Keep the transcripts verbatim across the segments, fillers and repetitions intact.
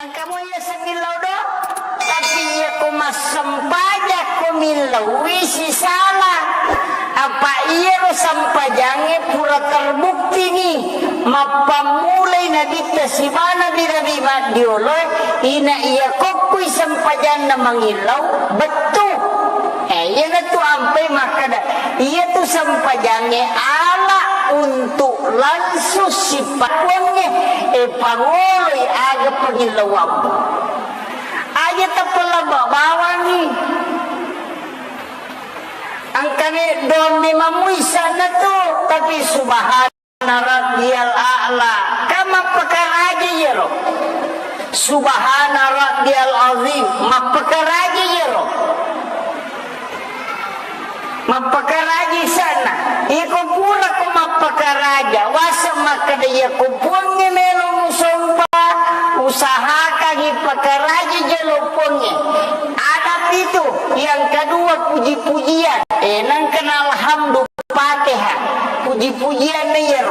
Engka mo iya semillau do, tapi iya ko massempajang ko millaui sisala. Apa iyaro sempajangnge pura terbukti ni, mappammulai nabitta sibawa nabi-nabi maddiolo, ina iya kokkui sempajanna mangillau, bettu. Eh, iyanatu ampai makkeda, iyatu sempajangnge ala untuk langsung sipakkuangnge, eh, pangoloi aga pangillauammu. Aja tappa labba bawangngi. Engkami doang memang muisana tu, tapi subhan Subhana rabbiyal a'la. Kan mappakaraja iyaro. Subhana rabbiyal azim. Mappakaraja iyaro. Mappakaraja isanna. Iko pura ko mappakaraja. Wasa makkeda iyako puangnge melo musompa. Usahakangi pakaraja jolo puangnge. Adab itu. Yang kedua puji-pujian. Eh, nangkana alhamdulillah. Fatihah, puji-pujianna iyaro.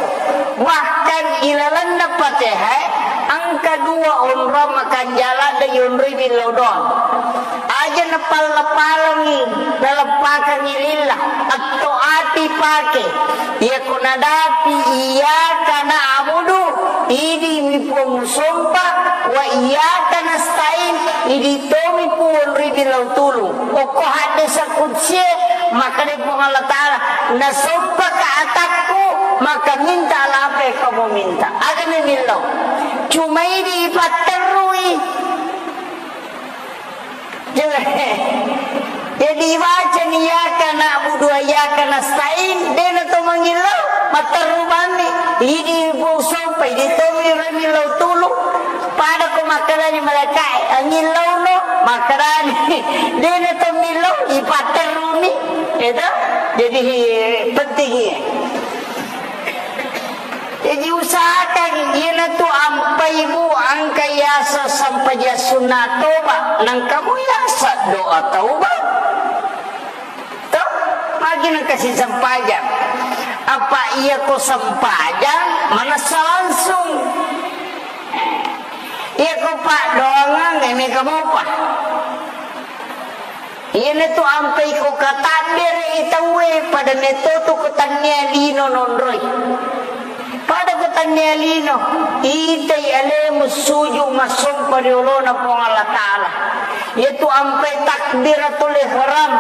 Bahkan ilalenna Fatihah, engka dua onrong makanjala de yonroi billau doang. Aja napalla-pallangi, naleppakangi lillah, atto ati pake. Iyako nadapi iyyaka na'budu, idi mi Puang musompa, wa iyyaka nasta'in, idi tomi Puang ri billau tulung. Okko haddesa kudsie, makkeda Puang Allah Ta'ala, nasompaka atakku, maka minta apa yang kamu minta. Aga memillau. Cuma idi ipatterrui. Jadi ibacani iyyaka na'budu wa iyyaka nasta'in, dena to mangillau, matterru bammi. Idi Puang sompa, idi tomi ri millau tulung. Pada ko makkedani malaikae, angillauno, makkedani, dena to millau, ipatterruni. Itu. Jadi penting iya. Jadi usahakan iyanatu ampai bu engka yasa sampajang sunna toba, nangkamu yasa doa taubat. Toh, magi nangka si sampajang. Apa iya ko sampajang manessa langsung. Iya ko paddoangang, eh, mega mopa. Iyanatu ampai ko katabbere i tauwe, pada metto tu ko tannia lino nonroi. Pada ko tannia lino, itai alemu suju massompa ri olona Puang Allah Ta'ala. Iyatu ampai takbiratul ihram,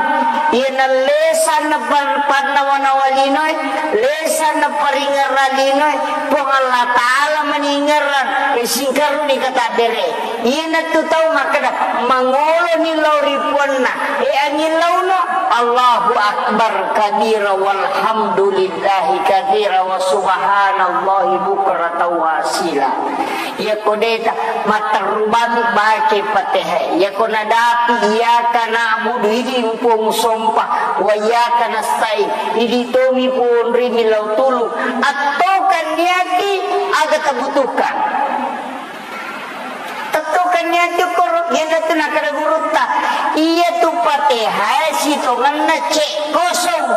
iyana lesanna pan-, pannawa-nawa linoe, lesanna paringerra linoe, Puang Allah Ta'ala maningerrang, e singkaruni katabbere. Iyanatu tau makkeda, mangoloni lao ri puanna. E, angillauno, Allahu Akbar kabira walhamdulillahi katsira wa subhanallahi bukratan wa asila. Iyako deta, matterru bami baca Fatihah. Iyako nadapi, iyyaka na'budu, idi Puang sompa, wa iyyaka nasta'in, idi tomi Puang ri millau tulung. Attokan niati aga tabutuhkan. Tettokan niati koro, iyanatu nakkeda gurutta. Iyatu Fatihah sitongenna cek kosong.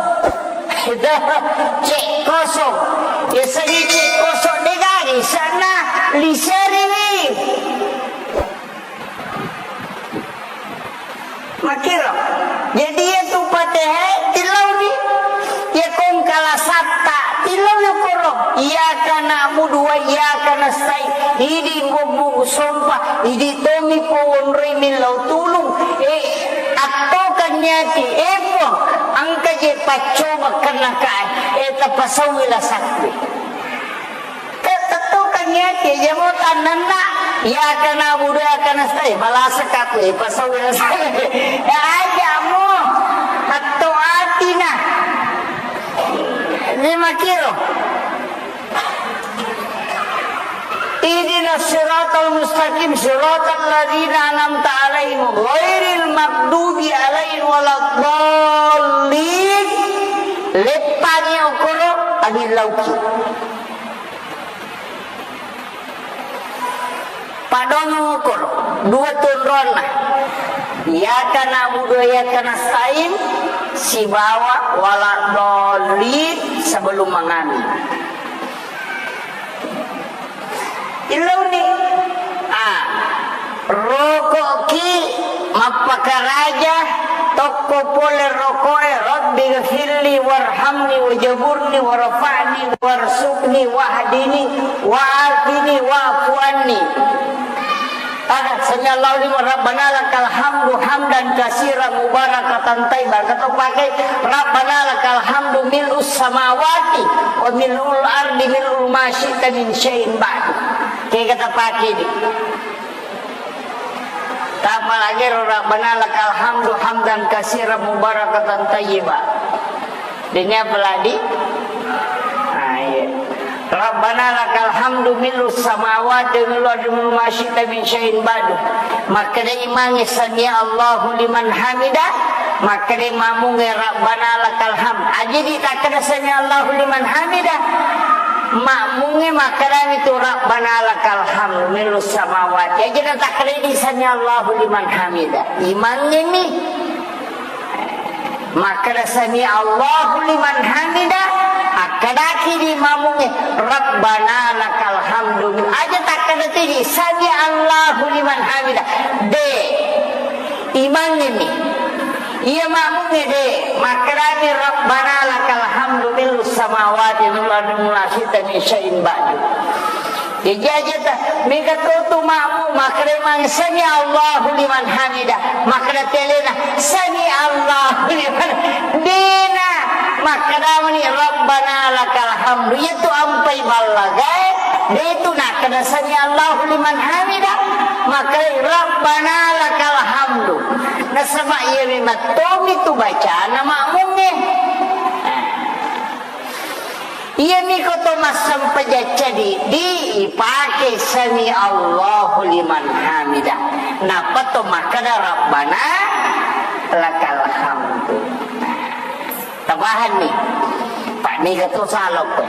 Cek kosong. Yasengnge cek kosong degaga isanna, liseriwi. Makkiro. Jadi iyatu Fatihah tillauni. Iya kongkala satta tillau yokoro. Iyyaka na'budu wa iyyaka nasta'in. Idi bubbu sompa. Idi tomi powonroi millau tulung. Eh, attokan niati. Eh, Puang, engka je paccoba kenna kae. Eh, tapasauwi lasakku. Te-, tettokan niati, jamo tannanna, iyyaka na'budu wa iyyaka nasta'in, balasaka aku, eh, pasau biasa. Ya, aja mo, atto atina. Lima kilo. Ihdinas siratal mustaqim, siratal ladzina an'amta 'alaihim, ghairil maghdubi 'alaihim waladdallin. Leppangi okoro, angillauki. Padongeng okoro, dua tu onronna. Iyyaka na'budu wa iyyaka nasta'in, sibawa waladdallin sebelum mangami. Illauni. Ah. Roko'ki mappakaraja, tokko pole roko'e, "Rabbi ghfirli warhamni wajaburni warfa'ni warzuqni wahdini wa'afini wa'fu anni." Ada, "Sami'allahu liman, Rabbana lakal hamdu hamdan katsiran mubarakatan thayyiban." Kata pakai, "Rabbana lakal hamdu mil'us samawati wa mil'ul ardi mil'u ma syi'ta min syai'in ba'du." Kega tapake di. Tapalagi ro, "Rabbana lakal hamdu hamdan katsiran mubarakatan thayyiba." Dini apalagi? Ah, iya. "Rabbana lakal hamdu mil'us samawati wa mil'ul ardi mil'u ma syi'ta min syai'in ba'du." Makkeda imangnge, "Sami'allahu liman hamida." Makkeda makmungnge, "Rabbana lakal hamd." Aja di takkeda, "Sami'allahu liman hamida." Makmungnge makkedami tu, "Rabbana lakal hamdu mil'us samawati." Aja na takkeda di, "Sami'allahu liman hamida." Imangnge mi. Makkeda, "Sami'allahu liman hamida." Akkedaki di makmungnge, "Rabbana lakal hamdu." Aja takkeda tu di, "Sami'allahu liman hamida." De. Imangnge mi. Iya makmungnge de. Makkedami, "Rabbana lakal hamdu mil'us samawati wa mil'ul ardi mil'u ma syi'ta min syai'in ba'du." Jaji aja ta, mega to tu makmu, makkeda mang, "Sami'allahu liman hamida." Makkeda telena, "Sami'allahu liman." Dena. Makkedamani, "Rabbana lakal hamdu." Iya tu ampai ballagae, de tu nakkeda, "Sami'allahu liman hamida." Makkeda, "Rabbana lakal hamdu." Nasaba iya memang tomi tu bacana makmungnge. Iyami ko to massempajang cadi, di ipake "Sami'allahu liman hamida." Nappa to makkeda, "Rabbana lakal hamdu." Tapahanni? Pak, mega to salokko.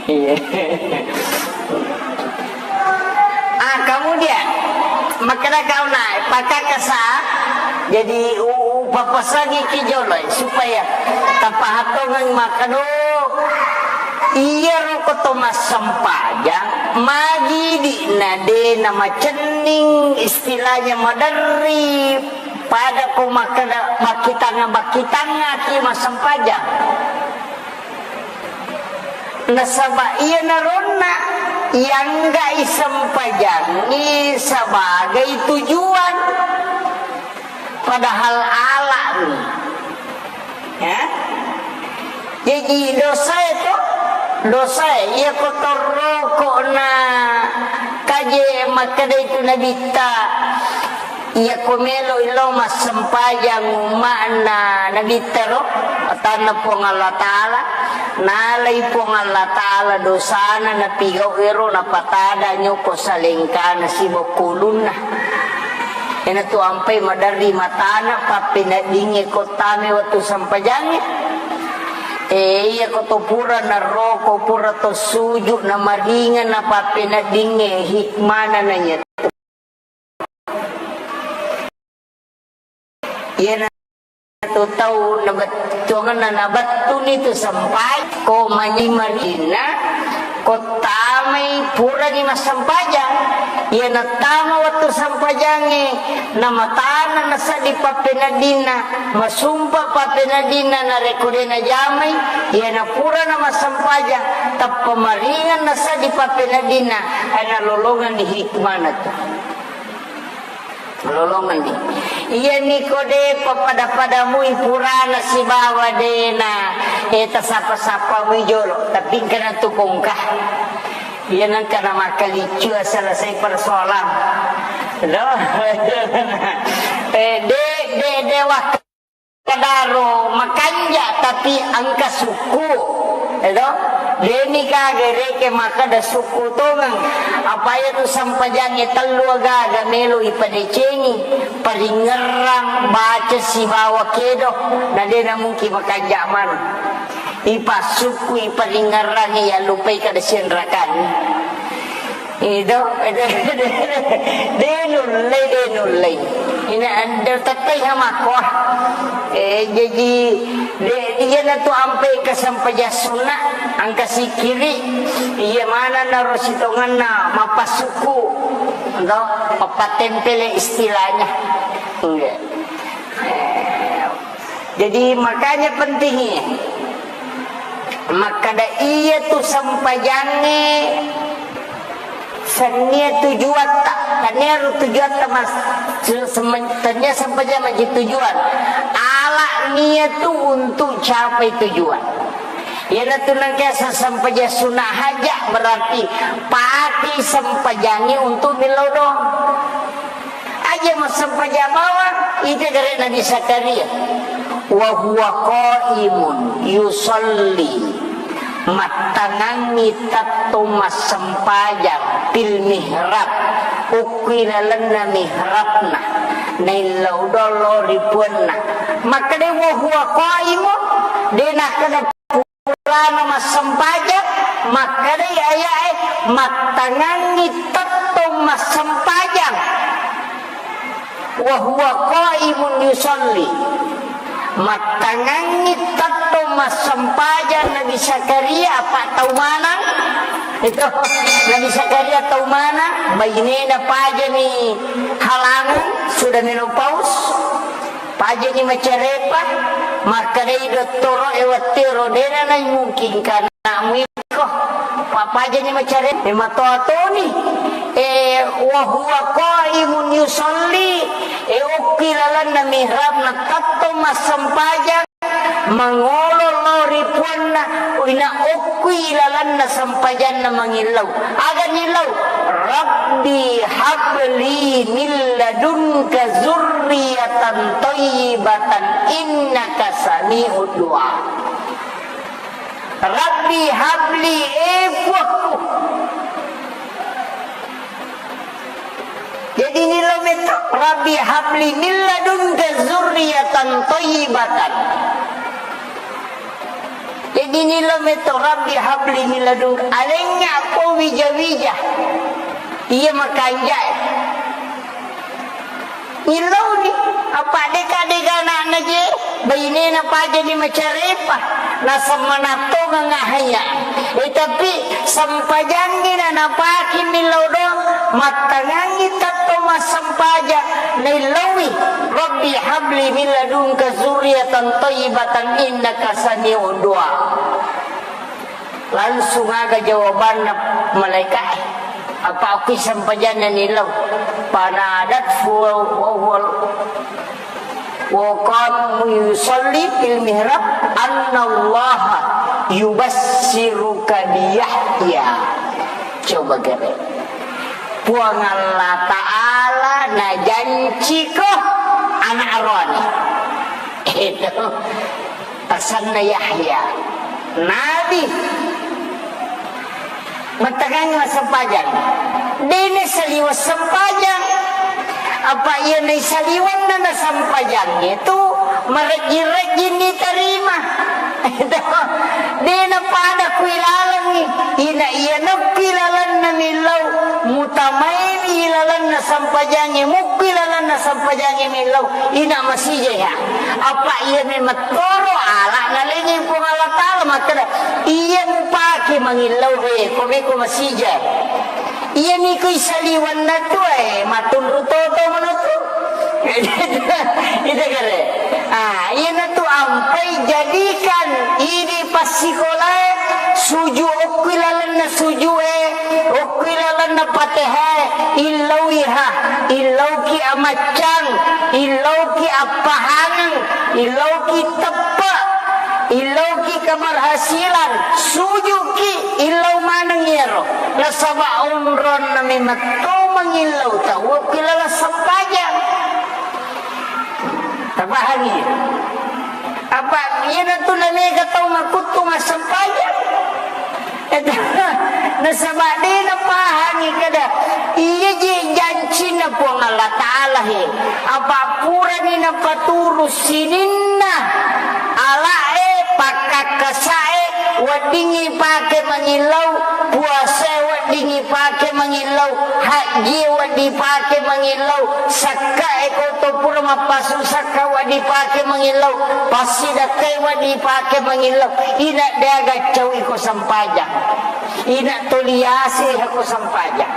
Iya. Ah, kemudian, makkeda kauna, pakakasa, jadi u-, u-, upapasangi ki jolo, supaya tapahatongeng makkeda, iyaro ko to massempajang, magi di na de na macenning, istilahnya maderri, pada ko makkeda, makkitanga-, makkitanga ki massempajang. Nasaba iyanaronna iangga'i sempajangngi sebagai tujuan, padahal ala'ni. Ya? Jaji dosae to, dosae iya ko torroko na kaje makkeda itu Nabitta. Iyako melo'i lao massempajang umma'na Nabitta ro, atanna Puang Allah Ta'ala, nalai Puang Allah Ta'ala dosana napigau ero, napatada nyoko salengkana sibawa kulunna. Iyanatu ampai maderri matana, pappeneddingnge ko tame wettu sempajangnge. E, iyako to pura naroko, pura to suju, namaringeng, napappeneddingnge hikmana na iya. Iyanatu tau nabettuangenna nabettuni tu sempai, ko mani marinna, ko tamai purani massempajang. Iya nattama wettu sempajangnge, namatana naseddi pappeneddinna, masumpa pappeneddinna, narekko de najamai, iya napura namassempajang, tappa maringeng naseddi pappeneddinna, ai nalolongenni hikmana tu. Lolongenni. Iyani ko de pappada-padamui purana sibawa dena, e, tasappa-sappamui jolo, tapi engkana tu kongka. Iya nengka na makkaliccu selesai persoalan. Do? E, de, de, de wak- Kadaro makanja, tapi engka sukku, edo? Deni ka gereke makkeda sukku tongeng. Apa iya tu sempajangnge tellu aga-aga melo ipadecengi, paringerrang, baca sibawa kedo, na dena mungkin makanja maneng. Ipassukku, iparingerrangi, yallupai kada sianrakanni. Ido, de nullei, de nullei. Ina, de tettai ha makkoa. E, jaji, de, iyanatu ampai kesempajang sunna, engka sikkiri, iya manenna ro sitongenna mappassukku. Engkau papattempele istilahnya. Iya. Eh, jadi makanya pentingnya. Makkada iya tu sempajangnge sennia tujuatta, tannia ro tujuatta mas, se-, semen-, tannia sempajang maji tujuan. Ala nia tu untuk capai tujuan. Iyanatu nengka sesempajang sunat hajat berarti pati sempajangngi untuk millau doang. Aja massempajang bawang, ita gare Nabi Zakaria. Wa huwa qaimun yusalli. Mattangangngi tettong massempajang fil mihrab. Ukkui lalenna mihrabna. Naillau dolo ri puanna. Makkeda wa huwa qaimun. De nakkeda Purana massempajang, makkedai ayae, mattangangngi tettong massempajang. Wa huwa qaimun yusalli. Mattangangngi tettong massempajang Nabi Zakaria, apa tau manang? Itu, Nabi Zakaria tau manang, bainena pajani halangan, sudah menopaus. Pajani macarepa, makkedai dottoro'e wettero, dena naimungkinkan anakmu iko. Pa-, pajani macare-, e, matoa toni. E, wa huwa qaimun yusalli, e, okki lalenna mihrabna tettong massempajang, mangolo lao ri puanna, ina okkui lalenna sempajanna mangillau. Aga nillau? Rabbi habli min ladunka zurriyatan thayyibatan innaka sami'ud du'a. Rabbi habli, e Puakku. Jadi nillau metto, Rabbi habli min ladunka zurriyatan thayyibatan. Jadi nillau metto, Rabbi habli min ladunka. Alengnga ko wija-wija. Iya makanja'e. Nillauni, apa deka-deka anakna je, bainena pajani macarepa, nasemmanattongang ahaya. E, tapi sempajangngi na napake millau doang, mattangangngi tettong massempajang, naillaui, Rabbi habli min ladunka zurriyatan thayyibatan innaka sami'ud du'a. Langsung aga jawabanna malaika'e. Apa okki sempajanna nillau? Fanadathu wa huwa, wa qama yusalli fil mihrab annallaha yubassiruka bi Yahya. Coba gare. Puang Allah Ta'ala najanciko anak aroane. Itu. Asenna Yahya, nabi. Mattangangngi massempajang. De naisaliweng sempajang. Apa iya naisaliwenna na sempajang itu marejjing-rejjing nitarima. De napada kui lalengngi. Ina iya nappi lalenna millau. Mutamaini lalenna sempajangnge, mukkui lalenna sempajangnge millau. Ina masija ya. Apa iya memettoro ala nalengi Puang Allah Ta'ala makkeda, iya mupake mangillau he, ko meko masija. Iya miko isaliwanna tu, eh, matunru toto manotu. Ita kare. Ah, iyanatu ampai jadikan idi passikolae suju okkui lalenna sujue, okkui lalenna patehae, illauiha, illauki amaccang, illauki appahangeng, illauki teppe, illauki keberhasilan, sujuki, illau maneng iyaro. Nasaba onronna memetto mangillau tau okkui laleng sempajang. Tapahangi? Apa iyanatu namega tau makuttu massempajang? Nasaba de napahangi kada iya je jancinna Puang Allah Ta'ala he. Apa purani napaturu sininna alae, pakkakkasae, weddingngi pake mangillau, puasae weddingngi pake mangillau, hajjie wedding pake mangillau, sakkae ko to pura mappasu sakka wedding pake mangillau, passidakkae wedding pake mangillau, ina de gaccau iko sempajang, ina toliase ko sempajang.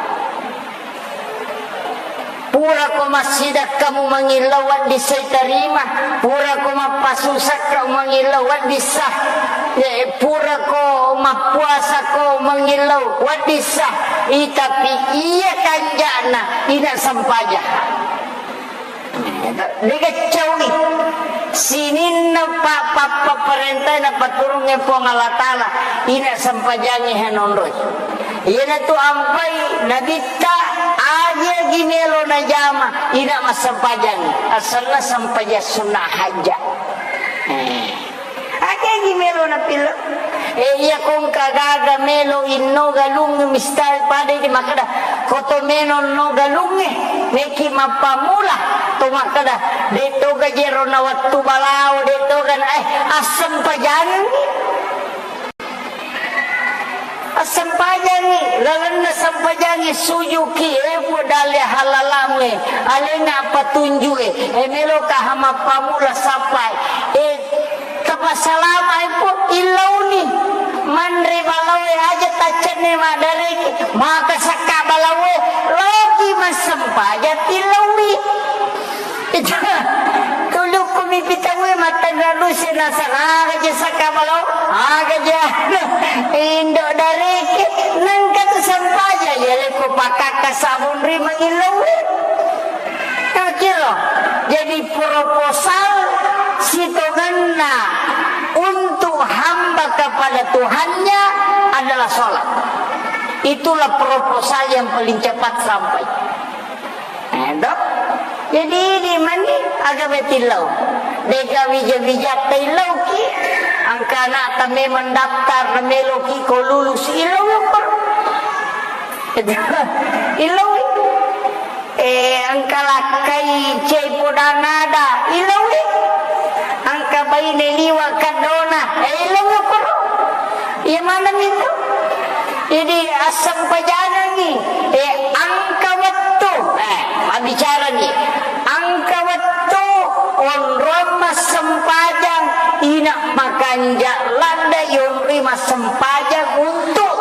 Purako massidakka mumangillau wedding sai tarima, purako mappasusakka mumangillau wedding sa, eh, purako mappuasako mangillau wedding sa, i, tapi iya kanja'na ina sempajang. Dega cawi sininna pa-, pa-, papparentai napaturungnge Puang Allah Ta'ala, ina sempajangnge hanonroi. Iyanatu ampai Nabitta, ajagi melo najama, ina massempajangngi. Asenna sempajang sunna hajja. Eh. Ajagi melo napillau. Eh, iya kongka gaga melo inno galung misal pada di makkeda, koto melo no galungnge, meki mappamula to makkeda, de toga jero na wettu balao, de toga na, eh, assempajangngi. Assempajangngi, lalenna sempajangngi sujuki, eh, Puang dalle halalamnge, alena patunjue, eh, meloka hamappamula sappai, eh, tapassalamae, Puang, illauni. Manre balaoe aja taccenne maddareki, maka sakka balaoe, loki massempajang tillaui. Itu, tulukku mipi tauwe mattanra duse nasara, aga je sakka balao, aga je indo dareke, nengka tu sempajang, ya leko pakakka sabun ri mangillau. Kira, jadi proposal sitongenna untuk hamba kepada Tuhannya adalah sholat. Itulah proposal yang paling cepat sampai. Eh, toh? Jadi, idi mani aga betillau. Dega wija-wija taillauki, angka anakta memang daftar, meloki ko lulus, illau yukkur. Illau. Eh, engka lakkai cai podang ada, ilauwi. Engka baine liwa kaddona, eh, ilauwi koro. Iya maneng itu? Jadi, assempajangengngi, eh, engka wettu, eh, mabbicarani. Engka wettu onrong massempajang, ina makanja ladde yonri massempajang untuk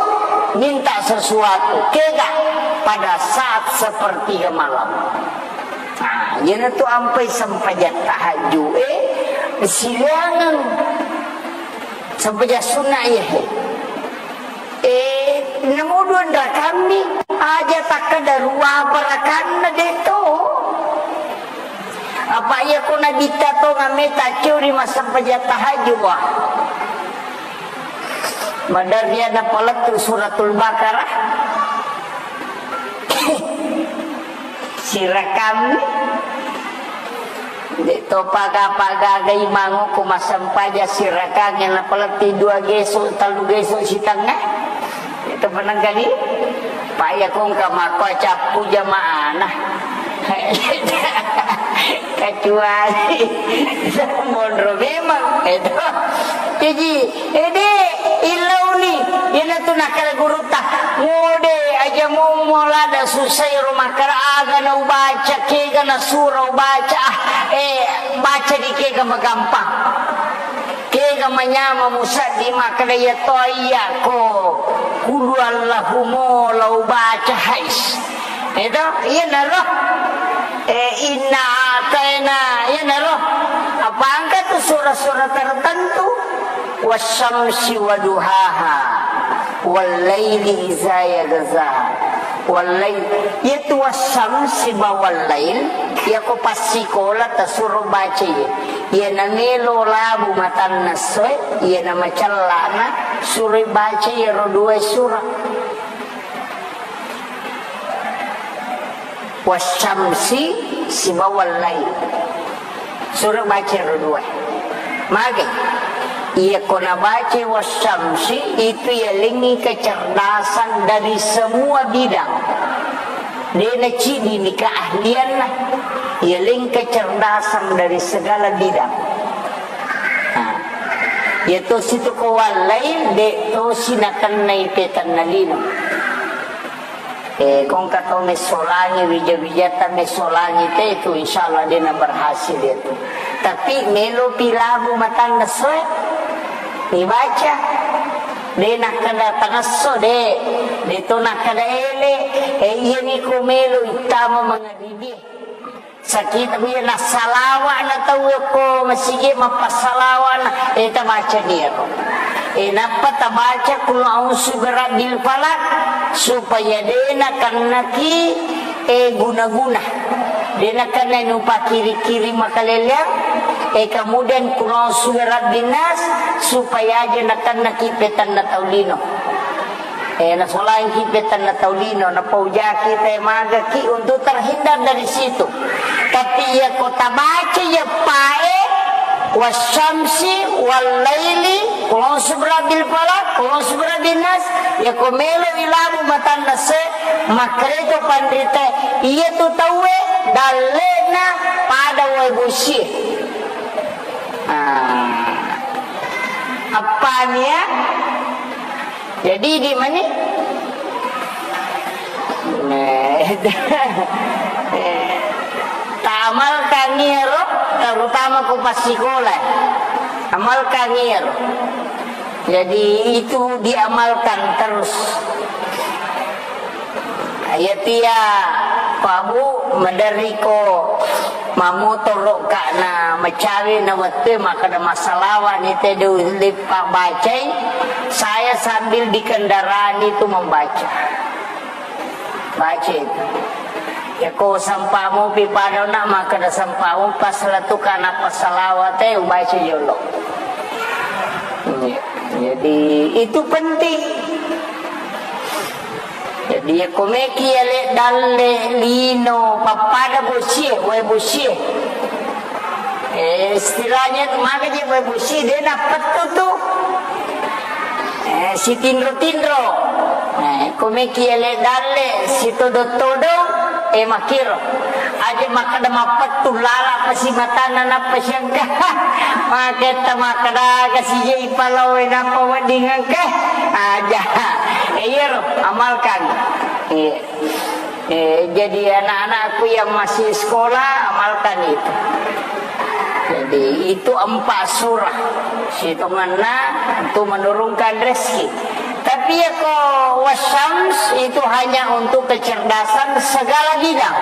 minta sesuatu. Kega pada saat sepertiga malam. Nah, iyanatu ampai sempajang tahajud, eh, siliangan sempajang sunnah, iya, he. Eh, namuduan rakammi, aja takkeda rua barakanna deto. Apa iya ko nabitta to ngameta curi massempajang tahajud, wah. Madarrianna palettu Suratul Baqarah. Sirakammi. De to paga-paga gai mango ko massempajang sirakangnge napalettu dua geso, tellu geso sitengnga. Itu penengkani. Pak ya kongka makko cappu jamaana. Kecuali monro memang itu. Jadi, ede, illauni, iyanatu nakkeda gurutta, mode aja mommo lada susai ro makkeda aga na ubaca, kega na sura ubaca, ah, eh, baca di kega magampang. Kega manyama musaddi makkeda iya to iya ko kudu Allahu mo la ubaca hais. Eto, iyanaro. Eh, inna ataina, iyanaro. Apa engka tu sura-sura tertentu? Wasyamsi waduhaha, wallaili iza yaghsha, wallail. Iyatu wasyamsi ba wallail, iyako passikola tasuro baca iya. Iyana melo labu matanna essoe, iyana macellana suro baca iyaro dua sura. Wasyamsi sibawa lail. Sura baca ro dua. Mage. Iya ko nabaca wasyamsi itu yalengi kecerdasan dari semua bidang. Dena cidi ni keahlianna. Yaleng kecerdasan dari segala bidang. Nah, iya tosi tu ko wallail, de tosi nakennai petanna lino. Eh, kongka to messolangi, wija-wijata messolangi te itu, insya Allah de na berhasil itu. Tapi melo pi labu matanna essoe, dibaca. De nakkeda tangesso, de. De to nakkeda ele. Eh, iya ni ko melo ittama mangaribi. Sakit, iya, nassalawa na tau ko masigi mappassalawa na, eh, tabaca ni ero. Eh, nappa tabaca Qul a'udzu birabbil falaq supaya de nakennaki, eh, guna-guna. De nakennai nupakiri-kiri makaleleang, eh, kemudian Qul a'udzu birabbin nas supaya aja nakennaki petanna tau lino. Eh, nasolangki petanna tau lino, napaujaki te magaki untuk terhindar dari situ. Tapi iya ko tabaca iya pae, wasyamsi, wal laili, Qul a'udzu birabbil falaq, Qul a'udzu birabbin nas, iya ko melo ilabu matanna se, makkereto panrite, iya tu tauwe dallena pada wae bosie. Ah. Appani ya? Jadi di mani? Nah, ta amalkan iyaro, terutama ku passikola. Amalkan iyaro. Jadi itu diamalkan terus. Iya tia, Pak Bu, maderriko mamotoro ka na macawe na wettu makkeda massalawa ni te de ulle pabbacai, saya sambil di kendaraan itu membaca. Baca itu. Ya ko sampamu pi pada na makkeda sampamu pas latu kana passalawat e ubaca jolo. Iya. Jadi itu penting. Jadi, iya ko meki ale dalle lino pappada bosie, wae bosie. Eh, istilahnya tu maka je wae bosie, de nappettu tu. Eh, sitinro-tinro. Eh, ko meki ale dalle sitodo-todo, eh, makiro. Aja makkeda mappettu lala pasi matanna nappa siangka. Maketta makkeda kasi je ipalawe nappa wedding engka. Aja. Eh, iyaro, amalkan. Iya. Eh, jadi anak-anakku yang masih sekolah, amalkan itu. Jadi, itu empat surah. Situnganna untuk menurunkan rezeki. Tapi ya ko wasyams itu hanya untuk kecerdasan segala bidang.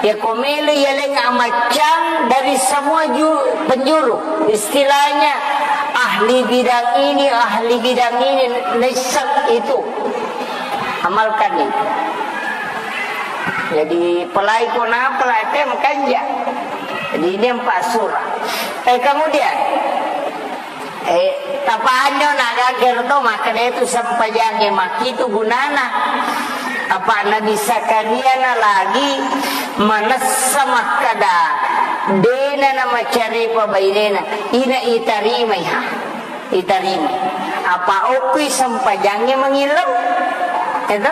Ya ko melo ya leng amaccang dari semua ju-, penjuru. Istilahnya ahli bidang ini, ahli bidang ini, nisab itu. Amalkan itu. Jadi, pelai ko na pelai te makanja. Jadi, ini empat surah. Eh, kemudian, eh, tapanyo na gager to, makkeda itu sempajangnge makkitu gunana. Apa Nabi Zakaria na lagi manessa makkeda, dena na macarepa bainena, ina itarimai ha. Itarima. Apa okkui sempajangnge mangillau? Eto?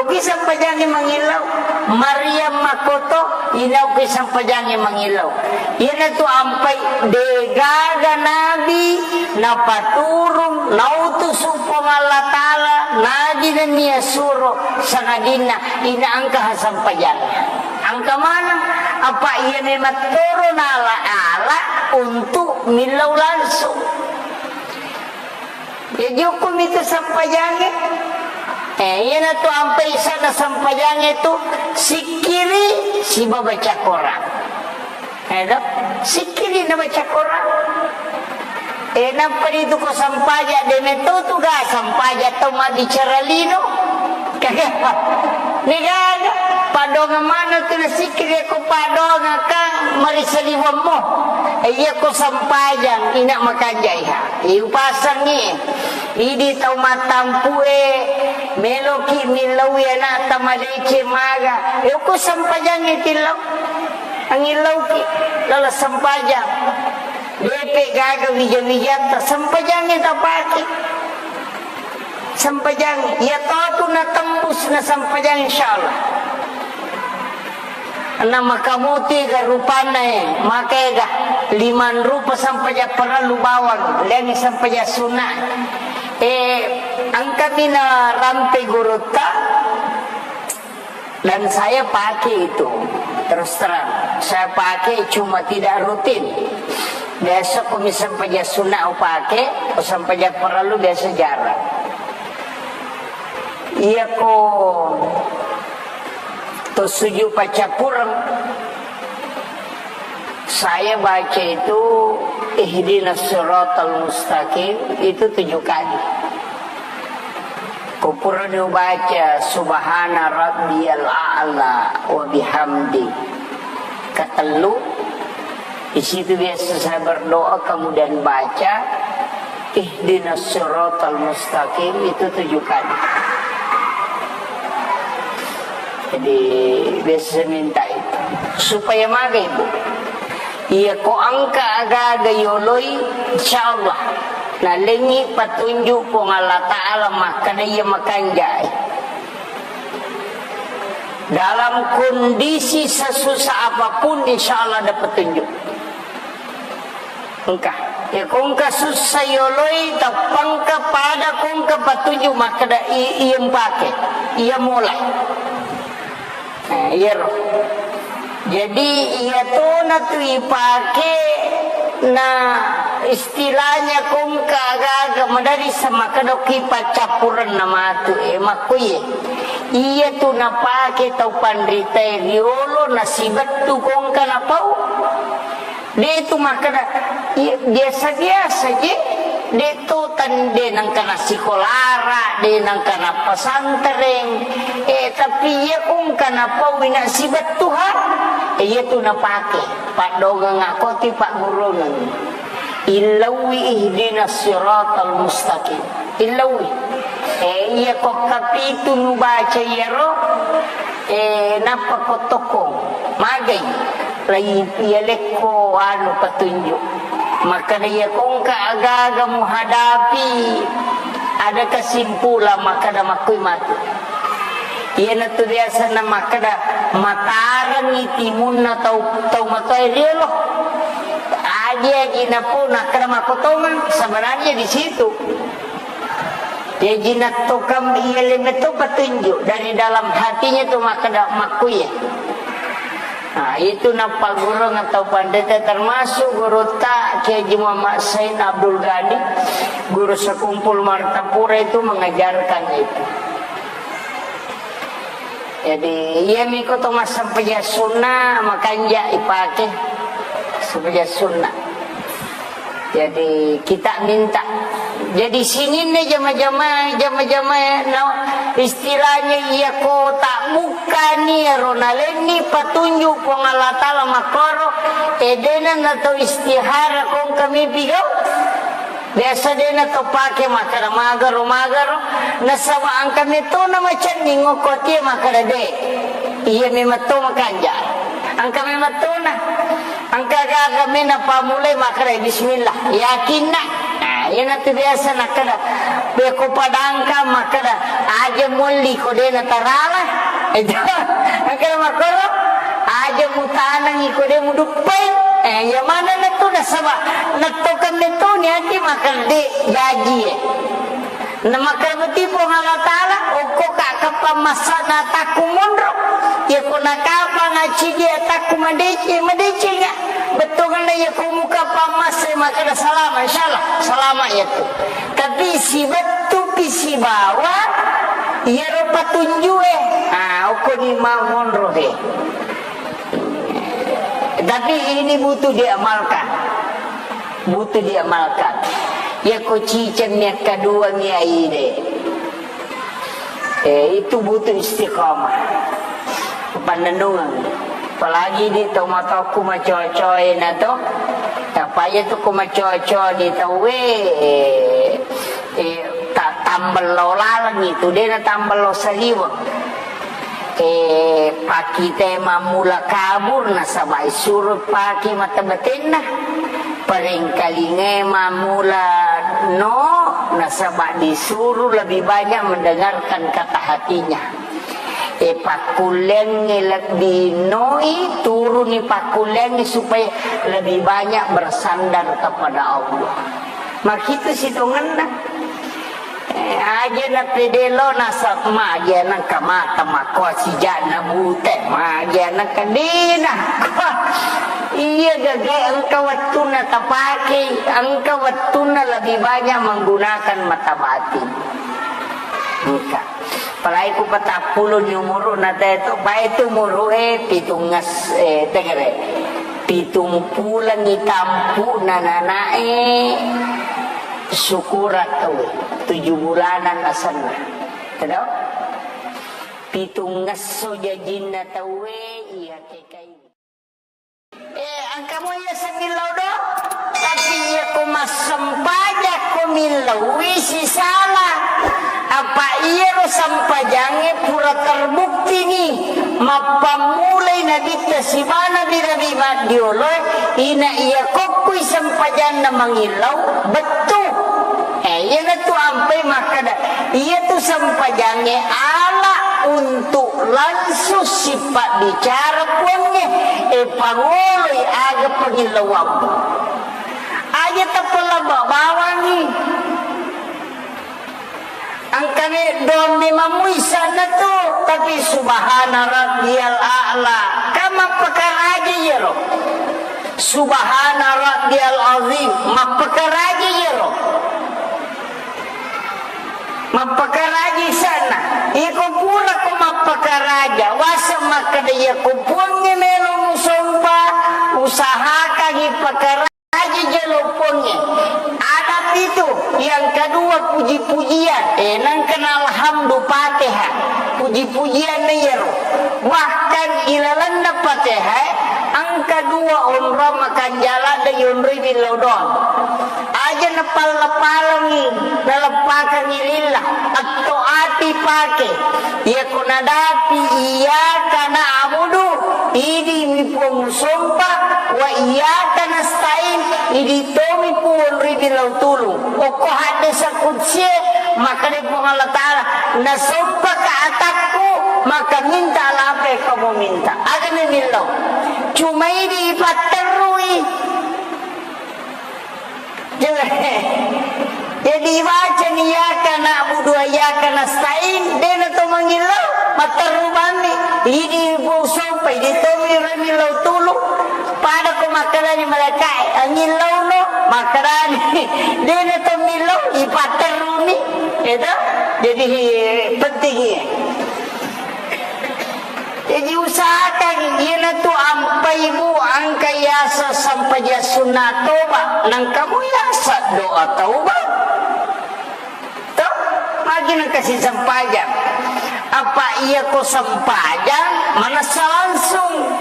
Okkui sempajangnge mangillau. Maryam makkoto, ina okkui sempajangnge mangillau. Iyanatu ampai degaga nabi napaturung, nautusu Puang Allah Ta'ala, nabi nennia suro sangadinna ina engka ha sempajangnge. Engka maneng, apa iya memang toro nala-ala untuk millau langsung. Jaji, hukkumi tu sempajangnge. Eh, iyanatu ampai sana sempajangnge tu sikkiri siba baca Quran. Eh, do? Sikkiri na baca Quran. Eh, nappa ritu ko sempajang, de metto tu ga sempajang tau mabbicara lino. Kagak. Degaga. Padongang mana tu na sikkiri ko padongang kan marisaliwammo. Eh, iya ko sempajang, ina makanjai ha. Iupasangngi, idi tau mattampu'e, meloki millauwi ana'ta madeceng maga, yoko sempajangngi tillau, angillauki lala sempajang, depe gaga wija-wijatta, sempajangngi tapake, sempajangngi, iya totu natembus na sempajang, insyaallah. Na makamuti ga rupanna e, maka ega limang rupa sempajang parellu bawang, laingngi sempajang sunna. Eh, engkami na rampe gurutta dan saya pakai itu. Terus terang, saya pakai cuma tidak rutin. Biasa kumi sempajang sunna upake, ko sempajang parellu biasa jarang. Iyako to sujud paccappureng, Saya baca itu ihdinas siratal mustaqim itu tujuh kali. Kupurani baca subhana rabbiyal a'la wa bihamdi. Ketellu, di situ biasa saya berdoa, kemudian baca ihdinas siratal mustaqim itu tujuh kali. Jadi, biasa saya minta itu. Supaya maga, Ibu. Iya, ko engka aga-aga yoloi, insya Allah. Nalengi petunjuk Puang Allah Ta'ala, makkeda iya makanjai. Dalam kondisi sesusah apapun, insya Allah ada petunjuk. Engka. Ya, ko engka susah yoloi, tappangka pada ko engka petunjuk, makkeda i-, iya mpake, iya mola. Nah, iyaro. Jadi, iya tona tu ipake, na istilahnya ko engka aga-aga madari samakedoki paccappurenna matu, eh, makkuye. Iya tu napake tau panritae riolo nasibettu ko engka napau. De' tu makkeda, iya, biasa-biasa je. De' tu tan-, de' nengka nassikolara, de' nengka nappesantreng. Eh, tapi iya ko engka napau ina sibettuha, eh, iya tu napake. Paddoangeng akoti paggurungeng. Illauwi ihdinas siratal mustaqim. Illauwi. Eh, iya ko kapitu nubaca iyaro, eh, nappa ko tokkong. Magai. Lai iya lekko anu petunjuk. Makkeda iya ko engka aga-aga muhadapi, ada kesimpulan, makkeda makkui matu. Iyanatu biasana makkeda, matarengngi timunna tau, tau matoae riolo. Aji-aji napau nakkeda makkotongang, sebenarnya di situ. Jaji nattokang iya lemetto petunjuk dari dalam hatinya tu makkeda makkuye. Nah, itu nappagurung atau pandeta termasuk gurutta Kiai Haji Muhammad Said Abdul Ghani, guru sekumpul Martapura itu mengajarkan itu. Jadi, iya miko to massempajang sunna, makanja ipake sempajang sunna. Jadi, kita minta. Jadi, sininna jama-jama, jama-jama, no, istilahnya iya ko tak bukkani ro nalenni patunjuk Puang Allah Ta'ala makkoro, edena nato istihara kong kami pigau. Biasa dena to pake makkeda magaro, magaro. Nasaba engka metona macenning okko tie makkeda de. Iya memang to makanja. Engka memang tona. Engka gaga mena pamulai makkeda bismillah. Yakinna. Nah, iyanatu biasa nakkeda. Beko padangka makkeda aja molli ko dena tarala. Itu. Engka makkoro aja mutanangi ko de muduppai. Eh, iya manenna tu nasaba nettokenna tu niati makkeda de jaji e. Namakkeda muti Puang Allah Ta'ala, okko ka kapang massana takku monro. Iya ko nakapang acidi atakku madeceng, madecenga. Bettuanna iya ko muka pammase makkeda salama, insyaallah salama iya tu. Tapi sibettu pi sibawa iyaro patunju e. Ah, okko ni mau monro de. Tapi ini butuh diamalkan. Butuh diamalkan. Ya ko ciceng mi akkadua mi aide. Eh, itu butuh istiqamah. Pannennungeng. Apalagi di tomatoku macocoe na to. Tapaya tu ko macoco ni tauwe, eh, eh, ta-, tambello laleng itu, dena tambello saliweng. Eh, pakite mammula kabur nasaba isuro pake mata batenna. Parengkalinge mammula no nasaba disuru lebih banyak mendengarkan kata hatinya. Eh, pakkullengnge lebbi noi, turuni pakkullengnge supaya lebih banyak bersandar kepada Allah. Makitu sitongenna. Eh, aja na pede lo nasab magi nengka mata makkoa sijana bute, magi nengka dina. Iya gage engka wettunna tapake, engka wettunna lebih banyak menggunakan mata batin. Engka. Apalagi ku patappulo ni umuru na teto, bae tu umuru e pitungnges, eh, tegere. Pitung pulengngi tampu'na nanae, syukurang tauwe, tuju bulanan asenna. Tedong? Pitung ngesso jajinna tauwe iya T K I. Eh, engka mo iya semillau do, tapi iya ko massempajang ko millau wi sisala. Apa iyaro sempajangnge pura terbukti ni, mappammulai nabitta sibawa nabi-nabi maddioloe, ina iya kokkui sempajanna mangillau, bettu. Eh, iyanatu ampai makkeda, iyatu sempajangnge ala untuk langsung sipabbicara Puangnge, eh, pangoloi aga pangillauammu. Aja tappa labba bawangngi. Engkami doang memang muisana tu, tapi subhana rabbiyal a'la. Kan mappakaraja iyaro. Subhana rabbiyal azim, mappakaraja iyaro. Mappakaraja isana. Iko pura ko mappakaraja, wasa makkeda iyako Puangnge melo musompa, usahakangi pakara Aji jolo Puangnge. Ada pitu, yang kedua puji-pujian. Eh, nangkana alhamdu Fatihah. Puji-pujian na iyaro. Bahkan ilalanna Fatihah, engka dua onrong makanjala da yonroi billau doang. Aja napalla-pallangi, naleppakangi lillah. Atto ati pake. Iyako nadapi iyyaka na'budu, idi mi Puang musompa, wa iyyaka nasta'in, idi tomi Puang ri bilau tulung. Okko haddesa kudsie, makkeda Puang Allah Ta'ala, nasompaka atakku, maka minta apa yang kamu minta. Aga memillau. Cuma idi ipatterrui. Jadi, ibaca ni iyyaka na'budu wa iyyaka nasta'in, dena to mangillau, matteru bammi, idi bu sompa, idi tomi remillau tulu, pada ko makkedani malaikae, angillauno, makkedani, dena to millau, ipatterruni, itu, jadi penting ya. Jadi usahakan iyanatu ampai bu engka yasa sempajang sunna toba, nangka mu yasa doa taubat. Toh, magi nangka si sempajang. Apa iya ko sempajang manessa langsung.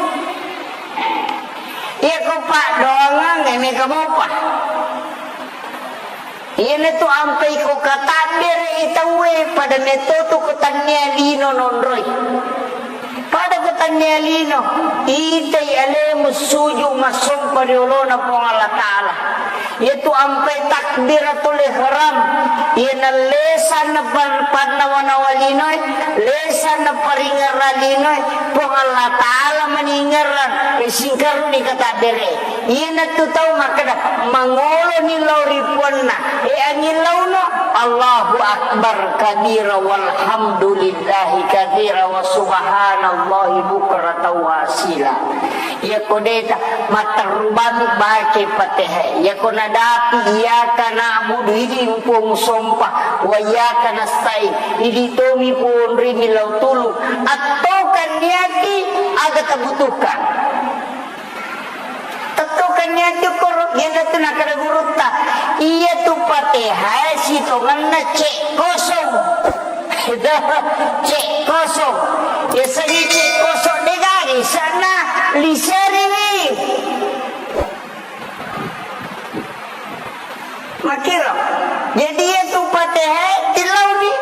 Iya ko paddoangang, eh, mega mopa. Iyanatu ampai ko katabbere i tauwe, pada metto tu ko tannia lino nonroi. Pada ko tannia lino, itai alemu suju massompa ri olona Puang Allah Ta'ala. Iyatu ampai takbiratul ihram, iyana lesanna pan-, pannawa-nawa linoe, lesanna paringerra linoe, Puang Allah Ta'ala maningerrang, risingkaruni katabbere. Iyanatu tau makkeda, mangoloni lao ri puanna, e, angillauno, Allahu Akbar kabira, walhamdulillahi katsira, wa subhanallahi bukratan wa asila. Iyako deta, matterru bami bake Fatihah. Iyako nadapi, iyyaka na'budu, idi Puang sompa, wa iyyaka nasta'in, idi tomi Puang ri millau tulung. Attokan niati aga tabutuhkan. Tettokan niati koro, iyanatu nakkeda gurutta, iyatu Fatihah sitongenna cek kosong. Cek kosong. Yasengnge cek kosong, degaga isanna, liseriwi. Makkiro. Jadi, iyatu Fatihah tillauni.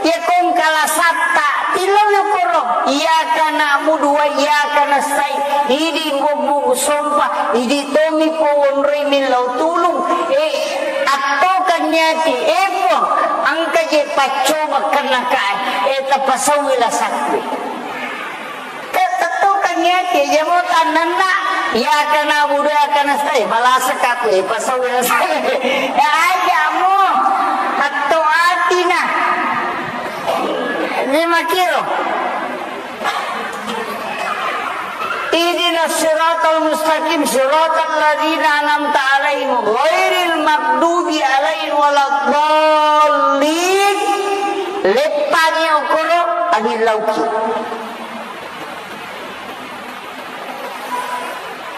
Iya kongkala satta tillau yokoro. Iyyaka na'budu wa iyyaka nasta'in. Idi bubbu sompa, idi tomi powonroi millau tulung. Eh, attokan niati, eh, Puang, engka je paccoba kennakae, eh, tapasauwi lasakku. Te-, tettokangngi ati, iya mo tannanna, iyyaka na'budu wa iyyaka nasta'in, malasakka aku, eh, pasau ya saya. Ya aja mo, atto atina. Ini makiro. Ihdinas siratal mustaqim, siratal ladzina an'amta 'alaihim, ghairil maghdubi 'alaihim waladdallin. Leppangi okoro, angin lauki.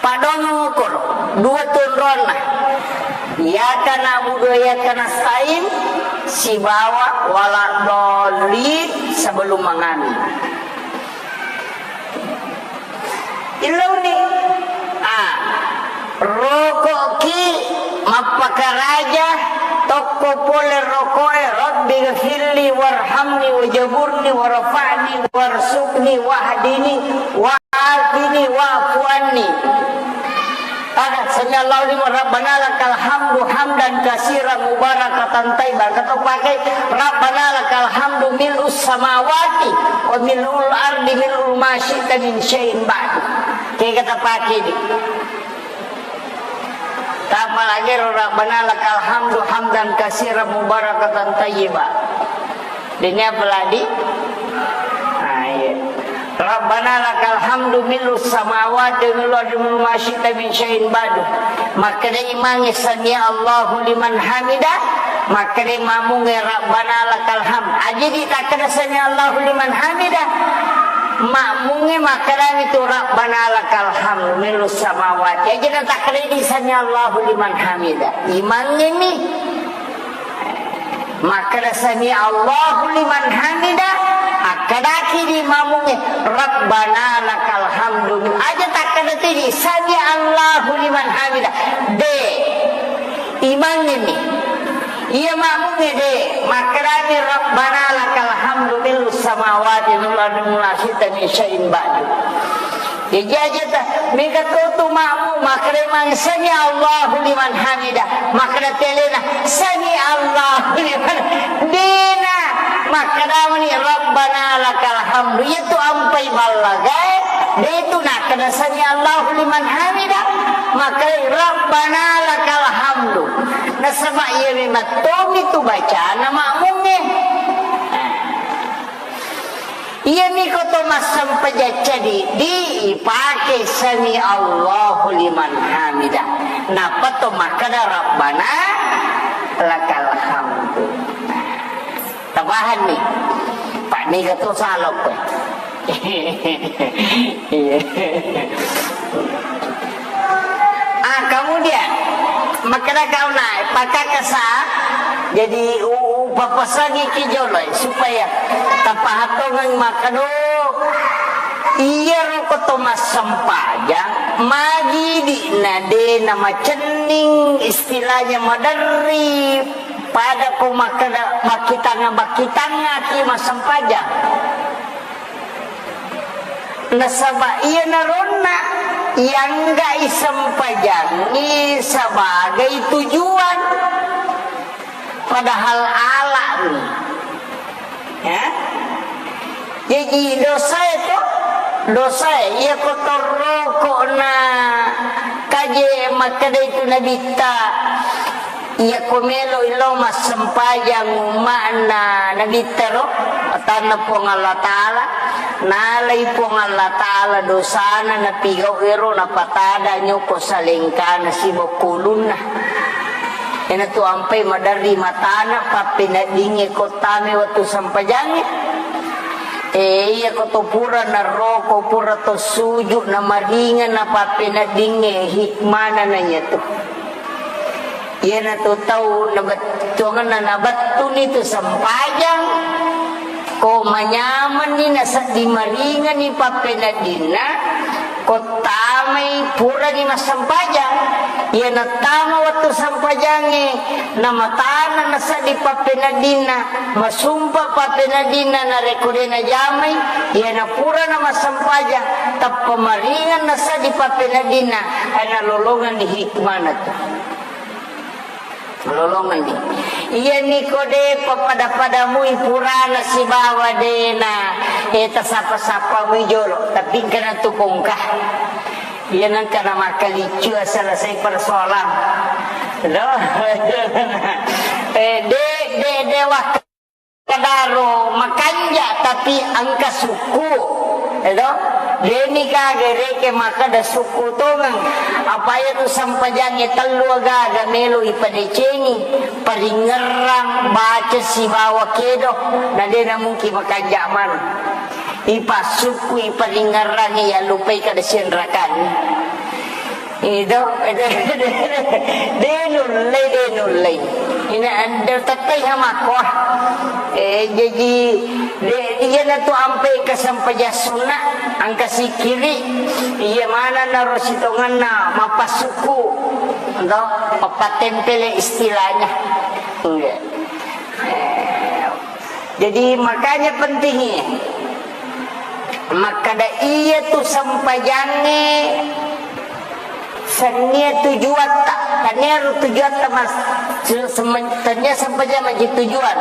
Adongo koro, dua tu onronna. Iyyaka na'budu wa iyyaka nasta'in, sibawa waladdallin sebelum mangamin. Illauni, ah, roko'ki mappakaraja tokko pole roko'e, "Rabbi ghafirli warhamni wajaburni warfa'ni warzuqni wahdini wa'afini wa'fu anni." Ada, "Sami Allahu liman, Rabbana lakal hamdu hamdan katsiran mubarakatan thayyiban." Kata pakai, "Rabbana lakal hamdu mil'us samawati wa mil'ul ardi mil'u ma syi'ta min syai'in ba'du." Kega tapake di. Tapalagi ro, "Rabbana lakal hamdu hamdan katsiran mubarakatan thayyiba." Dini apa lagi? Ah, iya. "Rabbana lakal hamdu mil'us samawati wa mil'ul ardi mil'u ma syi'ta min syai'in ba'du." Makkeda imangnge, "Sami Allahu liman hamida." Makkeda mamungnge, "Rabbana lakal hamd." Aja di takkeda, "Sami Allahu liman hamida." Makmungnge makkedami tu, "Rabbana lakal hamdu mil'us samawati." Aja na takkeda di, "Sami Allahu liman hamida." Imangnge mi. Makkeda, "Sami Allahu liman hamida." Akkedaki di mamungnge, "Rabbana lakal hamdu." Aja takkeda tu di, "Sami Allahu liman hamida." De. Imangnge mi. Iya makmungnge de, makkedami, "Rabbana lakal hamdu mil'us samawati wal ardi wa ma syi'ta min syai'in ba'du." Jaji aja ta, mega to tu makmu, makkeda imangnge, "Sami Allahu liman hamida." Makkeda telena, "Sami Allahu liman." Dena, makkedamani, "Rabbana lakal hamdu." Iya tu ampai ballagae, de tu nakkeda, "Sami Allahu liman hamida." Makkeda, "Rabbana lakal hamdu." Nasaba iya memang tommi tu bacana makmungnge. Iyami ko to massempajang cadi, di ipake sami Allahu liman hamida. Nappa to makkeda Rabbana lakal hamdu. Tapahanni? Pak, niga to salokko. Iya. Ah, kemudian, makkeda kauna, pakakasa, jadi u-, upapasangi ki jolo, supaya tapahatongeng makkeda, iyaro ko to massempajang, magi di na de na macenning, istilahnya maderri, pada ko makkeda, makkitanga-, makkitanga ki massempajang. Nasaba iyanaronna iangga'i sempajangngi sebagai tujuan, padahal ala'ni. Ya? Jaji dosae to, dosae iya ko torroko na kaje makkeda itu nabitta. Iyako melo'i lao massempajang umma'na Nabitta ro, atanna Puang Allah Ta'ala, nalai Puang Allah Ta'ala dosana napigau ero, napatada nyoko salengkana sibokko ulunna. Iyanatu ampai maderri matana, pappeneddingnge ko tame wettu sempajangnge. Eh, iyako to pura naroko, pura to suju, namaringeng, napappeneddingnge, hikmana na iyatu. Iyanatu tau nabettuangenna, nabettuni tu sempajang, ko manyamenni nasedding maringenni pappeneddinna, ko tamai purani massempajang. Iya nattama wettu sempajangnge, namatana nasedding pappeneddinna, masumpa pappeneddinna, narekko de najamai, iyana purana massempajang, tappa maringeng nasedding pappeneddinna, eh, nalolongenni hikmana tu. Lolongenni. Iyani ko de pappada-padamui purana sibawa dena, eh, tasappa-sappamui jolo, tapi engkana tu kongka. Iya nengka na makkaliccu selesai persoalan. Do. Eh, de, de, de, wak- Kadaro makanja tapi engka sukku, edo? Deni ka gereke makkeda sukku tongeng. Apa iya tu sempajangnge tellu agaga melo ipadecengi, paringerrang, baca sibawa kedo, na dena mungkin makanja maneng. Ipassukku, iparingerrangi, yallupai kada sianrakanni. Ido, de nullei, de nullei. Ina ande tettai hamakko. Eh, jaji, de, iyanatu ampe kesempajang sunna, engka sikiri, iya mana naro sitonganna mappasukku, do, mappatempele istilahnya. Iya. Eh, jadi makanya pentingnya. Makkada iyatu sempajangnge sennia tujuatta, tannia ro tujuatta mas, se-, semen-, tannia sempajang maji tujuan.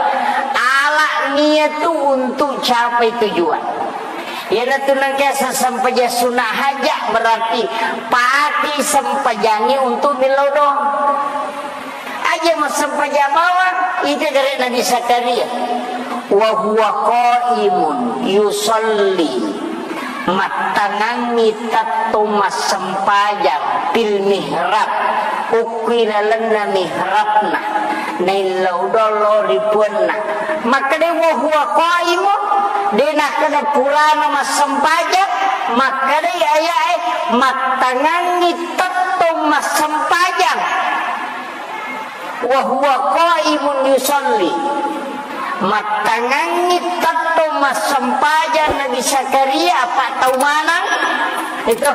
Ala niatu untuk capai tujuan. Iyanatu nangkasa sempajang sunna haja berarti pati sempajangnge untuk millau doang. Aja massempajang bawang, ita gare Nabi Zakaria. Wa huwa qaimun yusalli, mattangangngi tettong massempajang, fil mihrab, okko ilalenna mihrabna, naillau dolo ri puanna. Makkeda wa huwa qaimun, de nakkeda purana massempajang, makkeda ayae mattangangngi tettong massempajang. Wa huwa qaimun yusalli. Mattangangngi tettong massempajang Nabi Zakaria, apa tau manang? Itu,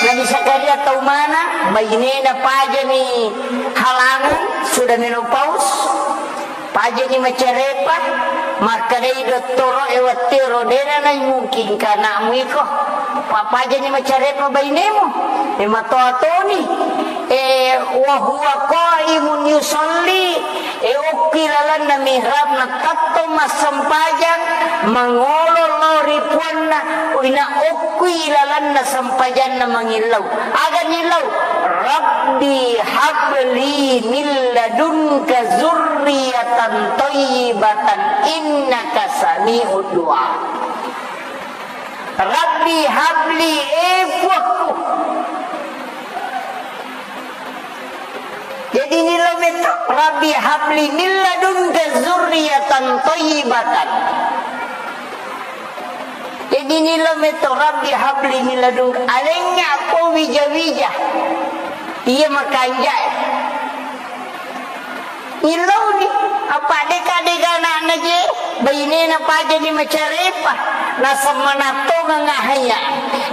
Nabi Zakaria tau manang, bainena pajani halangan, sudah menopause, pajani macarepa, makkedai dottoro e wettuero, dena naimungkinka anakmu iko, pa-, pajani macarepa bainemu, e matoa toni. Eh, wa huwa qaimun yusalli, eh, okki lalenna mihrabna tettong massempajang, mangolo lao ri puanna, ina okki lalenna sempajanna mangillau. Aga nillau? Rabbi habli min ladunka zurriyatan thayyibatan innaka sami'ud du'a. Rabbi habli, eh, Puakku. Jadi nillau metto, Rabbi habli min ladunka zurriyatan thayyibatan. Jadi nillau metto, Rabbi habli min ladunka. Alengnga ko wija-wija. Iya makanjak. Nillauni, apa deka-deka anakna je, bainena pajani macarepa, nasemmanattongang ahaya.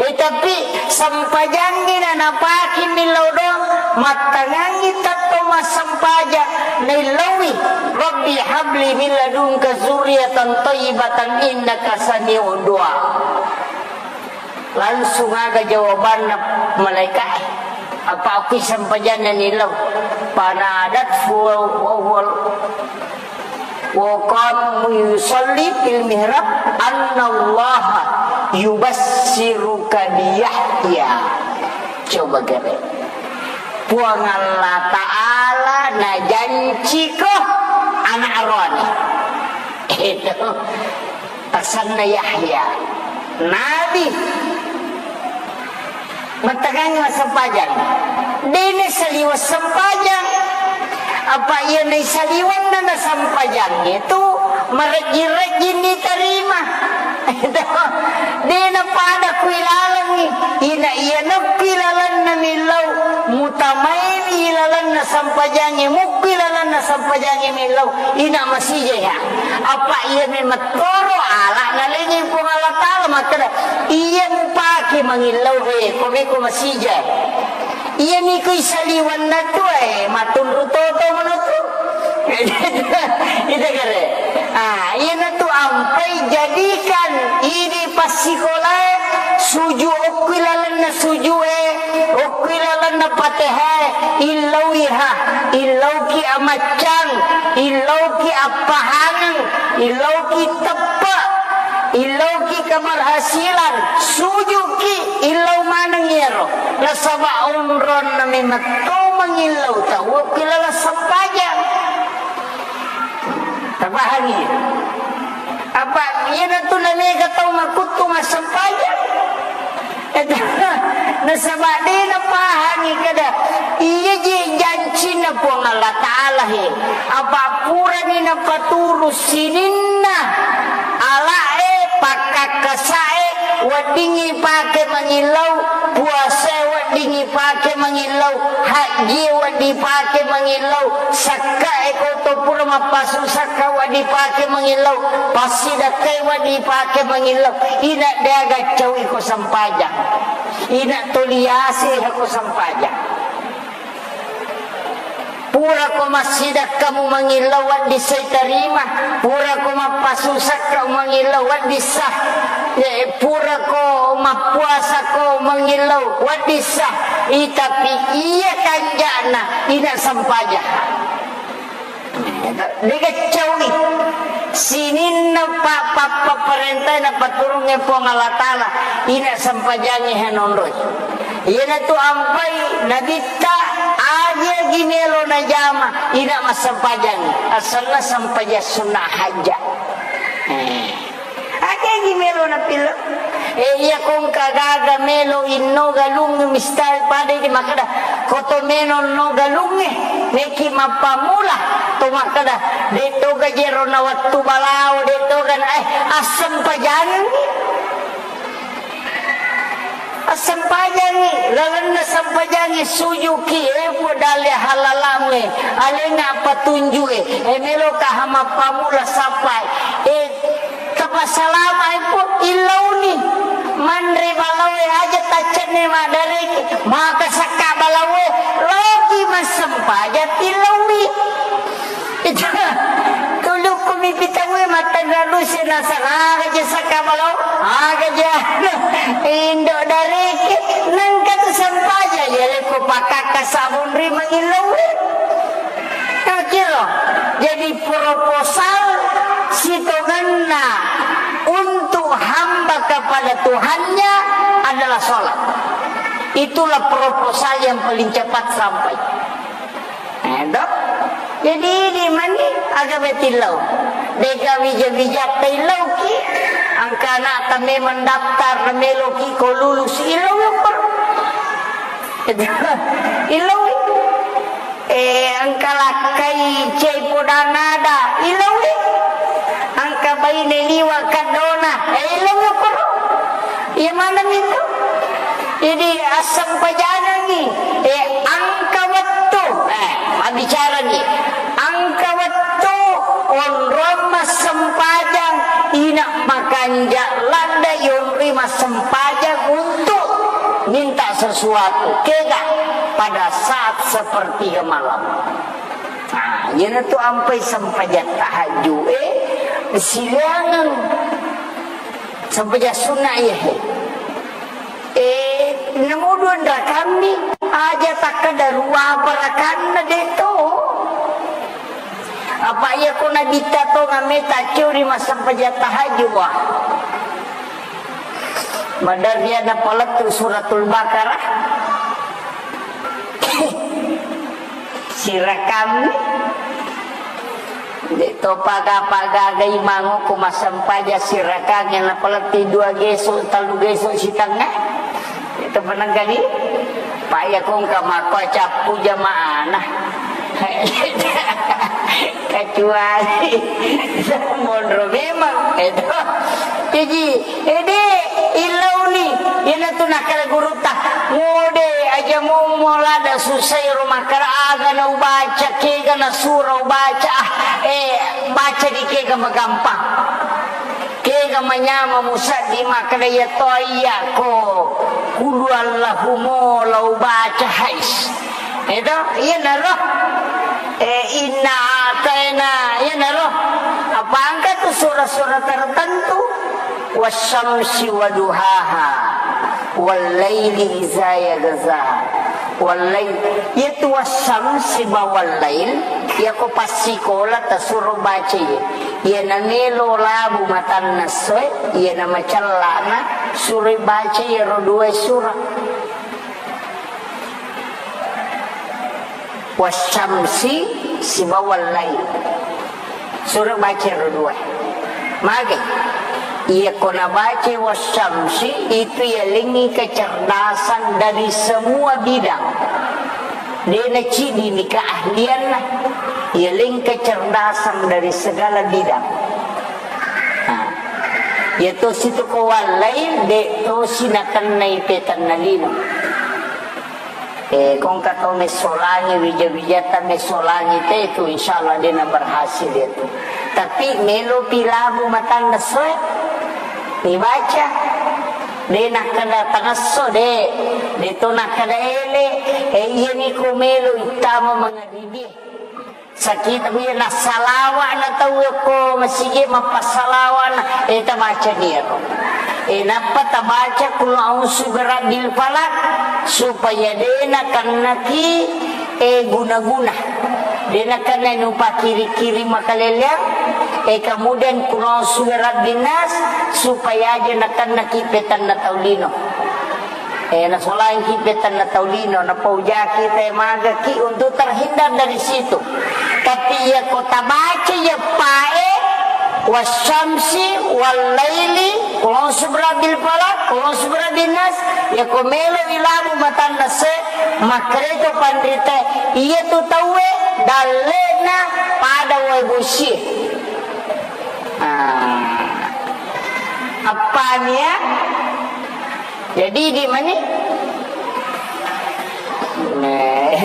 Eh, tapi sempajangngi na napake millau doang, mattangangngi tettong massempajang, naillaui, Rabbi habli min ladunka zurriyatan thayyibatan innaka sami'ud du'a. Langsung aga jawabanna malaika'e. Apa okki sempajanna nillau? Fanadathu wa huwa, wa huwa qaimun yusalli fil mihrab annallaha yubassiruka bi Yahya. Coba gare. Puang Allah Ta'ala najanciko anak aroane. Itu. Asenna Yahya, nabi. Mattangangngi massempajang. De naisaliweng sempajang. Apa iya naisaliwenna na sempajangnge tu marejjing-rejjing nitarima. De napada ku ilalengngi. Ina iya nappi lalenna millau. Mutamaini ilalenna sempajangnge. Mukku ilalenna sempajangnge millau. Ina masija ya. Apa iya memang toro ala nalengi Puang Allah Ta'ala makkeda, iya mupake mangillau he, ko meko masija. Iya niko isaliwanna tu, eh, matunru toto manotu. Ita kare. Ah, iya natu ampai jadikan idi passikolae suju okki lalenna sujue, okki lalenna Patehae, illauiha, illauki amaccang, illauki appahangeng, illauki teppe, illauki keberhasilan, sujuki, illau maneng iyaro. Nasaba onronna memetto mangillau tau okki laleng sempajang. Tapahangi? Apa iyanatu namega tau makuttu massempajang? Nasaba de napahangi kada iya je jancinna Puang Allah Ta'ala he. Apa purani napaturu sininna alae, pakkakkasae, weddingngi pake mangillau, puasae Ingi pake mangillau, hajji wedding pake mangillau, sakka eko to pura mappasu sakka wedding pake mangillau, passidakkai wedding pake mangillau, ina dega cau iko sempajang, ina toliase ko sempajang. Purako massidakkamu mangillau wedding sai tarima, purako mappasusakka mangillau wedding sah, eh, purako mappuasako mangillau wedding sah, i, tapi iya kanja'na ina sempajang. Dega caui sininna pa-, pa-, papparentae napatturungnge Puang Allah Ta'ala, ina sempajangnge hanonroi. Iyanatu ampai nabitta, aja gi melo najama, ina massempajang, asenna sempajang sunna hajja. Eh. Aja gi melo napillau. Eh, iya kongka gaga melo inno galung misal pada di makkeda, koto melo no galungnge, neki mappammula, to makkeda, de toga jero na wettu balao, de toga na, eh, assempajangengngi. Assempajangngi, lalenna sempajangngi sujuki, eh, Puang dalle halalangnge, alenna patunjue, eh, meloka ha mappammula sappai, eh, tapassalama, eh, Puang, illauni, manre balaoe aja taccenne maddareki, maka sakka balaoe, loki massempajang tillaui. Itu, tulukku mipitauwe mattanra lusi nasang, aga je sakka balaoe, aga je indo dareke, nengka tu sempajang, ya leko pakakka sabun ri mangillauwe. Kiro. Jadi proposal sitongenna untuk hamba kepada Tuhannya adalah sholat. Itulah proposal yang paling cepat sampai. Eh, toh? Jadi, di mani aga betillau. Deka wija-wija taillauki. Angka anakta memang daftar meloki ko lulus illau yopper. Illau. Eh, engka lakkai cai podang ada, ilaui. Engka baine liwa kaddona, eh, ilaui koro. Iya maneng itu. Jadi, assempajangengngi, eh, engka wettu, eh, mabbicarani. Engka wettu onrong massempajang, ina makanja ladde yonri massempajang untuk minta sesuatu. Kega pada saat sepertiga malam. Nah, iyanatu ampai sempajang tahajud, eh, silaingeng sempajang sunnah, iya, he. Eh, namuduang rakammi, aja takkeda ruapa rakanna, de to. Apa iya ko nabitta to ngamme tacciuri massempajang tahajud, wah. Maderri ada palettu Suratul Baqarah. Sirakang. De to paga-paga gai manguku massempajang sirakang yang napaletti dua gesu, tellu gesu sitengnga. Itu penenggali. Pak ya kong ka makko cappu jamaana. Kecuali monro memang itu. Jadi, ede, illauni, iyanatu nakkeda gurutta, "Ngode aja mummo lada susai ro makkeda aga na ubaca, kega na sura ubaca, ah, eh, baca di kega magampang. Kega manyama musaddi makkeda iya to iya ko, kulu Allahu mo la ubaca hais." Eto, iyanaro. Eh, inna ataina, iyanaro. Apa engka tu sura-sura tertentu? Wasyamsi waduhaha, wallaili iza yaghsha, wallail. Iyatu wasyamsi ba wallail, iyako passikola tasuro baca iya. Iyana melo labu matanna essoe, iyana macellana suro baca iyaro dua sura. Wasyamsi sibawa wallail. Suro baca ro dua. Mage. Iya ko nabaca wasyamsi itu yalengngi kecerdasan dari semua bidang. Dena cidi ni keahlianna. Yaleng kecerdasan dari segala bidang. Nah, iya tosi tu ko wallail, de tosi nakennai petanna lino. Eh, kongka to messolangi, wija-wijatta messolangi te tu, insyaallah de na berhasil itu. Tapi melo pi labu matanna soe, dibaca. De nakkeda tangesso de, de to nakkeda ele, eh, iya ni ko melo ittama mangaribie. Sakita iya nassalawa na tau ko masigi mappassalawa na, eh, tabaca ni ero. Eh, nappa tabaca kul a'udzu birabbil falaq supaya de nakennaki, eh, guna-guna. De nakenna nupakiri-kiri makaleleang, eh, kemudian kul a'udzu birabbin nas supaya aja nakennaki petanna tau lino. Eh, nasolangki petanna tau lino, napaujaki te magaki untuk terhindar dari situ. Tapi iya ko tabaca iya pae, wasyamsi, wallaili, qul a'udzu birabbil falaq, qul a'udzu birabbin nas, iya ko melo ilabu matanna se, makkereto panrite, iya tu tauwe dallena pada wae bosie. Ah. Appania? Jadi di mani? Eh,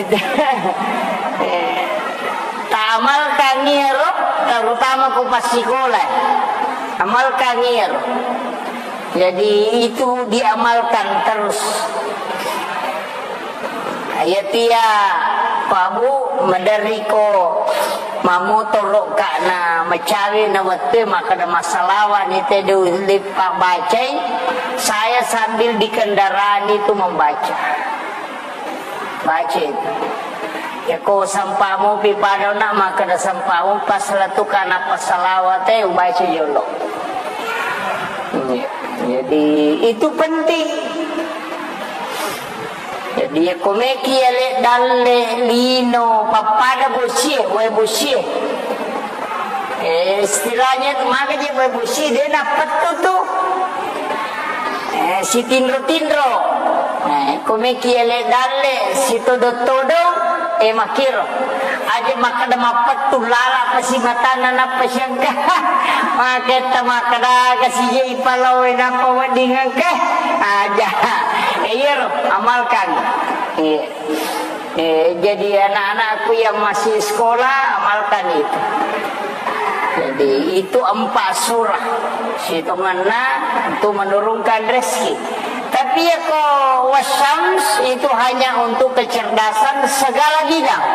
ta amalkan iyaro, terutama ko passikola. Amalkan iyaro. Jadi itu diamalkan terus. Iyatia, Pak Bu, maderriko mamotoro'ka na macawe na wettue makkeda massalawa ni te dulli pabbacai, saya sambil di kendaraan itu membaca. Baca itu. Yako sampamu pi pada na makkeda sampamu pas latuka na passalawa te ubaca jolo. Iya. Jadi itu penting. Jadi, yako meki ale dalle lino pappada bosie, wae bosie. Eh, istilahnya tu maka je wae bosie, de nappettu tu. Eh, sitinro-tinro. Eh, ko meki ale dalle sitodo-todo, eh, makiro. Aja makkeda mappettu lala pasi matanna nappa siangka. Maketta makkeda aga sije ipalawe nappa wedding engka. Aja. Eh, iyaro, amalkan. Iya. Eh, jadi anak-anakku yang masih sekolah, amalkan itu. Jadi, itu empat surah. Sitongenna untuk menurunkan rezeki. Tapi yako wasyams itu hanya untuk kecerdasan segala bidang.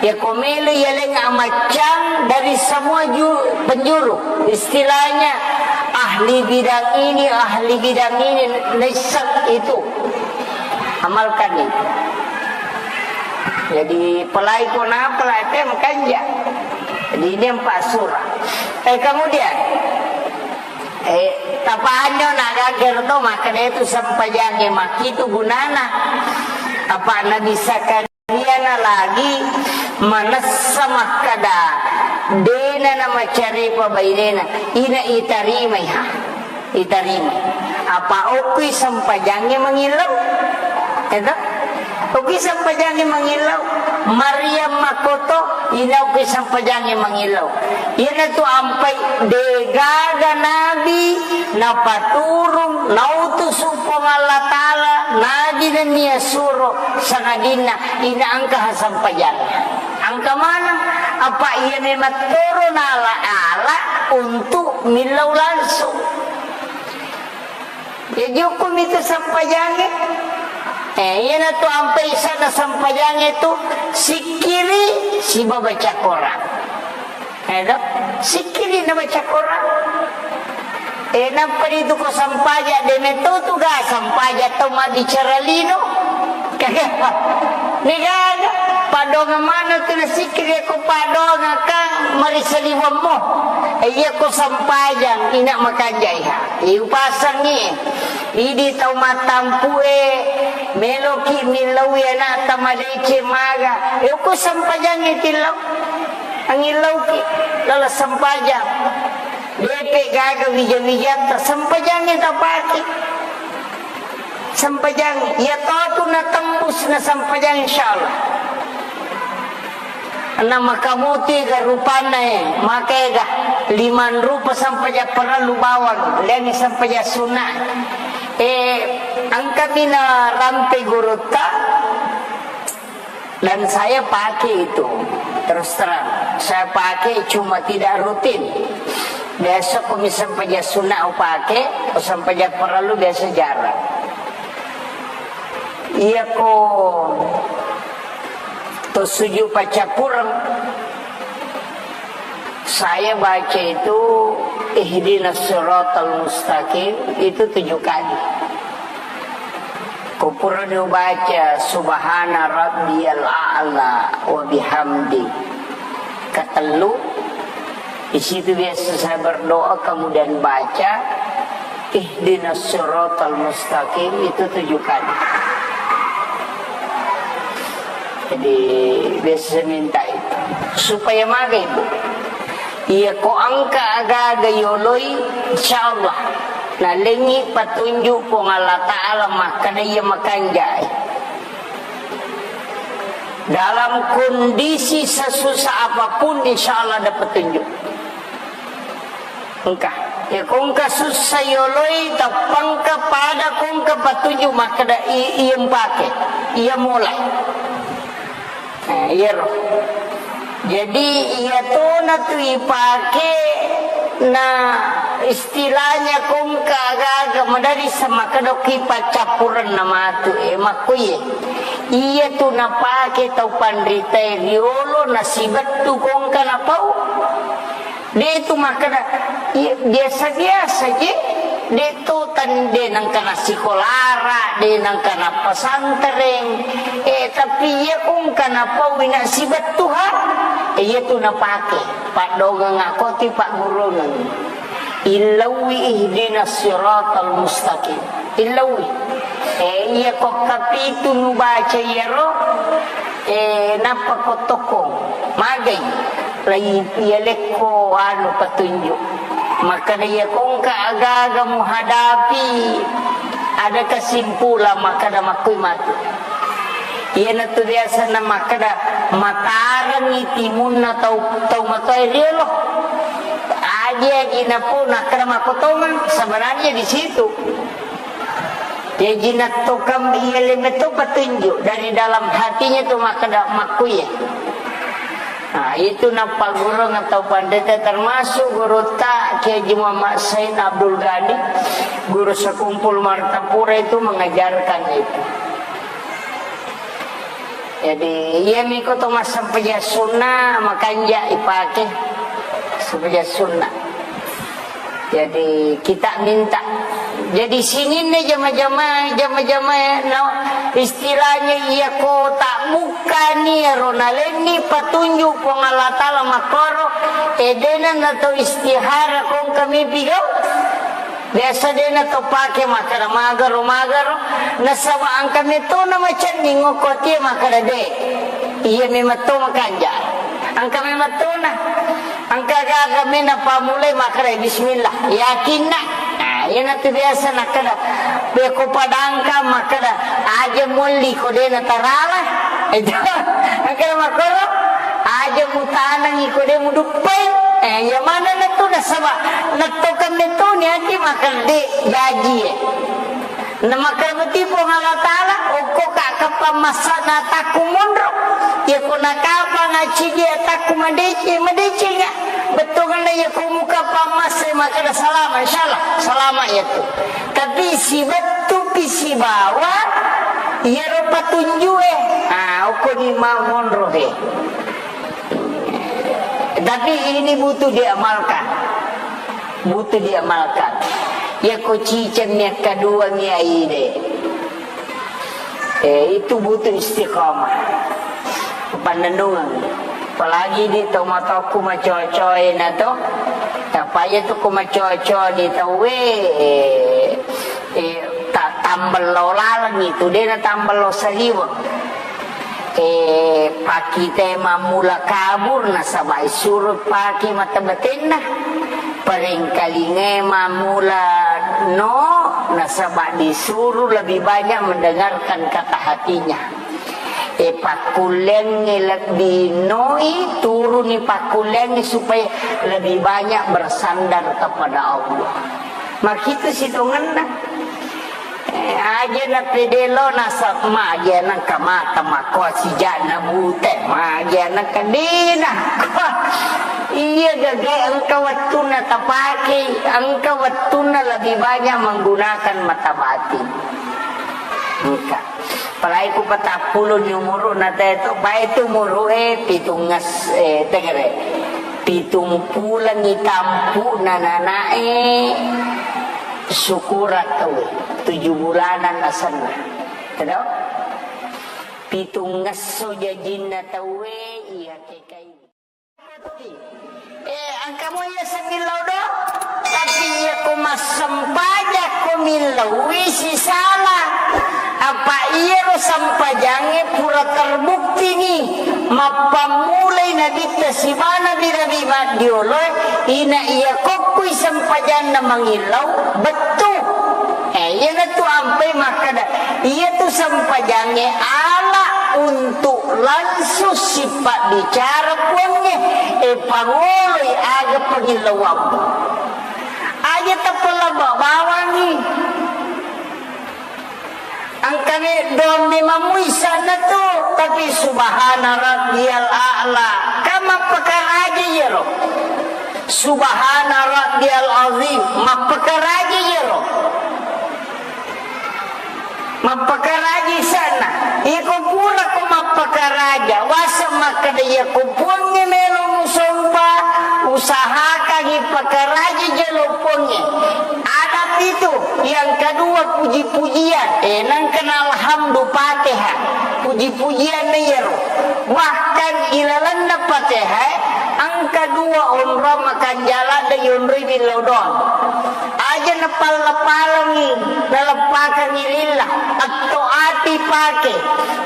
Yako melo yaleng amaccang dari semua ju-, penjuru. Istilahnya ahli bidang ini, ahli bidang ini, naisseng itu. Amalkan itu. Jadi, pelai ko napelai te makanja. Jadi, ini empat surah. Eh, kemudian, eh, tapanyo na gager to, makkeda itu sempajangnge makkitu gunana. Apa Nabi Zakaria na lagi manessa makkeda, dena na macaripa bainena, ina itarimai ha. Itarima. Apa okkui sempajangnge mangillau? Eto? Okkui sempajangnge mangillau. Maryam makkoto, ina okkui sempajangnge mangillau. Iyanatu ampai degaga nabi napaturung, nautusu Puang Allah Ta'ala, nabi nennia suro sangadinna ina engka ha sempajangnge. Engka maneng, apa iya memang toro nala-ala untuk millau langsung. Ya, jukumi tu sempajangnge. Eh, iyanatu ampai sana sempajangnge tu sikkiri siba baca Quran. Eh, do? Sikkiri na baca Quran. Eh, nappa ritu ko sampaja, de metto tu ga sampaja tau mabbicara lino. Kagak. Degaga. Padonga mana tu na sikkiri ko padonga kang marisaliwemmo. Eh, iya ko sampajang, ina makanjai ha. Iu pasangngi. Idi tau mattampue, meloki millaui anakta madeceng maga. Eh, ko sampajangngi tillau. Angillauki lala sempajang. Depe gaga wija-wijatta, sempajangnge tapake. Sempajang, iya totu na tembus na sempajang, insyaallah. Na makamuti ga rupanna e, maka ega liman rupa sempajang parellu bawang, leangi sempajang sunna. Eh, engkami na rampe gurutta, Dan saya pakai itu, terus terang. Saya pakai cuma tidak rutin. Biasa ko mi sempajang sunna upake, ko sempajang farallu biasa jarang. Iya ko to sujud paccappureng, saya baca itu ihdinas siratal mustaqim itu tujuh kali. Ko purani ubaca subhana rabbiyal a'la wa bihamdi katellu, di situ biasa saya berdoa, kemudian baca ihdinas siratal mustaqim itu tujuh kali. Jadi biasa saya minta itu supaya maga, Ibu. Iya ko engka aga-aga yoloi, insyaallah nalengngi patunjuk Puang Allah Ta'ala makkeda iya makanjai. Dalam kondisi sesusah apapun, insyaallah ada petunjuk. Engka. Ya ko engka sussa yoloi, tappangka pada ko engka patunjuk makkeda i-, iya mpake, iya mola. Nah, iyaro. Jadi, iya tona tu ipake, na istilahnya ko engka aga-aga madari semakedokki paccappurenna matu, eh, makkuye. Iya tu napake tau panritae riolo nasibettu ko engka napau. De' tu makkeda, iya, biasa-biasa je. De' tu tan-, de' nengka nassikolara, de' nengka nappesantreng. Eh, tapi iya ko engka napaui nasibettu ha, eh, iya tu napake. Paddongeng akoti paggurungeng. Illauwi ihdinas siratal mustaqim. Illauwi. Eh, iya ko kapitu nubaca iyaro, eh, nappa ko tokkong. Magai. Lai iya lekko anu petunjuk. Makkeda iya ko engka aga-aga muhadapi, ada kesimpulan makkeda makkui matu. Iyanatu biasa na makkeda matarengngi timunna tau, tau matoa riolo. Aji-aji napo nakkeda makkotongang, sebenarnya di situ. Jaji nattokang iya lemetto petunjuk dari dalam hatinya tu makkeda makkuye. Nah, itu nappagurung atau pandeta termasuk gurutta Kiai Haji Muhammad Said Abdul Ghani, guru sekumpul Martapura itu mengajarkan itu. Jadi, iya miko to massempajang sunna makanja ipake sempajang sunna. Jadi, kita minta. Jadi, sininna jama-jama, jama-jama, no, istilahnya iya ko tak buka ni ro nalenni patunjuk Puang Allah Ta'ala makkoro, edena nato istihara kong kami pigau. Biasa dena to pake makkada magaro, magaro. Nasaba angka metona macenning okko tie makkada de. Iya memang to makanja. Angka memang tona. Angka gaga mena pamulai makkada bismillah. Yakinna. Nah, iya natu biasa nakkada. Beko padangka makkada aja molli ko dena tarala. Itu. Angka makkoro. Aja mutanangi ko de muduppai. Eh, iya mana natu nasaba. Nattokan metoni aki makkada de jaji. Namakkeda mati Puang Allah Ta'ala, okko ka kapang massana takku monro. Iya ko nakapang acidi takku madeceng, madeceng ya. Bettuanna iya ko muka pammassa makkeda salama, insyaallah salama iya tu. Tapi sibettu pi sibawa iya ro patunjue. Ah, okko ni mau monro he. Tapi ini butuh diamalkan. Butuh diamalkan. Ya ko ciceng mi akkadua mi aide. Eh, itu butuh istiqamah. Pannennungeng. Apalagi di tomatoku macocoe na to. Tapaya tu ko macoco di tauwe, eh, eh, ta-, tambello laleng itu, de na tambello saliweng. Eh, pakite mammula kabur nasaba isuro pake mata batenna. Parengkalinge mammula no nasaba disuru lebih banyak mendengarkan kata hatinya. Eh, pakkullengnge lebbi noi, turuni pakkullengnge supaya lebih banyak bersandar kepada Allah. Makitu sitongenna. Aja na pede lo nasab magi anakka mata makko sijana bute, magi anakka dina. Iya gage engka wettunna tapake, engka wettunna lebih banyak menggunakan mata batin. Engka. Apalagi ku patappulo ni umuru na teto, bae tu umuru e pitungnges, eh, tegere. Pitung pulengi tampu na nanae syukurat tau tujuh bulanan asenna. Tedo? Pitungngesso jajinna tauwe iya kekai. Eh, engka mo iya semillau do, tapi iya ko massempajang ko millau wi sisala. Apa iyaro sempajangnge pura terbukti ni mappammulai nabitta sibana nabi-nabi maddioloe, ina iya kokkui sempajanna mangillau bettu. Eh, iyanatu ampai makkeda, iyatu sempajangnge ala untuk langsung sipabbicara Puangnge, eh, pangoloi aga pangillauammu. Aja tappa labba bawangi. Engkami doang memang muisana tu, tapi subhana rabbiyal a'la. Kan mappakaraja iyaro. Subhana rabbiyal azim, mappakaraja iyaro. Mappakaraja isanna. Iko pura ko mappakaraja, wasa makkeda iya ko Puangnge melo musompa, usahakangi pakaraja jolo Puangnge. Adab itu, yang kedua puji-pujian. Eh, nangkana alhamdu Fatihah. Puji-pujian na iyaro. Bahkan ilalenna Fatihah, engka dua onrong makanjala da yonroi billau doang. Aja napalla-pallangi, naleppakangi lillah, atto ati pake.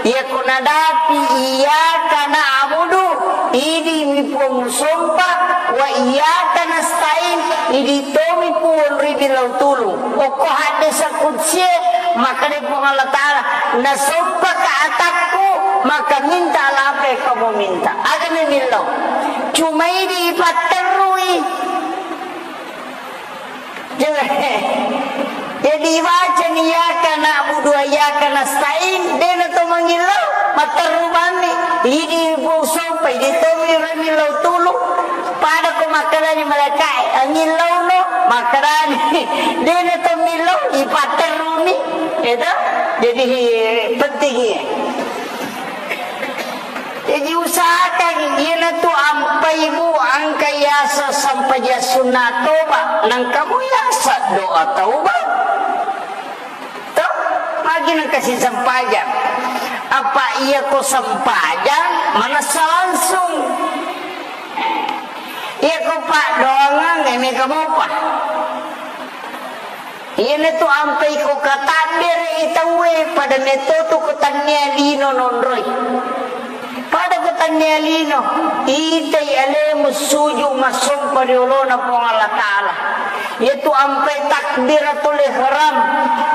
Iyako nadapi iyyaka na'budu, idi mi Puang musompa, wa iyyaka nasta'in, idi tomi Puang ribilau tulung. Okko haddesa kudsie, makkeda Puang Allah Ta'ala, nasompaka atakku, maka minta apa yang kamu minta. Aga memillau. Cuma idi ipatterrui. Jadi, jadi ibacani iyyaka na'budu wa iyyaka nasta'in, dena to mangillau, matterru bammi. Idi Puang sompa, idi tomi mangillau tulung. Pada ko makkedani malaikae, angillauno, makkedani, dena to millau, ipatterruni. Itu, jadi penting iya. Jadi usahakan iyanatu ampai bu engka yaseng sempajang sunna toba, nengka mu yaseng doa taubat. Toh, magi nengka si sempajang. Apa iya ko sempajang manessa langsung. Iya ko paddoangang, eh, mega mopa. Iyanatu ampai ko katabbere i tauwe, pada metto tu ko tannia lino nonroi. Pada ko tannia lino, itai alemu suju massompa ri olona Puang Allah Ta'ala. Iyatu ampai takbiratul ihram,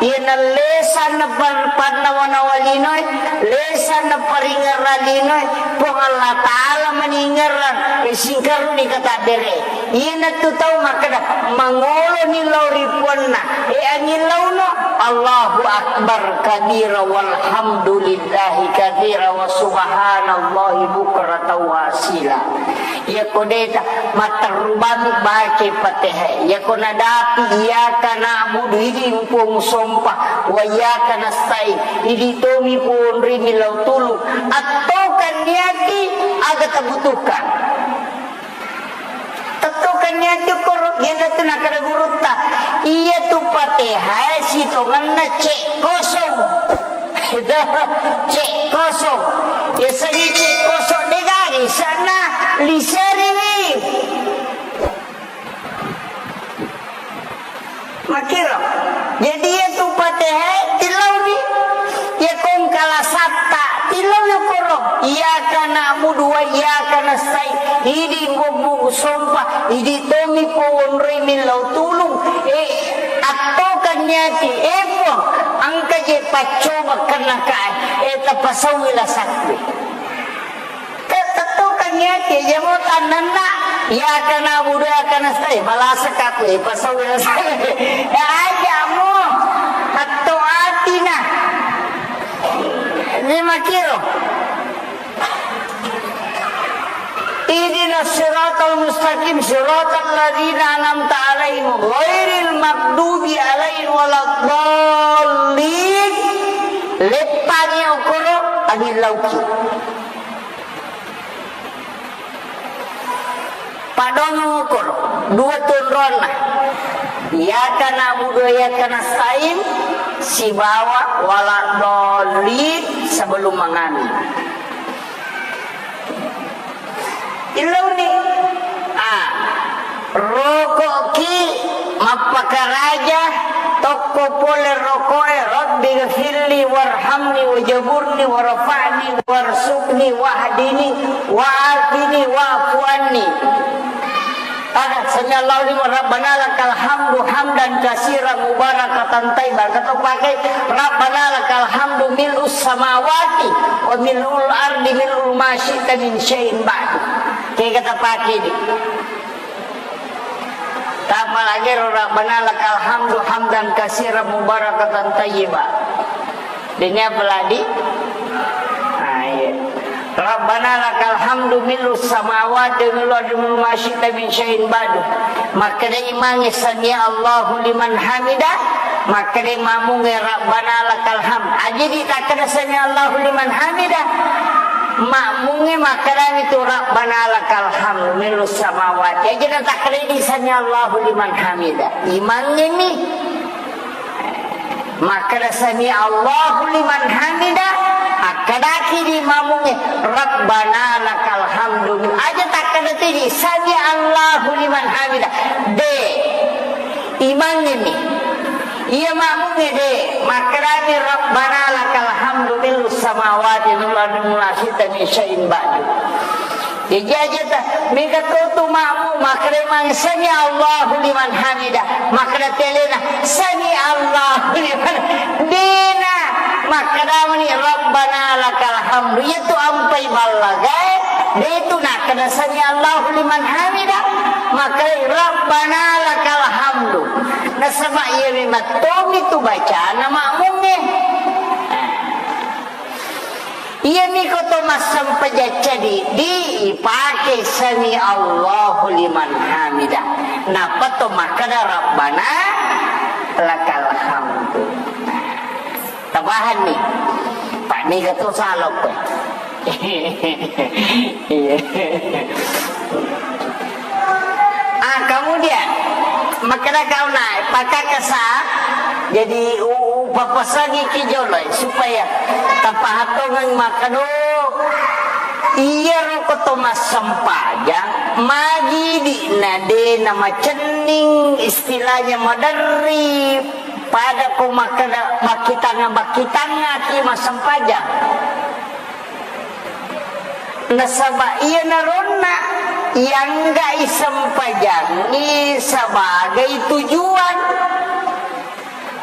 iyana lesanna pan-, pannawa-nawa linoe, lesanna paringerra linoe, Puang Allah Ta'ala maningerang, e, singkaruni katabbere. Iyanatu tau makkeda, mangoloni lao ri puanna. E, angillauno, Allahu Akbar kabira walhamdulillahi katsira wa subhanallahi bukratan wa asila. Iyako deta, matterru bami baca Fatihah. Iyako nadapi, iyyaka na'budu, idi Puang sompa, wa iyyaka nasta'in, idi tomi Puang ri millau tulung. Attokan niati aga tabutuhkan. Tettokan niati koro, iyanatu nakkeda gurutta. Iyatu Fatihah sitongenna cek kosong. Cek kosong. Yasengnge cek kosong degaga isanna, liseriwi. Makkiro. Jadi iyatu Fatihah tillauni. Iya kongkala satta tillau yokoro. Iyyaka na'budu wa iyyaka nasta'in. Idi Puang sompa, idi tomi Puang onroi millau tulung. E, attokan niati. E Puang, engka je paccoba kennakae. E, tapasauwi lasakku. Te-, tettokan niati, jamo tannanna, iyyaka na'budu wa iyyaka nasta'in, malasakka aku, e, pasau lasakku. Ya, aja mo. Atto Makiro. Ihdinas siratal mustaqim, siratal ladzina an'amta 'alaihim, ghairil maghdubi 'alaihim waladdallin. Leppangi okoro, angillauki. Padongeng okoro, dua tu onronna. Iyyaka na'budu wa iyyaka nasta'in, sibawa waladdallin sebelum mangami. Illauni. Ah, roko'ki mappakaraja tokko pole roko'e, "Rabbi ghfirli warhamni wajaburni warfa'ni warzuqni wahdini wa'afini wa'fu anni." Ada, "Sami Allahu liman, Rabbana lakal hamdu hamdan katsiran mubarakatan thayyiban." Kata pakai, "Rabbana lakal hamdu mil'us samawati wa mil'ul ardi mil'u ma syi'ta min syai'in ba'du." Ke kata pakai di. Tapalagi ro, "Rabbana lakal hamdu hamdan katsiran mubarakatan thayyiban." Denya peladi. Ah, iya. "Rabbana lakal hamdu mil'us samawati wa mil'ul ardi mil'u ma syi'ta min syai'in ba'du." Makkeda imangnge, "Sami Allahu liman hamida." Makkeda makmungnge, "Rabbana lakal hamd." Aja di takkeda, "Sami Allahu liman hamida." Makmungnge makkedami tu, "Rabbana lakal hamdu mil'us samawati." Aja na takkeda di, "Sami Allahu liman hamida." Imangnge mi. Makkeda, "Sami Allahu liman hamida." Akkedaki di makmungnge, "Rabbana lakal hamdu." Aja takkeda tu di, "Sami Allahu liman hamida." De. Imangnge mi. Iya makmungnge de. Makkedami, "Rabbana lakal hamdu mil'us samawati wal ardi wa mil'u ma syi'ta min syai'in ba'du." Jaji aja ta, mega to tu makmu, makkeda mang, "Sami Allahu liman hamida." Makkeda telena, "Sami Allahu liman." Dena, makkeda mani, "Rabbana lakal hamdu." Iya tu ampai ballagae, de tu nakkeda, "Sami Allahu liman hamida." Makkeda, "Rabbana lakal hamdu." Nasaba iya memang tomi tu bacana makmungnge. Iyami ko to massempajang cadi, di ipake sami Allahu liman hamida. Nappa to makkeda Rabbana lakal hamdu. Tapahanni? Pak, mega to salokko. Iya. Ah, kemudian, makkeda kauna, pakakasa, jadi u-, upapasangi ki jolo, supaya tapahatongeng makkeda, iyaro ko to massempajang, magi di na de na macenning, istilahnya maderri, pada ko makkeda, makkitanga-, makkitanga ki massempajang. Nasaba iyanaronna iangga'i sempajangngi sebagai tujuan,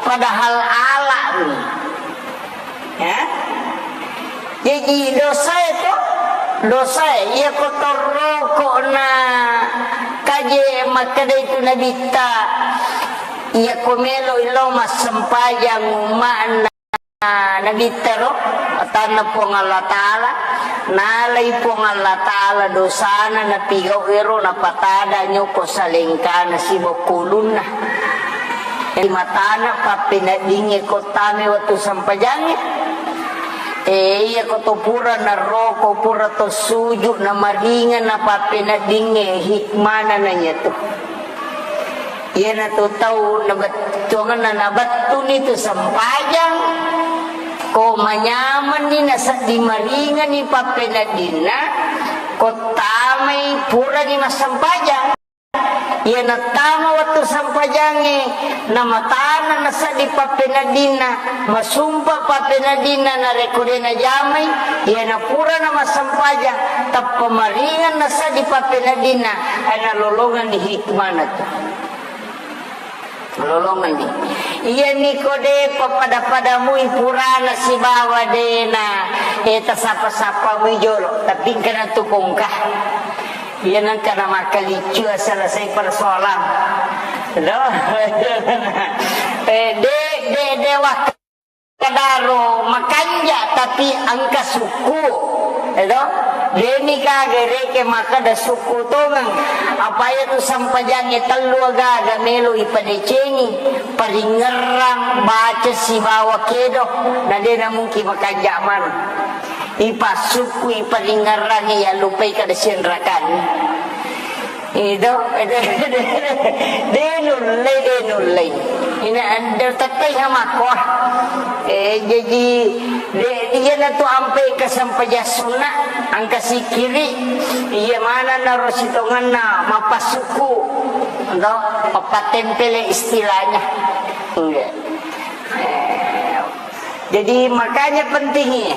padahal alani. Ya? Jaji dosae to, dosae, iya ko torroko na kaje makkeda itu Nabitta, iya ko melo ilo massempajang umma'na Nabittaro, atanna Puang Allah Ta'ala, nalai Puang Allah Ta'ala dosana napigau ero, napatada nyoko salengkana sibokkulunna. Ri matana pappeneddingnge ko tame wettu sempajangnge. E, iya ko to pura naroko, pura to suju, namaringa na pappeneddingnge, hikmana na iyatu. Iyanatu tau nabettuangenna, nabettuni tu sempajang, ko manyamenni nasedding maringani pappeneddinna, ko tamai purani massempajang. Iya nattama wettu sempajangnge, namatana nasedding pappeneddinna, masumpa pappeneddinna, narekko de najamai, iya napurana massempajang, tappa maringeng nasedding pappeneddinna, eh, nalolongenni hikmana tu. Lolongenni. Iyami ko de pappada-padamui purana sibawa dena, eh, tasapa-sapamui jolo, tapi engkana tu kongka. Iya nengkana makkaliccu selesai persoalan. Loh. Eh, de, de, de, wak- Daro makanja, tapi engka sukku, edo. Deni kage reke makkeda sukku tongeng. Apa iya tu sempajangnge tellu agaga melo ipadecengi, paringerrang, baca sibawa kedo, na dena mungkin makanja maneng. Ipassukku, iparingerrangi, yallupai kada sianrakanni. Ido, de nullei, de nullei. Ina, de tettai hamakko. Eh, jaji, de, iyana tu ampe ke sempajang sunna, engka sikkiri, iya manenna ro sitongenna mappassukku. Ndo, pappatempele istilahnya. Iya. Eh, Jadi, makanya pentingnya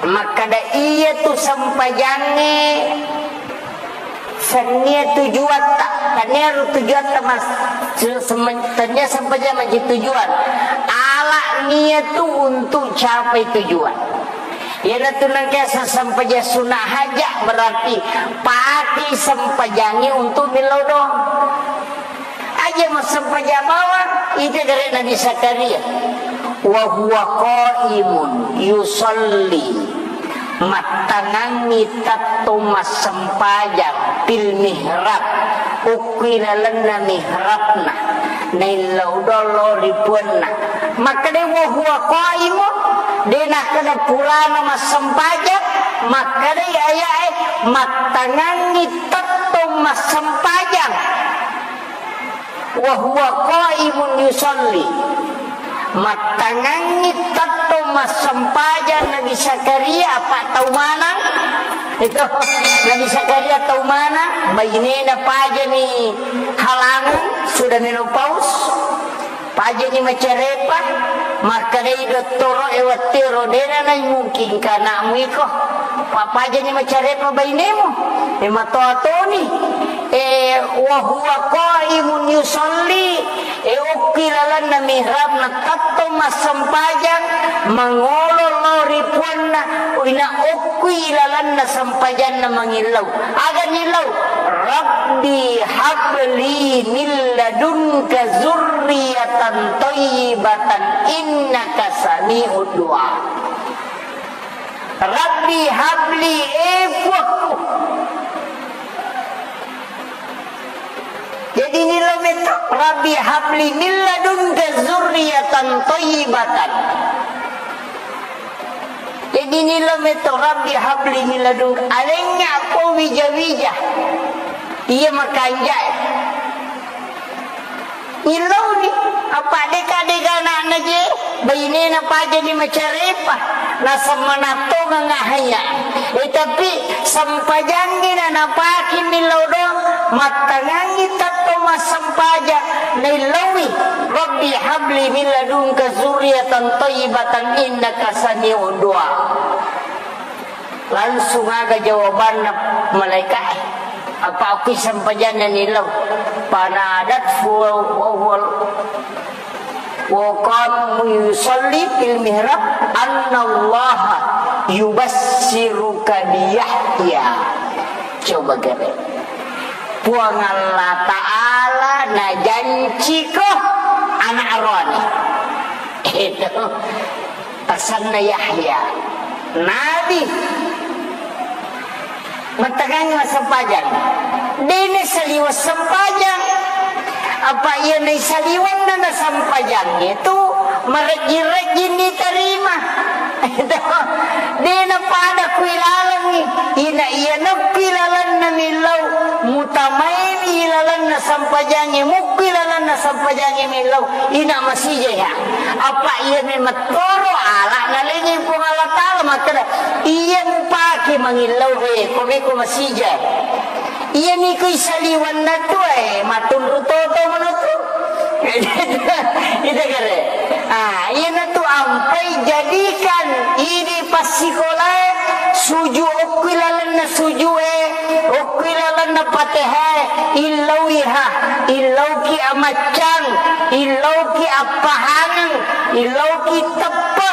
makkeda iya tu sempajangnge sennia tujuatta, tannia ro tujuatta mas-, se-, sem-, tannia sempajang maji tujuan. Alania tu untuk capai tujuan. Iyanatu nengka sesempajang sunna haja, berarti pati sempajangnge untuk millau doang. Aja massempajang bawang, ita gare Nabi Zakaria. Wa huwa qaimun yusalli, mattangangngi tettong massempajang, fil mihrab, okko ilalenna mihrabna, naillau doang lao ri puanna. Makkedai wa huwa qaimun, de nakkeda purana massempajang, makkedai ayae mattangangngi tettong massempajang. Wa huwa qaimun yusalli. Mattangangngi tettong massempajang Nabi Zakaria, apa tau manang? Itu Nabi Zakaria tau manang, bainena pajani halangan, sudah menopause, pajani macarepa, makkedai dottoro e wattero, dena nai mungkin kanakmu iko, pa-, pajani macarepa bainemu, e matoa toni. Eh, wa huwa qaimun yusalli, eh, okki lalenna mihrabna tettong massempajang, mangolo lao ri puanna, ina okki lalenna sempajanna mangillau. Aga nillau? Rabbi habli min ladunka zurriyatan thayyibatan innaka sami'ud du'a. Rabbi habli, eh, Puakku. Jadi nillau metto, Rabbi habli min ladunka zurriyatan thayyibatan. Jadi nillau metto, Rabbi habli min ladunka. Alengnga ko wija-wija. Iya makanjai. Illauni, apa deka-deka anakna je, bainena pajani macarepa, nasemmanattongang ahaya. Eh, tapi sempajangngi na napaki millau doang, mattangangngi tettong massempajang, naillaui, Rabbi habli min ladunka zurriyatan thayyibatan innaka sami'ud du'a. Langsung aga jawabanna malaika'e. Apa okki sempajanna nillau. Fanadathu wa huwa, wa qama yusalli fil mihrab annallaha yubassiruka bi Yahya. Coba gare. Puang Allah Ta'ala najanciko anak aroane. Itu. Asenna Yahya, nabi. Mattangangngi massempajang. De naisaliweng sempajang. Apa iya naisaliwenna na sempajang itu marejjing-rejjing diterima. De napada ku ilalengngi. Ina iya nokku ilalenna millau, mutamaini ilalenna sempajangnge, mukku ilalenna sempajangnge millau. Ina masija iya. Apa iya memettoro ala nalengi Puang Allah Ta'ala makkeda, iya mupake mangillau he, ko meko masija. Iya niko isaliwenna tu, eh, matunru toto manotu. Ita kare. Ah, iyanatu ampai jadikan idi passikolae suju okki lalenna sujue, okki lalenna Patehae, illauiha, illauki amaccang, illauki appahangeng, illauki teppe,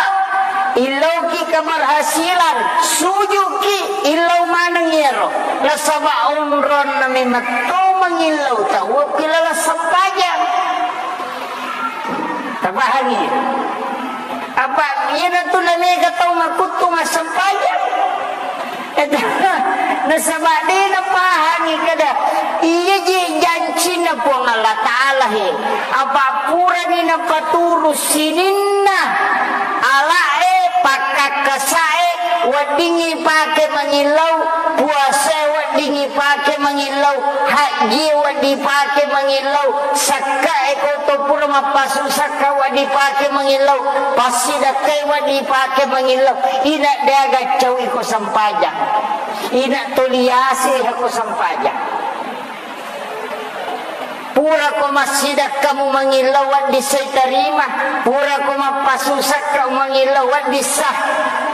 illauki keberhasilan, sujuki, illau maneng iyaro. Nasaba onronna memetto mangillau tau okki laleng sempajang. Tapahangi? Nasaba de napahangi kada iya je jancinna Puang Allah Ta'ala he. Apa purani napaturu sininna ala'e, pakkakkasae, weddingngi pake mangillau, puasae weddingngi pake mangillau, hajjie wedding pake mangillau, sakkae ko to pura mappasu sakka wedding pake mangillau, passidakkae wedding pake mangillau, ina deaga caui ko sempajang. Ina toliase ko sempajang. Purako massidakka mumangillau wedding sai tarima, purako mappasusakka mumangillau wedding sah,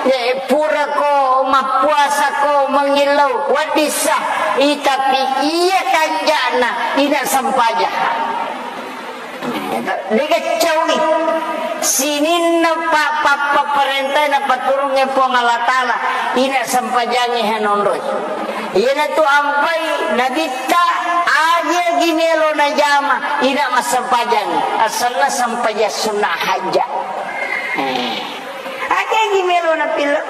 eh, purako mappuasako mangillau wedding sah, i, tapi iya tanja'na ina sempajang. Dega caui sininna pa-, pa-, papparentae napaturungnge Puang Allah Ta'ala, ina sempajangnge hanonroi. Iyanatu ampai Nabitta, aja gi melo najama, ina massempajangngi. Asalna sempajang sunnah hajja. Eh. Aja gi melo napillau.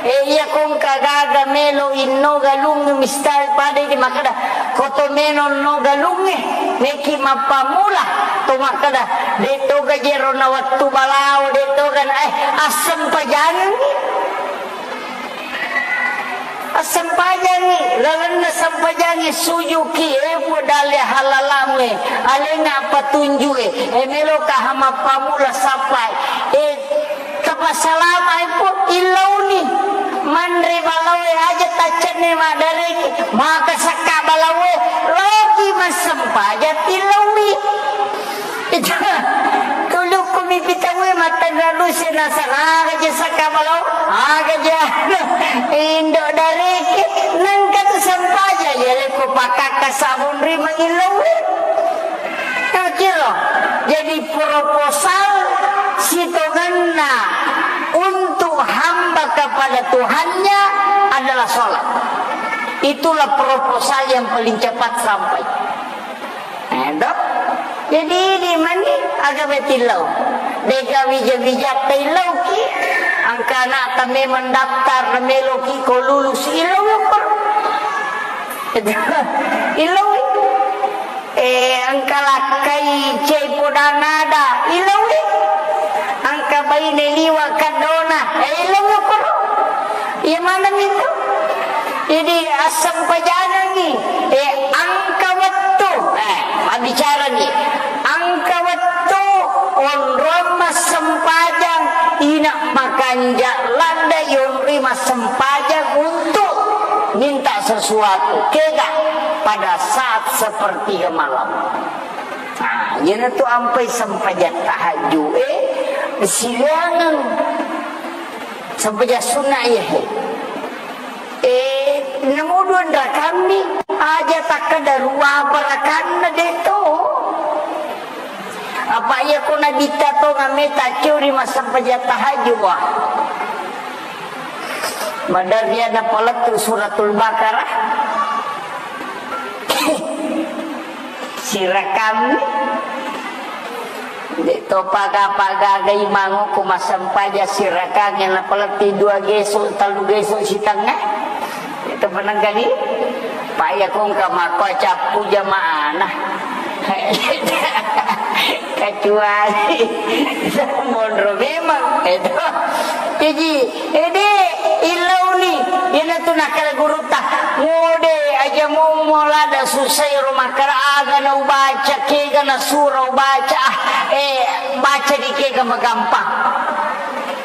Eh, iya kongka gaga melo inno galung mistal pada di makkeda, koto melo no galungnge, neki mappamula to makkeda, de toga jero na wettu balao, de toga na, eh, assempajangngi. Assempajangngi, lalenna sempajangngi sujuki, eh, Puang dalle halalamu, eh, alenna patunju, eh, eh, meloka hamappamula sappai, eh, tapassalama, eh, Puang, illauni, manre balaoe aja taccenne maddareki, maka sakka balaoe, loki massempajang tillaui. Itu, tulukku mipi tauwe mattanra lusi nasara, aga je sakka balao, aga je indo dareke, nengka tu sempaja, ya leko pakakka sabun ri mangilauwe. Nakiro, jadi proposal sitongenna untuk hamba kepada Tuhannya adalah sholat. Itulah proposal yang paling cepat sampai. Eh, dok. Jadi, idi mani aga betillau. Dega wija-wija taillau ki. Angka anakta memang daftar, meloki ko lulus, illau yukkur. Illau. Eh, angka lakkai cei podang ada, illau. Angka baine liwa kaddona, eh, illau yukkur. Iya maneng itu? Jadi, assempajangengngi, eh, engka wettu, eh, mabbicarani, engka wettu onrong massempajang, ina makanja ladde yonri massempajang untuk minta sesuatu. Kega pada saat sepertiga malam. Nah, iyanatu ampai sempajang tahajud, eh, siliangeng. Sempajang sunna iya he. Eh, namudu anrakammi, aja takkeda ruapa rakanna de to. Apa iya ko nabitta to ngameta curi massempajang tahajud, wah. Madarri ana palettu suratul Baqarah. Sirakammi. De to paga-paga ga imango ko massempajang sirakangnge napaletti dua geso, tellu geso sitengnga. Itu penegani. Paya kongka makko cappu jamaana. Kecuali monro memang. Itu. Jadi, Ede, illauni, iyanatu nakkeda gurutta, mode aja mommo lada susai ro makkeda aga na ubaca, kega na sura ubaca, ah, eh, baca di kega magampang.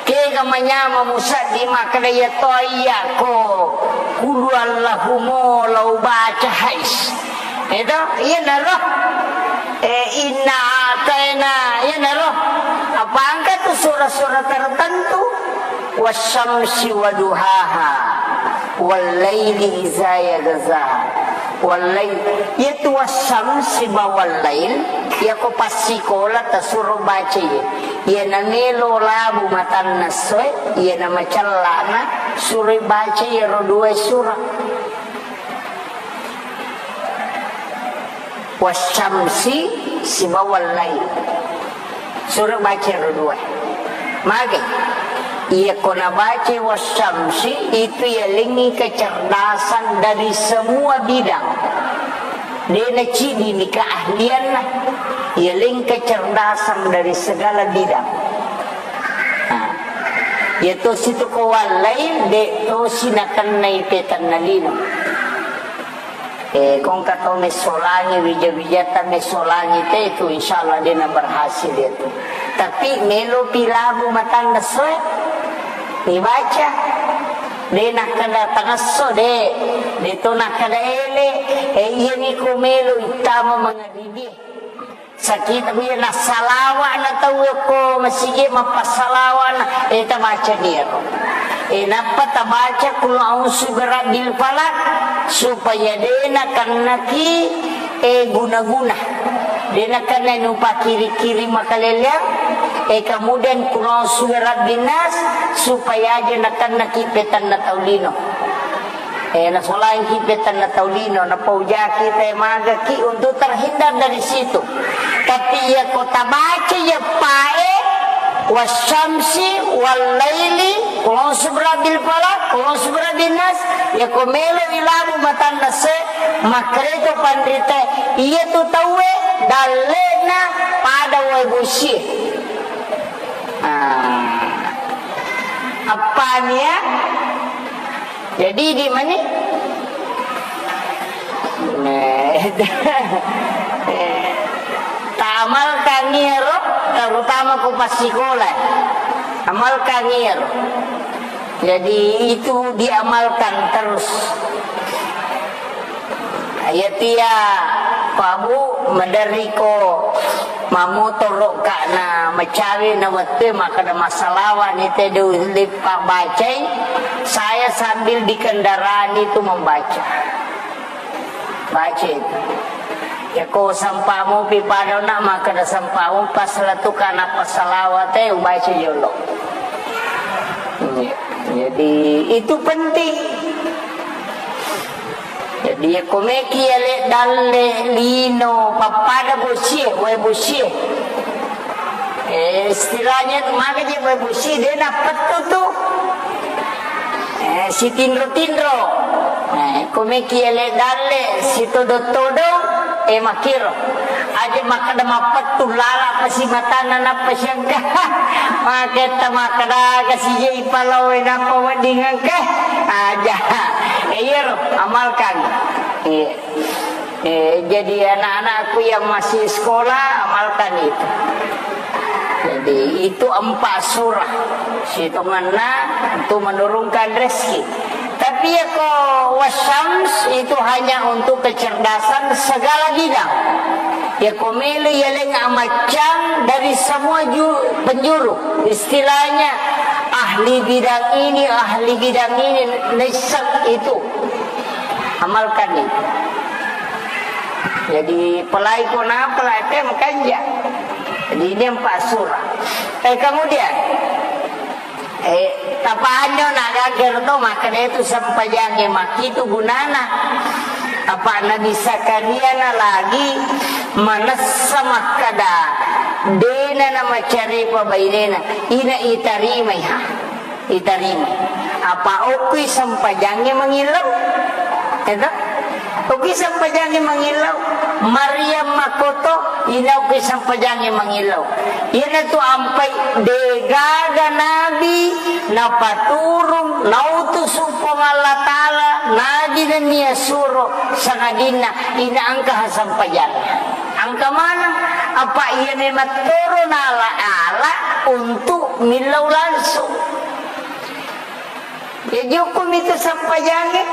Kega manyama musaddi makkeda iya to iya ko, kulu Allahu mo la ubaca hais. Eto, iyanaro. Eh, inna ataina, iyanaro. Apa engka tu sura-sura tertentu? Wasyamsi waduhaha, wallaili iza yaghsha. Wallail, iyatu wasyamsi ba wallail, iyako passikola tasuro baca iya. Iyana melo labu matanna essoe, iyana macellana suroi baca iyaro dua sura. Wasyamsi sibawa wallail. Sura baca ro dua. Mage. Iya, ko nabaca wasyamsi, itu yalengngi kecerdasan dari semua bidang. De' naciddini keahlianna, yaleng kecerdasan dari segala bidang. Nah, iya tosi tu ko wallail, de' tosi nakennai petanna lino. Eh, kongka tau messolangi, wija-wijata messolangi te itu, insya Allah de' na berhasil itu. Tapi melo pi labu matanna essoe, dibaca. De' nakkeda tangesso, de'. De' to nakkeda ele. Eh, iya ni ko melo ittama mangaribie. Sakita buya nassalawa na tau ko masigi mappassalawa na, eh, tabaca ni ero. Eh, nappa tabaca kul a'udzu birabbil falaq supaya de' nakennaki, eh, guna-guna. De' nakenna nupakiri-kiri makaleleang, eh, kemudian kul a'udzu birabbin nas supaya aja nakennaki petanna tau lino. Eh, nasolangki petanna tau lino, napaujaki te magaki untuk terhindar dari situ. Tapi iya ko tabaca iya pae, wasyamsi, wallaili, kul a'udzu birabbil falaq, kul a'udzu birabbin nas, iya ko melo ilabu matanna se, makkereto panrite, iya tu tauwe dallena pada wae bosie. Ah. Appania? Jadi di mani? Nah, ta amalkan iyaro, terutama ko passikola. Amalkan iyaro. Jadi itu diamalkan terus. Iya tia, Pak Bu, maderriko mammotoro'ka na macawe na wettue makkeda massalawa ni te de' ulle pabbacai, saya sambil di kendaraan itu membaca. Baca itu. Iya ko sampa'mu pi padona makkeda sampa'mu pas latuka na passalawa te ubaca jolo. Iya. Jadi itu penting. Jadi, iya ko meki ale dalle lino pappada bosie, wae bosie. Eh, istilahnya tu maka je wae bosie, de' nappettu tu. Eh, sitinro-tinro. Eh, ko meki ale dalle sitodong-todong, eh, makkiro. Aja makkeda mappettu lala pasi matanna nappa siangka. Maketta makkeda kasi je ipalawe nappa wedding engka. Aja. Eh, iyaro amalkan. Iya. Eh, jadi anak-anakku yang masih sekolah, amalkan itu. Jadi itu empat surah. Sitongenna untuk menurunkan rezeki. Tapi iya ko wasyams itu hanya untuk kecerdasan segala bidang. Iya ko melo iya leng amaccang dari semua ju-, penjuru. Istilahnya ahli bidang ini, ahli bidang ini, nisab itu. Amalkan itu. Jadi pelai ko napa lai te makanja. Jadi ini empat surah. Eh, kemudian Eh, tapanjo na gaggero to makkeda itu sempajangnge makkitu gunana. Apa Nabi Zakaria na lagi manessa makkeda, de'na na macarepa bainena, ina itarimai ha. Itarimai. Apa okkui sempajangnge mangillau? Eto? Oki sempajangnge mangillau. Maryam makkoto, ina oki sempajangnge mangillau. Iyanatu ampai degaga nabi napaturung nautusu Puang Allah Ta'ala, nabi nennia suro sangadinna ina engka ha sempajanna. Engka maneng apa iya memang toro nala ala untuk millau langsung. Jaji hukkumi tu sempajangnge.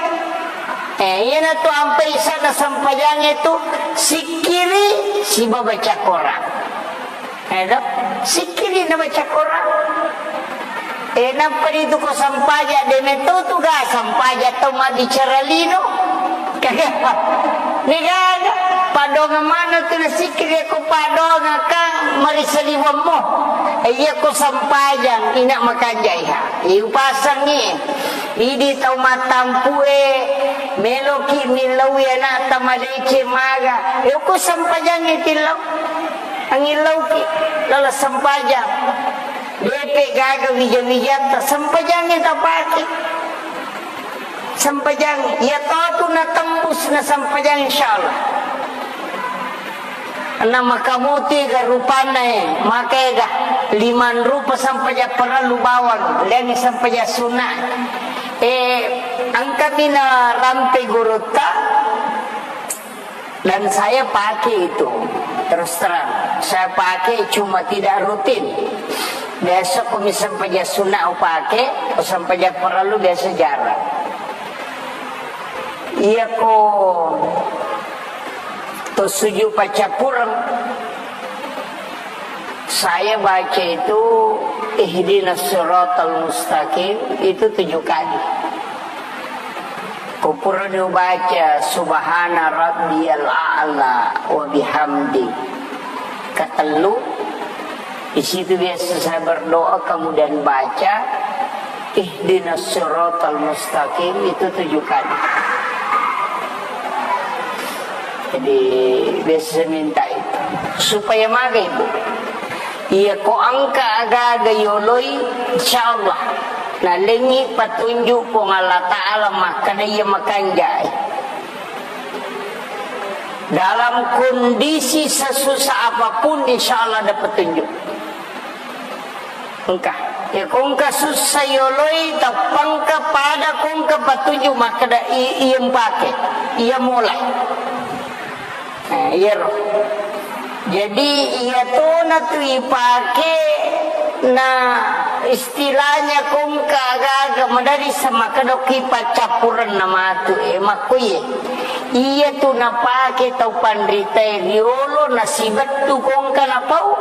Eh, iyanatu ampai sana sempajangnge tu sikkiri siba baca Quran. Eh, do? Sikkiri na baca Quran. Eh, nappa ritu ko sempajang de metto tu ga sempajang tau mabbicara lino. Kagak. Degaga. Padongang mana tu na sikkiri ko padongang kang marisaliwammo. Eh, iya ko sempajang ina makanjai ha. Iupasangngi, idi tau mattampu'e, meloki millauwi ana'ta madeceng maga. Yoko sempajangngi tillau. Angillauki lala sempajang. Depe gaga wija-wijatta, sempajangnge tapake. Sempajang, iya totu natembus na sempajang, insyaallah. Na makamuti ga rupanna e, maka ega limang rupa sempajang parellu bawang, laingngi sempajang sunna. Eh, engkami narampe gurutta, dan saya pakai itu. Terus terang, saya pakai cuma tidak rutin. Biasa ko mi sempajang sunna upake, ko sempajang parellu biasa jarang. Iya ko to sujud paccappureng, saya baca itu ihdinas siratal mustaqim itu tujuh kali. Kupurani ubaca subhana rabbiyal a'la wa bihamdi. Katellu, di situ biasa saya berdoa, kemudian baca ihdinas siratal mustaqim itu tujuh kali. Jadi biasa saya minta itu supaya maga, Ibu. Iya ko engka aga-aga yoloi, insyaallah nalengngi patunjuk Puang Allah Ta'ala makkeda iya makanjai. Dalam kondisi sesusah apapun, insyaallah ada petunjuk. Engka. Ya ko engka sussa yoloi, tappangka pada ko engka patunjuk makkeda i-, iya mpake, iya mola. Nah, iyaro. Jadi, iya tona tu ipake na istilahnya ko engka aga-aga madari semakedokki paccappurenna matu, eh, makkuye. Iya tu napake tau panritae riolo nasibettu ko engka napau.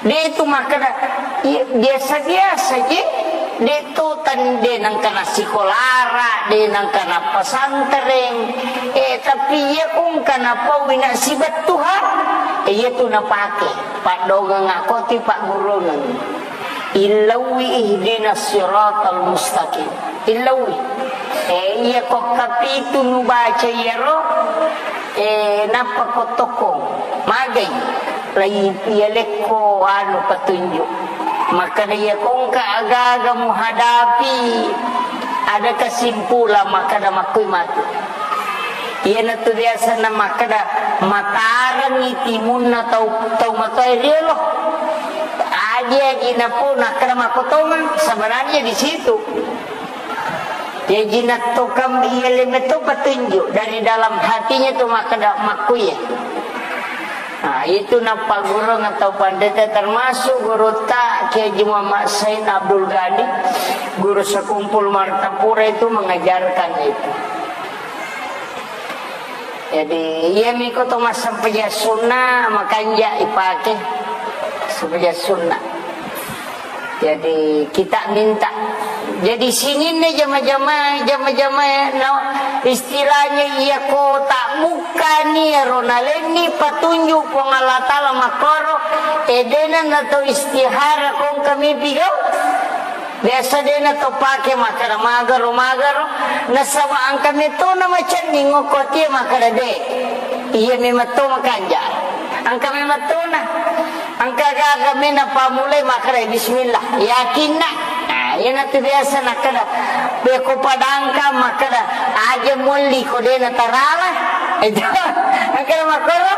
De tu makkeda, iya, biasa-biasa je. De tu tan-, de nengka nasikolara, de nengka nappesantreng. Eh, tapi iya ko engka napauwi nasibettu ha. Eh, iya tu napake. Paddongeng akoti paggurungeng. Illauwi ihdinas siratal mustaqim. Illauwi. Eh, iya ko kapitu nubaca iyaro, eh, nappa ko tokkong. Magai. Lai iya lekko anu petunjuk. Makkeda iya ko engka aga-aga muhadapi, ada kesimpulan makkeda makkui matu. Iyanatu biasana makkeda matarengngi timunna tau, tau matoa riolo. Aji-aji napau nakkeda makkotongang, sebenarnya di situ. Jaji nattokam iya lemetto petunjuk dari dalam hatinya tu makkeda makkuye. Nah, itu nappagurung atau pandeta termasuk gurutta Kiai Haji Muhammad Said Abdul Ghani, guru sekumpul Martapura itu mengajarkan itu. Jadi, iyami ko to massempajang sunna, makanja ipake sempajang sunna. Jadi, kita minta. Jadi, sininna jama-jama, jama-jama, no, istilahnya iya ko tak bukkani ro nalenni patunjuk Puang Allah Ta'ala makkoro, edena nato istihara kong kami pigau. Biasa de' na to pake makkeda magaro, magaro. Nasaba engka metto na macenning okko tie makkeda de'. Iya memang to makanja. Engka memang to na. Engka gaga mena pamulai makkeda bismillah. Yakinna. Nah, iya na tu biasa nakkeda. Beko padangka makkeda aja molli ko de' na tarala. Itu. Engka makkoro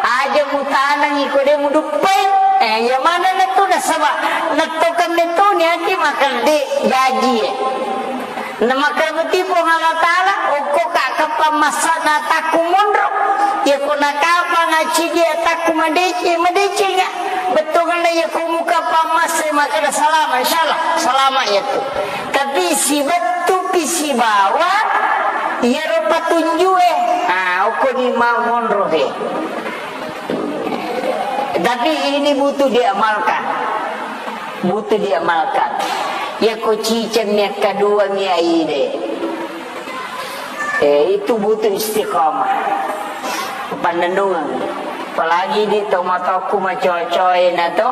aja mutanangi ko de' muduppai. Eh, iya mana na tu nasaba. Nattokan metto ni aki makkeda de' jaji e. Na makkeda muti Puang Allah Ta'ala, okko ka kapang massa na takku monro. Iya ko na kapang acidi takku madeceng, madeceng ya. Bettuanna iya ko muka pang massa makkeda salama, insyaallah salama iya tu. Tapi sibettu pi sibawa iya ro patunju e. Ah, okko ni mau monro he. Tapi ini butuh diamalkan. Butuh diamalkan. Ya ko ciceng mi akka dua mi aide. Eh, itu butuh istiqamah. Pannennungeng. Apalagi di tomatoku macocoe na to.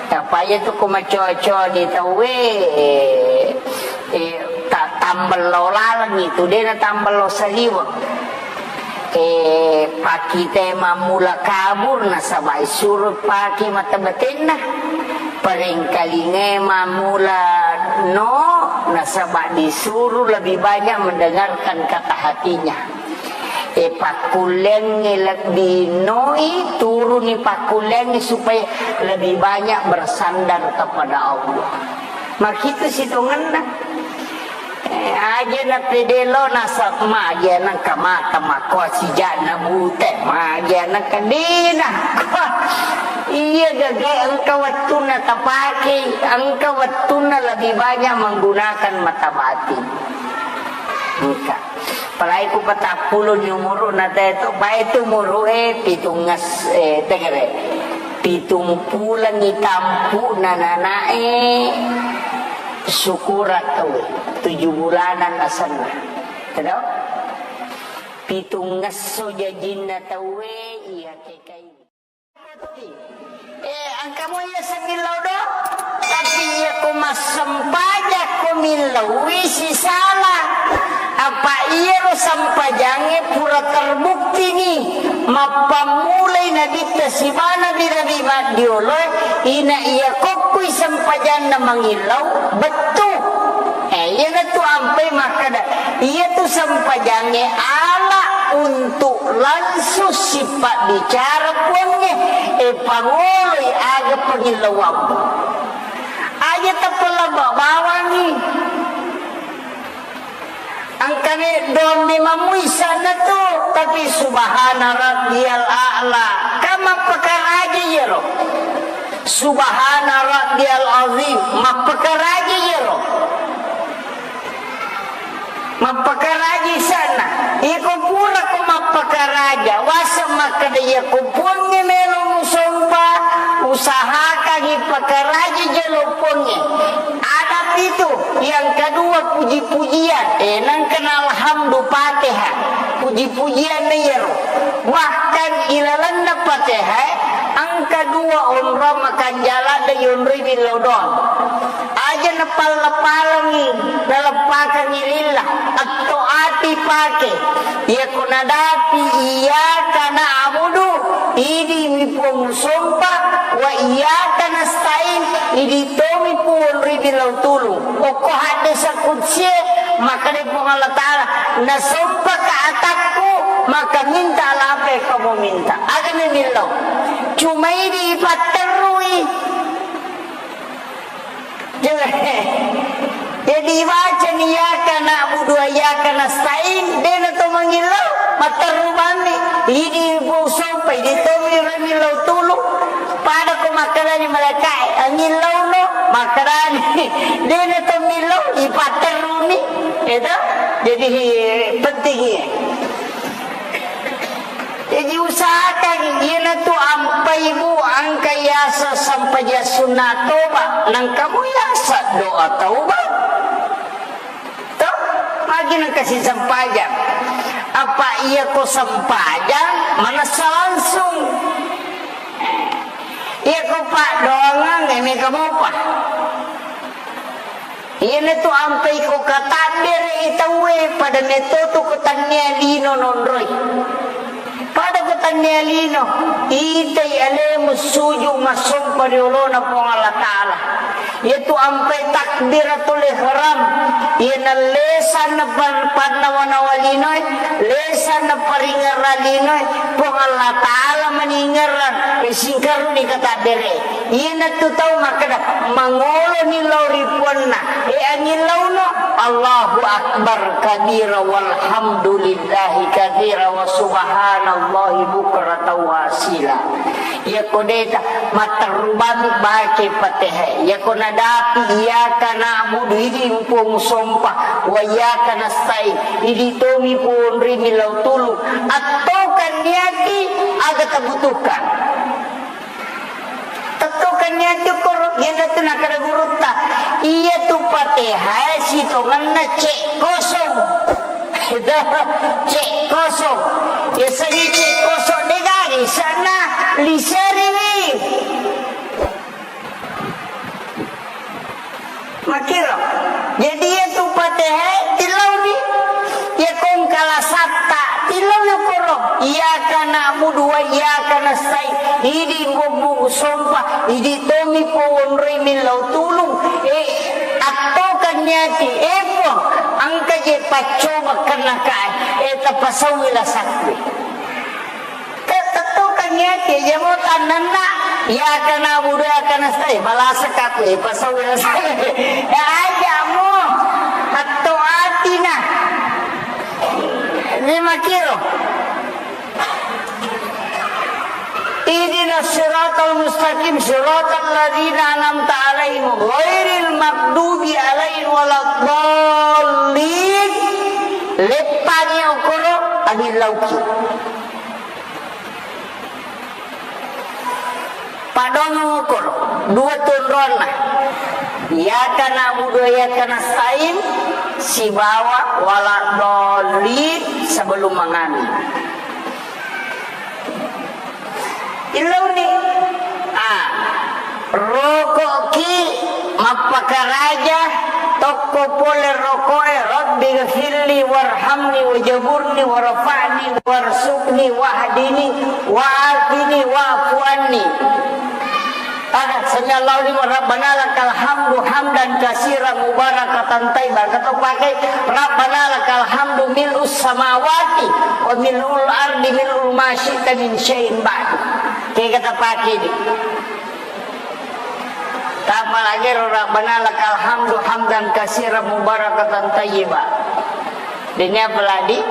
Tapaya tu ko macoco ni tauwe, eh, eh, ta-, tambello laleng itu, de' na tambello saliweng. Eh, pakite mammula kabur nasaba suro pake mata batenna. Parengkalingai mammula no, nasaba disuruh lebih banyak mendengarkan kata hatinya. E, pakkulleangngi lebbi noi, turuni pakkulleangngi supaya lebih banyak bersandar kepada Allah. Makitu sitongenna. Eh, aja na pede lo nasab, maja nengka mata makkoa sija'na bute, maja nengka dina. Iya gage engka wettunna tapake, engka wettunna lebih banyak menggunakan mata batin. Engka. Apalagi ku patappulo ni umuru na teto, bae tu umuru e pitungnges, eh, tegere. Pitung pulengngi tampu'na nanae, syukuran tauwe, tujuh bulanan asenna. Tedong? Pitungngesso jajinna tauwe, iya kekai. Eh, engka mo iya semillau do, tapi iya ko massempajang ko millaui sisala. Apa iyaro sempajangnge pura terbukti ni mappammulai nabitta sibawa nabi-nabi maddioloe, ina iya kokkui sempajanna mangillau bettu. Eh, iyanatu ampai makkeda, iyatu sempajangnge ala untuk langsung sipabbicara Puangnge, eh, pangoloi aga pangillauammu. Aja tapalabba bawangi. Engkani doang memang muisana tu, tapi subhana rabbiyal a'la. Kan mappakaraja iyaro. Subhana rabbiyal azim, mappakaraja iyaro. Mappakaraja isanna. Iko pura ko mappakaraja, wasa makkeda iyako Puangnge melo musompa, usahakangi pakaraja jolo Puangnge. Ada pitu, yang kedua puji-pujian. Eh, nangkana alhamdu Fatihah. Puji-pujian na iyaro. Bahkan ilalenna Fatihah, engka dua onrong makanjala da yonroi billau doang. Aja napalla-pallangi, naleppakangi lillah, atto ati pake. Iyako nadapi iyyaka na'budu, idi mi Puang musompa, wa iyyaka nasta'in, idi tomi Puang ribilau tulung. Okko haddesa kudsie, makkeda Puang Allah Ta'ala, nasompaka atakku, maka minta apa yang kamu minta. Aga memillau. Cuma idi ipatterrui. Jadi, ibaca ni iyyaka na'budu wa iyyaka nasta'in, dena to mangillau, matterru bammi. Idi bu sompai, idi to mi millau tulung. Pada ko makkedani malaikae, angillau no, makkedani. Dena to millau, ipatterruni. Itu, jadi penting iya. Jadi usahakan iyanatu ampai bu engka yasa sempajang sunna toba, nangkamu yasa doa taubat. Toh, magi nangka si sempajang. Apa iya ko sempajang manessa langsung. Iya ko paddoangang eme kamopa. Iyanatu ampai ko katabbere i tauwe, pada metto tu ko tannia lino nonroi. Pada ko tannia lino, itai alemu suju massompa ri olona Puang Allah Ta'ala. Iyatu ampai takbiratul ihram, iyana lesanna pan-, pannawa-nawa linoe, lesanna paringerra linoe, Puang Allah Ta'ala maningerrang, e, singkaruni katabbere. Iyanatu tau makkeda, mangoloni lao ri puanna. E, angillauno, Allahu Akbar kabira walhamdulillahi katsira wa subhanallahi bukratan wa asila. Iyako deta, matterru bami baca Fatihah. Iyako nadapi, iyyaka na'budu, idi Puang sompa, wa iyyaka nasta'in, idi tomi Puang ri millau tulung. Attokan niati aga tabutuhkan. Tettokan niati koro, iyanatu nakkeda gurutta. Iyatu Fatihah sitongenna cek kosong. Cek kosong. Yasengnge cek kosong degaga isanna, liseriwi. Makkiro. Jadi iyatu Fatihah tillauni. Iyako engka lasatta tillauni koro. Iyyaka na'budu wa iyyaka nasta'in. Idi bubbu sompa, idi tomi powonroi millau tulung. Eh, attokan niati, eh, Puang, engka je paccoba kennakae, eh, tapasauwi lasakku. Te-, tettokan niati, jamo tannanna, iyyaka na'budu wa iyyaka nasta'in, malasakka aku, eh, pasauwi lasakku. Ya, aja mo, atto atina. Lima kilo. Ihdinas siratal mustaqim, siratal ladzina an'amta 'alaihim, ghairil maghdubi 'alaihim waladdallin. Leppangi okoro, amillauki. Padongo okoro, dua tonronna. Iyyaka na'budu wa iyyaka nasta'in, sibawa waladdallin sebelum mangami. Illauni. Ah, roko'ki mappakaraja tokko pole roko'e, "Rabbi ghfirli warhamni wajaburni warfa'ni warzuqni wahdini wa'afini wa'fu anni." Ada, sami Allahu liman, Rabbana lakal hamdu hamdan katsiran mubarakatan thayyiban. Kata pakai, Rabbana lakal hamdu mil'us samawati wa mil'ul ardi mil'u ma syi'ta min syai'in ba'du. Kayak kata pakai di. Tapalagi ro Rabbana lakal hamdu hamdan katsiran mubarakatan thayyiba. Dini apa lagi?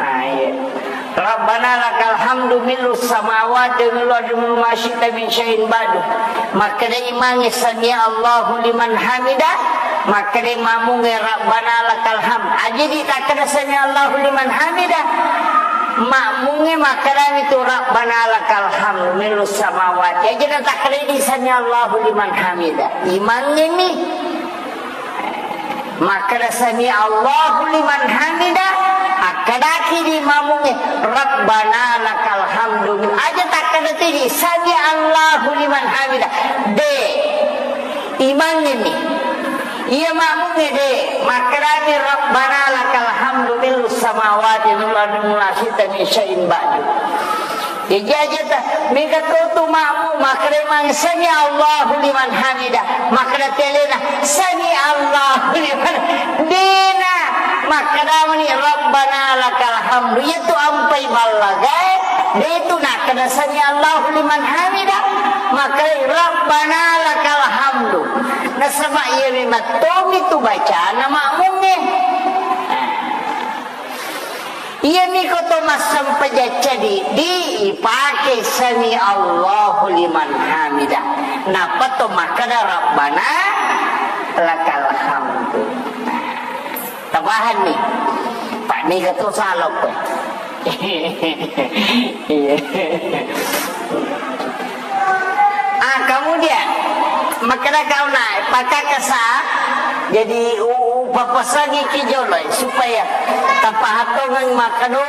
Ah, iya. Rabbana lakal hamdu mil'us samawati wa mil'ul ardi mil'u ma syi'ta min syai'in ba'du. Makkeda imangnge sami Allahu liman hamida, makkeda makmungnge Rabbana lakal hamd. Aja di takkeda sami Allahu liman hamida, makmungnge makkedami tu Rabbana lakal hamdu mil'us samawati. Aja na takkeda di sami Allahu liman hamida. Imangnge mi. Makkeda sami Allahu liman hamida, akkedaki di makmungnge, Rabbana lakal hamdu. Aja takkeda tu di sami Allahu liman hamida. De. Imangnge mi. Iya makmungnge de. Makkedami Rabbana lakal hamdu mil'us samawati wal ardi wa ma syi'ta min syai'in ba'du. Jaji aja ta, mega to tu makmu, makkeda mang sami Allahu liman hamida, makkeda telena, sami Allahu liman, dena, makkeda mani, Rabbana lakal hamdu, iya tu ampai ballagae, de tu nakkeda sami Allahu liman hamida, makkeda Rabbana lakal hamdu, nasaba iya memang tomi tu bacana makmungnge. Iyami ko to massempajang cadi, di ipake sami Allahu liman hamida. Nappa to makkeda Rabbana lakal hamdu. Tapahanni? Pak, niga to salokko. Iya. Ah, kemudian, makkeda kauna, pakakasa, jadi u-, upapasangi ki jolo, supaya tapahatongeng makkeda,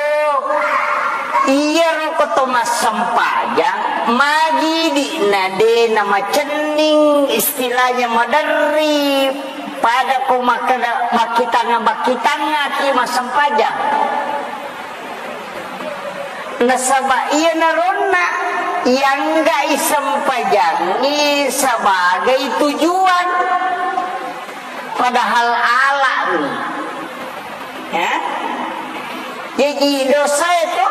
iyaro ko to massempajang, magi di na de na macenning, istilahnya maderri, pada ko makkeda, makkitanga-, makkitanga ki massempajang. Nasaba iyanaronna iangga'i sempajangngi sebagai tujuan, padahal ala'ni. Ya? Jaji dosae to,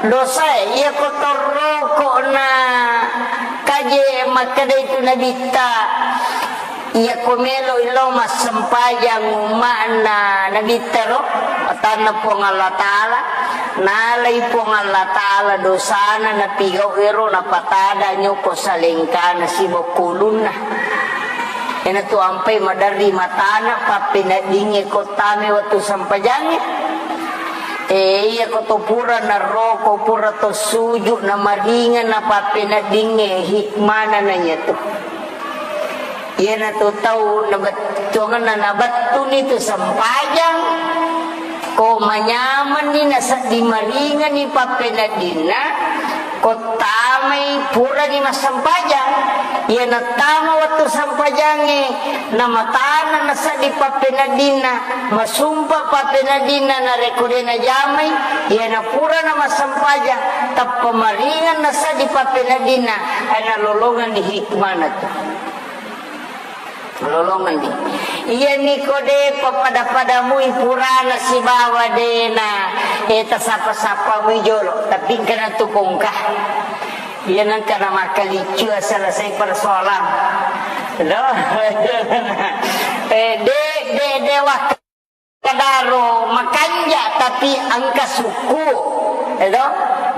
dosae iya ko torroko na kaje makkeda itu nabitta. Iyako melo'i lao massempajang umma'na Nabitta ro, matanna Puang Allah Ta'ala, nalai Puang Allah Ta'ala dosana napigau ero, napatada nyoko salengkana sibawa kulunna. Iyanatu ampai maderri matana, pappeneddingnge ko tame wettu sempajangnge. E, iyako to pura naroko, pura to suju, namaringeng, napappeneddingnge, hikmana na iyatu. Iyanatu tau nabettuangenna nabettuni tu sempajang, ko manyamenni nasedding maringenni pappeneddinna, ko tama Mai purani massempajang, iya nattama wettu sempajangnge, namatana naseddi pappeneddinna, masumpa pappeneddinna narekko de najamai, iya napura namassempajang, tappa maringeng naseddi pappeneddinna, eh, nalolongenni hikmana tu. Lolongenni. Iyami ko de pappada-padamui purana sibawa dena, eh, tasapa-sapamui jolo, tapi engkana tu kongka. Iya nengka na makkaliccu selesai persoalan. Do? Eh, de, de, de wak- Kadaro makanja, tapi engka sukku, edo?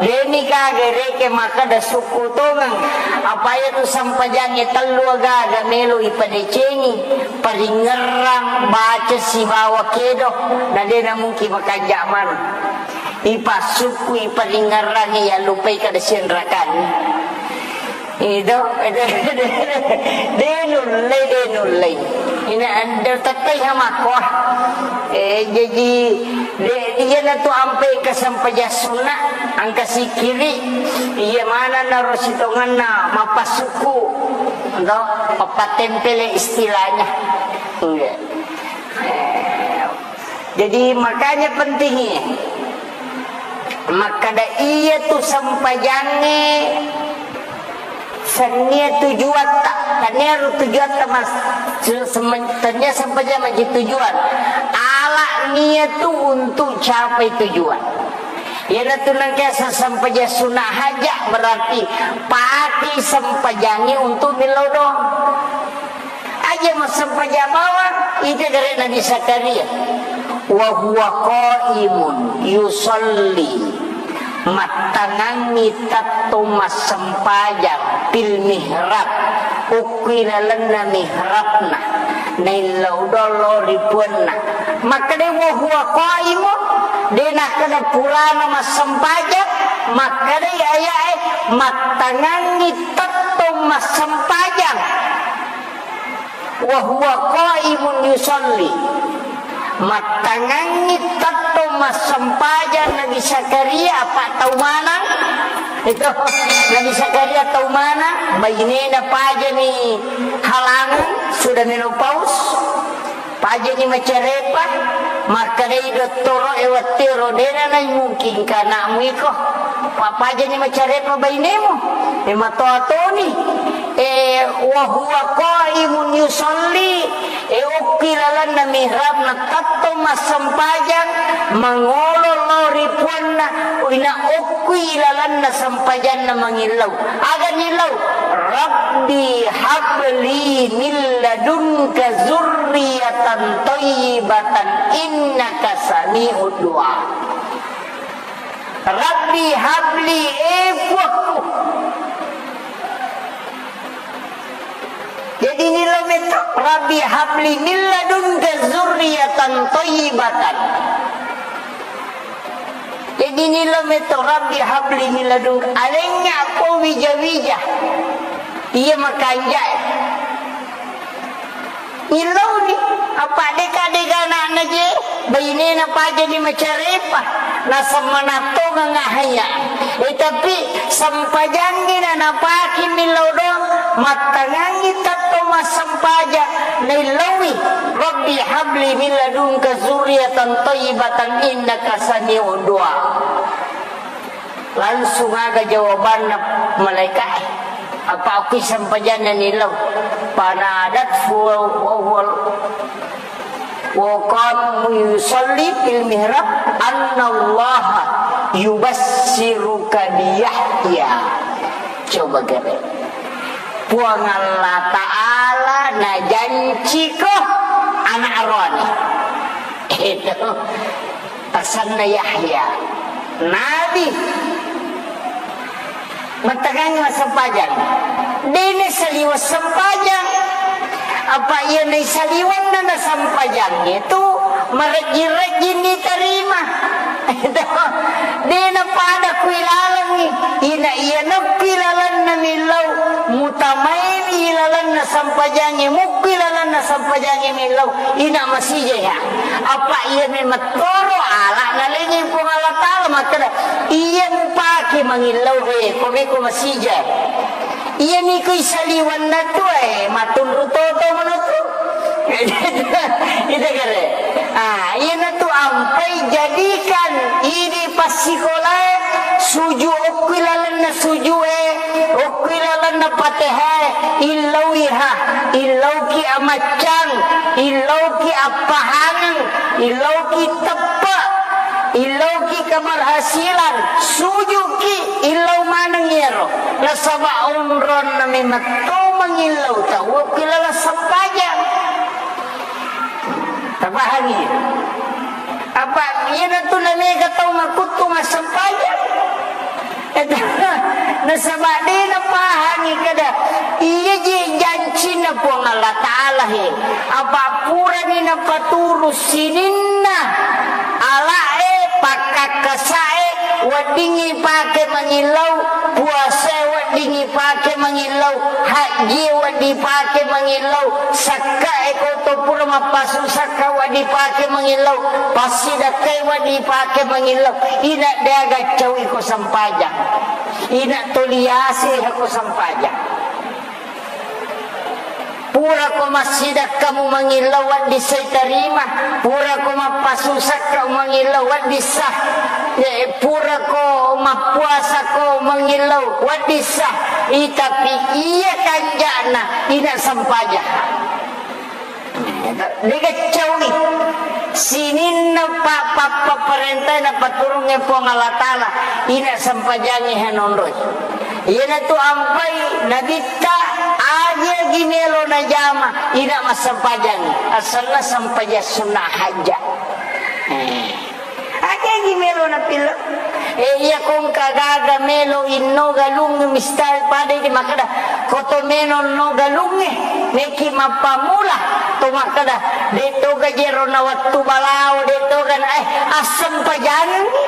Deni ka gereke makkeda sukku tongeng. Apa iya tu sempajangnge tellu aga-aga melo ipadecengi, paringerrang, baca sibawa kedo, na dena mungkin makanja maneng. Ipassukku, iparingerrangi, yallupai kada sianrakanni. Ido, de nullei, de nullei. Ina ande tettai hamakko. Eh, jaji, de, iyana tu ampe kesempajang sunna, engka sikiri, iya mana naro sitonganna mappasukku, do, mappatempele istilahnya. Iya. Eh, jadi makanya pentingnya. Makkeda iya tu sempajangnge sennia tujuatta, tennia ro tujuatta mas, se-, semen-, tennia sempajang maji tujuan. Ala nia tu untuk capai tujuan. Iyanatu nengka sesempajang sunna haja berarti pati sempajangnge untuk millau doang. Aja massempajang bawang, ita gare Nabi Zakaria. Wa huwa qaimun yusalli. Mattangangngi tettong massempajang fil mihrab. Ukkui lalenna mihrabna. Naillau dollo ri puanna. Makkedai wa huwa qaimun, de nakkeda purana massempajang, makkedai ayae mattangangngi tettong massempajang. Wa huwa qaimun yusalli. Mattangangngi tettong massempajang Nabi Zakaria, apa tau manang? Itu Nabi Zakaria tau manang, bainena pajani halangan, sudah menopause, pajani macarepa, makkedai dottoro e, wettero dena naimungkinka anakmu iko, pa-, pajani macarepa bainemu, e matoa toni. Eh, wa huwa qaimun yusalli, eh, okki lalenna mihrabna tettong massempajang, mangolo lao ri puanna, ina okkui lalenna sempajanna mangillau. Aga nillau? Rabbi habli min ladunka zurriyatan thayyibatan innaka sami'ud du'a. Rabbi habli, eh, Puakku. Jadi nillau metto, Rabbi habli min ladunka zurriyatan thayyibatan. Jadi nillau metto, Rabbi habli min ladunka. Alengnya ko wija-wija. Iya makanjak. Nillauni, apa deka-deka anakna je, bainena pajani macarepa, nasemmanattongang ahaya. Eh, tapi sempajangngi na napaki millau doang, mattangangngi tettong massempajang, naillaui, Rabbi habli min ladunka zurriyatan thayyibatan innaka sami'ud du'a. Langsung aga jawabanna malaika'e. Apa okki sempajanna nillau. Fanadathu wa huwa, wa qama yusalli fil mihrab annallaha yubassiruka bi Yahya. Coba gare. Puang Allah Ta'ala najanciko anak roani. Itu. Asenna Yahya, nabi. Mattekangngi massempajang. Dene saliweng sempajang. Apa iya naisaliwenna na sempajangnge tu marejjing-rejjing nitarima. Dena pada kui lalengngi. Ina iya neppi lalenna millau. Mutamaini lalenna sempajangnge, mukkui lalenna Sempajangnge millau, ina masija ya. Apa iya memettoro ala nalengi Puang Allah Ta'ala makkeda, iya mupake mangillau he, ko meko masija. Iya niko isaliwanna tu, eh, matunru toto manotu. Ita kare. Ah, iya natu ampai jadikan idi passikolae suju okkui lalenna sujue, okkui lalenna patehae, illauiha, illauki amaccang, illauki appahangeng, illauki teppe, illauki keberhasilan, sujuki illau maneng iyaro. Nasaba onronna memetto mangillau tau okkui laleng sempajang. Tapahangi? Apa iyanatu namega tau makuttu massempajang? Nasaba de napahangi kada iya je jancinna Puang Allah Ta'ala he. Apa purani napaturu sininna alae, pakkakkasae, weddingngi pake mangillau, puasae weddingngi pake mangillau, hajjie wedding pake mangillau, sakkae ko to pura mappasu sakka wedding pake mangillau, passidakkae wedding pake mangillau. Ina deaga caui ko sempajang. Ina toliase ko sempajang. Purako massidakkamu mangillau wedding sai tarima, purako mappasusakka mangillau wedding sah, eh, purako mappuasako mangillau wedding sah, i, tapi iya kanja'na ina sempajang. Degaccauwi sininna pa-, pa-, papparentae napaturungnge Puang Allah Ta'ala, ina sempajangnge hanonroi. Iyanatu ampai nabitta, aja gi melo najama, ina massempajangngi. Asenna sempajang sunna hajja. Eh. Aja gi melo napillau. Eh, iya kongka gaga melo inno galung misal pada di makkeda, koto melo no galungnge, meki mappamula to makkeda, de toga jero na wettu balao, de toga na, eh, assempajangngi.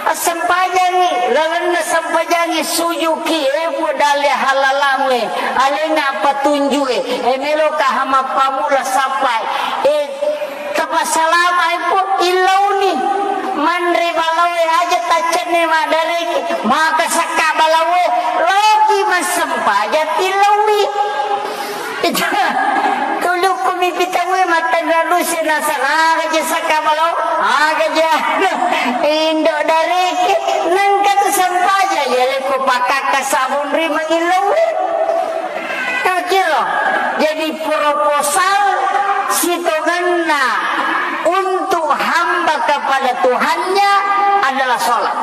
Assempajangngi, lalenna sempajangngi sujuki, eh, Puang dalle halalamu, eh, alena patunju, eh, eh, meloka hamappamula sappai, eh, tapassalama, eh, Puang, illauni, manre balaoe aja taccenne maddareki, maka sakka balaoe, loki massempajang tillaui. Itu, tulukku mipitauwe mattanra duse nasara, aga je sakka balo, aga je indo dareke, nengka tu sempaja, ya leko pakakka sabun ri mangilauwe. Kiro, jadi proposal sitongenna untuk hamba kepada Tuhannya adalah sholat.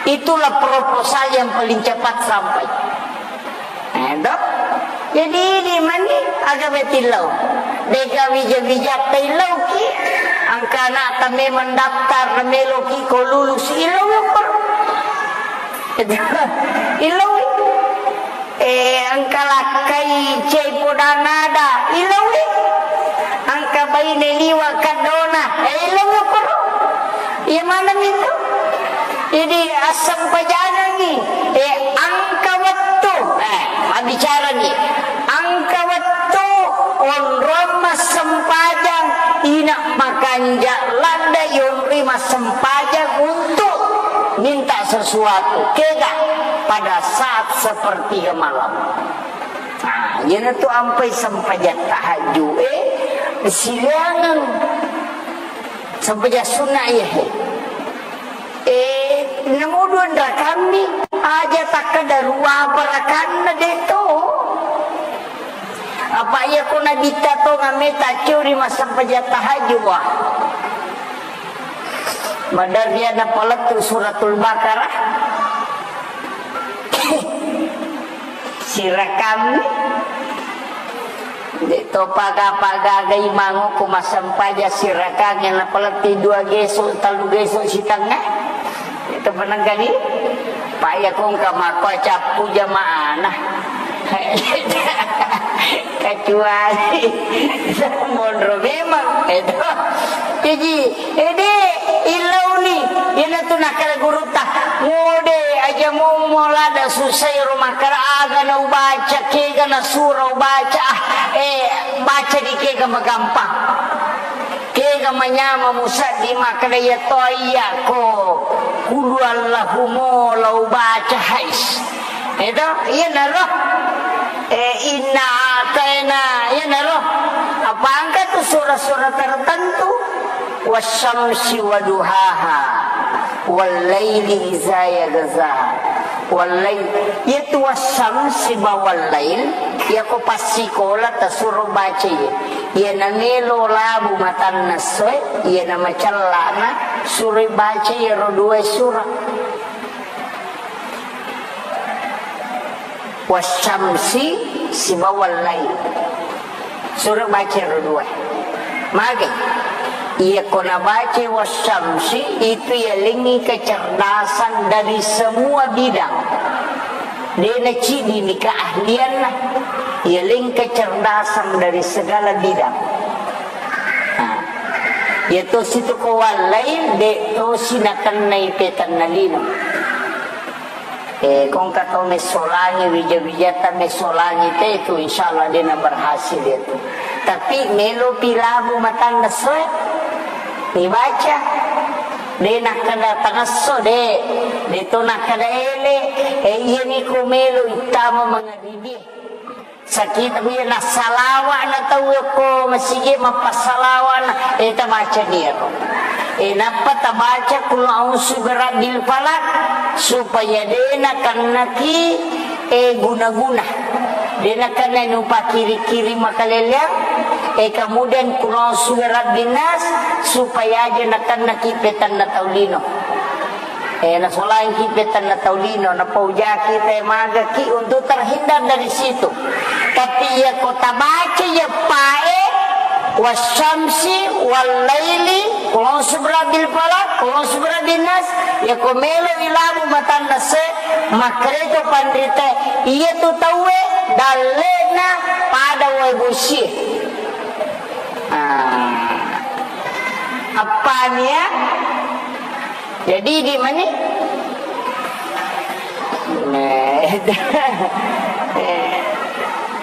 Itulah proposal yang paling cepat sampai. Eh, to? Jadi, idi mani aga betillau. Deka wija-wija taillauki. Angka anakta memang daftar meloki ko lulus illau lokor. Illau. Eh, angka lakkai cei podana ada. Illau. Angka baine liwa kadona. Eh, illau lokor. Iya maneng itu. Jadi, assempajangengngi, eh, angka wettu, eh, mabbicarani, angka wettu onrong massempajang, ina makanja ladde yonri massempajang untuk minta sesuatu, kega pada saat sepertiga malam. Nah, iyanatu ampai sempajang tahajud, eh, silaingeng. Sempajang sunna iya he. Eh, namu dua rakammi, aja takkeda ruapa rakanna de to. Apa iya ko nabitta to ngammeta curi massempajang tahajud, wah. Maderri ada palettu Suratul Baqarah. Sirakammi. De to paga-paga gai mango ko massempajang sirakangnge napaletti dua geso, tellu geso sitengnga. Itu penengkali. Paya kongka makko cappu jamaana. Kecuali monro memang itu. Jadi, ede illauni. Iyanatu nakkeda gurutta, "Ngode aja mumo ladda susai ro makkeda aga na ubaca, kega na sura ubaca, ah, eh, baca di kega magampang. Kega manyama musaddi makkeda iya to iya ko kulu Allahu mo la ubaca hais." Eto, iyanaro. Eh, inna ataina, iyanaro. Apa angka tu sura-sura tertentu? Wasyamsi waduhaha, wallaili iza yaghsha, wallail. Iyatu wasyamsi ba wallail, iyako passikola tasuro baca iya. Iyana melo labu matanna essoe, iyana macellana suroi baca iyaro dua sura. Wasyamsi sibawa wallail. Suro baca ro dua. Mage. Iya ko nabaca wasyamsi itu yalengngi kecerdasan dari semua bidang. Dena cidi ni keahlianna. Yalengngi kecerdasan dari segala bidang. Nah, iya tosi tu ko wallail, de tosi nakennai petanna lino. Eh, kongka tau messolangi, wija-wijata messolangi te tu, insyaallah de na berhasil itu. Tapi melo pi labu matanna soe, dibaca. De nakkeda tangesso de, de to nakkeda ele, eh, iya ni ko melo ittama mangaribi. Sakita buya nassalawa na tau ko masigi mappassalawa na, eh, tabaca ni ero. Eh, nappa tabaca kul a'udzu birabbil falaq supaya de nakennaki, eh, guna-guna. De nakenna nupakiri-kiri makaleleang, eh, kemudian kul a'udzu birabbin nas supaya aja nakennaki petanna tau lino. Eh, nasolangki petanna tau lino, napaujaki te magaki untuk terhindar dari situ. Tapi iya ko tabaca iya pae, wasyamsi, wallaili, qul a'udzu birabbil falaq, qul a'udzu birabbin nas, iya ko melo ilabu matanna se, makkereto panrite, iya tu tauwe dallena pada wae bosie. Ah. Appania? Jadi di mani? Nah, eh,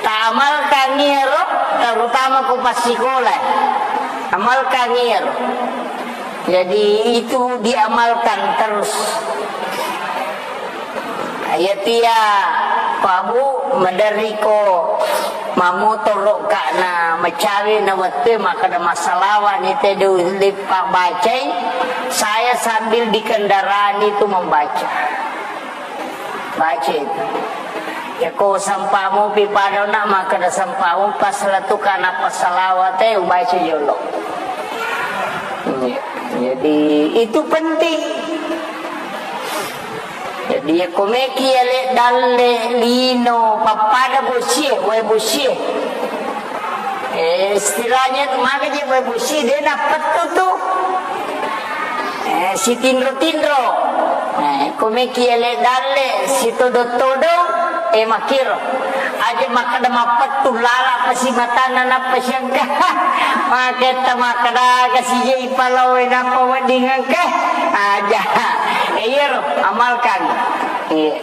taamalkan iyaro, terutama ko passikola. Amalkan iyaro. Jadi itu diamalkan terus. Iya tia, ko Abu, maderri ko mamotoro ka na macawe na wettu makkeda massalawa ni te de ulle pabacai, saya sambil di kendaraan itu membaca. Baca itu. Ya ko sampamu pi pada na makkeda sampamu pas letu kana passalawat te ubaca jolo. Iya. Jadi itu penting. Jadi, iya ko meki ale dalle lino pappada bosie, wae bosie. Eh, istilahnya tu maka je wae bosie, de nappettu tu. Eh, sitinro-tinro. Eh, ko meki ale dalle sitodo-todo, eh, makiro. Aja makkeda mappettu lala pasi matanna nappa siangka. Maketta makkeda aga sijai palawe nappa wedding engka. Aja. Eh, iyaro, amalkan. Iya.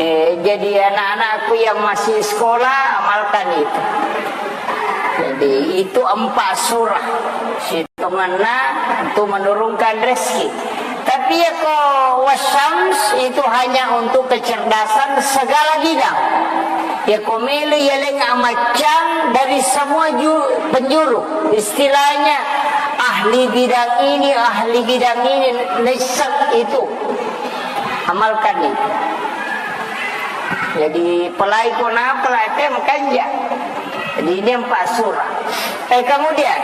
Eh, jadi anak-anakku yang masih sekolah, amalkan itu. Jadi, itu empat surah. Sitongenna untuk menurunkan rezeki. Tapi ya ko wasyams itu hanya untuk kecerdasan segala bidang. Ya ko melo yaleng amaccang dari semua ju-, penjuru. Istilahnya ahli bidang ini, ahli bidang ini, nisab itu. Amalkan itu. Jadi, pelai ko na, pelai te makanja. Jadi, ini empat surah. Eh, kemudian,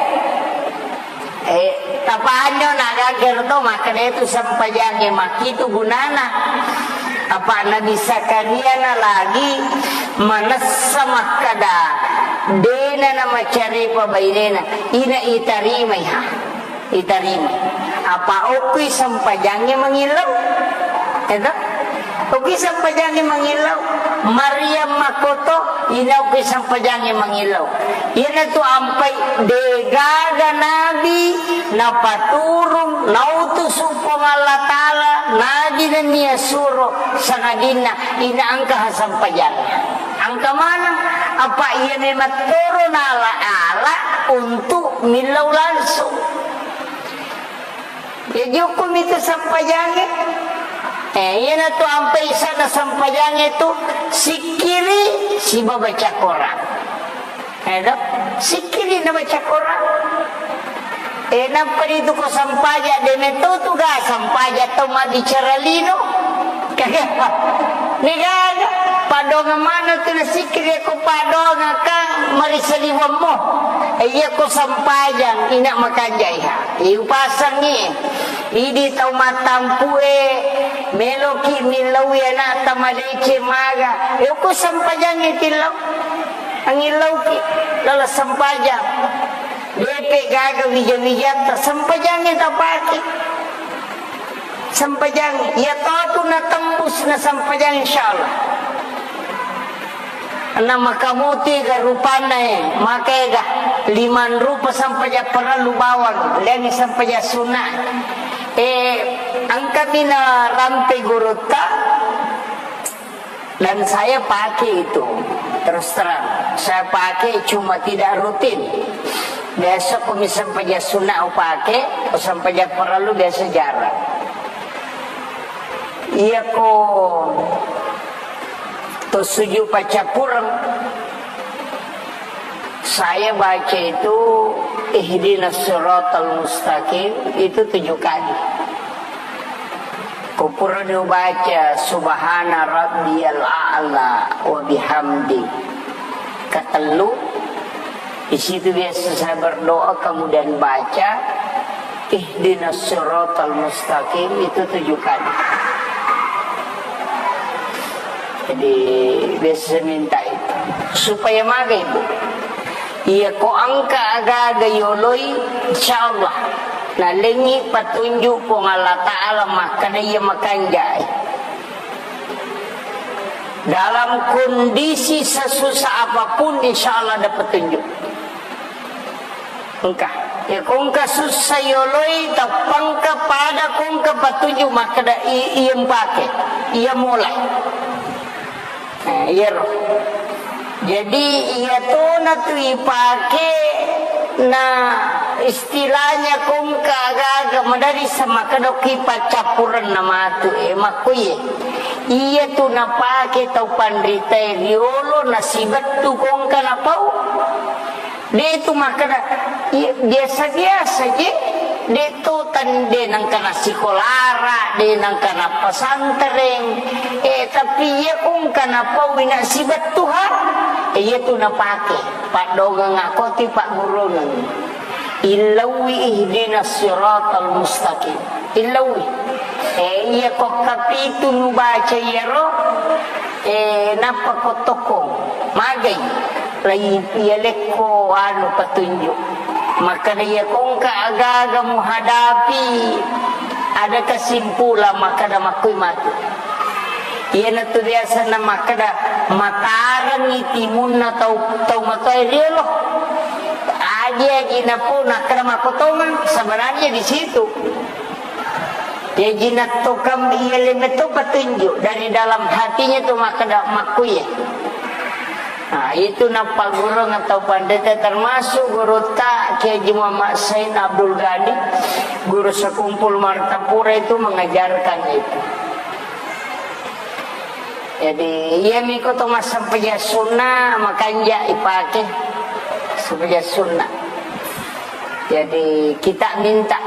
eh, tapanyo na gagger to, makkeda itu sempajangnge makkitu gunana. Apa Nabi Zakaria na lagi manessa makkeda, dena na macarepa bainena, ina itarimai ha. Itarima. Apa okkui sempajangnge mangilleng? Eto? Oki sempajangnge mangillau, Maryam makkoto, ina oki sempajangnge mangillau. Iyanatu ampai degaga nabi napaturung, nautusu Puang Allah Ta'ala, nabi nennia suro, sangadinna ina engka ha sempajangnge. Engka maneng, apa iya memang toro nala-ala untuk millau langsung. Ya, jukku mitu sempajangnge. Eh, iyanatu ampai sana sempajangnge tu sikkiri siba baca Quran. Eh, do? Sikkiri na baca Quran. Eh, nappa ditu ko sempajang, de metto tu ga sempajang tau mabbicara lino. Kagak. Degaga. Padongang mana tu na sikkiri ko padongang kang marisaliwammo. Eh, iya ko sempajang, ina makanjaiha. Iupasangngi, idi tau mattampu'e, meloki millaui ana'ta madeceng maga. E, okko sempajangnge tillau. Angillauki, lala sempajang. Depe gaga wija-wijatta, sempajangnge tapake. Sempajang, iya totu natembus na sempajang, insyaallah. Na makamuti ga rupanna e, maka ega liman rupa sempajang parellu bawang, leni sempajang sunna. E, engkami na rampe gurutta, dan saya pakai itu. Terus terang, saya pakai cuma tidak rutin. Biasa ko mi sempajang sunna upake, ko sempajang parellu biasa jarang. Iyako to sujud paccappureng, saya baca itu ihdinas siratal mustaqim itu tujuh kali. Ko purani ubaca subhana rabbiyal a'la wa bihamdi katellu, di situ biasa saya berdoa, kemudian baca ihdinas siratal mustaqim itu tujuh kali. Jadi, biasa saya minta itu. Supaya maga, Ibu? Iya, ko engka aga-aga yoloi, insyaallah nalengngi patunjuk Puang Allah Ta'ala makkeda iya makanjai. Dalam kondisi sesusah apapun, insyaallah ada petunjuk. Engka. Ya, ko engka sussa yoloi, tappangka pada ko engka patunjuk makkeda i-, iya mpake, iya molai. Nah, iyaro. Jadi, iya tona tu ipake na istilahnya ko engka aga-aga madari samakkeda ki paccappurenna matu, e, makkuye. Iya tu napake tau panritae riolo nasibettu ko engka napau. De' tu makkeda, iya, biasa-biasa je. De' tu tan-, de' nengka nassikolara, de' nengka nappesantreng. Eh, tapi iya ko engka napau ina sibettu ha, eh, iya tu napake. Paddongeng ako ti paggurungeng. Illaui ihdinas siratal mustaqim. Illaui. Eh, iya ko kapitu nubaca iyaro, eh, nappa ko tokkong. Magai. Lai iya lekko anu petunjuk. Makkeda iya ko engka aga-aga muhadapi, ada kesimpulan makkeda makkui matu. Iyanatu biasa na makkeda matarengngi timunna tau, tau matoa riolo. Aji-aji napo nakkeda makkotongeng, sebenarnya di situ. Jaji nattokang iya leme to petunjuk dari dalam hatinya tu makkeda makkuye. Nah, itu nappagurung atau pandeta termasuk gurutta Kiai Haji Muhammad Said Abdul Ghani, guru sekumpul Martapura itu mengajarkan itu. Jadi, iya miko to massempajang sunna, makanja ipake. Sempajang sunna. Jadi, kita minta.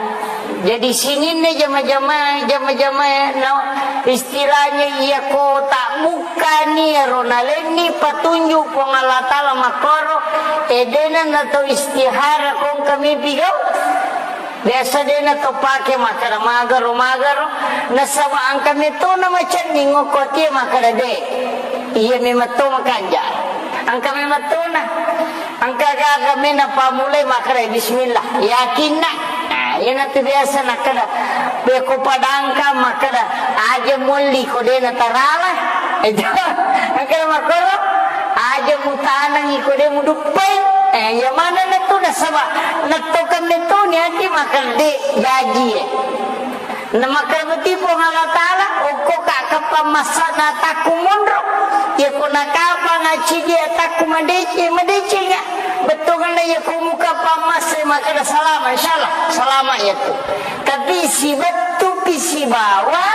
Jadi, sininna jama-jama, jama-jama, no, istilahnya iya ko tak bukkani ro nalenni patunjuk Puang Allah Ta'ala makkoro, edena nato istihara kong kami pigau. Biasa de' na to pake makkeda magaro, magaro. Nasaba engka metto na macenning okko tie makkeda de'. Iya memang to makanja. Engka memang to na. Engka gaga mena pamulai makkeda bismillah. Yakinna. Nah, iya na tu biasa nakkeda. Be ko padangka makkeda, "Aja molli ko de natarala." Itu. Makkeda makkoro, "Aja mutanangi ko de muduppai." Eh, iya mana netu nasaba nettokan netu niati makkeda de jaji, eh. Na makkeda mati Puang Allah Taala, "Okko ka kapang massa na takku monro. Iya ko nakapang acidi takku madeci, madecenga." Bettuanna iya ko muka pammasse makkeda salama, insyaallah salama iya tu. Tapi sibettu pi sibawa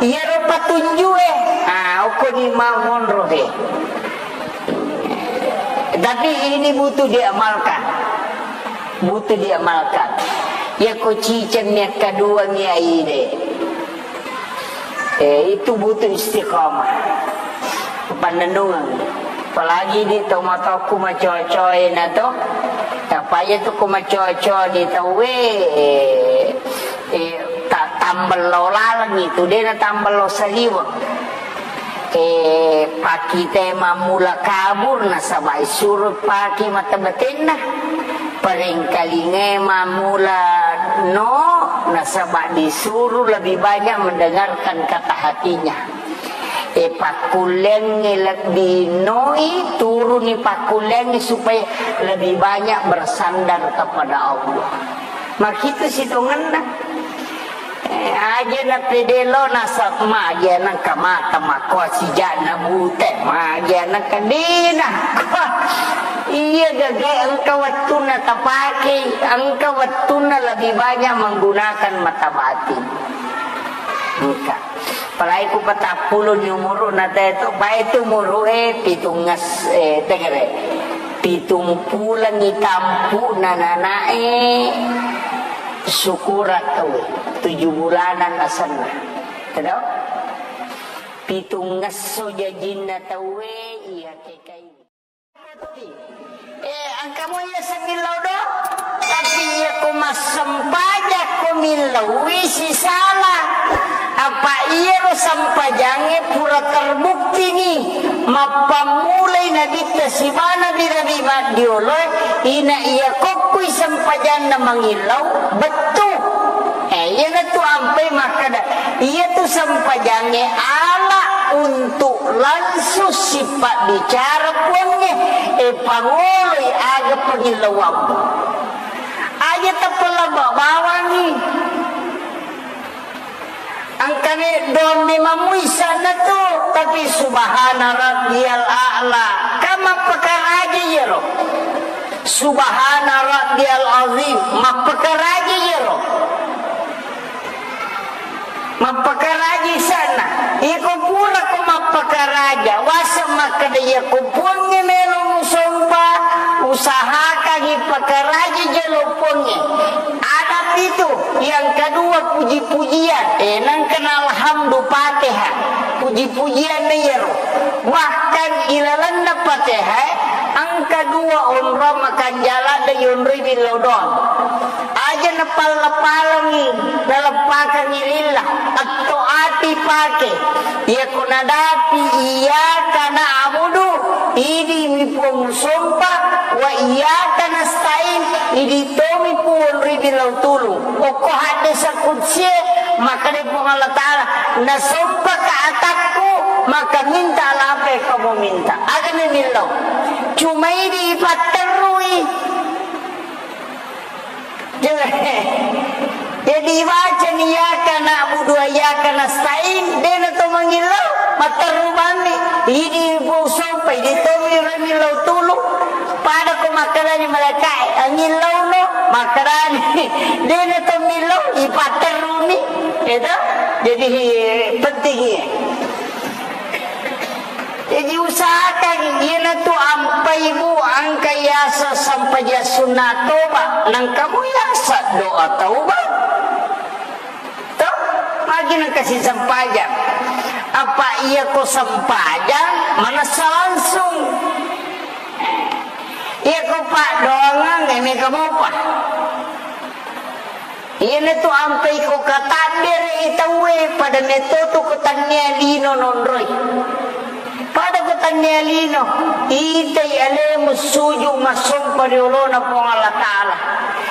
iyaro patunjue. Ah, okko ni mau monro de. Tapi ini butuh diamalkan. Butuh diamalkan. Iya ko ciceng mi akkadua mi aide. Eh, itu butuh istiqomah. Pannennungeng. Apalagi di tomatoku macocoe na to. Apa iya tu ko macoco di tauwe, eh, eh, ta-, tambello laleng itu, de na tambello saliweng. Eh, pakite mammula kabur nasaba isuro pake mata batinna. Parengkalinge mammula no, nasaba disuruh lebih banyak mendengarkan kata hatinya. E, pakkullengnge lebbi noi, turuni pakkullengnge supaya lebih banyak bersandar kepada Allah. Makitu sitongenna. Eh, aja na pede lo nasab, magi anakka mata makko sijana bute, magi anakka dina. Iya gage engka wettunna tapake, engka wettunna lebih banyak menggunakan mata batin. Engka. Apalagi ku patappulo ni umuru na teto, bae tu umuru e pitungnges, eh, tegere. Pitung pulengi tampu na nanae. Syukuran tauwe, tujuh bulanan asenna. Tedong? Pitungngesso jajinna tauwe, iya kekai. Eh, engka mo iya semillau do? Tapi iya ko massempajang ko millau, wi sisala. Apa iyaro sempajangnge pura terbukti ni. Mappammulai nabitta sibawa nabi-nabi maddioloe, ina iya kokkui sempajanna mangillau, bettu. Eh, iyanatu ampai makkeda, iyatu sempajangnge ala untuk langsung sipabbicara Puangnge, eh, pangoloi aga pangillauammu. Aja tappa labba bawangngi. Engkami dommi mamui sanna tu, tapi subhana rabbiyal a'la. Kan mappakaraja iyaro. Subhana rabbiyal azim, mappakaraja iyaro. Mappakaraja sanna. Iko pura ko mappakaraja, wasa makkeda iyako Puangnge melo musompa, usahakangngi pakaraja jolo Puangnge. Adab itu, yang kedua puji-pujian. Eh, nangkana alhamdu Fatihah. Puji-pujian na iyaro. Bahkan ilalenna Fatihah, engka dua onrong makanjala da yonroi billau doang. Aja napalla-pallangi, naleppakangi lillah. Atto ati pake. Iyako nadapi iyyaka na'budu, idi mi Puang musompa, wa iyyaka nasta'in, idi tomi Puang ribilau tulung. Okko haddesa kudsie, makkeda Puang Allah Ta'ala, nasompaka atakku, maka minta apa yang kamu minta. Aga memillau. Cuma idi ipatterrui. Jadi ibacani iyyaka na'budu wa iyyaka nasta'in, dena to mangillau, matterru bammi. Idi Puang sompa, idi tomi ro millau tulung. Pada ko makkedani malaikae, angillauno, makkedani, dena to millau, ipatterruni. Itu. Jadi penting iya. Jadi usahakan iyanatu ampai bu engka yaseng sempajang sunna toba, nengka mu yaseng doa taubat. Toh, magi nengka sisempajang. Apa iya ko sempajang manessa langsung. Iya ko paddoangeng, eh, mega mopa. Iyanatu ampai ko katabbere i tauwe, pada metto tu ko tannia lino nonroi. Pada ko tannia lino, itai alemu suju massompa ri olona Puang Allah Ta'ala.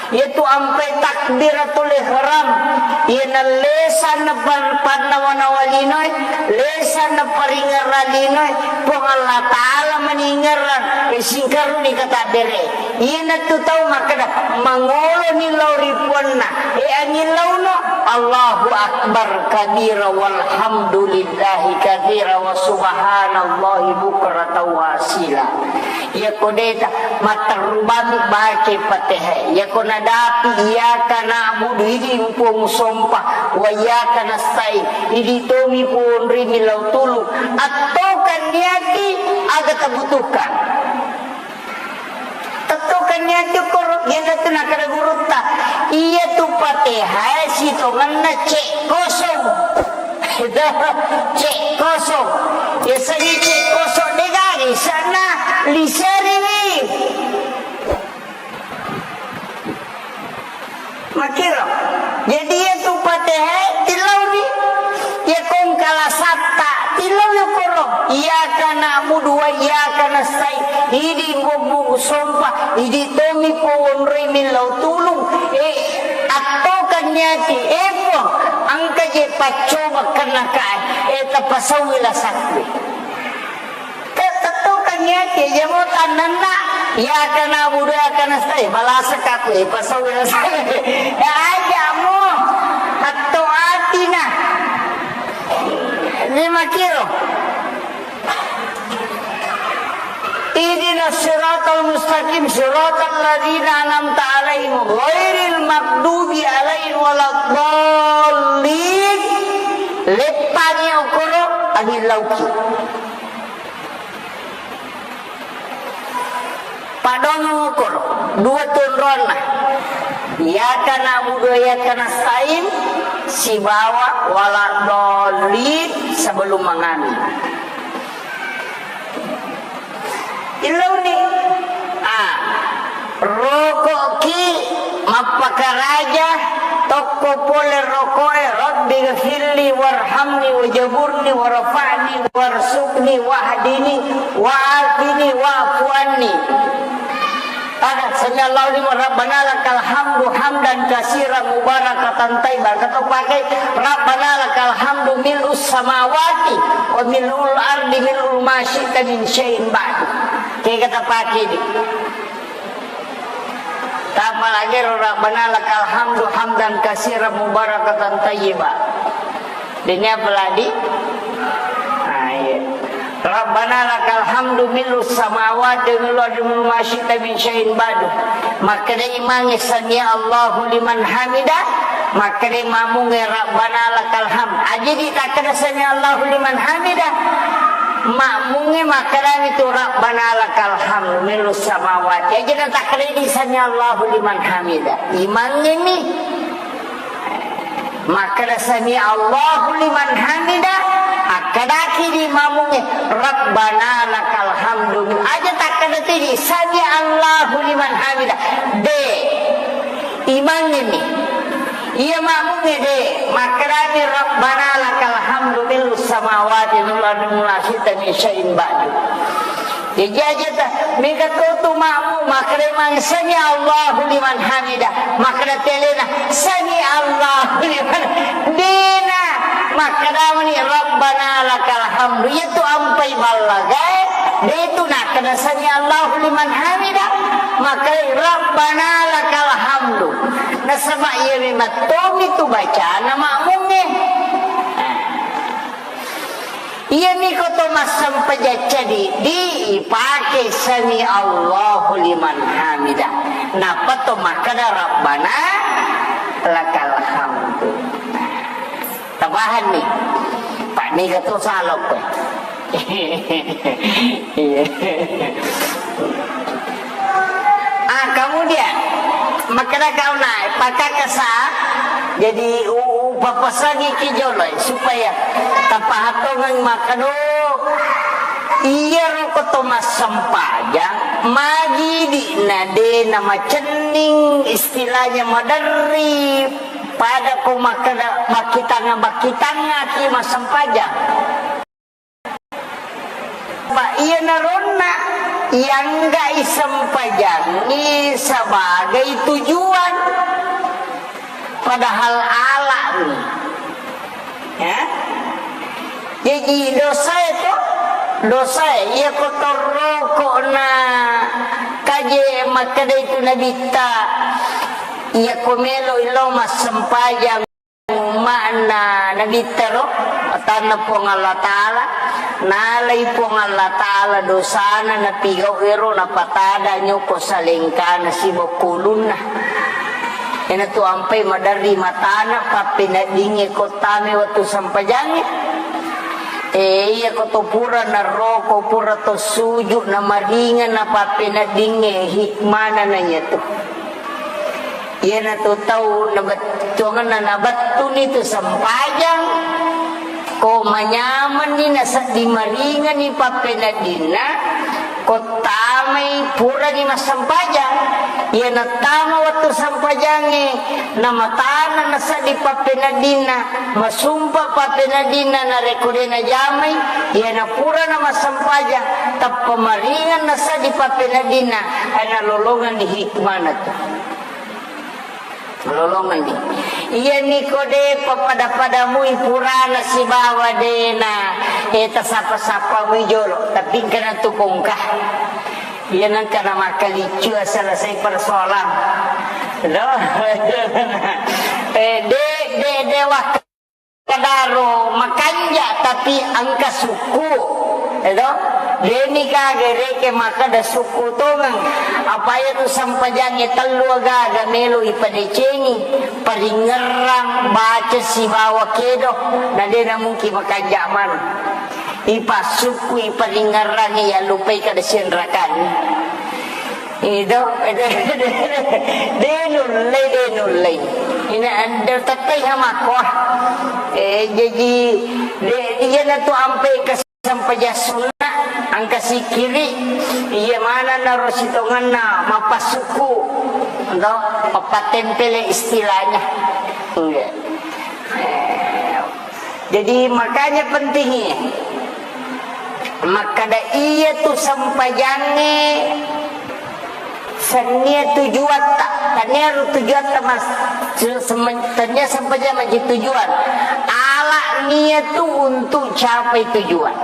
Iyatu ampai takbiratul ihram, iyana lesa napan-, pannawa-nawa linoe, lesa naparingerra linoe, Puang Allah Ta'ala maningerrang, e, singkaruni katabbere. Iyanatu tau makkeda, mangoloni lao ri puanna, e, angillauno, Allahu Akbar kabira walhamdulillahi katsira wa subhanallahi bukratan wa asila. Iyako deta, matterru bami bake Fatihah. Iyako nadapi, iyyaka na'budu, idi Puang sompa, wa iyyaka nasta'in, idi tomi Puang ri millau tulung. Attokan niati aga tabutuhkan. Tettokan niati koro, iyana tu nakada gurutta. Iyatu Fatihah sitongenna cek kosong. Cek kosong. Yasengnge cek kosong degaga isanna, liseriwi. Makkiro. Jadi iyatu Fatihah tilauni. Iya kongkala satta tilau yokoro. Iyyaka na'budu wa iyyaka nasta'in. Idi bubbu sompa, idi tomi powonroi millau tulung. E, attokan niati, e Puang, engka je paccoba kennakae, e tapasauwi lasakku. Te-, tettokan niati, jamo tannanna, iyyaka na'budu wa iyyaka nasta'in, malasakka aku, e pasauwi lasakku. Ya aja mo, atto atina. Lima kilo. Ihdinas siratal mustaqim, siratal ladzina an'amta 'alaihim, ghairil maghdubi 'alaihim waladdallin. Leppangi okoro, angillauki. Padongang okoro, dua tonronna. Iyyaka na'budu wa iyyaka nasta'in, sibawa waladdallin sebelum mangami. Illauni. Ah, roko'ki mappakaraja tokko pole roko'e, Rabbi ghfirli warhamni wajaburni warfa'ni warzuqni wahdini wa'afini wa'fu anni. Ada, sami Allahu liman, Rabbana lakal hamdu hamdan katsiran mubarakatan thayyiban. Engka to pake, Rabbana lakal hamdu mil'us samawati wa mil'ul ardi mil'u ma syi'ta min syai'in ba'du. Kega tapake di. Tapalagi ro Rabbana lakal hamdu hamdan katsiran mubarakatan thayyiban. Denia peladi. Ah, iya. Rabbana lakal hamdu mil'us samawati wa mil'ul ardi mil'u ma syi'ta min syai'in ba'du. Makkeda imangnge sami Allahu liman hamida, makkeda makmungnge Rabbana lakal hamd. Aja di takkeda sami Allahu liman hamida. Makmungnge makkedami tu Rabbana lakal hamdu mil'us samawati. Aja na takkeda di sami Allahu liman hamida. Imangnge mi. Makkeda sami Allahu liman hamida, akkedaki di makmungnge, Rabbana lakal hamdu. Aja takkeda tu di sami Allahu liman hamida. De. Imangnge mi. Iya makmungnge de. Makkedami Rabbana lakal hamdu mil'us samawati wal ardi mil'u ma syi'ta min syai'in ba'du. Jaji aja ta, mega to tu makmu, makkeda mang sami Allahu liman hamida, makkeda telena sami Allahu liman, dena, makkeda mani Rabbana lakal hamdu, iya tu ampai ballagae, de tu nakkeda sami Allahu liman hamida, makkeda Rabbana lakal hamdu, nasaba iya memang tomi tu bacana makmungnge. Iyami ko to massempajang cadi, di ipake sami Allahu liman hamida. Nappa to makkeda Rabbana lakal hamdu. Tapahanni? Pak, mega to salokko. Iya. Ah, kemudian, makkeda kauna, pakakasa, jadi u-, u-, papasangi ki jolo, supaya tapahatongeng makkeda, iyaro ko to massempajang, magi di na de na macenning, istilahnya maderri, pada ko makkeda, makkitanga-, makkitangaki massempajang. Ba, iya naronna, Ianggai sempajangngi sebagai tujuan, padahal alani. Ya? Jaji dosae to, dosae, iya ko torroko na kaje makkeda itu Nabitta, iya ko melo ilo massempajang. Umma'na Nabitta ro, atanna Puang Allah Ta'ala, nalai Puang Allah Ta'ala dosana, napigau ero, napatada nyoko salengkana sibokkulunna. Iyanatu ampai maderri matana, pappeneddingnge ko tame wettu sempajangnge. E, iya ko to pura narroko, pura to suju, namaringeng, napappeneddingnge, hikmana na iyatu. Iyanatu tau nabettuangenna nabettuni tu sempajang, ko manyamenni nasedding maringenni pappeneddinna, ko tamai purani massempajang. Iya nattama wettu sempajangnge, namatana nasedding pappeneddinna, masumpa pappeneddinna, narekko de najamai, iya napura namassempajang, tappa maringeng nasedding pappeneddinna, eh, nalolongenni hikmana tu. Lolongenni. Iyani ko de papada-padamui purana sibawa dena, eh, tasapa-sapamui jolo, tapi engkana tu kongka. Iya nengka na makkaliccu selesai persoalan. Loh. Eh, de, de, de, wak- Kadaro makanja tapi engka sukku, edo? Deni ka gereke makkeda sukku tongeng. Apa iya tu sempajangnge tellu aga-aga melo ipadecengi, paringerrang, baca sibawa kedo, na dena mungkin makanja maneng. Ipassukku, iparingerrangi, yallupai kada sianrakanni. Itu, itu, de nullei, de nullei. Ina anda tetai hamakko. Eh, jadi, de, iya na tu ampe ke sampajang sunna, angka sikiri, iya mana naro sitonganna, mappasukku, do, mappatempele istilahnya. Iya. Eh, Jadi, makanya pentingnya makkada iya tu sempajangnge sennia tujuatta, tania ru tujuatta mas, se-, semen-, tania sempajang maji tujuan. Ala nia tu untuk capai tujuan.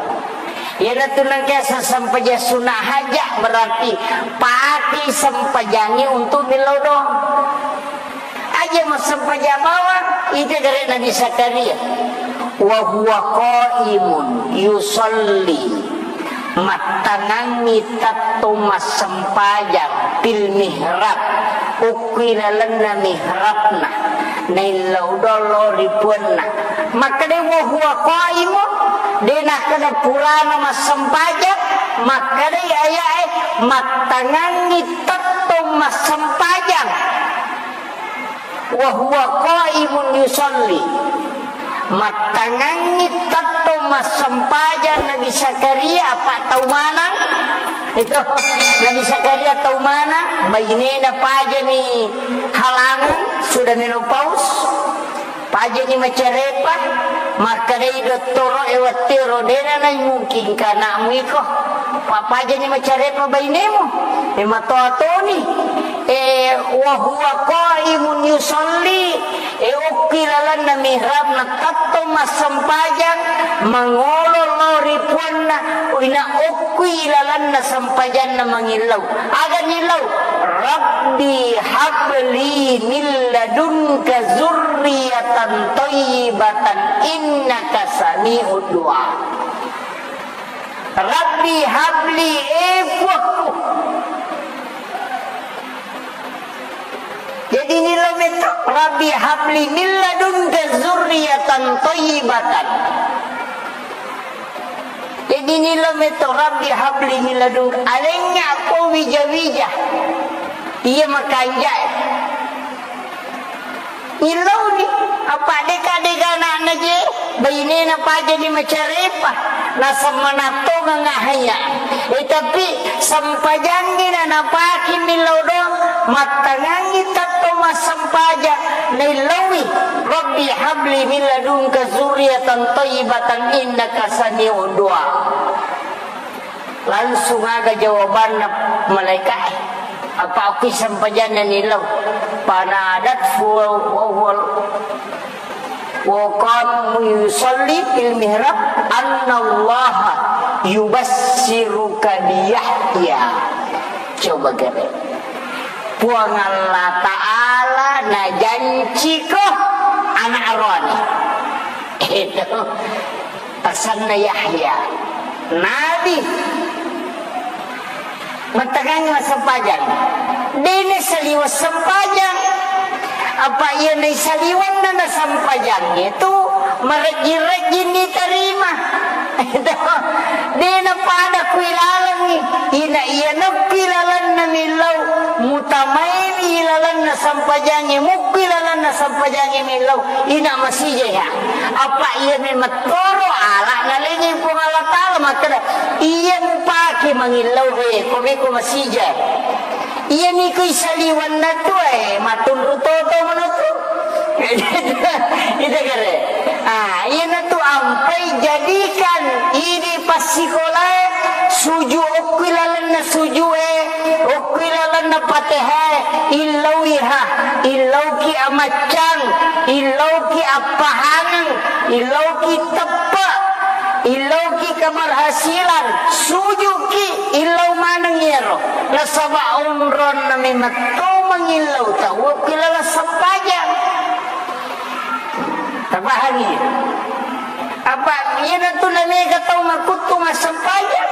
Iyanatu nengka se-, sempajang sunah haja berarti pakai sempajangnge untuk milodong. Aja massempajang bawang, ita gare Nabi Zakaria. Wa huwa qaimun yusalli. Mattangangngi tetto massempajang fil mihrab. Ukkui lalenna mihrabna. Naillau dollo ri puanna. Makkeda wa huwa qaimun, de nakkeda purana massempajang, makkeda ayae mattangangngi tetto massempajang. Wa huwa qaimun yusalli. Mattangangngi tetto massempajang Nabi Zakaria, apa tau manang? Itu Nabi Zakaria tau manang, bainena pajani halangan, sudah menopause, pajani macarepa, makkedai dottoro e wattero, dena nai mungkin kanakmu iko, pa-, pajani macarepa bainemu, e matoa toni. Eh, wa huwa qaimun yusalli, eh, okki lalenna mihrabna tetto massempajang, mangolo lao ri puanna, ina okkui lalenna sempajanna mangillau. Aga nillau? Rabbi habli min ladunka zurriyatan thayyibatan innaka sami'ud du'a. Rabbi habli, eh, Puakku. Jadi nilo metto, Rabbi habli min ladunka zurriyatan thayyibatan. Jadi nilo metto, Rabbi habli min ladunka. Alengnga ko wija-wija. Iya makanjai. Illauni, apa deka-deka anakna je, bainena pajani macarepa, nasemmanattongang ahaya. Eh, tapi sempajangngi na napaki millau doang, mattangangngi tetto massempajang, naillaui, Rabbi habli min ladunka zurriyatan thayyibatan innaka sami'ud du'a. Langsung aga jawabanna malaika'e. Apa okki sempajanna nillau. Fanadathu wa huwa, wa qama yusalli fil mihrab annallaha yubassiruka bi Yahya. Coba gare. Puang Allah Ta'ala najanciko anak aroane. Itu. Asenna Yahya, nabi. Mattekangngi massempajang. De' naisaliweng sempajang. Apa iya naisaliwenna nassempajang itu marejji-rejjinni tarima. De' napada ku ilalengngi. Ina iya nappi lalenna millau, mutamaini ilalenna sempajangnge, mukku ilalenna sempajangnge millau. Ina masijaiha. Apa iya memettoro ala nalengi Puang Allah Ta'ala makkeda, iya mupake mangillau he, ko meko masija. Iya niko isaliwanna tu, eh, matunru toto manotu. Ita kare. Ah, iyanatu ampai jadikan idi passikolae suju okki lalenna sujue, okki lalenna patehae, illauiha, illauki amaccang, illauki appahangeng, illauki teppe, illauki keberhasilan, sujuki, illau maneng iyaro. Nasaba onronna memetto mangillau tau okki laleng sempajang. Tapahangi? Apa iyanatu namega tau makuttu massempajang?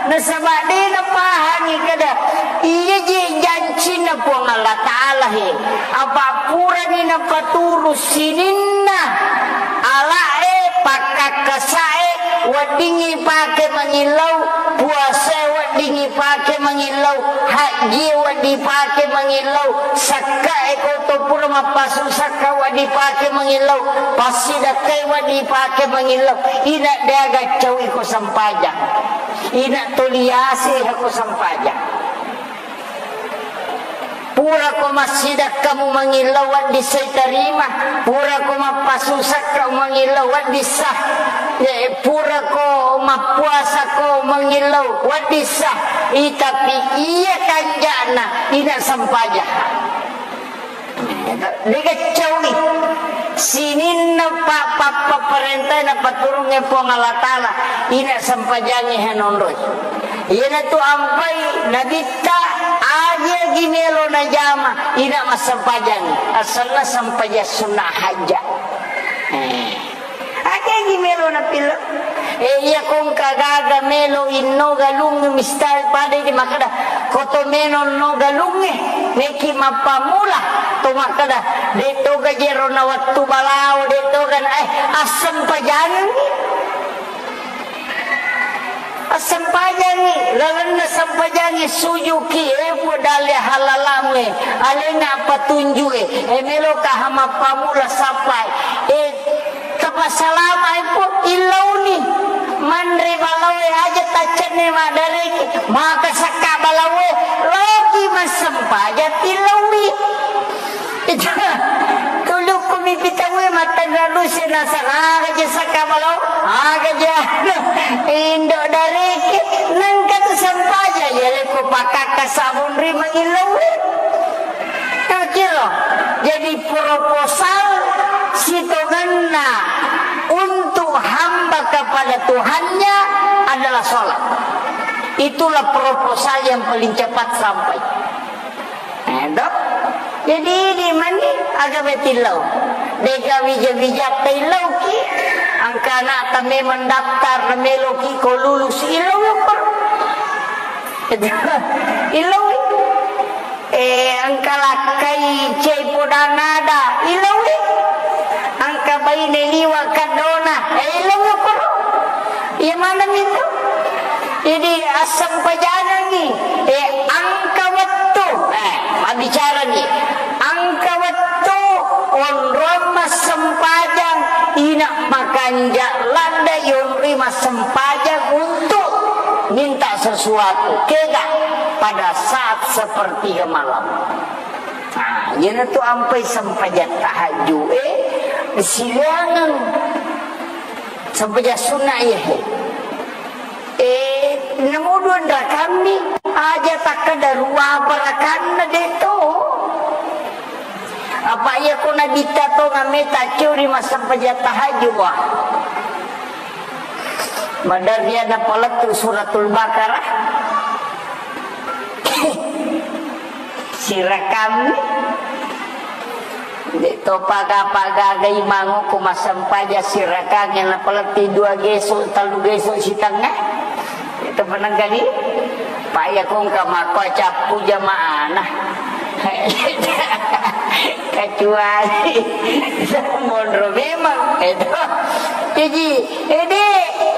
Nasaba de' napahangi kada iya je jancinna Puang Allah Ta'ala he. Apa purani napaturu sininna ala'e, pakkakkasae, weddingngi pake mangillau, puasae weddingngi pake mangillau, hajjie wedding pake mangillau, sakkae ko to pura mappasu sakka wedding pake mangillau, passidakkae wedding pake mangillau. Ina de' aga caui ko sempajang. Ina toliase ko sempajang. Purako massidakkamu mangillau wedding sai tarima, purako mappasusakkamu mangillau wedding sa, eh, purako mappuasako mangillau wedding sa, i, tapi iya kanja'na ina sempajang. Dega caui sininna pa-, pa-, papparentae napaturungnge Puang Allah Ta'ala, ina sempajangnge hanonroi. Iyanatu ampai nabitta aja gi melo najama, ina massempajangngi. Asenna sempajang sunna hajja. Eh. Aja gi melo napillau. Eh, iya kongka gaga melo inno galung mistal pada di makkeda, koto meno no galungnge, neki mappamula to makkeda, de' toga jero na wettu balao, de' toga na, eh, assempajangngi. Assempajangngi, lalenna sempajangngi sujuki, eh, Puang dalle halalamnge, alena patunjue, eh, meloka ha mappamula sappai, eh, Tapassalama'i, Puang, illauni. Manre balaoe aja taccenne maddareki. Maka sakka balaoe, loki massempajang tillaui. Itu, tulukku mipi tauwe mattanra duse nasara aga je sakka balao. Aga je indo dareki. Nengka tu sempajang, ya leko pakakka sabun ri mangillaui. Kira. Jadi proposal sitongenna untuk hamba kepada Tuhannya adalah sholat. Itulah proposal yang paling cepat sampai. Eh, dok. Jadi di mani aga betillau. Dega wija-wija taillau ki. Angka anak tame mendaftar meloki ko lulus illau ya, Pak. Illau. Eh, engka lakkai cai podang ada, ilaui. Engka baine liwa kaddona, eh, ilaui koro. Iya maneng itu. Jadi, assempajangengngi, eh, engka wettu, eh, mabbicarani. Engka wettu onrong massempajang, ina makanja ladde yonri massempajang untuk minta sesuatu, kega pada saat sepertiga malam. Nah, iyanatu ampai sempajang tahajud, eh, silaingeng sempajang sunnah, iya, he. Eh, namudu rakammi, aja takkeda rua apa rakanna de to. Apa iya ko nabitta to ngamme tacuri massempajang tahajud, wah. Maderri ada palettu Suratul Baqarah. Sirakang. De to paga-paga gai mango ko massempajang sirakang yang napaletti dua geso, tellu geso sitengnga. Itu penegani. Pak ya kong kamako cappu jamaana. Kecuali monro memang itu. Jadi, ede,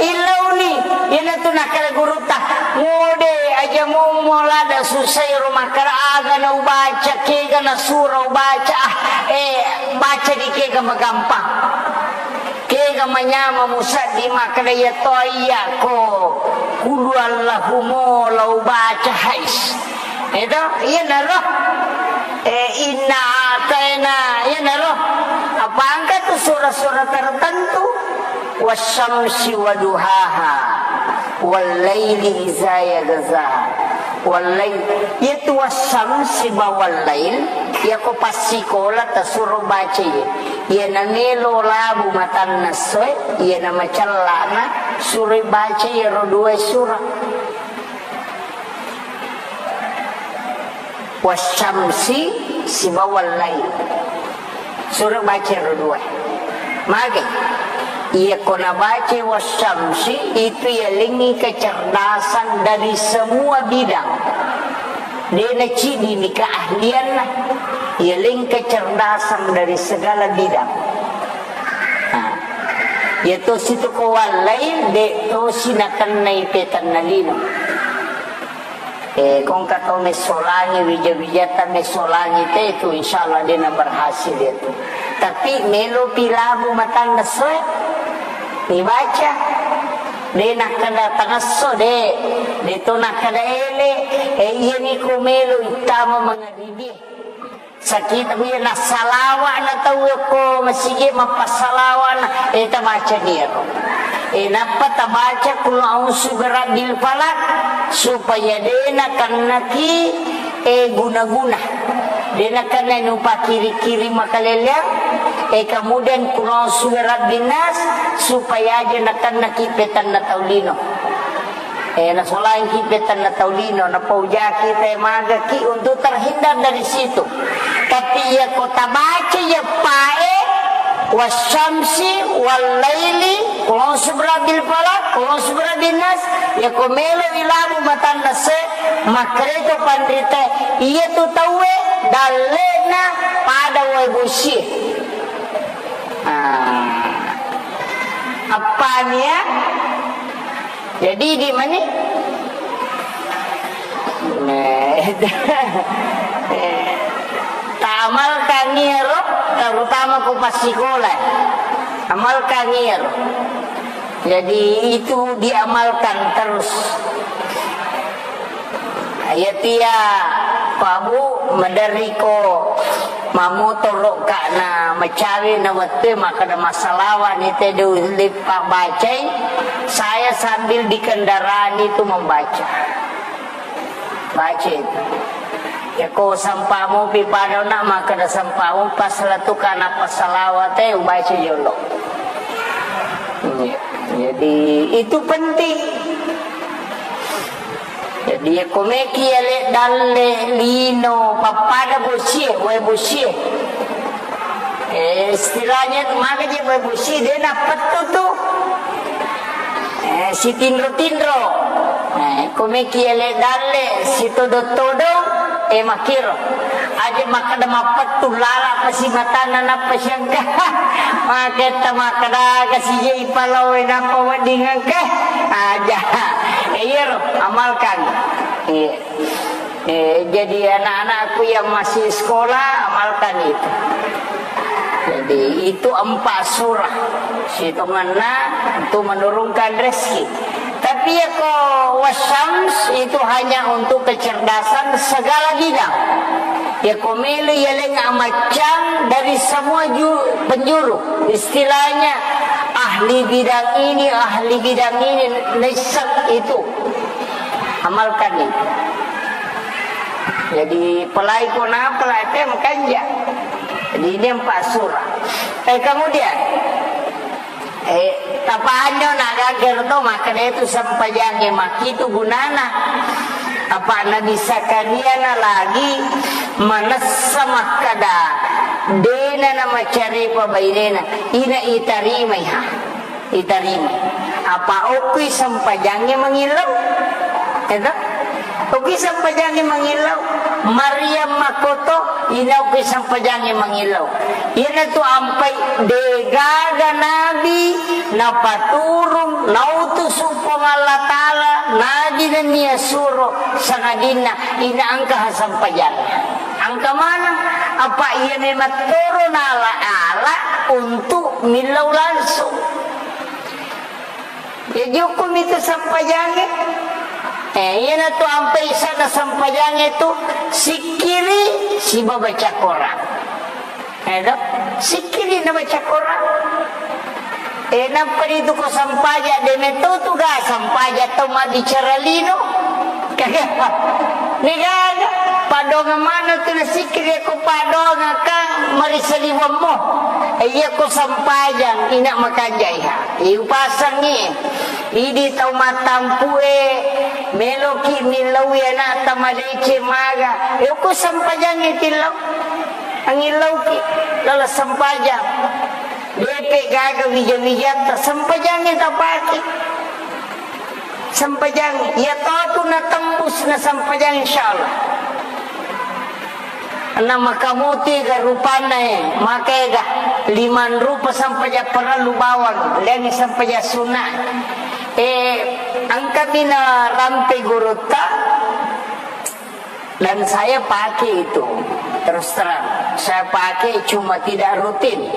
illauni, iyanatu nakkeda gurutta, "Ngode aja mummo lada susai ro makkeda aga na ubaca, kega na sura ubaca, ah, eh, baca di kega magampang. Kega manyama musaddi makkeda iya to iya ko kulu Allahu mo la ubaca hais." Itu, iyanaro. Eh, inna ataina, iyanaro. Apa angka tu sura-sura tertentu? Wasyamsi waduhaha, wallaili iza yaghsha, wallail. Yaitu wasyamsi ba wallail, yako passikola tasuro baca iya. Iya namelo labu matanna essoe, iya namacellana suro baca iyaro dua sura. Wasyamsi sibawa lail. Sura baca ro dua. Mage, iya ko nabaca wasyamsi itu yalengi kecerdasan dari semua bidang. Dena cidi ni keahlianna, yaleng kecerdasan dari segala bidang. Nah, iya tosi tu ko wallail, de tosi nakennai petanna lino. Eh, kongka to messolangi, wija-wijata messolangi te tu, insyaallah de na berhasil itu. Tapi melo pilabu matanna soe, dibaca. De nakkeda tangesso de, de to nakkeda ele, eh, iya ni ko melo ittama mangaribi. Sakita iya nassalawa na tau ko masigi mappassalawa na, eh, tabaca ni ero. Eh, nappa tabaca kul a'udzu birabbil falaq supaya de nakennaki, eh, guna-guna. De nakenna nupakiri-kiri makaleleang, eh, kemudian kul a'udzu birabbin nas supaya aja nakennaki petanna tau lino. Eh, nasolangki petanna tau lino, napaujaki te magaki untuk terhindar dari situ. Tapi iya ko tabaca iya pae, wasyamsi, wallaili, kul a'udzu birabbil falaq, kul a'udzu birabbin nas, iya ko melo ilabu matanna se, makkereto panrite, iya tu tauwe dallena pada wae bosie. Ah. Appani ya? Jadi di mani? Nah, eh, taamalkan iyaro, terutama ko passikola. Amalkan iyaro. Jadi itu diamalkan terus. Iya tia, Pak Bu, maderri ko mammotoro ka na macawe na wettu makkeda massalawa ni te de ulle pabbacai, saya sambil di kendaraan itu membaca. Baca itu. Ya ko sampamu pi pada na makkeda sampamu pas latu kana passalawat e ubaca jolo. Iya. Jadi itu penting. Jadi, iya, ko meki ale dalle lino pappada bosie, wae bosie. Eh, istilahnya maka je wae bosie, de nappettu tu. Eh, sitinro-tinro. Eh, ko meki ale dalle sitodong-todong, eh, makkiro. Aja makkeda mappettu lala pasi matanna nappa siangka. Maketta makkeda kasi je ipalawe nappa wedding engka. Aja. Eh, iyaro, amalkan. Iya. Eh, jadi anak-anakku yang masih sekolah, amalkan itu. Jadi, itu empat surah. Situnganna untuk menurunkan rezeki. Tapi ya ko wasyams itu hanya untuk kecerdasan segala bidang. Ya ko melo ya leng amaccang dari semua ju-, penjuru. Istilahnya, ah, ahli bidang ini, ahli bidang ini, naisseng itu. Amalkan itu. Jadi, pelai ko napa, pelai te makanja. Jadi, ini empat surah. Eh, kemudian, eh, tapanjo na gager to, maka dia itu sempajange makitu gunana. Apa Nabi Zakaria na lagi manessa makkada, dena na macaripa bainena, ina itarimai ha. Itarima. Apa okkui sempajangnge mangillau? Eto? Okkui sempajangnge mangillau. Maryam makkoto, ina okkui sempajangnge mangillau. Iyanatu ampai degaga nabi napaturung, nautusu Puang Allah Ta'ala, nabi nennia suro, sangadinna ina engka ha sempajangnge. Engka maneng, apa iya memang toro nala-ala untuk millau langsung. Jaji hukum itu sempajangnge. Eh, iyanatu ampai sana sempajangnge tu sikkiri siba baca Quran. Eh, do? Sikkiri na baca Quran. Eh, nappa ritu ko sampaja, de metto tu ga sampaja tau mabbicara lino. Kagak. Degaga. Padongang mana tu na sikkiri ko padongang kang marisaliwammo. Eh, iya ko sampajang, ina makanjai ha. Iupasangngi. Idi tau mattampue, meloki millaui anakta madeceng maga. Eh, ko sampajangngi tillau. Angillauki lala sempajang. Depe gaga wija-wijatta, sempajangnge tapake. Sempajang, iya totu na tembus na sempajang, insyaallah. Na makamuti ga rupanna e, maka ega liman rupa sempajang parellu bawang, lengi sempajang sunna. Eh, engkami na rampe gurutta, Dan saya pakai itu, terus terang. Saya pakai cuma tidak rutin.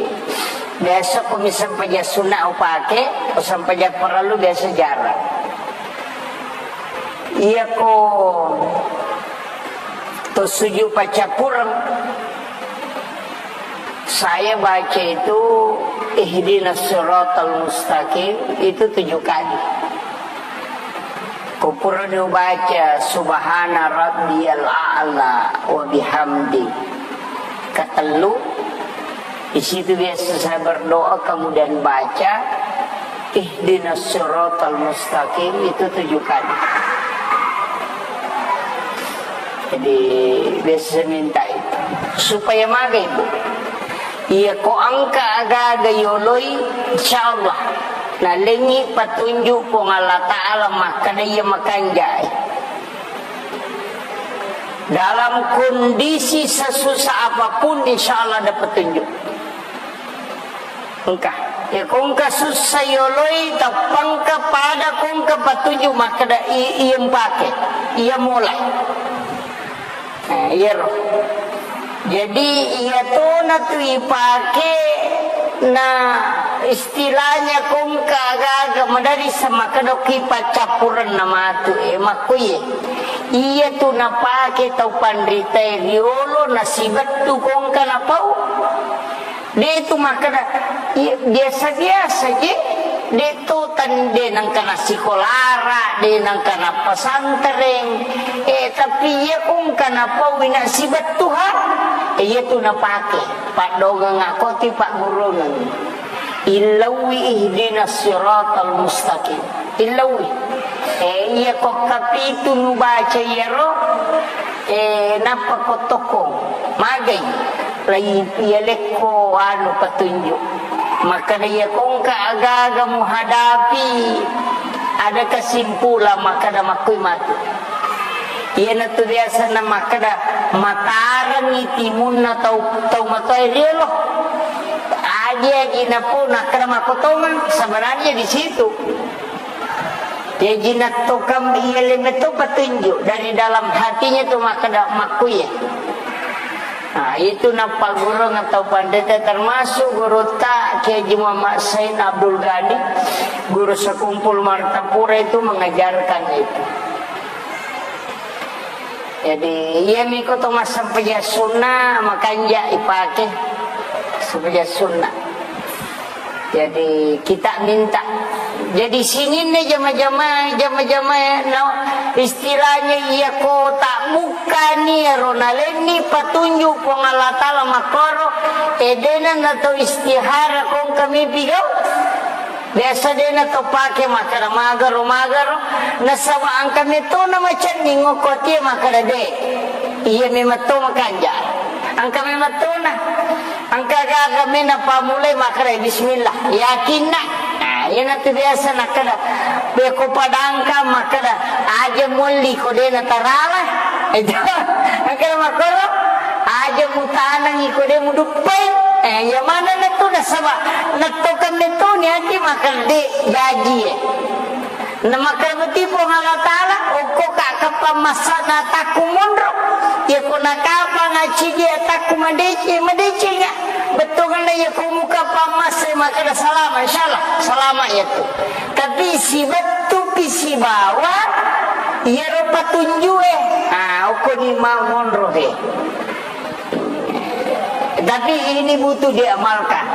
Biasa ko mi sempajang sunna upake, ko sempajang parellu biasa jarang. Iya ko to sujud pacappureng, Saya baca itu ihdinas siratal mustaqim itu tujuh kali. Kupurani baca subhana rabbiyal a'la wa bihamdi katellu. Di situ biasa saya berdoa, kemudian baca ihdinas siratal mustaqim itu tujuh kali. Jadi, biasa saya minta itu. Supaya maga, Ibu. Iya, ko engka aga-aga yoloi, insyaallah. Nalengi petunjuk Puang Allah Ta'ala, makkada iya makanjai. Dalam kondisi sesusah apapun, insyaallah ada petunjuk. Engka. Ya, ko engka sussa yoloi, tappangka pada ko engka patunju makkeda i-, iya mpake, iya mola. Nah, iyaro. Jadi, iya tona tu ipake na istilahnya ko engka aga-aga madari semakedoki paccappurenna matu, eh, makkuye. Iya tu napake tau panritae riolo nasibettu ko engka napau. De' tu makkeda, "Iya, biasa-biasa je." De' tu tan-, de' nengka nassikolara, de' nengka nappesantreng. Eh, tapi iya ko engka napaui nasibettu ha, eh, iya tu napake. Paddongeng akoti paggurungeng. Illaui ihdinas siratal mustaqim. Illaui. Eh, iya ko kapitu nubaca iyaro, eh, nappa ko tokko. Magai. Lai iya lekko anu petunjuk. Makkada iya ko engka aga-aga muhadapi, ada kesimpulan, makkada makkui matu. Iyanatu biasana makkada matarengngi timunna tau, tau matoa riolo. Aji-aji napo nakkada makkotongeng, sebenarnya di situ. Jaji nattokang iya lemetto petunjuk dari dalam hatinya tu makkeda makkuye. Nah, itu nappagurung atau pandeta termasuk gurutta Kiai Haji Muhammad Said Abdul Ghani, guru sekumpul Martapura itu mengajarkan itu. Jadi, iya miko to massempajang sunna, makanja ipake sempajang sunna. Jadi, kita minta. Jadi, sininna jama-jama, jama-jama, no, istilahnya iya ko tabbukkani ero nalenni patunjuk Puang Allah Ta'ala makkoro, e, dena nato istihara kong kami pigau. Biasa dena to pake makkada magaro, magaro. Nasaba angka metona macenning okko tie makkada de. Iya memang to makanja. Angka memang tona. Engka gaga mena pammulai makkeda bismillah, yakinna. Nah, iyanatu biasa nakkeda, beko padangka makkeda, aja molli ko de natarala. Itu, engka makkoro, aja mutanangi ko de muduppai. Eh, iya manenna tu nasaba, nettokenna tu niaki makkeda de jaji, eh. Namakkeda muti Puang Allah Ta'ala, okko ka kapang massana atakku monro. Iya ko nakapang accidi atakku madeceng, madecenga. Bettuanna iya ko muka pammasse makkeda salama, insyaallah salama iya tu. Tapi sibettu pi sibawa iyaro patunjue. Ah, okko ni mau monro he. Tapi ini butuh diamalkan.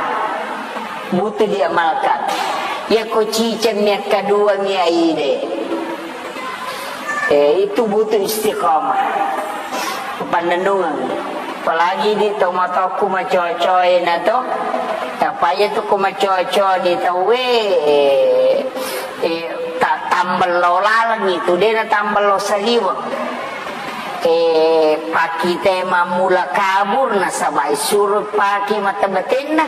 Butuh diamalkan. Iya ko ciceng mi akkadua mi aide. Eh, itu butuh istiqomah. Pannennungeng. Apalagi di tomatoku macocoe na to. Apa iya tu ko macoco di tauwe, eh, eh, ta-, tambello laleng itu, de na tambello saliweng. Eh, pakite mammula kabur nasaba isuru pake mata batinna.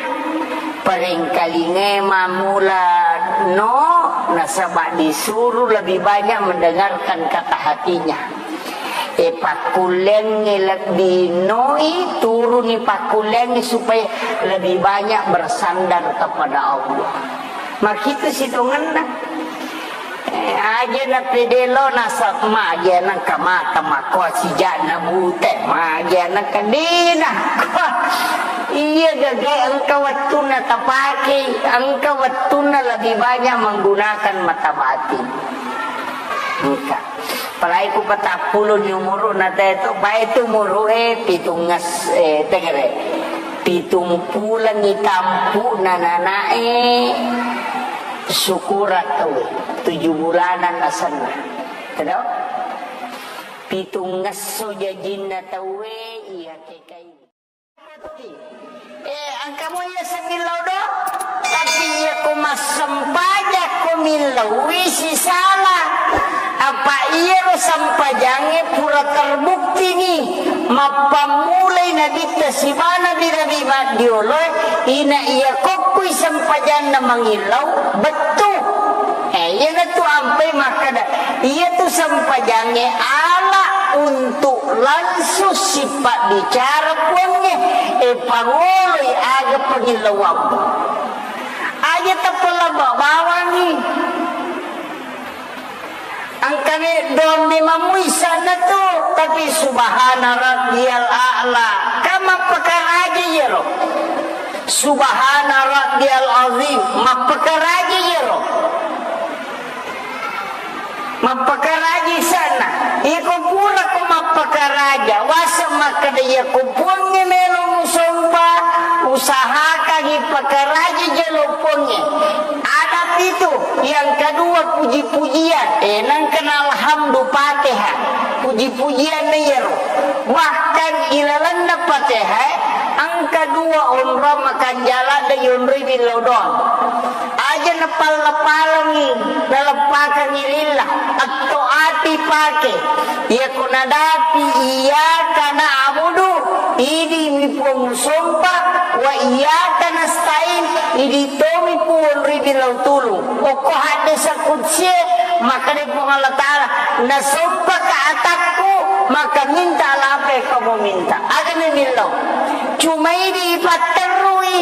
Parengkalinge mammula no nasaba disuru lebih banyak mendengarkan kata hatinya. Eh, pakkullengnge lebbi noi, turuni pakkullengnge supaya lebih banyak bersandar kepada Allah. Makitu sitongenna. Eh, aja na pede lo nasab, maja nengka mata makkoa sijana bute, maja nengka dina. Iya gage engka wettunna tapake, engka wettunna lebih banyak menggunakan mata batin. Engka. Apalagi ku patappulo ni umuru na teto, bae tu umuru e pitungnges, eh, tegere. Pitung pulengngi tampu'na nanae, syukuran tauwe, tujuh bulanan asenna. Tedo? Pitungngesso jajinna tauwe, iya kekai. Eh, engka mo iya semillau do, tapi iya ko massempajang ko millaui sisala. Apa iyaro sempajangnge pura terbukti ni mappammulai nabitta siba nabi-nabi maddioloe, ina iya kokkui sempajanna mangillau bettu. Eh, iyanatu ampai makkeda, iyatu sempajangnge ala untuk langsung sipabbicara Puangnge, eh, pangoloi aga pangillauammu. Aja tappa labba bawangngi. Engkami dombi mamui sanna tu, tapi subhana rabbiyal a'la. Kan mappakaraja iyaro. Subhana rabbiyal azim, mappakaraja iyaro. Mappakaraja isanna. Iko pura ko mappakaraja, waseng makkeda iya ko Puangnge melo musompa, usahakangi pakaraja jolo Puangnge. Ada pitu, yang kedua puji-pujian. Eh, nengkana alhamdu Fatihah. Puji-pujian na iyaro. Bahkan ilalenna Fatihah, engka dua onrong makanjala da yonroi billau doang. Aja napalla-pallangi, naleppakangi lillah, atto ati pake. Iyako nadapi iyyaka na'budu, idi mi Puang musompa, wa iyyaka nasta'in, idi tomi Puang ribilau tulung. Okko haddesa kudsie, makkeda Puang Allah Ta'ala, nasompaka atakku, maka minta apa yang kamu minta. Aga memillau. Cuma idi ipatterrui.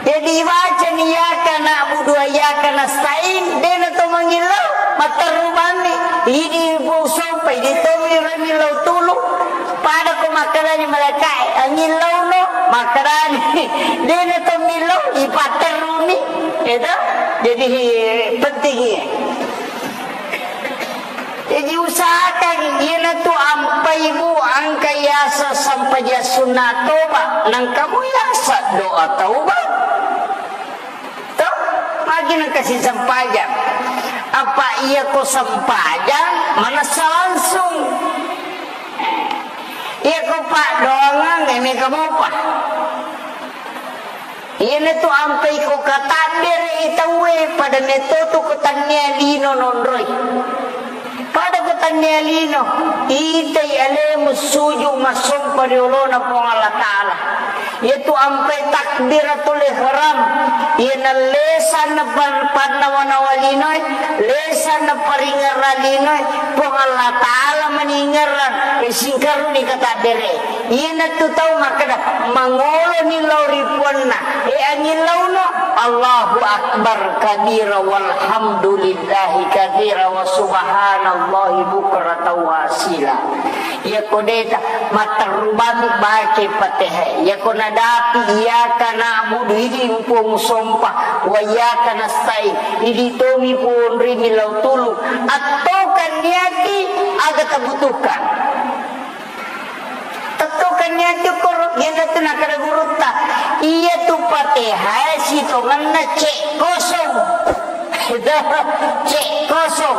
Jadi, ibacani iyyaka na'budu wa iyyaka nasta'in, dena to mangillau, matterru bammi. Idi Puang sompa, idi tomi ro millau tulung. Pada ko makkedani malaikae, angillauno, makkedani. Dena to millau, ipatterruni. Itu. Jadi, penting iya. Jaji usahakan iyanatu ampai, Bu, engka yaseng sempajang sunna toba, nengka mu yaseng doa taubat. To, magi nengka sisempajang. Apa iya ko sempajang, manessa langsung. Iya ko paddoangeng, e, mega mopa. Iyanatu ampai ko katabbere i tauwe, pada metto tu ko tannia lino nonroi. Pada ko tannia lino, itai alemu suju massompa ri olona Puang Allah Ta'ala. Iyatu ampai takbiratul ihram, iyana lesanna pan-, pannawa-nawa linoe, lesanna paringerra linoe, Puang Allah Ta'ala maningerrang, e, singkaruni katabbere. Iyanatu tau makkeda, mangoloni lao ri puanna, e, angillauno, Allahu Akbar kabira walhamdulillahi katsira wa subhanallahi bukratan wa asila. Iyako deta, matterru bami baca Fatihah. Iyako nadapi, iyyaka na'budu, idi mpo musompa, wa iyyaka nasta'in, idi tomi ponrimi lao tulung. Attokan niati aga tabutuhkan. Tettokan niati koro, iyanatu nakkeda gurutta. Iyatu Fatihah sitongenna cek kosong. Cek kosong.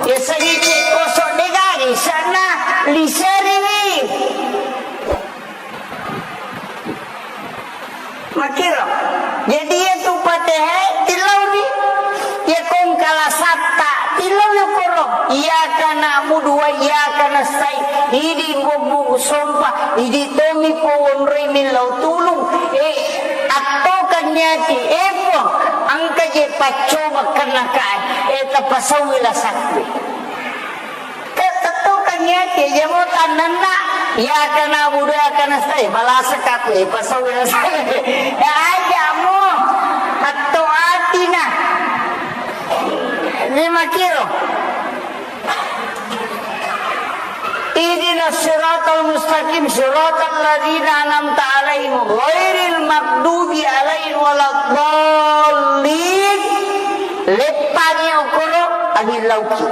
Biasanya cek kosong degaga isanna liseriwi. Makkiro. Jadi iyatu Fatihah tilauni. Iya kongkala satta tilauni koro. Iyyaka na'budu wa iyyaka nasta'in. Idi mbobu sompa. Idi tomi powonroi millau tulung. E, attokan niati. E Puang, engka je paccoba kenna kae. E, tapasauwi lasakku. Te-, tettokan niati, jamo tannanna, iyyaka na'budu wa iyyaka nasta'in, malasakka aku, e, pasau lasakku. Ya, aja mo, atto atina. Lima kilo. Ihdinas siratal mustaqim, siratal ladzina an'amta 'alaihim, ghairil maghdubi 'alaihim waladdallin. Leppangi okoro, angin lauki.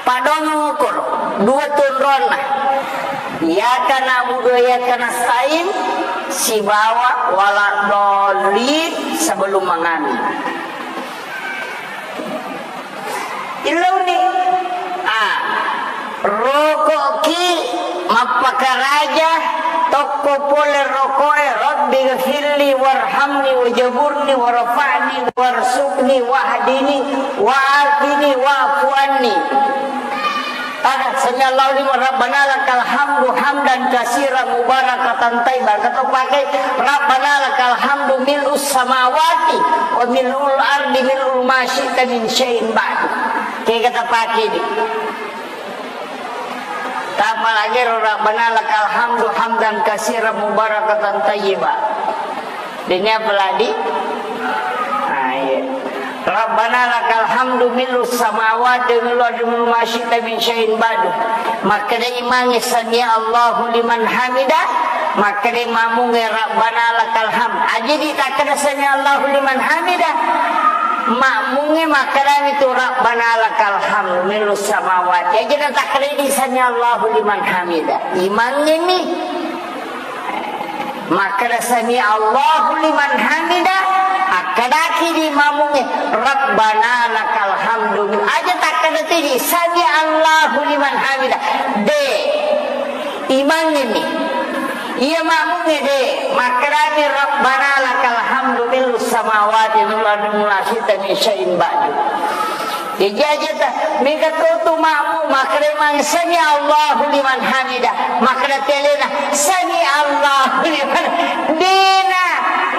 Padongeng okoro, dua tonronna. Iyyaka na'budu wa iyyaka nasta'in, sibawa waladdallin sebelum mangami. Illauni. Ah. Roko'ki mappakaraja tokko pole roko'e, "Rabbighfirli warhamni wajaburni warfa'ni warzuqni wahdini wa'afini wa'fu anni." Ada, "Sami'allahu liman, Rabbana lakal hamdu hamdan katsiran mubarakatan thayyiban." Kata pakai, "Rabbana lakal hamdu mil'us samawati wa mil'ul ardi mil'u ma syi'ta min syai'in ba'du." Kega tapake di. Tapalagi ro, "Rabbana lakal hamdu hamdan katsiran mubarakatan thayyiba." Dene apalagi? Ah, iya. "Rabbana lakal hamdu mil'us samawati wa mil'ul ardi mil'u ma syi'ta min syai'in ba'du." Makkeda imangnge, "Sami Allahu liman hamida." Makkeda makmungnge, "Rabbana lakal hamd." Aja di takkeda, "Sami Allahu liman hamida." Makmungnge makkedami tu, "Rabbana lakal hamdu mil'us samawati." Aja na takkeda di, "Sami Allahu liman hamida." Imangnge mi. Makkeda, "Sami Allahu liman hamida." Akkedaki di makmungnge, "Rabbana lakal hamdu." Aja takkeda tu di, "Sami Allahu liman hamida." De. Imangnge mi. Iya makmungnge de, makkedami, "Rabbana lakal hamdu mil'us samawati wal ardi wa ma syi'ta min syai'in ba'du." Jaji aja ta, mega to tu makmung, makkeda mang, "Sami Allahu liman hamida." Makkeda telena, "Sami Allahu liman." Dena,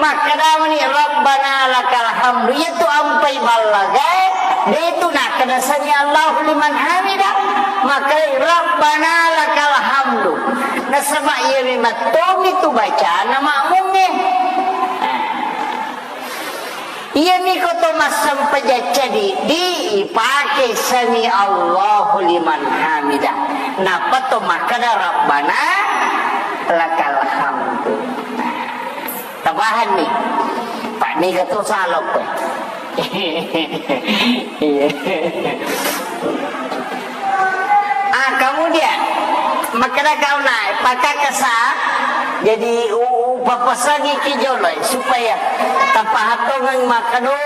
makkeda mani, "Rabbana lakal hamdu." Iya tu ampai ballagae, de tu nakkeda, "Sami Allahu liman hamida." Makkeda, "Rabbana lakal hamdu." Nasaba iya memang tomi tu bacana makmungnge. Iyami ko to massempajang cadi, di ipake sami Allahu liman hamida. Nappa to makkeda, "Rabbana lakal hamdu." Tapahanni? Pak, mega to salokko. Iya. Ah, kemudian, makkeda kauna, pakakasa, jadi u-, upapasangi ki jolo, supaya tapahatongang makkeda,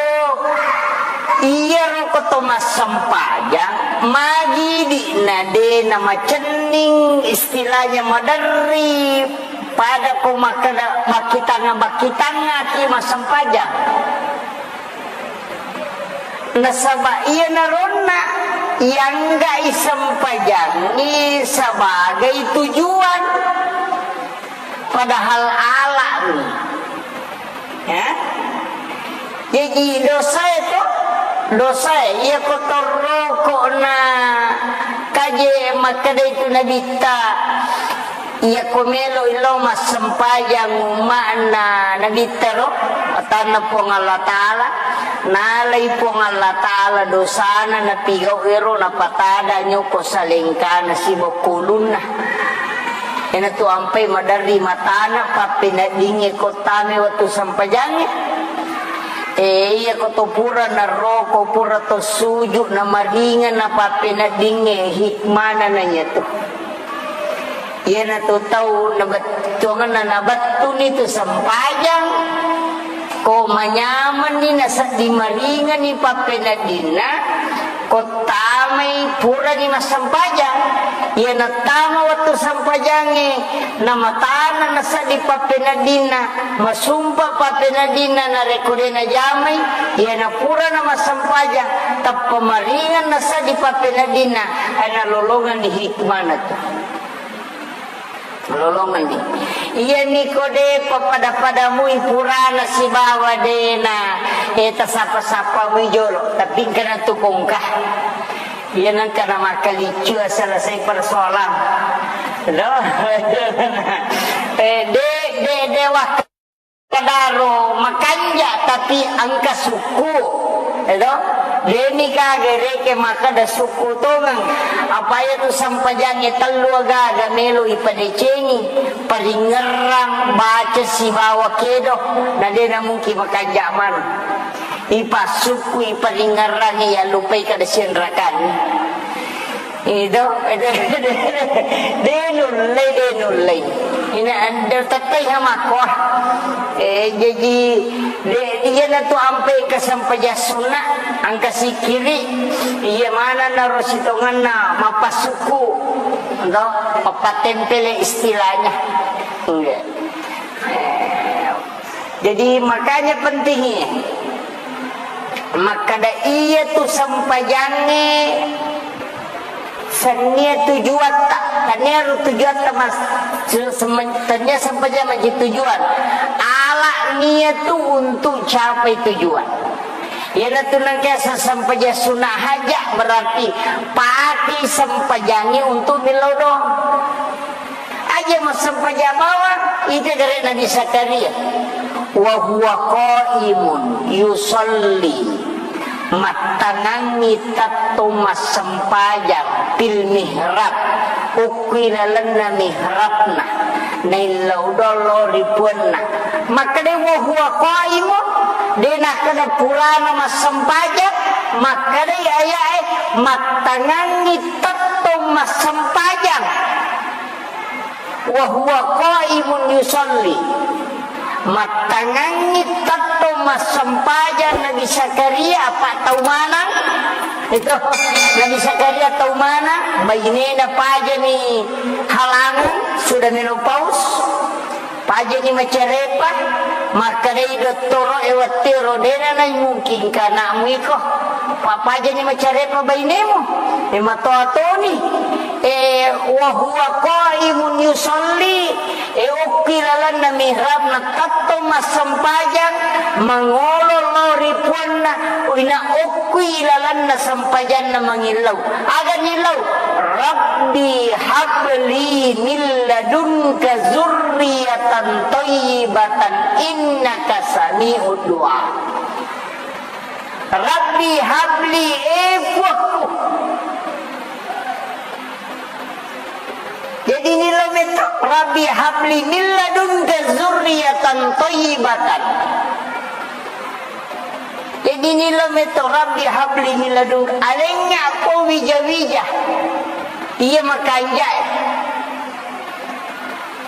iyaro ko to massempajang, magidi'na de na macenning, istilahnya maderri, pada ko makkeda, makkitanga-, makkitangaki massempajang. Nasaba iyanaronna iangga'i sempajangngi sebagai tujuan, padahal ala'ni. Ya? Jaji dosae to, dosae iya ko torroko'na kaje makkeda itu Nabitta. Iyako melo'i lao massempajang umma'na Nabitta ro, matanna Puang Allah Ta'ala, nalai Puang Allah Ta'ala dosana napigau ero, napatada nyoko salengkana sibokkulunna. Iyanatu ampai maderri matana pappeneddingnge ko tame wettu sempajangnge. E, iyako to pura naroko, pura to suju, namaringeng napappeneddingnge hikmana na iyatu. Iyanatu tau nabettuangenna nabettuni tu sempajang, ko manyamenni nasedding maringenni pappeneddinna, ko tamai purani massempajang. Iyana tama wettu sempajangnge, namatana nasedding pappeneddinna, masumpa pappeneddinna, narekko de najamai, iyana purana massempajang, tappa maringeng nasedding pappeneddinna, nalolongenni hikmana tu. Lolongenni. Iyami ko de pappada-padamui purana sibawa dena, eh, tasapa-sapamui jolo, tapi engkana tu kongka. Iya nengka na makkaliccu selesai persoalan. Do? Eh, de, de, de, wak- Kadaro makanja tapi engka sukku, edo? Demi kagereke makkeda sukku tongeng. Apa iya tu sempajangnge tellu agaga melo ipadecengi, paringerrang, baca sibawa kedo, na dena mungkin makanja maneng. Ipassukku, iparingerrang, iya lupai kada sienrakan. Ido, de nullei, de nullei. Ina ande tettai hamakko. Eh, jaji, de, iyana tu ampe kesempajang sunna, angka sikiri, iya mana naro sitonganna mapasukku, do, mapatempele istilahnya. Iya. Eh, jadi makanya pentingnya. Makkada iya tu sempajangnge sennia tujuatta, tannia ro tujuatta mas-, se-, semen-, tannia sempajang maji tujuan. Ala nia tu untuk capai tujuan. Iyanatu nangkasa sempajang sunna haja berarti pati sempajangngi untuk millau doang. Aja massempajang bawang, ita gare Nabi Zakaria. Wa huwa qaimun yusalli. Mattangangngi tettong massempajang fil mihrab. Ukkui lalenna mihrabna. Naillau dolo ri puanna. Makkadai wa huwa qaimun. De nakkeda purana massempajang. Makkadai ayae mattangangngi tettong massempajang. Wa huwa qaimun yusalli. Mattangangngi tettong massempajang Nabi Zakaria, apa tau manang? Itu Nabi Zakaria tau manang, bainena pajani halangan, sudah menopaus. Pajani macarepa, makkadai dottoro e wettero dena nai mungkin kanakmu iko. Pa-, pajani macarepa bainemu. E matoa toni. E, wa huwa qaimun yusalli, e, okki lalenna mihrabna tettong massempajang, mangolo lao ri puanna, ina okkui lalenna sempajanna mangillau. Aga nillau? Rabbi habli min ladunka zurriyatan thayyibatan innaka sami'ud du'a. Rabbi habli, e Puakku. Jadi nillau metto, Rabbi habli min ladunka zurriyatan thayyibatan. Jadi nillau metto, "Rabbi habli min ladunka." Alengnga ko wija-wija. Iya makanjae.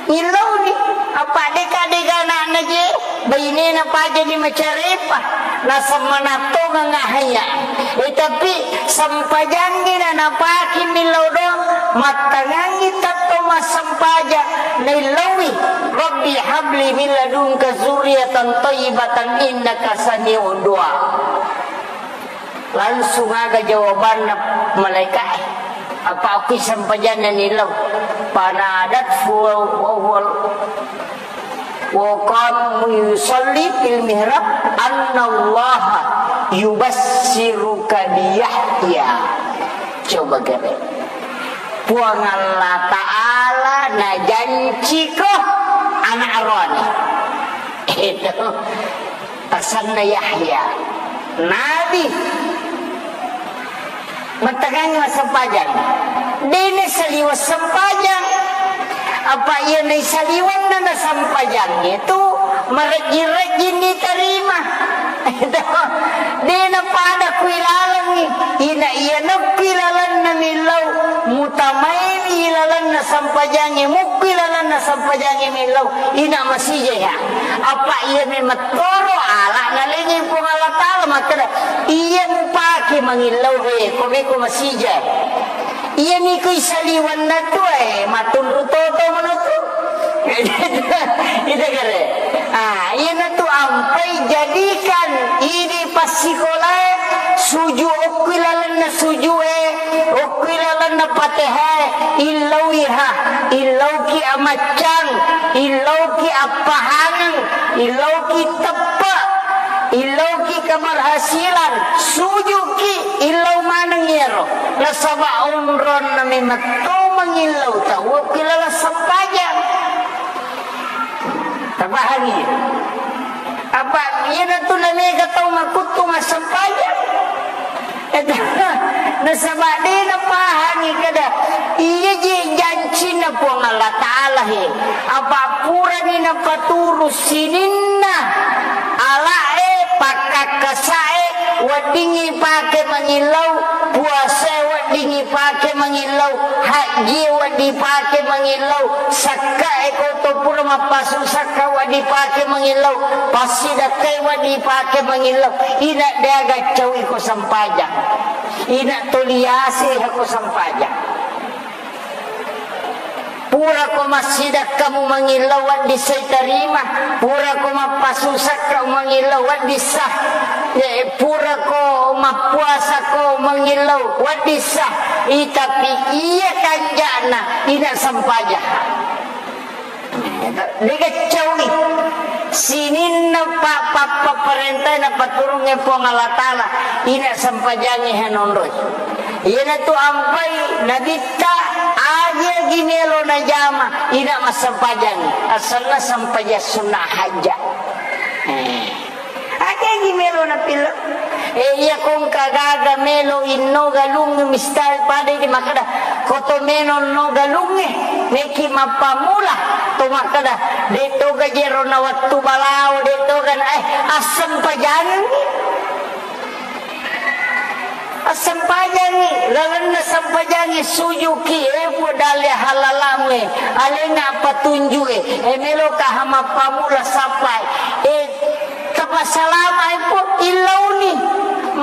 Nillauni, apa deka-deka anakna je, bainena pajani macarepa, nasemmanattongang ahaya. Eh, tapi sempajangngi nanapaki millau doang, mattangangngi tetto massempajang, naillaui, "Rabbi habli min ladunka zurriyatan thayyibatan innaka sami'ud du'a." Langsung aga jawabanna malaika'e. Apa okki sempajanna nillau. Fanadathu wa huwa, wa qama yusalli fil mihrab, "Annallaha yubassiruka bi Yahya." Coba gare. Puang Allah Ta'ala najanciko anak roane. Itu. Asenna Yahya, nabi. Mattangangngi massempajang. De' naisaliweng sempajang. Apa iya naisaliwenna nasempajangnge tu marejjing-rejjing nitarima. De' napada kui lalengngi. Ina iya nappi lalenna millau, mutamaini lalenna sempajangnge, mukkui lalenna sempajangnge millau. Ina masija iya. Apa iya memang toro ala nalengi Puang Allah Ta'ala makkeda, "Iya mupake mangillau he, ko meko masija." Iya niko isaliwenna tu, eh, matunru toto manotu. Ida gare. Ah, iyana tu ampai jadikan idi passikolae suju okkui lalenna sujue, okkui lalenna Patehae, illauiha, illauki amaccang, illauki appahangeng, illauki teppe, illauki keberhasilan, sujuki, illau maneng iyaro. Nasaba onronna memetto mangillau tau ki laleng sempajang. Tapahangi? Apa iyanatu namega tau makuttu massempajang? Nasaba de' napahangi kada iya je jancinna Puang Allah Ta'ala he. Apa purani napaturu sininna ala'e, pakkakkasa'e, weddingngi pake mangillau, puasae weddingngi pake mangillau, hajjie wedding pake mangillau, sakkae ko to pura mappasu sakka wedding pake mangillau, passidakkai wedding pake mangillau, ina deaga caui ko sempajang, ina toliase ko sempajang. Purako massidakkamu mangillau wedding sai tarima, purako mappasusakka mangillau wedding sah, eh, purako mappuasako mangillau wedding sah, i, tapi iya kanja'na ina sempajang. De'ga caui sininna pa-, pa-, papparentae napaturungnge Puang Allah Ta'ala, ina sempajangnge hanonroi. Iyanatu ampai nabitta, agiagi melo najama, ina massempajang, asenna sempajang sunnah hajja. Eh. Agiagi melo napillau. Eh, iya kongka gaga melo inno galung mistai pada di makkeda, koto melo no galungnge, meki mappammula to makkeda, de' toga jero na wettu balao, de' toga na, eh, assempajangengngi. Assempajangngi, lalenna sempajangngi sujuki, eh, Puang dalle halalamu, eh, alenna patunju, eh, eh, meloka ha mappammula sappai, eh, tapassalama, eh, Puang, illauni,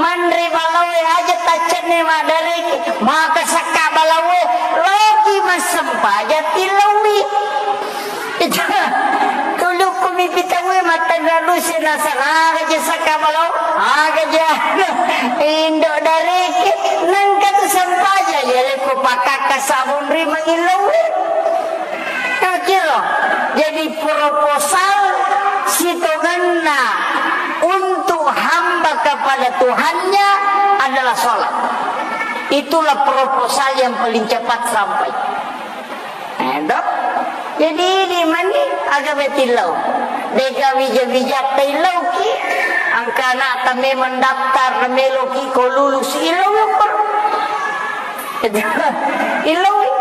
manre balaoe aja taccenne maddareki, maka sakka balaoe, loki massempajang tillaui. Itu, tulukku mipitauwe mattanra lusi nasara, aga je sakka balao, aga je indo dareke, nengka tu sempajang, ya leko pakakka sabun ri mangilauwe. Nah, kiro. Jadi proposal sitongenna untuk hamba kepada Tuhannya adalah sholat. Itulah proposal yang paling cepat sampai. Eh, toh? Jadi, idi mani aga metillau. De'ga wija-wija taillauki. Engka anakta memang daftar meloki ko lulus, illau lokor. Illaui.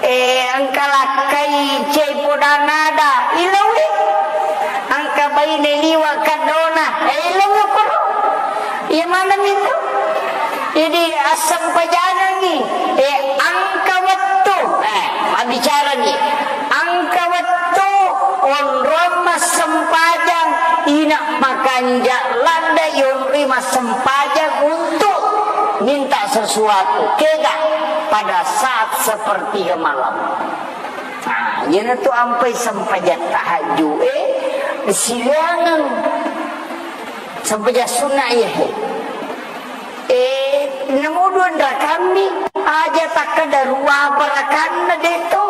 Eh, engka lakkai cai podang ada, illaui. Engka baine liwa kaddona, eh, illau lokor. Iya maneng itu. Jadi, assempajangengngi, eh, engka wettu, eh, mabbicarani, engka wettu onrong massempajang, ina makanja ladde yonri massempajang untuk minta sesuatu. Kega pada saat sepertiga malam. Nah, iyanatu ampai sempajang tahajud, eh, silaingeng. Sempajang sunna iya he. Eh, namu dua rakammi, aja takkeda ruapa rakanna de to.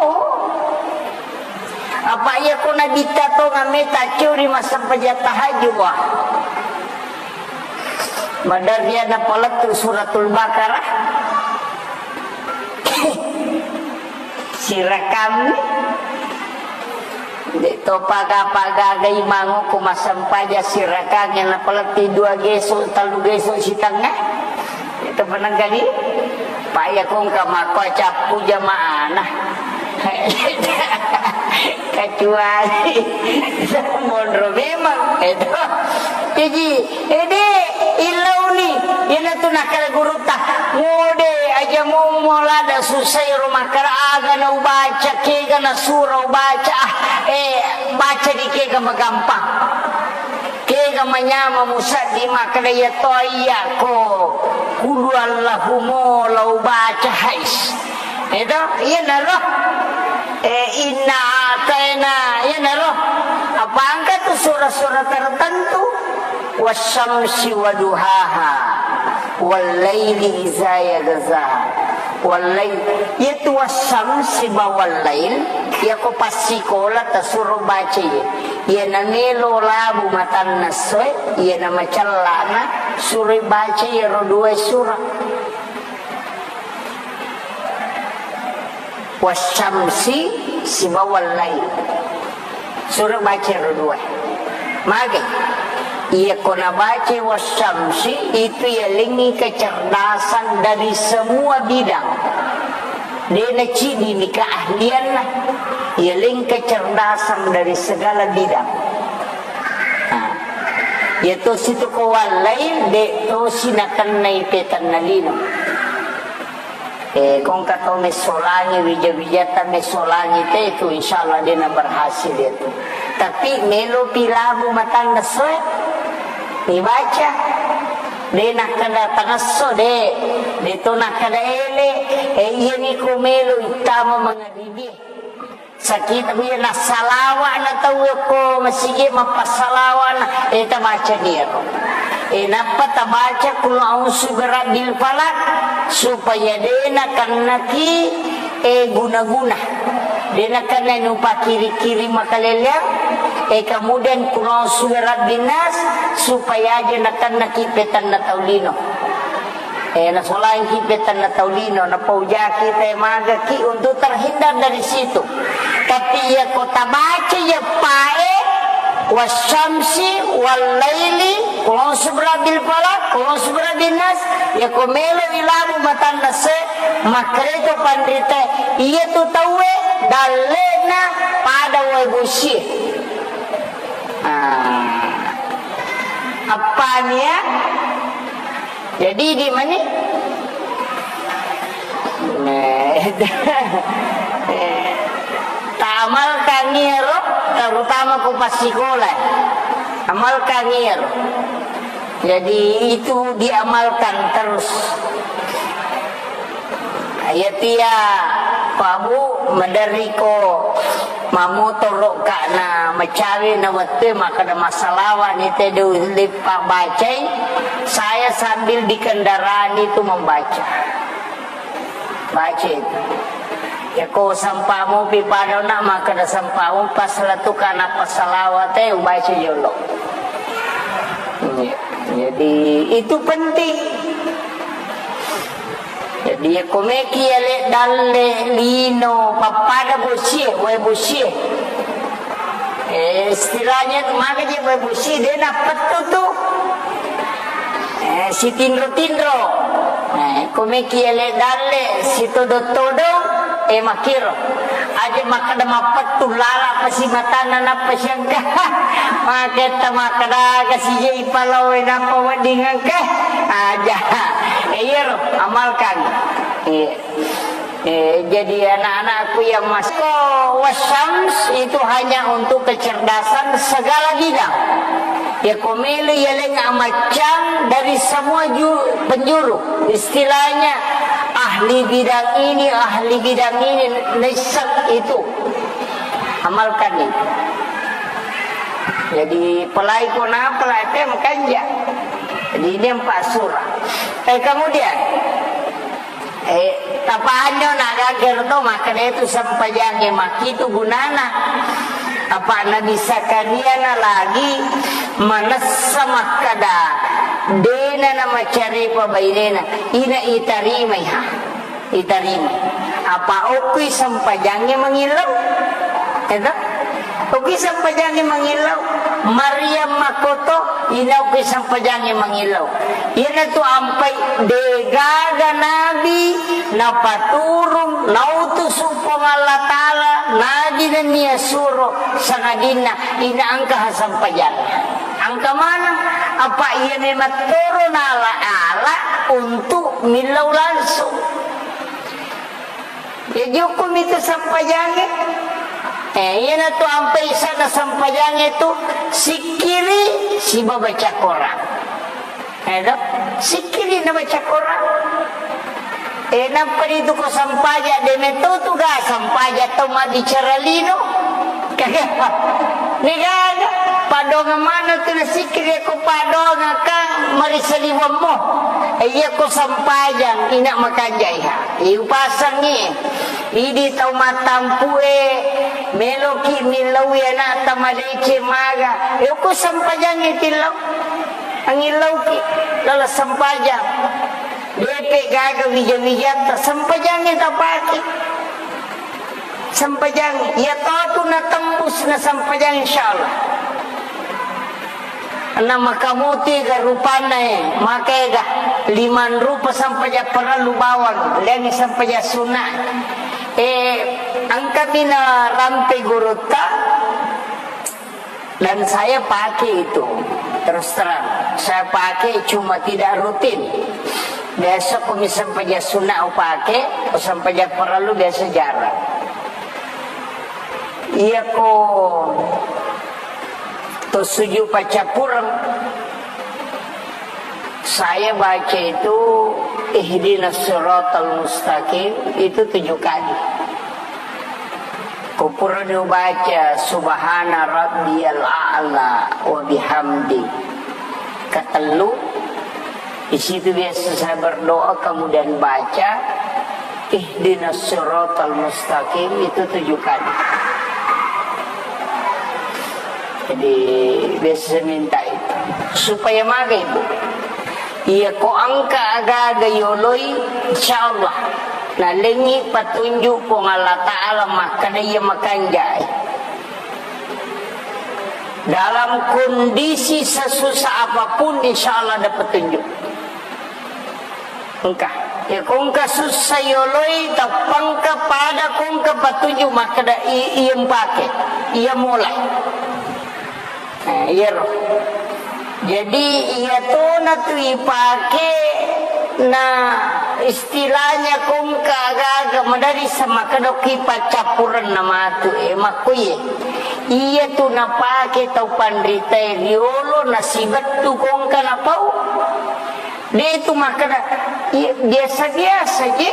Apa iya ko nabitta to ngamme tacciuri massempajang tahajud, wah. Maderri ada palettu Suratul Baqarah. Sirakammi. De to paga-paga gai mango ko massempajang sirakangnge napaletti dua geso, tellu geso sitengnga. Itu penenggali. Pak ya kong ka makko cappu jamaana. Kecuali monro memang itu. Jadi, ede, illauni, iyanatu nakkeda gurutta, "Ngode, aja mumo lada susai ro makkeda aga na ubaca, kega na sura ubaca, ah, eh, baca di kega magampang. Kega manyama musaddi makkeda iya to iya ko, kulu Allahu mo la ubaca hais." Itu, iyanaro. Eh, inna ataina, iyanaro. Apa angka tu sura-sura tertentu? Wasyamsi waduhaha, wallaili iza yaghsha, wallail. Iyatu wasyamsi ba wallail, iya ko passikola tasuro baca iya. Iya namelo labu matanna essoe, iya namacellana suroi baca iyaro dua sura. Wasyamsi sibawa wallail. Suro baca ro dua. Mage, iya ko nabaca wasyamsi, itu yalengngi kecerdasan dari semua bidang. De naciddi ni keahlianna, yaleng kecerdasan dari segala bidang. Nah, iya to situ ko wallail, de tosi nakennai petanna lino. Eh, kongka tau messolangi, wija-wijata messolangi te tu, insyaallah de na berhasil itu. Tapi melo pi labu matanna essoe, dibaca. De nakkeda tangesso, de. De to nakkeda ele. Eh, iya ni ko melo ittama mangaribie. Sakita buya nassalawa na tau ko masigi mappassalawa na, eh, tabaca ni ero. Eh, nappa tabaca kul a'udzu birabbil falaq supaya de nakennaki, eh, guna-guna. De nakennai nupakiri-kiri makaleleang, eh, kemudian kul a'udzu birabbin nas supaya aja nakennaki petanna tau lino. Eh, nasolangki petanna tau lino, napaujaki te magaki untuk terhindar dari situ. Tapi iya ko tabaca iya pae, wasyamsi, wallaili, qul a'udzu birabbil falaq, qul a'udzu birabbin nas, iya ko melo ilabu matanna se, makkereto panrite, iya tu tauwe dallena pada wae bosie. Ah. Appani ya? Jadi di mani? Nah, ta amalkan iyaro, terutama ko passikola. Amalkan iyaro. Jadi itu diamalkan terus. Iyatia, ko Abu, maderri ko mammotoro'ka na macawe na wettue makkeda massalawa ni te de ulle pabacai, saya sambil di kendaraan itu membaca. Baca itu. Ya ko sampamu pi pada na makkeda sampamu pas latuka na passalawat e ubaca jolo. Iya. Jadi itu penting. Jadi, iya ko meki ale dalle lino pappada bosie, wae bosie. Eh, istilahnya tu maka je wae bosie, de nappettu tu. Eh, sitinro-tinro. Eh, ko meki ale dalle sitodong-todong, eh, makkiro. Aja makkeda mappettu lala pasi matanna nappa siangka. Maketta makkeda aga sijai palawe nappa wedding engka. Aja. Iya, amalkan. Iya. Eh, jadi anak-anakku yang masih, wasyams itu hanya untuk kecerdasan segala bidang. Ya, komelo ya leng amaccang dari semua ju-, penjuru. Istilahnya ahli bidang ini, ahli bidang ini, nisab itu. Amalkan itu. Jadi, pelai ko na pelai te makanja. Jadi, ini empat surah. Eh, kemudian, eh, tapahanyo na gager to, makkeda itu sempajangnge makkitu gunana. Apa Nabi Zakaria na lagi manessa makkeda, dena na macaripa bainena, ina itarimai ha. Itarima. Apa okkui sempajangnge mangillau? Eto? Okkui sempajangnge mangillau. Maryam makkoto, ina okkui sempajangnge mangillau. Iyanatu ampai degaga nabi napaturung, nautusu Puang Allah Ta'ala, nabi nennia suro, sangadinna ina engka ha sempajanna. Engka maneng, apa iya memang toro nala-ala untuk millau langsung. Ya, jukumi tu sempajangnge. Eh, iyanatu ampai sana sempajangnge tu sikkiri siba baca Quran. Eh, do? Sikkiri na baca Quran. Eh, nappa ditu ko sempajang, de metto tu ga sempajang tau mabbicara lino. Degaga, padongang maneng tu nasikkiri ko padongang kan marisaliwammu. Eh, iya ko sampajang, ina makanjai ha. Eh, upasangngi. Idi tau mattampu e, meloki millaui anakta madeceng maga. Eh, ko sampajang e tillau. Angillauki, lala sampajang. Depe gaga wija-wijatta, sampajangnge tapake. Sampajang, iya tau tu natembus na sampajang, insyaallah. Na makamuti ga rupanna e, maka ega limang rupa sampajang parellu bawang, leni sampajang sunna. E, engkami na rampe gurutta, Dan saya pakai itu, terus terang. Saya pakai cuma tidak rutin. Biasa ko mi sampaja sunna upake, ko sampaja parellu biasa jarang. Iya ko to sujud pacappureng, saya baca itu ihdinas siratal mustaqim itu tujuh kali. Ko purani ubaca subhana rabbiyal a'la wa bihamdi katellu, di situ biasa saya berdoa, kemudian baca ihdinas siratal mustaqim itu tujuh kali. Jadi biasa saya minta itu supaya maga ibu. Iya ko engka aga-aga yoloi, insyaallah nalengngi patunjuk Puang Allah Ta'ala makkeda iya makanjai. Dalam kondisi sesusah apapun, insyaallah ada petunjuk. Engka. Ya ko engka sussa yoloi, tappangka pada ko engka patunjuk makkeda i-, iya mpake, iya molai. Nah, iyaro. Jadi, iya tona tu ipake na istilahnya ko engka aga-aga madari sama kedok ipaccappureng na matu e makkuye. Iya tu napake tau panritae riolo nasibettu ko engka napau. De tu makkeda, iya, biasa-biasa je.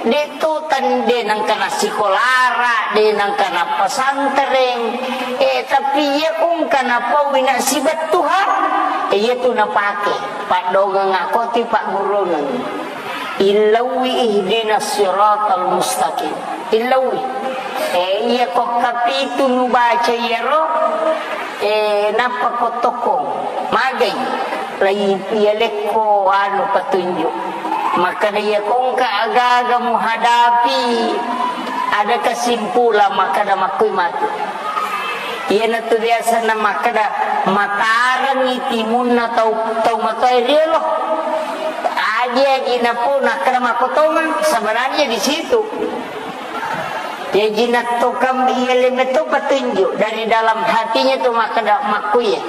De tu tan-, de nengka nasikolara, de nengka nappesantreng. Eh, tapi iya ko engka napau ina sibettu ha. Eh, iya tu napake. Paddongeng akoti pagguruneng. Illaui ihdinas siratal mustaqim. Illaui. Eh, iya ko kapitu nubaca iyaro, eh, nappa ko tokkong. Magai. Lai iyalekko anu petunjuk. Makkeda iya ko engka aga-aga muhadapi, ada kesimpulan makkeda makkui matu. Iyanatu biasa na makkeda matarengi timunna tau, tau matoa riolo. Aji-aji napo nakkeda makkotongeng, sebenarnya di situ. Jaji nattokang iya lemetto petunjuk dari dalam hatinya tu makkeda makkuye.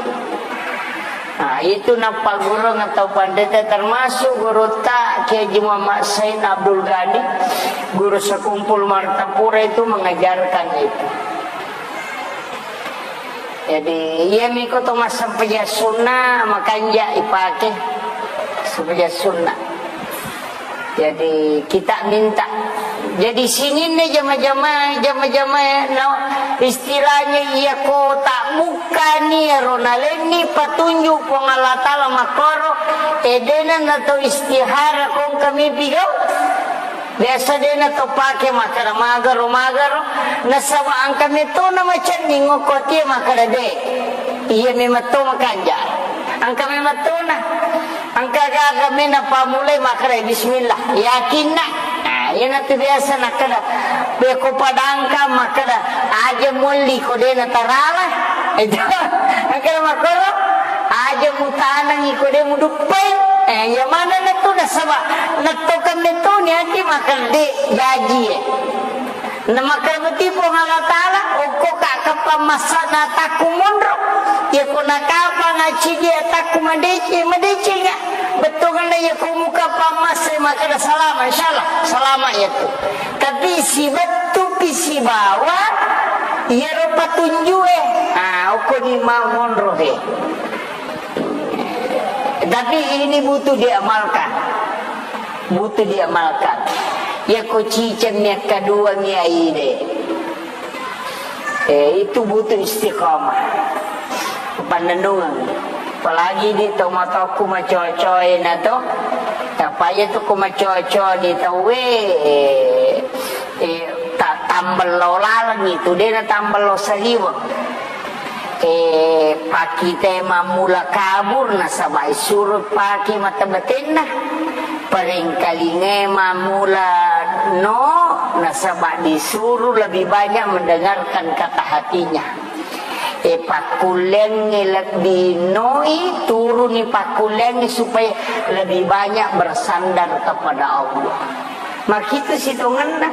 Nah, itu nappagurung atau pandeta, termasuk gurutta Kiai Haji Muhammad Said Abdul Ghani, guru sekumpul Martapura itu mengajarkan itu. Jadi, iya miko to massempajang sunna makanja ipake sempajang sunna. Jadi, kita minta. Jadi, sininna jama-jama, jama-jama, no, istilahnya iya ko tak bukkani ero nalenni patunjuk Puang Allah Taala makkoro, edena na to istihara kong kami pigau. Biasa dena to pake makkada magaro, magaro, nasaba angka metona macenning okko tie makkada de. Iya memang to makanja. Angka memang tona. Angka gaga mena pamulai makkada bismillah. Yakinna. Nah, iya natu biasa nakkada. Beko padangka makkada aja molli ko dena tarala. Itu. Angka makkoro aja mutanangi ko de muduppai. Eh, iya mana natu nasaba. Nattokan metoni ati makkada de jaji. Namakkeda beti Puang Allah Taala, okko ka kapang massana takku monro. Iya ko nakapang acidi takku madeci, madecinga. Bettuanna iya ko muka pammasse makkeda salama, insyaallah salama iya tu. Tapi sibettu pi sibawa iyaro patunjue. Ah, okko ni mau monro he. Tapi ini butuh diamalkan. Butuh diamalkan. Iya ko ciceng mi akkadua mi aide. Eh, itu butuh istiqomah. Pannennungeng. Apalagi di tomatoku macocoe na to. Tapaya tu ko macoco di tauwe, eh, eh, ta-, tambello laleng itu, dena tambello saliweng. Eh, pakite mammula kabur nasaba isuro pake mata batenna. Parengkalinge mammula no nasaba disuru lebih banyak mendengarkan kata hatinya. E, pakkullengnge lebbi noi, turuni pakkullengnge supaya lebih banyak bersandar kepada Allah. Makitu sitongenna.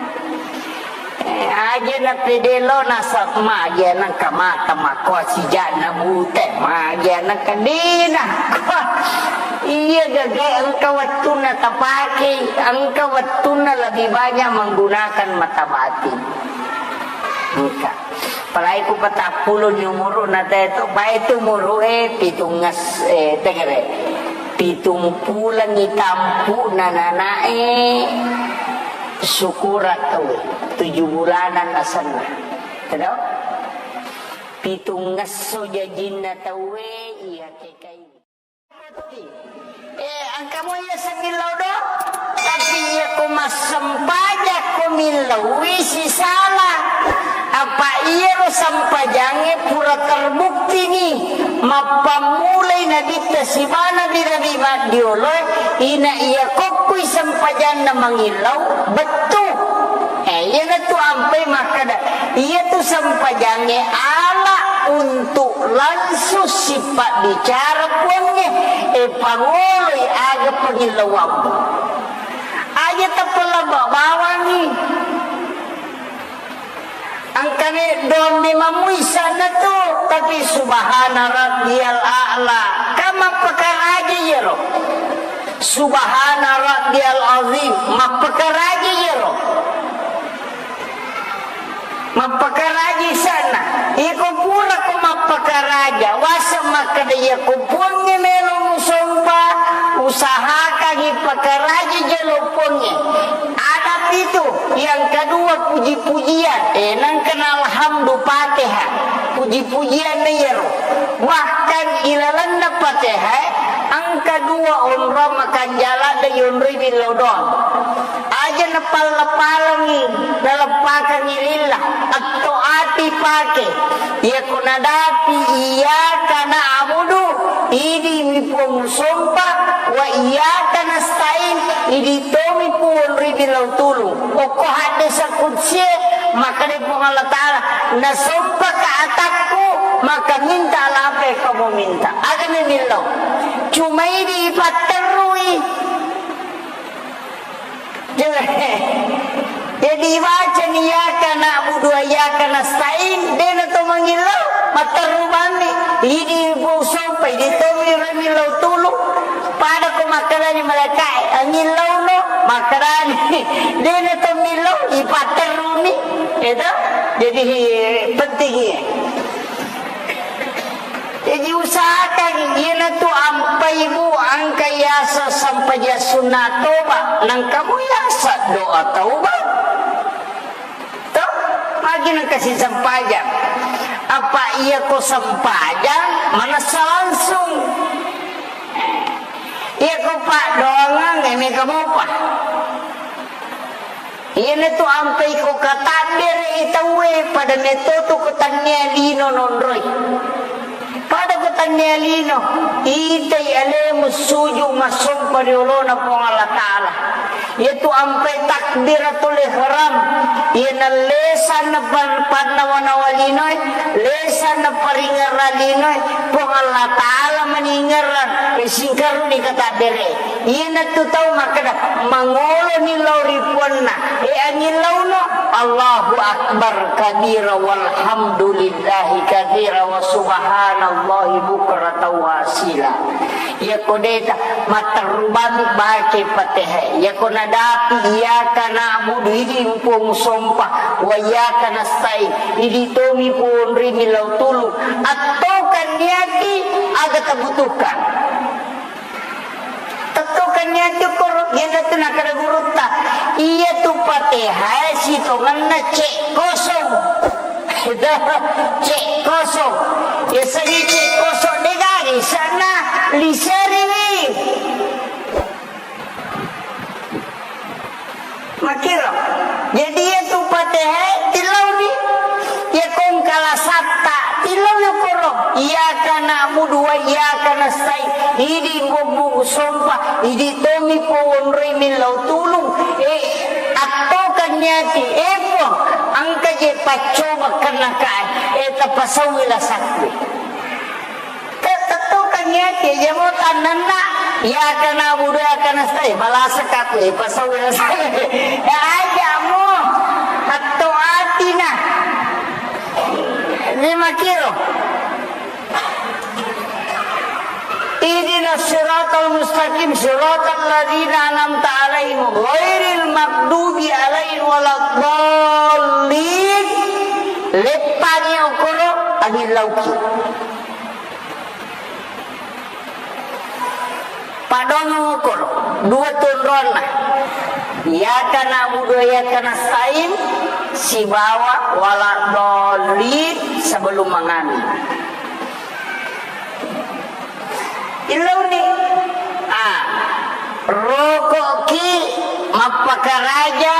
Eh, aja na pede lo nasab magi anakka mata makko sijana bute, magi anakka dina. Iya gage engka wettunna tapake, engka wettunna lebih banyak menggunakan mata batin. Engka. Apalagi ku patappulo ni umuru na teto, bae tu umuru e pitungnges, eh, tegere. Pitung pulengi tampu na nanae syukuran tauwe, tujuh bulanan asenna. Tedo? Pitungngesso jajinna tauwe iya kekai. Eh, engka mo iya semillau do, tapi iya ko massempajang ko millau wi sisala. Apa iyaro sempajangnge pura terbukti ni. Mappammulai nabitta siba nabi-nabi maddioloe, ina iya kokkui sempajanna mangillau, bettu. Eh, iyanatu ampai makkada, iyatu sempajangnge ala untuk langsung sipabbicara Puangnge, eh, pangoloi aga pangillauammu. Aja tappa labba bawangngi. Engkami dombi mamui sanna tu, tapi subhana rabbiyal a'la. Kan mappakaraja iyaro. Subhana rabbiyal azim. Mappakaraja iyaro. Mappakaraja sanna. Iko pura ko mappakaraja. Wasa makkada iyako Puangnge melo musompa, usahakangi pakaraja jolo Puangnge. Ada pitu, yang kedua puji-pujian. Eh, nangkana alhamdu Fatihah. Puji-pujian na iyaro. Bahkan ilalanna Fatihah, engka dua onrong makanjala da yonroi billau doang. Aja napalla-pallangi, naleppakangi lillah. Atto ati pake. Iyako nadapi iyyaka na'budu, idi mi Puang musompa, wa iyyaka nasta'in, idi tomi Puang ri bilau tulung. Okko haddesa kudsie, makkeda Puang Allah Ta'ala, nasompaka atakku, maka minta lape kamu minta. Aga mi millau. Cuma idi ipatterrui. Jadi, ibaca ni iyyaka na'budu wa iyyaka nasta'in, dena to mangillau, matterru bammi, idi Puang sompa, idi tomi Kae, angillauno, makkedani, dena to millau, ipatterruni, itu. Jadi, penting iya. Jadi, usahakan, iyanatu ampai, Bu, engka yaseng sempajang sunna toba, nengka mu yaseng doa taubat. To, magi nengka sisempajang. Apa iya ko sempajang, manessa langsung. Iya ko paddoangeng, e, mega mopa. Iyanatu ampai ko katabbere i tauwe, pada metto tu ko tannia lino nonroi. Pada ko tannia lino, itai alemu suju massompa ri olona Puang Allah Ta'ala. Iyatu ampai takbiratul ihram, iyana lesa na pan-, pannawa-nawa linoe, lesa na paringerra linoe, Puang Allah Ta'ala maningerrang, e, singkaruni katabbere. Iyanatu tau makkeda, mangoloni lao ri puanna, e, angillauno, Allahu Akbar kabira walhamdulillahi katsira wa subhanallahi bukratan wa asila. Iyako deta, matterru bami baca Fatihah. Iyako nadapi, iyyaka na'budu, idi Puang sompa, wa iyyaka nasta'in, idi tomi Puang ri millau tulung. Attokan niati aga tabutuhkan. Tettokan niati koro, iyanatu nakkeda gurutta. Iyatu Fatihah sitongenna cek kosong. Cek kosong. Yasengnge cek kosong degaga isenna, liseriwi. Makkiro. Jadi iyatu Fatihah tillauni. Iya kongkala satta tillau yokoro. Iyyaka na'budu wa iyyaka nasta'in. Idi bubbu sompa. Idi tomi powonroi millau tulung. E, attokan niati. E Puang, engka je paccoba kennakae. E, tapasauwi lasakku. Te-, tettokan niati, aja mo tannanna, iyyaka na'budu wa iyyaka nasta'in, malasakka aku, e, pasau ya saya. Ya aja mo, atto atina. Lima kilo. Ihdinas siratal mustaqim, siratal ladzina an'amta 'alaihim, ghairil maghdubi 'alaihim waladdallin. Leppangi okoro, angin lauki. Paddoangeng okoro, dua tu onronna. Iyyaka na'budu wa iyyaka nasta'in sibawa waladdallin sebelum mangami. Illauni. Ah. Roko'ki mappakaraja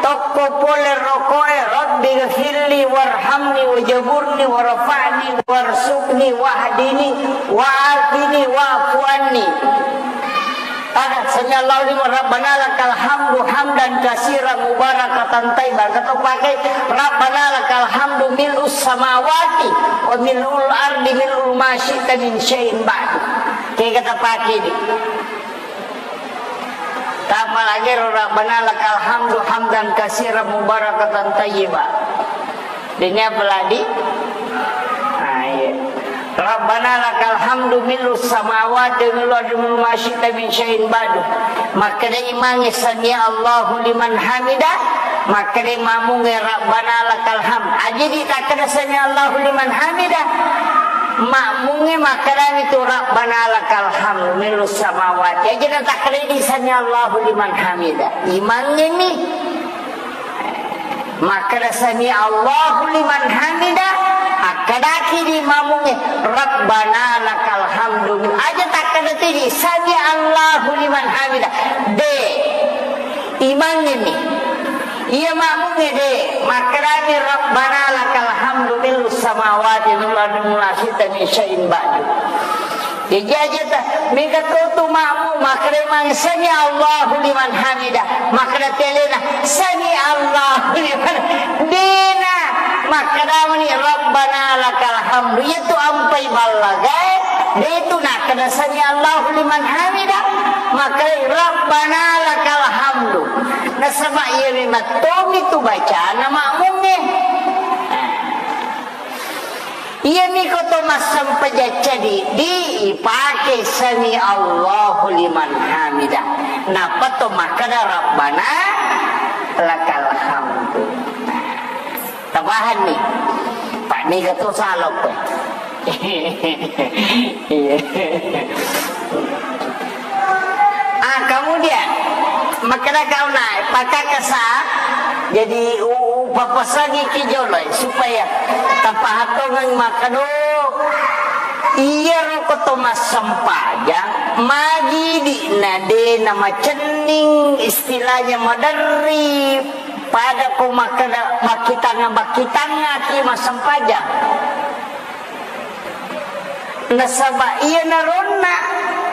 tokko pole roko'e, "Rabbighfirli warhamni wajaburni warfa'ni warzuqni wahdini wa'afini wa'fu anni." Ada, "Sami'allahu liman, Rabbana lakal hamdu hamdan katsiran mubarakatan thayyiban." Engka to pakai, "Rabbana lakal hamdu mil'us samawati wa mil'ul ardi mil'u ma syi'ta min syai'in ba'du." Kega tapake di. Tapalagi ro, "Rabbana lakal hamdu hamdan katsiran mubarakatan thayyiba." Dene apalagi? Ah, iya. "Rabbana lakal hamdu mil'us samawati wa mil'ul ardi mil'u ma syi'ta min syai'in ba'du." Makkeda imangnge, "Sami'allahu liman hamida." Makkeda makmungnge, "Rabbana lakal hamd." Aja ditakkeda, "Sami'allahu liman hamida." Makmungnge makkedani tu, "Rabbana lakal hamdu mil'us samawati." Aja natakkeda di, "Sami'allahu liman hamida." Imangnge mi. Makkeda, "Sami'allahu liman hamida." Akkedaki di makmungnge, "Rabbana lakal hamdu." Aja takkeda tu di, "Sami'allahu liman hamida." De. Imangnge mi. Iya makmungnge de. Makkedani, "Rabbana lakal hamdu mil'us samawati wal ardi wa ma syi'ta min syai'in ba'du." Jaji aja ta, mega to tu makmung, makkeda mang, "Sami'allahu liman hamida." Makkeda telena, "Sami'allahu liman." Dena. Makkeda mani, "Rabbana lakal hamdu." Iya tu ampai ballagae, de tu nakkeda, "Sami'allahu liman hamida." Makkeda, "Rabbana lakal hamdu." Nasaba iya memang tomi tu bacana makmungnge. Iyami ko to massempajang ceddi, ipake sami Allahu liman hamidah. Nappa to makkeda, "Rabbana lakal hamdu." Tapahanni? Pak, niga to salokko. Iya. Ah, kemudian, makkeda kauna, pakakasa, jadi u-, u-, papasangi ki jolo, supaya tapahatongeng makkeda, iyaro ko to massempajang, magi di na de na macenning, istilahnya maderri, pada ko makkeda, makkitanga-, makkitanga ki massempajang. Nasaba iyanaronna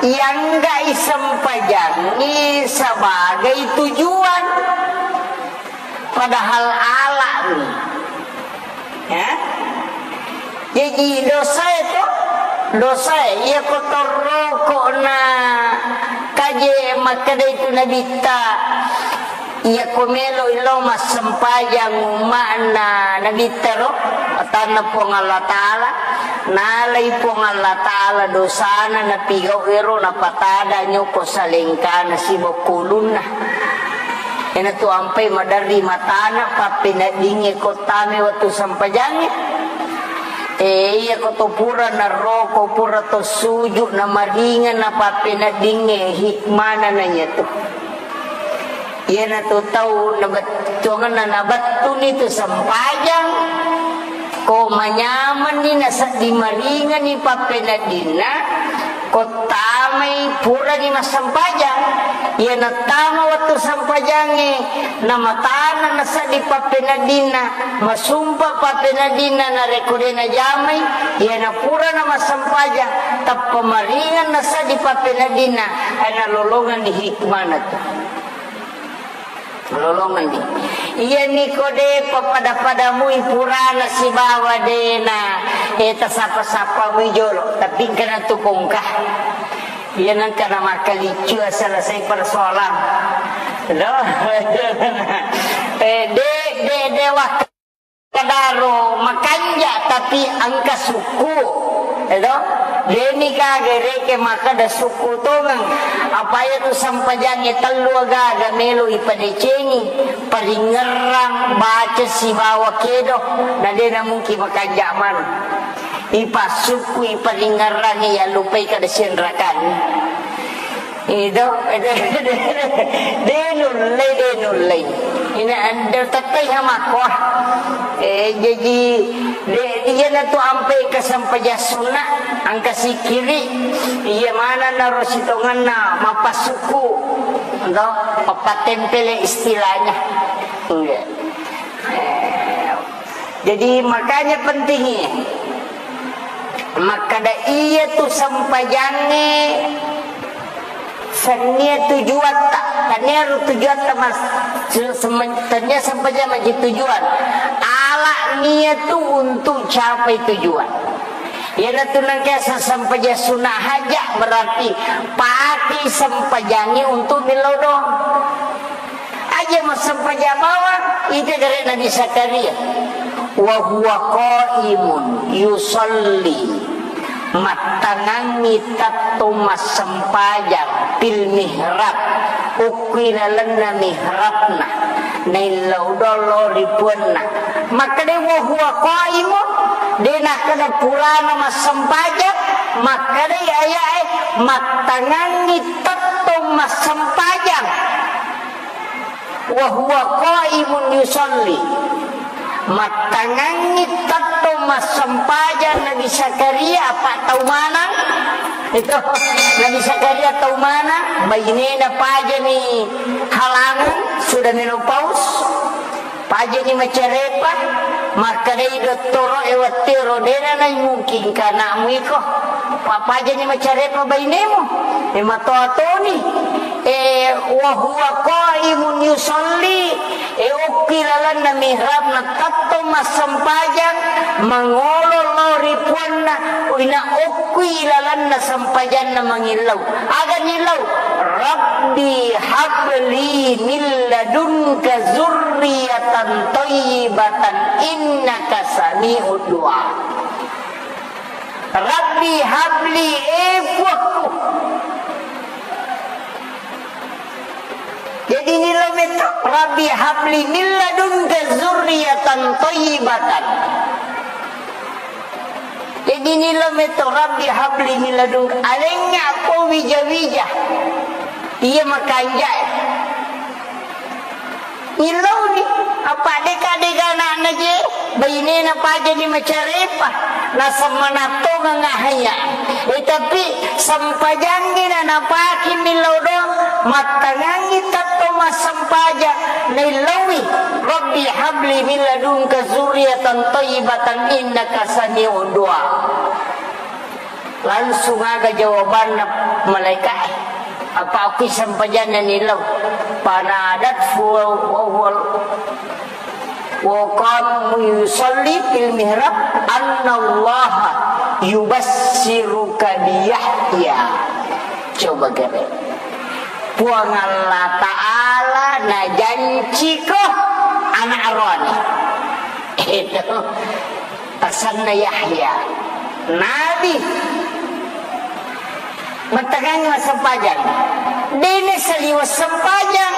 iangga isempajangi sebagai tujuan, padahal alani. Ya? Jaji dosae to, dosae, iya ko torroko na kaje makkeda itu Nabitta, iya ko melo ilo massempajang umma'na Nabitta ro, atanna Puang Allah Ta'ala, nalai Puang Allah Ta'ala dosana napigau ero, napatada nyoko salengkana sibokkulunna. Ena tu ampai maderri matana, pappeneddingnge ko tame wettu sempajangnge. Eh, iya ko to pura naroko, pura to suju, namaringa, napappeneddingnge, hikmana na iya tu. Iyana tu tau nabettuanna, nabettuni tu sempajang, ko manyamenni nasedding maringani pappeneddinna, ko tamai purani massempajang. Iya nattama wettu sempajangnge, namatana nasedding pappeneddinna, masumpa pappeneddinna, narekko de najamai, iya napura namassempajang, tappa maringeng nasedding pappeneddinna, eh, nalolongeng di hikmana tu. Lolongenni. Iyami ko de pappada-padamui purana sibawa dena, eh, tasapa-sapamui jolo, tapi engkana tu kongka. Iya nengka na makkaliccu selesai persoalan. Loh. Eh, de, de, de, wah. Kadaro makanja tapi engka sukku, edo? Deni kage reke makkeda sukku tongeng. Apa iya tu sempajangnge tellu agaga melo ipadecengi, paringerrang, baca sibawa kedo, na dena mungkin makanja maneng. Ipassukku, iparingerrangi, yallupai kada sianrakanni. Ido, de nullei, de nullei. Ina ande tettai hamakko. Eh, jaji, de, iyana tu ampe engka sempajang sunna, engka sikiri, iya mana naro sitongenna mappasukku, do, mappattempele istilahnya. Iya. Eh, jadi makanya pentingnya. Makkeda iya tu sempajangnge sennia tujuatta, tennia ro tujuatta mas-, se-, semen-, tennia sempajang maji tujuan. Ala nia tu untuk capai tujuan. Iyanatu nengka sesempajang sunna haja berarti pati sempajangnge untuk millau doang. Aja massempajang bawang, ita gare Nabi Zakaria. Wa huwa qaimun yusalli. Mattangangngi tettong massempajang fil mihrab. Ukkui lalenna mihrabna. Naillau dolo ri puanna. Makkeda wa huwa qaimun, de nakkeda purana massempajang, makkeda ayae mattangangngi tettong massempajang. Wa huwa qaimun yusalli. Mattangangngi tettong massempajang Nabi Zakaria, apa tau manang? Itu, Nabi Zakaria tau manang, bainena pajani halangan, sudah menopause, pajani macarepa, makkedai dottoro e wettero, dena nai mungkin kanakmu iko, pa-, pajani macarepa bainemu, e matoa toni. E, wa huwa qaimun yusalli, e, okki lalenna mihrabna tettong massempajang, mangolo lao ri puanna, ina okkui lalenna sempajanna mangillau. Aga nillau? Rabbi habli min ladunka zurriyatan thayyibatan innaka sami'ud du'a. Rabbi habli, eh, Puakku. Jadi nillau metto, Rabbi habli min ladunka dzurriatan thayyibatan. Jadi nillau metto, Rabbi habli min ladunka, alengnga ko wija-wija. Iya makanjae. Nillauni, apa deka dega anakna je, bainena pajani macarepa, nasemmanattongang ahaya. Eh, tapi sempajangngi na napaki millau doang, mattangangngi tetto massempajang, naillaui, Rabbi habli min ladunka dzurriatan thayyibatan innaka sami'ud du'a. Langsung aga jawabanna malaika'e. Apa okki sempajanna nillau? Fanadathu wa huwa, wa qama yusalli fil mihrab annallaha yubassiruka bi Yahya. Coba kere. Puang Allah Ta'ala najanciko anak aroane. Itu. Asenna Yahya, nabi. Mattangangngi massempajang. De' naisaliweng sempajang.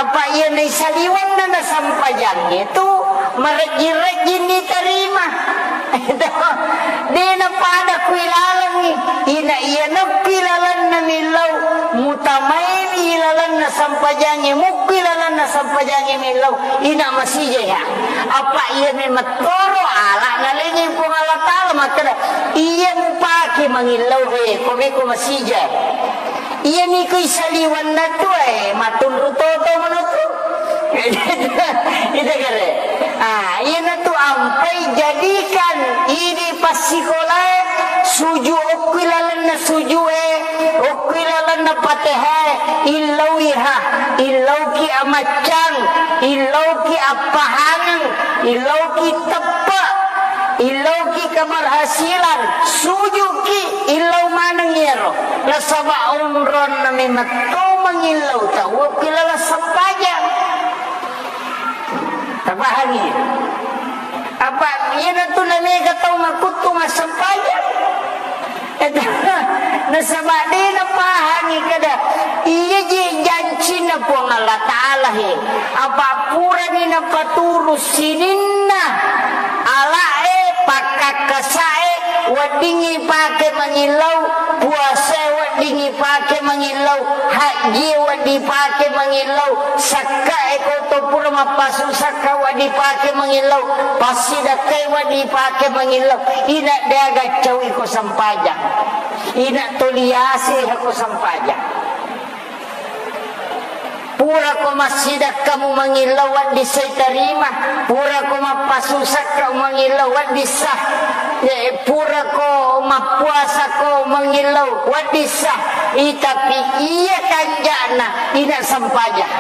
Apa iya naisaliwenna na sempajang itu marejjing-rejjing niterima. De' napada ku ilalengngi. Ina iya nappi lalenna millau, mutamaini ilalenna sempajangnge, mukki lalenna sempajangnge millau, ina masija ya. Apa iya memettoro ala nalengi Puang Allah Ta'ala makkeda, iya mupake mangillau he, ko meko masija. Iya niko isaliwanna tu, eh, matunru toto manotu. Ita kare. Ah, iyanatu ampai jadikan idi passikolae suju okki lalenna sujue, okki lalenna Patehae, illauiha, illauki amaccang, illauki appahangeng, illauki teppe, illauki keberhasilan, sujuki, illau maneng iyaro. Nasaba onronna memetto mangillau tau okki laleng sempajang. Tapahangi? Apa iyanatu namega tau makuttu massempajang? Nasaba de' napahangi kada iya je jancinna Puang Allah Ta'ala he. Apa purani napaturu sininna ala'e, pakkakkasae, weddingngi pake mangillau, puasae weddingngi pake mangillau, hajjie wedding pake mangillau, sakkae ko to pura mappasu sakka wedding pake mangillau, passidakkae wedding pake mangillau, ina deaga caui ko sempajang, ina toliase ko sempajang. Purako massidakka mumangillau wedding sai tarima, purako mappasusakka mumangillau wedding sah, eh, purako mappuasako mangillau wedding sah, i, tapi iya kanja'na ina sempajang.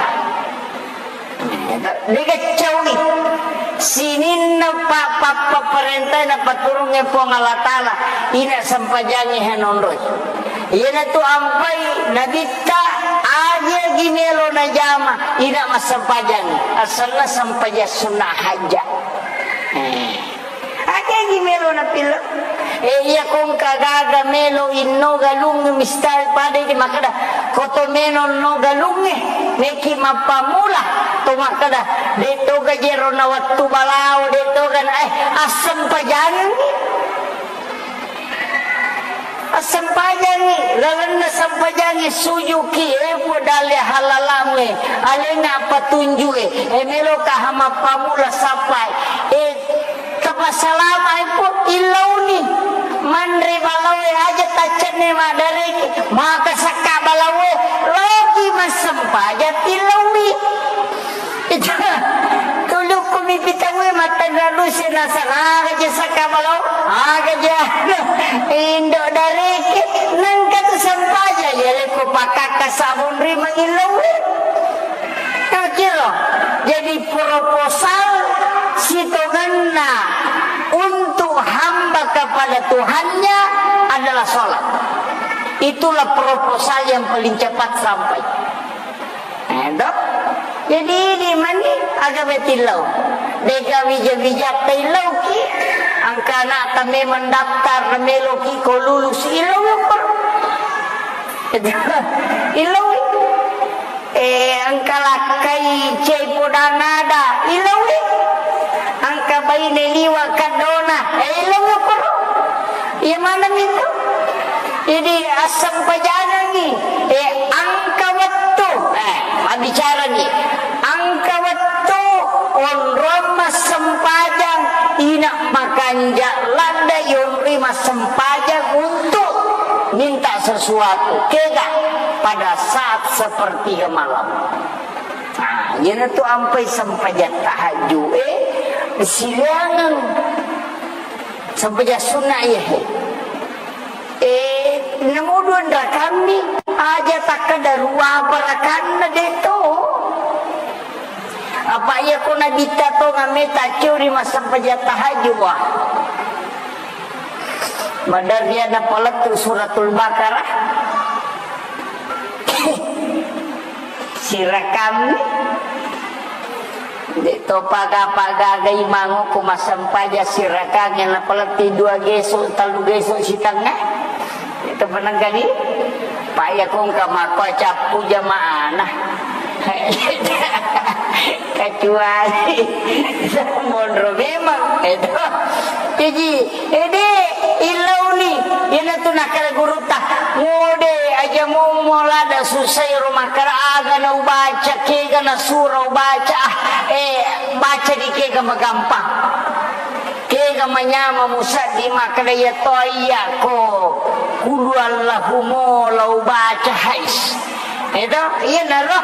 De'ga caui sininna pa-, pa-, papparentae napaturungnge Puang Allah Ta'ala, ina sempajangnge hanonroi. Iyanatu ampai Nabitta, agi-agi melo najama, ina massempajangngi. Asenna sempajang sunna hajja. Eh. Agi-agi melo napillau. Eh, iya kongka gaga melo inno galung mistal pada di makkeda, koto melo no galungnge, meki mappamula to makkeda, de' toga jero na wettu balao, de' toga na, eh, assempajangngi. Assempajangngi, lalenna sempajangngi sujuki, eh, Puang dalle halalamu, eh, alena patunju, eh, eh, meloka hamappamula sappai, eh, tapassalamae, Puang, illauni, manre balaoe aja taccenne maddareki, maka sakka balaoe, loki massempajang tillaui. Itu, tulukku mipitawe mattanra duse nasara, aga je sakka balao, aga je anu, indo dareke, nengka tu sempaja, ya leko pakakka sabun ri mangillau. Kiro, jadi proposal sitongenna untuk hamba kepada Tuhannya adalah sholat. Itulah proposal yang paling cepat sampai. Eh, dok? Jadi, di mani aga betillau? Deka wija-wija taillauki. Engka ana'ta memang daftar, meloki ko lulus, ilauwi koro. Ilauwi. Eh, engka lakkai cai podang ada, ilauwi. Engka baine liwa kaddona, eh, ilauwi koro. Iya maneng itu. Jadi, assempajangengngi, eh, engka wettu, eh, mabbicarani, engka wettu onrong massempajang, ina makanja ladde yonri massempajang untuk minta sesuatu. Kega pada saat sepertiga malam. Nah, iyanatu ampai sempajang tahajud, eh, silaingeng. Sempajang sunna iya, he. Eh, namu dua rakammi, aja takkeda rua apa rakanna de to. Apa iya ko nabitta to ngammeta curi massempajang tahajud, wah. Maderri ada palettu Suratul Baqarah. Sirakang. De to paga-paga gai mango ko massempajang sirakang yang napaletti dua geso, tellu geso sitengnga. Itu penengkali. Pak ya kong ka makko cappu jamaana. Kecuali monro memang itu. Jadi, ede, illauni, iyanatu nakkeda gurutta, "Ngode aja mummo lada susai ro makkeda aga na ubaca, kega na sura ubaca, ah, eh, baca di kega magampang. Kega manyama musaddi makkeda iya to iya ko, kulu Allahu mo la ubaca hais." Itu, iyanaro.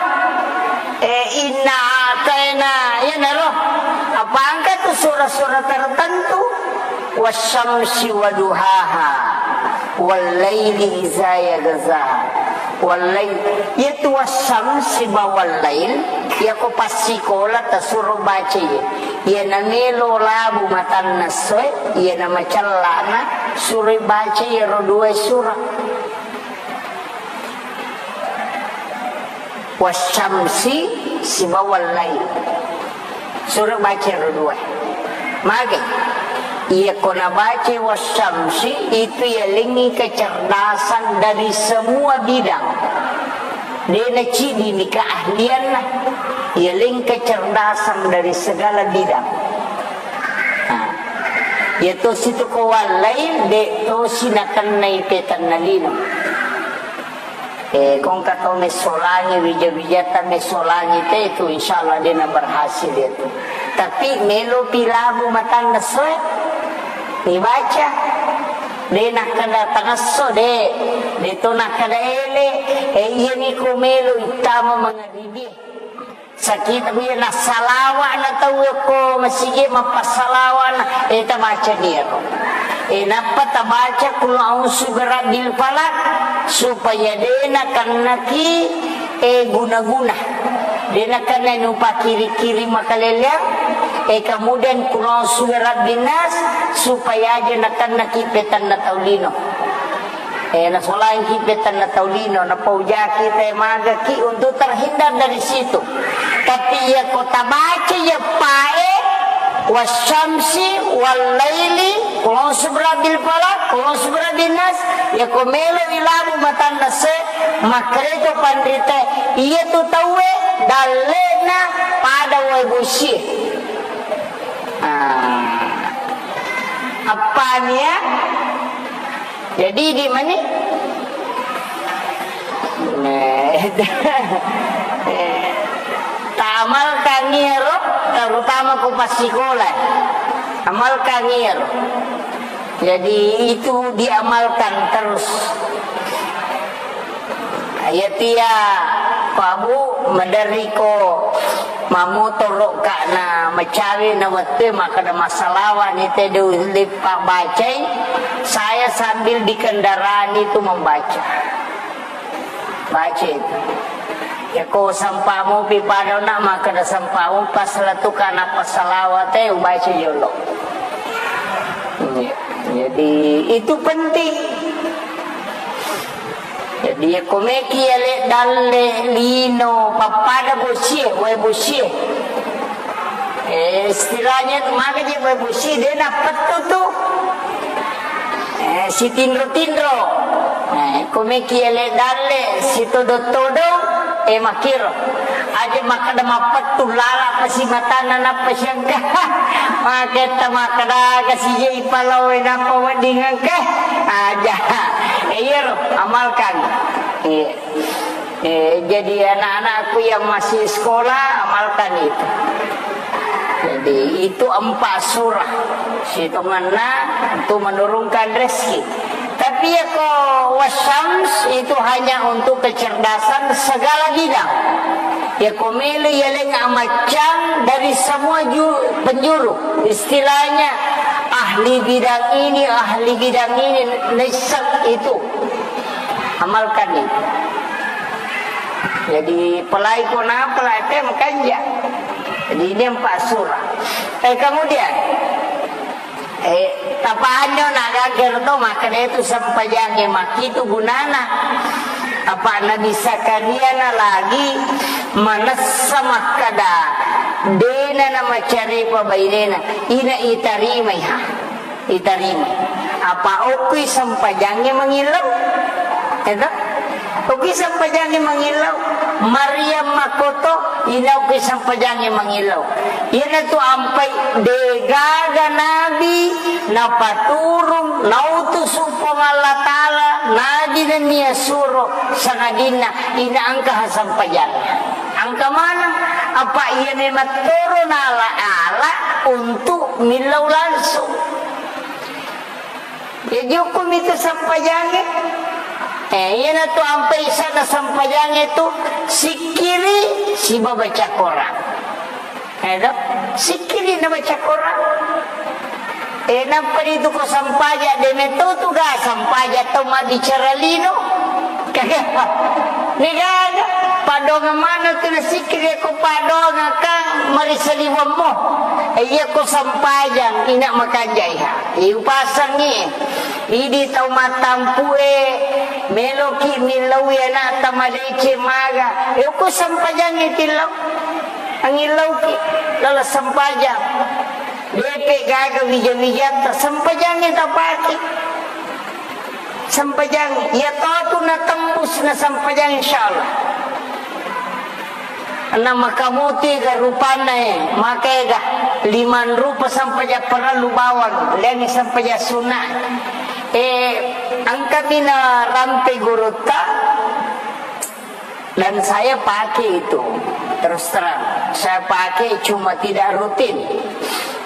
Eh, inna ataina, iyanaro. Apa angka tu sura-sura tertentu? Wasyamsi waduhaha, wallaili iza yaghsha, wallail. Yaitu wasyamsi ba wallail, yako passikola tasuro baca iya. Iya namelo labu matanna essoe, iya namacellana suro baca iya ro dua sura. Wasyamsi sibawa wallail. Suro baca ro dua. Mage. Iya ko nabaca wasyamsi itu yalengngi kecerdasan dari semua bidang. Dena cidi ni keahlianna. Yaleng kecerdasan dari segala bidang. Nah, iya tosi tu ko wallail, de tosi nakennai petanna lino. Eh, kongka tau messolangi, wija-wijata messolangi te itu, insyaallah de na berhasil itu. Tapi melo pi labu matanna essoe, dibaca. De nakkeda tangesso de, de to nakkeda ele, eh, iya ni ko melo ittama mangaribie. Sakit iya nassalawa na tau ko masigi mappassalawa na, eh, tabaca ni ero. Eh, nappa tabaca kul a'udzu birabbil falaq supaya de nakennaki, eh, guna-guna. De nakenna nupakiri-kiri makaleleang, eh, kemudian kul a'udzu birabbin nas supaya aja nakennaki petanna tau lino. Eh, nasolangki petanna tau lino, napaujaki te magaki untuk terhindar dari situ. Tapi iya ko tabaca iya pae, wasyamsi, wallaili, kul a'udzu birabbil falaq, kul a'udzu birabbin nas, iya ko melo ilabu matanna se, makkereto panrite, iya tu tauwe dallena pada wae bosie. Ah. Appania? Jadi di mani? Nah, taamalkan iyaro, terutama ko passikola. Amalkan iyaro. Jadi itu diamalkan terus. Iyatia, Pak Bu, maderriko mammotoro'ka na macawe na wettue makkeda massalawa ni te de ulle pabbacai, saya sambil di kendaraan itu membaca. Baca itu. Yako sampamu pi pada na makkeda sampamu pas letuka na passalawa te ubaca jolo. Iya. Jadi itu penting. Jadi, iya ko meki ale dalle lino pappada bosie, wae bosie. Eh, istilahnya tu maka je babusi, de nappettu tu. Eh, sitinro-tinro. Eh, komeki ele dalle, sitodong-todong, eh, makiro. Aja makkeda mappettu, lala pasi matanna nappa siangka. Maketta makkeda kasi je ipalawe nappa wedding engka. Aja. Eh, iyaro, amalkan. Iya. Eh, jadi anak-anakku yang masih sekolah, amalkan itu. Jadi, itu empat surah. Situngenna untuk menurunkan rezeki. Tapi ya kok wasyams itu hanya untuk kecerdasan segala bidang. Ya komele ya leng amaccang dari semua ju-, penjuru. Istilahnya ahli bidang ini, ahli bidang ini, nisab itu. Amalkan itu. Jadi, pelai ko na, pelai te makanja. Jadi, ini empat surah. Eh, kemudian, eh, tapanyo na gager to, makanya itu sempajange makitu gunana. Apa Nabi Zakaria na lagi manessa makkada, dena na macarepa bainena, ina itarimai ha. Itarima. Apa okkui sempajangnge mangillau? Eto? Okkui sempajangnge mangillau. Maryam makkoto, ina okkui sempajangnge mangillau. Iyanatu ampai degaga nabi napaturung, nautusu Puang Allah Ta'ala, nabi nennia suro, sangadinna ina engka ha sempajanna. Engka maneng, apa iya memang toro nala-ala untuk millau langsung. Jaji, hukkumi tu sempajangnge. Eh, iyanatu ampai isanna sempajangnge tu sikkiri siba baca Quran. Eh, do? Sikkiri na baca Quran. Eh, nappa ritu ko sempajang, de metto tu ga sempajang tau mabbicara lino. Degaga, paddoangeng maneng tu nasikkiri ko paddoangeng kan marisaliwemmo. Iya ko sempajang, ina makanjaiha. Iupasengngi, idi tau mattampue, meloki millaui anakta madeceng maga. Iya ko sempajangngi tillau. Angillauki, lala sempajang. Depe gaga wija-wijatta, sempajangngi tapake. Sempajang, iya totu natembus na sempajang, insyaallah. Na makamuti ga rupanna e, maka ega limang rupa sempajang parellu bawang, lengngi sempajang sunna. E, engkami na rampe gurutta, dan saya pakai itu. Terus terang, saya pakai cuma tidak rutin.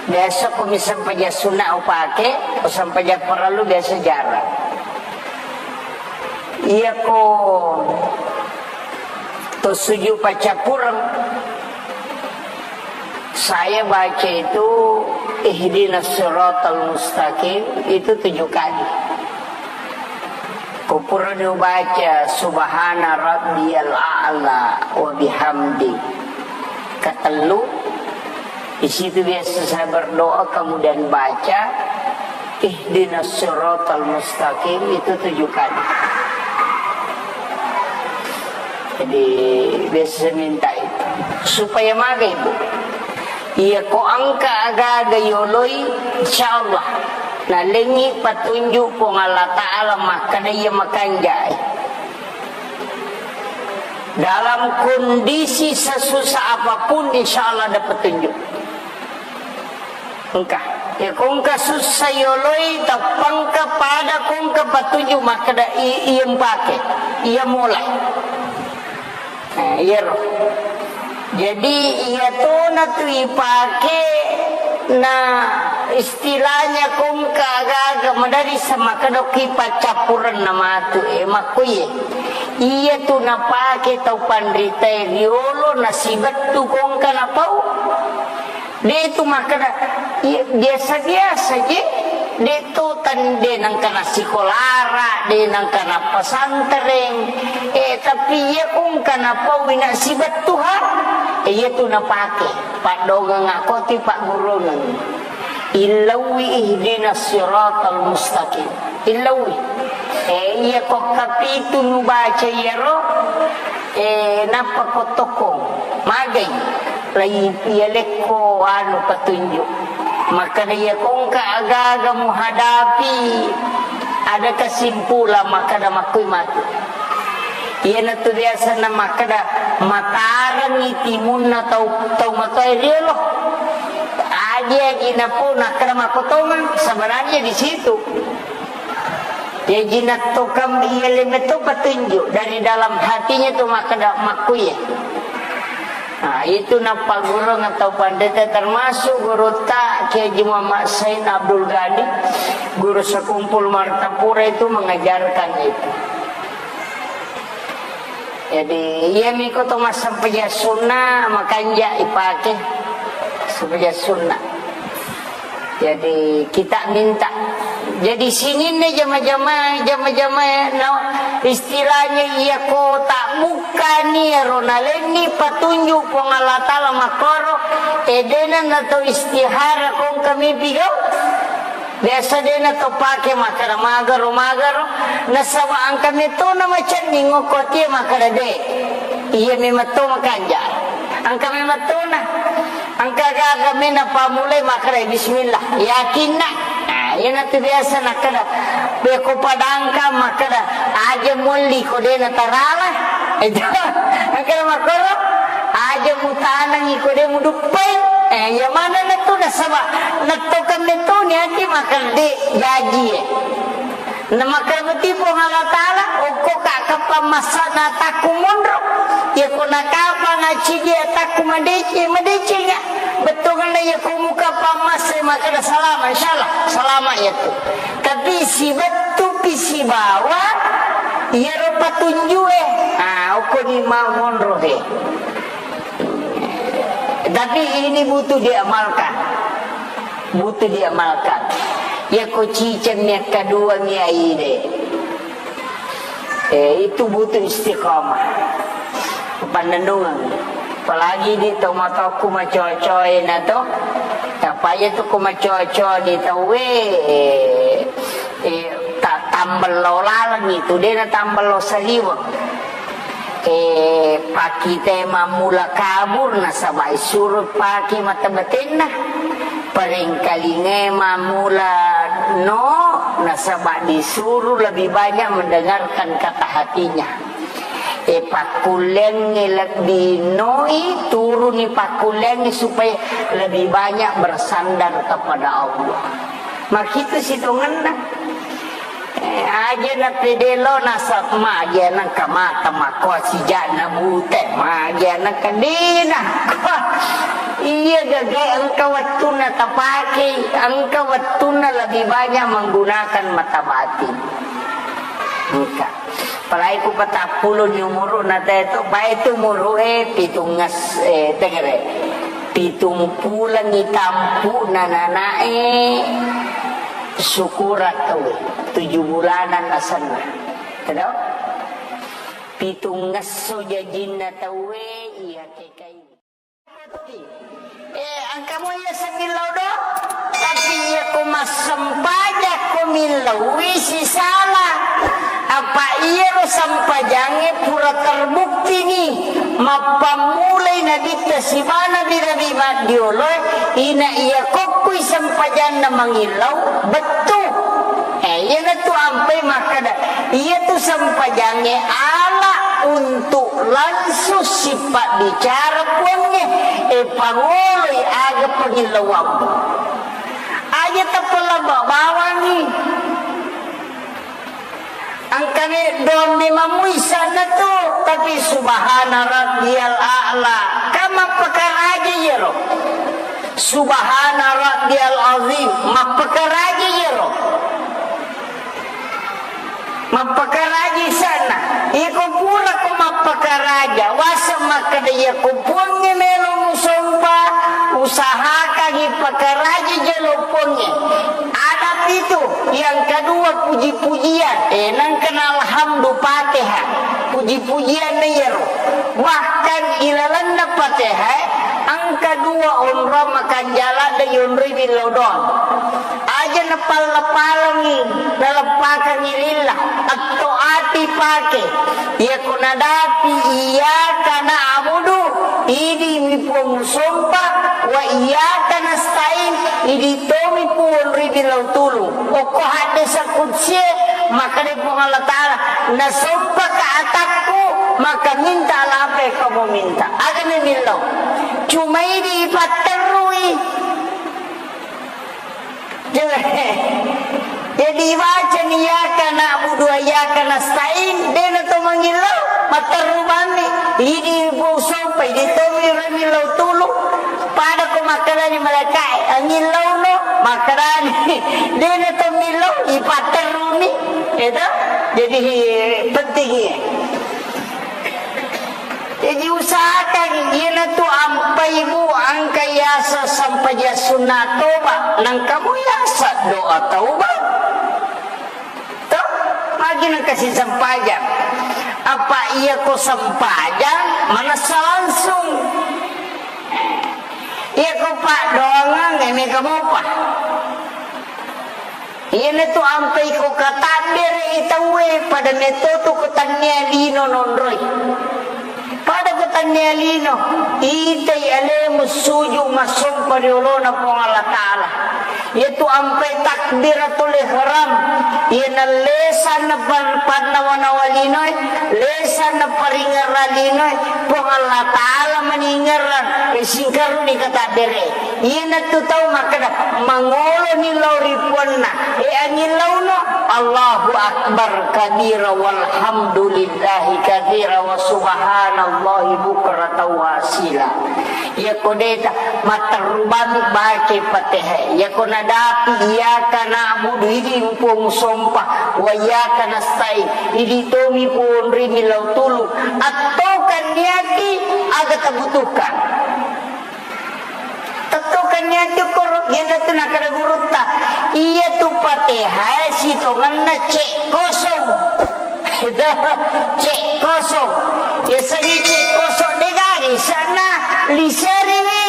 Biasa ko mi sempajang sunna upake, ko sempajang parellu biasa jarang. Iya ko to sujud paccappureng, saya baca itu ihdinas siratal mustaqim itu tujuh kali. Ko purani ubaca subhana rabbiyal a'la wa bihamdi katellu, di situ biasa saya berdoa, kemudian baca ihdinas siratal mustaqim itu tujuh kali. Jadi biasa saya minta itu supaya maga ibu. Iya ko engka aga-aga yoloi, insyaallah nalengngi patunjuk Puang Allah Ta'ala makkeda iya makanjai. Dalam kondisi sesusah apapun, insyaallah ada petunjuk. Engka. Ya ko engka susah yoloi, tappangka pada ko engka patunjuk makkeda i-, iya mpake, iya mulai. Nah, iyaro. Jadi, iya tona tu ipake na istilahnya ko engka aga-aga madari sama kadoki paccappureng na matu, eh, makkuye. Iya tu napake tau panritae riolo nasibettu ko engka napau. De tu makkeda, iya, biasa-biasa je. De tu tan-, de nengka na sikolara, de nengka na pesantren. Eh, tapi iya ko engka napau ina sibettuha. Eh, iya tu napake. Paddongeng akoti paggurungeng. Illaui ihdinas siratal mustaqim. Illaui. Eh, iya ko kapitu nubaca iyaro. Eh, nappa ko tokkong. Magai. Lai iya lekko anu petunjuk. Makkeda iya kongka agaga muhadapi ada kesimpulan makkeda makkui matu. Iyanatu biasana makkeda matarengngi timunna tau, tau matoa riolo. Aji-aji napo nakkeda makkotongan sebenarnya di situ. Jaji nattokam iya lemetto petunjuk dari dalam hatinya tu makkeda makkuye. Nah, itu nappagurung atau pandeta termasuk gurutta Kiai Haji Muhammad Said Abdul Ghani, guru sekumpul Martapura itu mengajarkan itu. Jadi, iya miko to massempajang sunna makanja ipake sempajang sunna. Jadi, kita minta. Jadi, sininna jama-jama, jama-jama, no, istilahnya iya ko tak bukkani ero nalenni patunjuk Puang Allah Ta'ala makkoro, edena na to istihara kong kami pigau. Biasa dena to pake makkeda magaro, magaro. Nasaba engka metona macenning okko tie makkeda de. Iya memang to makanja. Engka memang tona. Engka gaga mena pamulai makkeda bismillah. Yakinna. Nah, iyanatu biasa nakkeda. Beko padangka makkeda aja molli ko dena tarala. Itu. Engka makkoro aja mutanangi ko de muduppai. Eh, iya manenna tu nasaba nattokan metoni ati makkeda de jaji e. Namakkeda beti Puang Allah Ta'ala, okko ka kapang massana takku monro. Iya ko nakapang acidi takku madece, madecenga. Bettuanna iya ko muka pammase makkeda salama, insyaallah salama iya tu. Tapi sibettu pi sibawa iyaro patunjue. Ah, okko ni mau monro de. Tapi ini butuh diamalkan. Butuh diamalkan. Iya ko ciceng mi akkadua mi aide. Eh, itu butuh istiqamah. Pannennungeng. Apalagi di tau matokku macocoe na to. Tapaya tu ko macoco di tau we, eh, eh, ta-, tambello laleng itu, dena tambello saliweng. Eh, pakite mammula kabur nasaba isuru pake mata batenna. Paringkalinge mammula no nasaba disuru lebih banyak mendengarkan kata hatinya. Eh, pakkullengnge lebih noi turuni pakkullengnge supaya lebih banyak bersandar kepada Allah. Makitu sitongenna. Eh, aja na pede lo nasab magi anang kamata makoa sijana bute, magi anang kadina. Iya gage engka wettunna tapake, engka wettunna lebih banyak menggunakan mata batin. Engka. Apalagi ku patappulo ni umuru na teto, bae tu umuru e pitungnges, eh, tegere. Pitung pulengi tampu na nanae. Syukuran tauwe, tujuh bulanan asenna. Tedong? Pitungngesso jajinna tauwe, iya kekai. Eh, engka mo iya semillau do? Tapi iya ko massempajang ko millau wi sisala. Apa iyaro sempajangnge pura terbukti ni. Mappammulai nabitta sibawa nabi-nabi maddioloe, ina iya kokkui sempajanna mangillau, bettu. Eh, iyanatu ampai makkeda, iyatu sempajangnge ala untuk langsung sipabbicara Puangnge, eh, pangoloi aga pangillauammu. Aja tappa labba bawangngi. Engkami doang memang muisana tu, tapi subhana rabbiyal a'la. Kan mappakaraja iyaro. Subhana rabbiyal azim, mappakaraja iyaro. Mappakaraja isanna. Iko pura ko mappakaraja, waseng makkeda iyako Puangnge melo musompa, usahakangi pakaraja jolo Puangnge. Ada pitu, yang kedua puji-pujian. Eh, nangkana alhamdu Fatihah. Puji-pujian na iyaro. Bahkan ilalenna Fatihah, engka Kedua, onrong makanjala de yonroi billau doang. Aja napalla-pallangi, naleppakangi lillah. Atto ati pake. Iyako nadapi iyyaka na'budu, idi mi Puang musompa, wa iyyaka nasta'in, idi tomi Puang ri billau tulung. Okko haddesa kudsie, makkeda Puang Allah Ta'ala, nasompaka atakku, maka minta apa yang kamu minta. Aga memillau. Cuma idi ipatterrui. Jadi, ibaca ni iyyaka na'budu wa iyyaka nasta'in, dena to mangillau, matterru bammi, idi Puang sompa, idi tomi ri millau tulung, pada ko makkedani malaikae, angillauno, makkedani, dena to millau, ipatterruni, itu, jadi penting ya. Jadi usahakan, iyanatu ampai bu, engka yaseng sempajang sunna toba, nengka mu yaseng doa taubat. Toh, magi nengka si sempajang. Apa iya ko sempajang, manessa langsung. Iya ko paddoangeng, eh, mega mopa. Iyanatu ampai ko katabbere i tauwe, pada metto tu ko tannia lino nonroi. Pada ko tannia lino, itai alemu suju massompa ri olona Puang Allah Ta'ala. Iyatu ampai takbiratul ihram, iyana lesanna pan-, pannawa-nawa linoe, lesanna paringerra linoe, Puang Allah Ta'ala maningerrang, e, singkaruni katabbere. Iyanatu tau makkeda, mangoloni lao ri puanna, e, angillauno, Allahu Akbar kabira walhamdulillahi katsira wa subhanallahi bukratan wa asila. Iyako deta, matterru bami baca Fatihah. Iyako nadapi, iyyaka na'budu, idi Puang sompa, wa iyyaka nasta'in, idi tomi Puang ri millau tulung. Attokan niati aga tabutuhkan. Tettokan niati koro, iyanatu nakkeda gurutta. Iyatu Fatihah sitongenna cek kosong. Cek kosong. Yasengnge cek kosong degaga isenna liseriwi.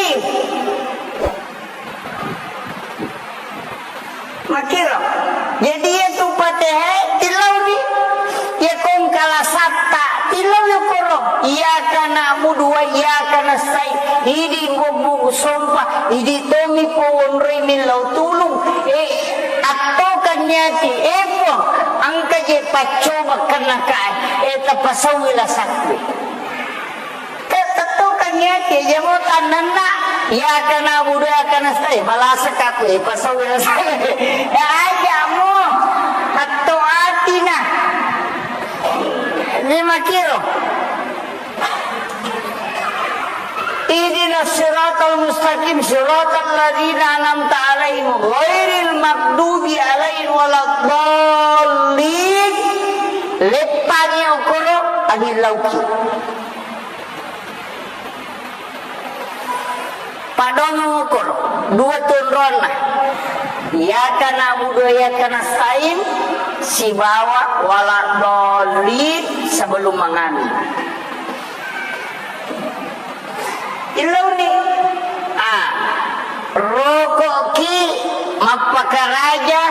Makkiro. Jadi iyatu Fatihah tillauni. Iya kongkala satta tillau yokoro. Iyyaka na'budu wa iyyaka nasta'in. Idi bubbu sompa. Idi tomi powonroi millau tulung. Eh, attokan niati. Eh, Puang, engka je paccoba kennakae. Eh, tapasauwi lasakku. Te-, tettokan niati, jamo tannanna, iyyaka na'budu wa iyyaka nasta'in, malasakka aku, eh, pasau rasa. Ya, aja mo, hatto atina. Lima kilo. Ihdinas siratal mustaqim, siratal ladzina an'amta 'alaihim, ghairil maghdubi 'alaihim waladdallin. Leppangi okoro, angin lauki. Padongo okoro, dua tonronna. Iyyaka na'budu wa iyyaka nasta'in, sibawa waladdallin sebelum mangami. Illauni. Ah, roko'ki mappakaraja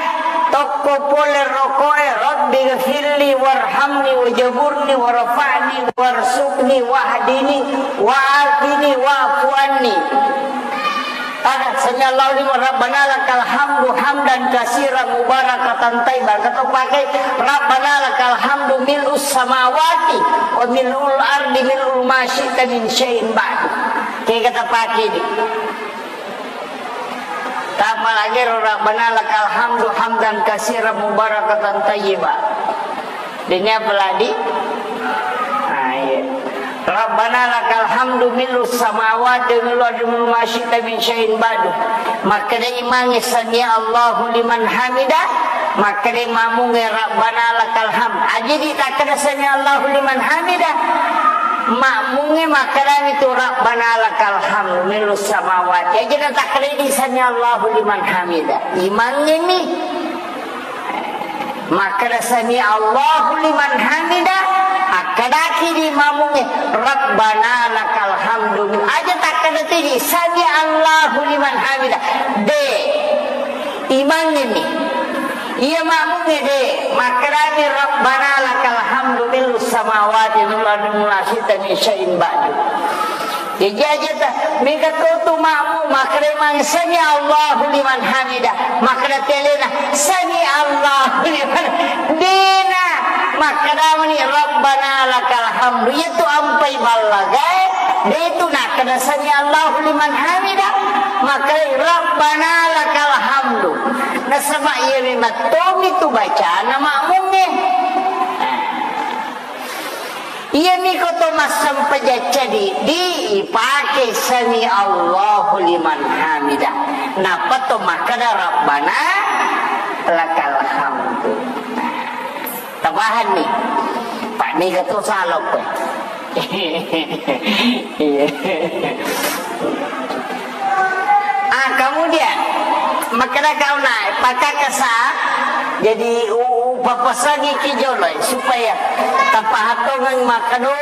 tokko pole roko'e, "Rabbi ghfirli warhamni wajaburni warfa'ni warzuqni wahdini wa'afini wa'fu anni." Ada, sami Allahu liman, Rabbana lakal hamdu hamdan katsiran mubarakatan thayyiban. Engka to pake, Rabbana lakal hamdu mil'us samawati wa mil'ul ardi mil'u ma syi'ta min syai'in ba'du. Kega tapake di. Tapalagi ro, Rabbana lakal hamdu hamdan katsiran mubarakatan thayyiban. Dini apa lagi? Ah, iya. Rabbana lakal hamdu mil'us samawati wa mil'ul ardi mil'u ma syi'ta min syai'in ba'du. Makkeda imangnge sami Allahu liman hamida, makkeda mamungnge Rabbana lakal hamd. Aji di takkeda sami Allahu liman hamida, makmungnge makkedami tu Rabbana lakal hamdu mil'us samawati. Aji na takkeda di sami Allahu liman hamida. Imangnge mi. Makkeda sami Allahu liman hamida, Adaki di mamungnge, "Rabbana lakal hamdu." Aja takkeda tidi, "Sami Allahu liman hamida." De. Imangnge ni. Iya mamungnge de. Makkedani, "Rabbana lakal hamdu mil'us samawati wal ardi wa ma syi'ta min syai'in ba'du." Jaji aja ta, mega to tu makmu, makkeda mang, "Sami Allahu liman hamida." Makkeda telena, "Sami Allahu liman." Dena. Makkeda mani, "Rabbana lakal hamdu." Iya tu ampai ballagae, de tu nakkeda, "Sami Allahu liman hamida." Makkeda, "Rabbana lakal hamdu." Nasaba iya memang tomi tu bacana makmungnge. Iyami ko to massempajang cadi, di ipake sami Allahu liman hamida. Nappa to makkeda Rabbana lakal hamdu. Tapahanni? Pak, mega to salokko. Iya. Ah, kemudian, makkeda kauna, pakakasa, jadi u-, u-, papasangi ki jolo, supaya tapahatongeng makkeda,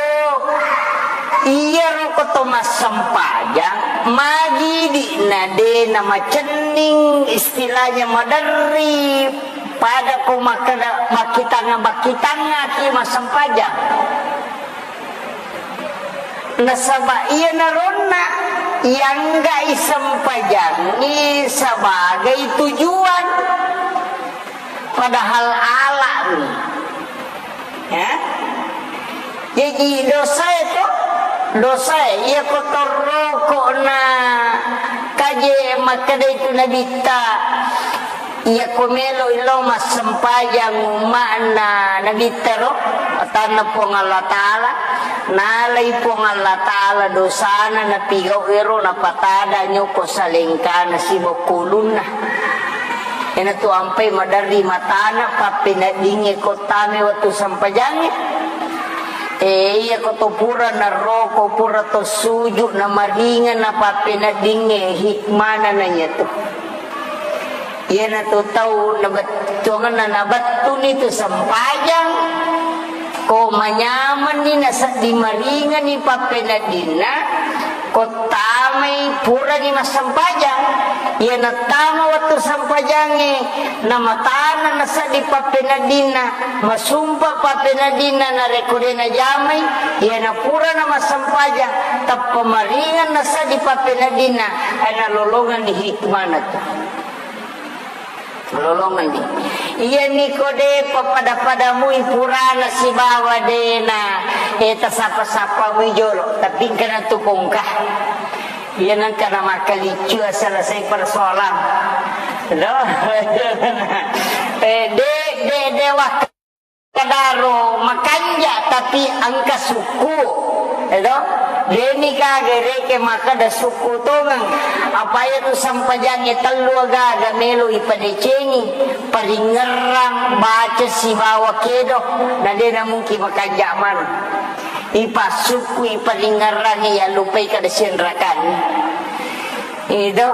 iyaro ko to massempajang, magi di na de na macenning, istilahnya maderri, pada ko makkeda, makkitanga-, makkitanga ki massempajang. Nasaba iyanaronna ianggai sempajangngi sebagai tujuan, padahal alani. Ya? Jaji dosae to, dosae iya ko torroko na kaje makkeda itu nabitta. Iyako meloi lao massempajang umma'na Nabitta ro, atanna Puang Allah Ta'ala, nalai Puang Allah Ta'ala dosana napigau ero napatada nyoko salengkana sibokkulunna. Iyanatu ampai maderri matana pappeneddingnge ko tame wettu sempajangnge. Eh, iyako to pura narroko, pura to suju, namaringeng, napappeneddingnge hikmana na iyatu. Iyanatu tau nabettuangenna nabettuni tu sempajang, ko manyamenni nasedding maringenni pappeneddinna, ko tamai purani massempajang. Iya nattama wettu sempajangnge, namatana nasedding pappeneddinna, masumpa pappeneddinna, narekko de najamai, iyana purana massempajang, tappa maringeng nasedding pappeneddinna, eh, nalolongenni hikmana tu. Lolongenni. Iyami ko de papada-padamui purana sibawa dena, eh, tasapa-sapamui jolo, tapi engkana tu kongka. Iya nengka na makkaliccu selesai persoalan. Lo? Eh, de, de, de, wak- Kadaro makanja tapi engka sukku, edo? Deni kage reke makkeda sukku tongeng. Apa iya tu sempajangnge tellu agaga melo ipadecengi, paringerrang, baca sibawa kedo, na dena mungkin makanja manu. Ipassukku, iparingerrangi, yallupai kada sianrakanni. Ido,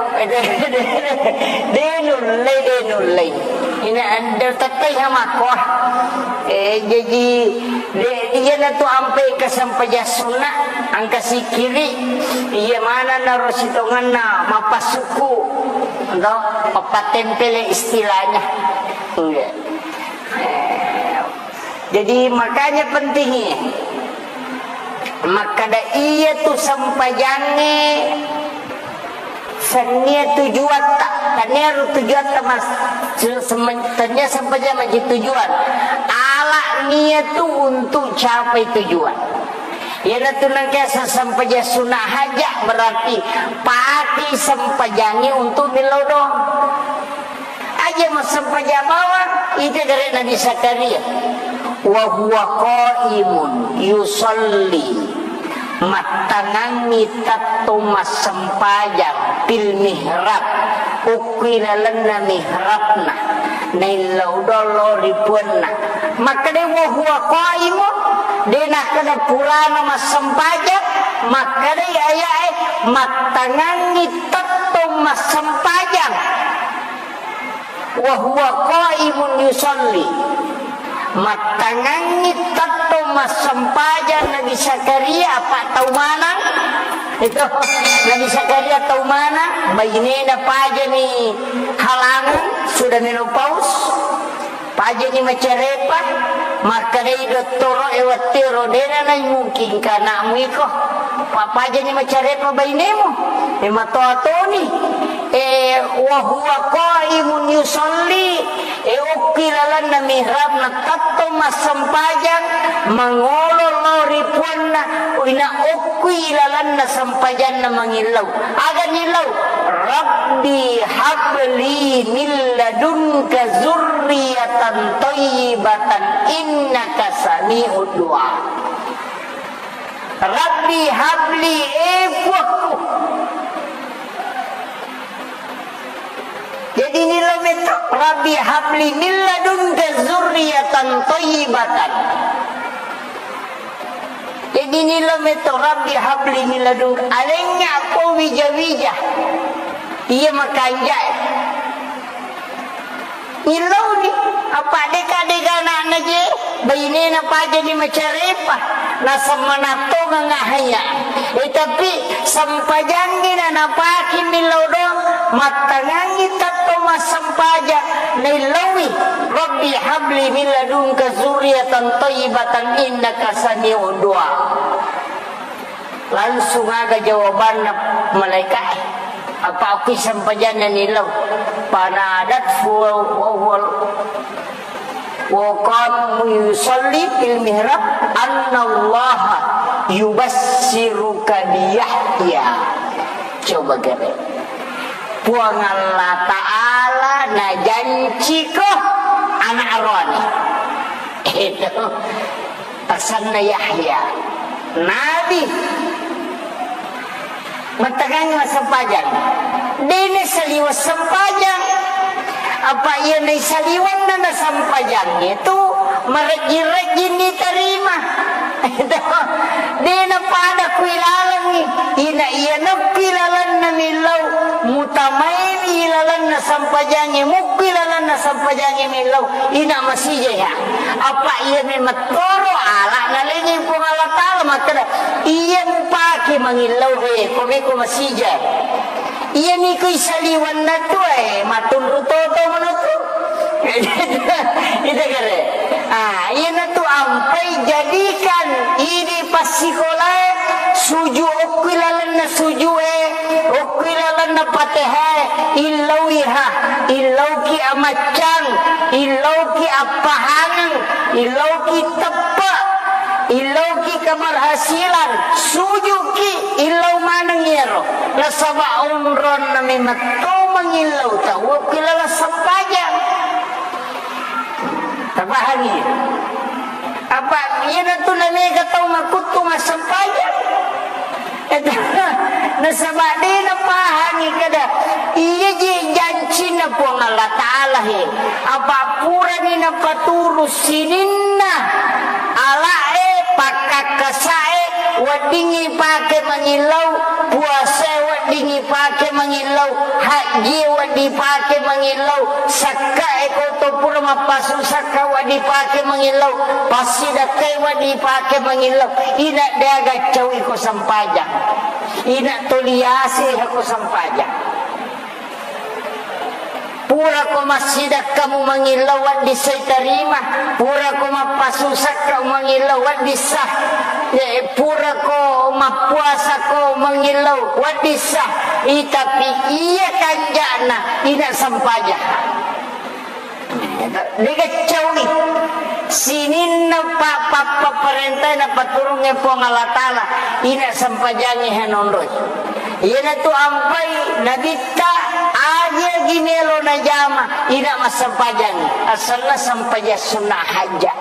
de nullei, de nullei. Ina ande tettai hamakko. Eh, jaji, de, iyana tu ampai engka sempajang sunna, engka sikiri, iya mana naro sitongenna mappasukku, do, mappattempele istilahnya. Iya. Eh, Jadi, makanya pentingnya. Makkada iya tu sempajangnge sennia tujuatta. Tania ro tujuatta mas-, se-, semen-, tania sempajang maji tujuan. Ala nia tu untuk capai tujuan. Iyanatu nangkasa sempajang sunna haja berarti pati sempajangngi untuk millau doang. Aja massempajang bawang, ita gare Nabi Zakaria. Wa huwa qaimun yusalli, mattangangngi tettong massempajang fil mihrab, okko ilalenna mihrabna, naillau dolo ri puanna. Makkadai wa huwa qaimun, de nakkeda purana massempajang, makkadai ayae mattangangngi tettong massempajang. Wa huwa qaimun yusalli. Mattangangngi tetto massempajang Nabi Zakaria, apa tau manang? Itu, Nabi Zakaria tau manang, bainena pajani halangan, sudah menopause, pajani macarepa, makkedai dottoro e wettuero, "Dena naimungkinka anakmu iko, pa-, pajani macarepa bainemu." E, matoa toni. E, wa huwa qaimun yusalli, e, okki lalenna mihrabna tetto massempajang, mangolo lao ri puanna, ina okki lalenna sempajanna mangillau. Aga nillau? "Rabbi habli min ladunka zurriyatan thayyibatan innaka sami'ud du'a." "Rabbi habli," e Puakku. Jadi nillau metto, "Rabbi habli min ladunka zurriyatan thayyibatan." Jadi nillau metto, "Rabbi habli min ladunka." Alengnga ko wija-wija. Iya makanja'e. Illauni, apa deka-deka anakna je, bainena pajani macarepa, naseng manattongang ahaya. E, tapi sempajangngi na napaki millau doang, mattangangngi tetto massempajang, naillaui, "Rabbi habli min ladunka zurriyatan thayyibatan innaka sami'ud du'a." Langsung aga jawabanna malaika'e. Apa okki sempajanna nillau. Fanadathu wa huwa, wa qama yusalli fil mihrab, annallaha yubassiruka bi Yahya. Coba gare. Puang Allah Ta'ala najanciko anak roani. Itu. Asenna Yahya, nabi. Mattangangngi massempajang. Dena saliweng sempajang. Apa iya naisaliwenna na sempajangnge tu marejjing-rejjing nitarima. Dena pada kuilalengngi. Ina iya nappi lalenna millau. Mutamaini lalenna sempajangnge, mukki lalenna sempajangnge millau. Ina masija ya. Apa iya memang toro ala nalengi Puang Allah Ta'ala makkeda, "Iya mupake mangillau he, ko meko masija." Iya niko isaliwanna tu, eh, matunru toto manotu. Ita kare. Ah, iya natu ampai jadikan idi passikolae suju okki lalenna sujue, okki lalenna Patehae, illauiha, illauki amaccang, illauki appahangeng, illauki teppe, illauki keberhasilan, sujuki, illau maneng iyaro. Nasaba onronna memetto mangillau tau okki laleng sempajang. Tapahangi? Apa iyanatu namega tau makuttu massempajang? Nasaba de napahangi kada iya je jancinna Puang Allah Ta'ala he. Apa purani napaturu sininna ala'e, pakkakkasae, weddingngi pake mangillau, puasae weddingngi pake mangillau, hajjie wedding pake mangillau, sakkae ko to pura mappasu sakka wedding pake mangillau, passidakkae wedding pake mangillau, ina deaga caui ko sempajang, ina toliase ko sempajang. Purako massidakka mumangillau wedding sai tarima, purako mappasusakka mumangillau wedding sah, eh, purako mappuasako mangillau wedding sah, i, tapi iya kanja'na ina sempajang. Dega caui. Sininna pa-, pa-, papparentae napaturungnge Puang Allah Ta'ala, ina sempajangnge hanonroi. Iyanatu ampai nabitta, aja gi melo najama, ina massempajangngi. Asenna sempajang sunna hajja.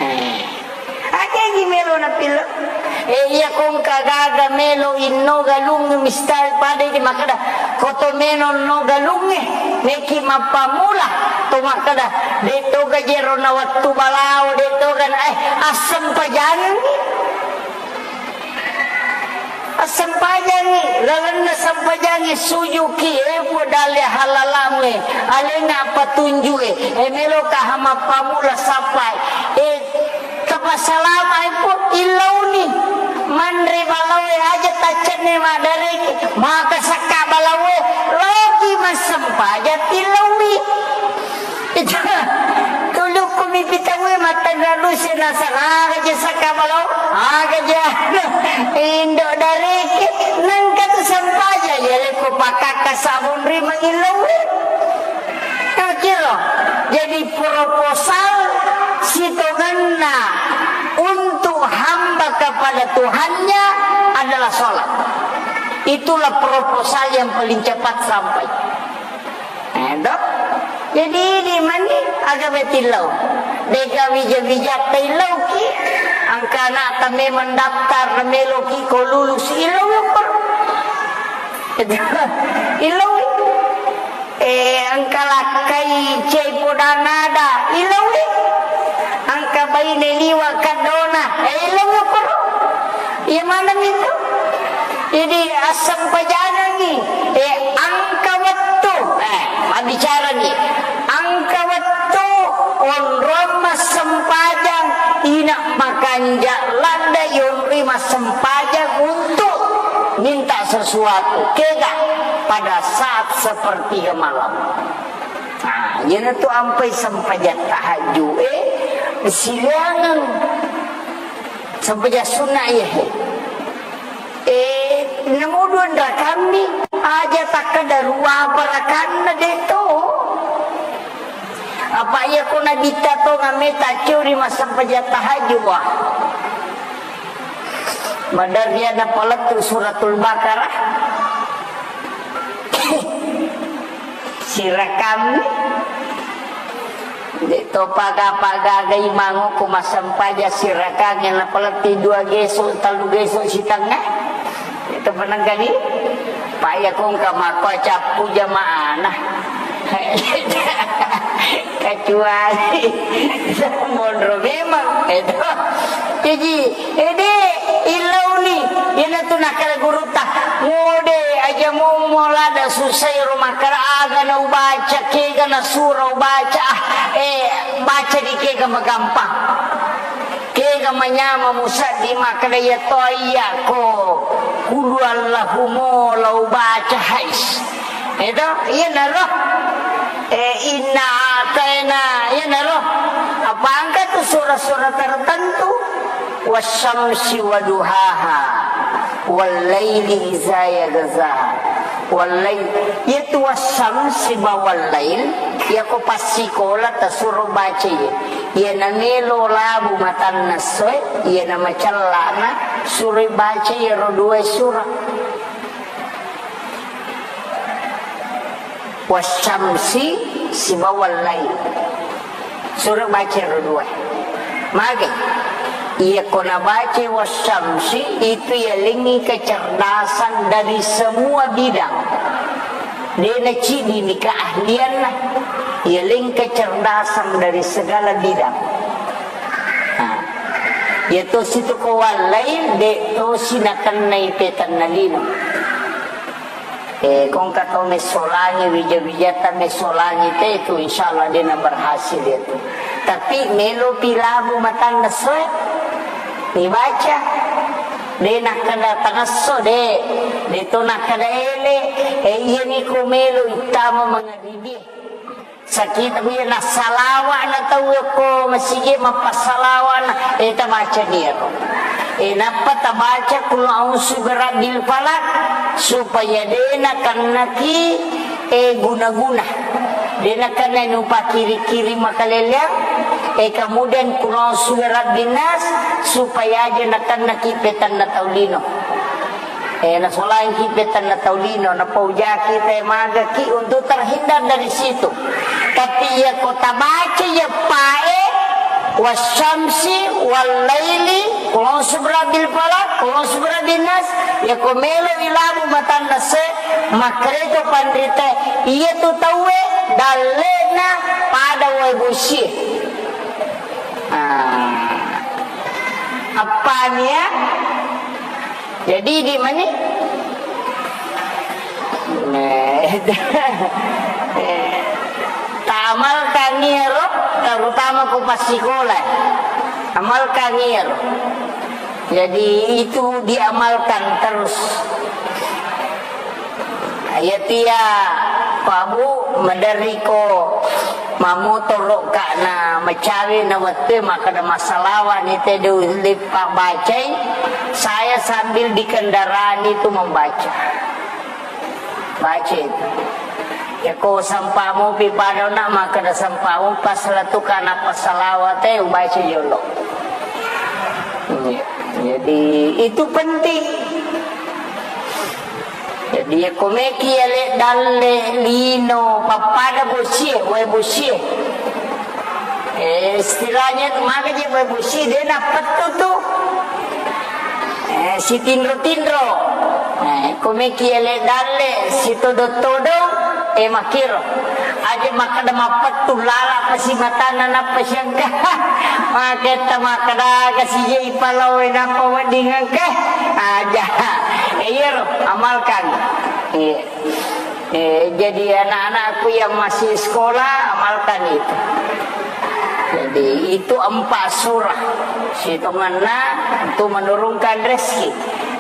Eh. Aja gi melo napillau. Eh, iya kongka gaga melo inno galung mistal pada di makkeda, koto melo no galungnge, meki mappamula, to makkeda, de toga jero na wettu balao, de toga na, eh, assempajangngi. Sempajangi, lalenna sempajangi sujuki, e Puang dalle halalamu e, alenna patunju e, e meloka hamappamula sappai, e tapassalama e Puang, illauni, manre balaoe aja taccenne maddareki, maka sakka balaoe, loki massempajang tillaui. Tulukku mi pitauwe mattanra dusi nasara, aga je sakka balao, aga je anu, indo dareke, nengka tu sampaja, ya leko pakakka sabun ri mangilauwe. Kira, jadi proposal sitongenna untuk hamba kepada Tuhannya adalah sholat. Itulah proposal yang paling cepat sampai. Eh, dok? Jadi, di mani aga betillau? Dega wija-wija taillauki, angka anakta memang daftar meloki ko lulus, illau ya, Pak. Illau. Eh, angka lakkai cai podana ada, illau. Angka baine liwa kadona, eh, illau ya, Pak. Iya maneng itu. Jadi, assempajangengngi, eh, engka wettu, eh, mabbicarani, engka wettu onrong massempajang, ina makanja ladde yonri massempajang untuk minta sesuatu, kega pada saat sepertiga malam. Nah, iyanatu ampai sempajang tahajud, eh, siliangeng. Sempajang sunna iya he. Eh, namo dua rakammi, aja takkeda rua apa rakanna de to. Apa iya ko nabitta to ngameta curi massempajang tahajud, wah. Madarri ana palettu suratul Baqarah. Sirakammi. De to paga-paga gai manguku massempajang sirakang yang napaletti dua geso, tellu geso sitengnga. Itu penegani. Pak ya kongka mako cappu jamaana. Kecuali monro memang. Itu. Jadi, ede, illauni, iyanatu nakkeda gurutta, ngode aja mummo lada susai ro makkeda aga na ubaca, kega na sura ubaca, ah, eh, baca di kega magampang. Kega manyama musaddi makkeda iya to iya ko kulu Allahu mo la ubaca hais. Eto, iyanaro. Eh, inna ataina, iyanaro. Apa angka tu sura-sura tertentu? Wasyamsi waduhaha. Wallaili iza yaghsha. Wallail. Yaitu wasyamsi ba wallail. Iya ko passikola tasuro baca iya. Iya namelo labu matanna soe, iya namacellana suro baca iyaro dua sura. Wasyamsi sibawa wallail. Suro baca ro dua. Mage. Iya ko nabaca wasyamsi itu yalengngi kecerdasan dari semua bidang. Dena cidi ni keahlianna. Yaleng kecerdasan dari segala bidang. Nah, iya tosi tu ko wallail, de tosi nakennai petanna lino. Eh, kongka tau messolangi, wija-wijata messolangi te itu, insyaallah de na berhasil itu. Tapi melo pi labu matanna soe, dibaca. De nakkeda tangasso de, de to nakkeda ele, eh, iya ni ko melo ittama mangaribi. Sakita mi nassalawa na tau ko masigi mappassalawa na, eh, tabaca ni ero. Eh, nappa tabaca kul a'udzu birabbil falaq supaya de nakennaki, eh, guna-guna. De nakenna nupakiri-kiri makaleleang, eh, kemudian kul a'udzu birabbin nas supaya aja nakennaki petanna tau lino. Eh, nasolangki petanna tau lino, napaujaki te magaki untuk terhindar dari situ. Tapi iya ko tabaca iya pae, wasyamsi, wallaili, qul a'udzu birabbil falaq, qul a'udzu birabbin nas, iya ko melo ilabu matanna se, makkereto panrite, iya tu tauwe dallena pada wae bosie. Ah. Appania? Jadi di mani? Nah, taamalkan iyaro, terutama ko passikola. Amalkan iyaro. Jadi itu diamalkan terus. Iyatia Pak Bu, maderriko mamotoroka na macawe na wettue makkeda massalawa ni tede ulle pabbacai, saya sambil di kendaraan itu membaca. Baca itu. Yako sampamu pi padona makkeda sampamu pas latuka na passalawate ubaca jolo. Jadi itu penting. Jadi, yako meki ale dalle lino pappada bosie, wae bosie. Eh, istilahnya tu maka je wae bosie, de nappettu tu. Eh, sitinro-tinro. Eh, ko meki ale dalle sitodo-todo, eh, makiro. Aja makkeda mappettu lala pasi matana nappa siangka. Maketta makkeda kasi je ipalawe nappa wedding engka. Aja. Eh, iyaro, amalkan. Iya. Eh, jadi anak-anakku yang masih sekolah, amalkan itu. Jadi, itu empat surah. Sitongenna untuk menurunkan rezeki.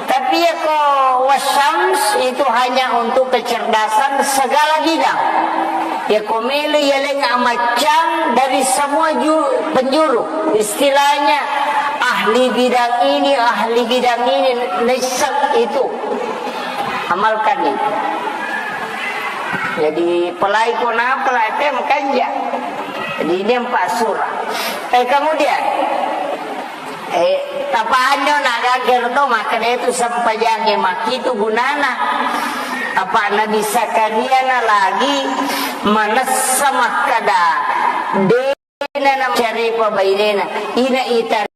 Tapi yako wasyams itu hanya untuk kecerdasan segala bidang. Yako melo yaleng amaccang dari semua ju-, penjuru. Istilahnya ahli bidang ini, ahli bidang ini, nisab itu. Amalkan itu. Jadi, pelai kona, pelai te makanja. Jadi, ini empat surah. Eh, kemudian, eh, tapanyo na gagger to, makkeda itu sempajangnge makkitu gunana. Apa Nabi Zakaria na lagi manessa makkeda, de na cari pabainena, ina itari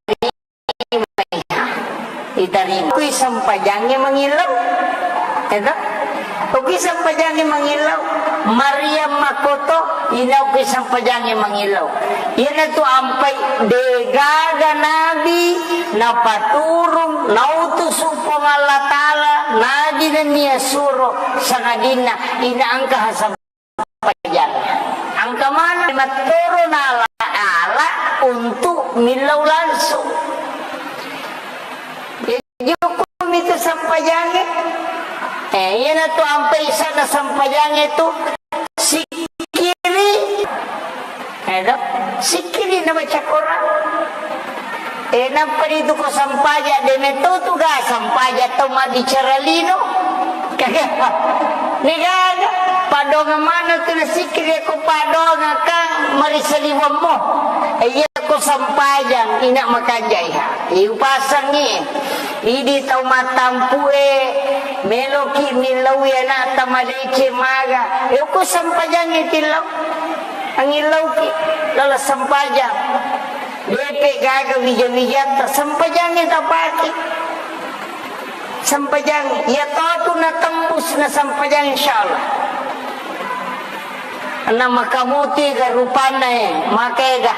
Itarima. Kui sempajangnge mangillau. Eto? Kui sempajangnge mangillau. Maryam makkoto, ina kui sempajangnge mangillau. Iyanatu ampai degaga nabi napaturung nautusu Puang Allah Ta'ala, nabi nennia suro sangadinna ina engka hasab- Pajang. Engka maneng mattoro nala-ala untuk millau langsung. Jadi, hukum itu sempajangnge. Eh, iyanatu ampai sana sempajangnge tu sikiri. Eh, do? Sikiri na baca Quran. Eh, nappa ritu ko sampaja, de metto tu ga sampaja tau mabbicara lino. Kagak. Negaga. Padonga mana tu na sikiri ko padonga kang marisaliwammo. Eh, iya ko sampajang, ina makanjai ha. Eh, upasangi. Idi tau mattampue, meloki millaui anakta madeceng maga. Eh, ko sampajangi tillau. Angillauki lala sempajang. Depe gaga wija-wijatta, sempajangnge tapake. Sempajang, iya totu na tembus na sempajang, insyaallah. Na makamuti ga rupanna e, maka ega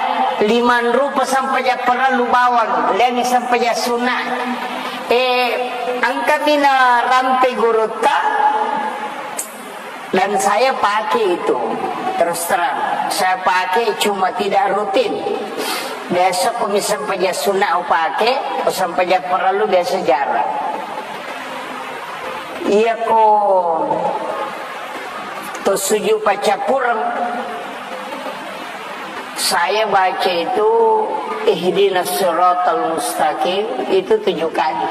limang rupa sempajang parellu bawang, leni sempajang sunna. Eh, engkami na rampe gurutta, Dan saya pakai itu, terus terang. Saya pakai cuma tidak rutin. Biasa ko mi sempajang sunna upake, ko sempajang parellu biasa jarang. Iya ko to sujud paccappureng, saya baca itu ihdinas siratal mustaqim itu tujuh kali.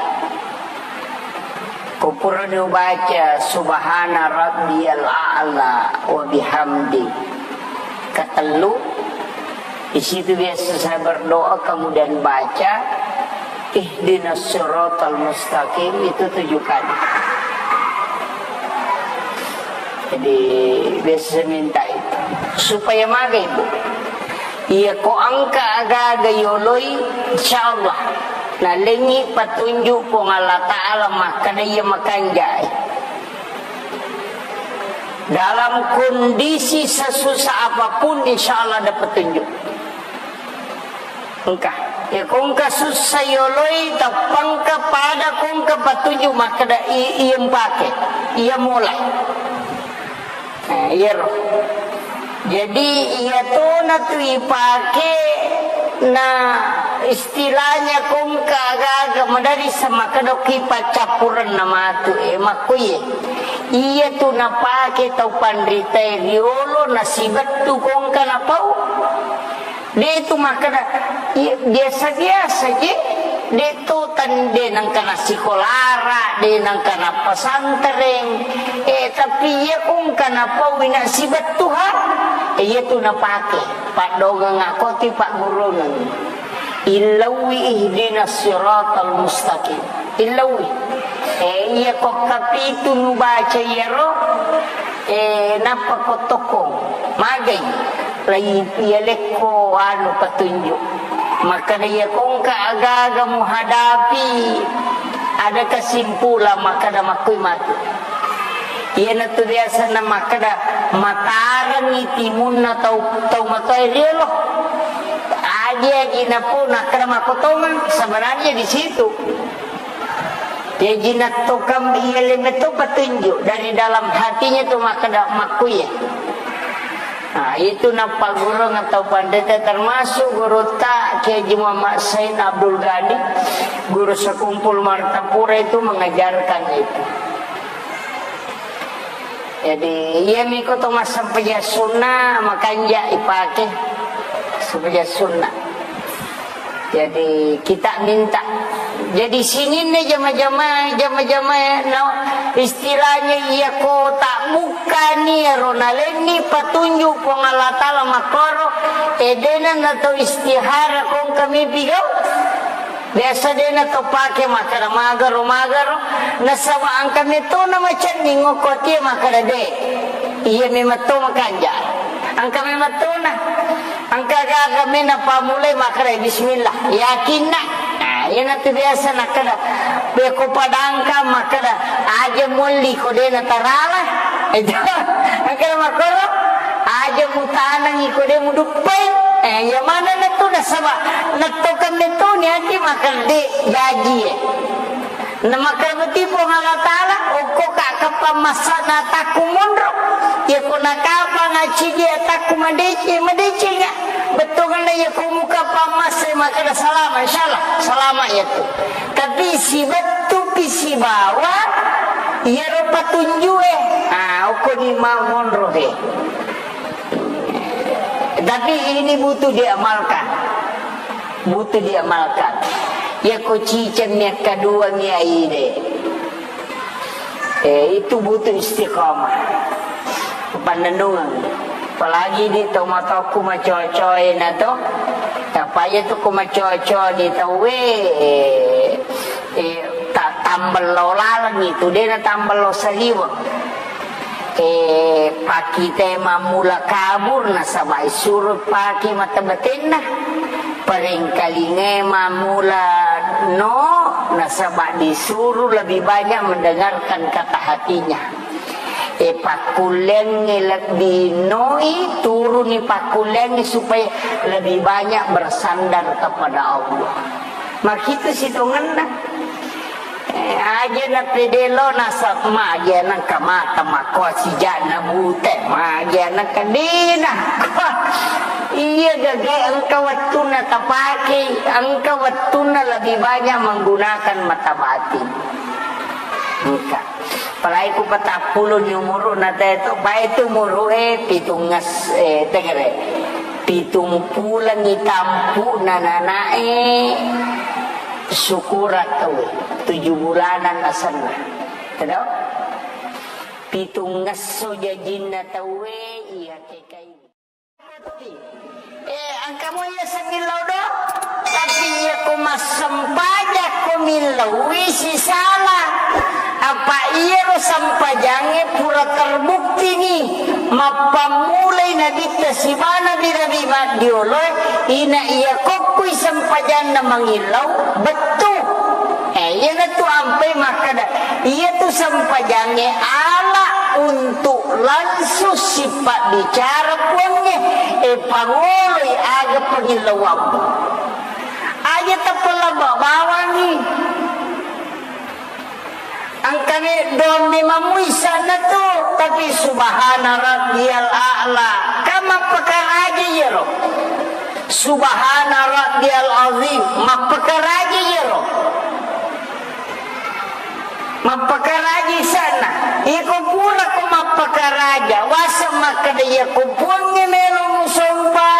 Ko purani ubaca subhana rabbiyal a'la wa bihamdi katellu, di situ biasa saya berdoa, kemudian baca ihdinas siratal mustaqim itu tujuh kali. Jadi biasa saya minta itu supaya maga ibu. Iya ko engka aga-aga yoloi, insyaallah nalengngi petunjuk Puang Allah Ta'ala makkeda iya makanjai. Dalam kondisi sesusah apapun, insyaallah ada petunjuk. Engka. Ya ko engka susah yoloi, tappangka pada ko engka Patunju makkeda i-, iya mpake, iya mola. Nah, iyaro. Jadi, iya tona tu ipake na istilahnya kongka aga-aga madari samakkeda ki paccappurenna matu, eh, makkuye. Iya tu napake tau panritae riolo nasibettu kongka napau. De' tu makkeda, iya, biasa-biasa je. De' tu tan-, de' nengka nasikolara, de' nengka nappesantreng. Eh, tapi iya kongka napau ina sibettu ha. Eh, iya tu napake. Paddongeng akoti paggurungeng. Illauwi ihdinas siratal mustaqim. Illauwi. Eh, iya kokka pitu nubaca iyaro, eh, nappa kottokko. Magai. Lai iya lekko anu patunju. Makkeda iya kongka aga-aga muhadapi ada kesimpulan makkeda makkui matu. Iyanatu biasa na makkeda matarengngi timunna tau, tau matoa riolo. Aji-aji napo nakkeda makkotongeng, sebenarnya di situ. Jaji nattokang iya lemetto petunjuk dari dalam hatinya tu makkeda makkuye. Nah, itu nappagurung atau pandeta termasuk gurutta Kiai Haji Muhammad Said Abdul Ghani, guru sekumpul Martapura itu mengajarkan itu. Jadi, iya miko to massempajang sunna makanja ipake sempajang sunna. Jadi, kita minta. Jadi, sininna jama-jama, jama-jama, no, istilahnya iya ko tak buka ni ro nalenni patunjuk Puang Allah Taala makkoro, edena nato istihara kong kami pigau. Biasa dena to pake makkeda magaro, magaro, nasaba angka metona macenning okko tie makkeda de. Iya memang to makanja. Angka memang tona. Engka gaga mena pammulai makkeda bismillah, yakinna. Nah, iyanatu biasa nakkeda, beko padangka makkeda, aja molli ko dena tarala. Itu. Engka makkoro, aja mutanangi ko de muduppai. Eh, iya mana natu nasaba, nattokan metoni ati makkeda de jaji. Namakkeda mati Puang Allah Taala, okko ka kapang massana takku monro. Iya ko nakapang acidi takku madeceng, madecenga. Bettuanna iya ko muka pammase makkeda salama, insyaallah salama iya tu. Tapi sibettu pi sibawa iyaro patunjue. Ah, okko ni mau monro he. Tapi ini butuh diamalkan. Butuh diamalkan. Iya ko ciceng mi akkadua mi aide. Eh, itu butuh istiqomah. Pannennungeng. Apalagi di tomatoku macocoe na to. Apa iya tu ko macoco di tauwe, eh, eh, ta-, tambello laleng itu, de na tambello saliweng. Eh, pakite mammula kabur nasaba isuro pake mata batenna. Parengkalinge mammula no nasaba disuruh lebih banyak mendengarkan kata hatinya. Eh, pakkullengnge lebbi noi, turuni pakkullengnge supaya lebih banyak bersandar kepada Allah. Makitu sitongenna. Eh, aja na pede lo nasab magi nengka mata makko sijana bute, magi nengka dina. Iya gage engka wettunna tapake, engka wettunna lebih banyak menggunakan mata batin. Engka. Apalagi ku patappulo ni umuru na teto, bae tu umuru e pitungnges, eh, tegere. Pitung pulengi tampu na nanae. Syukuran tauwe, tujuh bulanan asenna. Tedong? Pitungngesso jajinna tauwe, iya kekai. Eh, engka mo iya semillau do? Tapi iya ko massempajang ko millau, wi sisala. Apa iyaro sempajangnge pura terbukti ni. Mappammulai nabitta sibawa nabi-nabi maddioloe, ina iya kokkui sempajanna mangillau, bettu. Eh, iyanatu ampai makkeda, iyatu sempajangnge ala untuk langsung sipabbicara Puangnge, eh, pangoloi aga pangillauammu. Aja tappa labba bawangngi. Memang muisa'na tu, tapi subhana rabbiyal a'la. Kan mappakaraja iyaro. Subhana rabbiyal azim. Mappakaraja iyaro. Mappakaraja isa'na. Iko pura ko mappakaraja, waseng makkeda, iyako Puangnge melo musompa,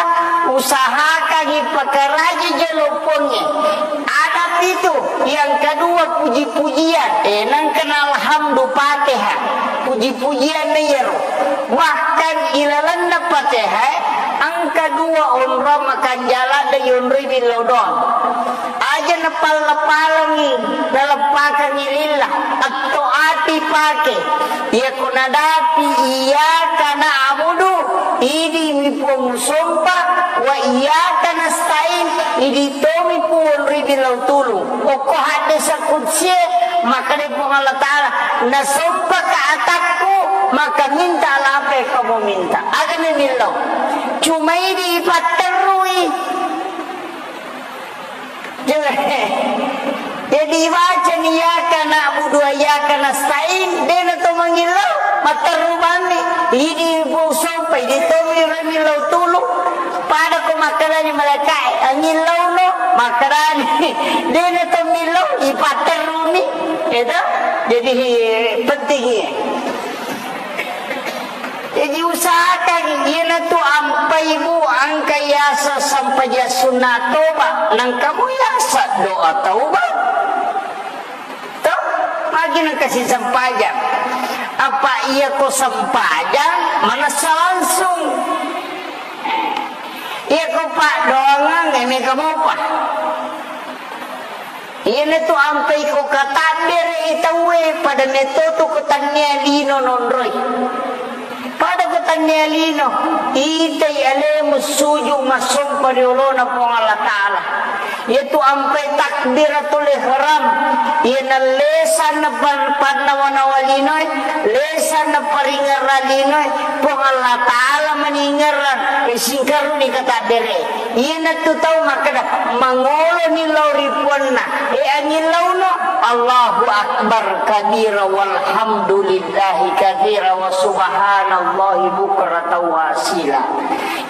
usahakangi pakaraja jolo Puangnge. Adab itu. Yang kedua, puji-pujian. Eh, nangkana alhamdu Fatihah. Puji-pujian na iyaro. Bahkan ilalenna Fatihah, engka dua onrong makanjala da yonroi billau doang. Aja napalla-pallangi, naleppakangi lillah, atto ati pake. Iyako nadapi iyyaka na'budu, idi mi Puang musompa, wa iyyaka nasta'in, idi tomi Puang ri bilau tulung. Okko haddesa kudsie, makkeda Puang Allah Ta'ala, nasompaka atakku, maka minta apa yang kamu minta. Aga memillau. Cuma idi ipatterrui. Jadi, ibacani iyyaka na'budu wa iyyaka nasta'in, dena to mangillau, matterru bammi. Idi Puang sompa, idi tomi ro millau tulung. Pada ko makkedani malaikae, angillauno, makkedani, dena to millau, ipatterruni. Itu. Jadi, penting iya. Jadi usahakan iyanatu ampai bu engka yaseng sempajang sunna toba, nengka mu yaseng doa taubat. Toh, magi nengka sisempajang. Apa iya ko sempajang manessa langsung. Iya ko paddoangeng, eh, mega mopa. Iyanatu ampai ko katabbere i tauwe, pada metto tu ko tannia lino nonroi. Pada ko tannia lino, itai alemu suju massompa ri olona Puang Allah Ta'ala. Iyatu ampai takbiratul ihram, iyana lesanna pan-, pannawa-nawa linoe, lesanna paringerra linoe, Puang Allah Ta'ala maningerang, e, singkaruni katabbere. Iyanatu tau makkeda, mangoloni lao ri puanna, e, angillauno, Allahu Akbar kabira walhamdulillahi katsira wa subhanallahi bukratan wa asila.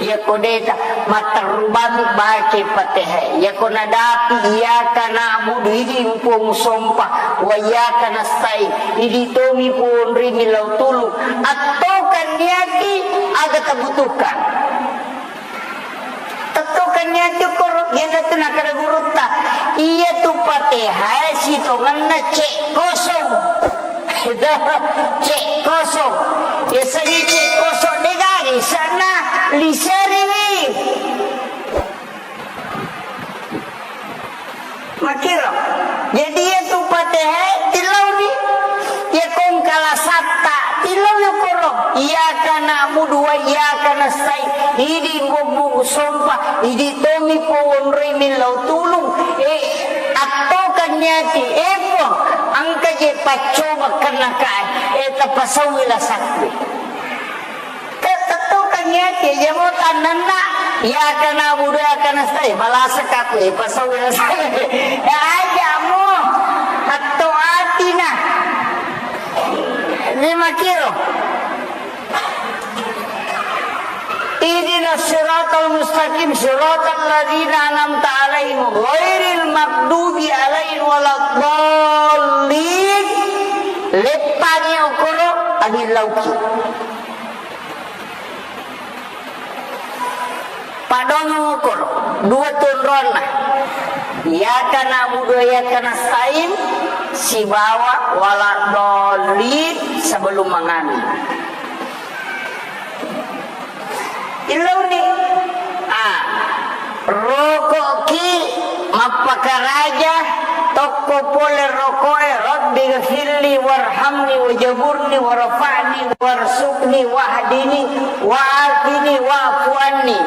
Iyako deta, matterru bami baca Fatihah. Iyako nadapi, iyyaka na'budu, idi Puang sompa, wa iyyaka nasta'in, idi tomi Puang ri millau tulung. Attokan niati aga tabutuhkan. Tettokan niati koro, iyanatu nakada gurutta. Iyatu Fatihah sitongenna cek kosong. Cek kosong. Yasengnge cek kosong degaga isenna, liseriwi. Makkiro. Jadi iyatu Fatihah tillauni. Iya kongkala satta tillau yokoro. Iyyaka na'budu wa iyyaka nasta'in. Idi bubbu sompa, idi tomi powonroi millau tulung. Eh, attokan niati. Eh, Puang, engka je paccoba kennakae. Eh, tapasauwi lasakku. Te-, tettokan niati, jamo tannanna, iyyaka na'budu wa iyyaka nasta'in, malasakka aku, eh, pasau ya saya. Ya aja mo, atto atina. Lima kilo. Ihdinas siratal mustaqim, siratal ladzina an'amta 'alaihim, ghairil maghdubi 'alaihim waladdallin. Leppangi okoro, angillauki. Paddoangeng okoro, dua tu onronna. Iyyaka na'budu wa iyyaka nasta'in sibawa waladdallin sebelum mangani. Illauni. Ah. Roko'ki mappakaraja tokko pole roko'e, "Rabbighfirli warhamni wajburni warfa'ni warzuqni wahdini wa'afini wa'fu anni."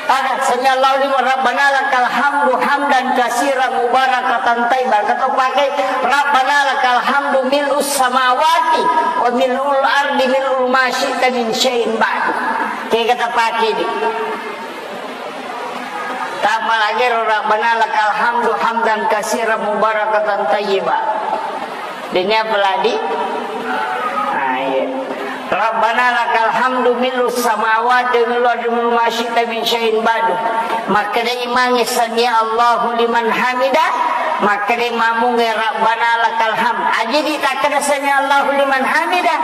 Ada, "Sami'allahu liman, Rabbana lakal hamdu hamdan katsiran mubarakatan thayyiban." Engka to pake, "Rabbana lakal hamdu mil'us samawati wa mil'ul ardi mil'u ma syi'ta min syai'in ba'du." Kega tapake di. Tapalagi ro, "Rabbana lakal hamdu hamdan katsiran mubarakatan thayyiban." Dene apa ladi? Ah, iya. Rabbana lakal hamdu mil'us samawati wa mil'u ardi wa mil'u ma syi'ta min syai'in ba'du. Makkeda imangnge sami Allahu liman hamida, makkeda makmungnge Rabbana lakal hamd. Aja ditakkeda sami Allahu liman hamida.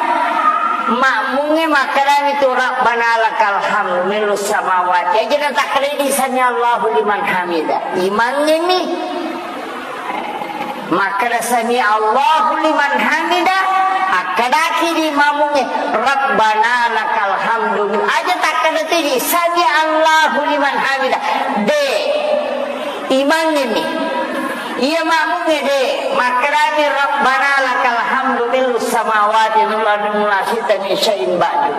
Makmungnge makkedami tu Rabbana lakal hamdu mil'us samawati. Aja natakkeda di sami Allahu liman hamida. Imangnge mi. Makkeda sami Allahu liman hamida, akkedaki di makmungnge, Rabbana lakal hamdu. Aja takkeda tu di sami Allahu liman hamida. De. Imangnge mi. Iya makmungnge de. Makkedami Rabbana lakal hamdu mil'us samawati wa mil'u ardi wa mil'u ma syi'ta min syai'in ba'du.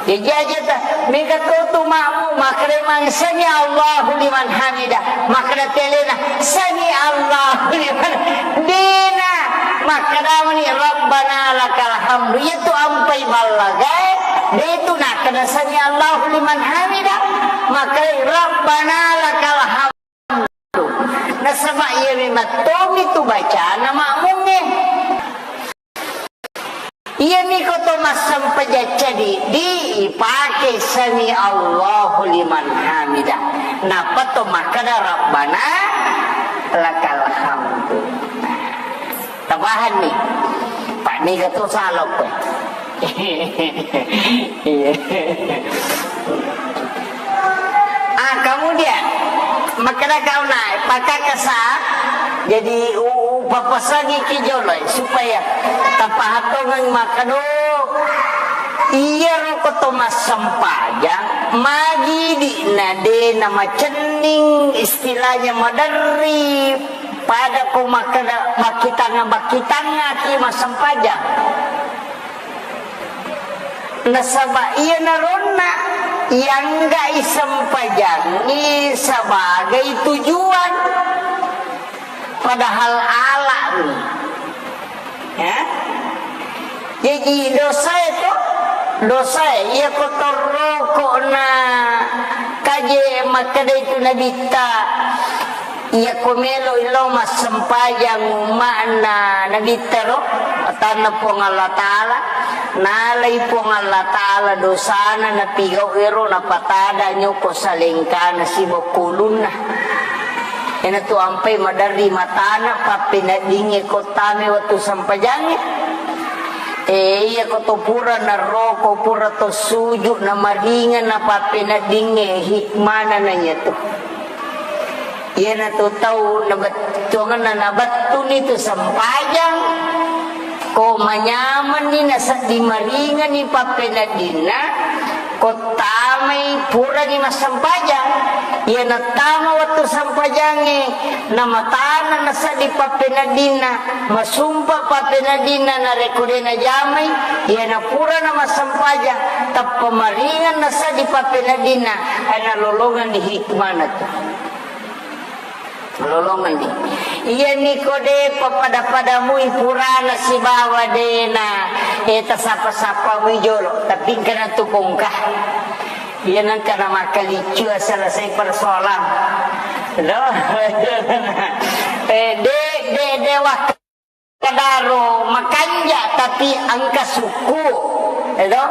Jaji aja ta, mega to tu makmu, makkeda mang sami Allahu liman hamida, makkeda telena sami Allahu liman, dena, makkeda mani Rabbana lakal hamdu, iya tu ampai ballagae, de tu nakkeda sami Allahu liman hamida, makkeda Rabbana lakal hamdu. Nasaba iya memang tomi tu bacana makmungnge. Iyami ko to massempajang ceddi-, di ipake sami Allahu liman hamida. Nappa to makkeda Rabbana lakal hamdu. Tapahanni? Pak, mega to salokko. Iya. Ah, kemudian, makkeda kau naik, pakakasa, jadi u-, u-, papasangi ki jolo, supaya tapahatongeng makkeda, iya roko to massempajang, magi di na de na macenning, istilahnya maderri, pada ko makkeda makkitanga-makkitanga ki massempajang. Nasaba iyanaronna ianggai sempajangngi sebagai tujuan, padahal alani. Ya? Jaji dosae to, dosae iya ko torroko na kaje makkeda itu nabitta. Iyako melo'i lao massempajang umma'na Nabitta ro, atanna Puang Allah Ta'ala, nalai Puang Allah Ta'ala dosana napigau ero, napatada nyoko salengkana sibawa ulunna. Enatu ampai maderri matana, pappeneddingnge ko tame wettu sempajangnge. E, iyako to pura naroko, pura to suju, namaringeng, napappeneddingnge, hikmana na iyatu. Iyanatu tau nabettuangenna nabettuni tu sempajang, ko manyamenni nasedding maringani pappeneddinna, ko tamai purani massempajang. Iya nattama wettu sempajangnge, namatana nasedding pappeneddinna, masumpa pappeneddinna narekko de najamai, iyana purana massempajang, tappa maringeng nasedding pappeneddinna, ai nalolongeng di hikmana tu. Lolongenni. Iyami ko de pappada-padamui purana sibawa dena, e, tasapa-sapamui jolo, tapi engkana tu kongka. Iya nengka na makkaliccu selesai persoalan. Do? E, de, de, de, wak- Kadaro makanja tapi engka sukku, edo,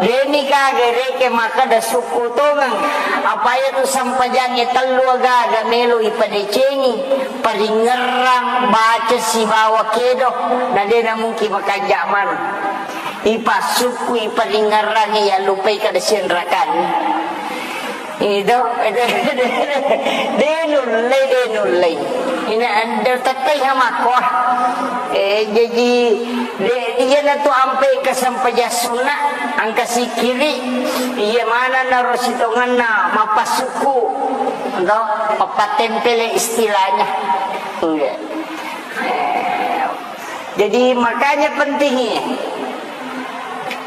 deni kaga reke makkeda sukku tongeng, apa iya tu sempajangnge tellu agaga melo ipadecengi, paringerrang, baca sibawa kedo, na dena mungkin makanja maneng. Ipassukku, iparingerrangi, yallupai kada sianrakanni. Ido, de nullei, de nullei. Ina anda tettai hamakko. Eh, jaji, de, iyana tu ampe ka sempajang sunna, engka sikiri, iya mana naro sitongenna mappasukku, do, mappattempele istilahnya. Iya. Eh, jadi makanya pentingnya.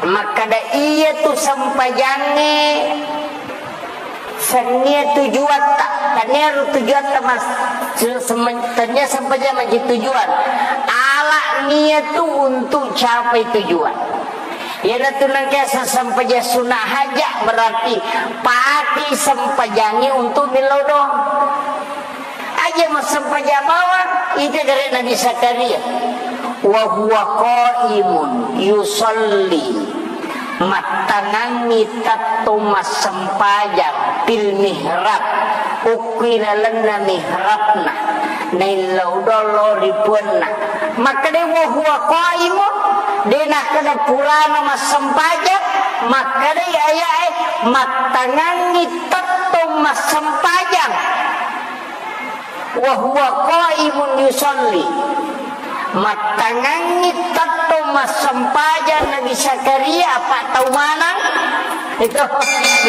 Makkada iya tu sempajangnge sennia tujuatta, tannia ro tujuatta mas, se-, sem-, tannia sempajang maji tujuan. Ala nia tu untuk capai tujuan. Iyanatu nengka sempajang sunna haja berarti pati sempajangnge untuk milodong. Aja massempajang bawang, ite gare Nabi Zakaria. Wa huwa qaimun yusalli, mattangangngi tettong massempajang, fil mihrab, okko i lalenna mihrabna, naillau doang lao ri puanna. Makkeda wa huwa qaimun, de nakkeda purana massempajang, makkedai ayae, mattangangngi tettong massempajang. Wa huwa qaimun yusalli. Mattangangngi tettong massempajang Nabi Zakaria, apa tau manang? Itu,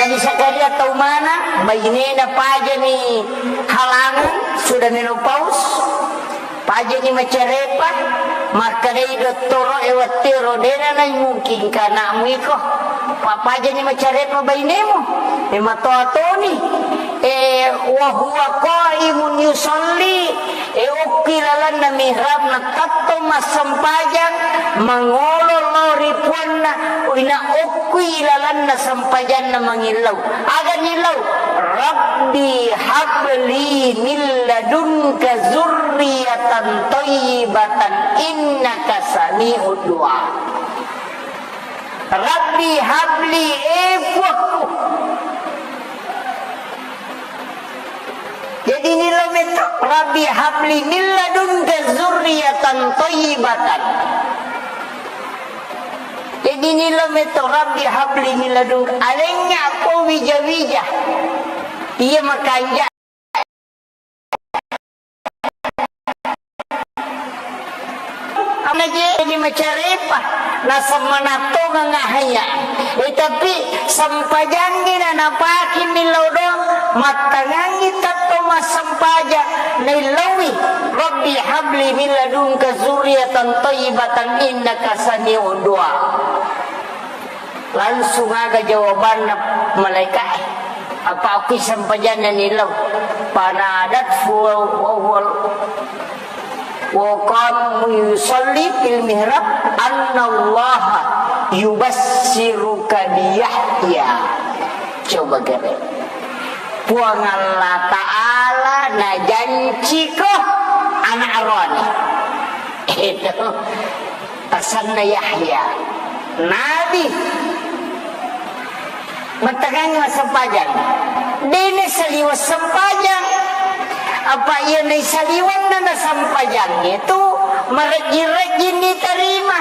Nabi Zakaria tau manang, bainena pajani halangan, sudah menopause, pajani macarepa, makkedai dottoro'e wettero, dena naimungkinkan anakmu iko. Pa-, pajani macarepa bainemu. E, matoa toni. E, wa huwa qaimun yusalli. E, okki lalenna mihrabna tettong massempajang, mangolo lao ri puanna, ina okki lalenna sempajanna mangillau. Aga nillau? Rabbi habli min ladunka zurriyatan thayyibatan innaka sami'ud du'a. Rabbi habli, e Puakku. Jadi nillau metto, Rabbi habli min ladunka zurriyatan thayyibatan. Jadi nillau metto, Rabbi habli min ladunka. Alengnga ko wija-wija. Iya makanja. Amna je ni macarepa, naseng manattongang ahaya. E, tapi sempajangngi na napake millau doang, mattangangngi tettong massempajang, naillaui, Rabbi habli min ladunka zurriyatan thayyibatan innaka sami'ud du'a. Langsung aga jawabanna malaika'e. Apa okki sempajanna nillau. Fanadathu wa huwa, wa qama yusalli fil mihrab annallaha yubassiruka bi Yahya. Coba kere. Puang Allah Ta'ala najanciko anak roani. Itu. Asenna Yahya, nabi. Mattangangngi massempajang. Dene saliweng sempajang. Apa iya naisaliwenna na sempajangnge tu marejjing-rejjing nitarima.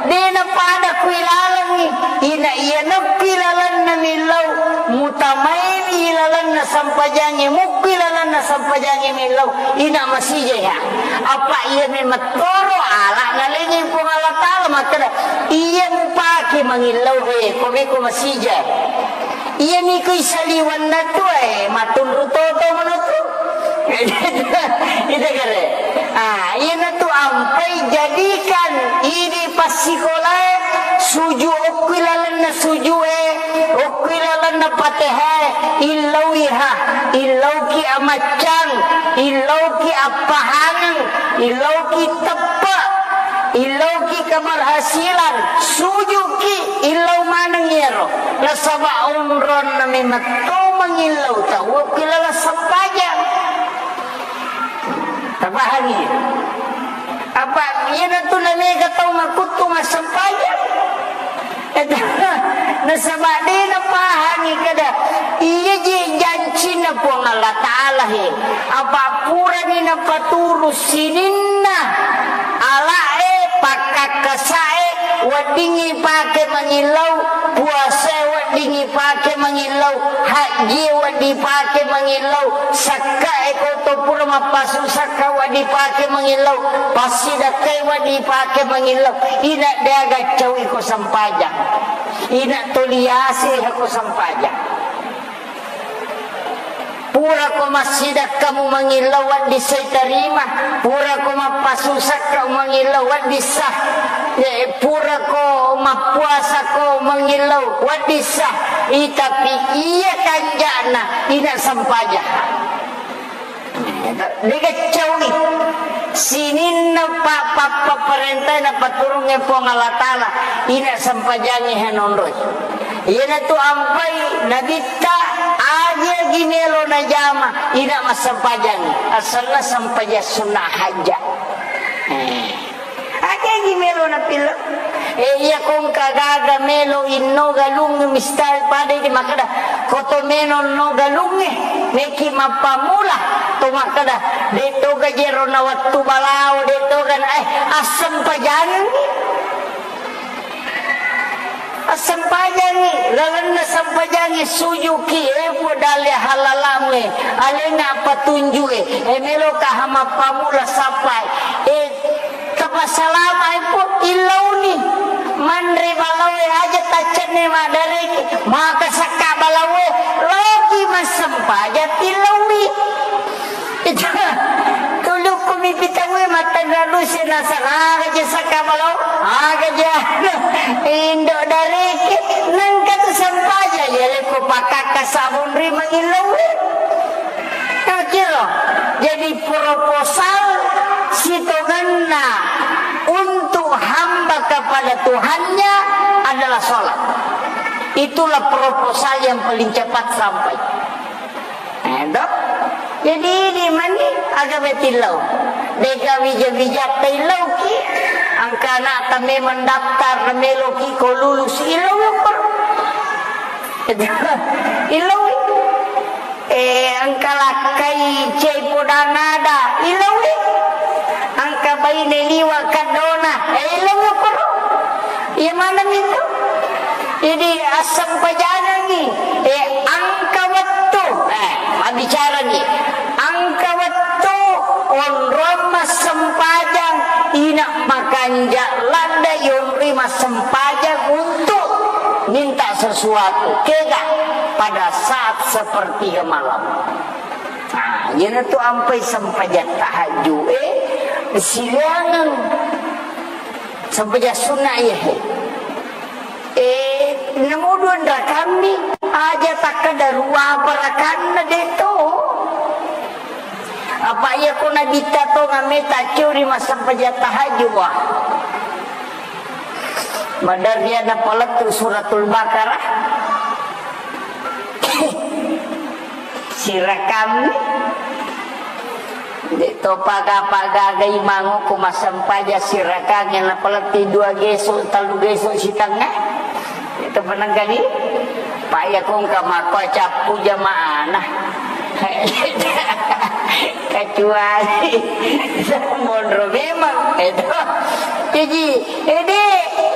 Dena pada kuilalengngi. Ina iya nappi lalenna millau. Mutamaini lalenna sempajangnge. Mukki lalenna sempajangnge millau. Ina masijaiha. Apa iya memang Toro ala nalengi Puang Allah Ta'ala makkeda, iya mupake mangillau he, ko meko masija. Iya niko isaliwanna tu, eh, matunru toto manotu. Ida kare. Ah, iya natu ampai jadikan idi passikolae suju okki lalenna sujue, okki lalenna Patehae, illauiha, illauki amaccang, illauki appahangeng, illauki teppe, illauki keberhasilan, sujuki, illau maneng iyaro. Nasaba onronna memetto mangillau tau okki laleng sempajang. Tapahangi? Apa iyanatu namega tau makuttu massempajang? Nasaba de napahangi kada iya je jancinna Puang Allah Ta'ala he. Apa purani napaturu sininna ala'e, pakkakkasae, weddingngi pake mangillau, puasae weddingngi pake mangillau, hajjie wedding pake mangillau, sakkae ko to pura mappasu sakka wedding pake mangillau, passidakkai wedding pake mangillau, ina deaga caui ko sempajang, ina toliase ko sempajang. Purako massidakkamu mangillau wedding sai tarima, purako mappasusakka mangillau wedding sah, eh, purako mappuasako mangillau wedding sah, itapi iya kanja'na ina sempajang. Dega caui sininna pa-, pa-, papparentae napaturungnge Puang Allah Ta'ala, ina sempajangnge hanonroi. Iyanatu ampai nabitta agi-agi melo najama, ina massempajang, asenna sempajang sunnah hajja. Eh, aja gi melo napillau. Eh, iya kongka gaga melo inno galung mistal pada di makkeda, koto melo no galungnge, meki mappamula to makkeda, de toga jero na wettu balao, de toga na, eh, assempajangengngi. Assempajangngi, lalenna sempajangngi sujuki, eh, Puang dalle halalamu, eh, alena patunju, eh, eh, meloka ha mappamula sappai, eh, tapassalama, eh, Puang, illauni, manre balaoe aja taccenne maddareki, maka sakka balaoe, loki massempajang tillaui. Itu, tulukku mipitauwe mattanra duse nasara, aga je sakka balo, aga je indo dareke, nengka tu sempaja, ya leko pakakka sabun ri mangilauwe. Kira, jadi proposal sitongenna untuk hamba kepada Tuhannya adalah sholat. Itulah proposal yang paling cepat sampai. Eh, toh? Jadi, di mani aga betillau. Deka wija-wija taillau ki. Angka anakta memang daftar meloki ko lulus, illau lokor. Illau. Eh, angka lakkai cai podang ada, illau. Angka baine liwa kadona, eh, illau lokor. Iya maneng itu. Jadi, assempajangengngi, eh, engka wettu, eh, mabbicarani, engka wettu onrong massempajang, ina makanja ladde yonri massempajang untuk minta sesuatu, kega pada saat sepertiga malam. Nah, iyanatu ampai sempajang tahajud, eh, silaingang. Sempajang sunna iya, he. Eh, namudu anrakammi, aja takkeda ruapa rakanna de to. Apa iya ko nabitta to ngamme tacciuri massempajang tahajud, wah. Maderri ana palettu Suratul Baqarah. Sirakang. De to paga-paga gai mango ko massempajang sirakang yang napaletti dua geso, tellu geso sitengnga. Itu penenggali. Pak ya kongka mako cappu jamaana. Kecuali monro memang itu. Jadi, ede,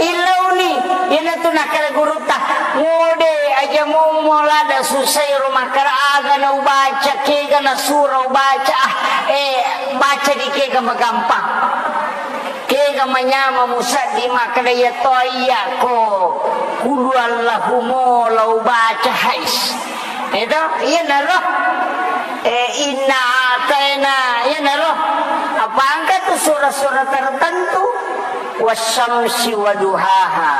illauni, iyanatu nakkeda gurutta, ngode aja mummo lada susai ro makkeda aga na ubaca, kega na sura ubaca, ah, eh, baca di kega magampang. Kega manyama musaddi makkeda iya to iya ko kulu Allahu mo la ubaca hais. Eto, iyanaro. Eh, inna ataina, iyanaro. Apa angka tu sura-sura tertentu? Wasyamsi waduhaha,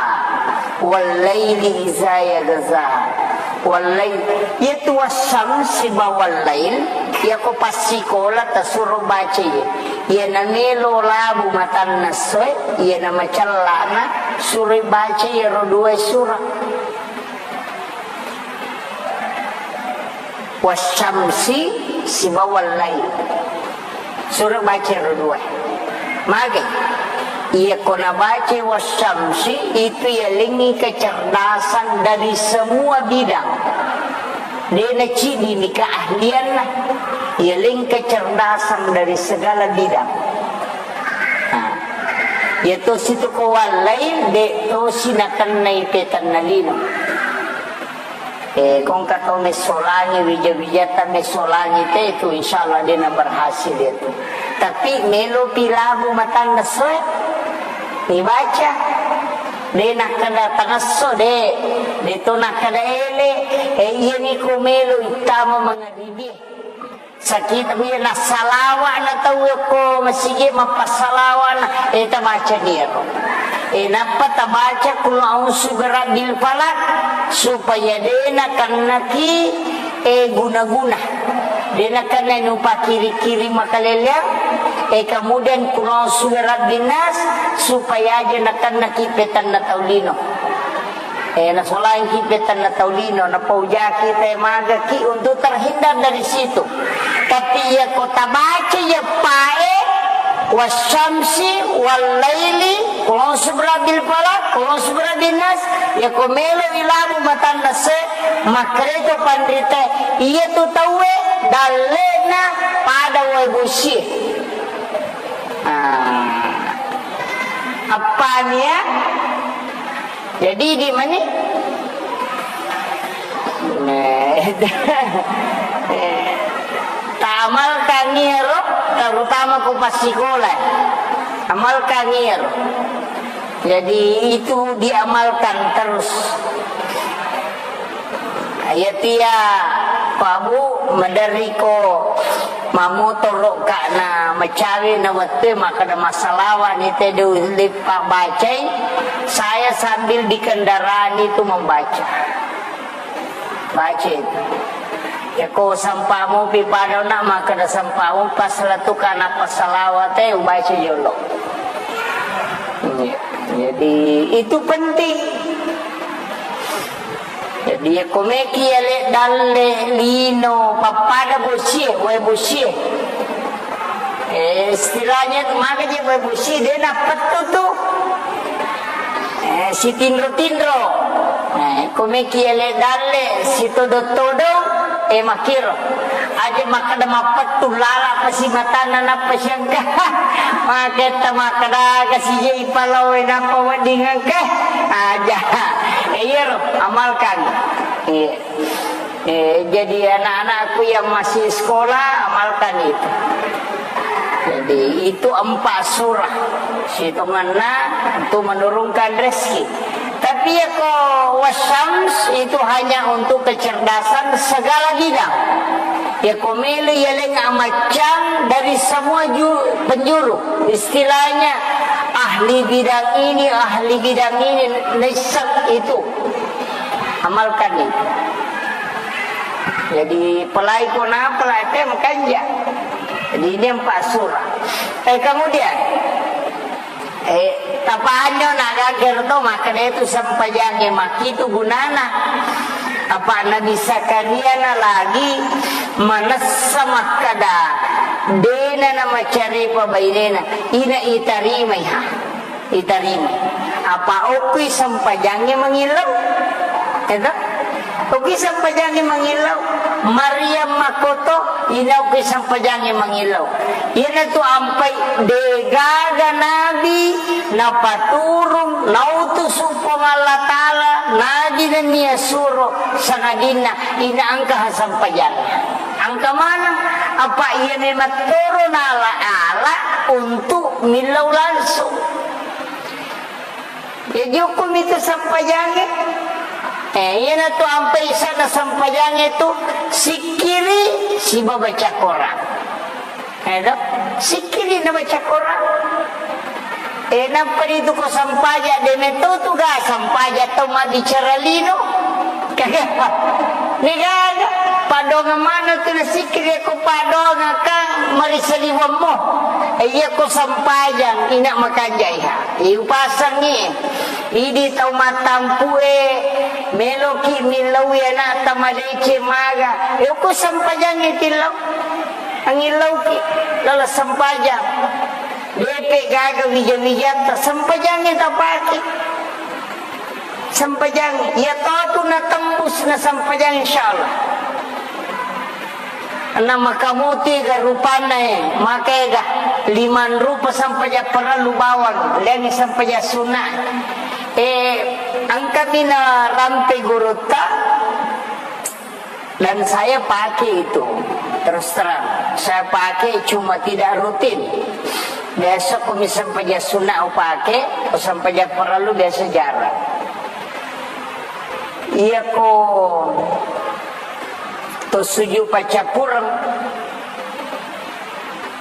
wallaili iza yaghsha, wallail. Iyatu wasyamsi ba wallail, iya ko passikola tasuro baca iya. Iya namelo labu matanna essoe, iya namacellana suroi baca iyaro dua sura. Wasyamsi sibawa wallail. Suro baca ro dua. Mage. Iya ko nabaca wasyamsi itu yalengngi kecerdasan dari semua bidang. De nacidini keahlianna. Yaleng kecerdasan dari segala bidang. Nah, iya tosi tu ko wallail, de tosi nakennai petanna lino. Eh, kongka tau messolangi, wija-wijata messolangi te tu, insyaallah de na berhasil itu. Tapi melo pi labu matanna essoe, dibaca. De nakkeda tangesso, de. De to nakkeda ele, eh, iyani ko melo ittama mangaribie. Sakita iya nassalawa na tau ko masigi mappassalawa na, eh, tabaca ni ero. Eh, nappa tabaca kul a'udzu birabbil falaq supaya de nakennaki, eh, guna-guna. De nakenna nupakiri-kiri makaleleang, eh, kemudian kul a'udzu birabbin nas supaya aja nakennaki petanna tau lino. Eh, nasolangki petanna tau lino, napaujaki te magaki untuk terhindar dari situ. Tapi iya ko tabaca iya pae, Wasyamsi wallaili, qul a'udzu birabbil falaq, qul a'udzu birabbin nas, yako melo ilabu matanna se, makkereto panrite, iya tu tauwe dallena pada wae bosie. Ah. Appania? Jadi di mani? Taamalkan iyaro, terutama ko passikola. Amalkan iyaro. Jadi itu diamalkan terus. Iyatia pabu maderriko mamotoro ka na macawe na wettu makkeda massalawa ni te dulippa bacai, saya sambil di kendaraan itu membaca. Baca itu. Yako sampamu pi pada na makkeda sampamu pas letuka na passalawat te ubaca jolo. Iya. Jadi itu penting. Jadi, yako meki ale dalle lino pappada bosie, wae bosie. Eh, istilahnya tu maka je wae bosie, de nappettu tu. Eh, sitinro-tinro. Eh, ko meki ale dalle sitodo-todo, eh, makiro. Aja makkeda mappettu lala pasi matanna nappa siangka. Maketta makkeda kasi je ipalawe nappa wedding engka. Aja. Eh, iyaro, amalkan. Iya. Eh, jadi anak-anakku yang masih sekolah, amalkan itu. Jadi, itu empat surah. Sitongenna untuk menurunkan rezeki. Tapi yako wasyams itu hanya untuk kecerdasan segala bidang. Yako melo yaleng amaccang dari semua ju-, penjuru. Istilahnya ahli bidang ini, ahli bidang ini, naisseng itu. Amalkan itu. Jadi, pelai ko na pelai te makanja. Jadi, ini empat surah. Eh, kemudian, eh, tapanyo na gagger to, makkeda itu sempajangnge makkitu gunana. Apa Nabi Zakaria na lagi manessa makkeda, dena na macarepa bainena, ina itarimai ha. Itarima. Apa okki sempajangnge mangillau? Eto? Okki sempajangnge mangillau. Maryam makkoto, ina okki sempajangnge mangillau. Iyanatu ampai degaga nabi napaturung, nautusu Puang Allah Ta'ala, nabi nennia suro sangadinna ina engka ha sempajangnge. Engka maneng, apa iya memang toro nala-ala untuk millau langsung. Jaji, hukkumi tu sempajangnge. Eh, iyanatu ampai sana sempajangnge tu sikkiri siba baca Quran. Eh, do? Sikkiri na baca Quran. Eh, nappa ritu ko sempajang, de metto tu ga sempajang tau mabbicara lino. Degaga, padongang maneng tu nasikkiri ko padongang kan marisaliwammu. Iya ko sampajang, ina makanjaiha. Iupasangngi, idi tau mattampue, meloki millaui anakta madeceng maga. Iya ko sampajangngi tillau. Angillauki, lala sampajang. Depe gaga wija-wijatta, sampajangngi tapake. Sempajang, iya totu natembus na sempajang, insyaallah. Na makamuti ga rupanna e, maka ega lima rupa sempajang parellu bawang, lengngi sempajang sunna. Eh, engkami na rampe gurutta, dan saya pakai itu, terus terang. Saya pakai cuma tidak rutin. Biasa ko mi sempajang sunna upake, ko sempajang parellu biasa jarang. Iya ko to sujud paccappureng,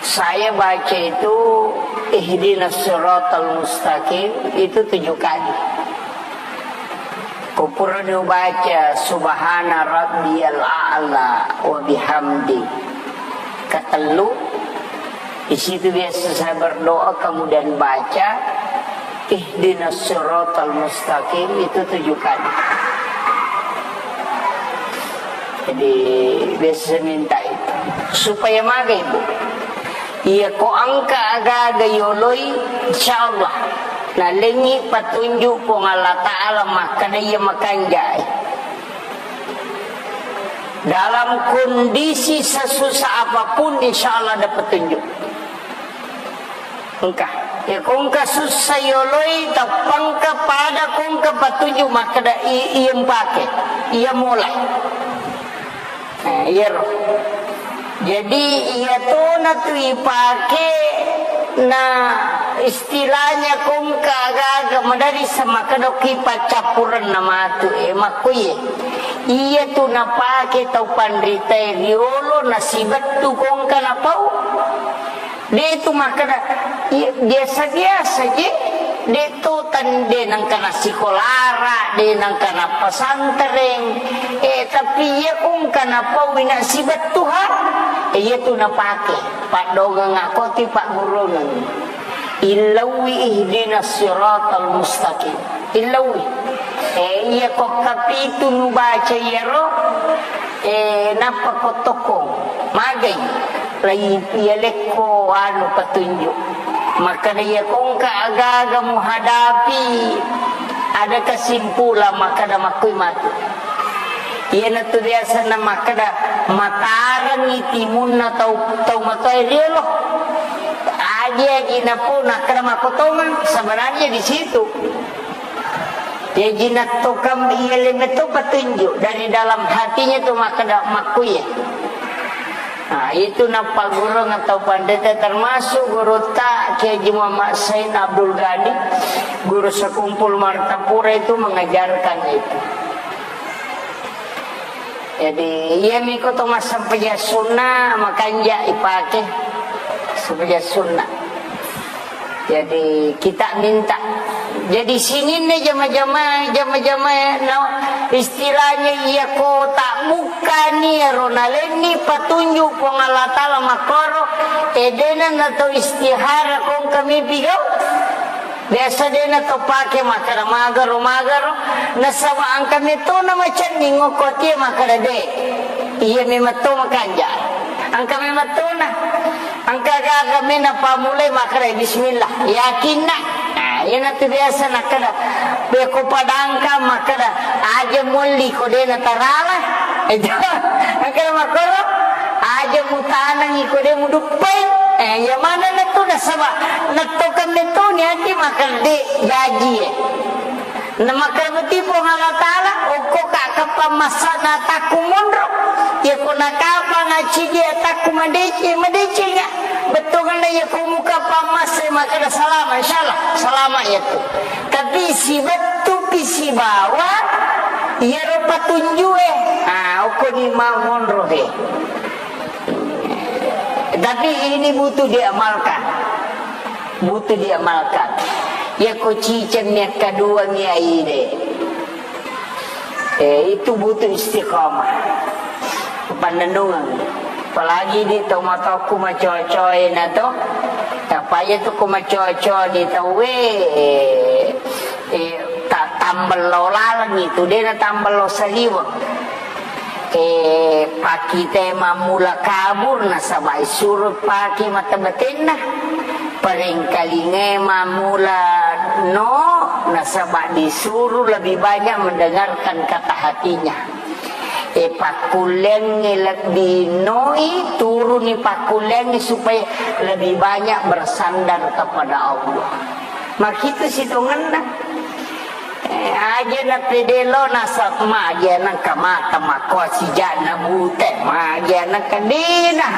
saya baca itu ihdinas siratal mustaqim itu tujuh kali. Ko purani ubaca subhana rabbiyal a'la wa bihamdi katellu, di situ biasa saya berdoa, kemudian baca ihdinas siratal mustaqim itu tujuh kali. Jadi biasa saya minta itu supaya maga ibu. Iya ko engka aga-aga yoloi, insyaallah nalengngi patunju Puang Allah Ta'ala makkeda iya makanjai. Dalam kondisi sesusah apapun, insyaallah ada petunjuk. Engka. Ya, ko engka sussa yoloi, tappangka pada ko engka patunju makkeda i-, iya mpake, iya molai. Nah, iyaro. Jadi, iya tona tu ipake, na istilahnya ko engka aga-aga madari samakkeda ki paccappurenna matu, eh, makkuye. Iya tu napake tau panritae riolo nasibettu ko engka napau. De' tu makkeda, "Iya, biasa-biasa je." De' to tan-, de' nengka nassikolara, de' nengka nappasantereng. Eh, tapi iya ko engka napaui nasibettu ha, eh, iya tu napake. Paddongeng ako ti paggurungeng. Illauwi ihdinas siratal mustaqim. Illauwi. Eh, iya ko kapitu nubaca iyaro, eh, nappa ko tokkong. Magai. Lai iya lekko anu petunjuk. Makkeda iya ko engka aga-aga muhadapi, ada kesimpulan makkeda makkui matu. Iyanatu biasana makkeda matarengngi timunna tau, tau matoa riolo. Aji-aji napo nakkeda makkotongeng, sebenarnya di situ. Jaji nattokang iya leme to petunjuk dari dalam hatinya tu makkeda makkuye. Nah, itu nappagurung atau pandeta termasuk gurutta Kiai Haji Muhammad Said Abdul Ghani, guru sekumpul Martapura itu mengajarkan itu. Jadi, iya miko to massempajang sunna makanja ipake sempajang sunna. Jadi, kita minta. Jadi, sininna jama-jama, jama-jama, no, istilahnya iya ko tak buka ni ro nalenni patunjuk Puang Allah Ta'ala makkoro, eh, dena na to istihara kong kami pigau. Biasa dena to pake makkeda magaro, magaro. Nasaba engka metona macenning okko tie makkeda de. Iya memang to makanja. Engka memang tona. Engka gaga mena pamulai makkeda bismillah. Yakinna. Nah, iyanatu biasa nakkeda. Beko padangka makkeda aja molli ko dena tarala. Itu. Engka makkoro aja mutanangi ko de muduppai. Eh, iya manenna tu nasaba nettokenna tu niati makkeda de jaji, eh. Namakkeda beti Puang Allah Ta'ala, okko ka kapang massana takku monro. Iya ko nakapang acidi takku madeceng, madecenga. Bettuanna iya ko muka pammase makkeda salama, insyaallah salama iya tu. Tapi sibettu pi sibawa iyaro patunjue. Ah, okko ni ma monro he. Tapi ini butuh diamalkan. Butuh diamalkan. Ya ko ciceng mi kedua mi aide. Eh, itu butuh istiqamah. Pannennungeng. Apalagi di tomatoku macocoe na to. Tapaya tu ko macoco di tauwe, eh, eh, ta-, tambello laleng itu, dena tambello saliweng. Eh, pakite mammula kabur nasaba isuro pake mata batenna. Parengkalinge mammula no nasaba disuru lebih banyak mendengarkan kata hatinya. Eh, pakkullengnge lebbi noi, turuni pakkullengnge supaya lebih banyak bersandar kepada Allah. Makitu sitongenna. Eh, aja na pedelo nasab ma aja nangka mata makko sijana bute, ma aja nangka dina.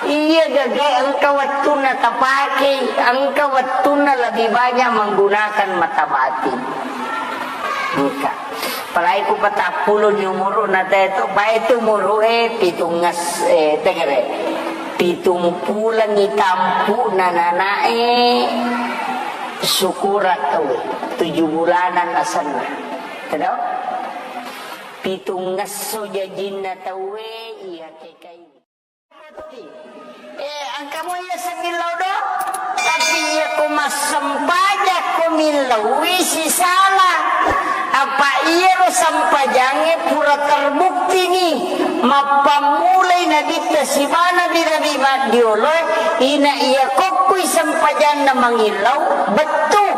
Iya gage engka wettunna tapake, engka wettunna lebih banyak menggunakan mata batin. Engka. Apalagi ku patappulo ni umuru na teto, bae tu umuru e pitungnges, eh, tegere. Pitung pulengi tampu na nanae. Syukurat tauwe, tujuh bulanan asenna. Tedau? Pitungngesso jajinna tauwe, iya kekai. Eh, engka mo iya semillau do, tapi iya ko massempajang ko millau wi sisala. Apa iyaro sempajangnge pura terbuktini mappammulai nabitta sibawa nabi-nabi maddioloe, ina iya kokkui sempajanna mangillau bettu.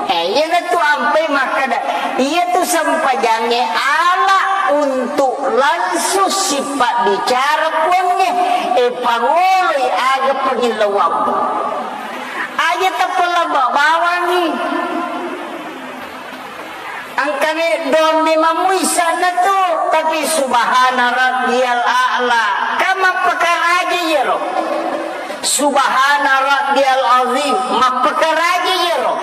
Eh, iyanatu ampai makkeda, iyatu sempajangnge ala untuk langsung sipabbicara Puangnge, eh, pangoloi aga pangillauammu. Aja tappa labba bawangngi. Engkami doang memang muissanna tu, tapi subhana rabbiyal a'la. Kan mappakaraja iyaro. Subhana rabbiyal azim, mappakaraja iyaro.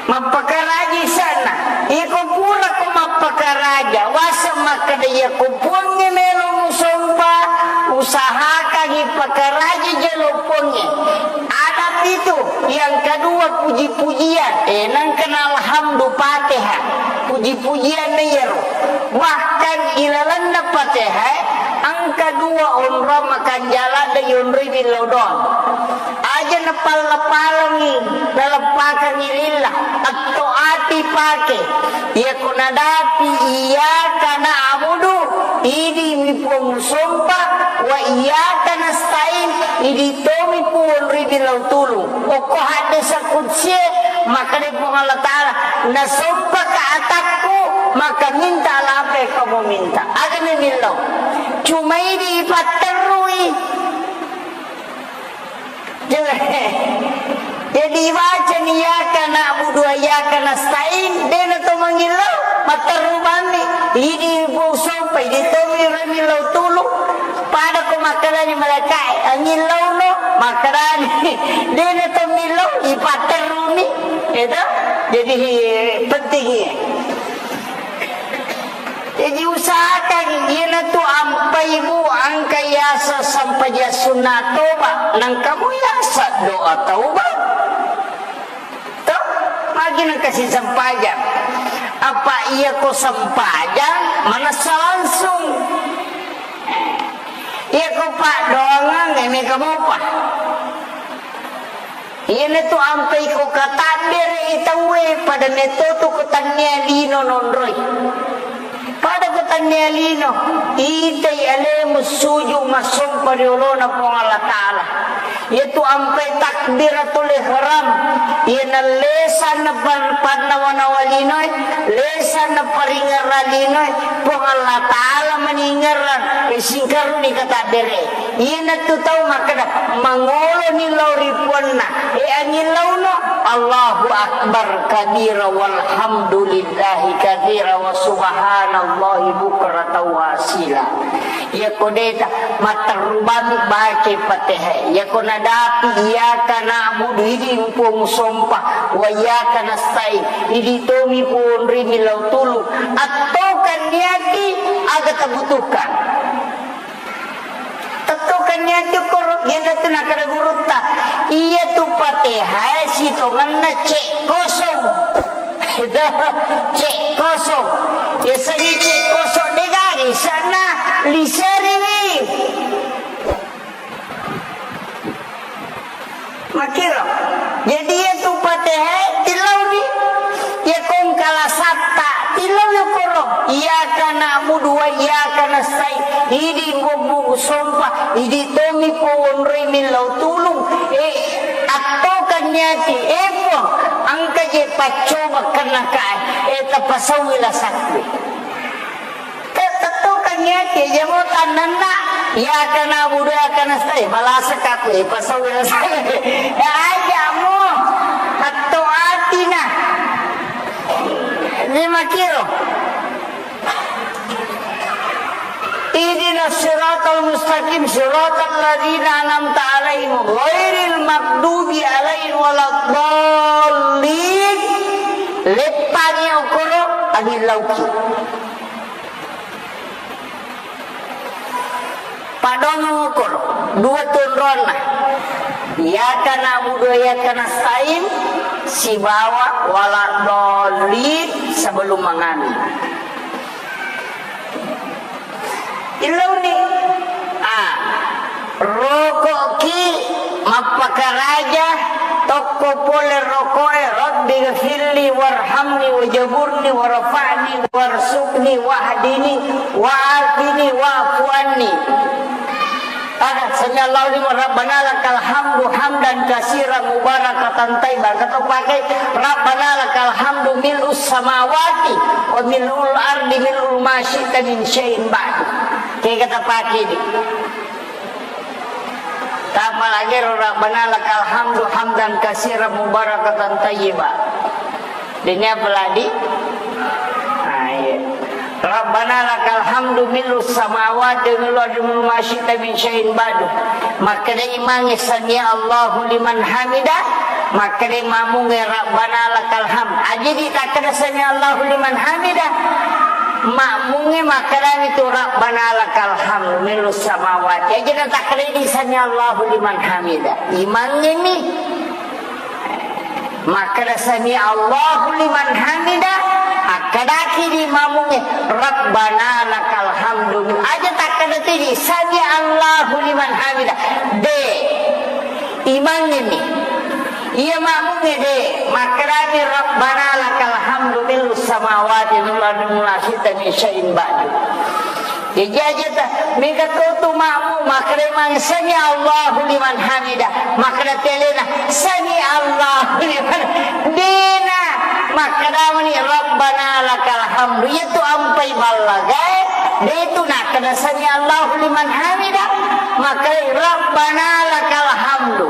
Mappakaraja isanna. Iko pura ko mappakaraja, waseng makkeda iyako Puangnge melo musompa, usahakangi pakaraja jolo Puangnge. Adab itu. Yang kedua, puji-pujian. Eh, nangkana alhamdu Fatihah. Puji-pujian na iyaro. Bahkan ilalanna Fatihah, engka dua onrong makanjala da yonroi billau doang. Aja napalla-pallangi, naleppakangi lillah. Atto ati pake. Iyako nadapi iyyaka na'budu, idi mi Puang musompa, wa iyyaka nasta'in, idi tomi Puang ri billau tulung. Okko haddesa kudsie, makkeda Puang Allah Ta'ala, nasompaka atakku, maka minta apa yang kamu minta. Aga mi millau. Cuma idi ipatterrui. Jadi, ibaca ni iyyaka na'budu wa iyyaka nasta'in, dena to mangillau, matterru bammi. Idi Puang sompa, idi tomi ro millau tulung. Pada ko makkedani malaikae, angillauno, makkedani. Dena to millau, ipatterruni. Itu. Jadi, penting iya. Jadi usahakan iyanatu ampai, Bu, engka yaseng sempajang sunna toba, nengka mu yaseng doa taubat. Toh, magi nengka sisempajang. Apa iyako sempajang manessa langsung. Iyako paddoangeng, eh, mega mopa. Iyanatu ampai ko katabbere'i tauwe, pada metto tu ko tannia lino nonroi. Pada ko tannia lino, itai alemu suju massompa ri olona Puang Allah Ta'ala. Iyatu ampai takbiratul ihram, iyana lesanna pan-, pannawa-nawa linoe, lesanna paringerra linoe, Puang Allah Ta'ala maningerang, eh, singkaruni katabbere. Iyanatu tau makkeda, mangoloni lao ri puanna, e, angillauno, Allahu Akbar kabira walhamdulillahi katsira wa subhanallahi bukratan wa asila. Iyako deta, matterru bami baca Fatihah. Iyako nadapi, iyyaka na'budu, idi Puang sompa, wa iyyaka nasta'in, idi tomi Puang ri millau tulung. Attokan niati aga tabutuhkan. Tettokanni anjo koro, iyanatu nakkeda gurutta, iyatu Fatihah sitongenna cek kosong. Cek kosong. Yasengnge cek kosong, degaga isanna, liseriwi. Makkiro. Jadi, iyatu Fatihah tillauni. Iya kongkala satta tillau yokoro. Iyyaka na'budu wa iyyaka nasta'in. Idi bobbu sompa, idi tomi powonroi millau tulung. Eh, attokan niati. Eh, Puang, engka je paccoba kenna kae. Eh, tapasauwi lasakku. Te-, tettokangngi ati, iya mo tannanna, iyyaka na'budu wa iyyaka nasta'in, malasakka aku, eh, pasau ya saya. Ya aja mo, atto atina. Ini makiro. Ihdinas siratal mustaqim, siratal ladzina an'amta 'alaihim, ghairil maghdubi 'alaihim waladdallin. Leppangi okoro, angillauki. Padongo okoro, dua tunronna. Iyyaka na'budu wa iyyaka nasta'in, sibawa waladdallin sebelum manganu. Illauni. Ah, roko'ki mappakaraja tokko pole roko'e, Rabbi Firli warhamni wajaburni warfa'ni warzuqni wahdini wa'afini wa'fu anni. Ada, sami Allahu liman, Rabbana lakal hamdu hamdan katsiran mubarakatan thayyiban. Kata pakai, Rabbana lakal hamdu mil'us samawati wa mil'ul ardi mil'u ma syi'ta min syai'in ba'du. Kayak kata pakai di. Tapalagi ro, Rabbana lakal hamdu hamdan katsiran mubarakatan thayyiba. Dini apa lagi? Nah, iya. Rabbana lakal hamdu mil'us samawati wa mil'u ardi mil'u ma syi'ta min syai'in ba'du. Makkeda imangnge sami Allahu liman hamida, makkeda makmungnge Rabbana lakal hamd. Aja ditakkeda sami Allahu liman hamida, makmungnge makkedami tu Rabbana lakal hamdu mil'us samawati. Aja natakkeda di sami Allahu liman hamida. Imangnge mi. Makkeda sami Allahu liman hamida, akkedaki di makmungnge, Rabbana lakal hamdu. Aja takkeda tu di sami Allahu liman hamida. De. Imangnge mi. Iya makmungnge de. Makkedami Rabbana lakal hamdu mil'us samawati wal ardi wa ma syi'ta min syai'in ba'du. Jaji aja ta, mega to tu makmu, makkeda mang sami Allahu liman hamida, makkeda telena sami Allahu liman, dena, makkeda mani Rabbana lakal hamdu, iya tu ampai ballagae, de tu nakkeda sami Allahu liman hamida, makkeda Rabbana lakal hamdu,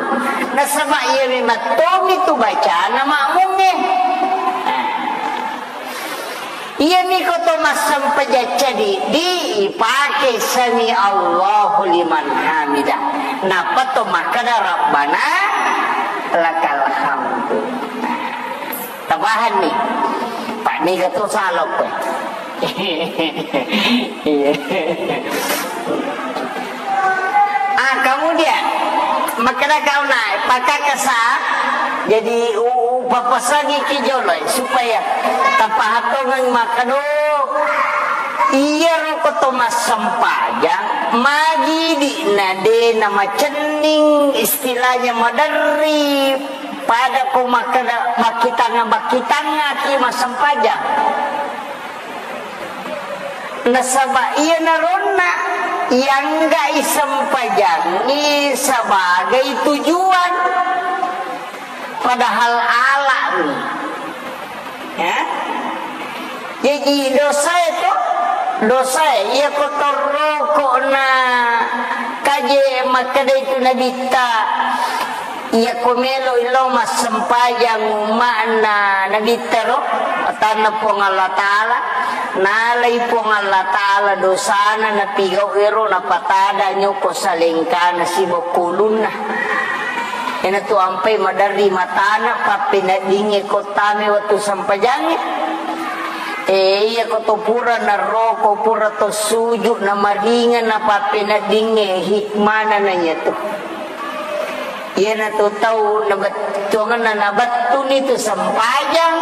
nasaba iya memang tomi tu bacana makmungnge. Iyami ko to massempajang ceddi, ipake sami Allahu liman hamida. Nappa to makkeda Rabbana lakal hamdu. Tapahanni? Pak, niga to salok kowe? Iya. Ah, kemudian, makkeda kauna, pakakasa, jadi u-, u-, papasangi ki jolo, supaya tapahatongeng makkeda, iya ro ko to massempajang, magi di na de na macenning, istilahnya maderri, pada ko makkeda makkitanga-, makkitanga ki massempajang. Nasaba iyanaronna ianggai sempajangngi sebagai tujuan, padahal alani. Ya? Jaji dosae to, dosae iya ko torroko na kaje makkeda itu nabitta. Iyako melo'i lao massempajang umma'na Nabitta ro, matanna Puang Allah Ta'ala, nalai Puang Allah Ta'ala dosana napigau ero, napatada nyoko salengkana sibokkulunna. Iyanatu ampai maderri matana pappeneddingnge ko tame wettu sempajangnge. E, iyako to pura naroko, pura to suju, namaringeng napappeneddingnge, hikmana na iyatu. Iyanatu tau nabettuangenna nabettuni tu sempajang,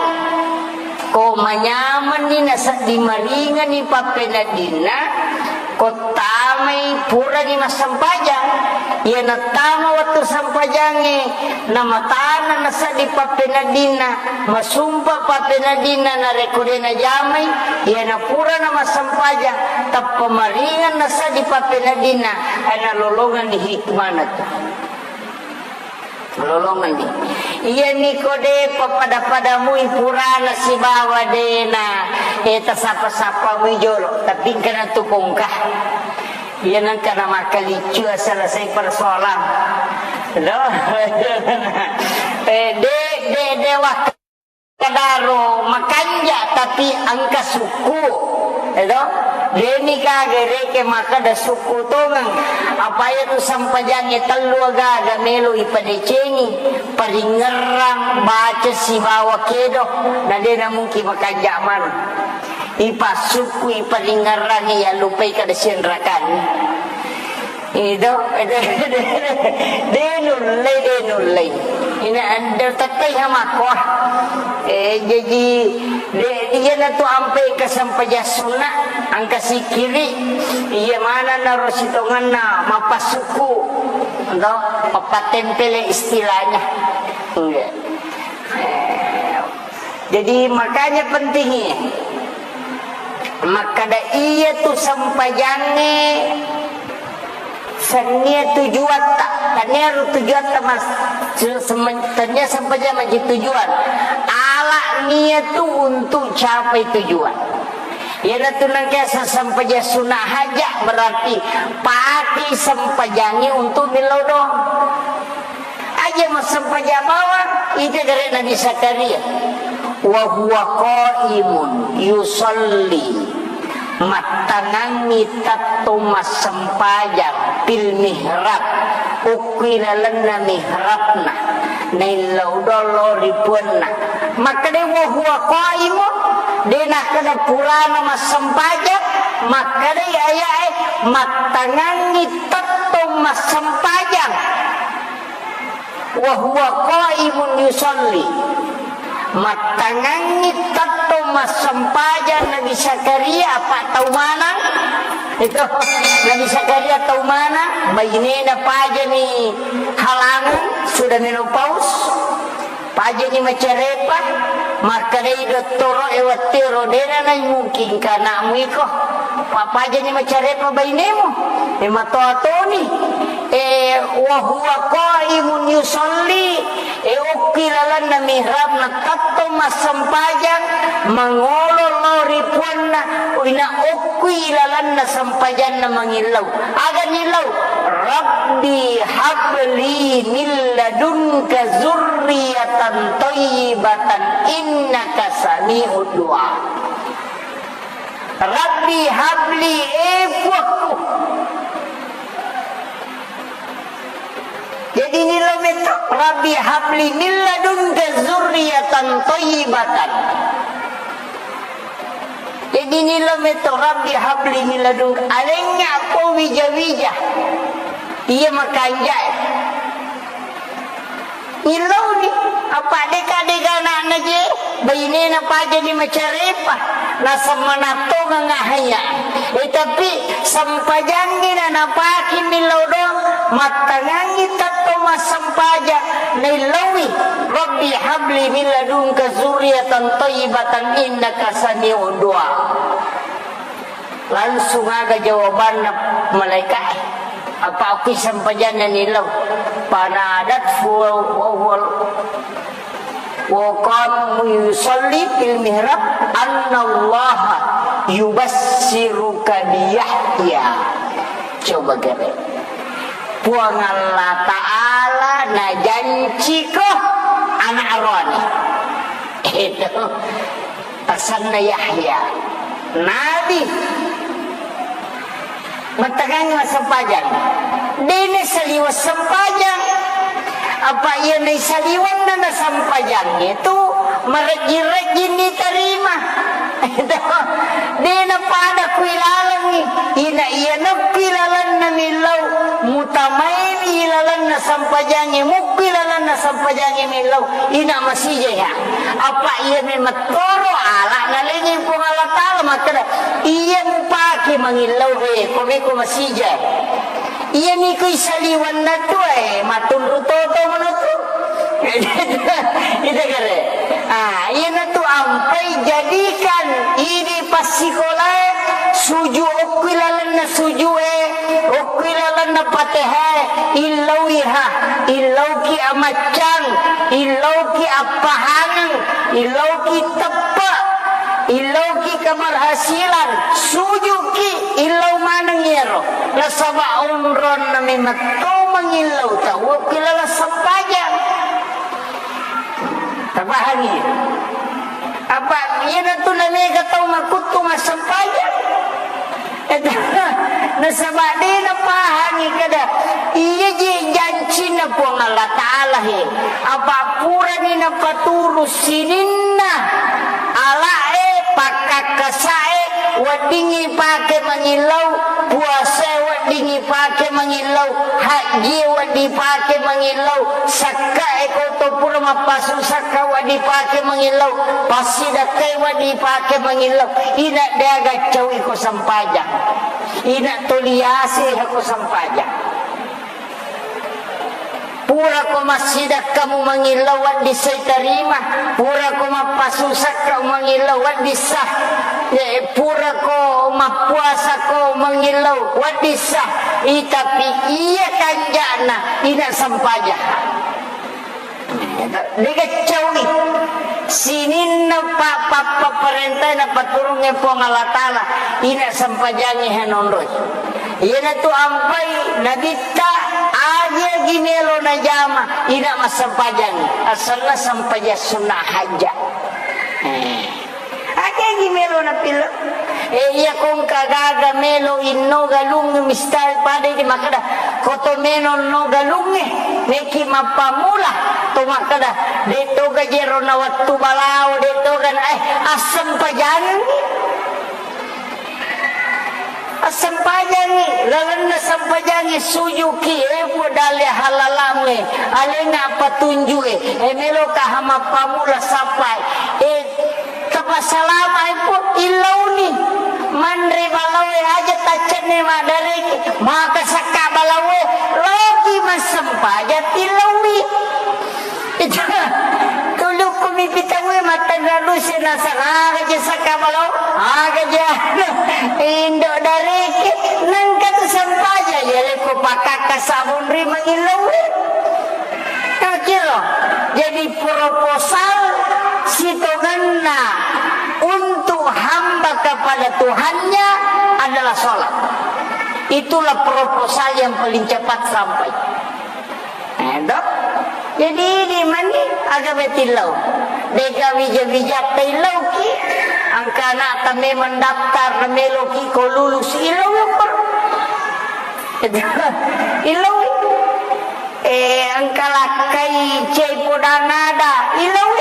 ko manyamenni nasedding maringenni pappeneddinna, ko tamai purani massempajang. Iya nattama wettu sempajangnge, namatana nasedding pappeneddinna, masumpa pappeneddinna, narekko de najamai, iyana purana massempajang, tappa maringeng nasedding pappeneddinna, e, nalolongenni hikmana tu. Lolongenni. Iyami ko de pappada-padamui purana sibawa dena, e, tasapa-sapamui jolo, tapi engkana tu pongka. Iya nengka na makkaliccu selesai persoalan. Loh. E, de, de, de, wak- Kadaro makanja tapi engka sukku, edo, deni kage reke makkeda sukku tongeng, apa iya tu sempajangnge tellu agaga melo ipadecengi, paringerrang, baca sibawa kedo, na dena mungkin makanja maneng. Ipassukku, iparingerrangi, yallupai kada sianrakanni. Ido, de nullei, de nullei. Ina anda tettai hamakko. E, jaji, de, iyana tu ampai kesempajang sunna, angka sikiri, iya mana naro sitonganna, mappasukku, do, mappattempele istilahnya. Iya. E, Jadi, makanya pentingnya makkada iya tu sempajangnge sennia tujuatta, tania ro tujuatta mas, se-, sem-, tania sempajang maji tujuan. Ala nia tu untuk capai tujuan. Iyanatu nengka sesempajang sunat hajat, berarti pake sempajangnge untuk millau doang. Aja massempajang bawang, ita gare Nabi Zakaria. Wa huwa qaimun yusalli, mattangangngi tetto massempajang, fil mihrab, okko ilalenna mihrabna, naillau doang lao ri puanna. Makkeda wa huwa qaimun, de nakkeda purana massempajang, makkeda ayae mattangangngi tetto massempajang. Wa huwa qaimun yusalli. Mattangangngi tetto massempajang Nabi Zakaria, apa tau manang? Itu, Nabi Zakaria tau manang, bainena pajani halangan, sudah menopause, pajani macarepa, makkedai dottoro e wettero, dena naimungkinkan anakmu iko, pa-, pajani macarepa bainemu, e matoa toni. E, wa huwa qaimun yusalli, e, okki lalenna mihrabna tetto massempajang, mangolo lao ri puanna, ina okki lalenna sempajanna mangillau. Aga nillau? Rabbi habli min ladunka zurriyatan thayyibatan innaka sami'ud du'a. Rabbi habli, e Puakku. Jadi nillau metto, Rabbi habli min ladunka zurriyatan thayyibatan. Jadi nillau metto, Rabbi habli min ladunka. Alengnga ko wija-wija. Iya makanjak. Illauni, apa deka-deka anakna je, bainena pajani macarepa, naseng manattongang ahaya. E, tapi sempajangngi na napake millau doang, mattangangngi tetto massempajang, naillaui, Rabbi habli min ladunka zurriyatan thayyibatan innaka sami'ud du'a. Langsung aga jawabanna malaika'e. Apa okki sempajanna nillau? Fanadathu wa huwa, wa qama yusalli fil mihrab annallaha yubassiruka bi Yahya. Coba gare. Puang Allah Ta'ala najanciko anak aroane. Itu. Asenna Yahya, nabi. Mattangangngi massempajang. Dena saliweng sempajang. Apa iya naisaliwenna nasempajangnge tu marejjing-rejjing nitarima. Dena pada kuilalengngi. Ina iya nokki lalenna millau. Mutamaini lalenna sempajangnge, mukki lalenna sempajangnge millau. Ina masija ya. Apa iya memang toro ala nalengi Puang Allah Ta'ala makkeda, iya mupake mangillau he, ko meko masija. Iya niko isaliwanna tu, eh, matunru toto manotu. Ita kare. Ah, iya natu ampai jadikan idi passikolae suju okki lalenna sujue, okki lalenna Patehae, illauiha, illauki amaccang, illauki appahangeng, illauki teppe, illauki keberhasilan, sujuki, illau maneng iyaro. Nasaba onronna memetto mangillau tau okki laleng sempajang. Tapahangi? Apa iyanatu namega tau makuttu massempajang? Nasaba de napahangi kada iya je jancinna Puang Allah Ta'ala he. Apa purani napaturu sininna ala'e, pakkakkasae, weddingngi pake mangillau, puasae weddingngi pake mangillau, hajji wedding pake mangillau, sakkae ko to pura mappasu sakka wedding pake mangillau, passidakkai wedding pake mangillau, ina deaga caui ko sempajang, ina toliase ko sempajang. Purako massidakka mumangillau wedding sai tarima, purako mappasusakka mumangillau wedding sa, eh, purako mappuasako mangillau wedding sa, i, tapi iya kanja'na ina sempajang. Dega cawi sininna pa-, pa-, papparentana paturungnge Puang Allah Ta'ala, ina sempajangnge hanonroi. Iyanatu ampai Nabitta, aja gi melo najama, ina massempajang, asalna sempajang sunnah hajja. Eh. Aja gi melo napillau. Eh, iya kongka gaga melo inno galung mistal pada di makkeda, koto melo no galungnge, neki mappamula to makkeda, de toga jero na wettu balao, de toga na, eh, assempajangi. Assempajangi, lalenna sempajangi sujuki, eh, Puang dalle halalamnge, alena patunjue, eh, meloka hamappamula sappai, eh, tapassalamae, Puang, illauni. Manre balaoe aja taccenne maddareki, maka sakka balaoe, loki massempajang tillaui. Itu, tulukku mipi tauwe mattanra duse nasara, aga je sakka balao, aga je indo dareke, nengka tu sempajang, ya leko pakakka sabun ri mangillau. Kira. Jadi proposal sitongenna untuk hamba kepada Tuhannya adalah sholat. Itulah proposal yang paling cepat sampai. Eh, toh? Jadi, idi mani aga betillau. Dega wija-wija taillauki. Angka anakta memang daftar, meloki ko lulus, illau yukkur. Illau. Eh, angka lakkai cai podang ada, illau.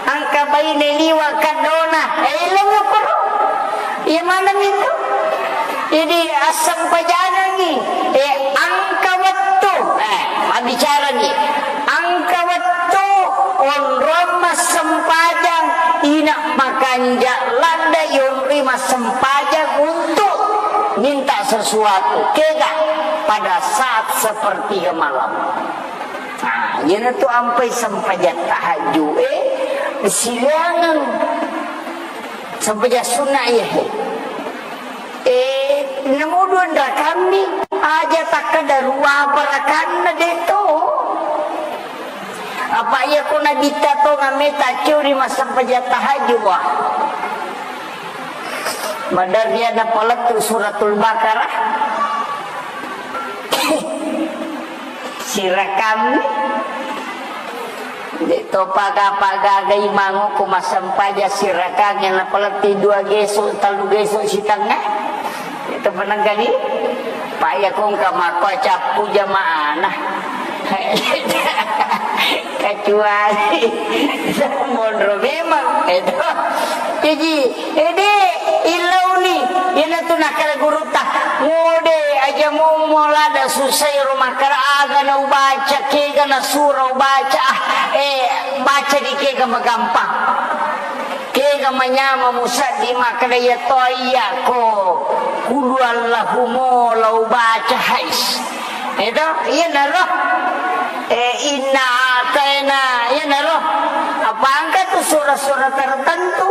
Angka baine liwa kaddona, eh, illau yukkur. Iya maneng itu. Jadi, assempajangengngi, eh, angka wettu, eh, mabbicarani, angka wettu onrong massempajang, ina makanja ladde yonri massempajang untuk minta sesuatu, kega pada saat sepertiga malam. Nah, iyanatu ampai sempajang tahajud, eh, silaingeng. Sempajang sunna iya, he. Eh, namudu anrakammi, aja takkeda ruapa rakanna de to. Apa iya ko nabitta to ngameta curi massempajang tahajud, wah. Madarri ada palettu Suratul Baqarah. Sirakammi. De to paga-paga gai mango ko massempajang sirakangnge napaletti dua geso, tellu geso sitengnga. Itu penengkani. Paya kongka makko cappu jamaana. Kecuali monro memang. Itu. Jadi, Ede, illauni, iyanatu nakkeda gurutta, "Ngode, aja mummo lada susai ro makkeda aga na ubaca, kega na sura ubaca, ah, eh, baca di kega magampang. Kega manyama musaddi makkeda iya to iya ko, kudu Allahu mo la ubaca hais." Eto, iyanaro. Eh, inna ataina, iyanaro. Apa angka tu sura-sura tertentu?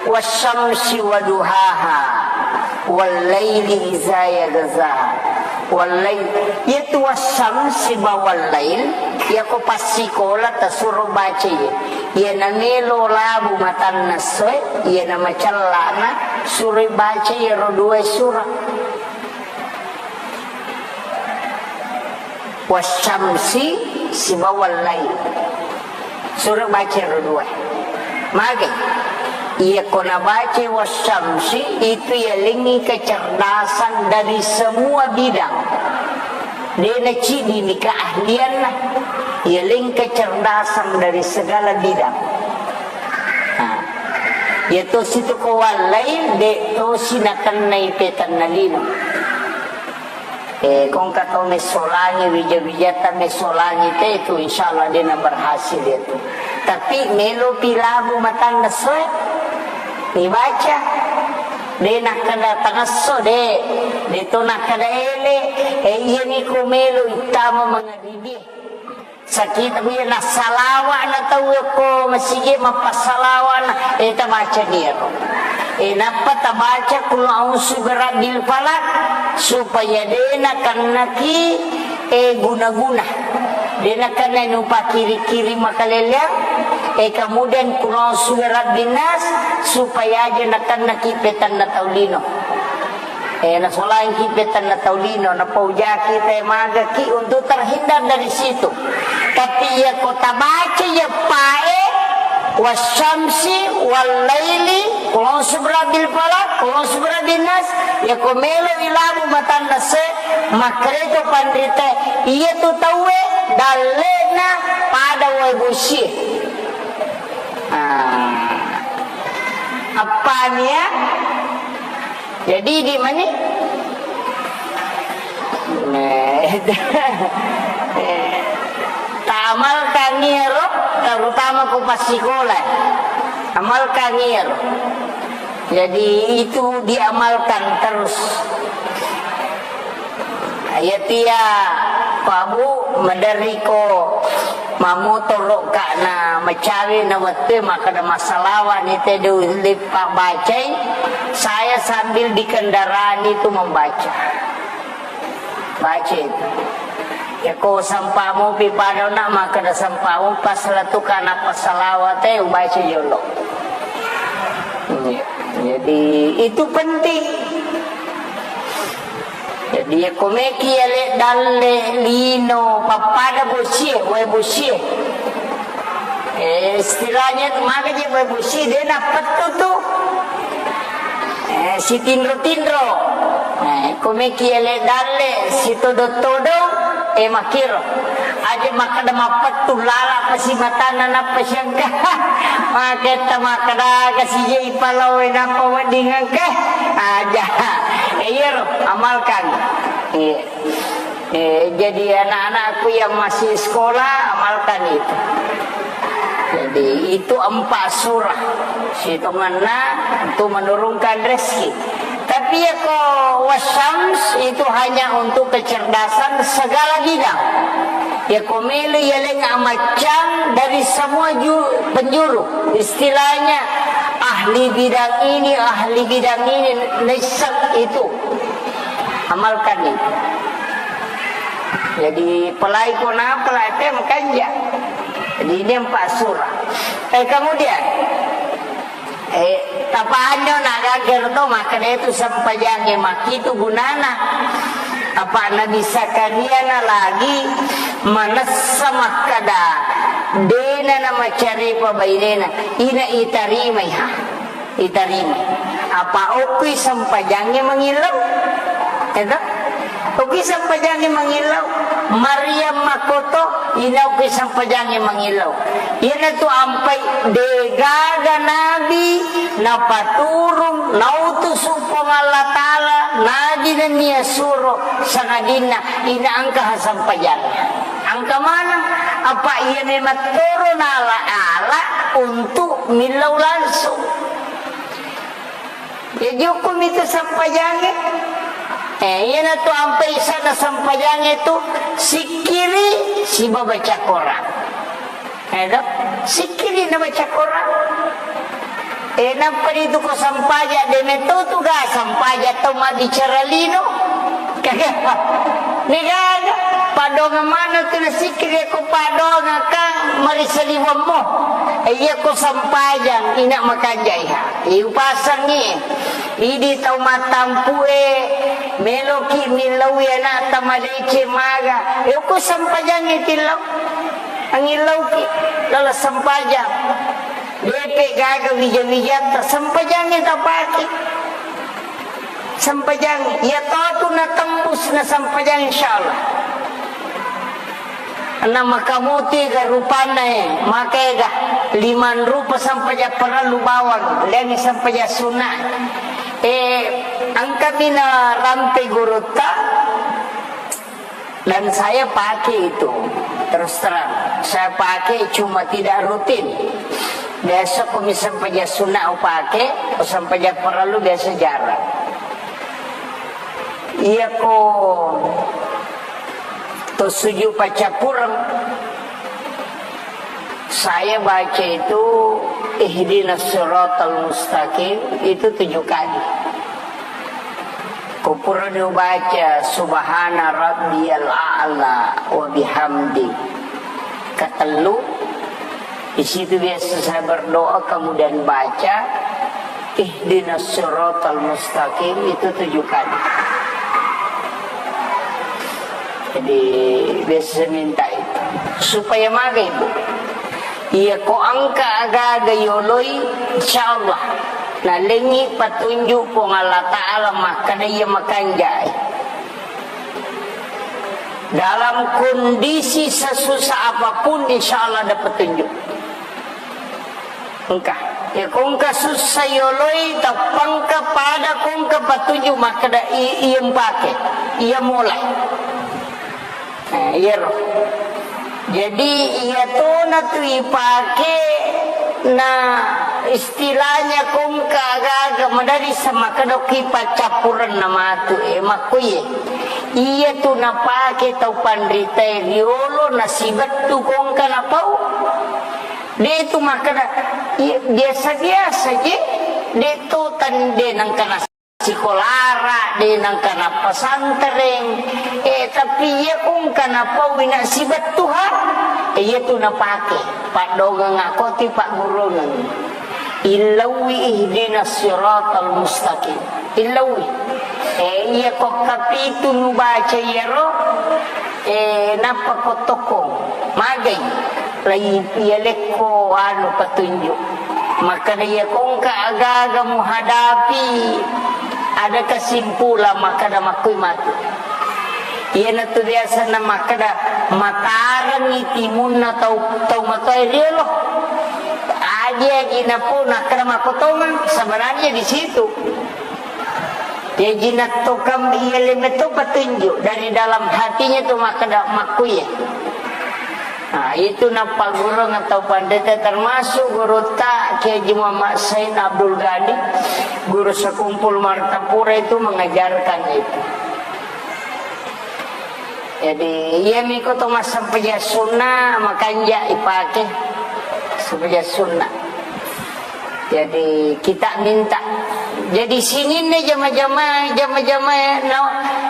Wasyamsi waduhaha, wallaili iza yaghsha. Wallail, yaitu wasyamsi ba wallail, yako passikola tasuro baca iya. Iya namelo labu matanna essoe, iya namacellana suro baca iyaro dua sura. Wasyamsi sibawa lail. Sura baca ro dua. Mage, iya ko nabaca wasyamsi, itu yalengngi kecerdasan dari semua bidang. Dena cidi ni keahlianna, yaleng kecerdasan dari segala bidang. Nah, iya tosi tu ko wallail, de tosi nakennai petanna lino. Eh, kongka to messolangi, wija-wijata messolangi te tu, insyaallah dena berhasil itu. Tapi melo pi labu matanna soe, dibaca. De nakkeda tangesso, de. De to nakkeda ele, e, iyani ko melo ittama mangaribie. Sakita iya nassalawa na tau ko masigi mappassalawa na, e, tabaca ni ero. E, nappa tabaca qul a'udzu birabbil falaq supaya de nakennaki, e, guna-guna. De nakennai nupakiri-kiri makaleleang, e, kemudian qul a'udzu birabbin nas supaya aja nakennaki petanna tau lino. E, nasolangki petanna tau lino, napaujaki te magaki untuk terhindar dari situ. Tapi iya ko tabaca iya pae, wasyamsi, wallaili, qul a'udzu birabbil falaq, qul a'udzu birabbin nas, iya ko melo ilabu matanna se, makkereto panrite, iya tu tauwe dallena pada wae bosie. Ah. Appania? Jadi di mani? Nah, ta amalkan iyaro, terutama ku passikola. Amalkan iyaro. Jadi itu diamalkan terus. Iya tia, Pak Bu, maderriko mamotoroka na macawe na wettu makkeda massalawa ni te dulli pabbacai, saya sambil di kendaraan itu membaca. Baca itu. Ya ko sampamu pi pada na makkeda sampamu pas latu kana passalawat e ubaca jolo. Iya. Jadi itu penting. Jadi, iya ko meki ale dalle lino pappada bosie, wae bosie. Eh, istilahnya tu maka je wae bosie, de nappettu tu. Eh, sitinro-tinro. Eh, ko meki ale dalle sitodo-todo, eh, makiro. Aja makkeda mappettu lala pasi matanna nappa siangka. Maketta makkeda kasi je ipalawe nappa wedding angka. Aja. Eh, iyaro, amalkan. Iya. Eh, jadi anak-anakku yang masih sekolah, amalkan itu. Jadi, itu empat surah. Sitongenna untuk menurunkan rezeki. Tapi ya ko wasyams itu hanya untuk kecerdasan segala bidang. Ya ko melo ya leng amaccang dari semua ju-, penjuru. Istilahnya ahli bidang ini, ahli bidang ini, nisab itu. Amalkan ini. Jadi, pelai ko na pelai te makanja. Jadi, ini empat surah. Eh, kemudian, eh, tapanjo na gager to, makkeda itu sempajange makkitu gunana. Apa Nabi Zakaria na lagi manessa makkeda, dena na macari pabainena, ina itarimai ha. Itarima. Apa okkui sempajangnge mangillau? Eto? Okkui sempajangnge mangillau. Maryam makkoto, ina okkui sempajangnge mangillau. Iyanatu ampai degaga nabi napaturung nautusu Puang Allah Ta'ala nabi nennia suro sangadinna ina engka ha sempajangnge. Engka maneng apa iya memang toro nala-ala untuk millau langsung. Jaji hukkumi tu sempajangnge. Eh, iyanatu ampai sana sempajangnge tu sikkiri siba baca Quran. Eh, do? Sikkiri na baca Quran. Eh, nappa ritu ko sempaja de metto tu ga sempaja tau mabbicara lino. Kagak. Negaga. Padonga mana tu na sikkiri ko padonga kang marisaliwammo. Eh, iya ko sempajang ina makanjai ha. Iupasangngi, idi tau mattampu'e, meloki millaui ana'ta madeceng maga. E, okko sempajangnge tillau. Angillauki lala sempajang. Depe gaga wija-wijatta, sempajangnge tapake. Sempajangnge, iya totu natembus na sempajang, insyaallah. Na makamuti ga rupanna e, maka ega lima rupa sempajang parellu bawang, leangngi sempajang sunna. E, engkami na rampe gurutta, dan saya pakai itu. Terus terang, saya pakai cuma tidak rutin. Biasa ko mi sempajang sunna upake, ko sempajang parellu biasa jarang. Iyako to sujud paccappureng, saya baca itu ihdinas siratal mustaqim itu tujuh kali. Ko purani ubaca subhana rabbiyal a'la wa bihamdi katellu, di situ biasa saya berdoa, kemudian baca ihdinas siratal mustaqim itu tujuh kali. Jadi biasa saya minta itu supaya maga ibu. Iya ko engka aga-aga yoloi, insyaallah nalengngi patunjuk Puang Allah Ta'ala makkeda iya makanjai. Dalam kondisi sesusah apapun, insyaallah ada petunjuk. Engka. Ya ko engka susah yoloi, tappangka pada ko engka patunjuk makkeda i-, iya mpake, iya molai. Nah, iyaro. Jadi, iya tona tu ipake na istilahnya ko engka aga-aga madari semakedoki paccappurenna matu, eh, makkuye. Iya tu napake tau panritae riolo nasibettu ko engka napau. De tu makkeda, iya, biasa-biasa je, de tu tan-, de nengka na sikolara, de nengka na pesantren. Eh, tapi iya ko engka napau ina sibettuha, eh, iya tu napake. Paddongeng akoti paggurungeng. Illaui ihdinas siratal mustaqim. Illaui. Eh, iya ko kapitu mubaca iyaro, eh, nappa ko tokkong. Magai. Lai iya lekko anu petunjuk. Makkeda iya ko engka aga-aga muhadapi, ada kesimpulan makkeda makkui matu. Iyanatu biasana makkeda matarengngi timunna tau, tau matoa riolo. Aji-aji napau nakkeda makkotongeng, sebenarnya di situ. Jaji nattokam iya lemetto petunjuk dari dalam hatinya tu makkeda makkuye. Nah, itu nappagurung atau pandeta termasuk gurutta Kiai Haji Muhammad Said Abdul Ghani, guru sekumpul Martapura itu mengajarkan itu. Jadi, iya miko to massempajang sunna, makanja ipake sempajang sunna. Jadi, kita minta. Jadi, sininna jama-jama, jama-jama, no,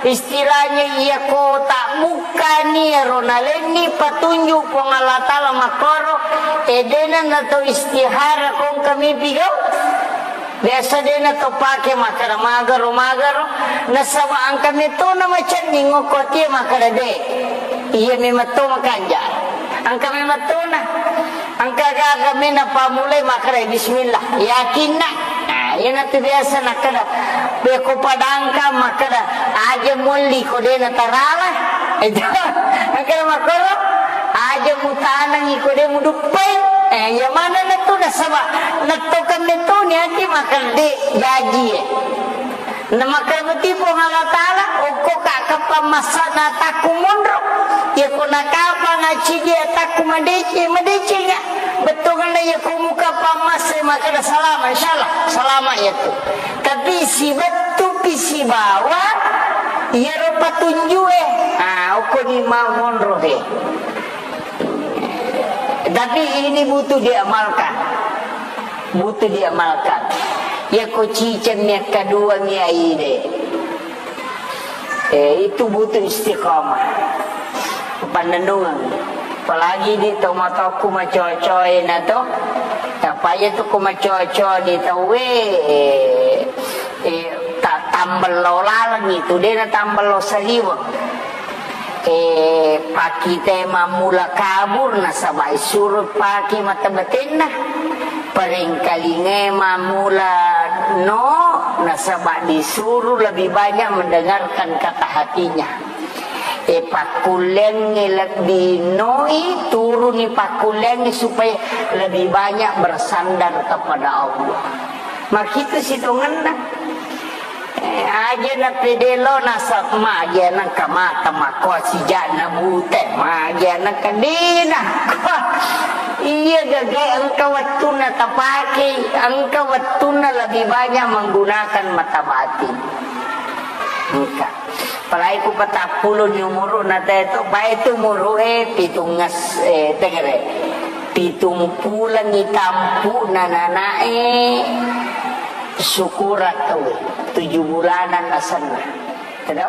istilahnya iya ko tak bukkani ero nalenni patunjuk Puang Allah Ta'ala makkoro, edena nato istihara kong kami pigau. Biasa de natau pake makkeda magaro, magaro. Nasaba engka metona macenning okko atie makkeda de. Iya memang to makanja. Engka memang tona. Engka gaga mena pamulai makkeda bismillah. Yakinna. Nah, iyanatu biasa nakkeda. Beko padangka makkeda aja molli ko de natarala. Itu. Engka makkoro aja mutanangi ko de muduppai. Eh, iya manenna tu nasaba nettokenna tu niati makkeda de jaji, eh. Namakkeda muti Puang Allah Ta'ala, okko ka kapang massana takku monro. Iya ko nakapang acidi takku madeceng, madecenga. Bettuanna iya ko muka pammase makkeda salama, insyaallah salama iya tu. Tapi sibettu pi sibawa iyaro patunjue. Ah, okko ni ma monro he. Tapi ini butuh diamalkan. Butuh diamalkan. Iya ko ciceng mi akkadua mi aide. Eh, itu butuh istiqomah. Pannennungeng. Apalagi di tomatoku macocoe na to. Tapaya tu ko macoco di tauwe, eh, eh, ta-, tambello laleng itu, de na tambello saliweng. Eh, pakite mammula kabur nasaba isuro pake mata batenna. Parengkalinge mammula no nasaba disuru lebih banyak mendengarkan kata hatinya. Eh, pakkullengnge lebbi noi, turuni pakkullengnge supaya lebih banyak bersandar kepada Allah. Makitu sitongenna. Eh, aja na pedelo nasab ma aja nangka mata makoa sijana bute, ma aja nangka dina. Iya, gagae engka wettunna tapakei, engka wettunna lebih banyak menggunakan mata batin. Engka. Apalagi ku patappulo ni umuru'na teto, bae tu umuru'e pitungnges-, eh, tegere. Pitung pulengngi tampu'na nanae sukura tauwe, tujuh bulanan asenna. Tedo?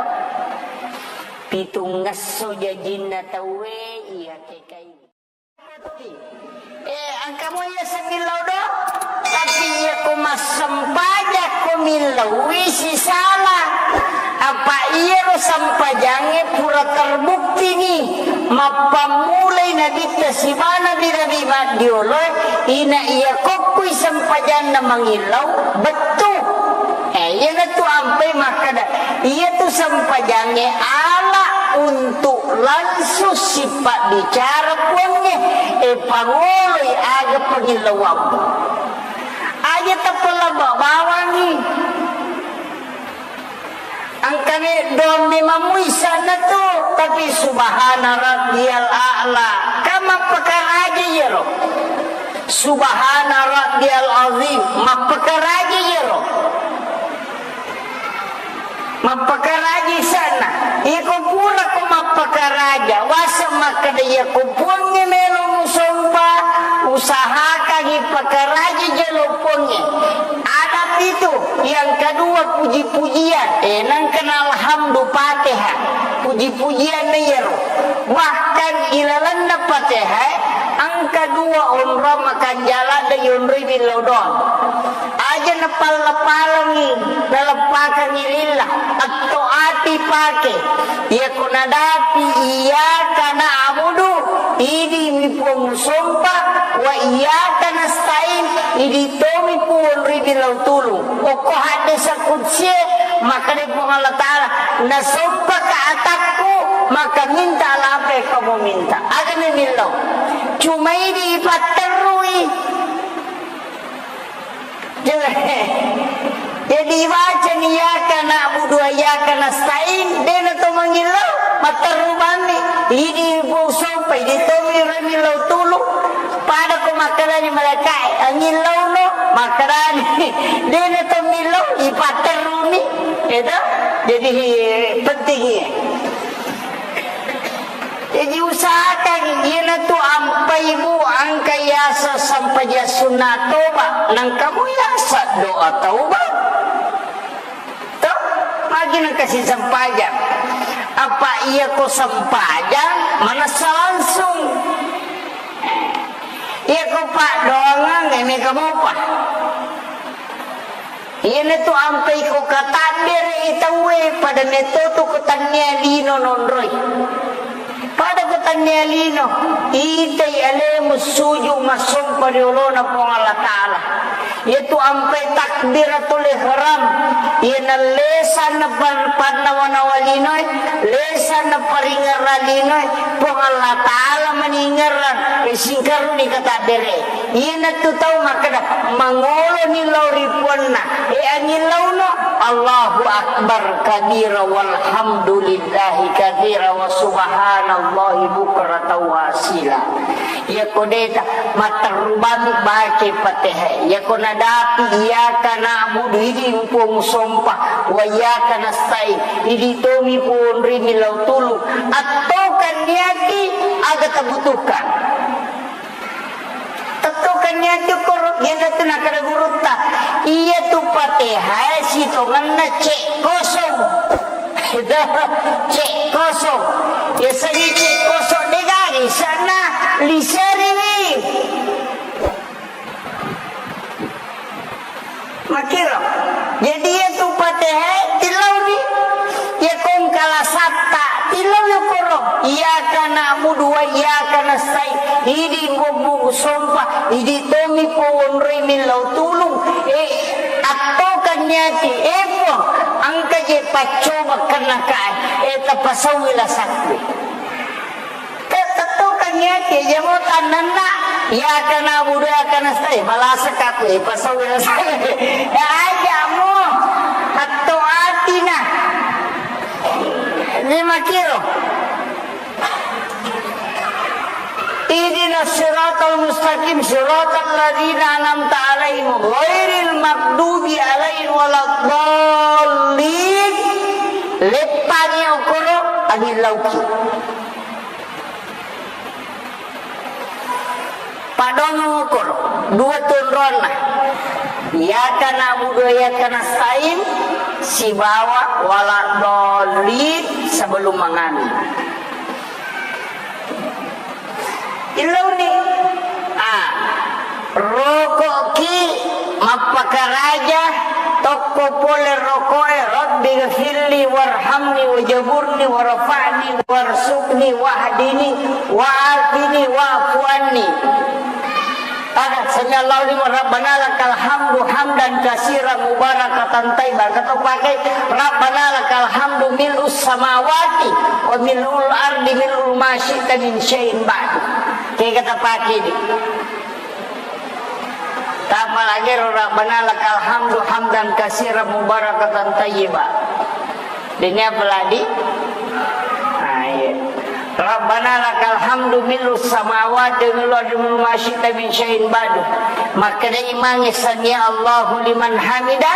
Pitungngesso jajinna tauwe, iya kekai. Eh, engka mo iya semillau do, tapi iya ko massempajang ko millaui sisala. Apa iyaro sempajangnge pura terbukti ni, mappammulai nabitta sibawa nabi-nabi maddiolo, ina iya kokkui sempajanna mangillau, bettu. Eh, iyanatu ampai makkeda, iyatu sempajangnge ala untuk langsung sipabbicara Puangnge, eh, pangoloi aga pangillauammu. Aja tapalaba bawangi. Engkami dommi mamui sana tu, tapi subhana rabbiyal a'la. Ka mappakaraja iyaro. Subhana rabbiyal azim, mappakaraja iyaro. Mappakaraja isanna. Iko pura ko mappakaraja, waseng makkeda iyako Puangnge melo musompa, usahakangi pakaraja jolo Puangnge. Adab itu, yang kedua puji-pujian. Eh, nangkana alhamdu Fatihah. Puji-pujian na iyaro. Bahkan ilalenna Fatihah, engka dua onrong makanjala de yonroi billau doang. Aja napalla-pallangi, naleppakangi lillah, atto ati pake. Iyako nadapi iyyaka na'budu, idi mi Puang musompa, wa iyyaka nasta'in, idi tomi Puang ri billau tulung. Okko haddesa kudsie, makkeda Puang Allah Ta'ala, nasompaka atakku, maka minta lape kamu minta. Aga mi millau. Cuma idi ipatterrui. Jadi, ibaca ni iyyaka na'budu wa iyyaka nasta'in, dena to mangillau, matterru bammi. Idi Puang sompa, idi tomi ri millau tulung. Pada ko makkedani malaikae, angillauno, makkedani. Dena to millau, ipatterruni. Itu. Jadi, penting iya. Jadi usahakan, iyanatu ampai, Bu, engka yaseng sempajang sunna toba, nengka mu yaseng doa taubat. Toh, magi nengka si sempajang. Apa iya ko sempajang, manessa langsung. Iya ko paddoangeng, eh, mega mopa. Iyanatu ampai ko katabbere'i tauwe, pada metto tu ko tannia lino nonroi. Pada ko tannia lino, itai alemu suju massompa ri olona Puang Allah Ta'ala. Iyatu ampai takbiratul ihram, iyana lesanna pan-, pannawa-nawa linoe, lesanna paringerra linoe, Puang Allah Ta'ala maningerang, e, singkaruni katabbere. Iyanatu tau makkeda, mangoloni lao ri puanna, e, angillauno, Allahu Akbar kabira walhamdulillahi katsira wa subhanallahi bukratan wa asila. Iyako deta, matterru bami baca Fatihah. Iyako nadapi, iyyaka na'budu, idi Puang sompa, wa iyyaka nasta'in, idi tomi Puang ri millau tulung. Attokan niati aga tabutuhkan. Tettokan niati koro, iyanatu nakkeda gurutta. Iyatu Fatihah sitongenna cek kosong. Cek kosong. Yasengnge cek kosong degaga isanna, liseriwi. Makkiro. Jadi iyatu Fatihah tillauni. Iya kongkala satta tillau yokoro. Iyyaka na'budu wa iyyaka nasta'in. Idi bubbu sompa. Idi tomi powonroi millau tulung. Eh, attokan niati. Eh, Puang, engka je paccoba kennakae. Eh, tapasauwi lasakku. Te-, tettokan niati, iya mo tannanna, iyyaka na'budu wa iyyaka nasta'in, malasakka aku, eh, pasau ya saya. Ya aja mo, atto atina. Ini makiro. Ini siratal mustaqim, siratal ladzina an'amta 'alaihim, ghairil maghdubi 'alaihim waladdallin. Leppangi okkoro, anging lauki. Padongeng okkoro, dua tu onronna. Iyyaka na'budu wa iyyaka nasta'in, sibawa waladdallin sebelum manganu. Illauni. Ah, roko'ki mappakaraja tokko pole roko'e, "Rabbighfirli warhamni wajburni warfa'ni warzuqni wahdini wa'afini wa'fu anni." Ada, "Sami'allahu liman, Rabbana lakal hamdu hamdan katsiran mubarakatan thayyiban." Engka to pake, "Rabbana lakal hamdu mil'us samawati wa mil'ul ardi mil'u ma syi'ta min syai'in ba'du." Kega tapake di. Tapalagi ro, "Rabbana lakal hamdu hamdan katsiran mubarakatan thayyiban." Dene apalagi? Ah, iya. "Rabbana lakal hamdu mil'us samawati wa mil'u ardi mil'u ma syi'ta min syai'in ba'du." Makkeda imangnge, "Sami'allahu liman hamida."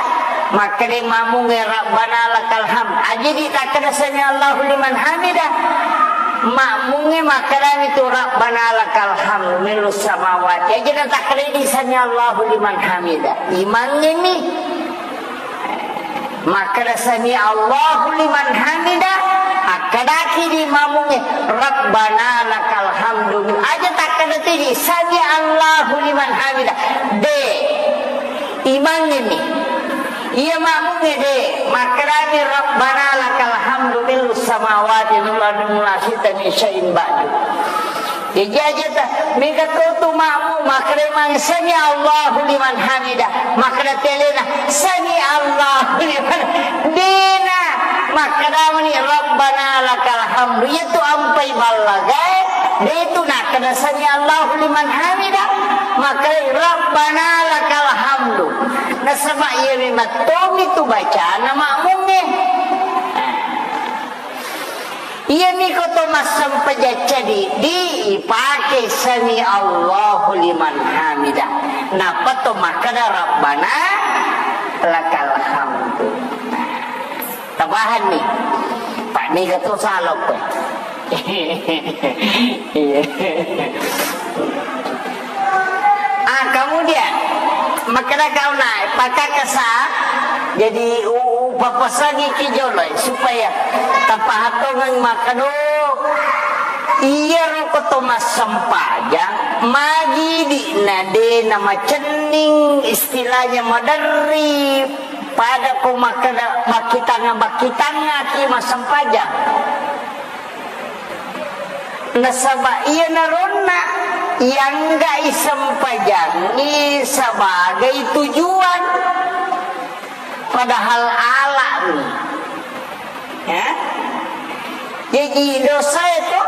Makkeda makmungnge, "Rabbana lakal hamd." Aja ditakkeda, "Sami'allahu liman hamida." Makmungnge makkedami tu, "Rabbana lakal hamd mil'us samawati." Aja natakkeda di, "Sami'allahu liman hamida." Imangnge mi. Makkeda, "Sami'allahu liman hamida." Akkedaki di makmungnge, "Rabbana lakal hamdu." Aja takkeda tu di, "Sami'allahu liman hamida." De. Imangnge mi. Iya makmungnge de. Makkedami, "Rabbana lakal hamdu mil'us samawati wal ardi wa ma syi'ta min syai'in ba'du." Jaji aja ta, mega to tu makmu, makkeda mang, "Sami'allahu liman hamida." Makkeda telena, "Sami'allahu liman." Dena, makkeda mani, "Rabbana lakal hamdu." Iya tu ampai ballagae, de tu nakkeda, "Sami'allahu liman hamida." Makkeda, "Rabbana lakal hamdu." Nasaba iya memang tomi tu bacana makmungnge. Iyami ko to massempajang cadi, di ipake "Sami'allahu liman hamida." Nappa to makkeda, "Rabbana lakal hamdu." Tabahanni. Pak, mega to salok, kowe. Iya. Ah, kemudian, makkeda kauna, pakakasa, jadi u-, u-, papasangi ki jolo, supaya tapahatongang makkeda, iyaro ko to massempajang, magi di na de na macenning, istilahnya maderri, pada ko makkeda bakkitanga-, bakkitangaki massempajang. Nasaba iyanaronna ianggai sempajangngi sebagai tujuan, padahal alani. Ya? Jaji dosae to,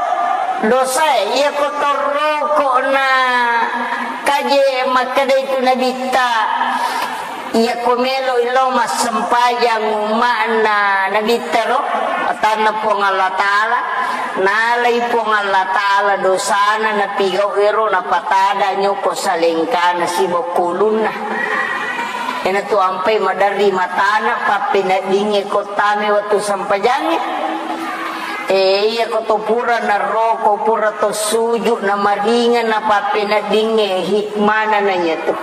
dosae iya ko torroko na kaje makkeda itu Nabitta. Iyako meloi lao massempajang umma'na Nabitta ro, atanna Puang Allah Ta'ala, nalai Puang Allah Ta'ala dosana napigau ero, napatada nyoko salengkana sibawa kulunna. Iyanatu ampai maderri matana pappeneddingnge ko tame wettu sempajangnge. E, iyako to pura narroko, pura to suju, namaringeng napappeneddingnge, hikmana na iyatu.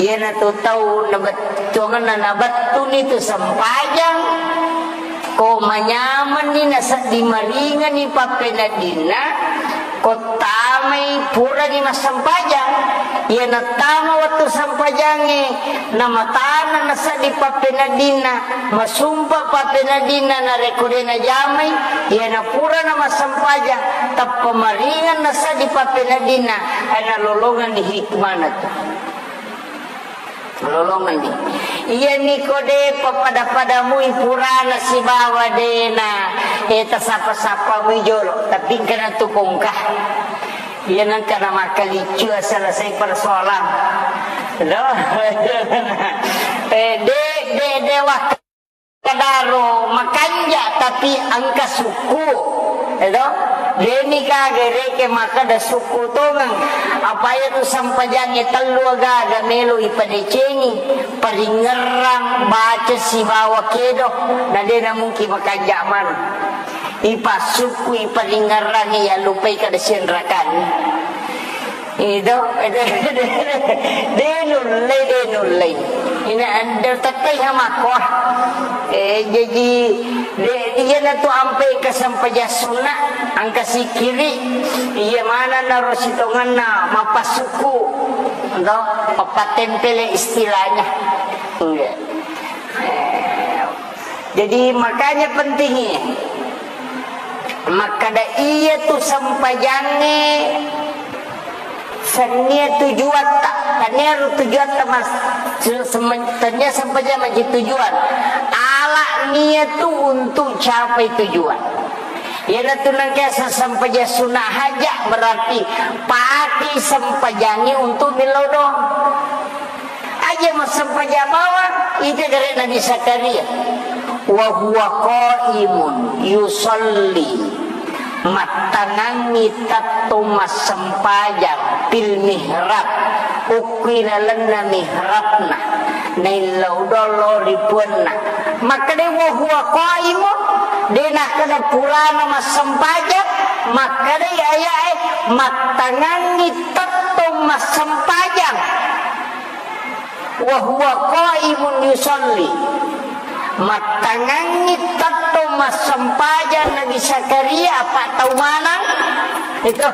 Iyanatu tau nabettuangenna nabettuni tu sempajang, ko manyamenni nasedding maringenni pappeneddinna, ko tamai purani massempajang. Iya nattama wettu sempajangnge, namatana nasedding pappeneddinna, masumpa pappeneddinna narekko de najamai, iya napurana massempajang, tappa maringeng nasedding pappeneddinna, eh, nalolongenni hikmana tu. Lolongenni. Iyami ko de pappada-padamui purana sibawa dena, eh, tasapa-sapamui jolo, tapi engkana tu kongka. Iya nengkana makkaliccu selesai persoalan. Loh. Eh, de, de, de, wah. Kadaro makanja, tapi engka sukku. Edo, deni kage reke makkeda sukku tongeng. Apa iya tu sempajangnge tellu aga-aga melo ipadecengi, paringngerang, baca sibawa kedo, na dena mungkin makanja maneng. Ipassukku, iparingngerangi, yallupai kada sianrakanni. Itu, itu, de nullei, de nullei. Ina, de tettai hamakko. Eh, jaji, de, iyana tu ampe ke sempajang sunna, angka sikiri, iya mana naro sitonganna mappasukku, do, mappatempele istilahnya. Iya. Eh, jadi makanya pentingnya. Makkeda iya tu sempajangnge tennia tujuatta, tennia ro tujuatta mas, se-, sem-, tennia sempajang maji tujuan. Ala nia tu untuk capai tujuan. Iyanatu nengka sesempajang sunna haja berarti pake sempajangnge untuk millau doang. Aja massempajang bawang, ita gare Nabi Zakaria. Wa huwa qaimun yusalli, mattangangngi tettong massempajang, fil mihrab, okko ilalenna mihrabna, naillau doang lao ri puanna. Makkeda wa huwa qaimun, de nakkeda purana massempajang, makkeda ayae mattangangngi tettong massempajang. Wa huwa qaimun yusalli. Mattangangngi tettong massempajang Nabi Zakaria, apa tau manang? Itu,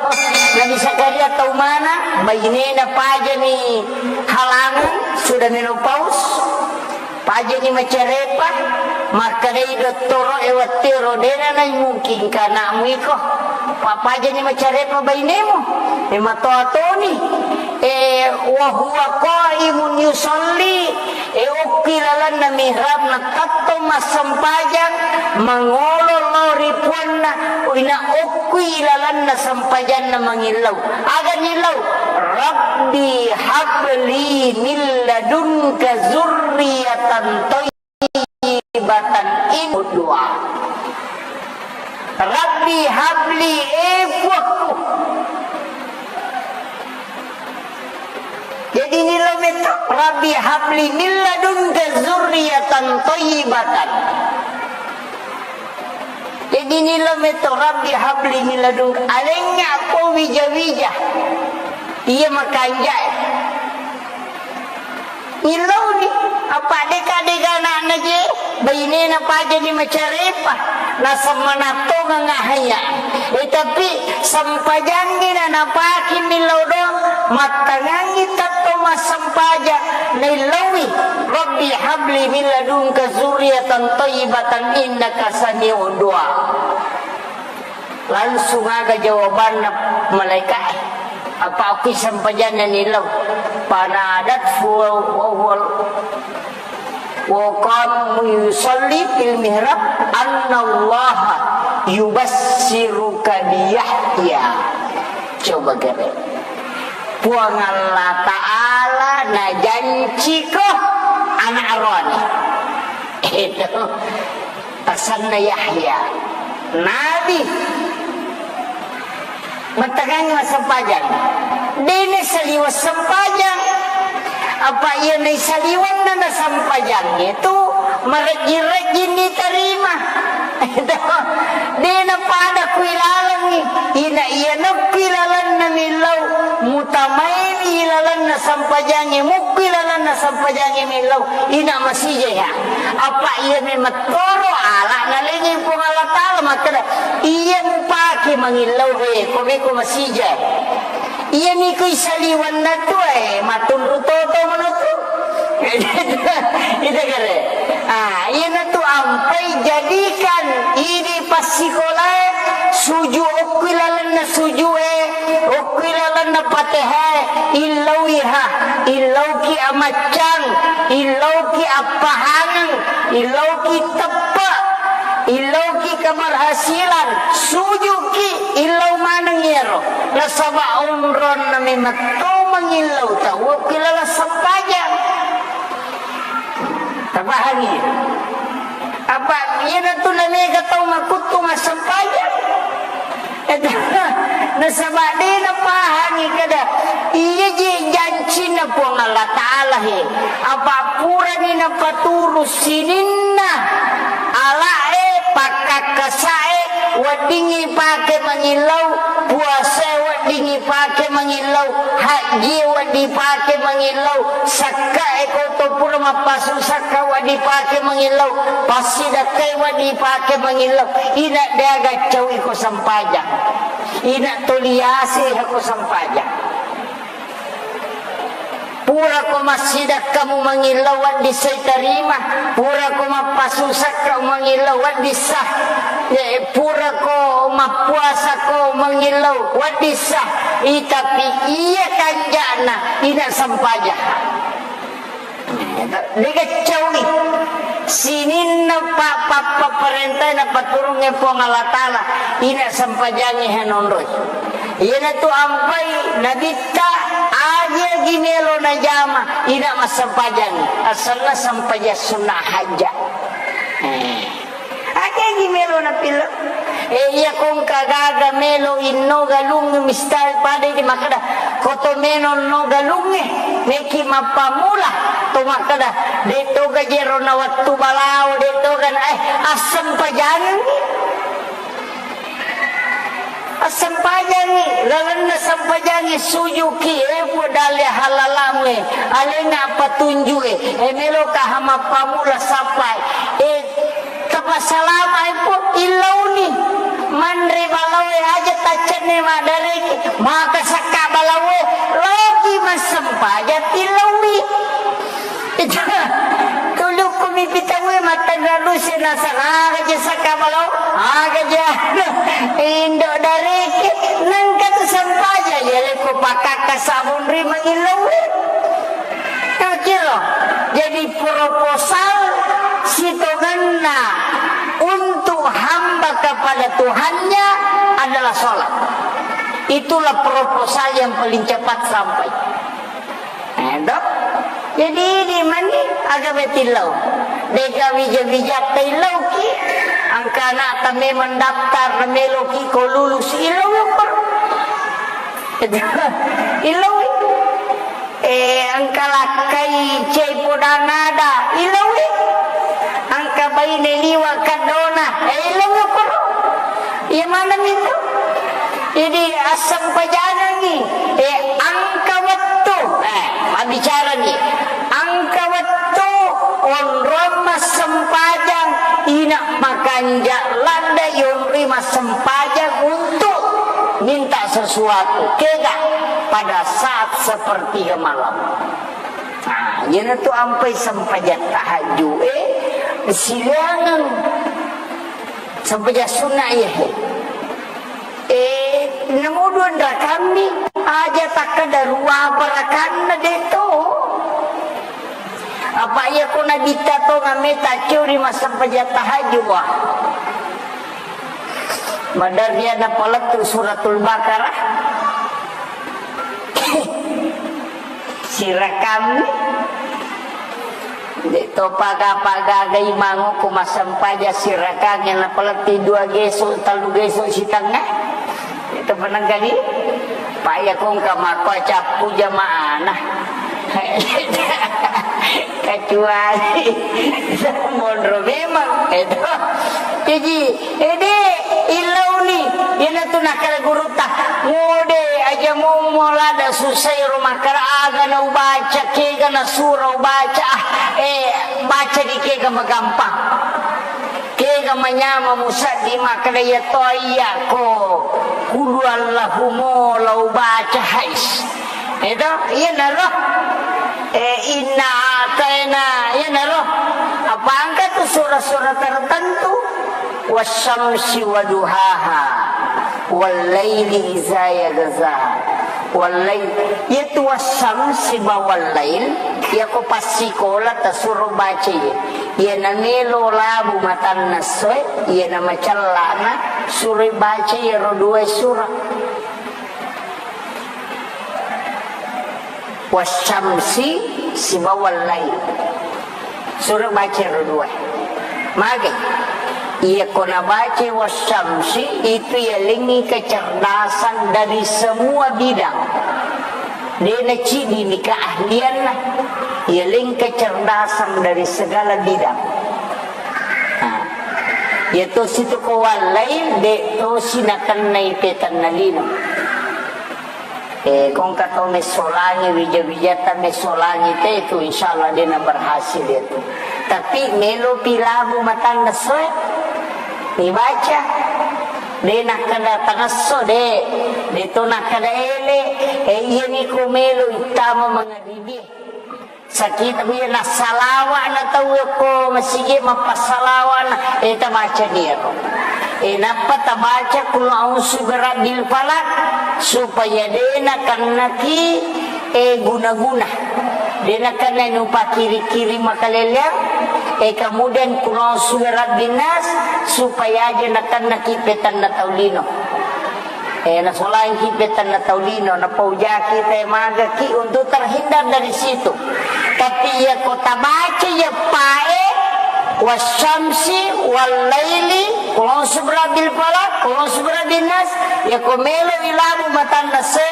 Nabi Zakaria tau manang, bainena pajani halangan, sudah menopause, pajani macarepa, makkedai dottoro e wettero, dena naimungkinkan anakmu iko, pa-, pajani macarepa bainemu, e matoa toni. E, wa huwa qaimun yusalli, e, okki lalenna mihrabna tettong massempajang, mangolo lao ri puanna, ina okki lalenna sempajanna mangillau. Aga nillau? Rabbi habli min ladunka zurriyatan thayyibatan, in-, doa. Rabbi habli, e Puakku. Jadi nillau metto, Rabbi habli min ladunka zurriyatan thayyibatan. Jadi nillau metto, Rabbi habli min ladunka. Alengnga ko wija-wija. Iya makanjae. Nillauni, apa deka-deka anakna je, bainena pajani macarepa, naseng manattongang ahaya. E, tapi sempajangngi na napake millau doang, mattangangngi tettong massempajang, naillaui, Rabbi habli min ladunka zurriyatan thayyibatan innaka sami'ud du'a. Langsung aga jawabanna malaika'e. Apa okki sempajanna nillau. Fanadathu wa huwa, wa qama yusalli fil mihrab annallaha yubassiruka bi Yahya. Coba gare. Puang Allah Ta'ala najanciko anak aroane. Itu. Asenna Yahya, nabi. Mattangangngi massempajang. Dena saliweng sempajang. Apa iya naisaliwenna na sempajangnge tu marejjing-rejjing nitarima. Dena pada kui lalengngi. Ina iya nokki lalenna millau. Mutamaini lalenna sempajangnge, mukki lalenna sempajangnge millau. Ina masija ya. Apa iya memang toro ala nalengi Puang Allah Ta'ala makkeda, iya mupake mangillau he, ko beko masija. Iya niko isaliwanna tu, eh, matunru toto manotu. Ita kare. Ah, iya natu ampai jadikan idi passikolae suju okki lalenna sujue, okki lalenna Patehae, illauiha, illauki amaccang, illauki appahangeng, illauki teppe, illauki keberhasilan, sujuki, illau maneng iyaro. Nasaba onronna memetto mangillau tau okki laleng sempajang. Tapahangi? Apa iyanatu namega tau makuttu massempajang? Nasaba de napahangi kada iya je jancinna Puang Allah Ta'ala he. Apa purani napaturu sininna ala'e, pakkakkasae, weddingngi pake mangillau, puasae weddingngi pake mangillau, hajjie wedding pake mangillau, sakkae ko to pura mappasu sakka wedding pake mangillau, passidakkae wedding pake mangillau, ina deaga cau iko sempajang. Ina toliase hako sempajang. Purako massidakkamu mangillau wedding sai tarima, purako mappasusakka mangillau wedding sah, eh, purako mappuasako mangillau wedding sah, i, tapi iya kanja'na ina sempajang. Degaccauwi sininna pa-, pa-, papparentae napaturungnge Puang Allah Ta'ala, ina sempajangnge hanonroi. Iyanatu ampai Nabitta, aja gi melo najama, ina massempajangngi. Asenna sempajang sunna hajja. Eh. Aja gi melo napillau. Eh, iya kongka gaga melo inno galung mistal pada di makkeda, koto melo no galungnge, neki mappamula, to makkeda, de toga jero na wettu balao, de toga na, eh, assempajangngi. Assempajangngi, lalenna sempajangngi sujuki, eh, Puang dalle halalamu, eh, alenna patunju, eh, eh, meloka hamappamula sappai, eh, Tapassalama'i, Pu, illauni. Manre balaoe aja taccenne maddareki. Maka sakka balaoe, loki massempajang tillaui. Tulukku mi pitaue mattanra duse nasara aga je sakka balao, aga je indo dareki, nengka tu sempajang, yaleko pakakka sabunri mangillau. Kira. Jadi proposal sitongenna untuk hamba kepada Tuhannya adalah sholat. Itulah proposal yang paling cepat sampai. Eh, dok? Jadi di mani aga betillau. Dega wija-wija taillau ki. Angka anak tame mendaftar meloki ko lulus illau. Illau. Eh, engka lakkai cai podang ada, ilaui. Engka baine liwa kaddona, eh, ilaui koro. Iya maneng itu. Jadi, assempajangengngi, eh, engka wettu, eh, mabbicarani. Engka wettu, onrong massempajang, ina makanja ladde yonri massempajang untuk minta sesuatu, kega pada saat sepertiga malam. Nah, iyanatu ampai sempajang tahajud, eh, silaingeng sempajang sunna, iya, eh. Eh, namo dua rakammi, aja takkeda rua apa rakanna de to. Apa iya ko nabitta to ngameta curi massempajang tahajud, wah. Madarri napalettu Suratul Baqarah. Sirakammi. De to paga-paga gai mango ko massempajang sirakangnge napalettu dua geso, tellu geso sitengnga. Itu penegani. Pak ya kongka mako cappu jamaana. Kecuali monro memang, edo. Jadi, ede, illauni, iyanatu nakkeda gurutta, ngode aja mummo lada susai ro makkeda aga na ubaca, kega na sura ubaca, ah, eh, baca di kega magampang. Kega manyama musaddi makkeda iya to iya ko kulu Allahu mo la ubaca hais. Edo, iyanaro. Eh, inna ataina, iyanaro. Apa engka tu sura-sura tertentu? Wasyamsi waduhaha. Wallaili iza yaghsha. Wallail. Iyatu wasyamsi ba wallail, iyako passikola tasuro baca iya. Iyana melo labu matanna essoe, iyana macellana suroi baca iyaro dua sura. Wasyamsi sibawa wallail. Sura baca ro dua. Mage. Iya, ko nabaca wasyamsi, itu yalengngi kecerdasan dari semua bidang. De' naciddini keahlianna, yaleng kecerdasan dari segala bidang. Nah, iya tosi tu ko wallail, de' tosi nakennai petanna lino. Eh, kongka tau messolangi, wija-wijata messolangi te tu, insya Allah de' na berhasil itu. Tapi melo pi labu matanna essoe, mibaca. De' nakkeda tangesso, de', de' to nakkeda ele, eh, iya ni ko melo ittama mangaribi. Sakita biya nassalawa na tau ko masigi mappassalawa na, eh, tabaca ni ero. Eh, nappa tabaca kul a'udzu birabbil falaq, supaya de' nakennaki, eh, guna-guna. De' nakenna nupakiri-kiri makaleleang, eh, kemudian kul a'udzu birabbin nas, supaya aja nakennaki petanna tau lino. Eh, nasolangki petanna tau lino, napaujaki te magaki untuk terhindar dari situ. Tapi iya ko tabaca iya pae, wasyamsi, wallaili, kul a'udzu birabbil falaq, kul a'udzu birabbin nas, iya ko melo ilabu matanna se,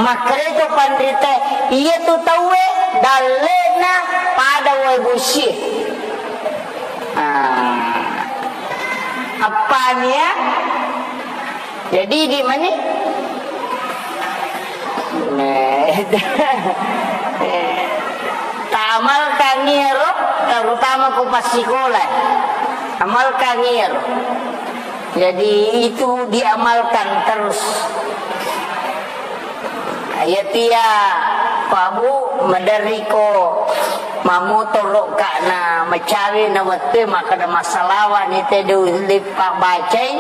makkereto panrita, iya tu tauwe dallena pada wae bosie. Ah. Appania? Jadi di mani? Nah, ta amalkan iyaro, terutama ko passikola. Amalkan iyaro. Jadi itu diamalkan terus. Iyatia, Pak Bu, maderriko mammotoro'ka na macawe na wettue makkeda massalawa ni te de' ulle pabbacai,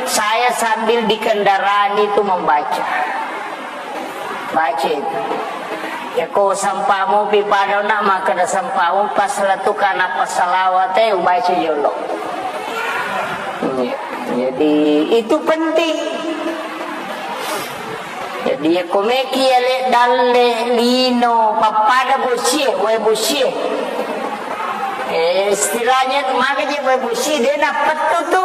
saya sambil di kendaraan itu membaca. Baca itu. Yako sampamu pi padona makkeda sampamu pas latuka na passalawate ubaca jolo. Iya. Jadi itu penting. Jadi, iya, ko meki ale dalle lino pappada bosie, wae bosie. Eh, istilahnya tu maka je wae bosie, de' nappettu tu.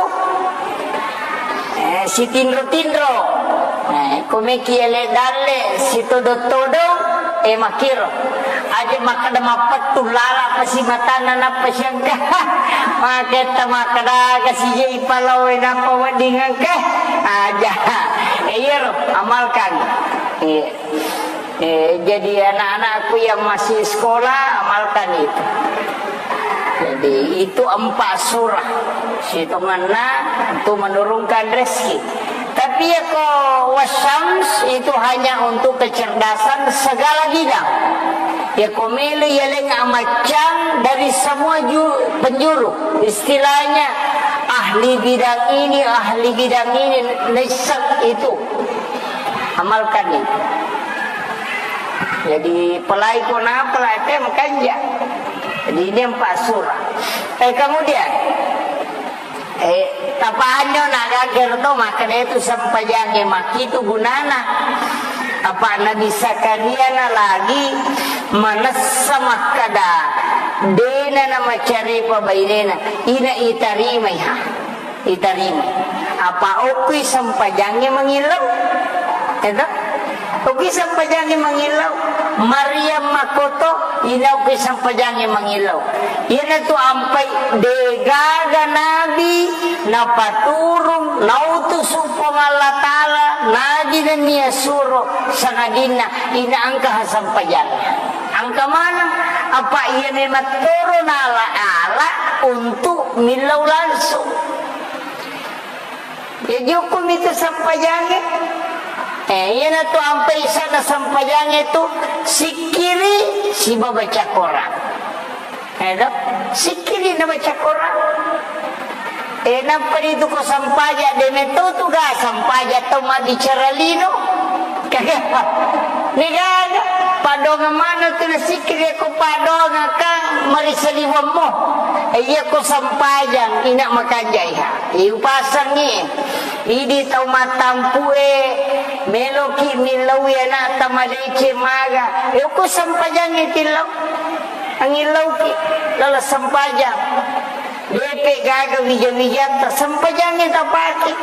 Eh, sitinro-tinro. Eh, ko meki ale dalle sitodo-todo, eh, makiro. Aja makkeda mappettu lala pasi matanna nappa siangka. Maketta makkeda kasi je ipalawe nappa wedding engka. Aja. Eh, iyaro, amalkan. Iya. Eh, jadi anak-anakku yang masih sekolah, amalkan itu. Jadi, itu empat surah. Sitongenna untuk menurunkan rezeki. Tapi ya ko wasyams itu hanya untuk kecerdasan segala bidang. Ya ko melo yaleng amaccang dari semua ju-, penjuru. Istilahnya ahli bidang ini, ahli bidang ini, naisseng itu. Amalkan itu. Jadi, pelai ko na pelai te makanja. Jadi, ini empat surah. Eh, kemudian, eh, tapanyo na gager to, makkeda itu sempajangnge makkitu gunana. Apa Nabi Zakaria na lagi manessa makkeda, dena na macaripa bainena, ina itarimai ha. Itarima. Apa okkui sempajangnge mangillau? Eto? Okkui sempajangnge mangillau. Maryam makkoto, ina okkui sempajangnge mangillau. Iyanatu ampai degaga nabi napaturung, nautusu Puang Allah Ta'ala, nabi nennia suro, sangadinna ina engka ha sempajangnge. Engka maneng, apa iya memang toro nala-ala untuk millau langsung. Ya, jukumi tu sempajangnge. Eh, iyanatu ampai sana sempajangnge tu sikkiri siba baca Quran. Eh, do? Sikkiri na baca Quran. Eh, nappa ritu ko sempaja, de metto tu ga sempaja tau mabbicara lino. Kagak. Degaga. Padongang mana tu na sikkiri ko padongang kang marisaliwemmo. Eh, iya ko sempajang, ina makanjai ha. Eh, upasangngi. Idi tau mattampu e, meloki millaui anakta madeceng maga. Eh, ko sempajangngi tillau. Angillauki lala sempajang. Depe gaga wija-wijatta, sempajangngi tapake.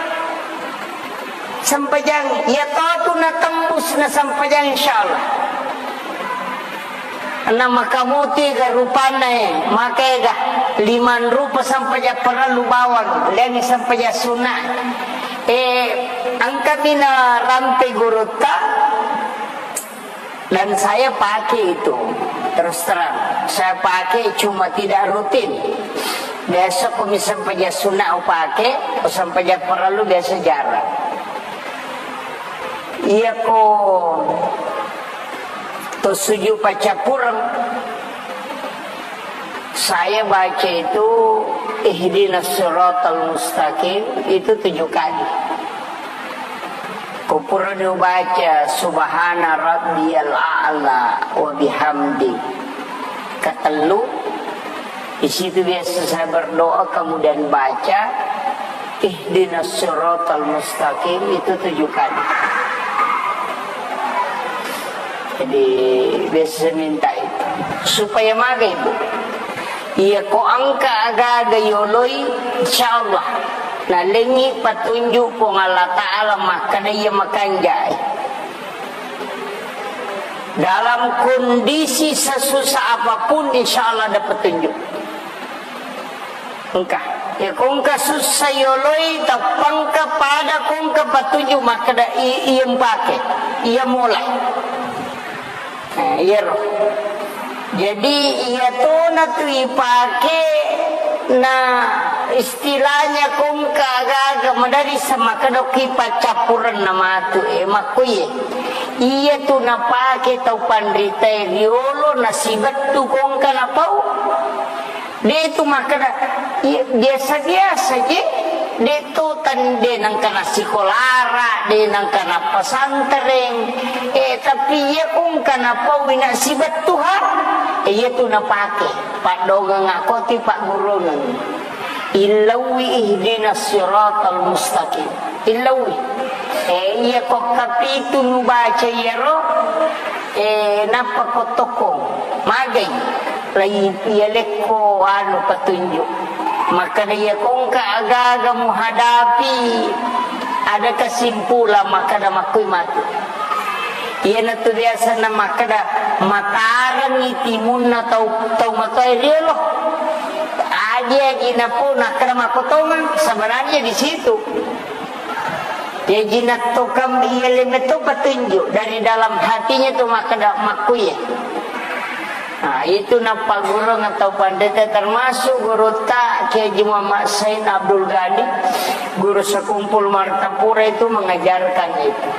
Sempajang, iya totu natembus na sempajang, insyaallah. Na makamuti ga rupanna e, maka ega limang rupa sempajang parellu bawang, lengngi sempajang sunna. E, engkami narampe gurutta, dan saya pakai itu. Terus terang, saya pakai cuma tidak rutin. Biasa ko mi sempajang sunna upake, ko sempajang parellu biasa jarang. Iya ko to sujud paccappureng, saya baca itu ihdinas siratal mustaqim itu tujuh kali. Ko purani ubaca subhana rabbiyal a'la wa bihamdi katellu, di situ biasa saya berdoa, kemudian baca ihdinas siratal mustaqim itu tujuh kali. Jadi biasa saya minta itu supaya maga, Ibu. Iya ko engka aga-aga yoloi, insyaallah nalengngi patunjuk Puang Allah Ta'ala makkeda iya makanjai. Dalam kondisi sesusah apapun, insyaallah ada petunjuk. Engka. Ya ko engka sussa yoloi, tappangka pada ko engka patunjuk makkeda i-, iya mpake, iya mola. Nah, iyaro. Jadi, iya tona tu ipake na istilahnya ko engka aga-aga madari semakkeda ki paccappurenna matu, e, makkuye. Iya tu napake tau panritae riolo nasibettu ko engka napau. De tu makkeda, iya, biasa-biasa je. De tu tan-, de nengka nasikolara, de nengka nappesantreng. Eh, tapi iya ko engka napaui nasibettu ha. Eh, iya tu napake. Paddongeng akoti paggurungeng. Illauwi ihdinas siratal mustaqim. Illauwi. Eh, iya ko kapitu nubaca iyaro. Eh, nappa ko tokkong, magai, lai iya lekko anu patunjuk. Makkeda iya ko engka aga-aga muhadapi, ada kesimpulan makkeda makkui matu. Iyanatu biasa na makkeda matarengngi timunna tau, tau matoa riolo. Aji-aji napo nakkeda makkotongang, sebenarnya di situ. Jaji nattokang iya lemetto petunjuk dari dalam hatinya tu makkeda makkuye. Nah, itu nappagurung atau pandeta termasuk gurutta Kiai Haji Muhammad Said Abdul Ghani, guru sekumpul Martapura itu mengajarkan itu.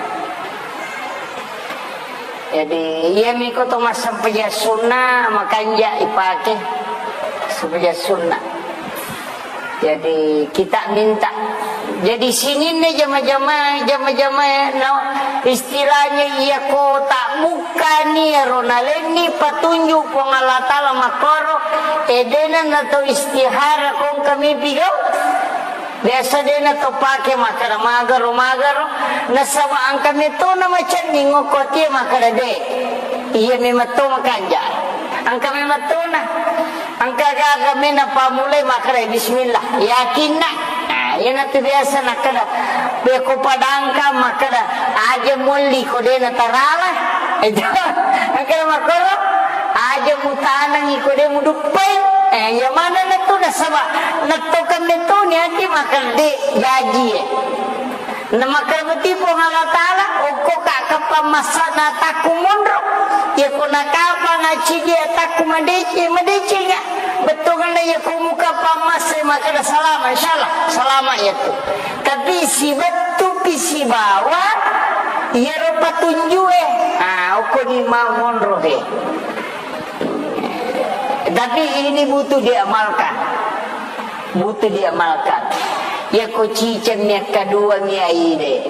Jadi, iyami ko to massempajang sunna, makanja ipake sempajang sunna. Jadi, kita minta. Jadi, sininna jama-jama, jama-jama, no, istilahnya iya ko tak bukkani ro nalenni patunjuk Puang Allah Ta'ala makkoro, edena na to istihara kong kami pigau. Biasa de na to pake makkeda magaro, magaro. Nasaba engka metona macenning okko atie makkeda de. Iya memang to makanja. Engka memang tona. Engka gaga mena pamulai makkeda bismillah. Yakinna. Nah, iya natu biasa nakkeda. Beko padangka makkeda aja molli ko de na tarala. Itu. Engka makkoro aja mutanangi ko de muduppai. Eh, iya mana natu nasaba. Nattokan metoni ati makkeda de jaji, eh. Namakkeda muti Puang Allah Ta'ala, okko ka kapang massa na takku monro. Iya ko nakapang acidi takku madeceng, madeceng ya. Bettuanna iya ko muka pang massa makkeda salama, insyaallah salama iya tu. Tapi sibettu pi sibawa iyaro patunjue. Ah, okko ni mau monro he. Tapi ini butuh diamalkan. Butuh diamalkan. Ya ko ciceng mi akkadua mi aide.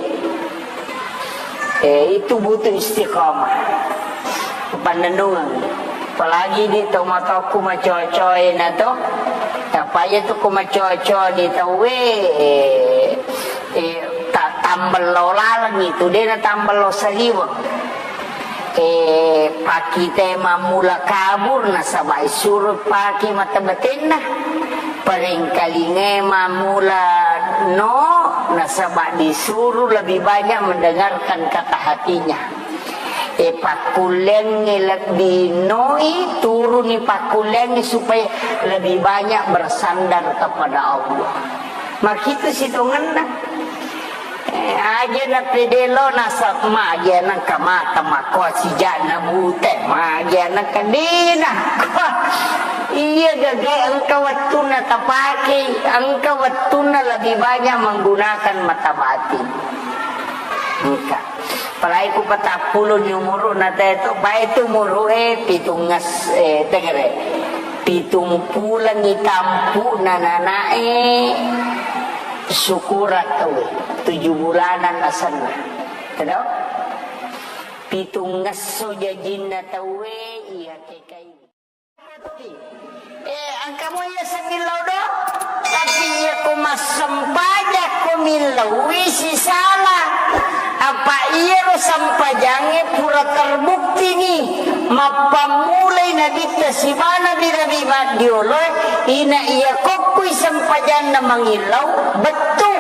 Eh, itu butuh istiqamah. Pannennungeng. Apalagi di tomatoku macocoe na to. Apa ya tu ko macoco di tauwe, eh, eh, ta-, tambello laleng itu, de na tambello saliweng. Eh, pakite mammula kabur nasaba suro pake mata batenna. Parengkalingai mammula no, nasaba disuruh lebih banyak mendengarkan kata hatinya. E, pakkulleangngi lebbi noi, turuni pakkulleangngi supaya lebih banyak bersandar kepada Allah. Makitu sitongenna. Eh, aja na pede lo nasab, magi anakka mata makko sijana bute, magi anakka dina. Iya gage engka wettunna tapake, engka wettunna lebih banyak menggunakan mata batin. Engka. Apalagi ku patappulo ni umuru na teto, bae tu umuru e pitungnges, eh, tegere. Pitung pulengngi tampu'na nanae. Syukuran tauwe, tujuh bulanan asenna. Tedong? Pitungngesso jajinna tauwe iya kekai. Eh, engka mo iya semillau do? Tapi iya ko massempajang ko millau wi sisala. Apa iyaro sempajangnge pura terbukti ni mappammulai nabitta sibawa nabi-nabi maddioloe, ina iya kokkui sempajanna mangillau bettu.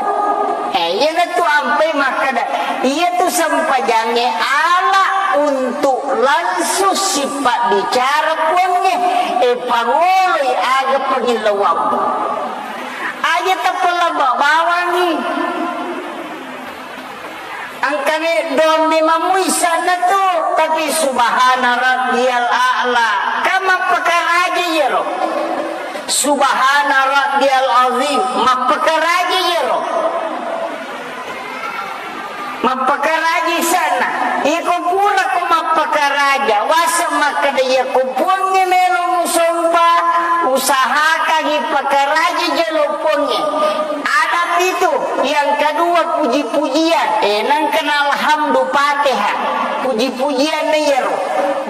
Eh, iyanatu ampai makkeda, iyatu sempajangnge ala untuk langsung sipabbicara Puangnge, eh, pangoloi aga pangillauammu. Aja tappa labba bawangi. Engkami doang memang muisana tu, tapi subhana rabbiyal a'la. Kan mappakaraja iyaro. Subhana rabbiyal azim, mappakaraja iyaro. Mappakaraja isana. Iko pura ko mappakaraja, wasa makkeda iyako Puangnge melo musompa, usahakangi pakaraja jolo Puangnge. Ada pitu, yang kedua puji-pujian. Eh, nangkana alhamdu Fatihah. Puji-pujian na iyaro.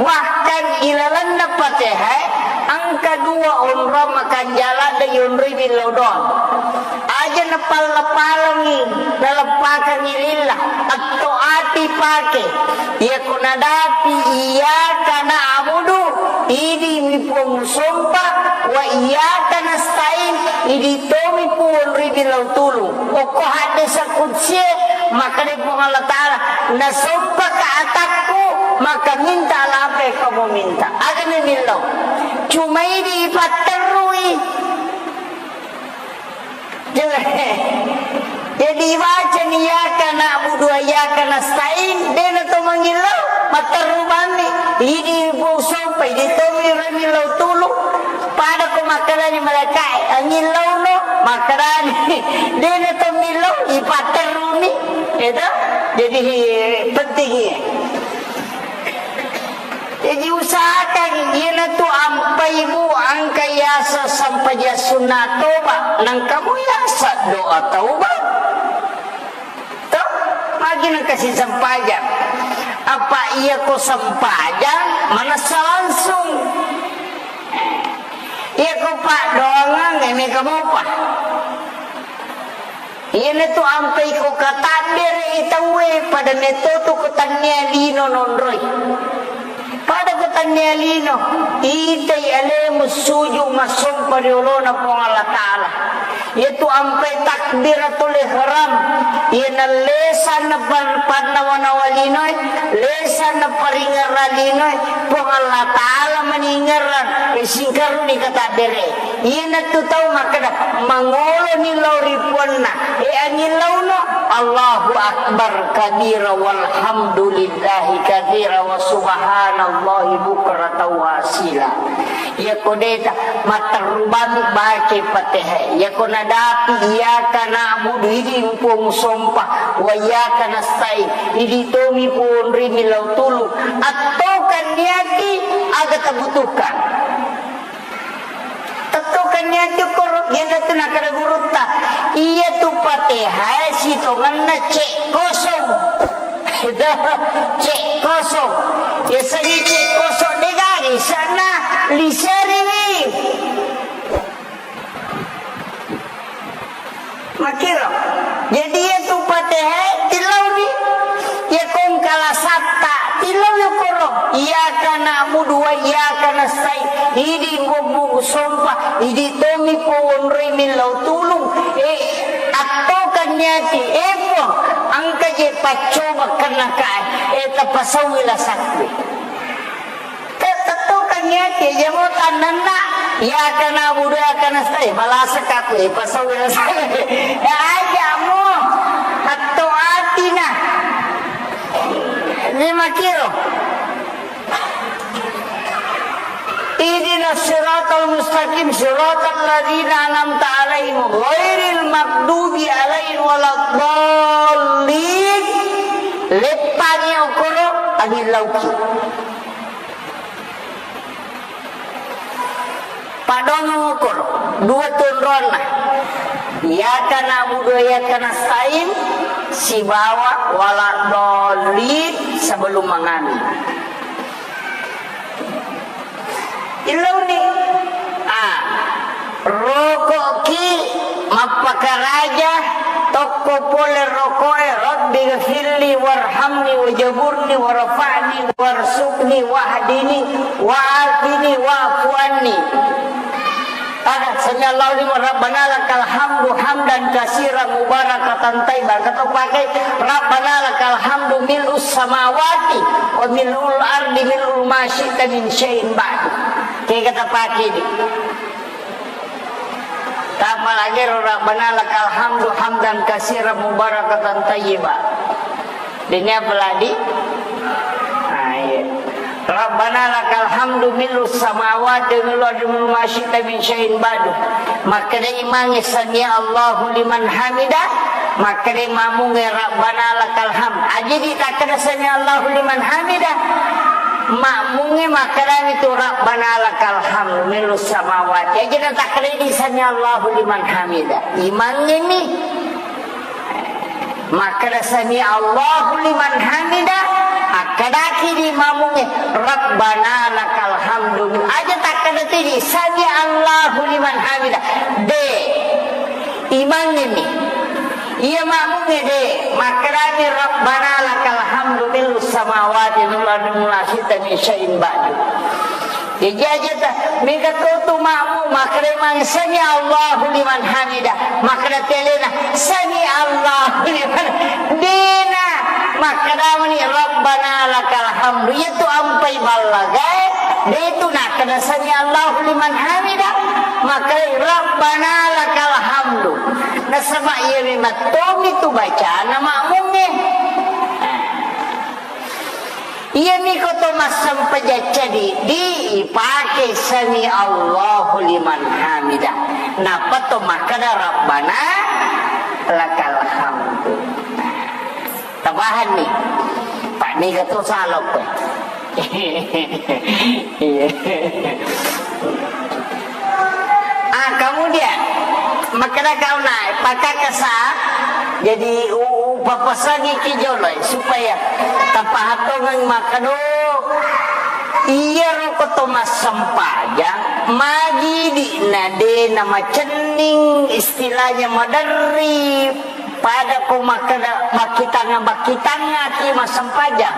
Bahkan ilalenna Fatihah, engka dua onrong makanjala da yonroi billau doang. Aja napalla-pallangi, naleppakangi lillah, atto ati pake. Iyako nadapi iyyaka na'budu, idi mi Puang musompa, wa iyyaka nasta'in, idi tomi Puang ribilau tulung. Okko haddesa kudsie, makkeda Puang Allah Ta'ala, nasompaka atakku, maka minta apa yang kamu minta. Aga memillau. Cuma idi ipatterrui. Jadi, ibaca ni, "Iyyaka na'budu wa iyyaka nasta'in," de'na to mangillau, matterru bammi. Idi Puang sompa, idi tomi ro millau tulung. Pada ko makkedani malaikae, "Angillauno," makkedani. De'na to millau, ipatterruni. Itu. Jadi, penting iya. Jadi usahakan iyanatu ampai, Bu, engka yaseng sempajang sunna toba, nengka mo yaseng doa taubat. To, magi nengka sisempajang. Apa iyako sempajang manessa langsung. Iyako paddoangeng, eh, mega mopa. Iyanatu ampai ko katabbere i tauwe, pada metto tu ko tannia lino nonroi. Pada ko tannia lino, itai alemu suju massompa ri olona Puang Allah Ta'ala. Iyatu ampai takbiratul ihram, iyana lesanna pan-, pannawa-nawa linoe, lesanna paringerra linoe, Puang Allah Ta'ala maningerang, e, singkaruni katabbere. Iyanatu tau makkeda, mangoloni lao ri puanna, e, angillauno, Allahu Akbar kabira walhamdulillahi katsira wa subhanallahi bukratan wa asila. Iyako deta, matterru bami baca Fatihah. Iyako nadapi, iyyaka na'budu, idi Puang sompa, wa iyyaka nasta'in, idi tomi Puang ri millau tulung. Attokan niati aga tabutuhkan. Tettokan niati koro, iyanatu nakkeda gurutta. Iyatu Fatihah sitongenna cek kosong. Cek kosong. Yasengnge cek kosong degaga isanna, liseriwi. Makkiro. Jadi iyatu Fatihah tillauni. Iyako engka lasatta, tillau yokoro. Iyyaka na'budu Na'budu wa iyyaka nasta'in. Idi bubbu sompa, idi tomi powonroi millau tulung. E, attokan niati, e Puang, engka je paccoba kennakae, e tapasauwi lasakku. Te-, tettokan niati, jamo tannanna, iyyaka na'budu wa iyyaka nasta'in, malasakka aku, e pasauwi lasakku. Ya aja mo, atto atina. Lima kilo. Ihdinas siratal mustaqim, siratal ladzina an'amta 'alaihim, ghairil maghdubi 'alaihim waladdallin. Leppangi okoro, agillauki. Padongang okoro, dua tunronna. Iyyaka na'budu wa iyyaka nasta'in, sibawa waladdallin sebelum mangami. Illauni. Ah, roko'ki mappakaraja tokko pole roko'e, "Rabbi ghafirli warhamni wajaburni warfa'ni warzuqni wahdini wa'afini wa'fu anni." Ada, sami Allahu liman, Rabbana lakal hamdu hamdan katsiran mubarakatan thayyiban. Kata pakai, Rabbana lakal hamdu mil'us samawati wa mil'ul ardi mil'u ma syi'ta min syai'in ba'du. Kega tapake di. Tapalagi ro Rabbana lakal hamdu hamdan katsiran mubarakatan thayyiban. Dini apa lagi? Ah, iya. Rabbana lakal hamdu mil'us samawati wa mil'ul ardi mil'u ma syi'ta min syai'in ba'du. Makkeda imangnge sami Allahu liman hamida, makkeda makmungnge Rabbana lakal hamd. Aja ditakkeda sami Allahu liman hamida. Makmungnge makkedami tu Rabbana lakal hamdu mil'us samawati. Aja natakkeda di sami Allahu liman hamida. Imangnge mi. Makkeda sami Allahu liman hamida, akkedaki di makmungnge, Rabbana lakal hamdu. Aja takkeda tu di sami Allahu liman hamida. De. Imangnge mi. Iya makmungnge de. Makkedami Rabbana lakal hamdu mil'us samawati wal ardi wa ma syi'ta min syai'in ba'du. Jaji aja ta, mega to tu makmu, makkeda mang sami Allahu liman hamida, makkeda telena sami Allahu liman, dena, makkeda mani Rabbana lakal hamdu, iya tu ampai ballagae, de tu nakkeda sami Allahu liman hamida, makkeda Rabbana lakal hamdu, nasaba iya memang tomi tu bacana makmungnge. Iyami ko to massempajang ceddi, di ipake sami Allahu liman hamida. Nappa to makkeda Rabbana lakal hamdu. Tapahanni? Pak, mega to salokko. Iya. Ah, kemudian, makkeda kauna, pakakasa, jadi u-, u-, papasangi ki jolo, supaya tapahatongeng makkeda, iya roko to massempajang, magi di na de na macenning, istilahnya maderri, pada ko makkeda, makkitanga-, makkitanga ki massempajang.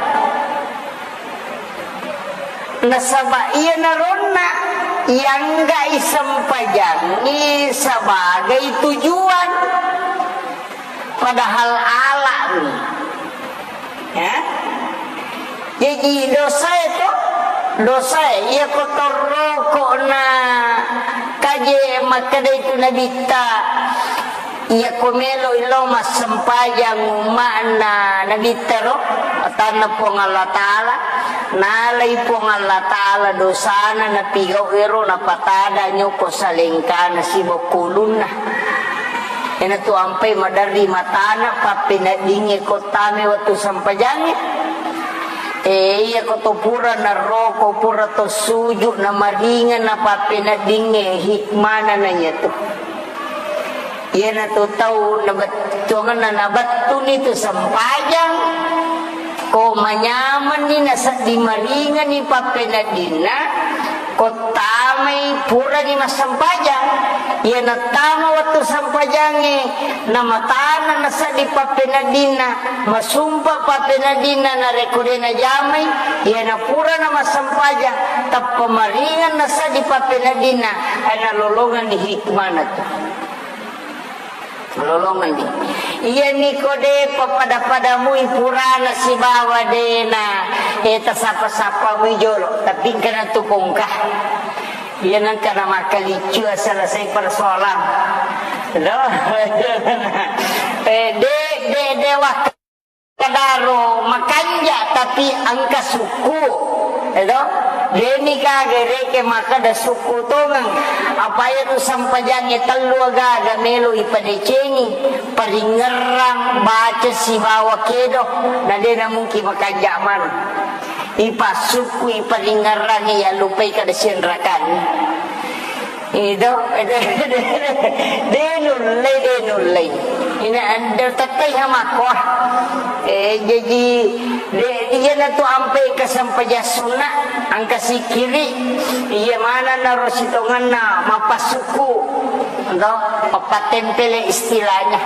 Nasaba iyanaronna iangga'i sempajangngi sebagai tujuan, padahal ala'ni. Ya? Jaji dosae to, dosae iya ko torroko na kaje makkeda itu Nabitta. Iyako melo'i lao massempajang umma'na Nabitta ro, atanna Puang Allah Ta'ala, nalai Puang Allah Ta'ala dosana napigau ero, napatada nyoko salengkana sibokko ulunna. Enatu ampai maderri matana, pappeneddingnge ko tame wettu sempajangnge. E, iyako to pura naroko, pura to suju, namaringeng, napappeneddingnge, hikmana na iyatu. Iyanatu tau nabettuangenna nabettuni tu sempajang, ko manyamenni nasedding maringenni pappeneddinna, ko tama Mai purani massempajang, iya nattama wettu sempajangnge, namatana naseddi pappeneddinna, masumpa pappeneddinna, narekko de najamai, iya napura namassempajang, tappa maringeng naseddi pappeneddinna, eh, nalolongenni hikmana tu. Lolongenni. Iyami ko de pappada-padamui purana sibawa dena, eh, tasapa-sapamui jolo, tapi engkana tu kongka. Iya nengka na makkaliccu selesai persoalan. No? Eh, de, de, de, wah. Kadaro makanja, tapi engka sukku, edo? Deni ka gereke makkeda sukku tongeng. Apa iya tu sempajangnge tellu agaga melo ipadecengi, paringerrang, baca sibawa kedo, na dena mungkin makanja maneng. Ipassukku, iparingerrangi, yallupai kada sianrakanni. Ido, de nullei, de nullei. Ina ande tettai hamakko. Eh, jaji, de, iyana tu ampe kesempajang sunna, engka sikiri, iya mana naro sitongenna mappasukku, do, mappatempele istilahnya.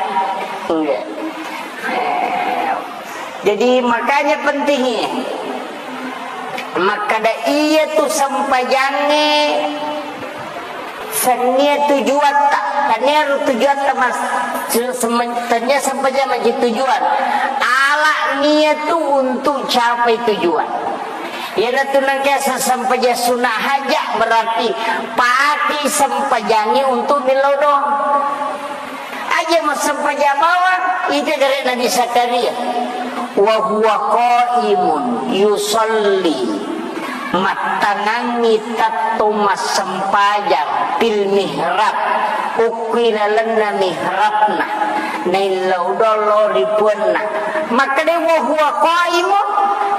Iya. Eh, jadi makanya pentingnya. Makkeda iya tu sempajangnge sennia tujuatta, tannia ro tujuatta mas-, se-, semen-, tannia sempajang maji tujuan. Alania tu untuk capai tujuan. Iyanatu nengka sesempajang sunna haja berarti pati sempajangnge untuk millau doang. Aja massempajang bawang, ita gare Nabi Zakaria. Wa huwa qaimun yusalli. Mattangangngi tettong massempajang fil mihrab. Ukkui lalenna mihrabna. Naillau dolo ri puanna. Makkeda wa huwa qaimun,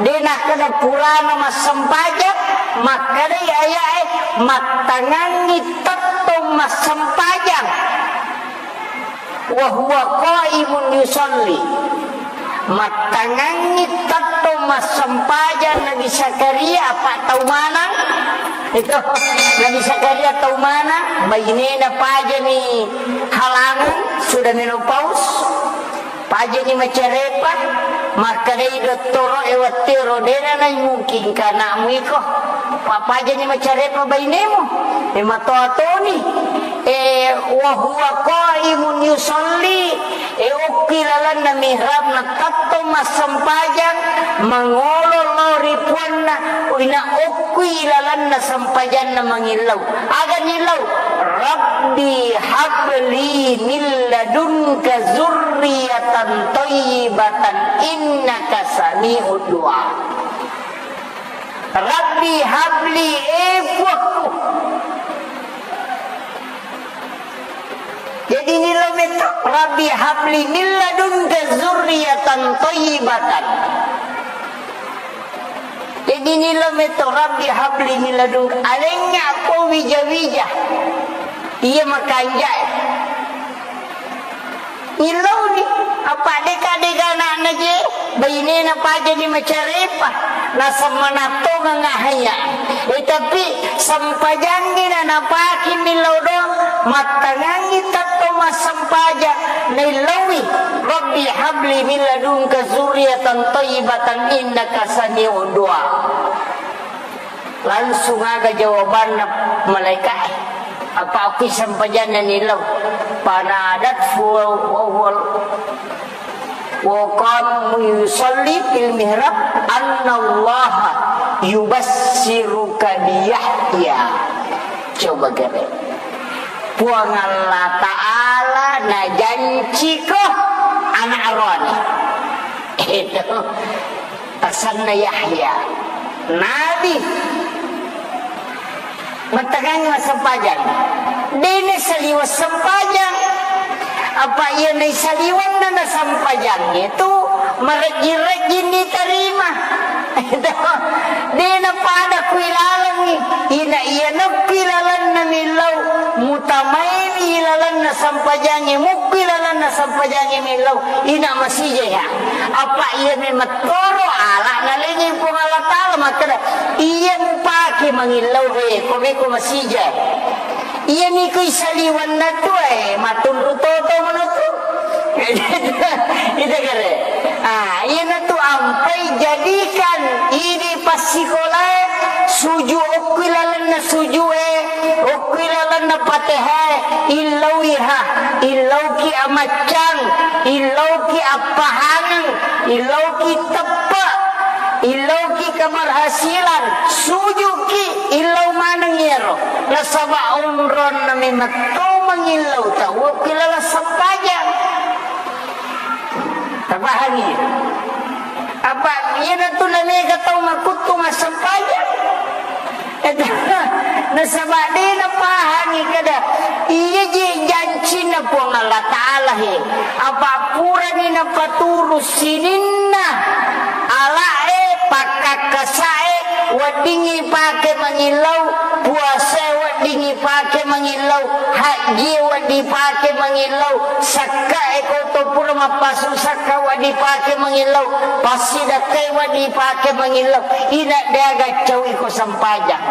de nakkeda purana massempajang, makkeda ayae mattangangngi tettong massempajang. Wa huwa qaimun yusalli. Mattangangngi tettong massempajang Nabi Zakaria, apa tau manang? Itu, Nabi Zakaria tau manang, bainena pajani halangan, sudah menopause, pajani macarepa, makkedai dottoro e, wattero dena naimungkinka anakmu iko, pa-, pajani macarepa bainemu, e matoa toni. Eh, wa huwa qaimun yusalli, eh, okki lalenna mihrabna tettong massempajang, mangolo lao ri puanna, ina okki lalenna sempajanna mangillau. Aga nillau? Rabbi habli min ladunka zurriyatan thayyibatan innaka sami'ud du'a. Rabbi habli, eh, Puakku. Jadi nillau metto, Rabbi habli min ladunka zurriyatan thayyibatan. Jadi nillau metto, Rabbi habli min ladunka. Alengnga ko wija-wija. Iya makanjai. Nillauni, apa deka-deka anakna je, bainena pajani macarepa, naseng manattongang ahaya. Eh, tapi sempajangngi na napaki millau doang, mattangangngi tettong massempajang, naillaui, Rabbi habli min ladunka zurriyatan thayyibatan innaka sami'ud du'a. Langsung aga jawabanna malaika'e. Apa okki sempajanna nillau. Fanadathu wa huwa, wa huwa qaim yusalli fil mihrab annallaha yubassiruka bi Yahya. Coba gare. Puang Allah Ta'ala najanciko anak aroane. Itu. Asenna Yahya, nabi. Mattangangngi massempajang. Dene saliweng sempajang. Apa iya naisaliwenna na sempajang itu marejjing-rejjing diterima. Dena pada kui lalengngi. Ina iya nappi lalenna millau. Mutamaini lalenna sempajangnge, mukki lalenna sempajangnge millau. Ina masijaya. Apa iya memettoro ala nalengi Puang Allah Ta'ala makkeda, iya mupake mangillau he, ko meko masija. Iyami ko isaliwanna tu, eh, matunru toto manotu. Ita kare. Ah, iyana tu ampai jadikan idi passikolae suju okkui lalenna sujue, okkui lalenna Patehae, illauiha, illauki amaccang, illauki appahangeng, illauki teppe, illauki keberhasilan, sujuki illau maneng iyaro. Nasaba onronna memetto mangillau tau ki laleng sempajang. Tapahangi? Apa iyanatu namega tau makuttu massempajang? Nasaba de napahangi kada iya je jancinna Puang Allah Ta'ala he. Apa purani napaturu sininna ala'e, pakkakkasae, weddingngi pake mangillau, puasae weddingngi pake mangillau, hajjie wedding pake mangillau, sakkae ko to pura mappasu sakka wedding pake mangillau, passidakkae wedding pake mangillau, ina deaga caui ko sempajang,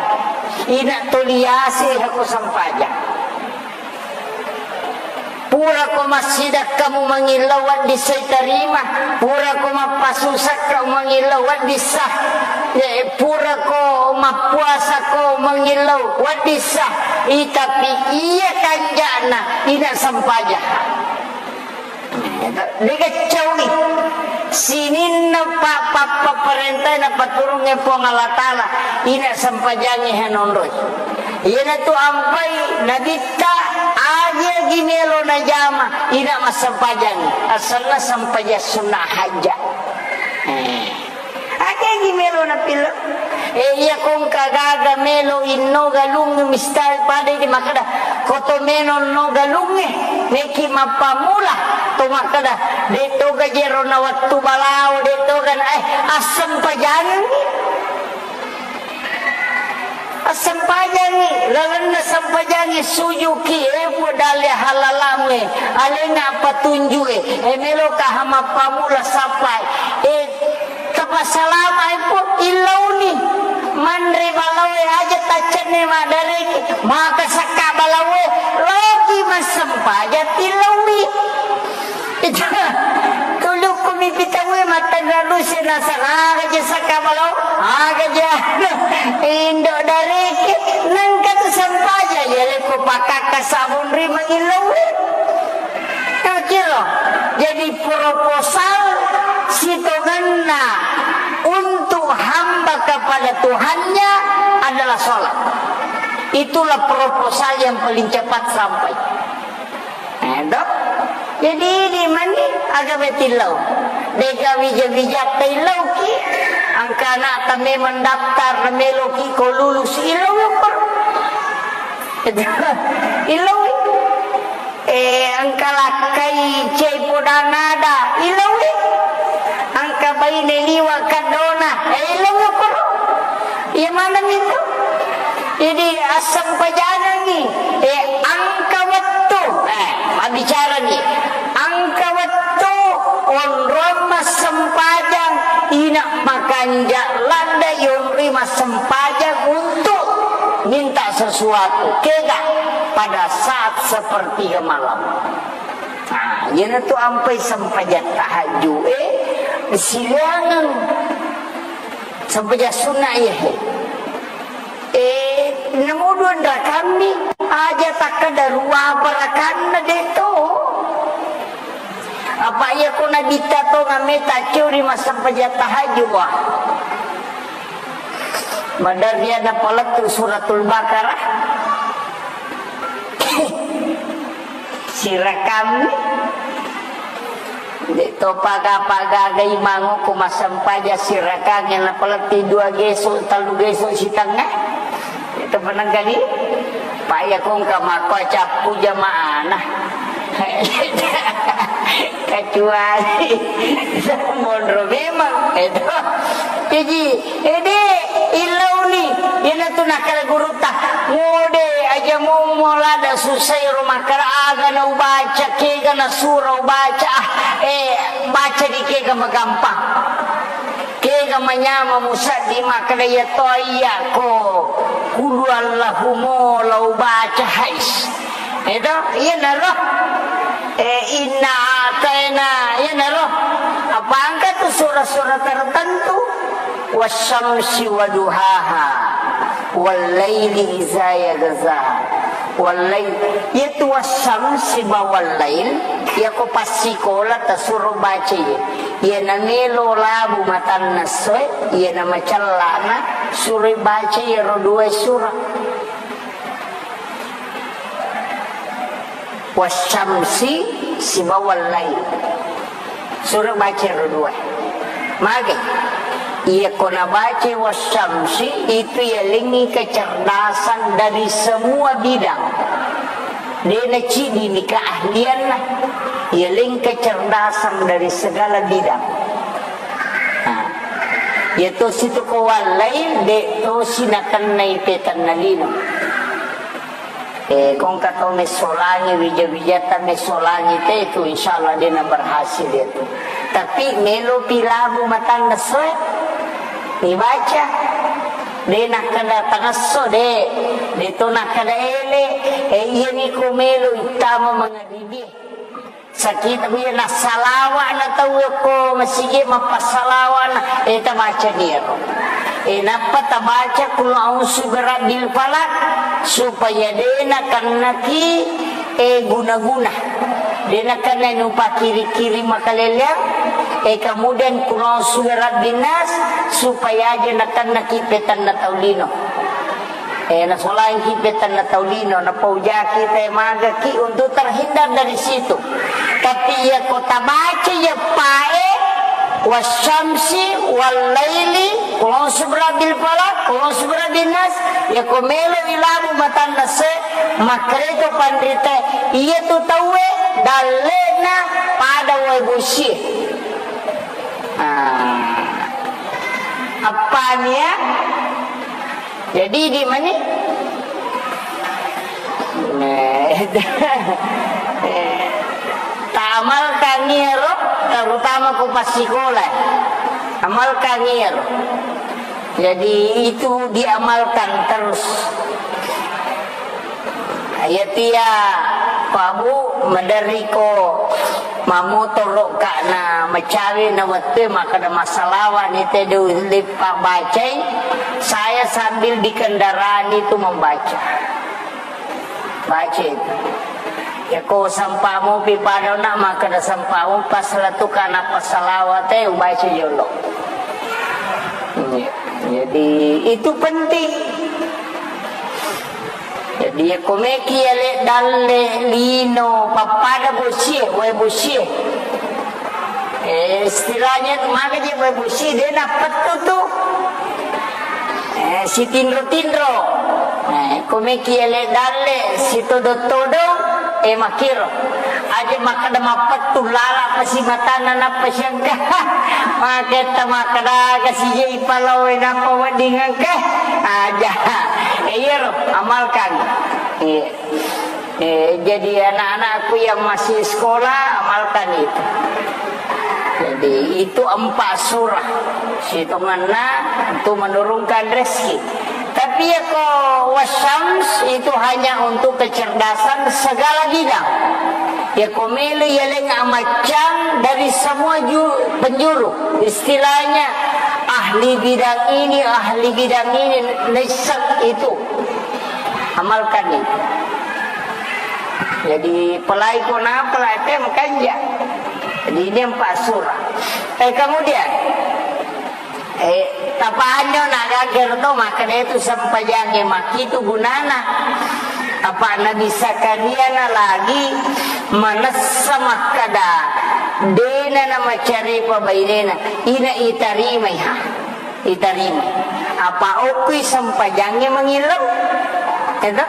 ina toliase ko sempajang. Purako massidakkamu mangillau wedding sai tarima, purako mappasusakka mangillau wedding sah, eh, purako mappuasako mangillau wedding sah, i, tapi iya kanja'na ina sempajang. Dega caui sininna pa-, pa-, papparentae napaturungnge Puang Allah Ta'ala, ina sempajangnge hanonroi. Iyanatu ampai nabitta, aja gi melo najama, ina massempajangngi. Asenna sempajang sunna hajja. Eh. Akegi melo napillau. Eh, iya ko engka gaga melo inno galung mistai pada di makkeda, ko to melo no galungnge, neki mappammula to makkeda, de toga jero na wettu balao, de toga na, eh, assempajangengngi. Assempajangngi, lalenna sempajangngi sujuki, eh, Puang dalle halalamu, eh, alena patunju, eh, eh, meloka ha mappammula sappai, eh, Tapassalama'i, Pu, illauni. Manre balaoe aja taccenne maddareki. Maka sakka balaoe, loki massempajang tillaui. Itu, tulukku mipi tauwe mattanra duse nasara aga je sakka balao. Aga je indo dareki. Nengka tu sempajang, ya, lekko pakakka sabun ri mangillaui. Kira. Jadi proposal sitongenna untuk hamba kepada Tuhannya adalah sholat. Itulah proposal yang paling cepat sampai. Eh, dok. Jadi di mani aga betillau. Dega wija-wija taillau ki. Angka anak tame mendaftar meloki ko lulus illau ya, Pak. Illau. Eh, engka lakkai cai podang ada, illaui. Engka baine liwa kaddona, eh, illaui koro. Iya maneng itu. Jadi, assempajangengngi, eh, engka wettu, eh, mabbicarani. Engka wettu onrong massempajang, ina makanja ladde yonri massempajang untuk minta sesuatu. Kega pada saat sepertiga malam. Nah, iyanatu ampai sempajang tahajju, eh, silaingeng sempajang sunna iya, eh. Eh, namudu rakammi, aja takkeda rua apa rakanna de to. Apa iya ko nabitta to ngamme tacciuri massempajang tahajju, wah. Maderri ada palettu Suratul Baqarah. Sirakang. De to paga-paga gai manguku massempajang sirakang yang napaletti dua gesu, tellu gesu sitengah. Itu penenggali. Pak ya kong kamako cappu jamaana. Kecuali monro memang itu. Jadi, ede, illauni, iyanatu nakkeda gurutta, mode aja mummo lada susai ro makkeda aga na ubaca, kega na sura ubaca, ah, eh, baca di kega magampang. Ega manyama musaddi makkeda iya to iya ko kulu Allahu mo lao baca hais. Eto, iyanaro. Eh, inna ataina, iyanaro. Apa engka tu sura-sura tertentu? Wasyamsi waduhaha, wallaili iza yaghsha, wallail. Iyatu wasyamsi ba wallail, iyako passikola tasuro baca iya. Iya namelo labu matanna essoe, iya namacellana suroi baca iyaro dua sura. Wasyamsi sibawa wallail. Suro baca ro dua. Mage. Iya ko nabaca wasyamsi itu yalengngi kecerdasan dari semua bidang. De' naciddi ni keahlianna. Yaleng kecerdasan dari segala bidang. Nah, iya tosi tu ko wallail, de' tosi nakennai petanna lino. Eh, kongka tau messolangi, wija-wijata messolangi te tu, insyaallah de' na berhasil itu. Tapi melo pi labu matanna essoe, dibaca. De' nakkeda tangesso, de'. De' to nakkeda ele, eh, iya ni ko melo ittama mangaribie. Sakita iya nassalawa' na tau ko masigi mappassalawa' na, eh, tabaca ni ero. Eh, nappa tabaca qul a'udzu birabbil falaq supaya de' nakennaki, eh, guna-guna. De' nakenna nu pakiri-kiri makaleleang, eh, kemudian qul a'udzu birabbin nas supaya aja nakennaki petanna tau lino. Eh, nasolangki petanna tau lino, napaujaki te magaki untuk terhindar dari situ. Tapi iya ko tabaca iya pae, wasyamsi, wallaili, qul a'udzu birabbil falaq, qul a'udzu birabbin nas, iya ko melo ilabu matanna se, makkereto panrite, iya tu tauwe dallena pada wae bosie. Ah. Appania? Jadi di mani? Eh, ta amalkan iyaro, terutama ko passikola. Amalkan iyaro. Jadi itu diamalkan terus. Iyatia, Pak Bu, maderri ko mammotoro' ka na macawe na wettue makkeda massalawa ni te de' ulle pabacai, saya sambil di kendaraan itu membaca. Baca itu. Ya ko sampamu pi pada na makkeda sampamu pas letu kana passalawat te ubaca jolo. Iya. Jadi itu penting. Jadi, iya ko meki ale dalle lino pappada bosie, wae bosie. Eh, istilahnya tu maka je wae bosie, de' nappettu tu. Eh, sitinro-tinro. Eh, ko meki ale dalle sitodo-todo, eh, makiro. Aja makkeda mappettu lala pasi matanna nappa siangka. Maketta makkeda kasi je ipalawe nappa wedding engka. Aja. Eh, iyaro, amalkan. Iya. Eh, jadi anak-anakku yang masih sekolah, amalkan itu. Jadi, itu empat surah. Sitongenna untuk menurunkan rezeki. Tapi ya ko wasyams itu hanya untuk kecerdasan segala bidang. Ya ko melo yaleng amaccang dari semua ju-, penjuru. Istilahnya ahli bidang ini, ahli bidang ini, naisseng itu. Amalkan itu. Jadi, pelai ko na, pelai te makanja. Jadi, ini empat surah. Eh, kemudian, eh, tapanjo na gager to, makkeda itu sempajangnge makkitu gunana. Apa Nabi Zakaria na lagi manessa makkeda, dena na macarepa bainena, ina itarimai ha. Itarima. Apa okkui sempajangnge mangillau? Eto?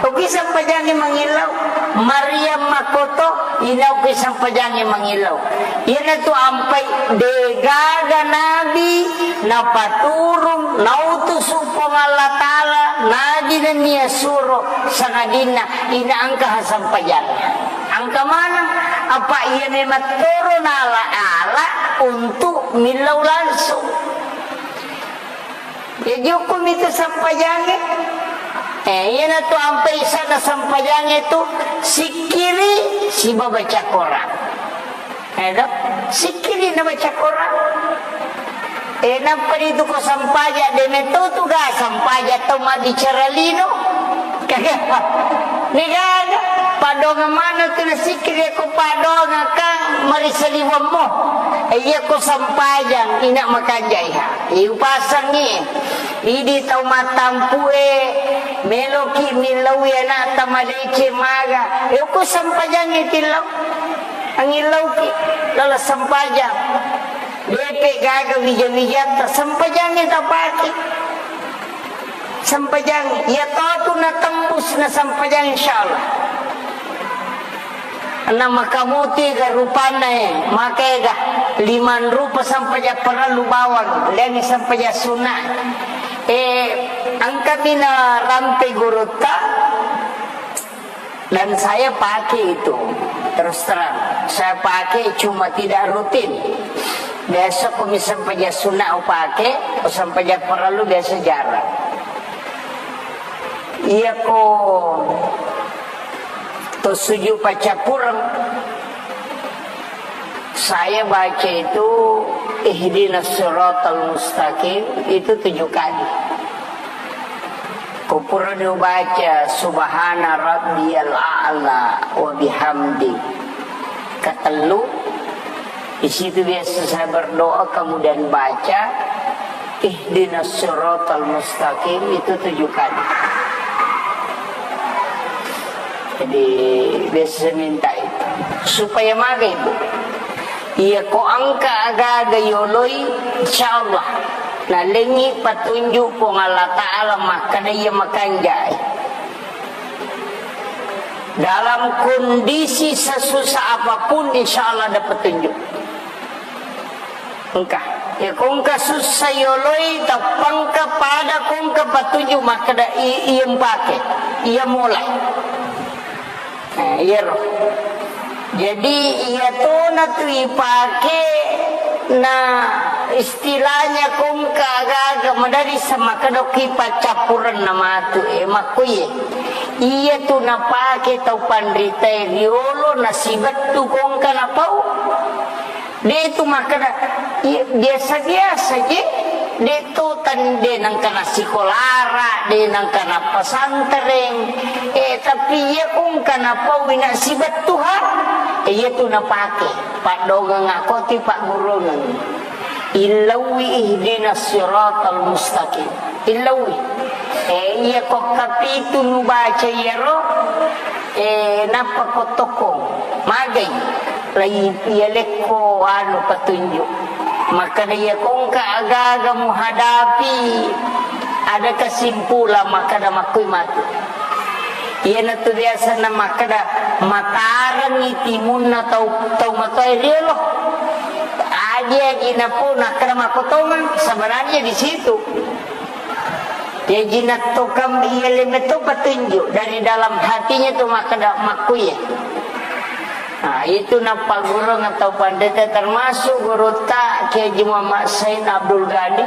Okkui sempajangnge mangillau. Maryam makkoto, ina okkui sempajangnge mangillau. Iyanatu ampai degaga nabi napaturung, nautusu Puang Allah Ta'ala, nabi nennia suro, sangadinna ina engka ha sempajanna. Engka maneng, Apa iya memang toro nala-ala untuk millau langsung. Jaji, hukkumi tu sampajangnge. Eh, iyanatu ampai sana sampajangnge tu sikkiri siba baca Quran. Eh, do? Sikkiri na baca Quran. Eh, nappa ritu ko sampaja, de metto tu ga sampaja tau mabbicara lino. Degaga, padongang maneng tu nasikkiri ko padongang kan marisaliwammo. Eh, iya ko sampajang, ina makanja iha. Iupasangngi, idi tau mattampu'e, meloki millaui ana'ta madeceng maga. Eh, ko sampajangngi tillau. Angillauki, lala sampajang. Depe gaga wija-wijatta, sampajangngi tapake. Sampajang, iya totu natembus na sampajang, insyaallah. Na makamuti ga rupanna, eh, maka ega limang rupa sampajang parellu bawang, lengngi sampajang sunna. Eh, engkami na rampe gurutta, Dan saya pakai itu, terus terang. Saya pakai cuma tidak rutin. Biasa ko mi sempajang sunna upake, ko sempajang parellu biasa jarang. Iya ko to sujud paccappureng, saya baca itu ihdinas siratal mustaqim itu tujuh kali. Ko purani ubaca subhana rabbiyal a'la wa bihamdi katellu, di situ biasa saya berdoa, kemudian baca ihdinas siratal mustaqim itu tujuh kali. Jadi biasa saya minta itu supaya maga ibu. Iya ko engka aga-aga yoloi, insyaallah nalengngi patunjuk Puang Allah Ta'ala makkeda iya makanjai. Dalam kondisi sesusah apapun, insyaallah ada petunjuk. Engka. Ya ko engka sussa yoloi, tappangka pada ko engka patunjuk makkeda i-, iya mpake, iya mulai. Nah, iyaro. Jadi, iya tona tu ipake na istilahnya ko engka aga-aga madari samakkeda ki paccappurenna matu, eh, makkuye. Iya tu napake tau panritae riolo nasibettu ko engka napau. De' tu makkeda, iya, biasa-biasa je, de' tu tan-, de' nengka nasikolara, de' nengka nappasantereng. Eh, tapi iya ko engka napau ina sibettuha, eh, iya tu napake. Paddongeng akoti paggurungeng. Illaui ihdinas siratal mustaqim. Illaui. Eh, iya ko kapitu nubaca iyaro, eh, nappa ko tokkong. Magai. Lai iya lekko anu petunjuk. Makkeda iya ko engka aga-aga muhadapi, ada kesimpulan makkeda makkui matu. Iyanatu biasana makkeda matarengngi timunna tau, tau matoa riolo. Aji-aji napo nakkeda makkotongeng, sebenarnya di situ. Jaji nattokang iya lemetto petunjuk dari dalam hatinya tu makkeda makkuye. Nah, itu nappagurung atau pandeta termasuk gurutta Kiai Haji Muhammad Said Abdul Ghani,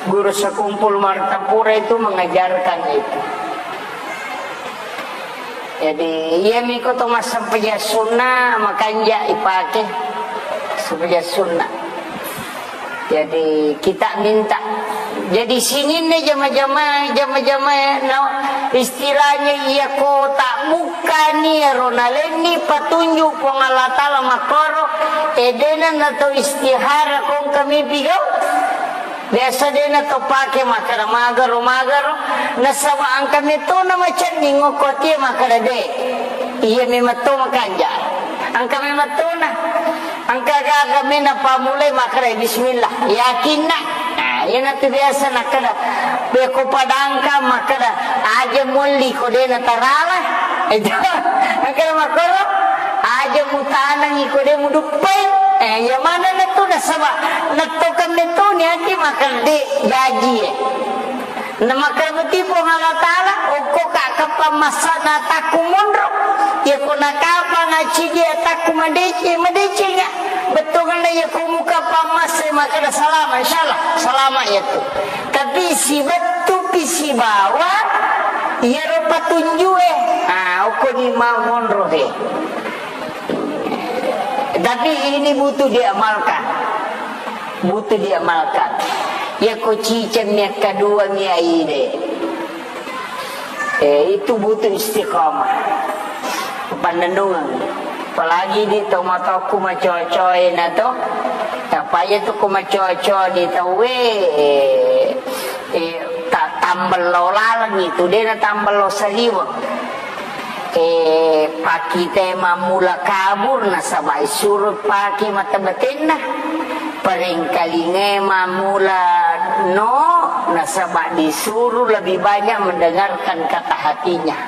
guru sekumpul Martapura itu mengajarkan itu. Jadi, iya miko to massempajang sunna, makanja ipake sempajang sunna. Jadi, kita minta. Jadi, sininna jama-jama, jama-jama, no, istilahnya iya ko tak bukkani ro nalenni patunjuk Puang Allah Ta'ala makkoro, edena na to istihara kong kami pigau. Biasa de' na to pake makkeda magaro, magaro. Nasaba engka metto na macenning okko tie makkeda de'. Iya memang to makanja. Engka memang to na. Engka gaga mena pamulai makkeda bismillah. Yakinna. Nah, iya na tu biasa nakkeda. Beko padangka makkeda aja molli ko de' na tarala. Itu. Engka makkoro aja mutanangi ko de' muduppai. Eh, iya mana na tu nasaba. Nattokeng metto ni ati makkeda de' jaji, eh. Namakkeda boti Puang Allah Ta'ala, okko ka kapang massana atakku monro. Iyako nakapang accidi atakku madeceng, madecengnga. Bettuanna iyako muka pammasse makkeda salama, insyaallah salama iyatu. Tapi sibettupi sibawa iyaro patunjue. Ah, okkoni ma monro he. Tapi ini butuh diamalkan. Butuh diamalkan. Iyako ciceng mi, akkadua mi aide. Eh, itu butuh istiqamah. Pannennungeng. Apalagi di tomatoakku macoa-coa e na to. Apa iya tu ko macoa-coa di tauwe, eh, eh, ta-, tambello laleng itu, de na tambello saliweng. Eh, pakite mammula kabur nasaba isuro pake mata batenna. Parengkalinge mammula no nasaba disuru lebih banyak mendengarkan kata hatinya.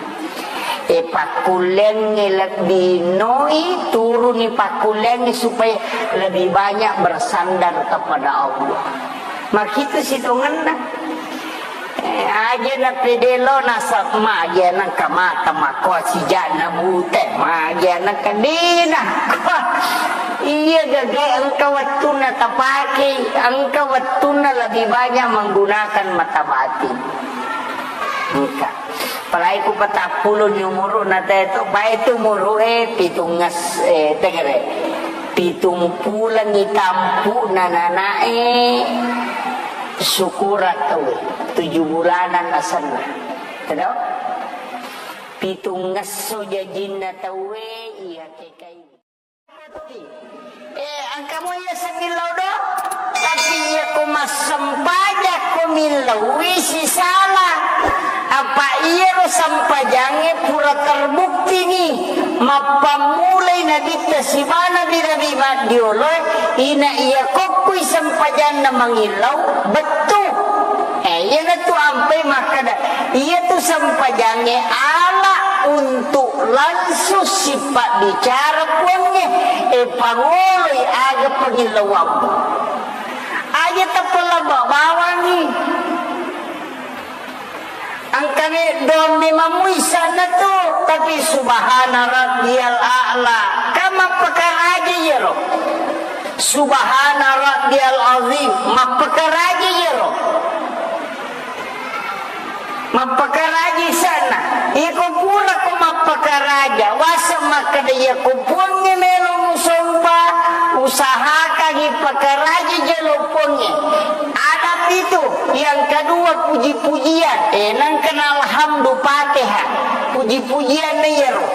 Eh, pakkullengnge lebbi noi, turuni pakkullengnge supaya lebih banyak bersandar kepada Allah. Makitu sitongenna. Eh, aja na pede lo nasab ma, aja nangka mata makoa sijana bute, ma aja nangka dina. Iya gage engka wettunna tapake, engka wettunna lebih banyak menggunakan mata batin. Engka. Apalagi ku patappulo ni umuru na teto, bae tu umuru e pitungnges, eh, tegere. Pitumpulengngi tampu na nanae syukura tau tujuh bulanan asenna. Tedo? Pitungngesso jajinna tauwe iya kekai. Eh, engka mo iya semillau do, tapi iya ko massempajang ko millau isi sala. Apa iya ro sempajangnge pura terbukti ni, mappammulai nabitta siba nabi-nabi maddioloe, ina iya kokkui sempajanna mangillau, bettu. Eh, iyanatu ampai makkada, iyatu sempajangnge ala untuk langsung sipabbicara Puangnge, eh, pangoloi aga pangillauammu. Aja tapalabba bawangngi. Engkami dommi mamui sanna tu, tapi subhana rabbiyal a'la. Kan mappakaraja iyaro. Subhana rabbiyal azim, mappakaraja iyaro. Mappakaraja isanna. Iko pura ko mappakaraja, waseng makkeda iyako Puangnge melo musompa, usahakangi pakaraja jolo Puangnge. Ada pitu, yang kedua puji-pujian. Eh, nangkana alhamdu Fatihah. Puji-pujian na iyaro.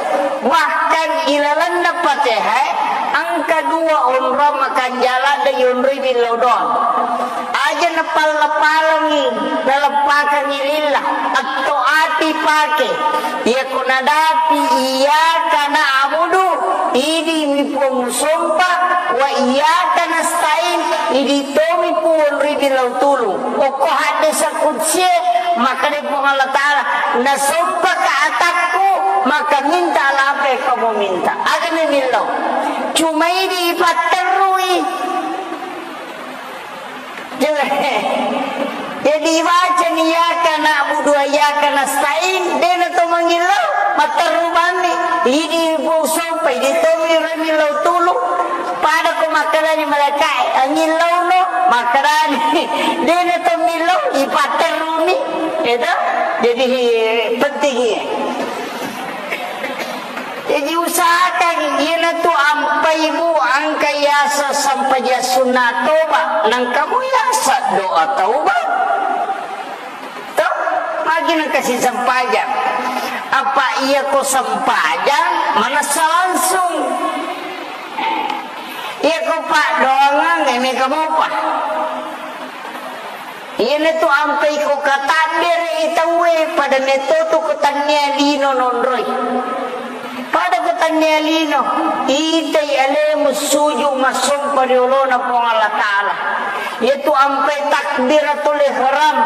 Bahkan ilalenna Fatihah, engka dua onrong makanjala de yonroi billau doang. Aja napalla-pallangi, naleppakangi lillah, atto ati pake. Iyako nadapi iyyaka na'budu, idi mi Puang musompa, wa iyyaka nasta'in, idi tomi Puang ri billau tulung. Okko haddesa kutsie, makkeda Puang Allah Ta'ala, nasompaka atakku, maka minta apa yang kamu minta. Aga mi millau. Cuma idi ipatterrui. Jadi, bacani iyyaka na'budu wa iyyaka nasta'in, dena to mangillau, matterru bammi. Idi Puang sompa, idi tomi ro millau tulung. Pada ko makkedani malaikae, angillauno, makkedani, dena to millau, ipatterruni. Itu, jadi, penting iya. Jadi, usahakan iyanatu ampai, Bu, engka yaseng sempajang sunna toba, nengka mo yaseng doa taubat. To, magi nengka sisempajang. Apa iya ko sempajang, manessa langsung. Iya ko paddoangeng, eh, mega mopa. Iyanatu ampai ko katabbere'i tauwe, pada metto tu ko tannia lino nonroi. Pada ko tannia lino, itai alemu suju massompa ri olona Puang Allah Ta'ala. Iyatu ampai takbiratul ihram,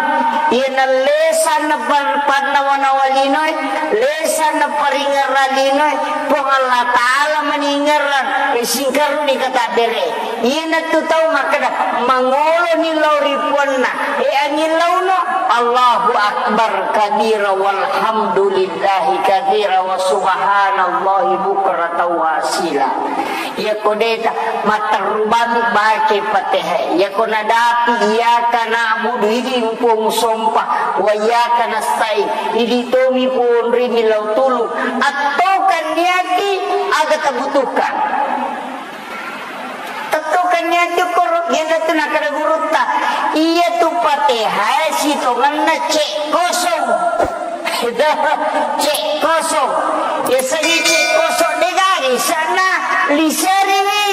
iyana lesanna pan-, pannawa-nawa linoe, lesanna paringerra linoe, Puang Allah Ta'ala maningerrang, eh, singkaruni katabbere'e. Iyanatu tau makkeda, mangoloni lao ri puanna, e, anging laono, Allahu Akbar kabira, walhamdulillahi katsira, wa subhanallahi bukratan wa asila. Iyako deta, matterru bami bake Fatihah. Iyako nadapi, iyyaka na'budu, idi Puang sompa, wa iyyaka nasta'in, idi tomi Puang ri millau tulung. Attokan niati aga tabutuhkan. Tettokan niati koro, iyanatu nakkeda gurutta. Iyatu Fatihah sitongenna cek kosong. Cek kosong. Biasanya cek kosong degaga isanna, liseriwi.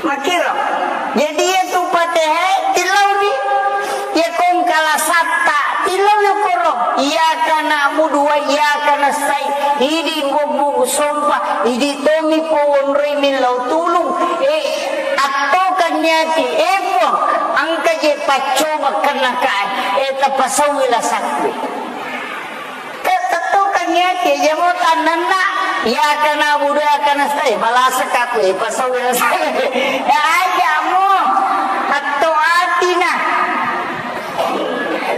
Makkiro. Jadi iyatu Fatihah tilauni. Iya kongkala satta tilau yokoro. Iyyaka na'budu wa iyyaka nasta'in. Idi bubbu sompa. Idi tomi powonroi millau tulung. E, attokan niati. E Puang, engka je paccoba kenna kae. E, tapasauwi lasakku. Te-, tettokan niati, iya mo tannanna, iyyaka na'budu wa iyyaka nasta'in, malasa kaku, e, pasau biasa. Ya, aja mo, atto atina.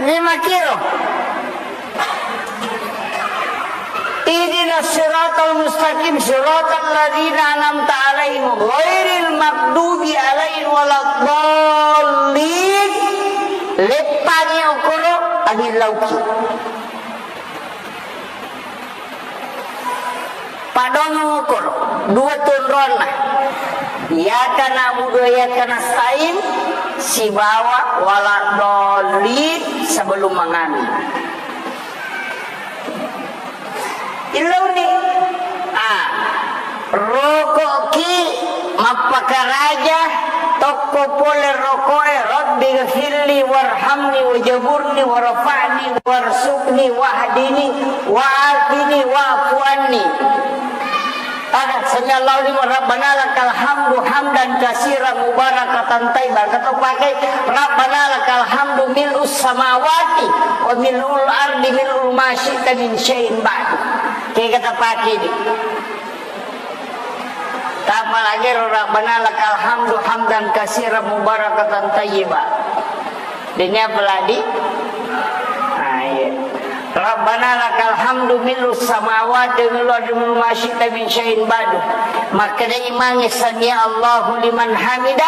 Ini makiro. Ihdinas siratal mustaqim, siratal ladzina an'amta 'alaihim, ghairil maghdubi 'alaihim waladdallin. Leppangi okoro, angin lauki. Padongo okoro, dua tu onronna. Iyyaka na'budu wa iyyaka nasta'in, sibawa waladdallin sebelum mangami. Illauni. Ah. Roko'ki mappakaraja tokko pole roko'e, "Rabbighfirli warhamni wajaburni warfa'ni warzuqni wahdini wa'afini wa'fu anni." Ada, "Sami Allahu liman, Rabbana lakal hamdu hamdan katsiran mubarakatan thayyiban." Kata pakai, "Rabbana lakal hamdu mil'us samawati wa mil'ul ardi mil'u ma syi'ta min syai'in ba'du." Kega tapake di. Tapalagi ro, "Rabbana lakal hamdu hamdan katsiran mubarakatan thayyiba." Dene apalagi? Ah, iya. "Rabbana lakal hamdu mil'us samawati wa mil'ul ardi mil'u ma syi'ta min syai'in ba'du." Makkeda imangnge, "Sami Allahu liman hamida."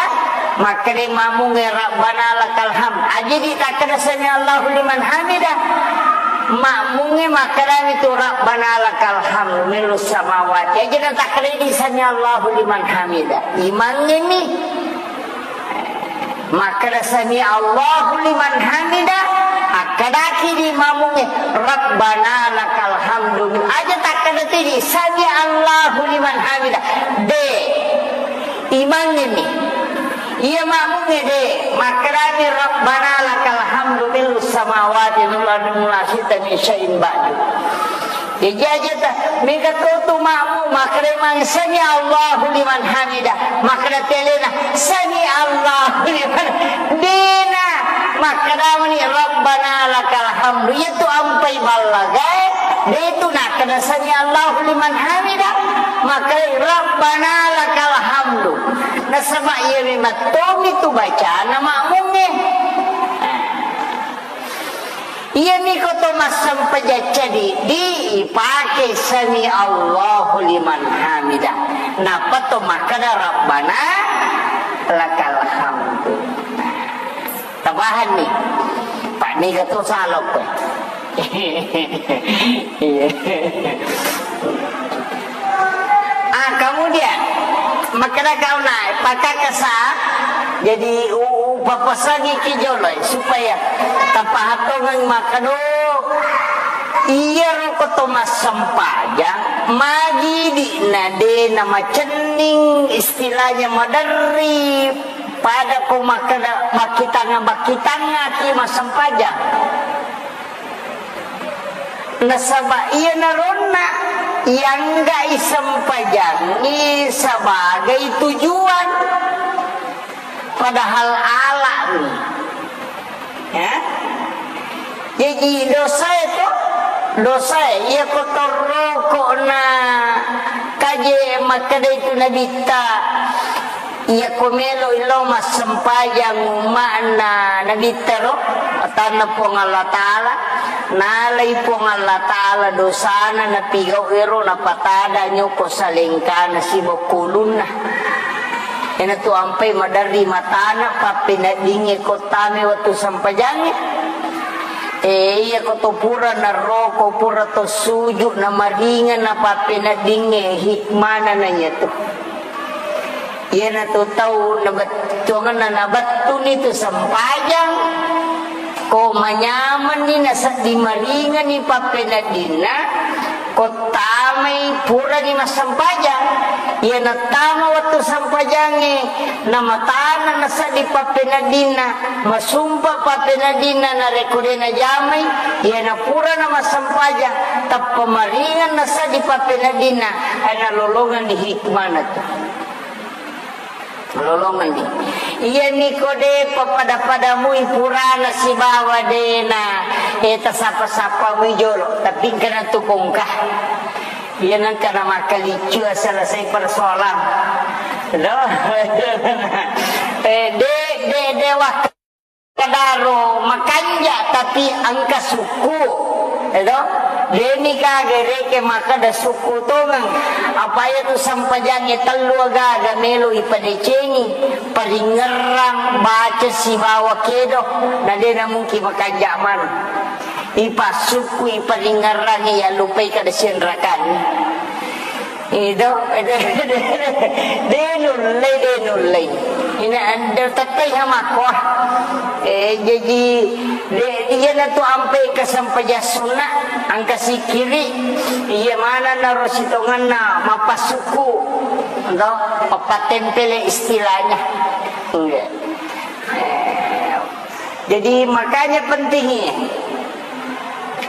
Makkeda makmungnge, "Rabbana lakal hamd." Aja di takkeda, "Sami Allahu liman hamida." Makmungnge makkedami tu, "Rabbana lakal hamdu mil'us samawati." Aja na takkeda di, "Sami Allahu liman hamida." Imangnge mi. Makkeda, "Sami Allahu liman hamida." Akkedaki di makmungnge, "Rabbana lakal hamdu." Aja takkeda tu di, "Sami Allahu liman hamida." De. Imangnge mi. Iya makmungnge de. Makkedami, "Rabbana lakal hamdu mil'us samawati wal ardi wa ma syi'ta min syai'in ba'du." Jaji aja ta, mega to tu makmu, makkeda mang, "Sami Allahu liman hamida." Makkeda telena, "Sami Allahu liman." Dena. Makkeda mani, "Rabbana lakal hamdu." Iya tu ampai ballagae, de tu nakkeda, "Sami Allahu liman hamida." Makkeda, "Rabbana lakal hamdu." Nasaba iya memang tomi tu bacana makmungnge. Iyami ko to massempajang cadi, di ipake sami Allahu liman hamida. Nappa to makkeda Rabbana lakal hamdu. Tabahanni. Pak, niga to salokko. Iya. Ah, kemudian, makkeda kauna, pakakasa, jadi u-, u-, papasangi ki jolo, supaya tapahatongang makkeda, iyaro ko to massempajang, magi di na de na macenning, istilahnya maderri, pada ko makkeda, makkitanga-, makkitanga ki massempajang. Nasaba iyanaronna ianggai sempajangngi sebagai tujuan, padahal alani. Ya? Jaji dosae to, dosae iya ko torroko na Je makkedai tu Nabitta, iyako meloi lao massempajang umma'na Nabitta ro, atanna Puang Allah Ta'ala, nalai Puang Allah Ta'ala dosana napigau ero napatada nyoko salengkana sibokkulunna. Enatu ampai maderri matana pappeneddingnge ko tame wettu sempajangnge. Eh, iya ko to pura narroko, pura to suju, namaringa na pappeneddingnge hikmana na iyatu. Iyanatu tau nabettuangenna nabettuni tu sempajang, ko manyamenni naseddi maringani pappeneddinna, ko tamai purani massempajang. Iya nattama wettu sempajangnge, namatana naseddi pappeneddinna, masumpa pappeneddinna, narekko de najamai, iya napura namassempajang, tappa maringeng naseddi pappeneddinna, eh, nalolongenni hikmana tu. Lolongenni. Iyami ko de pappada-padamui purana sibawa dena, eh, tasapa-sapamui jolo, tapi engkana tu kongka. Iya nengka na makkaliccu selesai persoalan. Loh. Eh, de, de, de, wak- Kadaro makanja tapi engka sukku, edo? Deni kage reke makkeda sukku tongeng. Apa iya tu sempajangnge tellu agaga melo ipadecengi, paringerrang, baca sibawa kedo, na dena mungkin makanja maneng. Ipassukku, iparingerrangi, yallupai kada sianrakanni. Ido, de nullei, de nullei. Ina anda tettai hamakko. Eh, jaji, de, iyanatu ampai kesempajang sunna, angka sikiri, iya mana naro sitonganna mapasukku, do, papattempele istilahnya. Iya. Eh, Jadi, makanya pentingnya.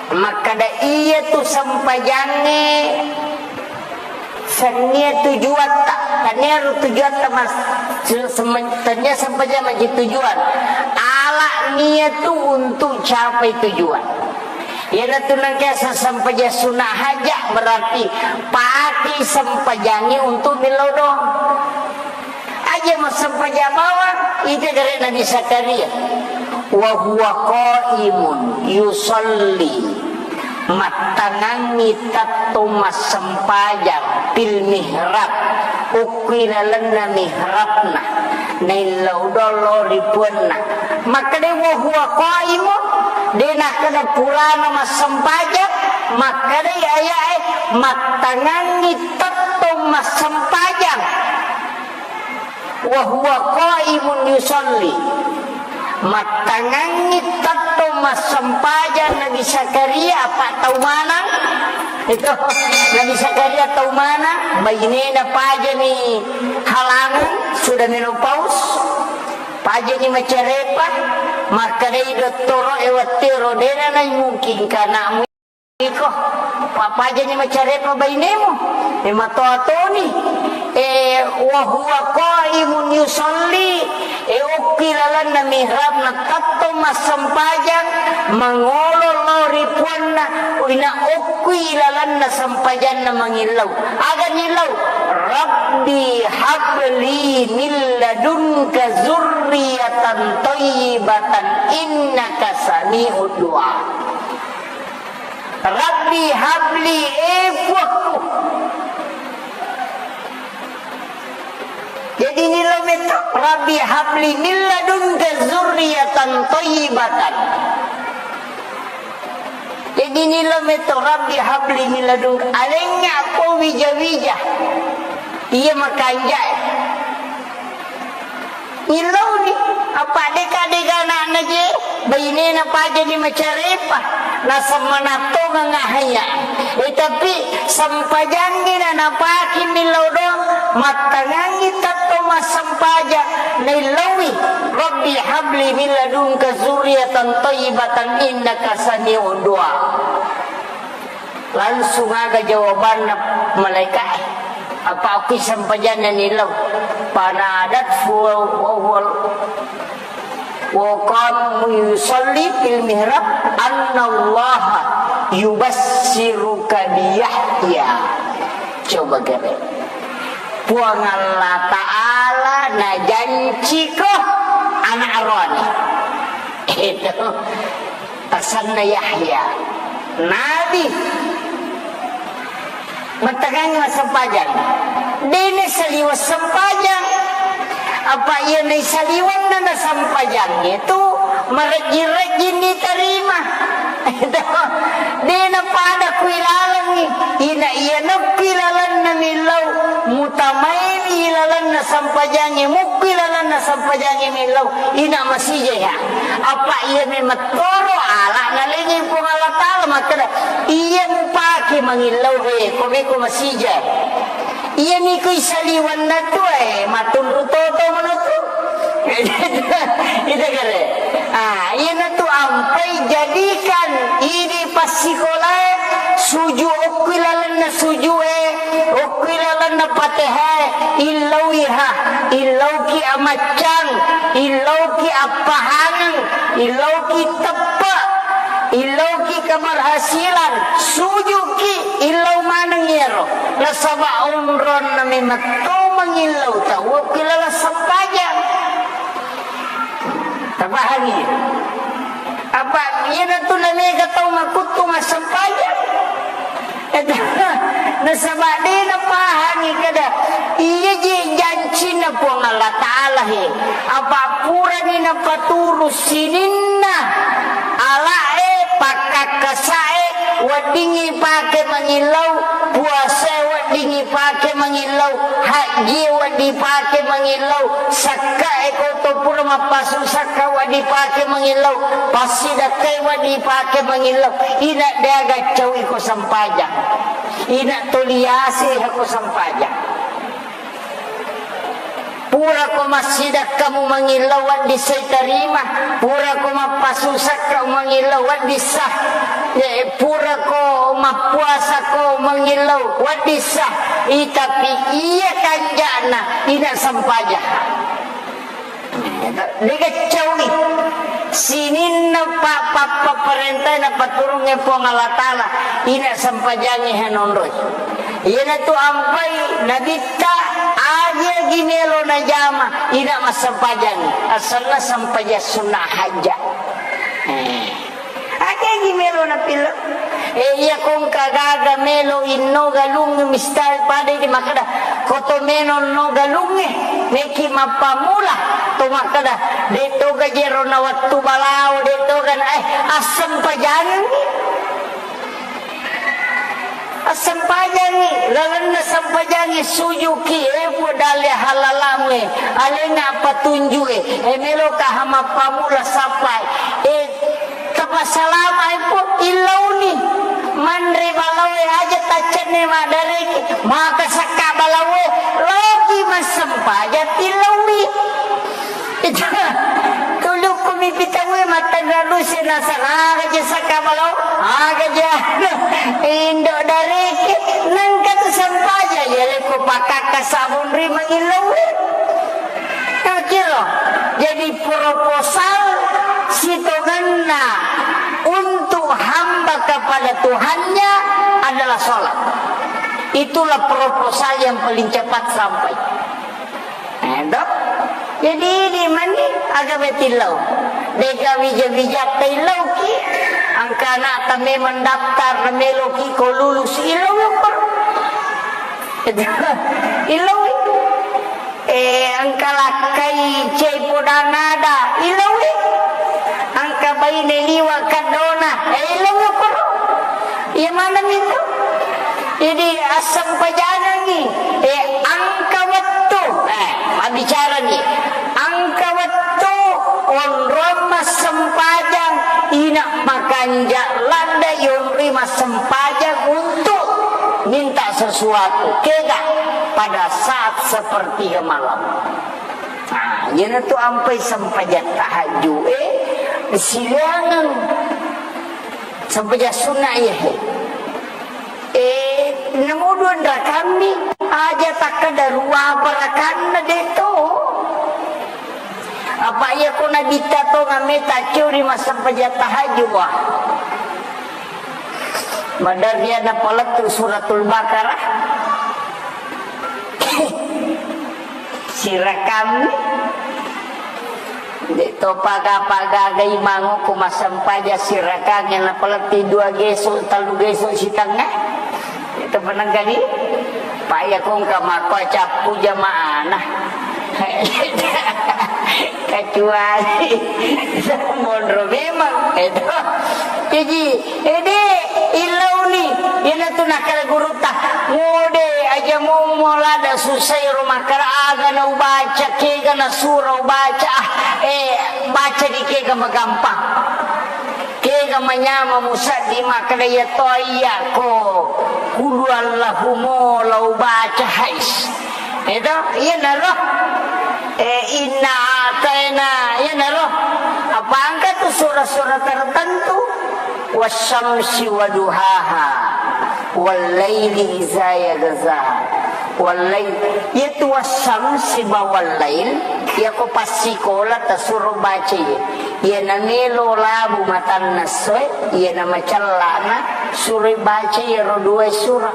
Makkeda iya tu sempajangnge, sennia tujuatta, tania ro tujuatta mas-, se-, sem-, tania sempajang maji tujuan. Ala nia tu untuk capai tujuan. Iyanatu nengka sesempajang sunna haja, berarti pati sempajangngi untuk millau doang. Aja massempajang bawang, ita gare Nabi Zakaria. Wa huwa qaimun yusalli, mattangangngi tettong massempajang fil mihrab, okko ilalenna mihrabna, naillau doang lao ri puanna. Makkedai wa huwa qaimun, de nakkeda purana massempajang, makkedai ayae mattangangngi tettong massempajang. Wa huwa qaimun yusalli. Mattangangngi tettong massempajang Nabi Zakaria, apa tau manang? Itu Nabi Zakaria tau manang, bainena pajani halangan, sudah menopause, pajani macarepa, makkedai dottoro e wettero dena naimungkinkan anakmu. Iko, papajani macarepa bainemu, e, matoa toni, e, wa huwa qaimun yusalli, e, okki lalenna mihrabna tettong massempajang, mangolo lao ri puanna, ina okki lalenna sempajanna mangillau. Aga nillau? Rabbi habli min ladunka zurriyatan thayyibatan innaka sami'ud du'a. Rabbi habli, e Puakku. Jadi nillau metto, Rabbi habli min ladunka zurriyatan thayyibatan. Jadi nillau metto, Rabbi habli min ladunka. Alengnga ko wija-wija. Iya makanja'e. Illauni, apa deka-deka anakna je, bainena pajani macarepa, naseng manattongeng ahaya. E, tapi sempajangngi nanapaki millau doang, mattangangngi tettong massempajang, naillaui, Rabbi habli min ladunka zurriyatan thayyibatan innaka sami'ud du'a. Langsung aga jawabanna malaika'e. Apa okki sempajanna nillau. Fanadathu wa huwa, wa qama yusalli fil mihrab annallaha yubassiruka bi Yahya. Coba gare. Puang Allah Ta'ala najanciko anak aroane. Itu asanna Yahya. Nabi. Mattengngangngi massempajang. De' naisaliweng sempajang. Apa' iya naisaliwenna nasempajangnge tu marejjing-rejjing nitarima. De' napada ku ilalengngi. Ina' iya nappi lalenna millau mutamaini ilalenna sempajangnge, mukku ilalenna sempajangnge millau, ina' masijai ha. Apa' iya memettoro ala' nalengngi Puang Allah Ta'ala makkeda, iya mupake mangillau he, ko meko masijai. Iya niko isaliwenna tu, eh, matunru toto manotu. Ita kare. Ah, iyanatu ampai jadikan idi passikolae suju okki lalenna sujue, okki lalenna Patehae, illauiha, illauki amaccang, illauki appahangeng, illauki teppe, illauki keberhasilan, sujuki, illau maneng iyaro. Nasaba onronna memetto mangillau tau okki laleng sempajang. Tapahangi? Apa iyanatu namega tau makuttu massempajang? Nasaba de' napahangi kada iya je jancinna Puang Allah Ta'ala he. Apa purani napaturu sininna ala'e, pakkakkasae, weddingngi pake mangillau, puasae weddingngi pake mangillau, hajjie wedding pake mangillau, sakkae ko to pura mappasu sakka wedding pake mangillau, passidakkai wedding pake mangillau, ina' de' aga caui ko sempajang, ina' toliase ko sempajang. Purako massidakkamu mangillau wedding sai tarima, purako mappasusakka mangillau wedding sah, eh, purako mappuasako mangillau wedding sah, itapi iya kanja'na ina' sempajang. Dega caui sininna pa-, pa-, papparentae napaturungnge Puang Allah Ta'ala, ina' sempajangnge hanonroi. Iyanatu ampai Nabitta, aja gi melo najama, ina' massempajang, asenna sempajang sunna hajja. Eh. Aja gi melo napillau. Eh, iya kongka gaga melo inno galung mistai pada di makkeda, koto meno no galungnge, meki mappammula to makkeda, de' toga jero na wettu balao, de' toga na, eh, assempajangengngi. Assempajangngi, lalenna sempajangngi sujuki, eh, Puang dalle halalamu, eh, alena patunju, eh, eh, meloka ha mappammula sappai, eh, tapassalama, eh, Puang, illauni. Manre balaoe aja taccenne maddareki, maka sakka balaoe, loki massempajang tillaui. Itu, tulukku mipitauwe mattanra duse nasara, aga je sakka balao, aga je indo dareke, nengka tu sempajang, ya leko pakakka sabun ri mangilauwe. Kira. Jadi proposal sitongenna untuk hamba kepada Tuhannya adalah sholat. Itulah proposal yang paling cepat sampai. Eh, toh? Jadi, idi mani aga metillau. Dega wija-wija taillauki. Angka anakta memang daftar meloki ko lulus illau ko. Illau. Eh, angka lakkai cai podang ada, ilauwi. Angka baine liwa kaddona, eh, ilauwi koro. Iya maneng itu. Jadi, assempajangengngi, eh, angka wettu, eh, mabbicarani. Angka wettu onrong massempajang, ina makanja ladde yonri massempajang untuk minta sesuatu. Kega pada saat sepertiga malam. Nah, iyanatu ampai sempajang tahajud, eh, silaingeng sempajang sunna iya, he. Eh, namudu rakammi, aja takkeda ruapa rakanna de to. Apa iya ko nabitta to ngamme tacciuri massempajang tahajud, wah. Maderri ada palettu Suratul Baqarah. Sirakang. De' to paga-paga gai mango ko massempajang sirakang, na paletti dua geso, tellu geso sitengnga. Itu penengkani. Pak ya kong ka makko cappu jamaana. Kecuali monro memang itu. Jadi, ede, illauni, iyanatu nakkeda gurutta, "Ngode, aja mumo lada susai ro makkeda aga na ubaca, kega na sura ubaca, ah, eh, baca di kega magampang. Kega manyama musaddi makkeda iya to iya ko kulu Allahu mo la ubaca hais." Itu, iyanaro. Eh, inna ataina, iyanaro. Apa angka tu sura-sura tertentu? Wasyamsi waduhaha, wallaili iza yaghsha, wallail. Iyatu wasyamsi ba wallail, iyako passikola tasuro baca iya. Iyana melo labu matanna essoe, iyana macellana suro baca iyaro dua sura.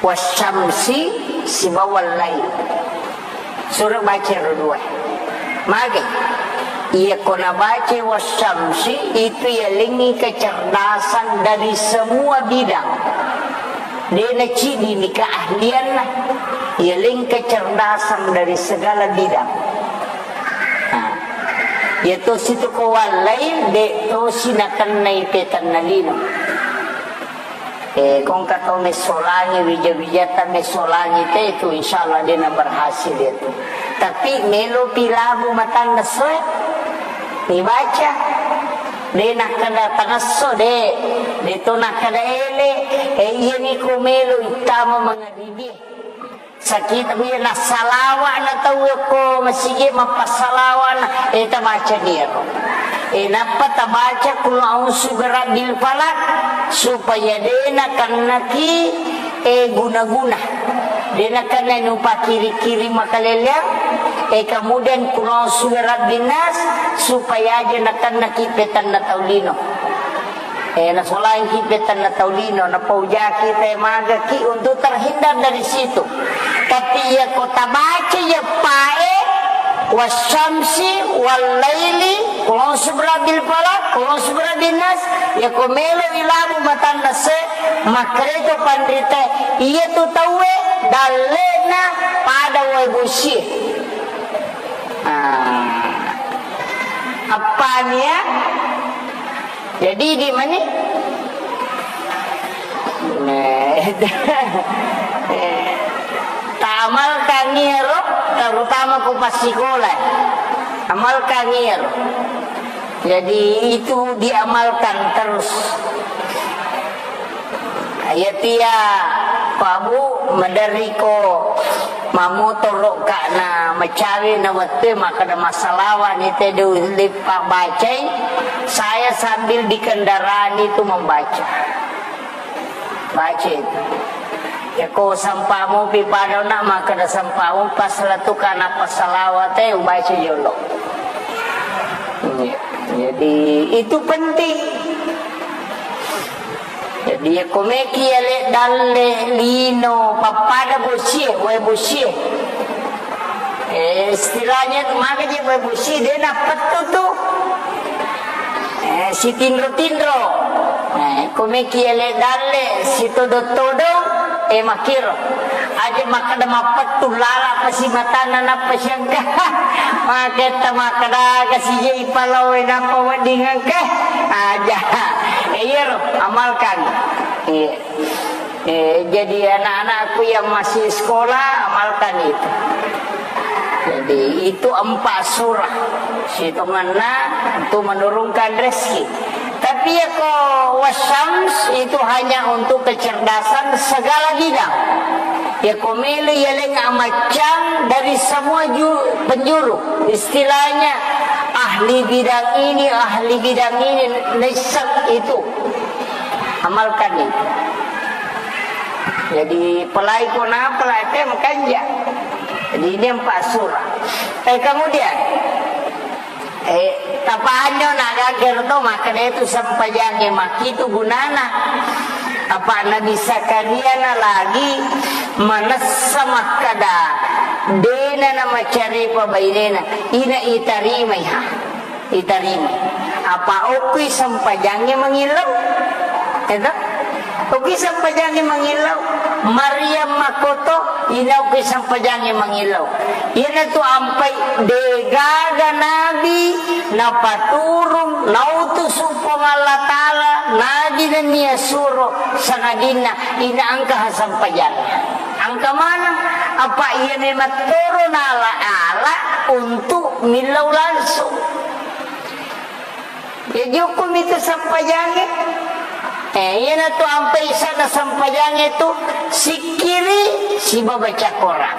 Wasyamsi sibawa wallail. Suro baca ro dua. Mage, iya ko nabaca wasyamsi, itu yalengngi kecerdasan dari semua bidang. De' naciddini keahlianna, yaleng kecerdasan dari segala bidang. Nah, iya tosi tu ko wallail, de' tosi nakennai petanna lino. Eh, kongka to messolangi, wija-wijata messolangi te itu, insyaallah de' na berhasil itu. Tapi melo pi labu matanna essoe, dibaca. De' nakkeda tangesso, de'. De' to nakkeda ele. Eh, iyani ko melo ittama mangaribie. Sakita biya nassalawa na tau ko masigi mappassalawa na, eh, tabaca niro. Eh, nappa tabaca kul a'udzu birabbil falaq supaya de' nakennaki, eh, guna-guna. De' nakenna nupakiri-kiri makaleleang, eh, kemudian kul a'udzu birabbin nas supaya aja nakennaki petanna tau lino. Eh, nasolangki petanna tau lino, napaujaki te magaki untuk terhindar dari situ. Tapi iya ko tabaca iya pae, wasyamsi, wallaili, qul a'udzu birabbil falaq, qul a'udzu birabbin nas, iya ko melo ilabu matanna se, makkereto panrite, iya tu tauwe dallena pada wae bosie. Ah. Appania? Jadi di mani? Nah, eh, ta amalkan iyaro, terutama ko passikola. Amalkan iyaro. Jadi itu diamalkan terus. Iyatia, Pak Bu, maderriko mamotoro'ka na macawe na wettue makkeda massalawa ni te de ulle pabbacai, saya sambil di kendaraan itu membaca. Baca itu. Yako sampamu pi pada na makkeda sampamu pas letuka na passalawate ubaca jolo. Iya. Jadi itu penting. Jadi, iya, ko meki ale dalle lino pappada bosie, wae bosie. Eh, istilahnya tu maka je wae bosie, de nappettu tu. Eh, sitinro-tinro. Eh, ko meki ale dalle sitodong-todong, eh, makkiro. Aja makkeda mappettu lala pasi matanna nappa siangka. Maketta makkeda aga sije ipalawe nappa wedding engka. Aja. Eh, iyaro, amalkan. Iya. Eh, jadi anak-anakku yang masih sekolah, amalkan itu. Jadi, itu empat surah. Sitonganna untuk menurunkan rezeki. Tapi ya ko wasyams itu hanya untuk kecerdasan segala bidang. Ya ko melo yaleng amaccang dari semua ju-, penjuru. Istilahnya ahli bidang ini, ahli bidang ini, naisseng itu. Amalkan itu. Jadi, pelai ko na pelai te makanja. Jadi, ini empat surah. Eh, kemudian, eh, tapanyo na gager to, makkeda itu sempajangnge makkitu gunana. Apa Nabi Zakaria na lagi Manessa makkeda, dena namacarepa bainena, ina itarimai, ha, itarimai. Apa okkui sempajangnge mangillau? Eto? Okkui sempajangnge mangillau? Maryam makkoto, ina okkui sempajangnge mangillau. Iyanatu ampai degaga nabi napaturung, nautusu Puang Allah Ta'ala, nabi nennia suro, sangadinna ina engka ha sempajangnge. Engka maneng, apa iya memang toro nala-ala untuk millau langsung. Jaji okkomi tu sempajangnge. Eh, iyanatu ampai sana sempajangnge tu sikkiri siba baca Quran.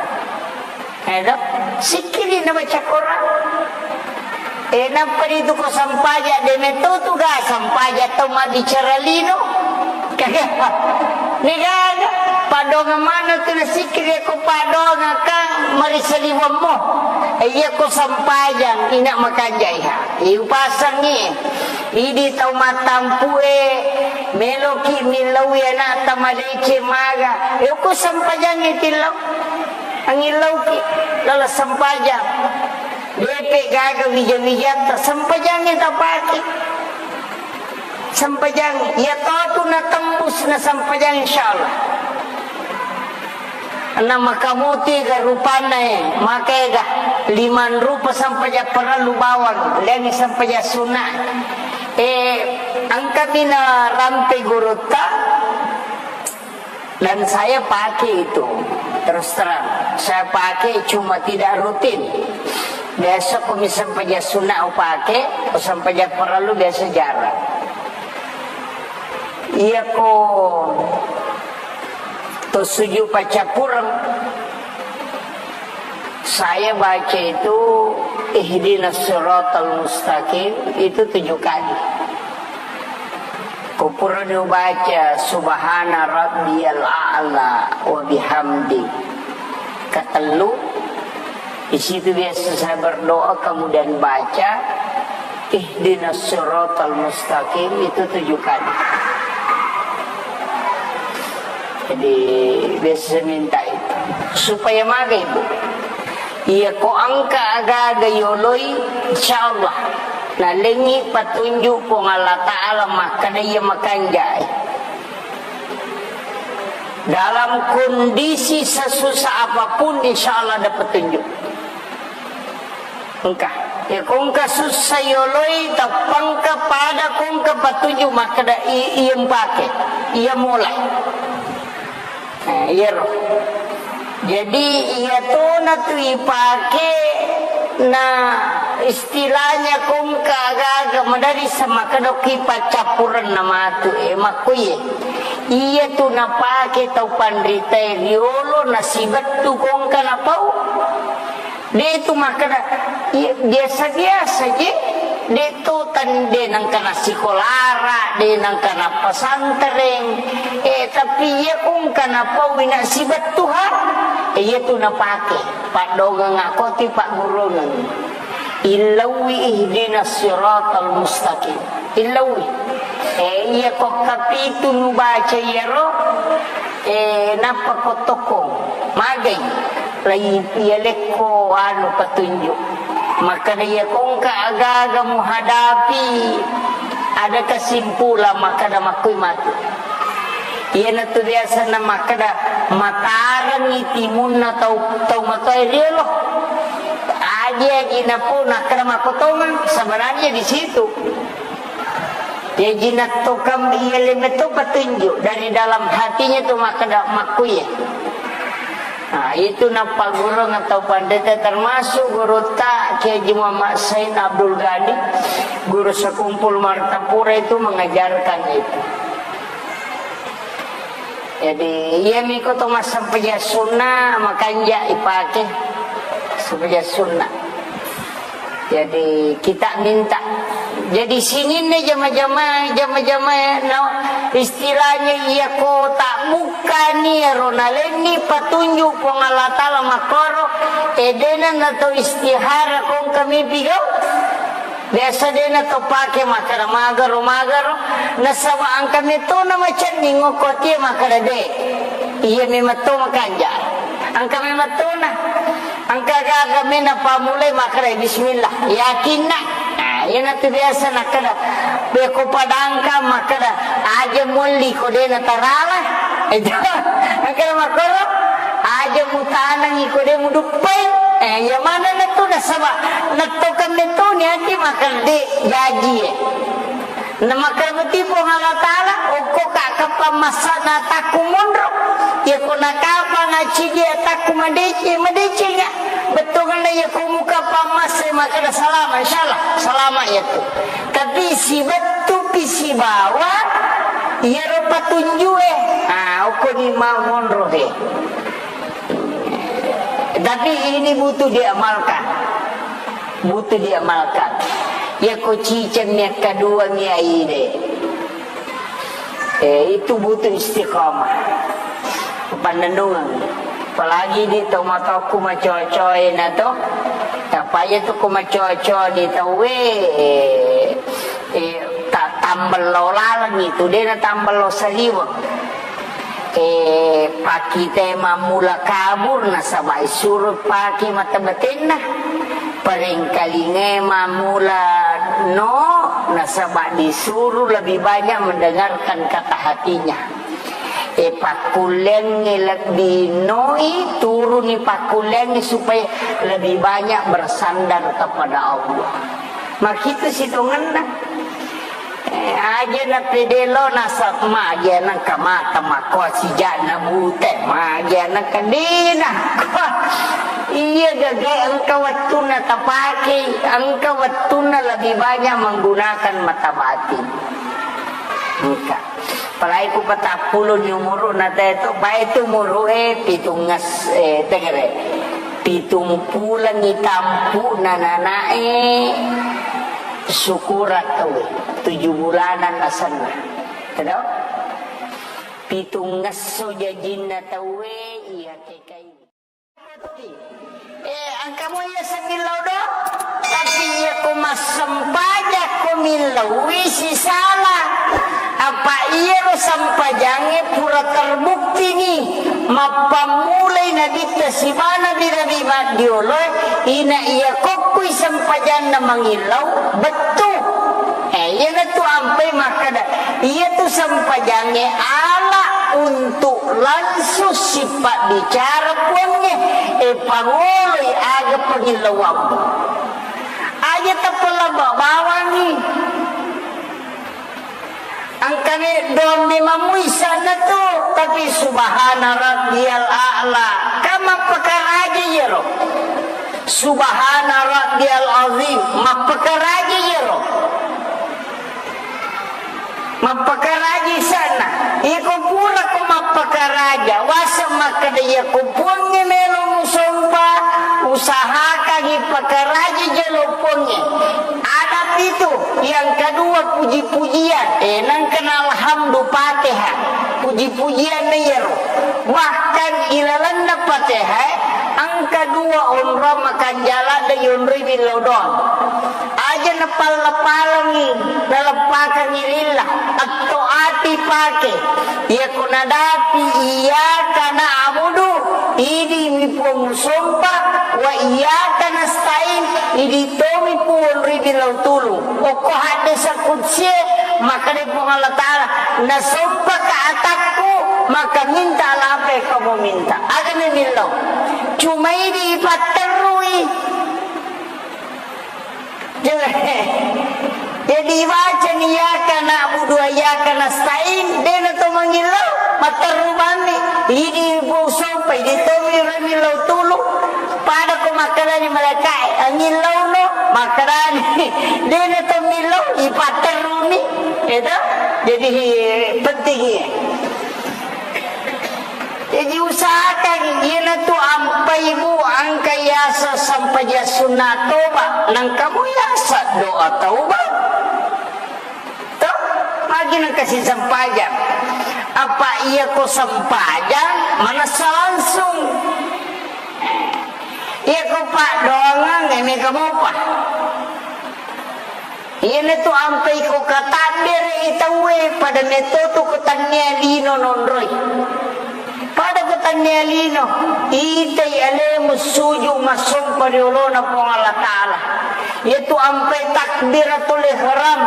Eh, do? Sikkiri na baca Quran. Eh, nappa ritu ko sampaja, de metto tu ga sampaja tau mabbicara lino. Degaga, padongang maneng tu nasikkiri ko padongang kan marisaliwammu. Eh, iya ko sampajang, ina makanjai ha. Iupasangngi, idi tau mattampu'e, meloki millaui ana'ta madeceng maga. Eh, ko sampajangngi tillau. Angillauki, lala sampajang. Depe gaga wija-wijatta, sampajangnge tapake. Sampajang, iya totu natembus na sampajang, insyaallah. Na makamuti ga rupanna, eh, maka ega limang rupa sampajang parellu bawang, lengngi sampajang sunna. Eh, engkami narampe gurutta, Dan saya pakai itu, terus terang. Saya pakai cuma tidak rutin. Biasa ko mi sampaja sunna upake, ko sampaja parellu biasa jarang. Iya ko to suju pacappureng, Saya baca itu ihdinas siratal mustaqim itu tujuh kali. Kupurani ubaca subhana rabbiyal a'la wa bihamdi. Ketellu, di situ biasa saya berdoa, kemudian baca, Ihdinas siratal mustaqim itu tujuh kali. Jadi, biasa minta itu. Supaya maga, Ibu. Iya ko engka aga-aga yoloi, insyaallah. Nalengngi patunjuk Puang Allah Ta'ala makkeda iya makanjai. Dalam kondisi sesusah apapun, insyaallah ada petunjuk. Engka. Ya, ko engka sussa yoloi, tappangka pada ko engka patunjuk makkeda i-, iya mpake, iya mulai. Nah, iyaro. Jadi, iya tona tu ipake, na istilahnya ko engka aga-aga madari samakkeda ki paccappurenna matu, eh, makkuye. Iya tu napake tau panritae riolo nasibettu ko engka napau. De' tu makkeda, iya, biasa-biasa je, de' tu tan-, de' nengka nassikolara, de' nengka nappasantreng, eh, tapi iya ko engka napaui nasibettuha, eh, iya tu napake, paddongeng akkoti paggurungeng. Illaui ihdinas siratal mustaqim. Illaui. Eh, iya ko kapitu mubaca iyaro, eh, nappa ko tokkong. Magai. Lai iya lekko anu petunjuk. Makkeda iya ko engka aga-aga muhadapi, ada kesimpulan, makkeda makkui matu. Iyanatu biasana makkeda matarengngi timunna tau, tau matoa riolo. Aji-aji napo nakkeda makkotongeng, sebenarnya di situ. Jaji nattokam iya lemetto petunjuk dari dalam hatinya tu makkeda makkuye. Nah, itu nappagurung atau pandeta, termasuk gurutta Kiai Haji Muhammad Said Abdul Ghani, guru sekumpul Martapura itu mengajarkan itu. Jadi, iya miko to massempajang sunna, makanja ipake sempajang sunna. Jadi, kita minta. Jadi, sininna jama-jama, jama-jama, no, istilahnya iya ko tak buka ni, ro nalenni patunjuk Puang Allah Ta'ala makkoro, edena na to istihara kong kami pigau. Biasa de' na to pake makkeda magaro, magaro. Nasaba engka metto na macenning okko tie makkeda de'. Iya memang to makanja. Engka memang tona. Engka gaga mena pamulai makkeda bismillah. Yakinna. Nah, iyanatu biasa nakkeda, beko padangka makkeda, aja molli ko de natarala. Itu. Engka makkoro, aja mutanangi ko de muduppai. Eh, iya manenna tu nasaba nettokenna toni ati makkeda de jaji e. Namakkeda Puang Allah Ta'ala, okko ka kapang massana takku monro. Iya ko nakapang acidi takku madeceng, madecenga. Bettuanna iya ko muka pammase makkeda salama, insyaallah salama iya tu. Tapi sibettu pi sibawa iyaro patunjue. Ah, okko ni ma monro he. Tapi ini butuh diamalkan. Butuh diamalkan. Iya ko ciceng mi akkadua mi aide. Eh, itu butuh istiqomah. Pannennungeng. Apalagi di tomatoku macocoe na to. Tapaya tu ko macoco di tauwe, eh, eh, ta-, tambello laleng itu, de na tambello saliweng. Eh, pakite mammula kabur nasaba isuro pake mata batenna. Parengkalingai mammula no nasaba disuruh lebih banyak mendengarkan kata hatinya. Eh, pakkullengnge lebbi noi, turuni pakkullengnge supaya lebih banyak bersandar kepada Allah. Makitu sitongenna. Eh, aja na pedelo nasab maja nangka mata makoa sijana bute, maja nangka dina. Iya gage engka wettunna tapake, engka wettunna lebih banyak menggunakan mata batin. Engka. Apalagi ku patappulo ni umuru na teto, bae tu umuru e pitungnges, eh, tegere. Pitung pulengi tampu na nanae. Syukuran tauwe, tujuh bulanan asenna. Tedong? Pitungngesso jajinna tauwe, iya kekai. Eh, engka mo iya semillau do? Tapi iya ko massempajang ko millaui sisala. Apa iyaro sempajangnge pura terbukti ni. Mappammulai nabitta sibawa nabi-nabi maddioloe, ina iya kokkui sempajanna mangillau, bettu. Eh, iyanatu ampai makkeda, iyatu sempajangnge ala untuk langsung sipabbicara Puangnge, eh, pangoloi aga pangillauammu. Aja tappa labba bawangi. Engkani doang memang muisana tu, tapi subhana rabbiyal a'la. Kan mappakaraja iyaro. Subhana rabbiyal azim, mappakaraja iyaro. Mappakaraja isanna. Iko pura ko mappakaraja, waseng makkeda iyako Puangnge melo musompa, usahakangi pakaraja jolo Puangnge. Adab itu, yang kedua puji-pujian. Eh, nangkana alhamdu Fatihah. Puji-pujian na iyaro. Bahkan ilalenna Fatihah, engka dua onrong makanjala de yonroi billau doang. Aja napalla-pallangi, naleppakangi lillah, atto ati pake. Iyako nadapi iyyaka na'budu, idi mi Puang musompa, wa iyyaka nasta'in, idi tomi Puang ribillau tulung. Okko haddesa kudsie, makkeda Puang Allah Ta'ala, nasompaka atakku, maka minta apa yang kamu minta. Aga memillau. Cuma idi ipatterrui. Jadi, bacani iyyaka na'budu wa iyyaka nasta'in, dena to mangillau, matterru bammi. Idi Puang sompa, idi tomi ro millau tulung. Pada ko makkedani malaikae, angillauno, makkedani, dena to millau, ipatterruni. Itu, jadi penting iya. Jadi usahakan, iyanatu ampai, Bu, engka yaseng sempajang sunna toba, nengka mu yaseng doa taubat. Toh, magi nengka si sempajang. Apa iya ko sempajang, manessa langsung. Iya ko paddoangang, eh, mega mopa. Iyanatu ampai ko katabbere'i tauwe, pada metto tu ko tannia lino nonroi. Pada Lino, itai alemu suju massompa ri olona Puang Allah Ta'ala. Iyatu ampai takbiratul ihram,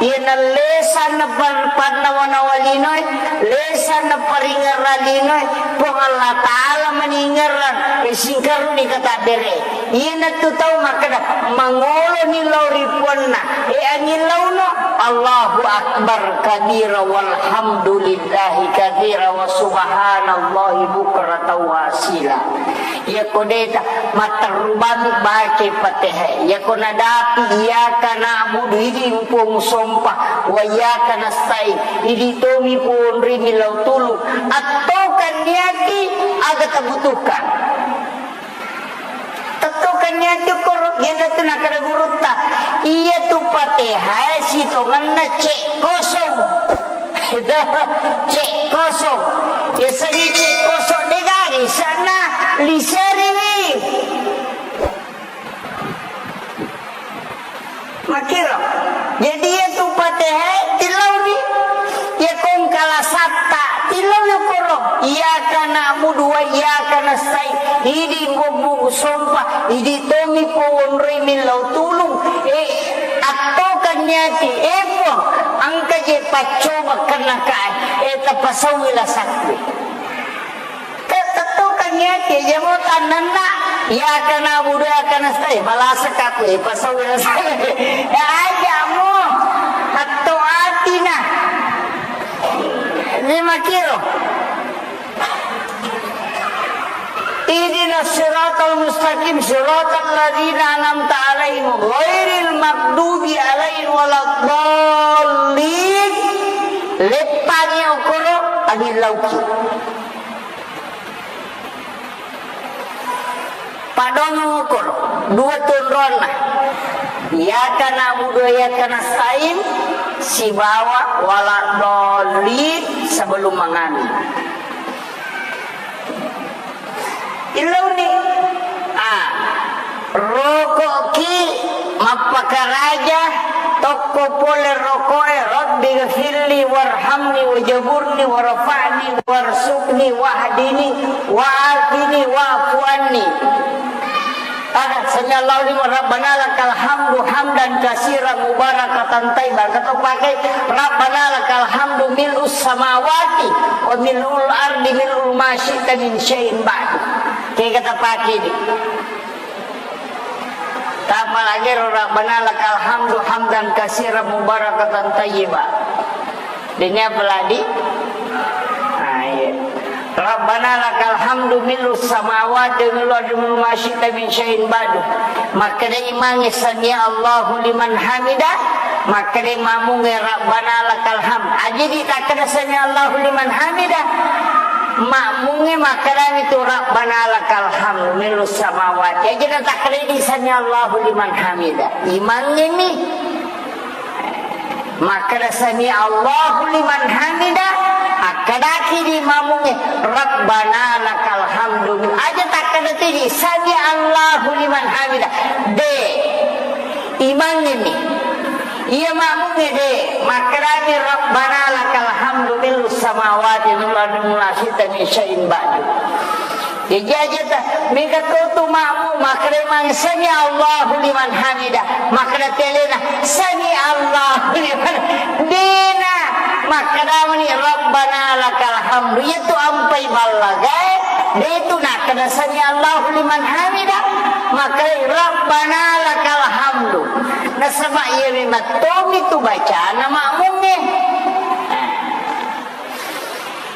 iyana lesanna pan-, pannawa-nawa linoe, lesanna paringerra linoe, Puang Allah Ta'ala maningerrang, e, singkaruni katabbere. Iyanatu tau makkeda, mangoloni lao ri puanna, e, anging laono, Allahu Akbar kabira walhamdulillahi katsira wa subhanallahi bukratan wa asila. Iyako deta, matterru bami baca Fatihah. Iyako nadapi, iyyaka na'budu, idi mpong sompa, wa iyyaka nasta'in, idi tomi ponrimi lao tulung. Attokan niati aga tabutuhkan. Tettokan niati koro, iyanatu nakkeda gurutta. Iyatu Fatihah sitongenna cek kosong. Cek kosong. Biasanya cek kosong degaga isanna, liseriwi. Makkiro. Jadi iyatu Fatihah tilauni. Iya kongkala satta tilau yokoro. Iyyaka na'budu wa iyyaka nasta'in. Idi mbombong sompa, idi tomi powonroi millau tulung. E, attokan niati, e Puang, engka je paccoba kenna kae, e tapasauwi lasakku. Te-, tettokan niati, aja mo tannanna, iyyaka na'budu wa iyyaka nasta'in, malasakka aku, e pasauwi lasakku. Ya aja mo, atto atina. Ini makkiro. Ihdinas siratal mustaqim, siratal ladzina an'amta 'alaihim, ghairil maghdubi 'alaihim waladdallin. Leppangi okoro, anging lauki. Padongo okoro, dua tu onronna. Iyyaka na'budu wa iyyaka nasta'in, sibawa waladdallin sebelum manganu. Illauni. Ah, roko'ki mappakaraja tokko pole roko'e, Rabbi ghafirli warhamni wajaburni warfa'ni warzuqni wahdini wa'afini wa'fu anni. Ada, sami Allahu liman, Rabbana lakal hamdu hamdan katsiran mubarakatan thayyiban. Engka to pake, Rabbana lakal hamdu mil'us samawati wa mil'ul ardi mil'u ma syi'ta min syai'in ba'du. Kega tapake di. Tapalagi ro, Rabbana lakal hamdu hamdan katsiran mubarakatan thayyiban. Dini apa lagi? Ah, iya. Rabbana lakal hamdu mil'us samawati wa mil'ul ardi mil'u ma syi'ta min syai'in ba'du. Makkeda imangnge sami Allahu liman hamida, makkeda makmungnge Rabbana lakal hamd. Aja di takkeda sami Allahu liman hamida, makmungnge makkedami tu Rabbana lakal hamdu mil'us samawati. Aja na takkeda di sami Allahu liman hamida. Imangnge mi. Makkeda sami Allahu liman hamida, akkedaki di makmungnge, Rabbana lakal hamdu. Aja takkeda tidi, sami Allahu liman hamida. De. Imangnge mi. Iya makmungnge de. Makkedani Rabbana lakal hamdu mil'us samawati wal ardi wa ma syi'ta min syai'in ba'du. Jaji aja ta, mega to tu makmu, makkeda mang sami Allahu liman hamida, makkeda telena sami Allahu liman, dena, makkeda mani Rabbana lakal hamdu, iya tu ampai ballagae, de tu nakkeda sami Allahu liman hamida, makkeda Rabbana lakal hamdu, nasaba iya memang tomi tu bacana makmungnge.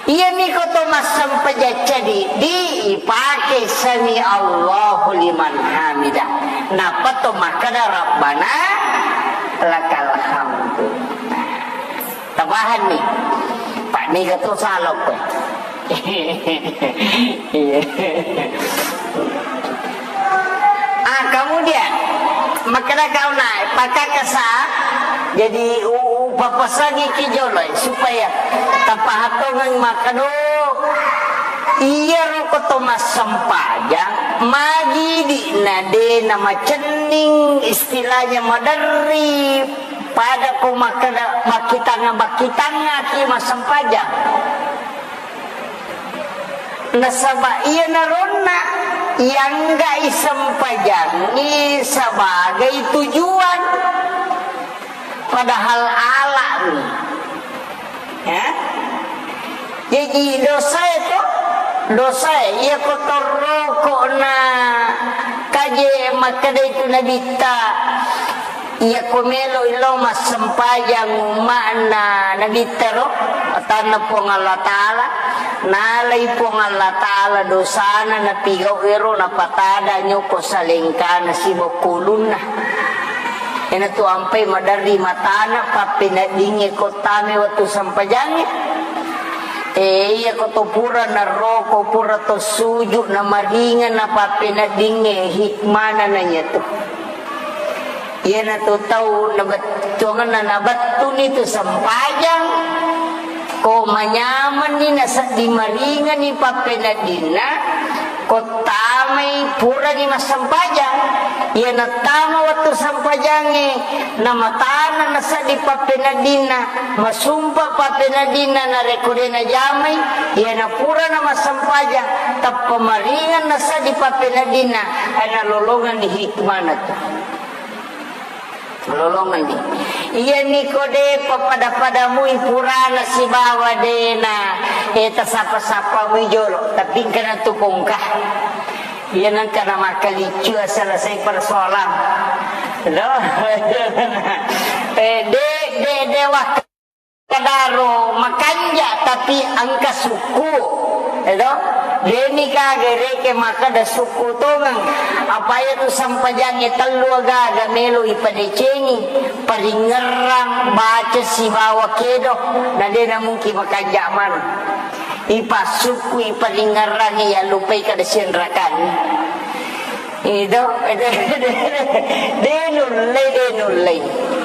Iyami ko to massempajang cadi, di ipake sami Allahu liman hamida. Napa to makkeda Rabbana lakal hamdu. Tapahanni? Pak, niga to salok kowe? Iya. Ah, kemudian, makkeda kauna, pakakasa, jadi u-, u-, papasangi ki jolo, supaya tapahatongeng makkeda, iya roko to massempajang, magi di na de na macenning, istilahnya maderri, pada ko makkeda, makkitanga-, makkitangaki massempajang. Nasaba iyanaronna iangga'i sempajangngi sebagai tujuan, padahal ala'ni. Ya? Jaji dosae to, dosae iya ko torroko na kaje makkeda itu nabitta. Iyako melo'i lao massempajang umma'na Nabitta ro, atanna Puang Allah Ta'ala, nalai Puang Allah Ta'ala dosana napigau ero, napatada nyoko salengkana sibawa kulunna. Iyanatu ampai maderri matana pappeneddingnge ko tame wettu sempajangnge. E, iyako to pura narroko, pura to suju, namaringeng napappeneddingnge, hikmana naiyato. Iyanatu tau nabettuangenna nabettuni tu sempajang, ko manyamenni nasedding maringenni pappeneddinna, ko tamai purani massempajang. Iya nattama wettu sempajangnge, namatana nasedding pappeneddinna, masumpa pappeneddinna, narekko de najamai, iya napurana massempajang, tappa maringeng nasedding pappeneddinna, ai nalolongenni hikmana tu. Lolongenni. Iyami ko de pappada-padamui purana sibawa dena, eh, tasapa-sapamui jolo, tapi engkana tu kongka. Iya nengka na makkaliccu selesai persoalan. Loh. Eh, de, de, de, wah. Kadaro makanja, tapi engka sukku, edo? Deni kage reke makkeda sukku tongeng. Apa iya tu sempajangnge tellu agaga melo ipadecengi, paringerrang, baca sibawa kedo, na dena mungkin makanja maneng. Ipassukku, iparingerrangi, yallupai kada sianrakanni. Ido, de nullei, de nullei.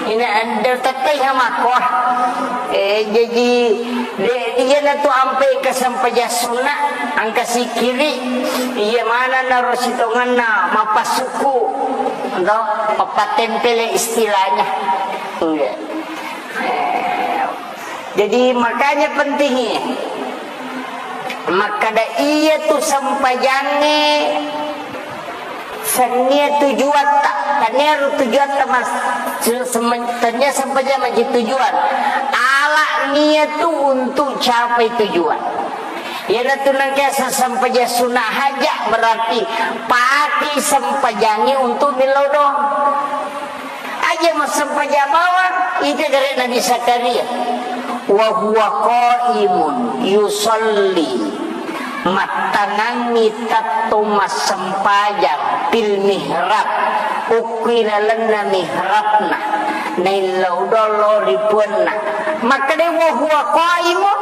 Ina, de tettai hamakko. Eh, jaji, de, iyanatu ampai engka sempajang sunna, engka sikkiri, iya manenna ro sitongenna mappassukku. Do, mappattempele istilahnya. Iya. Eh, Jadi, makanya pentingnya makkeda iya tu sempajangnge sennia tujuatta, tania ro tujuatta mas, se-, semen-, tania sempajang maji tujuan. Ala nia tu untuk capai tujuan. Iyanatu nengka se-, sempajang sunna haja berarti pake sempajangnge untuk millau doang. Aja massempajang bawang, ita gare Nabi Zakaria. Wa huwa qaimun yusalli. Mattangangngi tettong massempajang fil mihrab. Ukkui lalenna mihrabna. Naillau doang lao ri puanna. Makkeda wa huwa qaimun,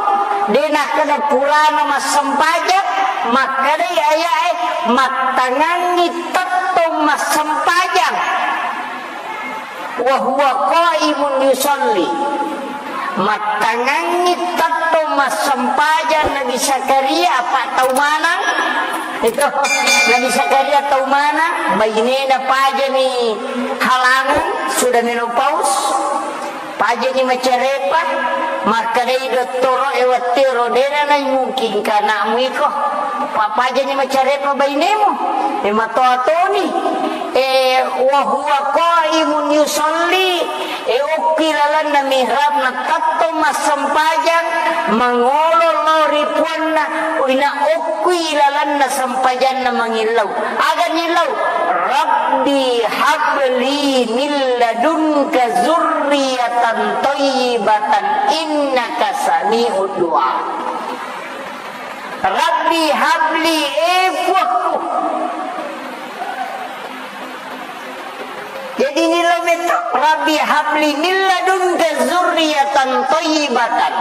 de nakkeda purana massempajang, makkeda ayae mattangangngi tettong massempajang. Wa huwa qaimun yusalli. Mattangangngi tettong massempajang Nabi Zakaria, apa tau manang? Itu Nabi Zakaria tau manang, bainena pajani halangan, sudah menopause, pajani macarepa, makkedai dottoro e wettero, dena nai mungkin kanakmu iko, pa-, pajani macarepa bainemu, e matoa toni. Eh, wa huwa qaimun yusalli, eh, okki lalenna mihrabna tettong massempajang, mangolo lao ri puanna, ina okki lalenna sempajanna mangillau. Aga nillau? Rabbi habli min ladunka zurriyatan thayyibatan innaka sami'ud du'a. Rabbi habli, eh, Puakku. Jadi nillau metto, Rabbi habli min ladunka zurriyatan thayyibatan.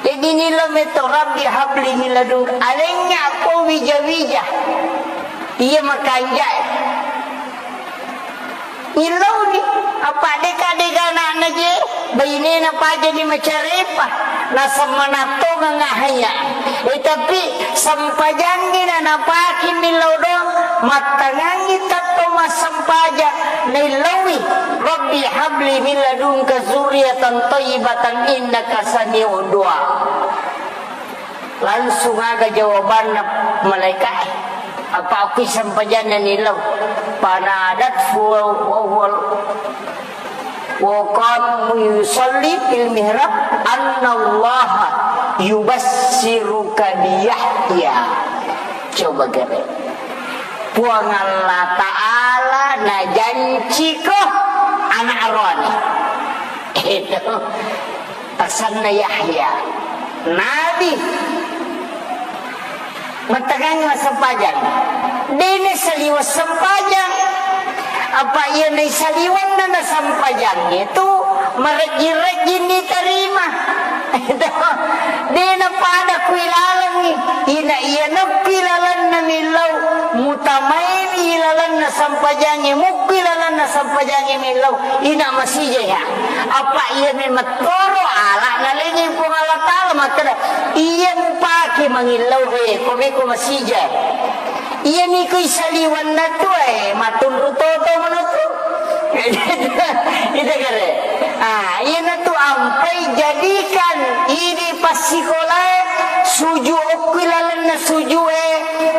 Jadi nillau metto, Rabbi habli min ladunka. Alengnga ko wija-wija. Iya makanjai. Illauni, apa deka-deka anakna je, bainena pajani macarepa, naseng manattongang ahaya. Eh, tapi sempajangngi na napaki millau doang, mattangangngi tettong massempajang, naillaui, Rabbi habli min ladunka zurriyatan thayyibatan innaka sami'ud du'a. Langsung aga jawabanna malaika'e. Apa okki sempajanna nillau. Fanadathu wa huwa, wa qama yusalli fil mihrab, annallaha yubassiruka bi Yahya. Coba gare. Puang Allah Ta'ala najanciko anak aroane. Itu. Asenna Yahya, nabi. Mattekangngi massempajang. De' naisaliweng sempajang. Apa iya naisaliwenna nassempajang itu marejji-rejjinni tarima. De' napada ku ilalengngi. Ina iya nappi lalenna millau, mutamaini ilalenna sempajangnge, mukku ilalenna sempajangnge millau. Ina masija iya. Apa iya memettoro ala nalengi Puang Allah Ta'ala makkeda, iya mupake mangillau he, ko meko masija. Iya niko isaliwenna tu, eh, matunru toto manotu. Ita kare. Ah, iyanatu ampai jadikan idi passikolae suju okki lalenna sujue,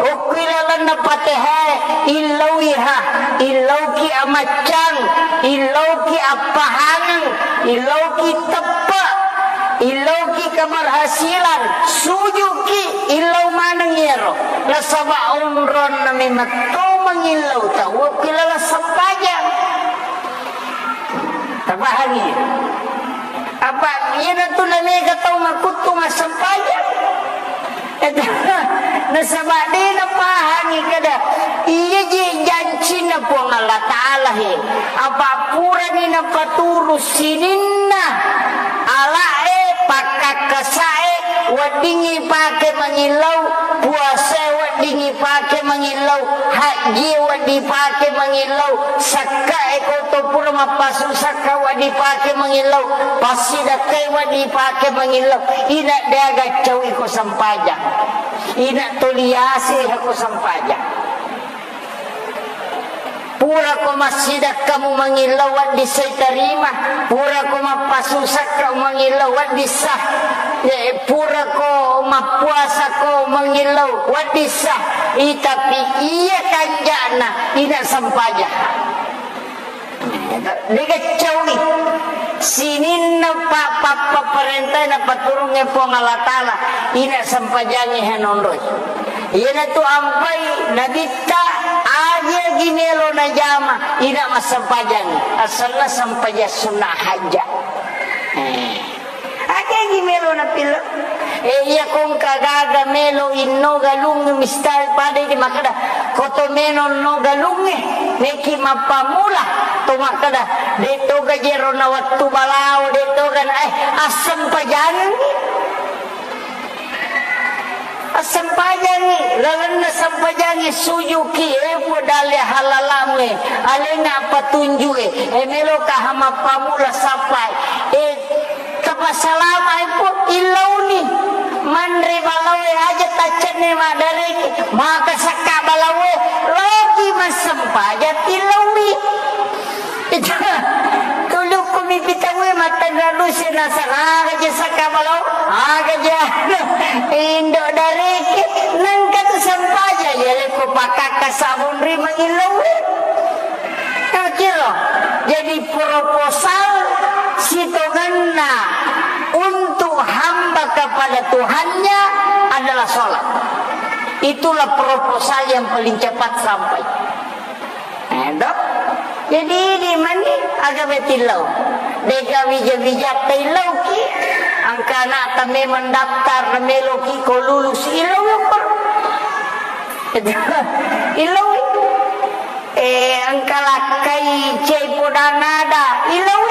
okki lalenna Fatihah, illauiha, illauki amaccang, illauki appahangeng, illauki teppe, illauki keberhasilan, sujuki, illau maneng iyaro. Nasaba onronna memetto mangillau tau okki laleng sempajang. Tapahangi? Apa iyanatu namega tau makuttu massempajang? Nasaba de' napahangi kada iya ji jancinna Puang Allah Ta'ala he. Apa purani napaturu sininna ala'e, pakkakkasae, weddingngi pake mangillau, puasae weddingngi pake mangillau, hajji wedding pake mangillau, sakkae ko to pura mappasu sakka wedding pake mangillau, passidakkai wedding pake mangillau. Ina de' aga caui ko sempajang. Ina toliase ko sempajang. Purako massidakkamu mangillau wedding sai tarima, purako mappasusakkamu mangillau wedding sa, eh, purako mappuasako mangillau wedding sa, i, tapi iya kanja'na ina sempajang. Dega caui sininna pa-, pa-, papparentae napaturungnge Puang Allah Ta'ala, ina sempajangnge hanonroi. Iyanatu ampai nabitta aja gi melo najama, ina massempajangngi. Asenna sempajang sunna hajja. Eh. Aja gi melo napillau. Eh, iya kongka gaga melo inno galung mistal pada di makkeda, koto meno no galungnge, neki mappamula to makkeda, de' toga jero na wettu balao, de' toga na, eh, assempajangngi. Assempajangngi, lalenna sempajangngi sujuki, eh, Puang dalle halalangnge, alena patunjue, eh, meloka ha mappamula sappai, eh, tapassalamae, Puang, illauni. Manre balaoe aja taccenne maddareki, maka sakka balaoe, loki massempajang tillaui. Itu, tulukku mipi tauwe mattanra duse nasara aga je sakka balao, aga je anu, indo dareke, nengka tu sempajang, ya leko pakakka sabun ri mangillau. Kira. Jadi proposal sitongenna untuk hamba kepada Tuhannya adalah sholat. Itulah proposal yang paling cepat sampai. Eh, dok? Jadi, idi mani aga betillau. Dega wija-wija taillauki. Angka anakta memang daftar, meloki ko lulus, illau yukkur. Illau. Eh, angka lakkai cai podang ada, illau.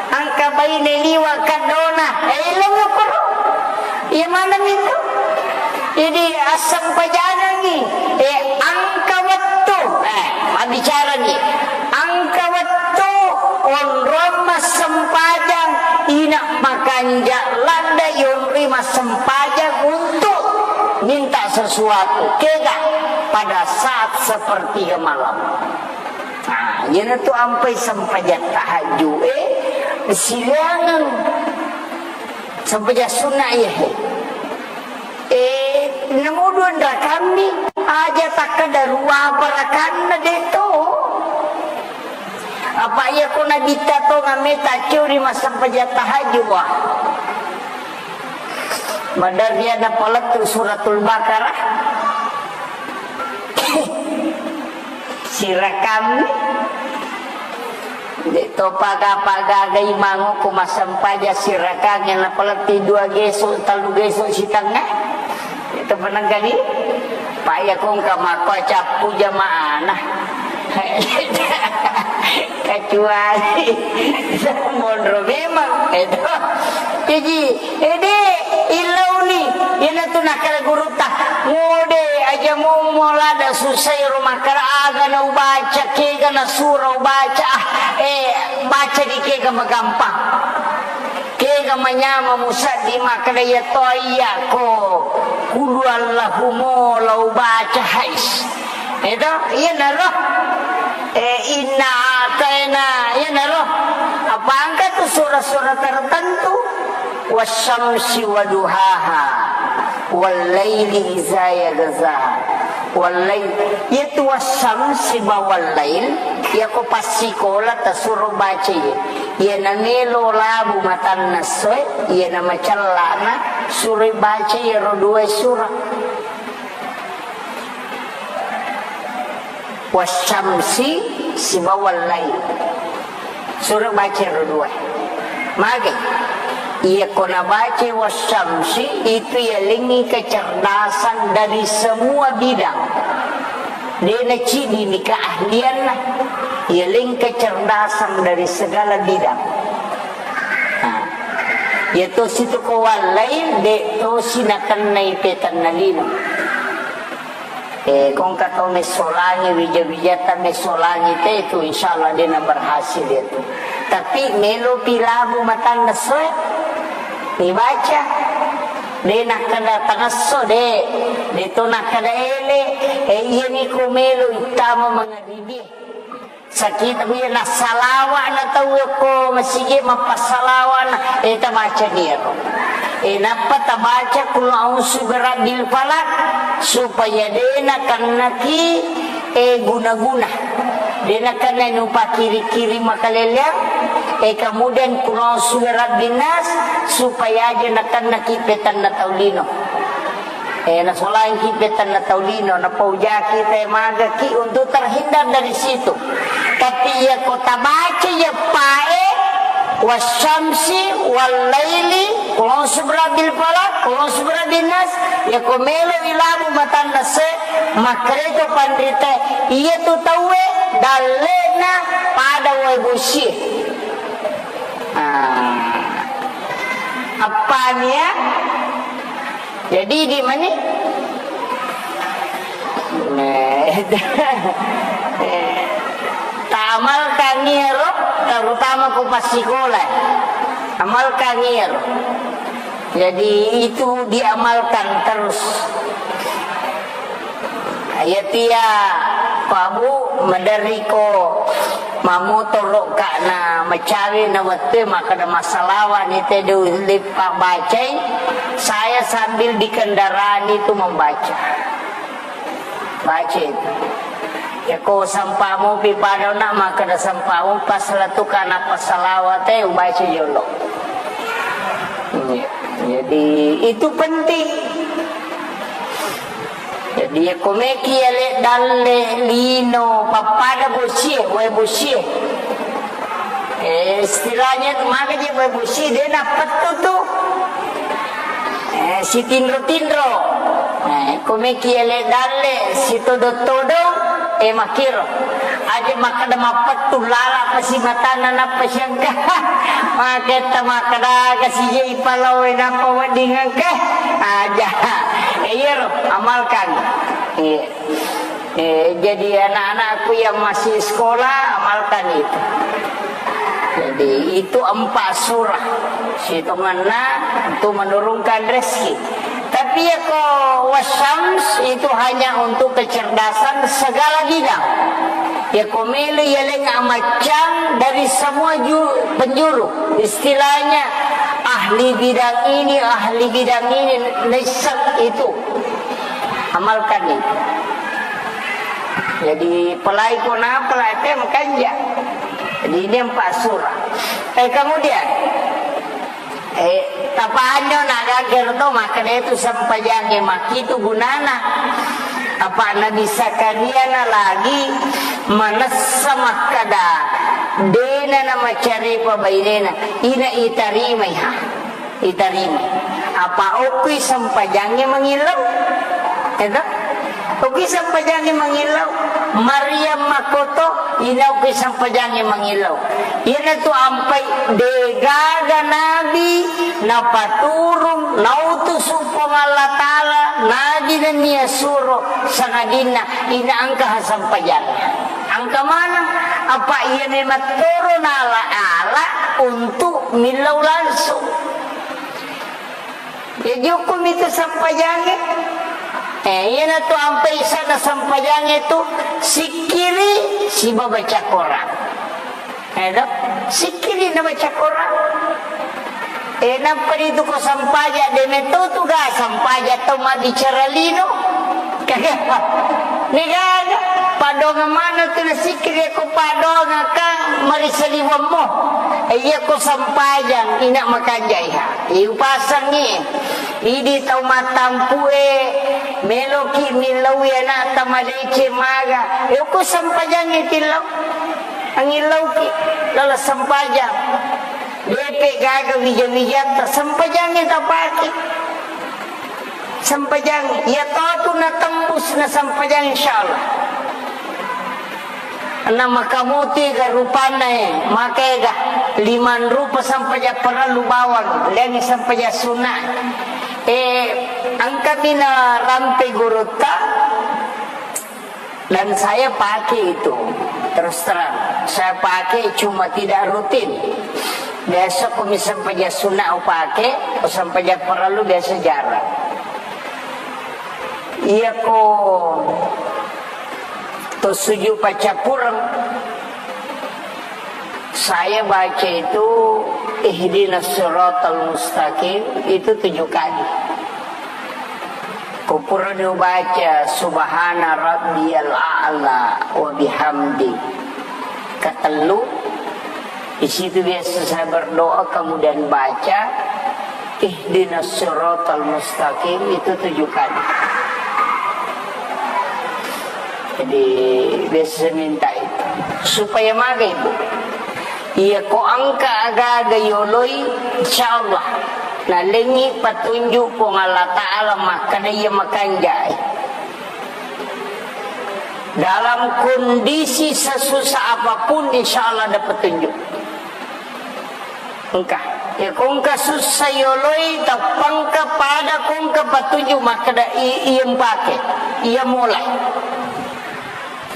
Angka baine liwa kaddona, eh, illau yukkur. Iya maneng itu. Jadi, assempajangengngi, eh, engka wettu, eh, mabbicarani, engka wettu onrong massempajang, ina makanja ladde yonri massempajang untuk minta sesuatu. Kega pada saat sepertiga malam. Nah, iyanatu ampai sempajang tahajud, eh, silaingeng. Sempajang sunna iya, eh. Namudu enrakammi, aja takkeda ruapa rakanna, de' to. Apa iya ko nabitta to ngammeta curi massempajang tahajud, wah. Maderri ada palettu Suratul Baqarah. Sirakammi. De' to paga-paga gai mango ko massempajang sirakangnge napaletti dua geso, tellu geso sitengnga. Itu penegani. Pak ya kong ka makko cappu jamaana. Kecuali monro memang. Itu. Jadi, Ede, illauni, iyanatu nakkeda gurutta, "Ngode, aja mummo lada susai ro makkeda aga na ubaca, kega na sura ubaca, ah, eh, baca di kega magampang. Kega manyama musaddi makkeda iya to iya ko, kulu Allahu mo la ubaca hais." Eto, iyanaro. Eh, inna ataina, iyanaro. Apa angka tu sura-sura tertentu? Wasyamsi waduhaha, wallaili iza yaghsha. Wallail, yaitu wasyamsi ba wallail, yako passikola tasuro baca iya. Iya namelo labu matanna essoe, iya namacellana suro baca iyaro dua sura. Wasyamsi sibawa wallail. Sura baca ro dua. Mage, iya ko nabaca wasyamsi itu yalengngi kecerdasan dari semua bidang. Dena cidi ni keahlianna, yaleng kecerdasan dari segala bidang. Nah, iya tosi tu ko wallail, de tosi nakennai petanna lino. Eh, kongka tau messolangi, wija-wijata messolangi te tu, insyaallah de na berhasil itu. Tapi melo pi labu matanna essoe, dibaca. De nakkeda tangesso, de. De to nakkeda ele. Eh, iya ni ko melo ittama mangaribi. Sakita iya nassalawa na tau ko masigi mappassalawa na, eh, tabaca ni ero. Eh, nappa tabaca kul a'udzu birabbil falaq supaya de nakennaki, eh, guna-guna. De nakenna nupakiri-kiri makaleleang, eh, kemudian kul a'udzu birabbin nas supaya aja nakennaki petanna tau lino. Eh, nasolangki petanna tau lino, napaujaki te magaki untuk terhindar dari situ. Tapi iya ko tabaca iya pae, wasyamsi, wallaili, kul a'udzu birabbil falaq, kul a'udzu birabbin nas, iya ko melo ilabu matanna se, makkereto panrite, iya tu tauwe dallena pada wae bosie. Ah. Appani ya? Jadi di mani? Nah, ta amalkan iyaro, terutama ko passikola. Amalkan iyaro. Jadi itu diamalkan terus. Iyatia, Pak Bu, maderri ko mammotoroka na macawe na wettu e makkeda massalawa ni te de ulle pabbacai, saya sambil di kendaraan itu membaca. Baca itu. Ya ko sampamu pi pada na makkeda sampamu pas latu kana passalawat e ubaca jolo. Iya. Jadi itu penting. Jadi, yakko meki ale dalle lino pappada bosie, wae bosie. Eh, istilahnya tu maka je wae bosie, de nappettu tu. Eh, sitinro-tinro. Eh, ko meki ale dalle sitodo-todo, eh, makiro. Aja makkeda mappettu lala pasi matanna nappa siangka. Maketta makkeda kasi je ipalawe nappa wedding engka. Aja. Eh, iyaro, amalkan. Iya. Eh, jadi anak-anakku yang masih sekolah, amalkan itu. Jadi, itu empat surah. Situnganna untuk menurunkan rezeki. Tapi ya ko wasyams itu hanya untuk kecerdasan segala bidang. Ya ko melo yaleng amaccang dari semua ju-, penjuru. Istilahnya ahli bidang ini, ahli bidang ini, naisseng itu. Amalkan itu. Jadi, pelai ko napa, pelai te makanja. Jadi, ini empat surah. Eh, kemudian, eh, tapanjo na gaga to, makkeda itu sempajangnge makkitu gunana. Apa Nabi Zakaria na lagi manessa makkeda, dena na macarepa bainena, ina itarimai ha. Itarima. Apa okkui sempajangnge mangillau? Eto? Okkui sempajangnge mangillau. Maryam makkoto, ina okkui sempajangnge mangillau. Iyanatu ampai degaga nabi napaturung, nautusu Puang Allah Ta'ala, nabi nennia suro, sangadinna ina engka ha sempajangnge. Engka maneng, apa iya memang toro nala-ala untuk millau langsung. Jaji, hukkumi tu sempajangnge. Eh, iyanatu ampai sana sempajangnge tu sikkiri siba baca Quran. Eh, do? Sikkiri na baca Quran. Eh, nappa ritu ko sempajang, de metto tu ga sempajang tau mabbicara lino. Kagak. Degaga. Padongang mana tu na sikkiri ko padongang kan marisaliwammu. Eh, iya ko sempajang, ina makanjai ha. Iupasangngi, idi tau mattampu'e, meloki millaui ana'ta madeceng maga. E, okko sempajangnge tillau. Angillauki lala sempajang. Depe gaga wija-wijatta, sempajangnge tapake. Sempajang, iya totu natembus na sempajang, insyaallah. Na makamuti ga rupanna e, maka ega liman rupa sempajang parellu bawang, leangi sempajang sunna. E, engkami na rampe gurutta, dan saya pakai itu. Terus terang, saya pakai cuma tidak rutin. Biasa ko mi sempajang sunna upake, ko sempajang parellu biasa jarang. Iya ko to sujud paccappureng, saya baca itu ihdinas siratal mustaqim itu tujuh kali. Ko purani ubaca subhana rabbiyal a'la wa bihamdi katellu, di situ biasa saya berdoa, kemudian baca ihdinas siratal mustaqim itu tujuh kali. Jadi, biasa saya minta itu. Supaya maga, Ibu. Iya ko engka aga-aga yoloi, insyaallah nalengngi patunjuk Puang Allah Ta'ala makkeda iya makanjai. Dalam kondisi sesusah apapun, insyaallah ada petunjuk. Engka. Ya, ko engka sussa yoloi, tappangka pada ko engka patunjuk makkeda i-, iya mpake, iya molai.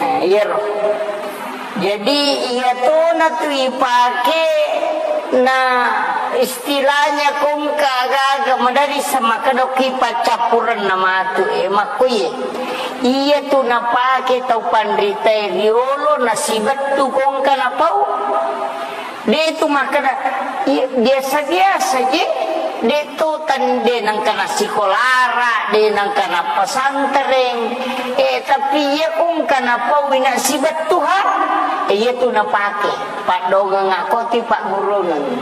Nah, iyaro. Jadi, iya tona tu ipake na istilahnya ko engka aga-aga madari samakkeda ki paccappurenna matu, e, makkuye. Iya tu napake tau panritae riolo nasibettu ko engka napau. De' tu makkeda, iya, biasa-biasa je. De' tu tan-, de' nengka nassikolara, de' nengka nappesantreng. Eh, tapi iya ko engka napaui nasibettu ha. Eh, iya tu napake. Paddongeng akoti paggurungeng.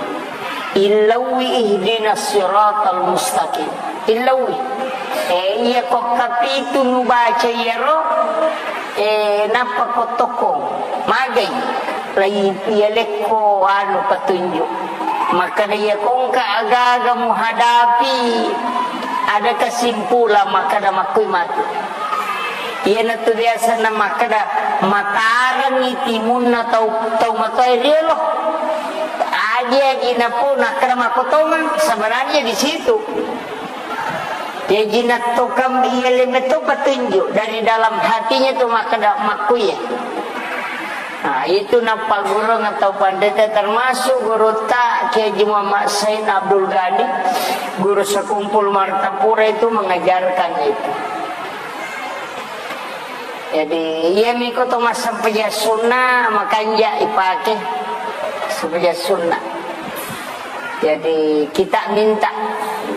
Illaui ihdinas siratal mustaqim. Illaui. Eh, iya ko kapitu nubaca iyaro, eh, nappa ko tokko. Magai. Lai iya lekko anu patunjuk. Makkeda iya ko engka aga-aga muhadapi, ada kesimpulan makkeda makkui matu. Iyanatu biasana makkeda matarengngi timunna tau, tau matoa riolo. Aji-aji napo nakkeda makkotongeng, sebenarnya di situ. Jaji nattokang iya leme to petunjuk dari dalam hatinya tu makkeda makkuye. Nah, itu nappagurung atau pandeta termasuk gurutta Kiai Haji Muhammad Said Abdul Ghani, guru sekumpul Martapura itu mengajarkan itu. Jadi, iya miko to massempajang sunna, makanja ipake sempajang sunna. Jadi, kita minta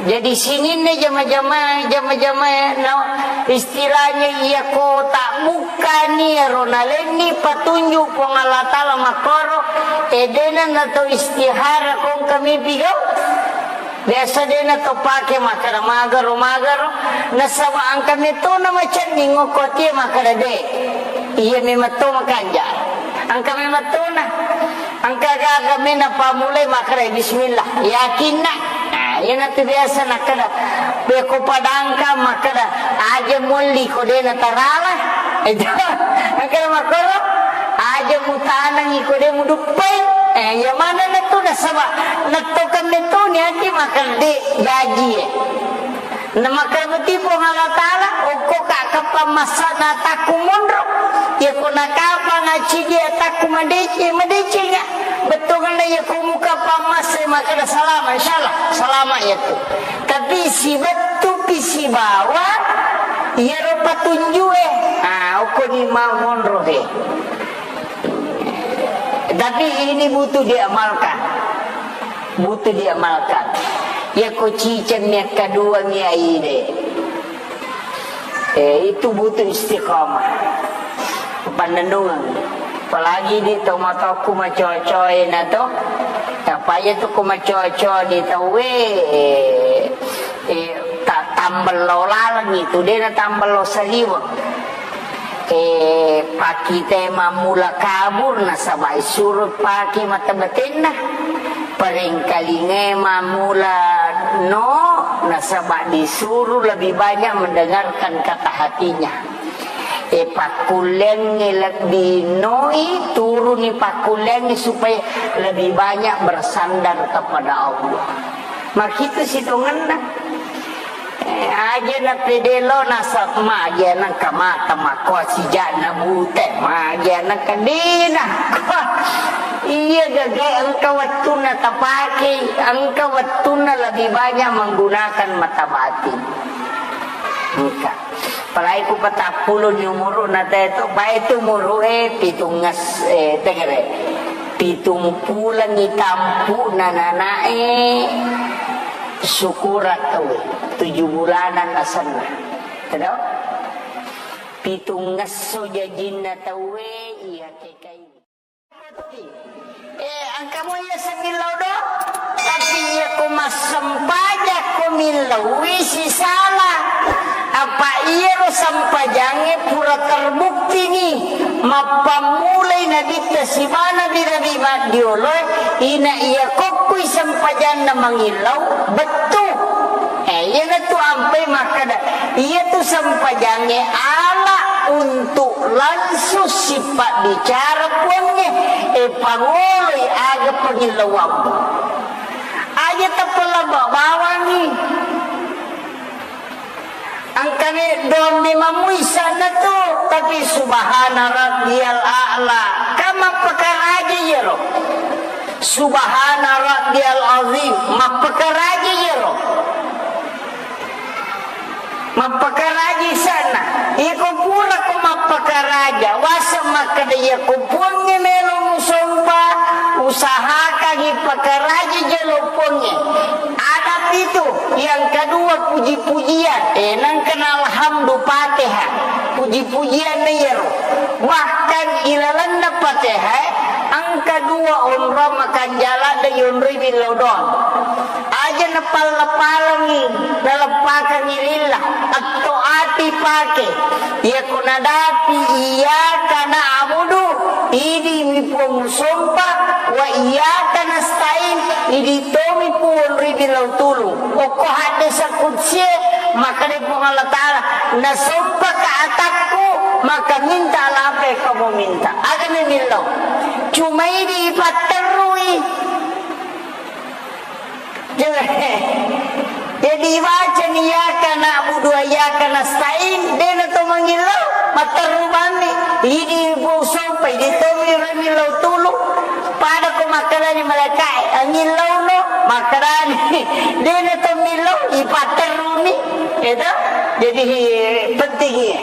Jadi sininna jama-jama, jama-jama, na istilahnya iya ko tabbukkani ero nalenni patunjuk Puang Allah Ta'ala makkoro, eh, dena na to istihara kong kami pigau. Biasa dena to pake makkada magaro, magaro. Nasaba engka metona macenning okko atie makkada de. Iya memang to makanja. Engka memang tona. Engka gaga mena pamulai makkada bismillah. Yakinna. Nah, iyanatu biasa nakkada. Beko padangka makkada aja molli ko dena tarala. Itu. Engka makkoro aja mutanangi ko de muduppai. Eh, iya mana natu nasaba. Natto kan metoni aki makkada de jaji, eh. Namakkeda muti Puang Allah Ta'ala, okko ka kapang massa na takku monro. Iya ko nakapang acidi atakku madeceng, madecenga. Bettuanna iya ko muka pang massa makkeda salama, insyaallah salama iya tu. Tapi sibettu pi sibawa iyaro patunjue. Ah, okko ni mau monro he. Tapi ini butuh diamalkan. Butuh diamalkan. Iya ko ciceng mi akkadua mi aide. Eh, itu butuh istiqamah. Pannennungeng. Apalagi di tomatoku macocoe na to. Apa iya tu ko macoco di tauwe, eh, eh, ta-, tambello laleng itu, dena tambello saliweng. Eh, pakite mammula kabur nasaba isuru pake mata batinna. Parengkalinge mammula no nasaba disuru lebih banyak mendengarkan kata hatinya. Eh, pakkullengnge lebbi noi turuni pakkullengnge supaya lebih banyak bersandar kepada Allah. Makitu sitongenna. Eh, aja na pede lo nasab magi anakka mata makko sijana bute magi anakka dina. Iya gage engka wettunna tapake, engka wettunna lebih banyak menggunakan mata batin. Engka. Apalagi ku patappulo ni umuru na teto, bae tu umuru e pitungnges, eh, tegere. Pitung pulengi tampu na nanae syukuran tau tujuh bulanan asenna. Tedo? Pitung ngesso jajinna tauwe iya kekai. Eh, engka mo iya semillau do, tapi iya ko massempajang ko millau wi sisala. Apa iyaro sempajangnge pura terbukti ni mappammulai nabitta siba nabi-nabi maddioloe, ina iya kokkui sempajanna mangillau bettu. Eh, iyanatu ampai makkada, iyatu sempajangnge ala untuk langsung sipabbicara Puangnge, eh, pangoloi aga pangillauammu. Aja tappa labba bawangngi. Engkami dommi mamui sanna tu, tapi subhana rabbiyal a'la. Kan mappakaraja iyaro. Subhana rabbiyal azim, mappakaraja iyaro. Mappakaraja isanna. Iko pura ko mappakaraja, wasa makkeda iyako Puangnge melo musompa, usahakangi pakaraja jolo Puangnge. Adab itu, yang kedua puji-pujian. Eh, nangkana alhamdu Fatihah. Puji-pujian na iyaro. Bahkan ilalenna Fatihah, engka dua onrong makanjala da yonroi billau doang. Aja napalla-pallangi, naleppakangi lillah, atto ati pake. Iyako nadapi iyyaka na'budu, idi mi Puang musompa, wa iyyaka nasta'in, idi tomi Puang ribilau tulung. Okko haddesa kudsie, makkeda Puang Allah Ta'ala, nasompaka atakku, maka minta apa yang kamu minta. Aga memillau. Cuma idi ipatterrui. Jadi ibacani iyyaka na'budu wa iyyaka nasta'in, dena to mangillau, matterru bammi. Idi bu sompai, idi to mi millau tulu. Pada ko makkedani malaikae, angillauno, makkedani. Dena to millau, ipatterruni. Itu. Jadi penting iya.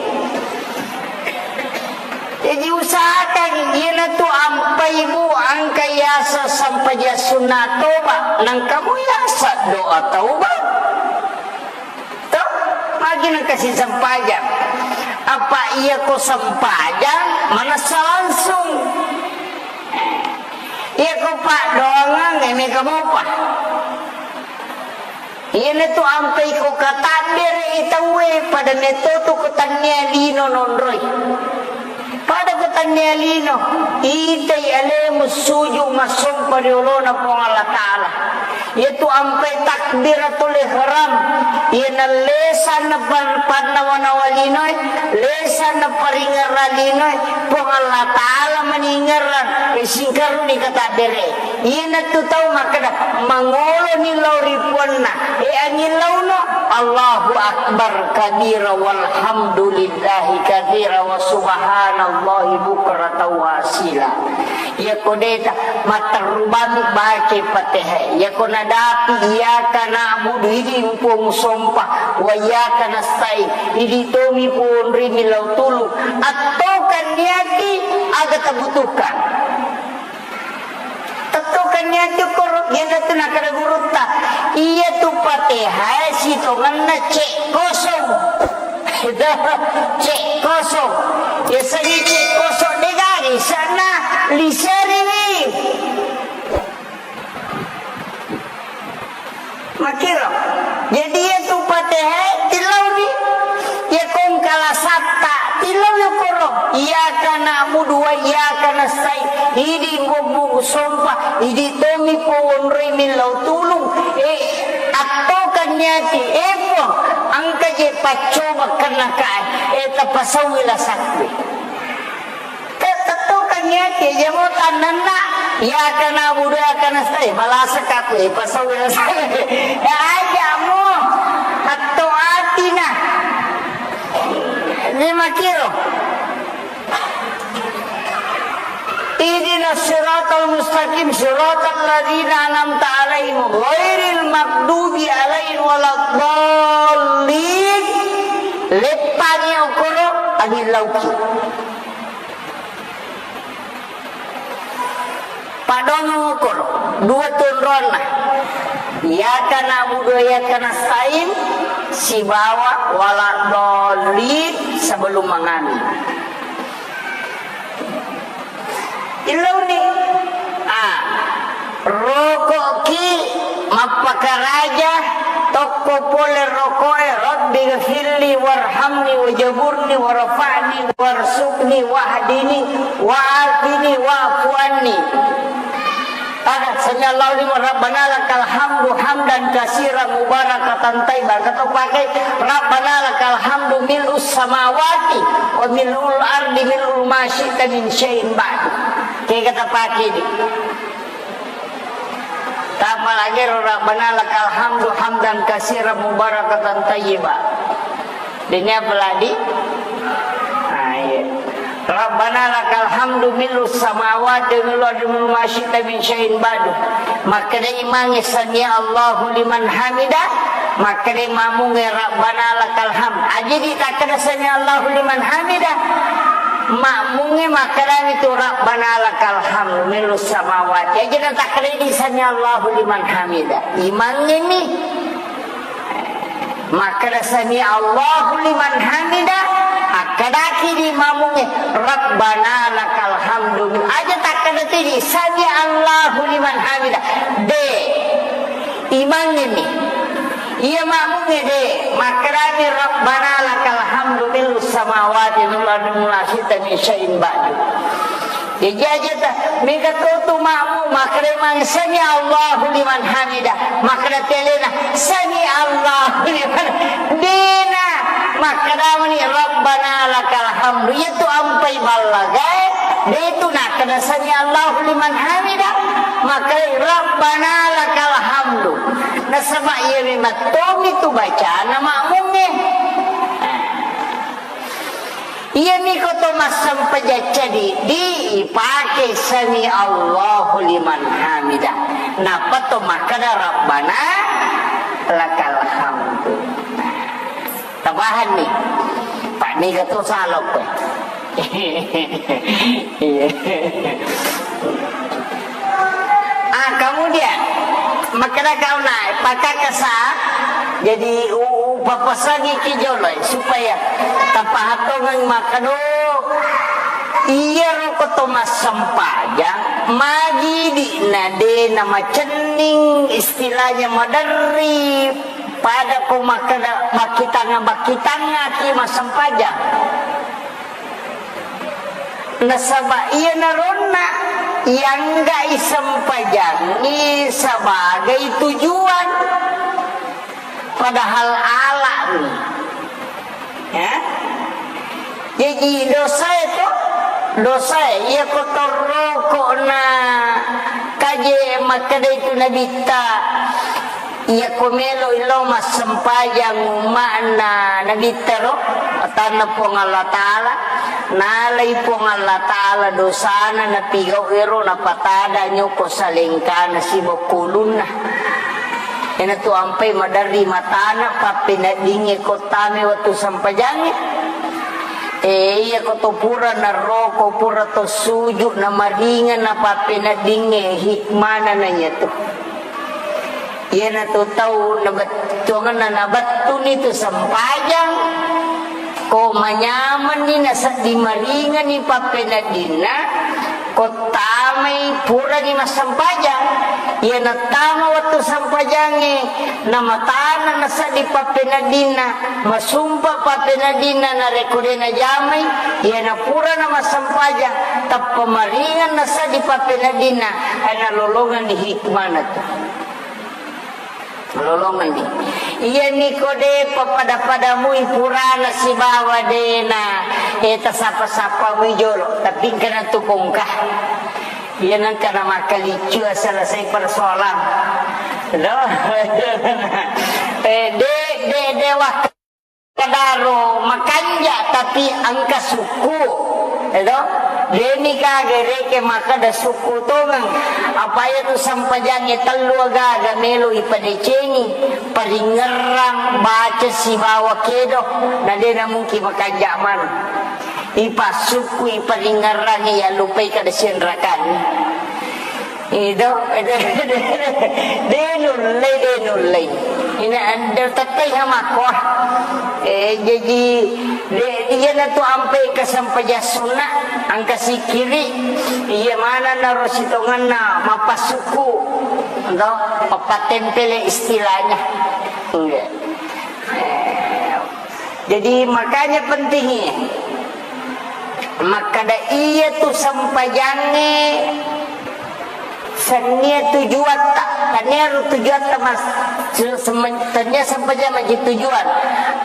Jadi usahakan iyanatu ampai bu engka yasa sempajang sunna toba, nangkamu yasa doa taubat. Pagi nakasi sempajang. Apa iya ko sempajang, manessa langsung. Iya ko paddoangeng, e, mega mopa. Iyanatu ampai ko katabbere i tauwe, pada metto tu ko tannia lino nonroi. Pada ko tannia lino, itai alemu suju massompa ri olona Puang Allah Ta'ala. Iyatu ampai takbiratul ihram, iyana lesanna pan-, pannawa-nawa linoe, lesanna paringerra linoe, Puang Allah Ta'ala maningerrang, e, singkaruni katabbere. Iyanatu tau makkeda, mangoloni lao ri puanna, e, anging laono, Allahu Akbar kabira walhamdulillahi katsira wa subhanallahi bukratan wa asila. Iyako deta, matterru bami baca Fatihah. Iyako nadapi, iyyaka na'budu, idi mpo musompa, wa iyyaka nasta'in, idi tomi ponrimi lao tulung. Attokan niati aga tabutuhkan. Tettokan niati koro, iyanatu nakada gurutta. Iyatu Fatihah sitongenna cek kosong. Cek kosong. Biasanya cek kosong degari sana liseriwi. Makiro. Jadi iyatu Fatihah tilauni. Iya kongkala satta tilauni koro. Iyyaka na'budu wa iyyaka nasta'in. Idi bubbu sompa. Idi tomi powonroi millau tulung. E, attokan niati. E Puang, engka je paccoba kenna kae. E, tapasaui lasakku. Te-, tettokan niati, jamo tannanna, iyyaka na'budu wa iyyaka nasta'in, malasaka aku, e, pasau biasa. Ya, aja mo, atto atina. Lima kilo. Ihdinas siratal mustaqim, siratal ladzina an'amta 'alaihim, ghairil maghdubi 'alaihim waladdallin. Leppangi okoro, angin lauki. Padongo okoro, dua tunronna. Iyyaka na'budu wa iyyaka nasta'in, sibawa waladdallin sebelum mangami. Illauni. Ah. Roko'ki mappakaraja tokko pole roko'e, "Rabbighfirli warhamni wajaburni warfa'ni warzuqni wahdini wa'afini wa'fu anni." Ada, "Sami'allahu liman, Rabbana lakal hamdu hamdan katsiran mubarakatan thayyiban." Atau pakai, "Rabbana lakal hamdu mil'us samawati wa mil'ul ardi mil'u ma syi'ta min syai'in ba'du." Kega tapake di. Tapalagi ro, "Rabbana lakal hamdu hamdan katsiran mubarakatan thayyiba." Dene apalagi? Ah, iya. "Rabbana lakal hamdu mil'us samawati wa mil'ul ardi mil'u ma syi'ta min syai'in ba'du." Makkeda imangnge, "Sami'allahu liman hamida." Makkeda makmungnge, "Rabbana lakal hamd." Aja di takkeda, "Sami'allahu liman hamida." Makmungnge makkedami tu, "Rabbana lakal hamdu mil'us samawati." Aja na takkeda di, "Sami'allahu liman hamida." Imangnge mi. Makkeda, "Sami'allahu liman hamida." Akkedaki di makmungnge, "Rabbana lakal hamdu." Aja takkeda tu di, "Sami'allahu liman hamida." De. Imangnge mi. Iya makmungnge de. Makkedami, "Rabbana lakal hamdu mil'us samawati wal ardi wa ma syi'ta min syai'in ba'du." Jaji aja ta, mega to tu makmu, makkeda mang, "Sami'allahu liman hamida." Makkeda telena, "Sami'allahu liman." Dena. Makkeda mani, "Rabbana lakal hamdu." Iya tu ampai ballagae, de tu nakkeda, "Sami'allahu liman hamida." Makkeda, "Rabbana lakal hamdu." Nasaba iya memang tomi tu bacana makmungnge. Iyami ko to massempajang cadi, di ipake "Sami'allahu liman hamida." Nappa to makkeda, "Rabbana lakal hamdu." Tabahanni. Pak, niga to salokko. Iya. Ah, kemudian makkeda kauna, pakakasa, jadi u-, u-, Papasangiki jolo, eh, supaya tapahatongang makkeda, iyaro ko to massempajang, magi di'na de' namacenning, istilahnya maderri, pada ko makkeda makkitanga-, makkitangaki massempajang. Nasaba iyanaronna iangga'i sempajangngi sebagai tujuan, padahal ala'ni. Ya? Jaji dosae to, dosae iya ko torroko'na kaje makkeda itu Nabitta. Iyako melo'i lao massempajang umma'na Nabitta ro, matanna Puang Allah Ta'ala, nalai Puang Allah Ta'ala dosana napigau ero napatada nyoko salengkana sibokkulunna. Iyanatu ampai maderri matana pappeneddingnge ko tame wettu sempajangnge. E, iyako to pura narroko, pura to suju, namaringeng napappeneddingnge, hikmana na iyatu. Iyanatu tau nabettuangenna nabettuni tu sempajang, ko manyamenni nasedding maringenni pappeneddinna, ko tamai purani massempajang. Iyana tama wettu sempajangnge, namatana nasedding pappeneddinna, masumpa pappeneddinna, narekko de najamai, iyana purana massempajang, tappa maringeng nasedding pappeneddinna, nalolongenni hikmana tu. Lolongenni. Iyani ko de pappada-padamui purana sibawa dena, e, tasapa-sapamui jolo, tapi engkana tu kongka. Iya nengka na makkaliccu selesai persoalan. Do? E, de, de, de wak- Kadaro makanja tapi engka sukku, edo? Deni ka gereke makkeda sukku tongeng. Apa iya tu sempajangnge tellu agaga melo ipadecengi, paringerrang, baca sibawa kedo, na dena mungkin makanja maneng. Ipassukku, iparingerrang, iya lupai kada sienrakan. Ido, de nullei, de nullei. Ina, de tettai hamakko. E, jaji, de, iyana tu ampe kesempajang sunna, engka sikiri, iya mana naro sitonganna mappasukku, do, mappatempele istilahnya. Iya. E, jadi makanya pentingnya. Makkada iya tu sempajangnge sennia tujuatta, tannia ro tujuatta mas-, se-, semen-, tannia sempajang maji tujuan.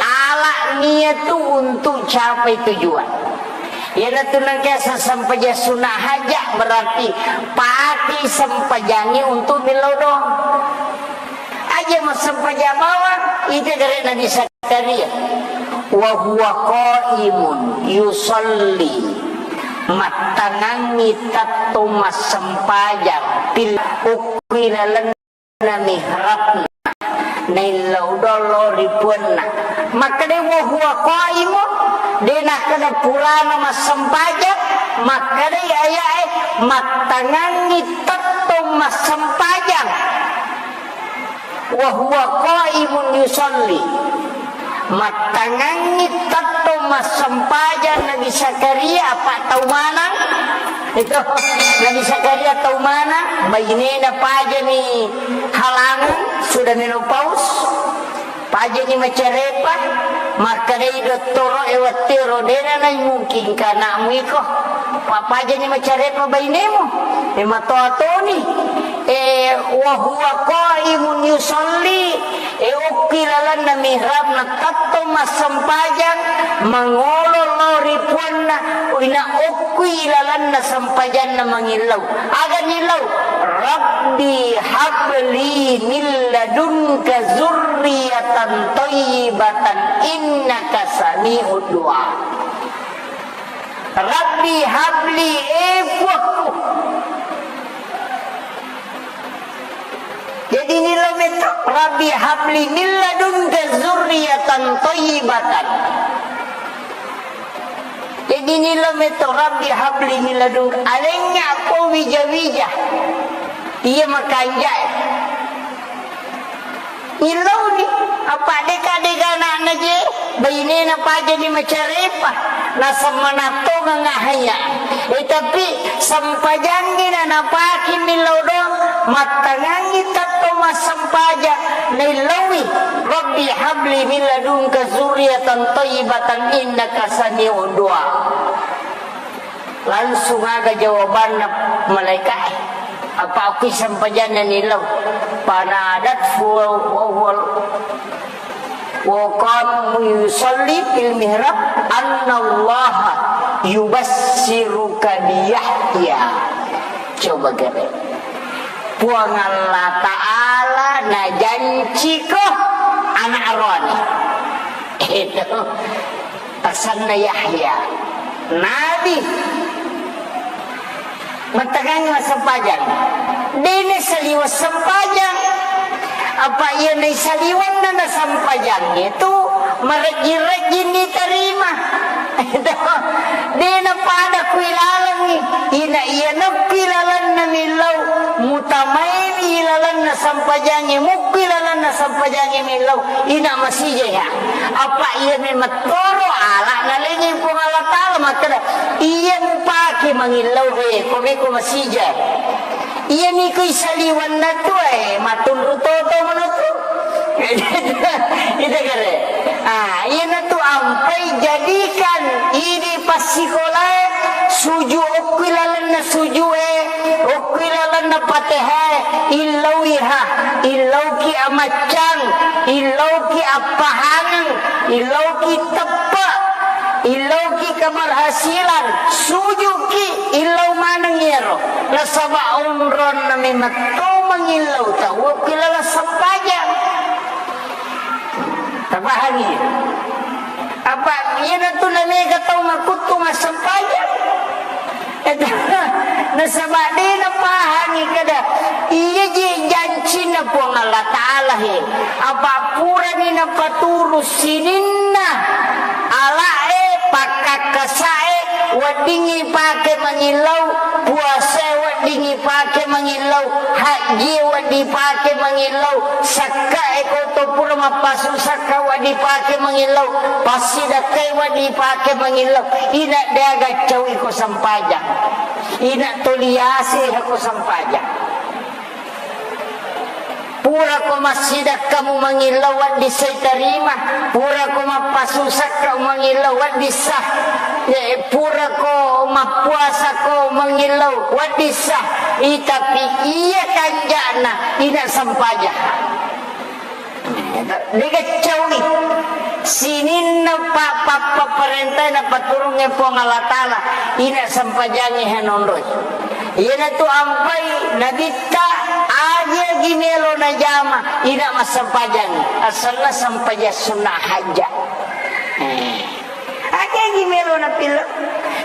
Ala nia tu untuk capai tujuan. Iyanatu nengka sesempajang sunna haja berarti pati sempajangnge untuk millau doang. Aja massempajang bawang, ita gare Nabi Zakaria. Wa huwa qaimun yusalli. Mattangangngi tettong massempajang. Pil ukui lalenna mihrabna. Naillau dolo ri puanna. Makkadai wa huwa qaimun. De nakkeda purana massempajang. Makkadai ayae mattangangngi tettong massempajang. Wa huwa qaimun yusalli. Mattangangngi tettong massempajang Nabi Zakaria, apa tau manang? Itu Nabi Zakaria tau manang, bainena pajani halangan, sudah menopause, pajani macarepa, makkadai dottoro e wettero dena nai mungkin kanakmu iko. Papajani macarepa bainemu, e matoa toni. E, wa huwa qaimun yusalli, e, okki lalenna mihrabna tettong massempajang, mangolo lao ri puanna, ina okki lalenna sempajanna mangillau. Aga nillau? Rabbi habli min ladunka zurriyatan thayyibatan innaka sami'ud du'a. Rabbi habli, e Puakku. Jadi nillau metto, Rabbi habli min ladunka zurriyatan thayyibatan. Jadi nillau metto, Rabbi habli min ladunka. Alengnga ko wija-wija. Iya makanjai. Illauni, apa deka-deka anakna je, bainena pajani macarepa, naseng manattongang ahaya. Eh, tapi sempajangngi na napaki millau doang, mattangangngi tetto massempajang, naillaui, "Rabbi habli min ladunka zurriyatan thayyibatan innaka sami'ud du'a." Langsung aga jawabanna malaika'e. Apa okki sempajanna nillau. Fanadathu wa huwa, wa qama yusalli fil mihrab, "Annallaha yubassiruka bi Yahya." Coba gare. Puang Allah Ta'ala najanciko anak roani. Itu. Asenna Yahya, nabi. Mattekangngi massempajang. Dene saliweng sempajang. Apa iya naisaliwenna nasempajangnge tu marejjing-rejjing nitarima. Dena pada kuilalengngi. Ina iya nokki lalenna millau. Mutamaini lalenna sempajangnge, mukki lalenna sempajangnge millau. Ina masija ya. Apa iya memettoro ala nalengi Puang Allah Ta'ala makkeda, "Iya mupake mangillau he, ko meko masija." Iya niko isaliwanna tu, eh, matunru toto manotu. Ida kare. Ah, iyana tu ampai jadikan idi passikolae suju okki lalenna sujue, okki lalenna Patehae, illauiha, illauki amaccang, illauki appahangeng, illauki teppe, illauki keberhasilan, sujuki, illau maneng iyaro. Nasaba onronna memetto mangillau tau okki laleng sempajang. Tapahangi? Apa iyanatu namega tau makuttu massempajang? Nasaba de napahangi kada iya je jancinna Puang Allah Ta'ala he. Apa purani napaturu sininna ala'e, pakkakkasae, weddingngi pake mangillau, puasae weddingngi pake mangillau, hajjie wedding pake mangillau, sakkae ko to pura mappasu sakka wedding pake mangillau, passidakkae wedding pake mangillau, ina deaga cau iko sempajang, ina toliase hako sempajang. Purako massidakka mumangillau wedding sai tarima, purako mappasusakka mumangillau wedding sah, eh, purako mappuasako mangillau wedding sah, i, tapi iya kanja'na ina sempajang. Degaccauwi sininna pa-, pa-, papparentae napaturungnge Puang Allah Ta'ala, ina sempajangnge hanonroi. Iyanatu ampai nabitta, aja-agi melo najama, ina massempajangngi. Asenna sempajang sunna hajja. Eh. Aja-agi melo napillau.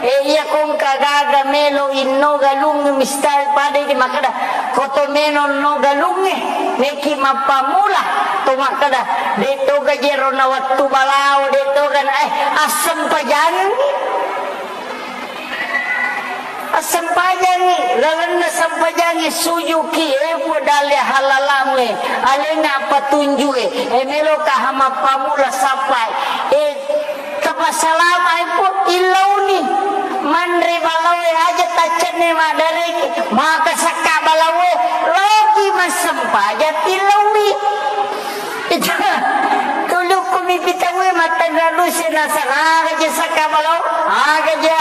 Eh, iya kongka gaga melo inno galung mistal pada di makkeda, koto melo no galungnge, meki mappamula to makkeda, de toga jero na wettu balao, de toga na, eh, assempajangngi. Assempajangngi, lalenna sempajangngi sujuki, eh, Puang dalle halalamu, eh, alenna patunju, eh, eh, meloka ha mappamula sappai, eh, tapasalama, eh, Puang, illauni, manre balaoe aja taccenne maddareki, maka sakka balaoe, loki massempajang tillaui. Itu, tulukku mipi tauwe mattanra lusi nasara, aga je sakka balao, aga je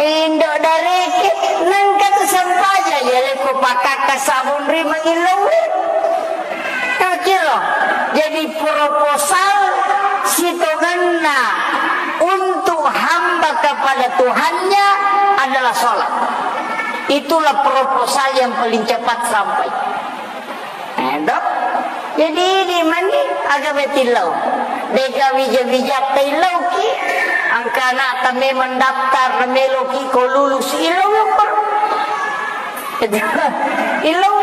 indo dareke, nengka tu sempaja, ya leko pakakka sabun ri mangilauwe. Kira. Jadi proposal sitongenna untuk hamba kepada Tuhannya adalah sholat. Itulah proposal yang paling cepat sampai. Eh, dok? Jadi, di mani aga betillau? Dega wija-wija taillauki. Angka anakta memang daftar, meloki ko lulus, illau yukkur. Illau.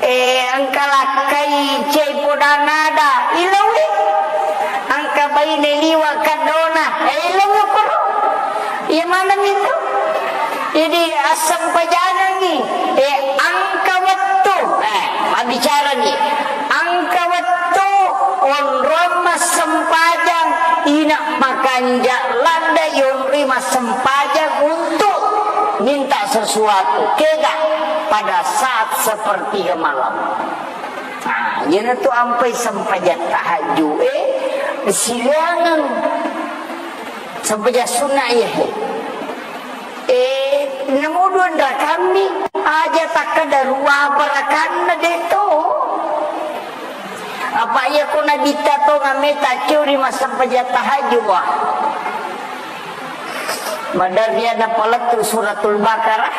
Eh, angka lakkai cei podang ada, illau. Angka baine liwa kaddona, eh, illau yukkur. Iya maneng itu. Jadi, assempajangengngi, eh, angka wettu, eh, mabbicarani, angka Anja ladda yonri massempajang untuk minta sesuatu. Kega pada saat sepertiga malam. Nah, iyanatu ampai sempajang tahajud, eh, silaingeng sempajang sunnah, iya. Eh, namo dua rakammi, aja takkeda rua apa rakanna de to. Apa iya ko nabitta to ngammeta curi massempajang tahajud, wah. Maderri ada palettu Suratul Baqarah.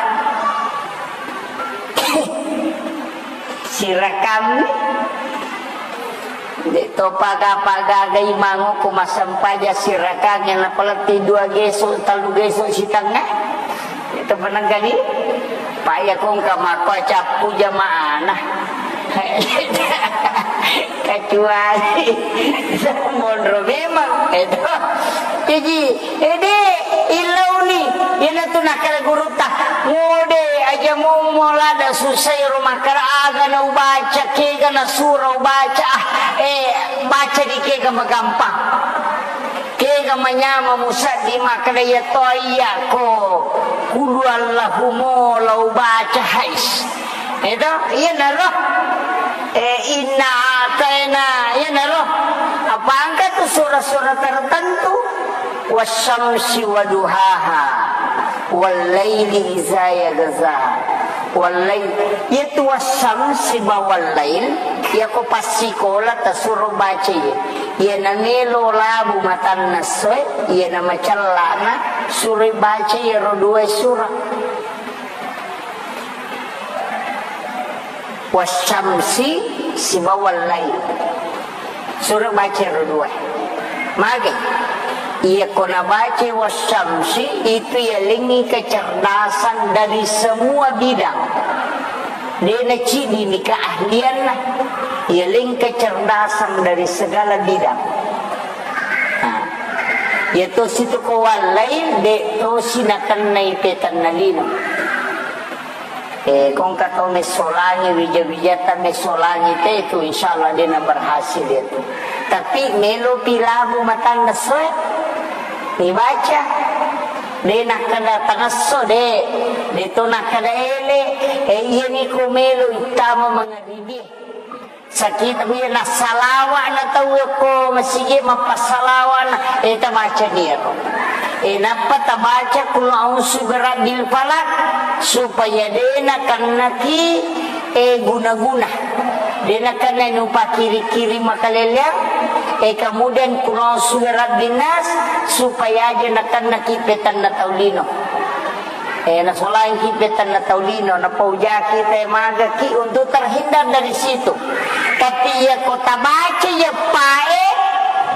Sirakammi. De to paga-paga gai mango ko massempajang sirakangnge napaletti dua geso, tellu geso sitengnga. Itu penegani. Pak ya kong ka makko cappu jamaana. Kecuali monro memang. Itu. Jadi, ede, illauni, iyanatu nakkeda gurutta, "Ngode, aja mummo lada susai ro makkeda aga na ubaca, kega na sura ubaca, ah, eh, baca di kega magampang. Kega manyama musaddi makkeda iya to iya ko, kulu Allahumo la ubaca hais." Itu, iyanaro. Eh, inna ataina, iyanaro. Apa angka tu sura-sura tertentu? Wasyamsi waduhaha, wallaili iza yaghsha, wallail. Yaitu wasyamsi ba wallail, iya ko passikola tasuro baca iya. Iya namelo labu matanna essoe, iya namacellana suro baca iyaro dua sura. Wasyamsi sibawa wallail. Suro baca ro dua. Mage. Iya ko nabaca wasyamsi itu yalengngi kecerdasan dari semua bidang. De naciddi ni keahlianna. Yaleng kecerdasan dari segala bidang. Nah, iya tosi tu ko wallail, de tosi nakennai petanna lino. Eh, kongka tau messolangi, wija-wijata messolangi te itu, insya Allah de na berhasil itu. Tapi melo pi labu matanna essoe, dibaca. De nakkeda tangesso, de. De to nakkeda ele. Eh, iya ni ko melo ittama mangaribi. Sakita biya nassalawa na tau ko masigi mappassalawa na, eh, tabaca ni ero. Eh, nappa tabaca kul a'udzu birabbil falaq supaya de nakennaki, eh, guna-guna. De nakenna nupakiri-kiri makaleleang, eh, kemudian kul a'udzu birabbin nas supaya aja nakennaki petanna tau lino. Eh, nasolangki petanna tau lino, napaujaki te magaki untuk terhindar dari situ. Tapi iya ko tabaca iya pae,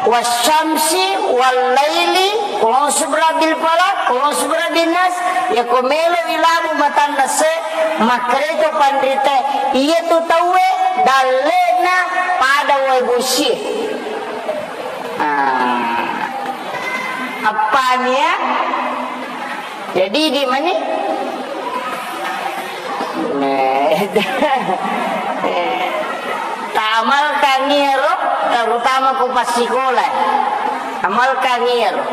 wasyamsi, wallaili, qul a'udzu birabbil falaq, qul a'udzu birabbin nas, iya ko melo ilabu matanna se, makkereto panrite, iya tu tauwe dallena pada wae bosie. Ah. Appania? Jadi di mani? Nah, ta amalkan iyaro, terutama ku passikola. Amalkan iyaro.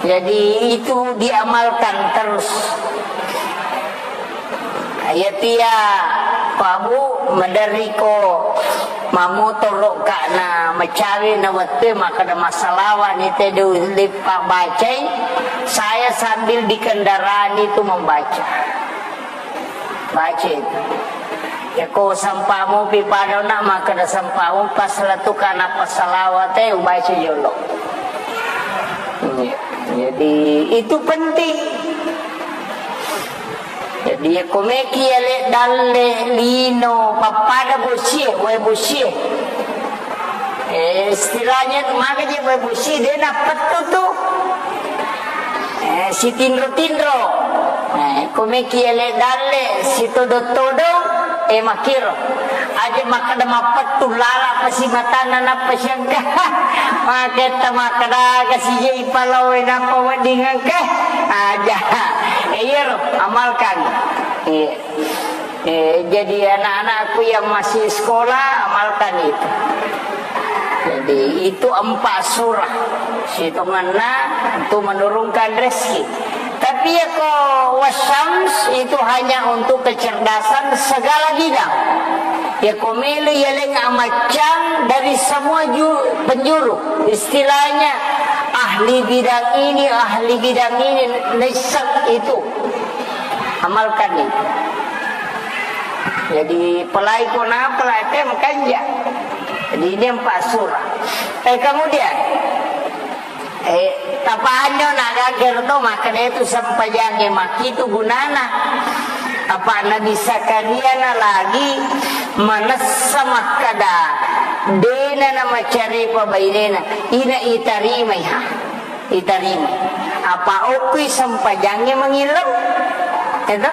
Jadi itu diamalkan terus. Iya tia, Pak Bu, maderri ko mamotoro ka na macawe na wettu makkeda massalawa ni te de ulle pabacai, saya sambil di kendaraan itu membaca. Baca itu. Ya ko sampamu pi pada na makkeda sampamu pas latu kana passalawate ubaca jolo. Iya. Jadi itu penting. Jadi, iya ko meki ale dalle lino pappada bosie, wae bosie. Eh, istilahnya tu maka je wae bosie, de nappettu tu. Eh, sitinro-tinro. Eh, ko meki ale dalle sitodo-todo, eh, makiro. Aja makkeda mappettu lala pasi matanna nappa siangka. Maketta makkeda kasi je ipalawe nappa wedding engka. Aja. Eh, iyaro amalkan. Iya. Eh, jadi anak-anakku yang masih sekolah, amalkan itu. Itu empat surah sitongenna untuk menurunkan rezeki. Tapi ya ko wasyams itu hanya untuk kecerdasan segala bidang. Ya ko melo ya leng amaccang dari semua ju-, penjuru. Istilahnya ahli bidang ini, ahli bidang ini, nisab itu. Amalkan itu. Jadi pelai ko na pelai te makanja. Jadi ini empat surah. Eh, kemudian, eh, tapanyo na gager to makkeda itu sempajangnge makkitu gunana. Apa Nabi Zakaria na lagi manessa makkeda dena na macaripa bainena, ina itarimai ha. Itarima. Apa okkui sempajangnge mangillau? Eto?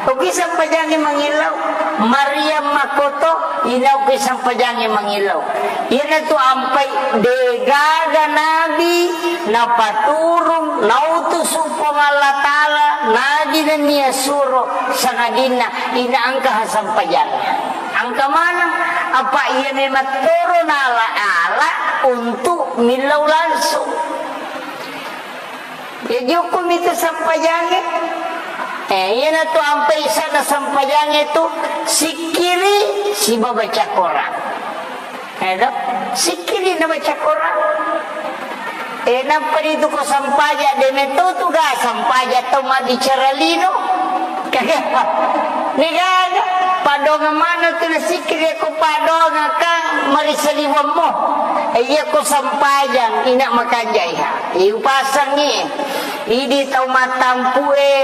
Okkui sempajangnge mangillau. Maryam makkoto, ina okkui sempajangnge mangillau. Iyanatu ampai degaga nabi napaturung, nautusu Puang Allah Ta'ala, nabi nennia suro sangadinna ina engka ha sempajangnge. Engka maneng, apa iya memang toro nala-ala untuk millau langsung. Ya, jukumi tu sempajangnge. Eh, iyanatu ampai sana sempajangnge tu sikkiri siba baca Quran. Eh, to? Sikkiri na baca Quran. Eh, nappa ritu ko sempajang, de metto tu ga sempajang tau mabbicara lino. Kagak. Degaga, padongang maneng tu nasikkiri ko padongang kan marisaliwammo. Eh, iya ko sempajang, ina makanjaiha. Eh, upasangngi. Idi tau mattampu e,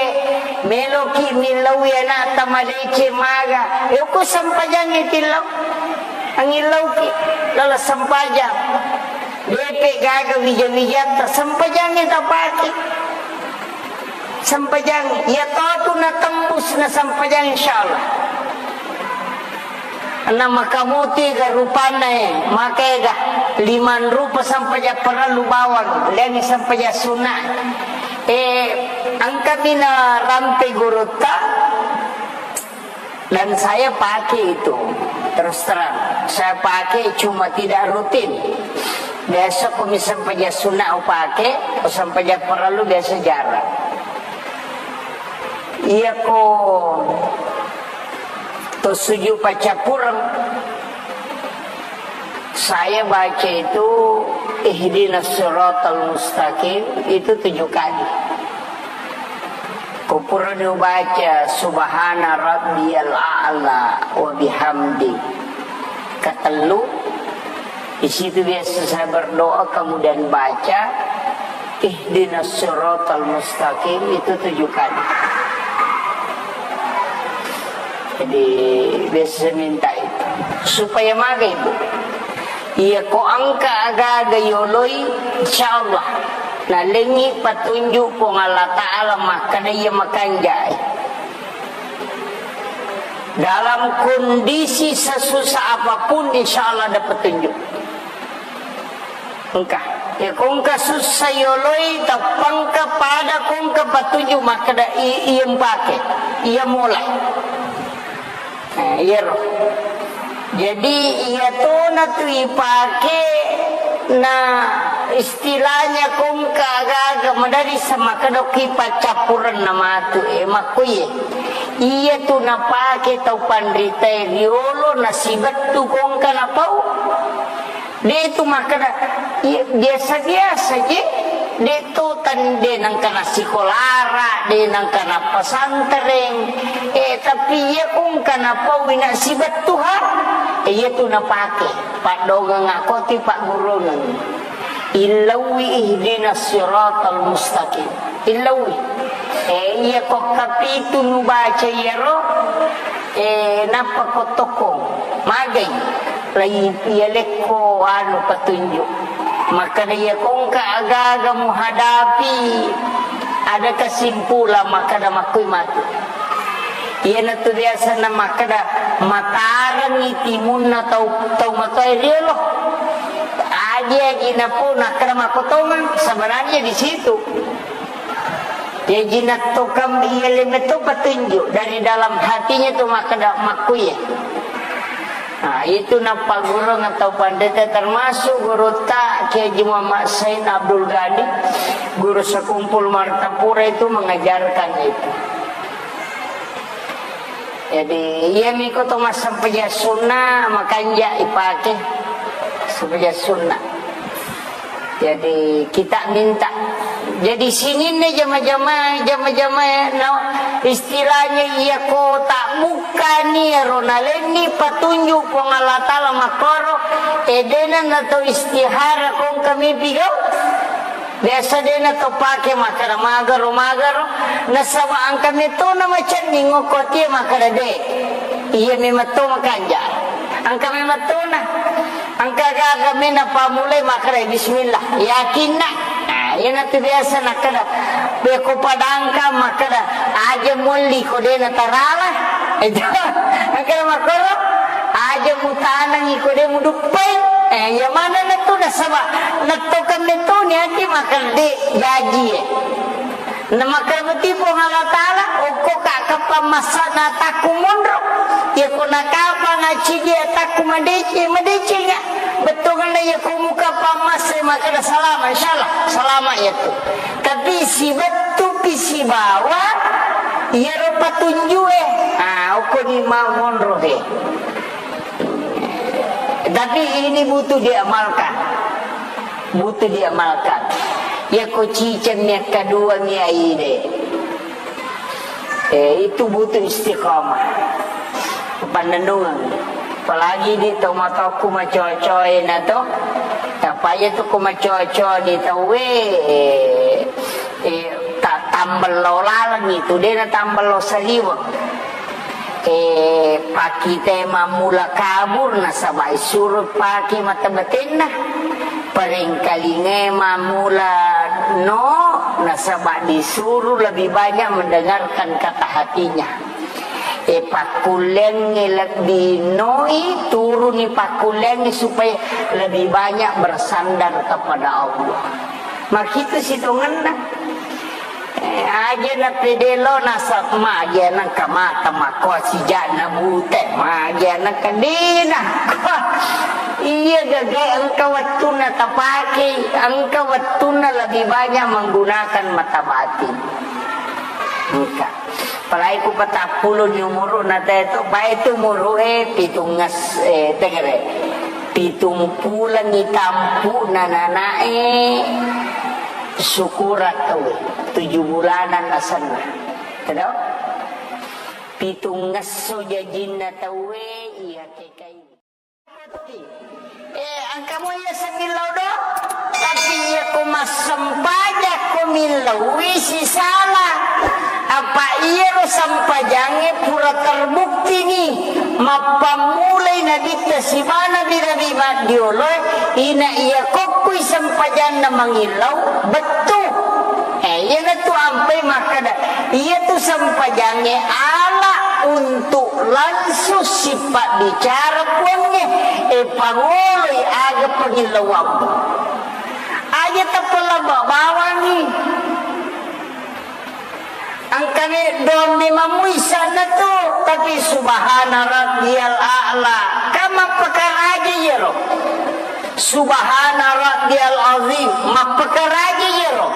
meloki millaui anakta madeceng maga. Eh, ko sempajangngi tillau. Angillauki, lala sempajang. Depe gaga wija-wijatta, sempajangngi tapake. Sempajang, iya totu natembus na sempajang, insyaallah. Na makamuti ga rupanna e, maka ega liman rupa sempajang parellu bawang, leangi sempajang sunna. Eh, engkami na rampe gurutta, dan saya pakai itu, terus terang. Saya pakai cuma tidak rutin. Biasa ko mi sempajang sunna upake, ko sempajang parellu biasa jarang. Iya ko to sujud paccappureng, saya baca itu ihdinas siratal mustaqim itu tujuh kali. Ko purani ubaca subhana rabbiyal a'la wa bihamdi katellu, di situ biasa saya berdoa, kemudian baca ihdinas siratal mustaqim itu tujuh kali. Jadi biasa saya minta itu supaya maga ibu. Iya ko engka aga-aga yoloi, insyaallah nalengngi petunjuk Puang Allah Ta'ala makkeda iya makanjai. Dalam kondisi sesusah apapun, insyaallah ada petunjuk. Engka. Ya ko engka sussa yoloi, tappangka pada ko engka petunjuk makkeda i-, iya mpake, iya molai. Nah, iyaro. Jadi, iya tona tu ipake na istilahnya ko engka aga-aga madari sama kadokki paccappurenna matu e makkoye. Iya tu napake tau panritae riolo nasibettu ko engka napau. De tu makkeda, iya, biasa-biasa je. De tu tan-, de nengka nasikolara, de nengka nappesantreng. Eh, tapi iya ko engka napau ina sibettu ha. Eh, iya tu napake. Paddongeng akoti paggurungeng. Illaui ihdinas siratal mustaqim. Illaui. Eh, iya ko kapitu nubaca iyaro. Eh, nappa ko tokkong, magai, lai iya lekko anu petunjuk. Makkeda iya ko engka aga-aga muhadapi, ada kesimpulan makkeda makkui matu. Iyanatu biasa na makkeda matarengi timunna tau, tau matoa riolo. Aji-aji napau nakkeda makkotongang, sebenarnya di situ. Jaji nattokang iya lemetto petunjuk dari dalam hatinya tu makkeda makkuye. Nah, itu nappagurung atau pandeta, termasuk gurutta Kiai Haji Muhammad Said Abdul Ghani, guru sekumpul Martapura itu mengajarkan itu. Jadi, iya miko to massempajang sunna, makanja ipake sempajang sunna. Jadi, kita minta. Jadi, sininna jama-jama, jama-jama, no, istilahnya iya ko tak bukkani ero nalenni patunjuk Puang Allah Ta'ala makkoro, edena nato istihara kong kami pigau. Biasa dena to pake makkada magaro, magaro, nasaba angka metona macenning okko tie makkada de. Iya memang to makanja. Angka memang tona. Angka gaga mena pamulai makkada bismillah. Yakinna. Nah, iya natu biasa nakkada. Beko padangka makkada aja molli ko dena tarala. Itu. Angka makkoro aja mutanangi ko de muduppai. Eh, iya mana natu nasaba. Natto kenne to niati makkada de jaji. Namakkeda muti Puang Allah Ta'ala, okko ka kapang massana takku monro. Iya ko nakapang acidi takku madeceng, madecenga. Bettuanna iya ko muka pammasse makkeda salama, insyaallah salama iya tu. Tapi sibettu pi sibawa iyaro patunjue. Ah, okko ni mau monro de. Tapi ini butuh diamalkan. Butuh diamalkan. Iya ko ciceng mi akkadua mi aide. Eh, itu butuh istiqamah. Pannennungeng. Apalagi di tomatoku macocoe na to. Apa iya tu ko macoco di tauwe, eh, eh, ta-, tambello laleng itu, de na tambello saliweng. Eh, pakite mammula kabur nasaba isuro pake mata batinna. Parengkalinge mammula no nasaba disuru lebih banyak mendengarkan kata hatinya. Eh, pakkullengnge lebbi noi, turuni pakkullengnge supaya lebih banyak bersandar kepada Allah. Makitu sitongenna. Eh, aja na pede lo nasab, magi anakka mata makko sijana bute, magi anakka dina. Iya gage engka wettunna tapake, engka wettunna lebih banyak menggunakan mata batin. Engka. Apalagi ku patappulo ni umuru na teto, bae tu umuru e pitungnges, eh, tegere. Pitung pulengi tampu na nanae syukuran tauwe, tujuh bulanan asenna. Tedau? Pitungngesso jajinna tauwe, iya kekai. Eh, engka mo iya semillau do, tapi iya ko massempajang ko millau wi sisala. Apa iyaro sempajangnge pura terbukti ni. Mappammulai nabitta siba nabi-nabi maddioloe, ina iya kokkui sempajanna mangillau, bettu. Eh, iyanatu ampai makkeda, iyatu sempajangnge ala untuk langsung sipabbicara Puangnge, eh, pangoloi aga pangillauammu. Aja tappa labba bawangngi. Engkami dombi mamui sanna tu, tapi subhana rabbiyal a'la. Kan mappakaraja iyaro. Subhana rabbiyal azim, mappakaraja iyaro.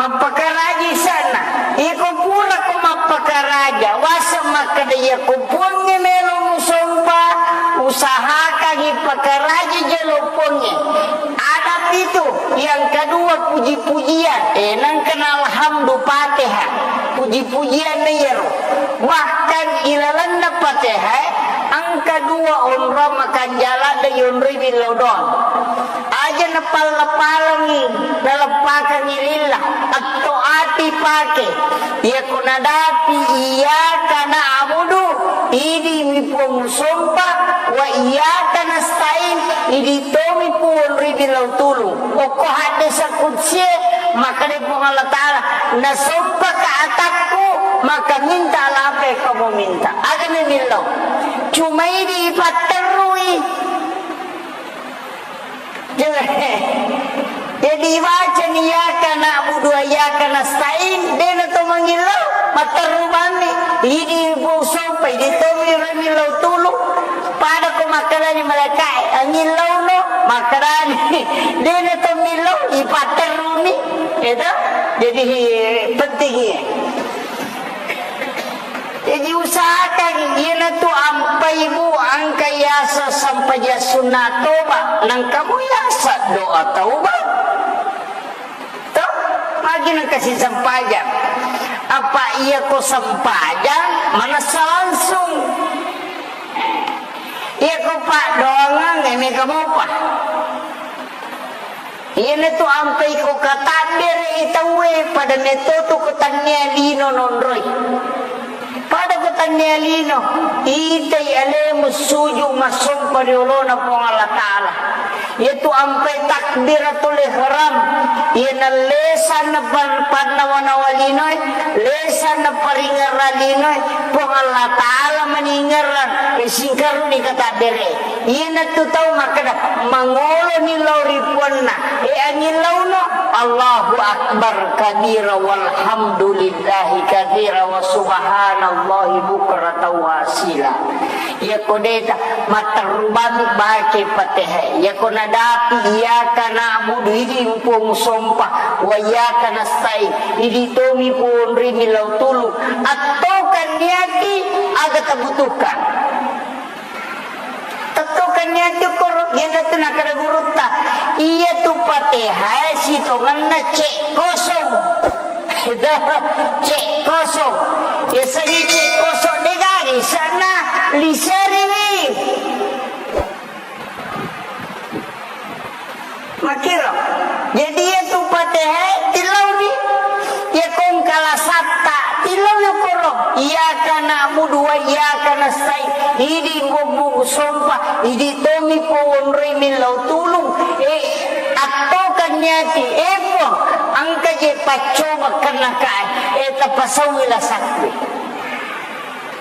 Mappakaraja sanna. Iko pura ko mappakaraja, wasa makkeda iyako Puangnge melo musompa, usahakangi pakaraja jolo Puangnge. Adab itu, yang kedua puji-pujian. Eh, nangkana alhamdu Fatihah. Puji-pujian na iyaro. Bahkan ilalenna Fatihah, engka dua onrong makanjala da yonroi billau doang. Aja napalla-pallangi, naleppakangi lillah. Atto ati pake. Iyako nadapi iyyaka na'budu, idi mi Puang musompa, wa iyyaka nasta'in, idi tomi Puang ribilau tulung. Okko haddesa kudsie, makkeda Puang Allah Ta'ala, nasompaka atakku, maka minta lape ko meminta. Aga memillau. Cuma idi ipatterrui. Jadi, ibaca ni iyyaka na'budu wa iyyaka nasta'in, dena to mangillau, matterru banni. Idi Puang sompa, idi tomi Makkedani malaikae, "Angillauno?" Makkedani, "De'na to millau, ipatterruni." Itu jadi penting iya. Jadi usahakan iyanatu ampai bu engka yaseng sempajang sunna toba, nengka mu yaseng doa taubat. To, magi nengka sisempajang. Apa iya ko sempajang, manessa langsung. Iya ko paddoangeng, e, mega mopa. Iyanatu ampai ko katabbere i tauwe, pada metto tu ko tannia lino nonroi. Pada ko tannia lino, itai alemu suju massompa ri olona Puang Allah Ta'ala. Iyatu ampai takbiratul ihram, iyana lesanna pan-, pannawa-nawa linoe, lesanna paringerra linoe, Puang Allah Ta'ala maningerrang, e, singkaruni katabbere. Iyanatu tau makkeda, mangoloni lao ri puanna, e, angillauno, Allahu Akbar kabira walhamdulillahi katsira wa subhanallahi bukratan wa asila. Iyako deta, matterru bami baca Fatihah. Iyako nadapi, iyyaka na'budu, idi Puang sompa, wa iyyaka nasta'in, idi tomi Puang ri millau tulung. Attokan niati aga tabutuhkan. Tettokan niati koro, iyanatu nakkeda gurutta. Iyatu Fatihah sitongenna cek kosong. Cek kosong. Yasengnge cek kosong degaga isenna, liseriwi. Makkiro. Jadi iyatu Fatihah tillauni. Iya kongkala satta tillau yokoro. Iyyaka na'budu wa iyyaka nasta'in. Idi bubbu sompa. Idi tomi powonroi millau tulung. E, attokan niati. E Puang, engka je paccoba kennakae. E, tapasauwi lasakku.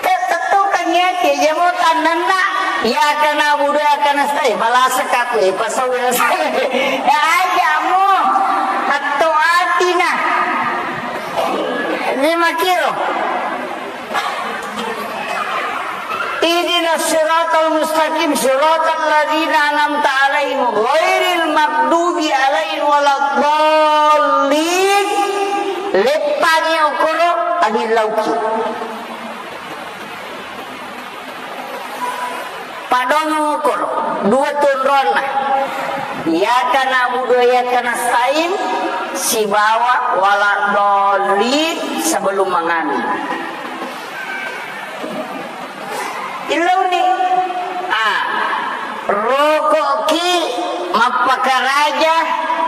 Te-, tettokan niati, aja mo tannanna, iyyaka na'budu wa iyyaka nasta'in, malasakka aku, e, pasau biasa. Ya, aja mo, atto atina. Lima kilo. Ihdinas siratal mustaqim, siratal ladzina an'amta 'alaihim, ghairil maghdubi 'alaihim waladdallin. Leppangi okoro, agillauki. Paddoangeng okoro, dua tu onronna. Iyyaka na'budu wa iyyaka nasta'in sibawa waladdallin sebelum mangami. Illauni. Ah. Roko'ki mappakaraja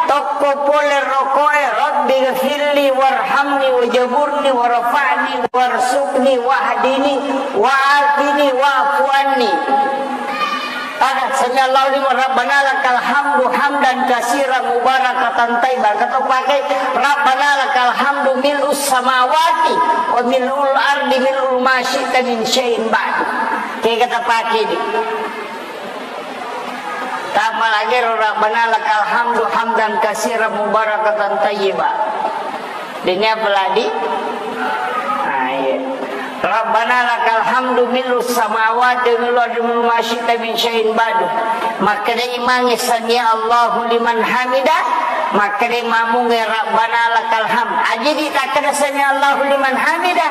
tokko pole roko'e, "Rabbighfirli warhamni wajburni warfa'ni warzuqni wahdini wa'afini wa'fu anni." Ada, "Sami'allahu liman, Rabbana lakal hamdu hamdan katsiran mubarakatan thayyiban." Kata pakai, "Rabbana lakal hamdu mil'us samawati wa mil'ul ardi mil'u ma syi'ta min syai'in ba'du." Kega tapake di. Tapalagi ro, "Rabbana lakal hamdu hamdan katsiran mubarakatan thayyiba." Dene apalagi? Ah, iya. "Rabbana lakal hamdu mil'us samawati wa mil'ul ardi mil'u ma syi'ta min syai'in ba'du." Makkeda imangnge, "Sami'allahu liman hamida." Makkeda makmungnge, "Rabbana lakal hamd." Aja ditakkeda, "Sami'allahu liman hamida."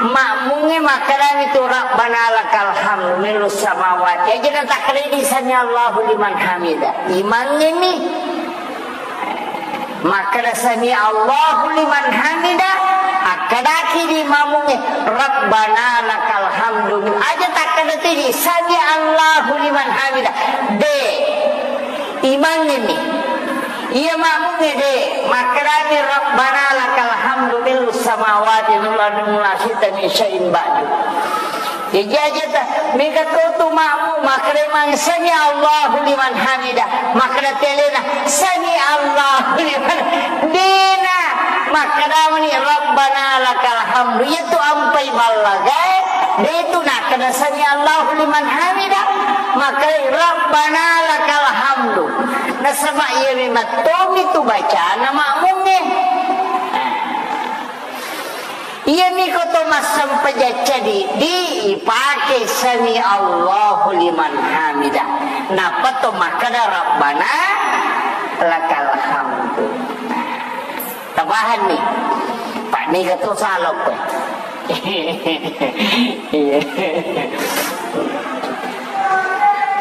Makmungnge makkedami tu, "Rabbana lakal hamdu mil'us samawati." Aja natakkedai di, "Sami'allahu liman hamida." Imangnge mi. Makkeda, "Sami'allahu liman hamida." Akkedaki di makmungnge, "Rabbana lakal hamdu." Aja takkeda tu di, "Sami'allahu liman hamida." De. Imangnge mi. Iya makmungnge de, makkedami, "Rabbana lakal hamdu mil'us samawati wal ardi wa ma syi'ta min syai'in ba'du." Jaji aja ta, mega to tu makmung, makkeda mang, "Sami'allahu liman hamida." Makkeda telena, "Sami'allahu liman." Dena, makkeda mani, "Rabbana lakal hamdu." Iya tu ampai ballagae, de tu nakkeda, "Sami'allahu liman hamida." Makkeda, "Rabbana lakal hamdu." Nasaba iya memang tomi tu bacana makmungnge. Iyami ko to massempajang ceddi, ipake sami Allahu liman hamidah. Nappa to makkeda Rabbana lakal hamdu. Tapahanni? Pak, niga to salokko. Iya.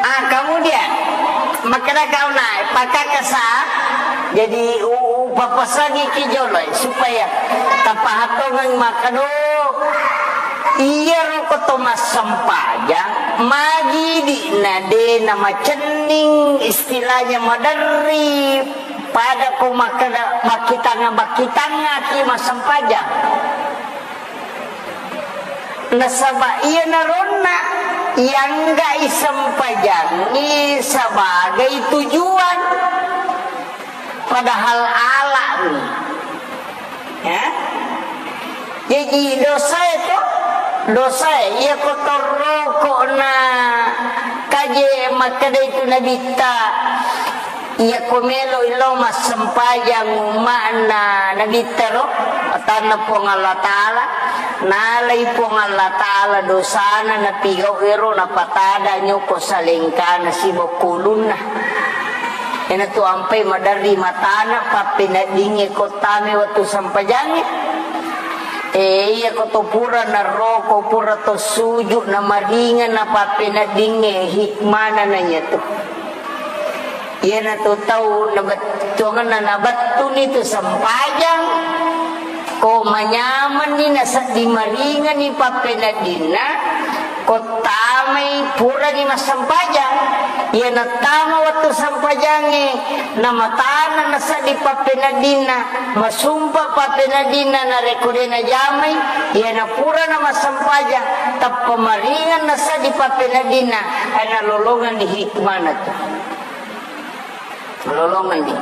Ah, kemudian, makkeda kauna, pakakasa, jadi u-, u-, papasangi ki jolo, supaya tapahatongeng makkeda, iyaro ko to massempajang, magi di na de na macenning, istilahnya maderri, pada ko makkeda, makkitanga-, makkitanga ki massempajang. Nasaba iyanaronna iangga isempajangi sebagai tujuan, padahal alani. Ya? Jaji dosa itu, dosa iya ko torroko na kaje makkeda itu nabitta. Iyako melo'i lao massempajang umma'na Nabitta ro, atanna Puang Allah Ta'ala, nalai Puang Allah Ta'ala dosana napigau ero, napatada nyoko salengkana sibawa kulunna. Iyanatu ampai maderri matana, pappeneddingnge ko tame wettu sempajangnge. Eh, iyako to pura naroko, pura to suju, namaringeng, napappeneddingnge, hikmana na iyatu. Iyanatu tau nabettuangenna, nabettuni tu sempajang, ko manyamenni nasedding maringani pappeneddinna, ko tamai purani massempajang. Iya nattama wettu sempajangnge, namatana nasedding pappeneddinna, masumpa pappeneddinna, narekko de najamai, iyana purana massempajang, tappa maringeng nasedding pappeneddinna, eh, nalolongenni hikmana tu. Lolongenni.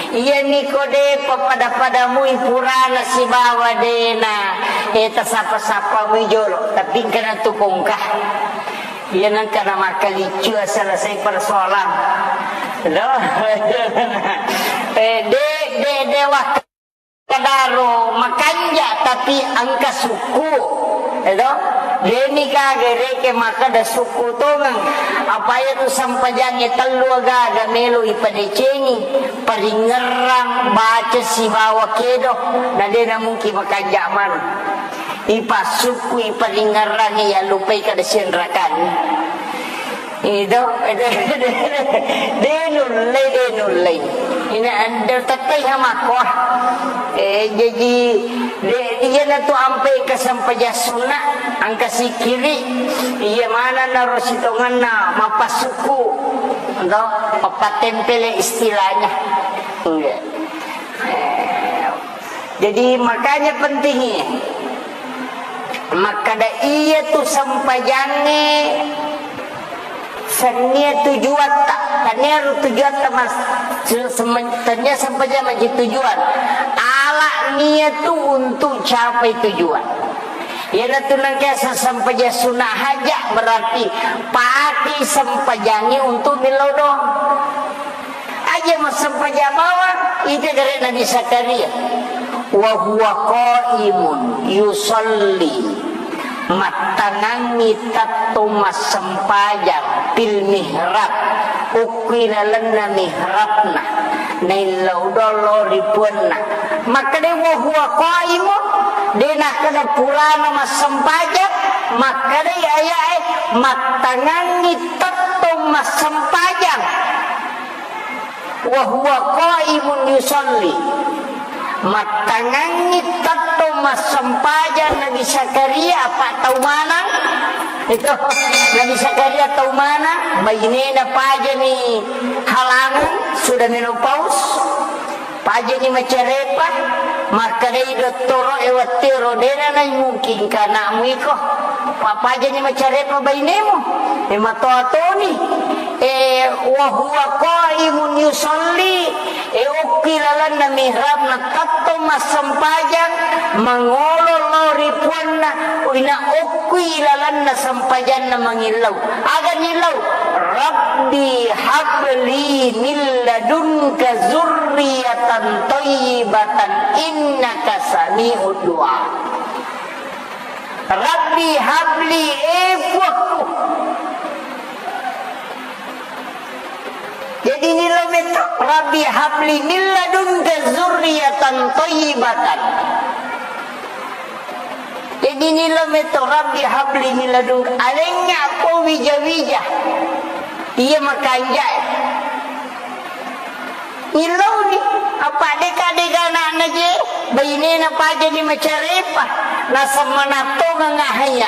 Iyami ko de pappada-padamui purana sibawa dena, eh, tasapa-sapamui jolo, tapi engkana tu kongka. Iya nengka na makkaliccu selesai persoalan. Loh. Eh, de, de, de, wah. Kadaro makanja tapi engka sukku, edo? Deni ka gereke makkeda sukku tongeng. Apa iya tu sempajangnge tellu agaga melo ipadecengi, paringerrang, baca sibawa kedo, na dena mungkin makanja maneng. Ipassukku, iparingerrangi, yallupai kada sianrakanni. Ido, de nullei, de nullei. Ina ande tettai hamakko. Eh, jaji, de, iyana tu ampe kesempajang sunna, angka sikiri, iya mana naro sitonganna mappasukku, do, mappatempele istilahnya. Iya. Eh, jadi makanya pentingnya. Makkada iya tu sempajangnge sennia tujuatta, tannia ro tujuatta mas, se-, semen-, tannia sempajang maji tujuan. Ala nia tu untuk capai tujuan. Iyanatu nengka sesempajang sunna haja berarti pati sempajangnge untuk millau doang. Aja massempajang bawang, ita gare Nabi Zakaria. Wa huwa qaimun yusalli. Mattangangngi tettong massempajang fil mihrab. Ukkui lalenna mihrabna. Naillau dollo ri puanna. Makkeda wa huwa qaimun, de nakkeda purana massempajang, makkeda ayae mattangangngi tettong massempajang. Wa huwa qaimun yusalli. Mattangangngi tettong massempajang Nabi Zakaria, apa tau manang? Itu, Nabi Zakaria tau manang, bainena pajani halangan, sudah menopause, pajani macarepa, makkedai dottoro e wettero, dena naimungkinka anakmu iko, pa-, pajani macarepa bainemu, e matoa toni. Eh, wa huwa qaimun yusalli, eh, okki lalenna mihrabna tettong massempajang, mangolo lao ri puanna, ina okkui lalenna sempajanna mangillau. Aga nillau? Rabbi habli min ladunka zurriyatan thayyibatan innaka sami'ud du'a. Rabbi habli, eh, Puakku. Jadi nillau metto, Rabbi habli min ladunka dzurriyyatan thayyibatan. Jadi nillau metto, Rabbi habli min ladunka, alengnga ko wija-wija. Iya makanjae. Nillauni, apa deka-deka anakna je, bainena pajani macarepa, nasemmanattongang ahaya.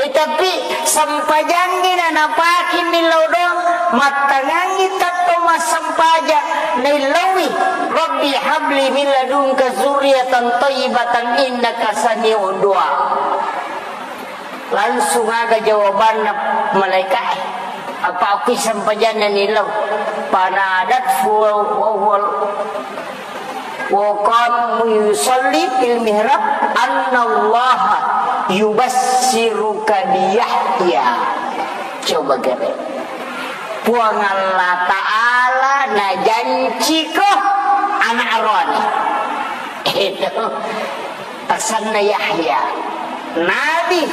Eh, tapi sempajangngi na napake millau doang, mattangangngi tetto massempajang, naillaui, Rabbi habli min ladunka dzurriyyatan thayyibatan innaka sami'ud du'a. Langsung aga jawabanna malaika'e. Apa okki sempajanna nillau? Fanadathu wa huwa, wa qama yusalli fil mihrab annallaha yubassiruka bi Yahya. Coba gare. Puang Allah Ta'ala najanciko anak aroane. Itu. Asenna Yahya, nabi.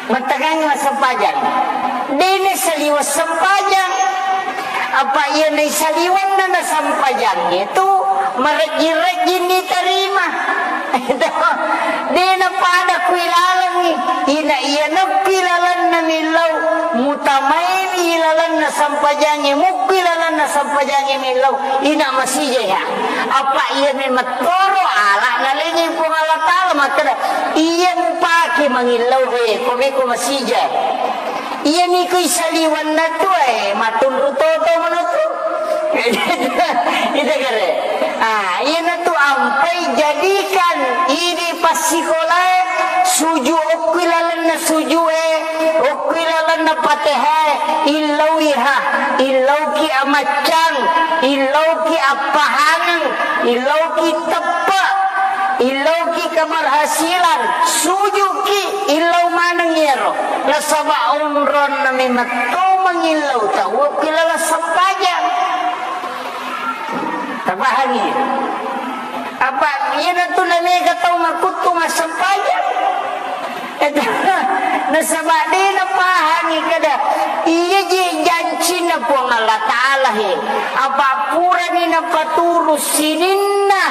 Mattangangngi massempajang. De' naisaliweng sempajang. Apa iya naisaliwenna na sempajang itu marejjing-rejjing nitarima. De' napada ku ilalengngi. Ina iya nappi lalenna millau, mutamaini ilalenna sempajangnge, mukki lalenna sempajangnge millau, ina masija ya. Apa iya memang toro ala nalengi Puang Allah Ta'ala makkeda, iya mupake mangillau he, ko meko masija. Iya niko isaliwanna tu, eh, matunru toto manotu. Ita kare. Ah, iyanatu ampai jadikan idi passikolae suju okki lalenna sujue, okki lalenna Patehae, illauiha, illauki amaccang, illauki appahangeng, illauki teppe, illauki keberhasilan, sujuki, illau maneng iyaro. Nasaba onronna memetto mangillau tau okki laleng sempajang. Tapahangi? Apa iyanatu namega tau makuttu massempajang? Nasaba de' napahangi kada iya je jancinna Puang Allah Ta'ala he. Apa purani napaturu sininna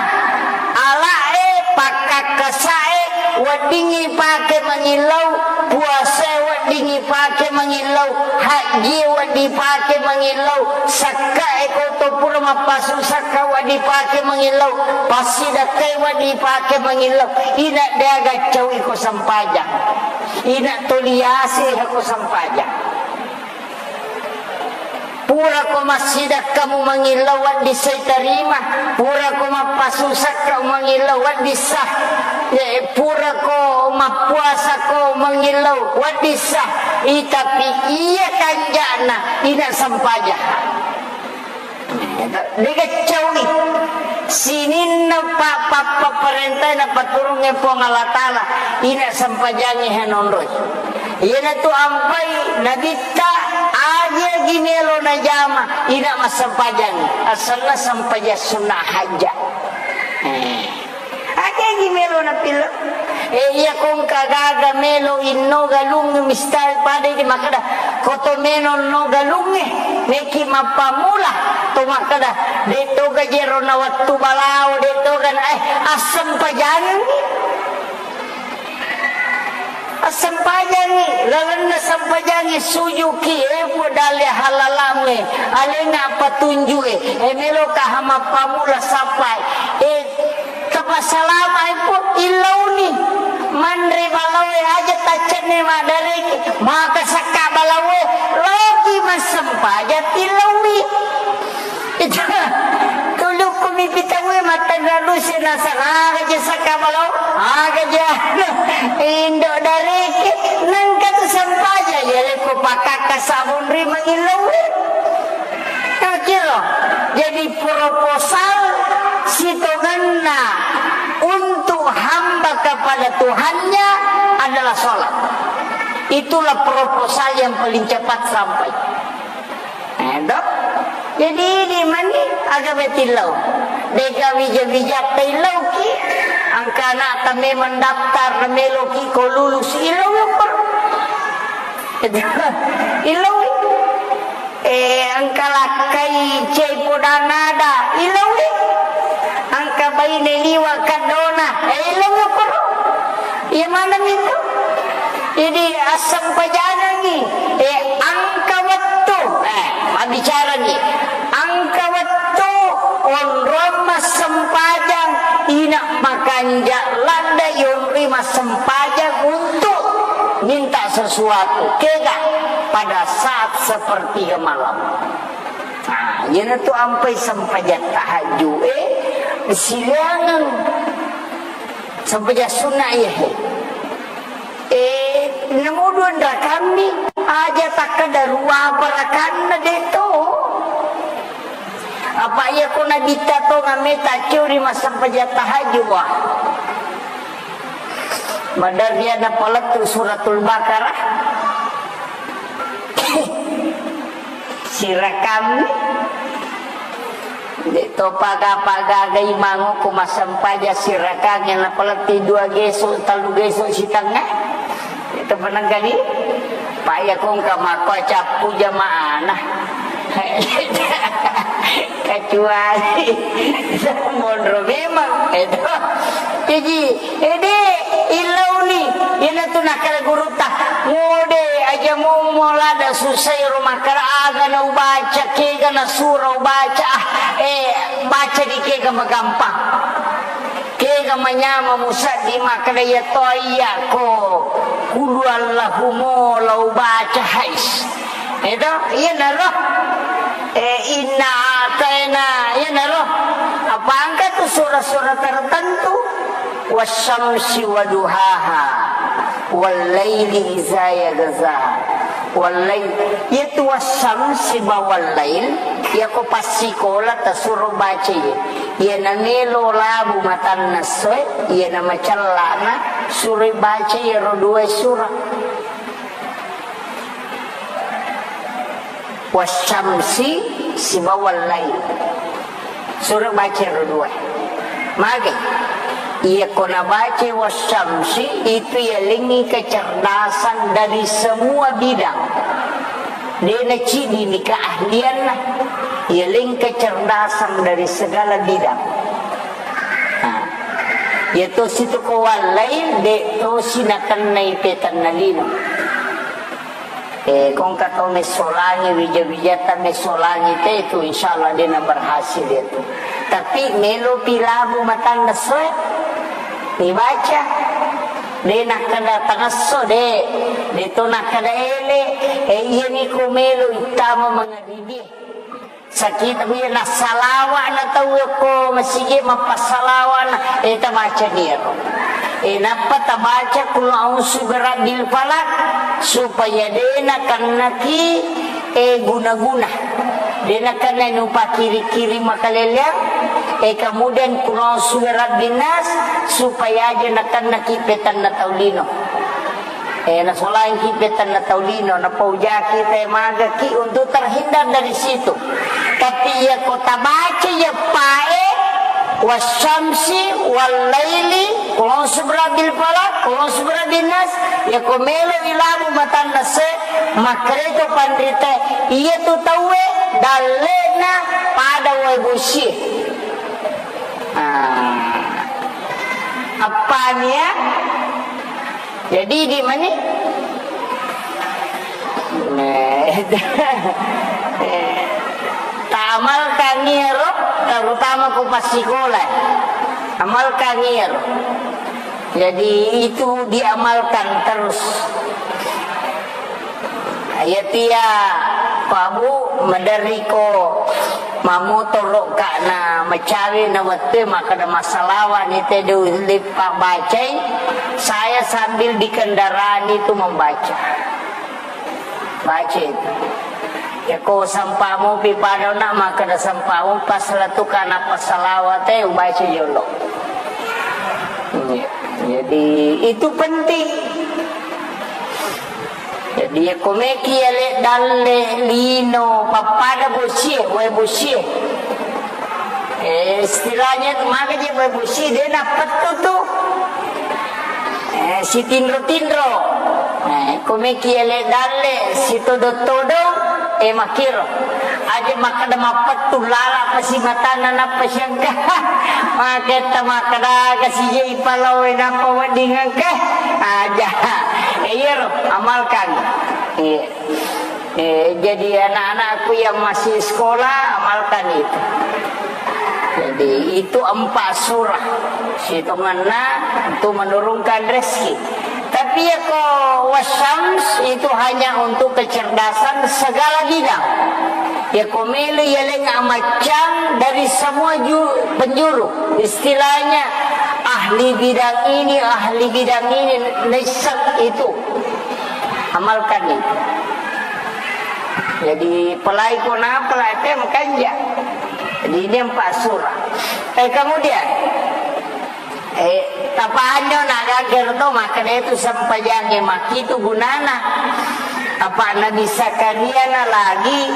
ala'e, pakkakkasae, weddingngi pake mangillau, puasae weddingngi pake mangillau, hajjie wedding pake mangillau, sakkae ko to pura mappasu sakka wedding pake mangillau, passidakkae wedding pake mangillau, ina de'aga caui ko sempajang, ina toliase ko sempajang. Purako massidakkamu mangillau wedding sai tarima, purako mappasusakka mangillau wedding sah, eh, purako mappuasako mangillau wedding sah, i, tapi iya kanja'na ina sempajang. De'ga caui sininna pa-, pa-, papparentae napaturungnge Puang Allah Ta'ala, ina sempajangnge hanonroi. Iyanatu ampai Nabitta, agi-agi melo najama, ina massempajang, asenna sempajang sunna hajja. Eh. Agi-agi melo napillau. Eh, iya kongka gaga melo inno galung mistal pada di makkeda, koto melo no galungnge, meki mappamula, to makkeda, de' toga jero na wettu balao, de' toga na, eh, assempajangengngi. Assempajangngi, lalenna sempajangngi sujuki, eh, Puang dalle halalamnge, alenna patunjue, eh, meloka hamappamula sappai, eh, tapassalamae, Puang, illauni, manre balaoe aja taccenne maddareki, maka sakka balaoe, loki massempajang tillaui. Itu, tulukku mipitauwe mattanra duse nasang, aga je sakka balao, aga je anu, indo dareke, nengka tu sempaja, ya leko pakakka sabun ri mangilauwe. Kiro, jadi proposal sitongenna untuk hamba kepada Tuhannya adalah sholat. Itulah proposal yang paling cepat sampai. Eh, dok. Jadi, di mani aga betillau. Deka wija-wija taillauki. Engka ana'ta memang daftar, meloki ko lulus, ilauwi koro. Ilauwi. Eh, engka lakkai cai podang ada, ilauwi. Engka baine liwa kaddona, eh, ilauwi koro. Iya maneng itu. Jadi, assempajangengngi, eh, engka wettu, eh, mabbicarani, engka wettu onrong massempajang, ina makanja ladde yonri massempajang untuk minta sesuatu. Kega pada saat sepertiga malam. Nah, iyanatu ampai sempajang tahajud, eh, siliangeng. Sempajang sunna iya, he. Eh, namo dua rakammi, aja takkeda rua apa rakanna de to. Apa iya ko nabitta to ngamme tacciuri massempajang tahajud, wah. Maderri napalettu Suratul Baqarah. Sirakang. De to paga-paga gai mango ku massempajang sirakang yang napaletti dua geso, tellu geso sitengnga. Itu penenggali. Pak ya kong ka makko cappu jamaana. Kecuali monro memang itu. Jadi, ede, ilauni, iyanatu nakkeda gurutta, "Ngode aja mummo lada susai ro makkeda aga na ubaca, kega na sura ubaca, ah, eh, baca di kega magampang. Kega manyama musaddi makkeda iya to iya ko, kulu Allahu mo la ubaca hais." Itu, iyanaro. Eh, inna ataina, iyanaro. Apa engka tu sura-sura tertentu? Wasyamsi waduhaha, wallaili iza yaghsha, wallail. Yaitu wasyamsi ba wallail, yako passikola tasuro baca iya. Iya namelo labu matanna essoe, iya namacellana suro baca iyaro dua sura. Wasyamsi sibawa wallail. Suro baca ro dua. Mage. Iya ko nabaca wasyamsi itu yalengngi kecerdasan dari semua bidang. Dena cidi ni keahlianna. Yaleng kecerdasan dari segala bidang. Nah, iya tosi tu ko wallail, de tosi nakennai petanna lino. Eh, kongka tau messolangi, wija-wijatta messolangi te tu, insyaallah de na berhasil itu. Tapi melo pi labu matanna essoe, dibaca. De nakkeda tangesso de, de to nakkeda ele, eh, iya ni ko melo ittama mangaribie. Sakita iya nassalawa na tau ko masigi mappassalawa na, eh, tabaca ni ero. Eh, nappa tabaca kul a'udzu birabbil falaq supaya de nakennaki, eh, guna-guna. De nakenna nupakiri-kiri makaleleang, eh, kemudian kul a'udzu birabbin nas supaya aja nakennaki petanna tau lino. Eh, nasolangki petanna tau lino, napaujaki te magaki untuk terhindar dari situ. Tapi iya ko tabaca iya pae, wasyamsi, wallaili, qul a'udzu birabbil falaq, qul a'udzu birabbin nas, iya ko melo ilabu matanna se, makkereto panrite, iya tu tauwe dallena pada wae bosie. Ah. Appania? Jadi di mani? Eh, taamalkan iyaro, terutama ko passikola. Amalkan iyaro. Jadi itu diamalkan terus. Iyatia, Pak Bu, maderriko mamotoro'ka na macawe na wettue makkeda massalawa ni te dulli pabbacai, saya sambil di kendaraan itu membaca. Baca itu. Yako sampamopi pada na makkeda sampamo pas letuka na passalawate ubaca jolo. Iya. Jadi itu penting. Jadi, iya ko meki ale dalle lino pappada bosie, wae bosie. Eh, istilahnya tu, maka je boy bosi, de nappettu tu. Eh, sitinro-tinro. Eh, komeki ele dalle, sitodong-todong, eh, makiro. Aja makkeda mappettu, lala pasi matanna nappa siangka. Maketta makkeda kasi je ipalawe nappa wedding engka. Aja. Eh, iyaro, amalkan. Iya. Eh, jadi anak-anakku yang masih sekolah, amalkan itu. Jadi, itu empat surah. Situnganna untuk menurunkan rezeki. Tapi ya ko wasyams itu hanya untuk kecerdasan segala bidang. Ya ko melo ya leng amaccang dari semua ju-, penjuru. Istilahnya ahli bidang ini, ahli bidang ini, naisseng itu. Amalkan itu. Jadi, pelai ko napelai te makanja. Jadi, ini empat surah. Eh, kemudian, eh, tapanyo na gager to, makkeda itu sempajangnge makkitu gunana. Apa Nabi Zakaria na lagi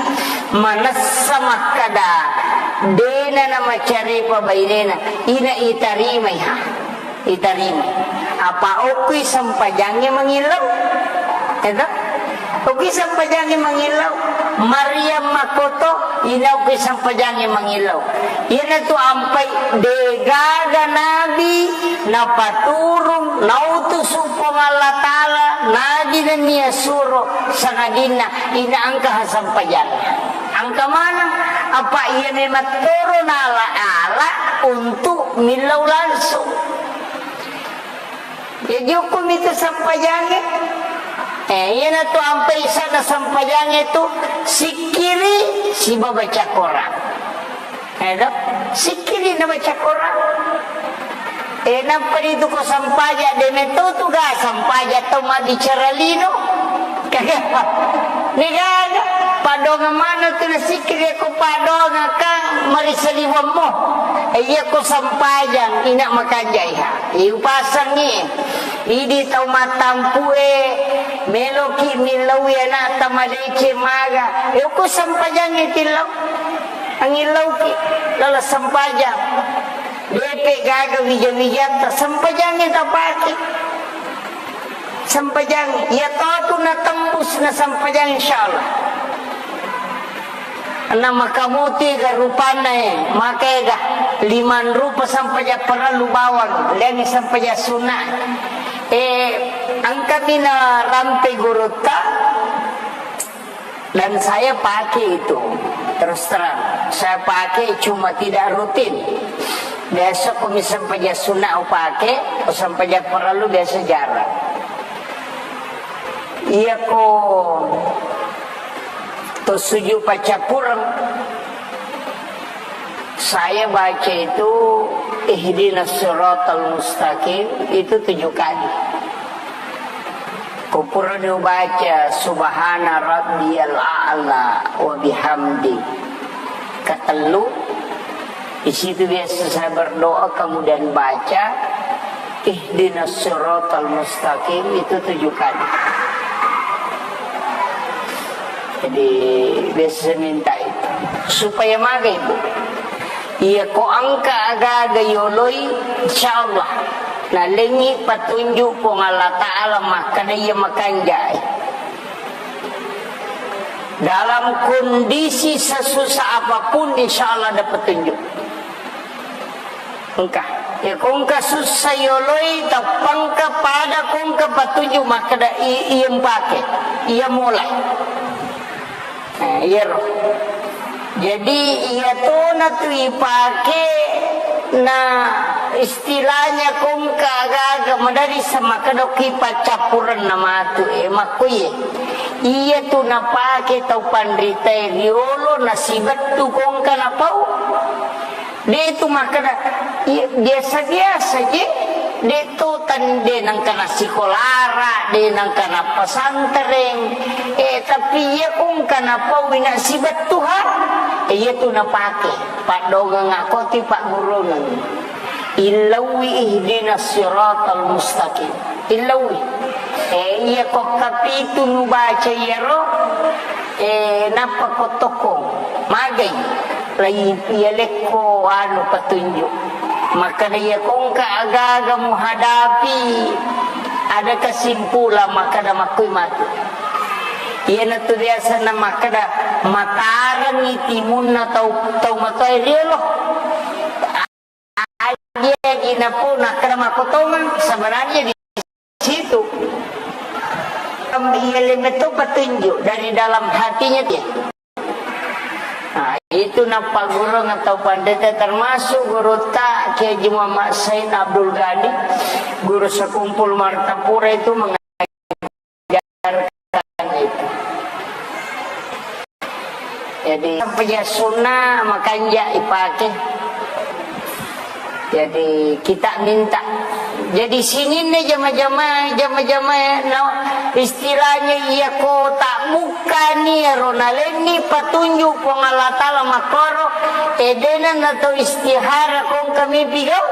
manessa makkeda, dena na macarepa bainena, ina itarimai ha. Itarima. Apa okkui sempajangnge mangillau? Eto? Okkui sempajangnge mangillau. Maryam makkoto, ina okkui sempajangnge mangillau. Iyanatu ampai degaga nabi napaturung, nautusu Puang Allah Ta'ala, nabi nennia suro sangadinna ina engka ha sempajangnge. Engka maneng, apa iya memang toro nala-ala untuk millau langsung. Ya, jukumi tu sempajangnge. Eh, iyanatu ampai sana sempajangnge tu sikkiri siba baca Quran. Eh, do? Sikkiri na baca Quran. Eh, nappa ritu ko sempajang, de metto tu ga sempajang tau mabbicara lino. Degaga, padongang maneng tu nasikkiri ko padongang kan marisaliwammu. Eh, iya ko sempajang, ina makanjaiha. Iupasangngi, idi tau mattampue, meloki millaui anakta madeceng maga. Eh, ko sempajangngi tillau. Angillauki, lala sempajang. Depe gaga wija-wijatta, sempajangngi tapake. Sempajang, iya totu natembus na sempajang, insyaallah. Na makamuti ga rupanna e, maka ega limang rupa sempajang parellu bawang, lengngi sempajang sunna. E, engkami na rampe gurutta, dan saya pakai itu. Terus terang, saya pakai cuma tidak rutin. Biasa ko mi sempajang sunna upake, ko sempajang parellu biasa jarang. Iya ko to sujud paccappureng, saya baca itu ihdinas siratal mustaqim itu tujuh kali. Ko purani ubaca subhana rabbiyal a'la wa bihamdi katellu, di situ biasa saya berdoa, kemudian baca ihdinas siratal mustaqim itu tujuh kali. Jadi, biasa saya minta itu. Supaya maga, Ibu. Iya ko engka aga-aga yoloi, insyaallah nalengngi patunjuk Puang Allah Ta'ala makkeda iya makanjai. Dalam kondisi sesusah apapun, insyaallah ada petunjuk. Engka. Ya, ko engka sussa yoloi, tappangka pada ko engka patunjuk makkeda i-, iya mpake, iya mulai. Nah, iyaro. Jadi, iya tona tu ipake na istilahnya ko engka aga-aga madari sama kedoki paccappureng na matu, eh, makkuye. Iya tu napake tau panritae riolo nasibettu ko engka napau. De tu makkeda, iya, biasa-biasa je. De tu tan-, de nengka nasikolara, de nengka nappesantreng. Eh, tapi iya ko engka napau ina sibettuha. Eh, iya tu napake. Paddongeng akoti paggurungeng. Illaui ihdinas siratal mustaqim. Illaui. Eh, iya ko kapitu nubaca iyaro. Eh, nappa ko tokkong. Magai. Lai iya lekko anu petunjuk. Makkeda iya kongka agaga muhadapi ada kesimpulan makkeda makkui matu. Iyanatu biasana makkeda matarengi timunna tau, tau matoa riolo. Aji-aji napu nakkeda makkotongang sebenarnya di situ. Iya lemetto petunjuk dari dalam hatinya dia. Nah, itu napaggurung atau pandeta termasuk gurutta Kiai Haji Muhammad Said Abdul Ghani, guru sekumpul Martapura itu mengajarkan itu. Jadi, sampajang sunna makanja ipake. Jadi, kita minta. Jadi, sininna jama-jama, jama-jama, no, istilahnya iya ko tak bukkani ero nalenni patunjuk Puang Allah Ta'ala makkoro, edena nato istihara kong kami pigau.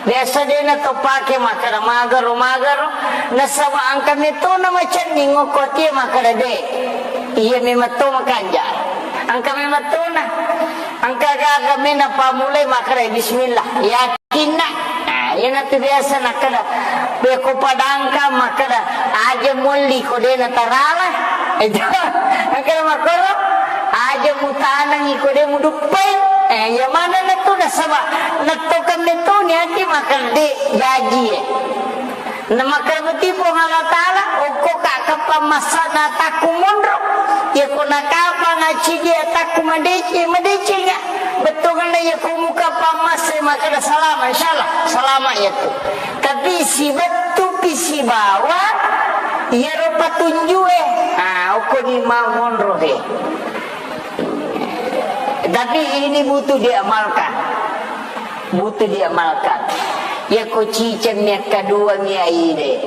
Biasa dena to pake makkeda magaro, magaro. Nasaba engka metona macenning okko tie makkeda de. Iya memang to makanja. Engka memang tona. Engka gaga mena pamulai makkeda bismillah. Yakinna. Nah, iyanatu biasa nakkeda. Beko padangka makkeda aja molli ko dena tarala. Itu. Engka makkoro aja mutanangi ko de muduppai. Eh, iya mana natu nasaba. Nattokan metoni ati makkeda de jaji. Namakkeda beti Puang Allah Ta'ala, okko ka kapang massa na takku monro. Iya ko nakapang acidi takku madeci, madecinga. Bettuanna iya ko muka pang massa makkeda salama, insyaallah salama iya tu. Tapi sibettu pi sibawa iyaro patunjue. Ah, okko ni mau monro he. Tapi ini butuh diamalkan. Butuh diamalkan. Iya ko ciceng mi akkadua mi aide.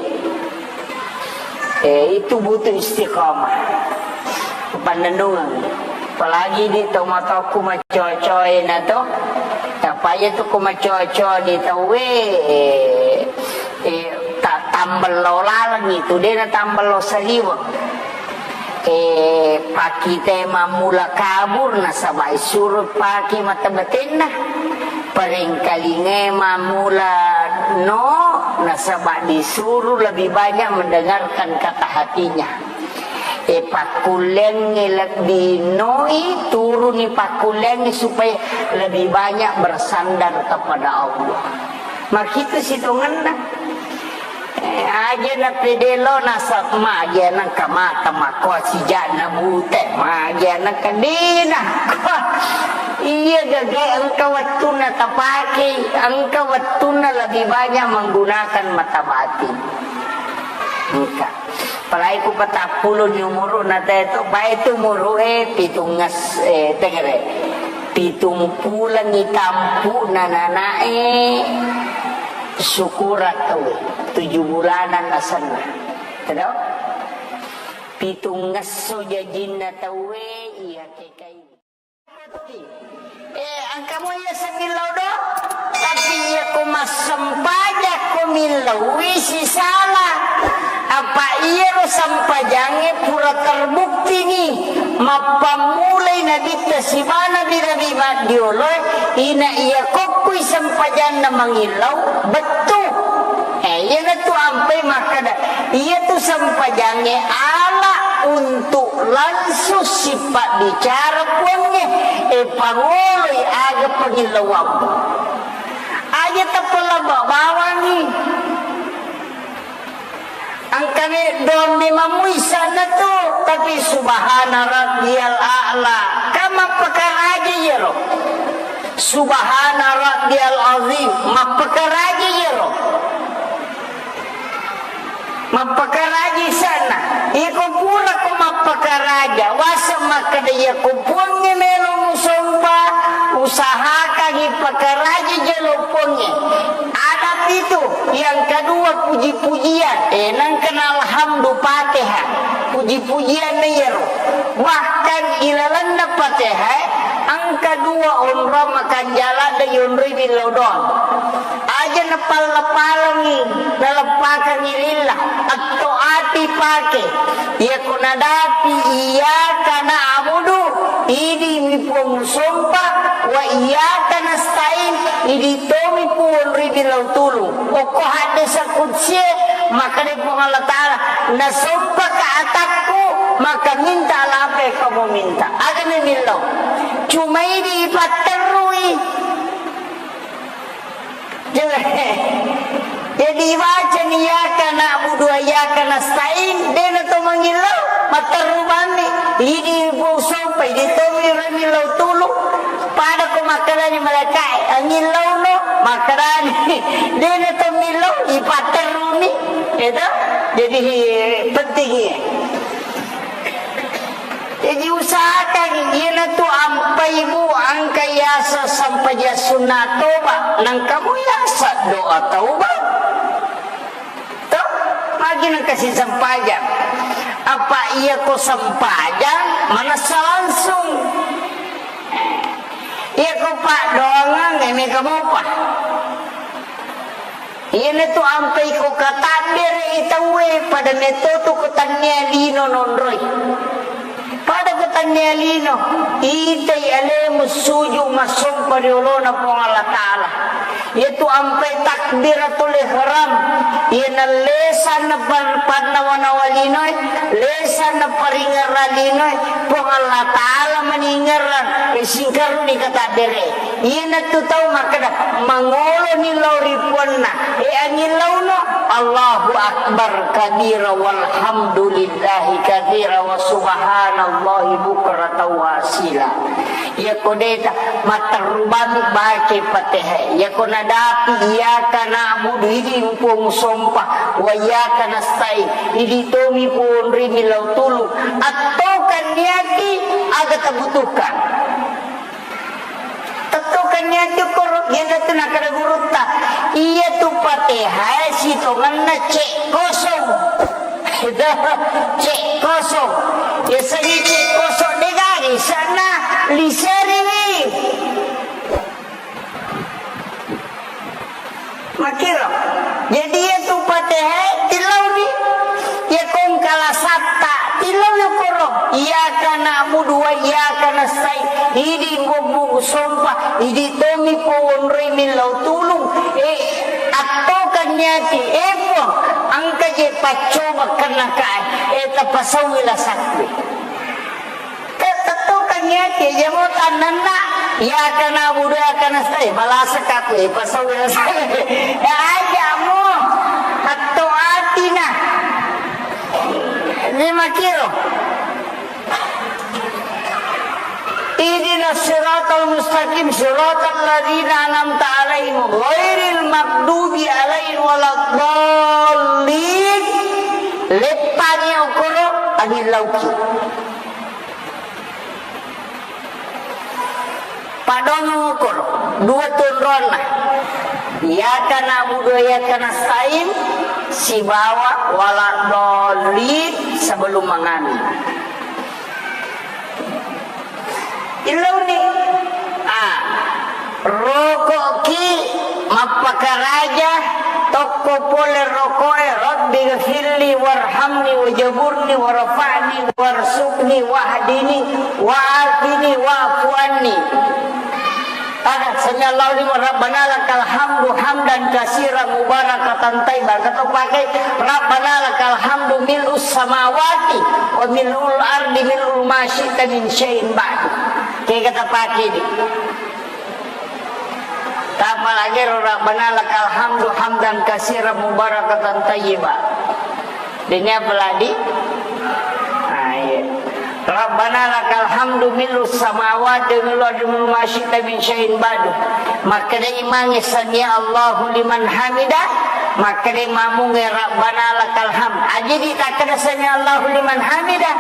Eh, itu butuh istiqamah. Pannennungeng. Apalagi di tomatoakku macocoe na to. Apa iya tu ko macoco di tauwe, eh, eh, ta-, tambello laleng itu, dena tambello saliweng. Eh, pakite mammula kabur nasaba isuro pake mata batenna. Parengkalinge mammula no nasaba disuru lebih banyak mendengarkan kata hatinya. Eh, pakkullengnge lebbi noi, turuni pakkullengnge supaya lebih banyak bersandar kepada Allah. Makitu sitongenna. Eh, aja na pede lo nasab magi anang kamata makko sijana bute, magi anang kadina. Iya gage engka wettunna tapake, engka wettunna lebih banyak menggunakan mata batin. Engka. Apalagi ku patappulo ni umuru na teto, bae tu umuru e pitungnges, eh, tegere. Pitung pulengi tampu na nanae syukuran tauwe, tujuh bulanan asenna. Tedo? Pitungngesso jajinna tauwe, iya kekai. Eh, engka mo iya semillau do, tapi iya ko massempajang ko millau wi sisala. Apa iyaro sempajangnge pura terbukti ni mappammulai nabitta siba nabi-nabi maddioloe, ina iya kokkui sempajanna mangillau bettu. Eh, iyanatu ampai makkeda, iyatu sempajangnge ala untuk langsung sipabbicara Puangnge, eh, pangoloi aga pangillauammu. Aja tapalabba bawangi. Engkami dommi mamuisana tu, tapi subhana rabbiyal a'la. Ka mappakaraja iyaro. Subhana rabbiyal azim, mappakaraja iyaro. Mappakaraja isanna. Iko pura ko mappakaraja, wasa makkeda iyako Puangnge melo musompa, usahakangi pakaraja jolo Puangnge. Ada pitu, yang kedua puji-pujian. Eh, nangkana alhamdu Fatihah. Puji-pujian na iyaro. Bahkan ilalanna Fatihah, engka dua onrong makanjala da yonroi billau doang. Aja napalla-pallangi, naleppakangi lillah. Atto ati Pake, iyako nadapi iyyaka na'budu, idi mi Puang musompa, wa iyyaka nasta'in, idi tomi Puang ri millau tulung. Okko haddesa kutsie, makkeda Puang Allah Ta'ala, nasompaka atakku, maka minta apa yang kamu minta. Aga mi millau. Cuma idi ipatterrui. Jadi, bacani iyyaka na'budu wa iyyaka nasta'in, dena to mangillau, matterru bammi, idi Puang sompa, idi tomi ri millau tulung, pada ko makkedani malaikae, angillauno, makkedani, dena to millau, ipatterruni, itu, jadi penting iya. Jadi usahakan iyanatu ampai bu angka yasa sampajang sunna toba, nangka mu yasa doa taubat. Toh, magi nangka si sampajang. Apa iya ko sampajang manassa langsung. Iya ko paddoangang, eh, mega mopa. Iyanatu ampai ko katabbere'i tauwe, pada metto tu ko tannia lino nonroi. Pada ko tannia lino, itai alemu suju massompa ri olona Puang Allah Ta'ala. Iyatu ampai takbiratul ihram, iyana lesanna pan-, pannawa-nawa linoe, lesanna paringerra linoe, Puang Allah Ta'ala maningerrang, e, singkaruni katabbere. Iyanatu tau makkeda, mangoloni lao ri puanna, e, angillauno, Allahu Akbar kabira walhamdulillahi katsira wa subhanallahi bukratan wa asila. Iyako deta, matterru bami bake Fatihah. Iyako nadapi, iyyaka na'budu, idi Puang sompa, wa iyyaka nasta'in, idi tomi Puang ri millau tulung. Attokan niati aga tabutuhkan. Tettokan niati koro, iyanatu nakkeda gurutta. Iyatu Fatihah sitongenna cek kosong. Cek kosong. Yasengnge cek kosong degaga isanna liseriwi. Makkiro. Jadi iyatu Fatihah tillauni. Iya kongkala satta tillau yokoro. Iyyaka na'budu wa iyyaka nasta'in. Idi bobbu sompa. Idi tomi powonroi millau tulung. Eh, attokan niati. Eh, Puang, engka je paccoba kennakae. Eh, tapasauwi lasakku. Te-, tettokangngi ati, aja mo tannanna, iyyaka na'budu wa iyyaka nasta'in, malasakka aku, eh, pasau ya saya. Ya aja mo, atto atina. Ini makiro. Ihdinas siratal mustaqim, siratal ladzina an'amta 'alaihim, ghairil maghdubi 'alaihim waladdallin. Leppangi okoro, angin lauki. Padongo okoro, dua tunronna. Iyyaka na'budu wa iyyaka nasta'in, sibawa waladdallin sebelum mangami. Illauni. Ah, roko'ki mappakaraja tokko pole roko'e, "Rabbi ghfirli warhamni wajaburni warfa'ni warzuqni wahdini wa'afini wa'fu anni." Ada, sami Allahu liman, Rabbana lakal hamdu hamdan katsiran mubarakatan thayyiban. Kata pakai, Rabbana lakal hamdu mil'us samawati wa mil'ul ardi mil'u ma syi'ta min syai'in ba'du. Kega tapake di. Tapalagi ro Rabbana lakal hamdu hamdan katsiran mubarakatan thayyiba. Dini apa lagi? Ah, iya. Rabbana lakal hamdu mil'us samawati wa mil'ul ardi mil'u ma syi'ta min syai'in ba'du. Makkeda imangnge sami Allahu liman hamida. Makkeda mamungnge Rabbana lakal hamd. Aja ditakkeda sami Allahu liman hamida.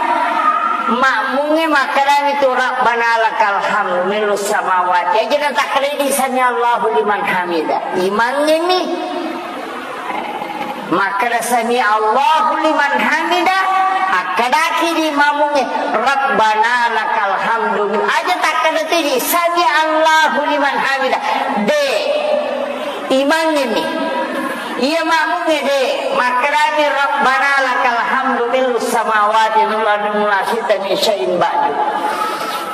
Makmungnge makkedani tu Rabbana lakal hamdu mil'us samawati. Aja natakkeda di sami Allahu liman hamida. Imangnge mi. Makkeda sami Allahu liman hamida. Akkedaki di mamungnge Rabbana lakal hamdu. Aja takkeda tu di sami Allahu liman hamida. De. Imangnge mi. Iya makmungnge de. Makkedani Rabbana lakal hamdu. samawati wal ardi wala sita min syai'in ba'du.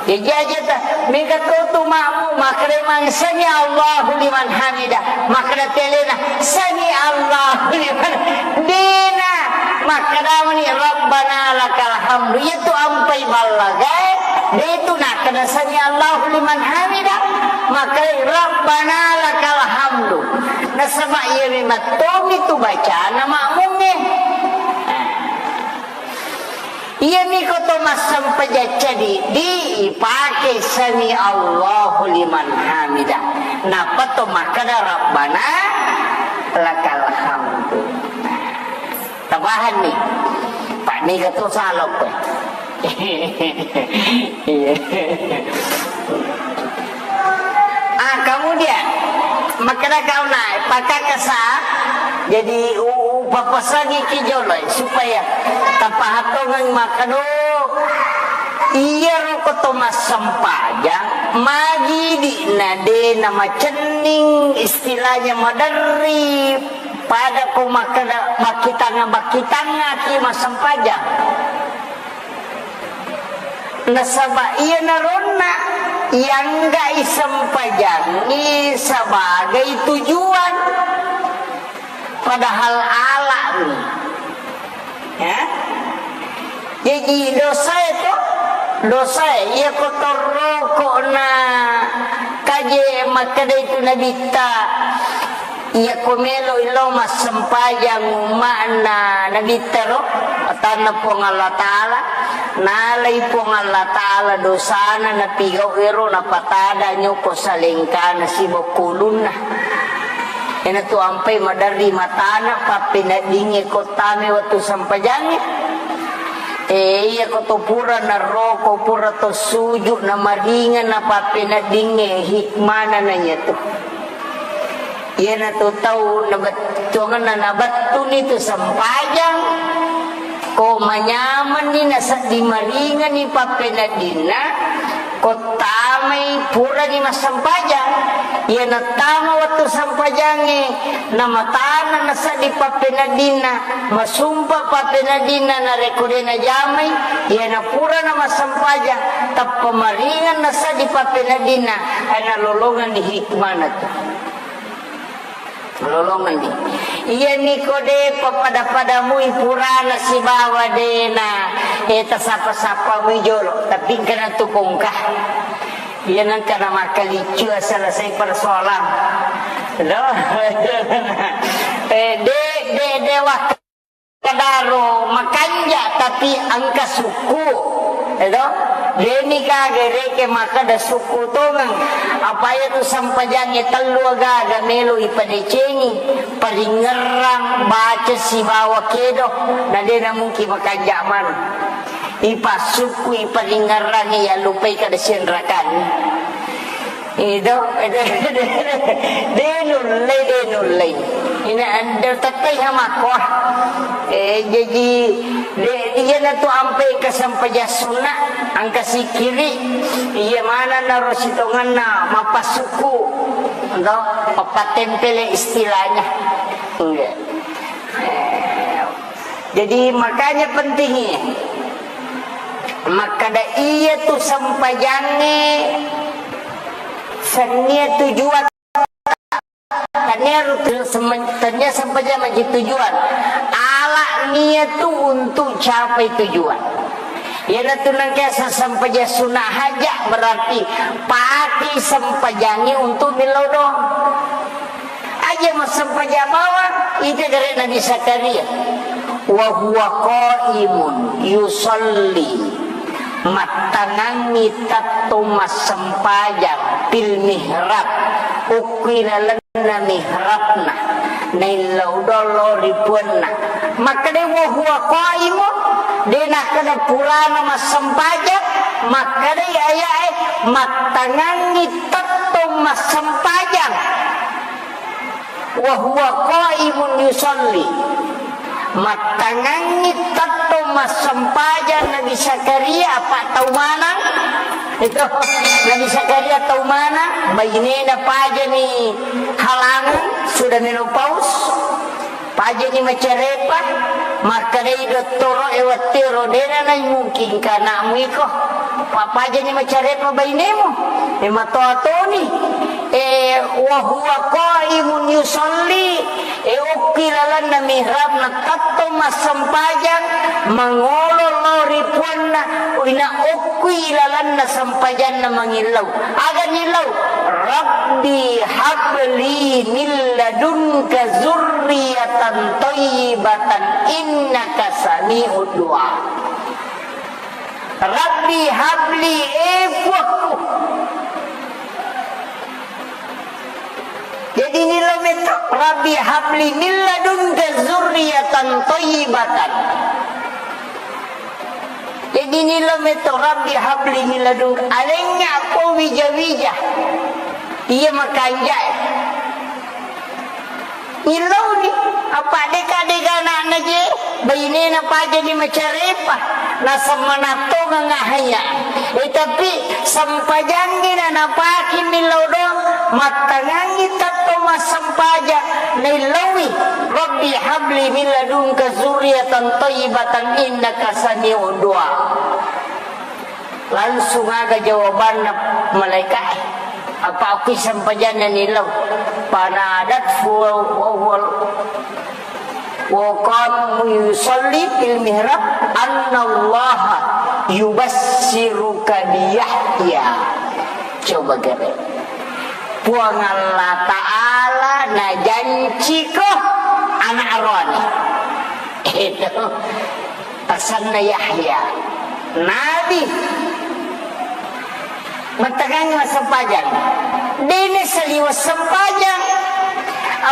Jaji aja ta, mega to tu makmu, makkeda maneng sami Allahu liman hamida, makkeda telena, sami Allahu liman, dena, makkeda mani, Rabbana lakal hamdu, iya tu ampai ballagae, de tu nakkeda sami Allahu liman hamida, makkeda Rabbana lakal hamdu, nasaba iya memang tomi tu bacana makmungnge. Iyami ko to massempajang cadiddi, ipake sami Allahu liman hamida. Nappa to makkeda Rabbana lakal hamdu. Tapahanni? Pak, mega to salokko. Iya. Ah, kemudian, makkeda kau naik, pakakasa, jadi u-, u-, papasangi ki jolo, eh, supaya tapahatongeng makkeda, oh, iya roko to massempajang, magi di na de na macenning, istilahnya maderri, pada ko makkeda, makkitanga-, makkitanga ki massempajang. Nasaba iyanaronna iangga'i sempajangngi sebagai tujuan, padahal ala'ni. Ya? Jaji dosae to, dosae, iya ko torroko na kaje makkeda itu nabitta. Iya ko melo ilo massempajang umma'na Nabitta ro, atanna Puang Allah Ta'ala, nalai Puang Allah Ta'ala dosana, napigau ero, napatada nyoko salengkana siba kulunna. Ena tu ampai maderri matana, pappeneddingnge ko tame wettu sempajangnge. Eh, iya ko to pura naroko, pura to suju, namaringa, napappeneddingnge, hikmana na iya tu. Iyanatu tau nabettuangenna, nabettuni tu sempajang, ko manyamenni nasedding maringani pappeneddinna, ko tamai purani massempajang. Iya nattama wettu sempajangnge, namatana nasedding pappeneddinna, masumpa pappeneddinna, narekko de najamai, iya napurana massempajang, tappa maringeng nasedding pappeneddinna, ai nalolongeng di hikmana tu. Lolongenni. Iyami ko de pappada-padamui purana sibawa dena, eh, tasapa-sapamui jolo, tapi engkana tu kongka. Iya nengkana makkaliccu selesai persoalan. Loh. Eh, de, de, de, wak- Kadaro makanja tapi engka sukku, edo? Deni kage reke makkeda sukku tongeng. Apa iya tu sempajangnge tellu agaga melo ipadecengi, paringngerang, baca sibawa kedo, na dena mungkin makanja maneng. Ipassukku, iparingngerangi, yallupai kada sianrakanni. Ido, de nullei, de nullei. Ina ande tettai hamakko. Eh, jaji, de, iyana tu ampe engka sempajang sunna, engka sikiri, iya mana naro sitonganna mappasukku, do, mappattempele istilahnya. Iya. Eh, jadi makanya pentingnya. Makkada iya tu sempajangnge sennia tujuan, tania rutu-, sem-, tania sempajang maji tujuan. Ala nia tu untuk capai tujuan. Iyanatu nengka sesempajang sunna haja berarti pati sempajangnge untuk millau doang. Aja massempajang bawang, ita gare Nabi Zakaria. Wa huwa qaimun yusalli. Mattangangngi tettong massempajang fil mihrab. Ukki lalenna mihrabna. Naillau dollo ri puanna. Makkeda wa huwa qaimun, de nakkeda purana massempajang, makkeda ayae mattangangngi tettong massempajang. Wa huwa qaimun yusalli. Mattangangngi tettong massempajang Nabi Zakaria, apa tau manang? Itu Nabi Zakaria tau manang, bainena pajani halangan, sudah menopause. Pajani macarepa, makkedai dottoro'e wettero, "Dena naimungkinka anakmu iko. Pa-, pajani macarepa bainemu." E, matoa toni. E, wa huwa qaimun yusalli. E, okki lalenna mihrab na tetto massempajang, mangolo lao ri puanna, ina okkui lalenna sempajanna mangillau. Aga nillau? "Rabbi habli min ladunka zurriyatan thayyibatan innaka sami'ud du'a." "Rabbi habli," e Puakku. Jadi nillau metto, "Rabbi habli min ladunka zurriyatan thayyibatan." Jadi nillau metto, "Rabbi habli min ladunka." Alengngako wija-wija. Iya makanja'e. Nillauni, apa deka-deka anakna je, bainena pajani macarepa, naseng manattongang ahaya. E, tapi sempajangngi na napake millau doang, mattangangngi tetto massempajang, naillaui, "Rabbi habli min ladunka zurriyatan thayyibatan innaka sami'ud du'a." Langsung aga jawabanna malaika'e. Apa okki sempajanna nillau. Fanadathu wa huwa, wa qama yusalli fil mihrab, "Annallaha yubassiruka bi Yahya." Coba gare. Puang Allah Ta'ala najanciko anak aroane. Itu. Asenna Yahya, nabi. Mattangangngi massempajang. De' naisaliweng sempajang.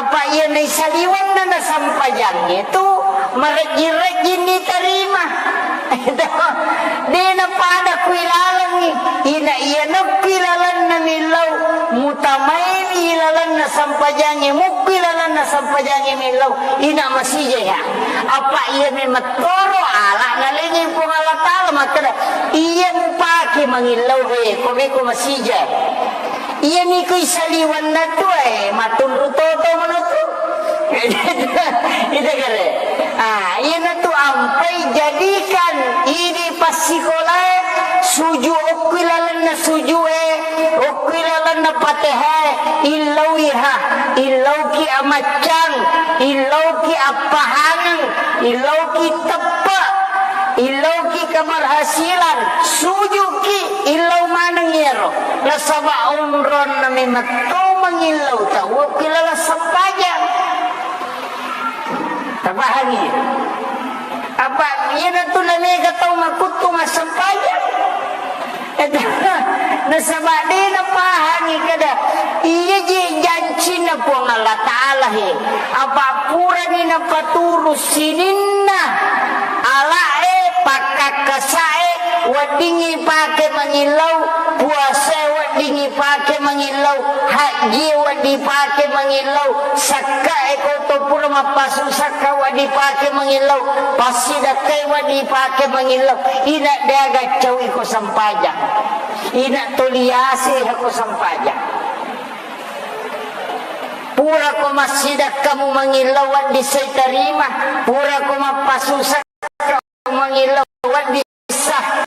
Apa iya naisaliwenna na sempajangnge tu marejjing-rejjing nitarima. De' napada ku ilalengngi. Ina iya nappi lalenna millau, mutamaini lalenna sempajangnge, mukki lalenna sempajangnge millau. Ina masija iya. Apa iya memettoro ala nalengi Puang Allah Ta'ala makkeda, "Iya mupake mangillau he, ko meko masija." Iya niko isaliwenna tu, eh, matunru toto manotu. Ita kare. Ah, iya natu ampai jadikan idi passikolae suju okki lalenna sujue, okki lalenna Patehae, illauiha, illauki amaccang, illauki appahangeng, illauki teppe, illauki keberhasilan, sujuki, illau maneng iyaro. Nasaba onronna memetto mangillau tau okki laleng sempajang. Tapahangi? Apa iyanatu namega tau makuttu massempajang? Nasaba de' napahangi kada iya je jancinna Puang Allah Ta'ala he. Apa purani napaturu sininna ala'e, pakkakkasa'e, weddingngi pake mangillau, puasae weddingngi pake mangillau, hajjie wedding pake mangillau, sakkae ko to pura mappasu sakka wedding pake mangillau, passidakkai wedding pake mangillau, ina de' aga cau iko sempajang. Ina toliase ko sempajang. Pura ko massidakka mumangillau wedding sai tarima, pura ko mappasu sakka mumangillau wedding sah.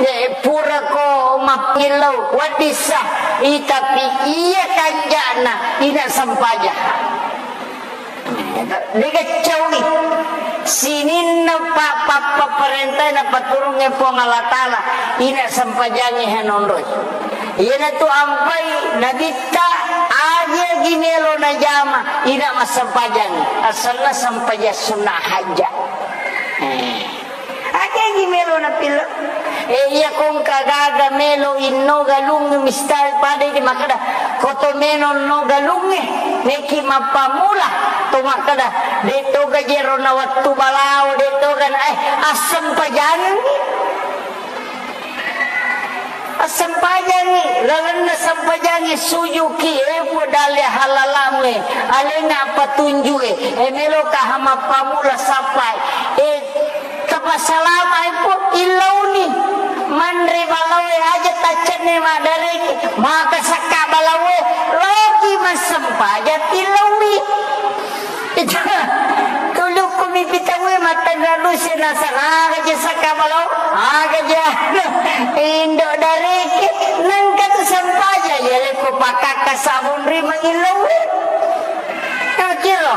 Eh, pura ko mapangillau wedding sah. I, tapi iya kanja'na ina sempajang. De' gaccaui. Sininna pa-, pa-, papparentae napaturungnge Puang Allah Ta'ala, ina sempajangnge hanonroi. Iyanatu ampai nabitta, agi-agi melo najama, ina massempajangngi. Asenna sempajang sunna hajja. Eh. Akegi melo napillau. E, iya kongka gaga melo inno galung mistal pada di makkeda, ko to melo no galungnge, meki mappamula to makkeda, de' toga jero na wettu balao, de' toga na, eh, assempajangngi. Assempajangngi, lalenna sempajangngi sujuki, e, Puang dalle halalamu, e, alena patunju, e, e, meloka ha mappamula sappai, e, tapassalama, e, Puang, illauni, manre balaoe aja taccenne maddareki, maka sakka balaoe, loki massempajang tillaui. Itu. Mattenna lusi nasara aga je sakka balo, aga je indo dareke, nengka tu sempaja, ya leko pakakka sabun ri mangillau. Kiro,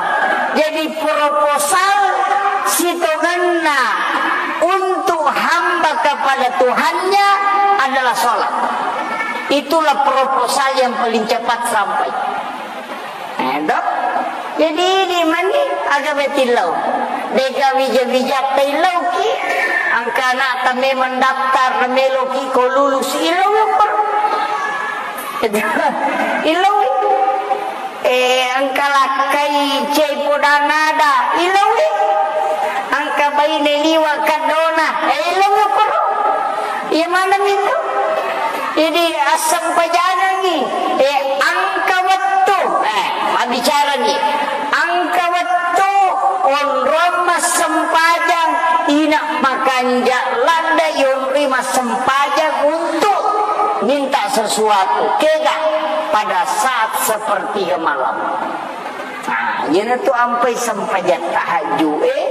jadi proposal sitongenna untuk hamba kepada Tuhannya adalah sholat. Itulah proposal yang paling cepat sampai. Eh, toh? Jadi, idi mani aga metillau. Dega wija-wija taillauki, angka anakta memang daftar, meloki ko lulus, illau yukkur. Illau. Eh, angka lakkai cai podang ada, illau. Angka baine liwa kaddona, eh, illau yukkur. Iya maneng itu. Jadi, assempajangengngi, eh, angka wettu, eh, mabbicarani, angka wettu onrong massempajang, ina makanja ladde yonri massempajang untuk minta sesuatu. Kega pada saat sepertiga malam. Nah, iyanatu ampai sempajang tahajud, eh,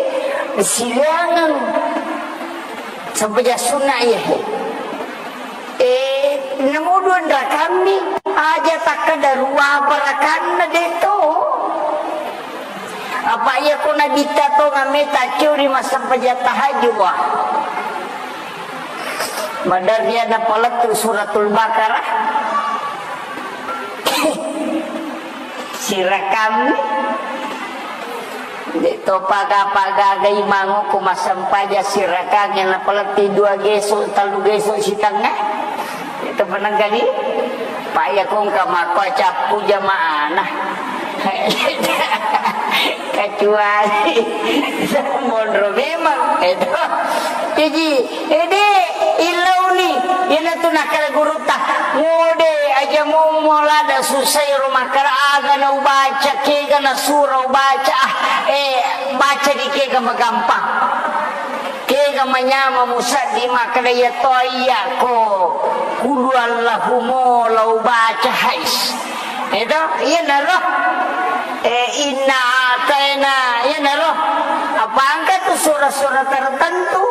siliangeng. Sempajang sunna iya, he. Eh, namudu anrakammi, aja takkeda ruwa barakanna de to. Apa iya ko nabitta to ngammeta curi massempajang tahajud, wah. Maderri ada palettu Suratul Baqarah. Sirakammi. De to paga-paga gai mango ko massempajang sirakangnge napaletti dua geso, tellu geso sitengnga. De to panengkani. Pak ya kongka makko cappu jamaana. Kecuali monro memang. Itu. Jadi, Ede, illauni, iyanatu nakkeda gurutta, "Ngode, aja mummo ladde susai ro makkeda aga na ubaca, kega na sura ubaca, ah, eh, baca di kega magampang. Kega manyameng musaddi makkeda iya to iya ko, kulu Allahu mo la ubaca hais." Eto, iyanaro. Eh, inna ataina, iyanaro. Apa angka tu sura-sura tertentu?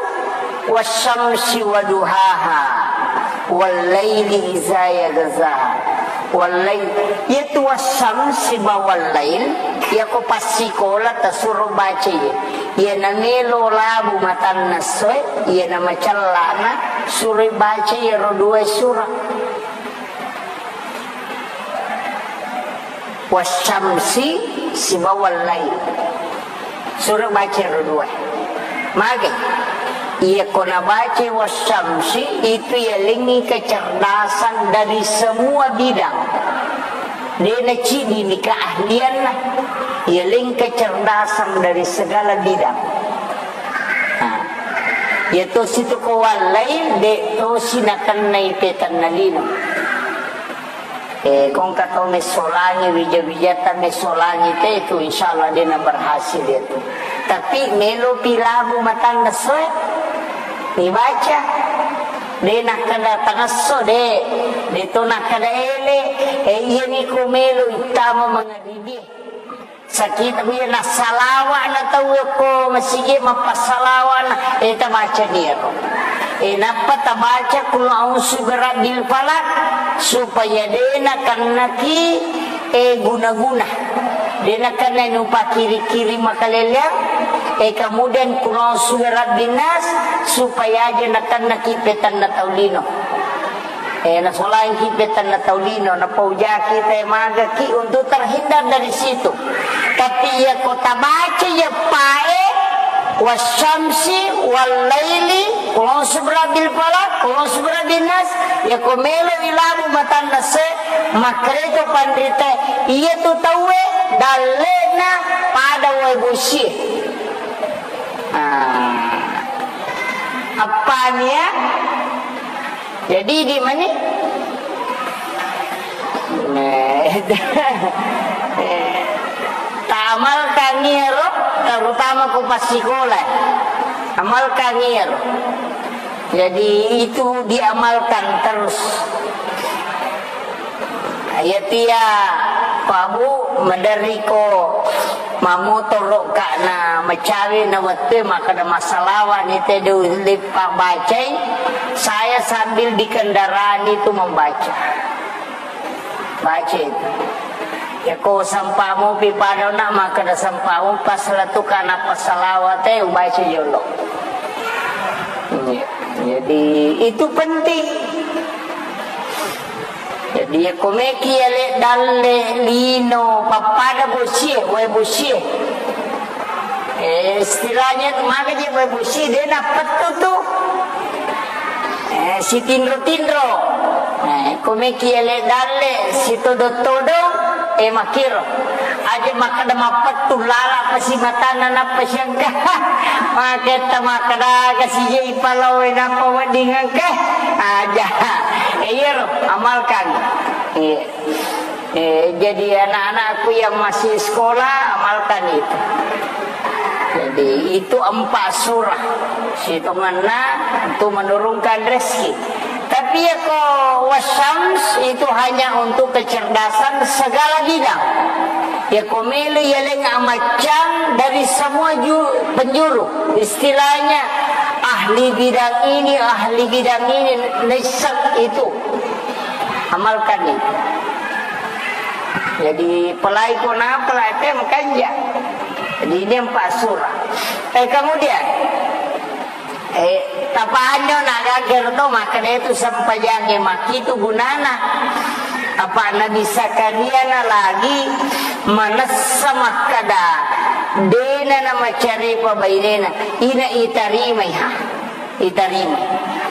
Wasyamsi waduhaha, wallaili iza yaghsha. Wallail, iyatu wasyamsi ba wallail, iyako passikola tasuro baca iya. Iyana melo labu matanna essoe, iyana macellana suro baca iyaro dua sura. Wasyamsi sibawa lail. Sura baca ro dua. Mage, iya ko nabaca wasyamsi, itu yalengngi kecerdasan dari semua bidang. Dena cidi ni keahlianna, yaleng kecerdasan dari segala bidang. Nah, iya tosi tu ko wallail, de tosi nakennai petanna lino. Eh, kongka to messolangi, wija-wijata messolangi te tu, insyaallah de na berhasil itu. Tapi melo pi labu matanna soe, dibaca. De nakkeda tangesso de, de to nakkeda ele, eh, iya ni ko melo ittama mangaribi. Sakita iya nassalawa na tau ko masigi mappassalawa na, eh, tabaca ni ero. Eh, nappa tabaca qul a'udzu birabbil falaq supaya de nakennaki, eh, guna-guna. De nakenna nupakiri-kiri makaleleang, eh, kemudian qul a'udzu birabbin nas supaya aja nakennaki petanna tau lino. Eh, nasolangki petanna tau lino, napaujaki te magaki untuk terhindar dari situ. Tapi iya ko tabaca iya pae, wasyamsi, wallaili, qul a'udzu birabbil falaq, qul a'udzu birabbin nas, iya ko melo ilabu matanna se, makkereto panrite, iya tu tauwe dallena pada wae bosie. Ah. Appani ya? Jadi di mani? Nah, ta amalkan iyaro, terutama ku passikola. Amalkan iyaro. Jadi itu diamalkan terus. Iya tia, Pak Bu, maderriko Mammotoro'ka na macawe na wettue makkeda massalawa ni te de ulle pabbacai, saya sambil di kendaraan itu membaca. Baca itu. Yako sampamu pi pada na makkeda sampamu pas latuka na passalawate ubaca jolo. Iya. Jadi itu penting. Jadi, yakko meki ale dalle lino pappada bosie, wae bosie. Eh, istilahnya tu maka je wae bosie, de nappettu tu. Eh, sitinro-tinro. Eh, ko meki ale dalle sitodo-todo, eh, makiro. Aja makkeda mappettu lala pasi matanna nappa siangka. Maketta makkeda kasi je ipalawe nappa wedding engka. Aja. Eh, iyaro, amalkan. Iya. Eh, jadi anak-anakku yang masih sekolah, amalkan itu. Jadi, itu empat surah. Sitongenna untuk menurunkan rezeki. Tapi ya ko wasyams itu hanya untuk kecerdasan segala bidang. Ya ko melo ya leng amaccang dari semua ju-, penjuru. Istilahnya ahli bidang ini, ahli bidang ini, nisab itu. Amalkan itu. Jadi, pelai ko na pelai te makanja. Jadi, ini empat surah. Eh, kemudian, eh, tapanjo na gager to, makkeda itu sempajange makkitu gunana. Apa Nabi Zakaria na lagi manessa makkeda, dena na macarepa bainena, ina itarimai ha. Itarima.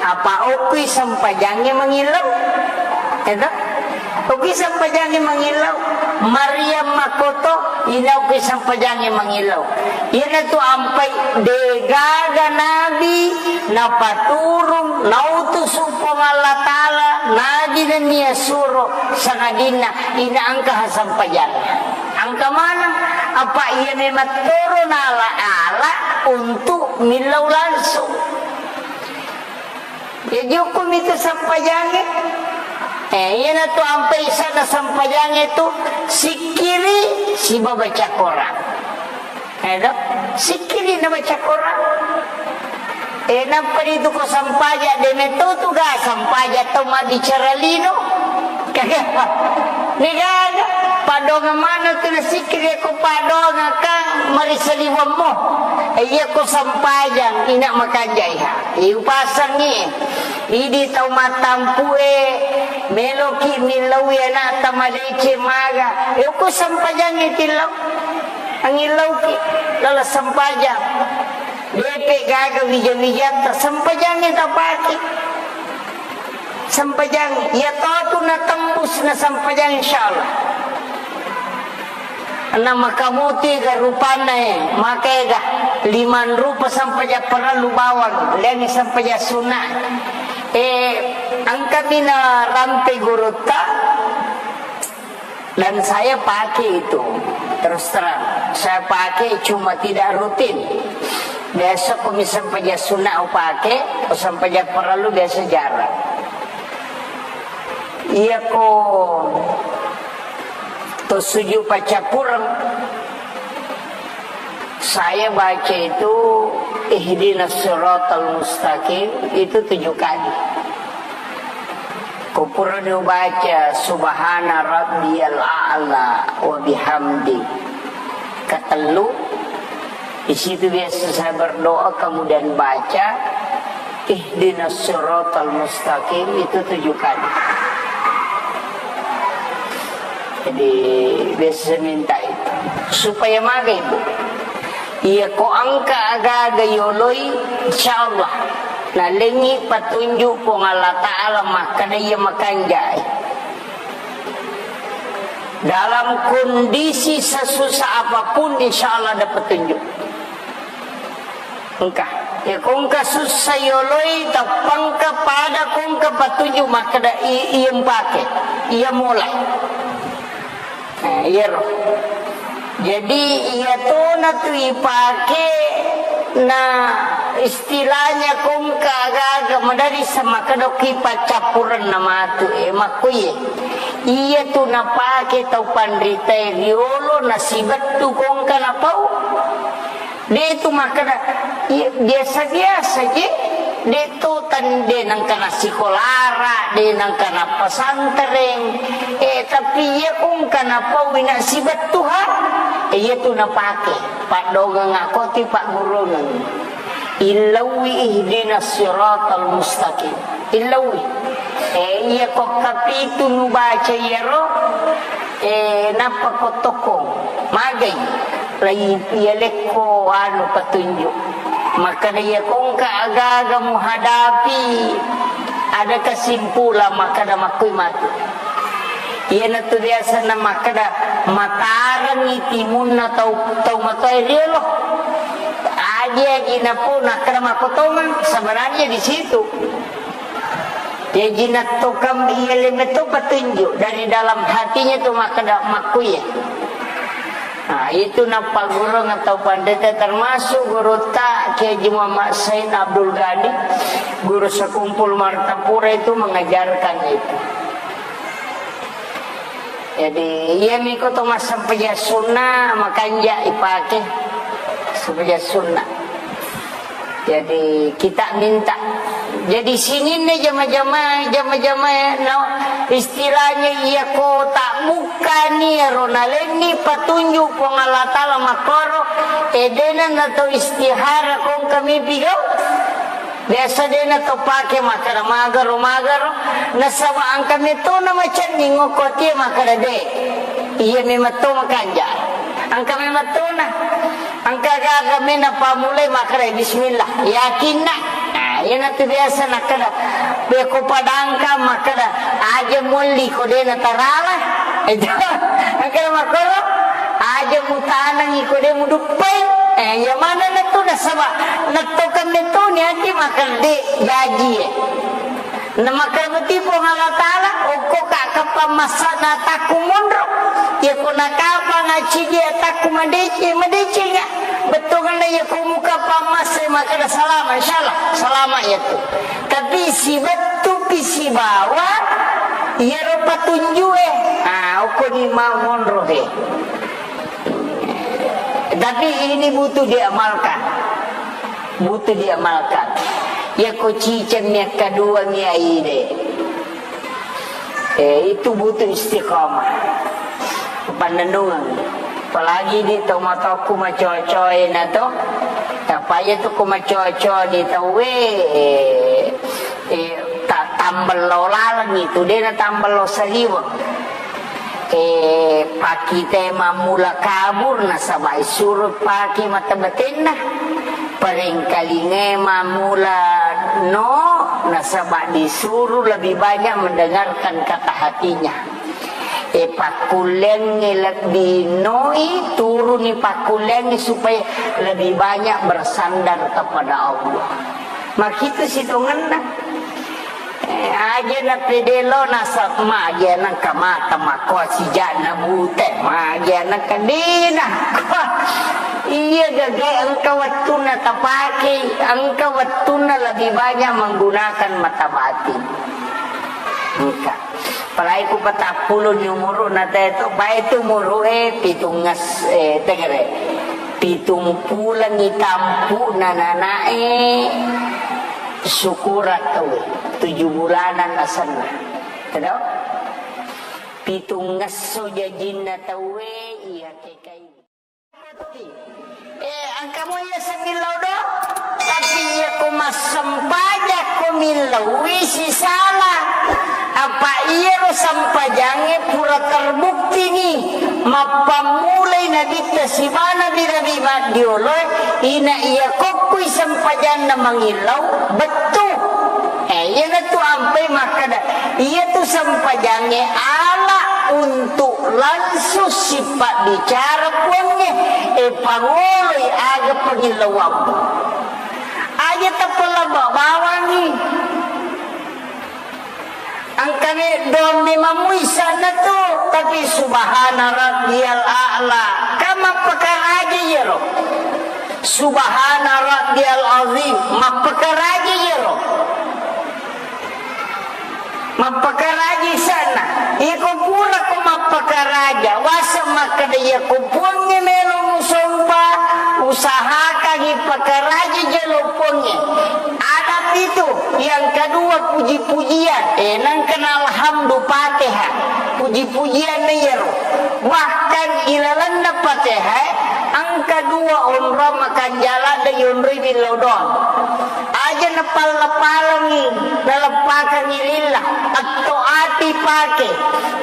Apa okkui sempajangnge mangillau? Eto? Okkui sempajangnge mangillau. Maryam makkoto, ina okkui sempajangnge mangillau. Iyanatu ampai degaga nabi napaturung, nautusu Puang Allah Ta'ala, nabi nennia suro, sangadinna ina engka ha sempajangnge. Engka maneng, apa iya memang toro nala-ala untuk millau langsung. Ya, jukumi tu sempajangnge. Eh, iyanatu ampai sana sempajangnge tu sikkiri siba baca Quran. Eh, do? Sikkiri na baca Quran. Eh, nappa ritu ko sempaja, de metto tu ga sempaja tau mabbicara lino. Kagak. Degaga. Padongang mana tu nasikkiri ko padongang kan marisaliwammo. Eh, iya ko sempajang, ina makanjai ha. Eh, upasangi. Idi tau mattampue, meloki millaui anakta madeceng maga. Eh, ko sempajangi tillau. Angillauki. Lala sempajang. Depe gaga wija-wijatta, sempajangnge tapake. Sempajang, iya totu natembus na sempajang, insyaallah. Na makamuti ga rupanna e, maka ega limang rupa sempajang parellu bawang, lengngi sempajang sunna. Eh, engkami na rampe gurutta, Dan saya pakai itu, terus terang. Saya pakai cuma tidak rutin. Biasa ko mi sempajang sunna upake, ko sempajang parellu biasa jarang. Iya ko to sujud paccappureng, saya baca itu ihdinas siratal mustaqim itu tujuh kali. Ko purani ubaca subhana rabbiyal a'la wa bihamdi katellu, di situ biasa saya berdoa, kemudian baca ihdinas siratal mustaqim itu tujuh kali. Jadi biasa saya minta itu supaya maga ibu. Iya ko engka aga-aga yoloi, insyaallah nalengngi petunjuk Puang Allah Ta'ala makkeda iya makanjai. Dalam kondisi sesusah apapun, insyaallah ada petunjuk. Engka. Iya ko engka susah yoloi, tappangka pada ko engka petunjuk makkeda i-, iya mpake, iya mulai. Nah, iyaro. Jadi, iya tona tu ipake na istilahnya ko engka aga-aga madari samakedoki paccappurenna matu, eh, makkuye. Iya tu napake tau panritae riolo nasibettu kongka napau. De tu makkeda, iya, biasa-biasa je. De tu tan-, de nengka nasikolara, de nengka nappasantereng. Eh, tapi iya kongka napau ina sibettu ha. Eh, iya tu napake. Paddongeng akoti paggurungeng. Illaui ihdinas siratal mustaqim. Illaui. Eh, iya kokka pitu nubaca iyaro, eh, nappa kottokko. Magai. Lai iya lekko anu petunjuk. Makkeda iya kongka aga-aga muhadapi ada kesimpulan makkeda makkui matu. Iyanatu biasana makkeda matarengngi timunna tau, tau matoae riolo. Aji-aji napo nakkeda makkotongeng, sebenarnya di situ. Jaji nattokang iya lemetto petunjuk dari dalam hatinya tu makkeda makkuye. Nah, itu nappagurung atau pandeta termasuk gurutta Kiai Haji Muhammad Said Abdul Ghani, guru sekumpul Martapura itu mengajarkan itu. Jadi, iya miko to massempajang sunna, makanja ipake sempajang sunna. Jadi, kita minta. Jadi, sininna jama-jama, jama-jama, no, istilahnya iya ko tak bukkani ro nalenni patunjuk Puang Allah Ta'ala makkoro, edena nato istihara kong kami pigau. Biasa de nato pake makkeda magaro, magaro. Nasaba engka metona macenning okko tie makkeda de. Iya memang to makanja. Engka memang tona. Engka gaga mena pamulai makkeda bismillah. Yakinna. Nah, iya natu biasa nakkeda. Beko padangka makkeda aja molli ko de natarala. Itu. Engka makkoro aja mutanangi ko de muduppai. Eh, iya mana natu nasaba. Nato kan metoni ati makkeda de jaji. Namakkeda muti Puang Allah Ta'ala, okko ka kapang massana takku monro. Iya ko nakapang acidi atakku madeceng, madecenga. Bettuanna iya ko muka pammase makkeda salama, insyaallah salama iya tu. Tapi sibettu pi sibawa iyaro patunjue. Ah, okko ni mau monro he. Tapi ini butuh diamalkan. Butuh diamalkan. Ya ko ciceng mi akkadua mi aide. Eh, itu butuh istiqamah. Pannennungeng. Apalagi di tomatoku macocoe na to. Tapaya tu ko macoco di tauwe, eh, eh, ta-, tambello laleng itu, dena tambello saliweng. Eh, pakite mammula kabur nasaba isuro pake mata batenna. Parengkalinge mammula no nasaba disuru lebih banyak mendengarkan kata hatinya. Eh, pakkullengnge lebbi noi, turuni pakkullengnge supaya lebih banyak bersandar kepada Allah. Makitu sitongenna. Eh, aja na pede lo nasab magi anang kamata makkoa sijana bute, magi anang kadina. Iya gage engka wettunna tapake, engka wettunna lebih banyak menggunakan mata batin. Engka. Apalagi ku patappulo ni umuru na teto, bae tu umuru e pitungnges, eh, tegere. Pitung pulengngi tampu'na nanae, syukuran tauwe, tujuh bulanan asenna. Tedau? Pitungngesso jajinna tauwe, iya kekai. Eh, engka mo iya semillau do, tapi iya ko massempajang ko millaui sisala. Apa iyaro sempajangnge pura terbukti ni. Mappammulai nabitta siba nabi-nabi maddioloe, ina iya kokkui sempajanna mangillau, bettu. Eh, iyanatu ampai makkeda, iyatu sempajangnge ala untuk langsung sipabbicara Puangnge, eh, pangoloi aga pangillauammu. Aja tappa labba bawangngi. Engkami doang memang muissanna tu, tapi subhana rabbiyal a'la. Kan mappakaraja iyaro. Subhana rabbiyal azim, mappakaraja iyaro. Mappakaraja isanna. Iko Jawaseng makkeda, iyako Puangnge melo musompa, usahakangngi pakaraja jolo Puangnge. Adab itu. Yang kedua, puji-pujian. Eh, nangkana alhamdu Fatihah. Puji-pujian na iyaro. Bahkan ilalenna Fatihah, engka dua onrong makanjala de yonroi billau doang. Aja napalla-pallangngi, naleppakangngi lillah, atto ati pake.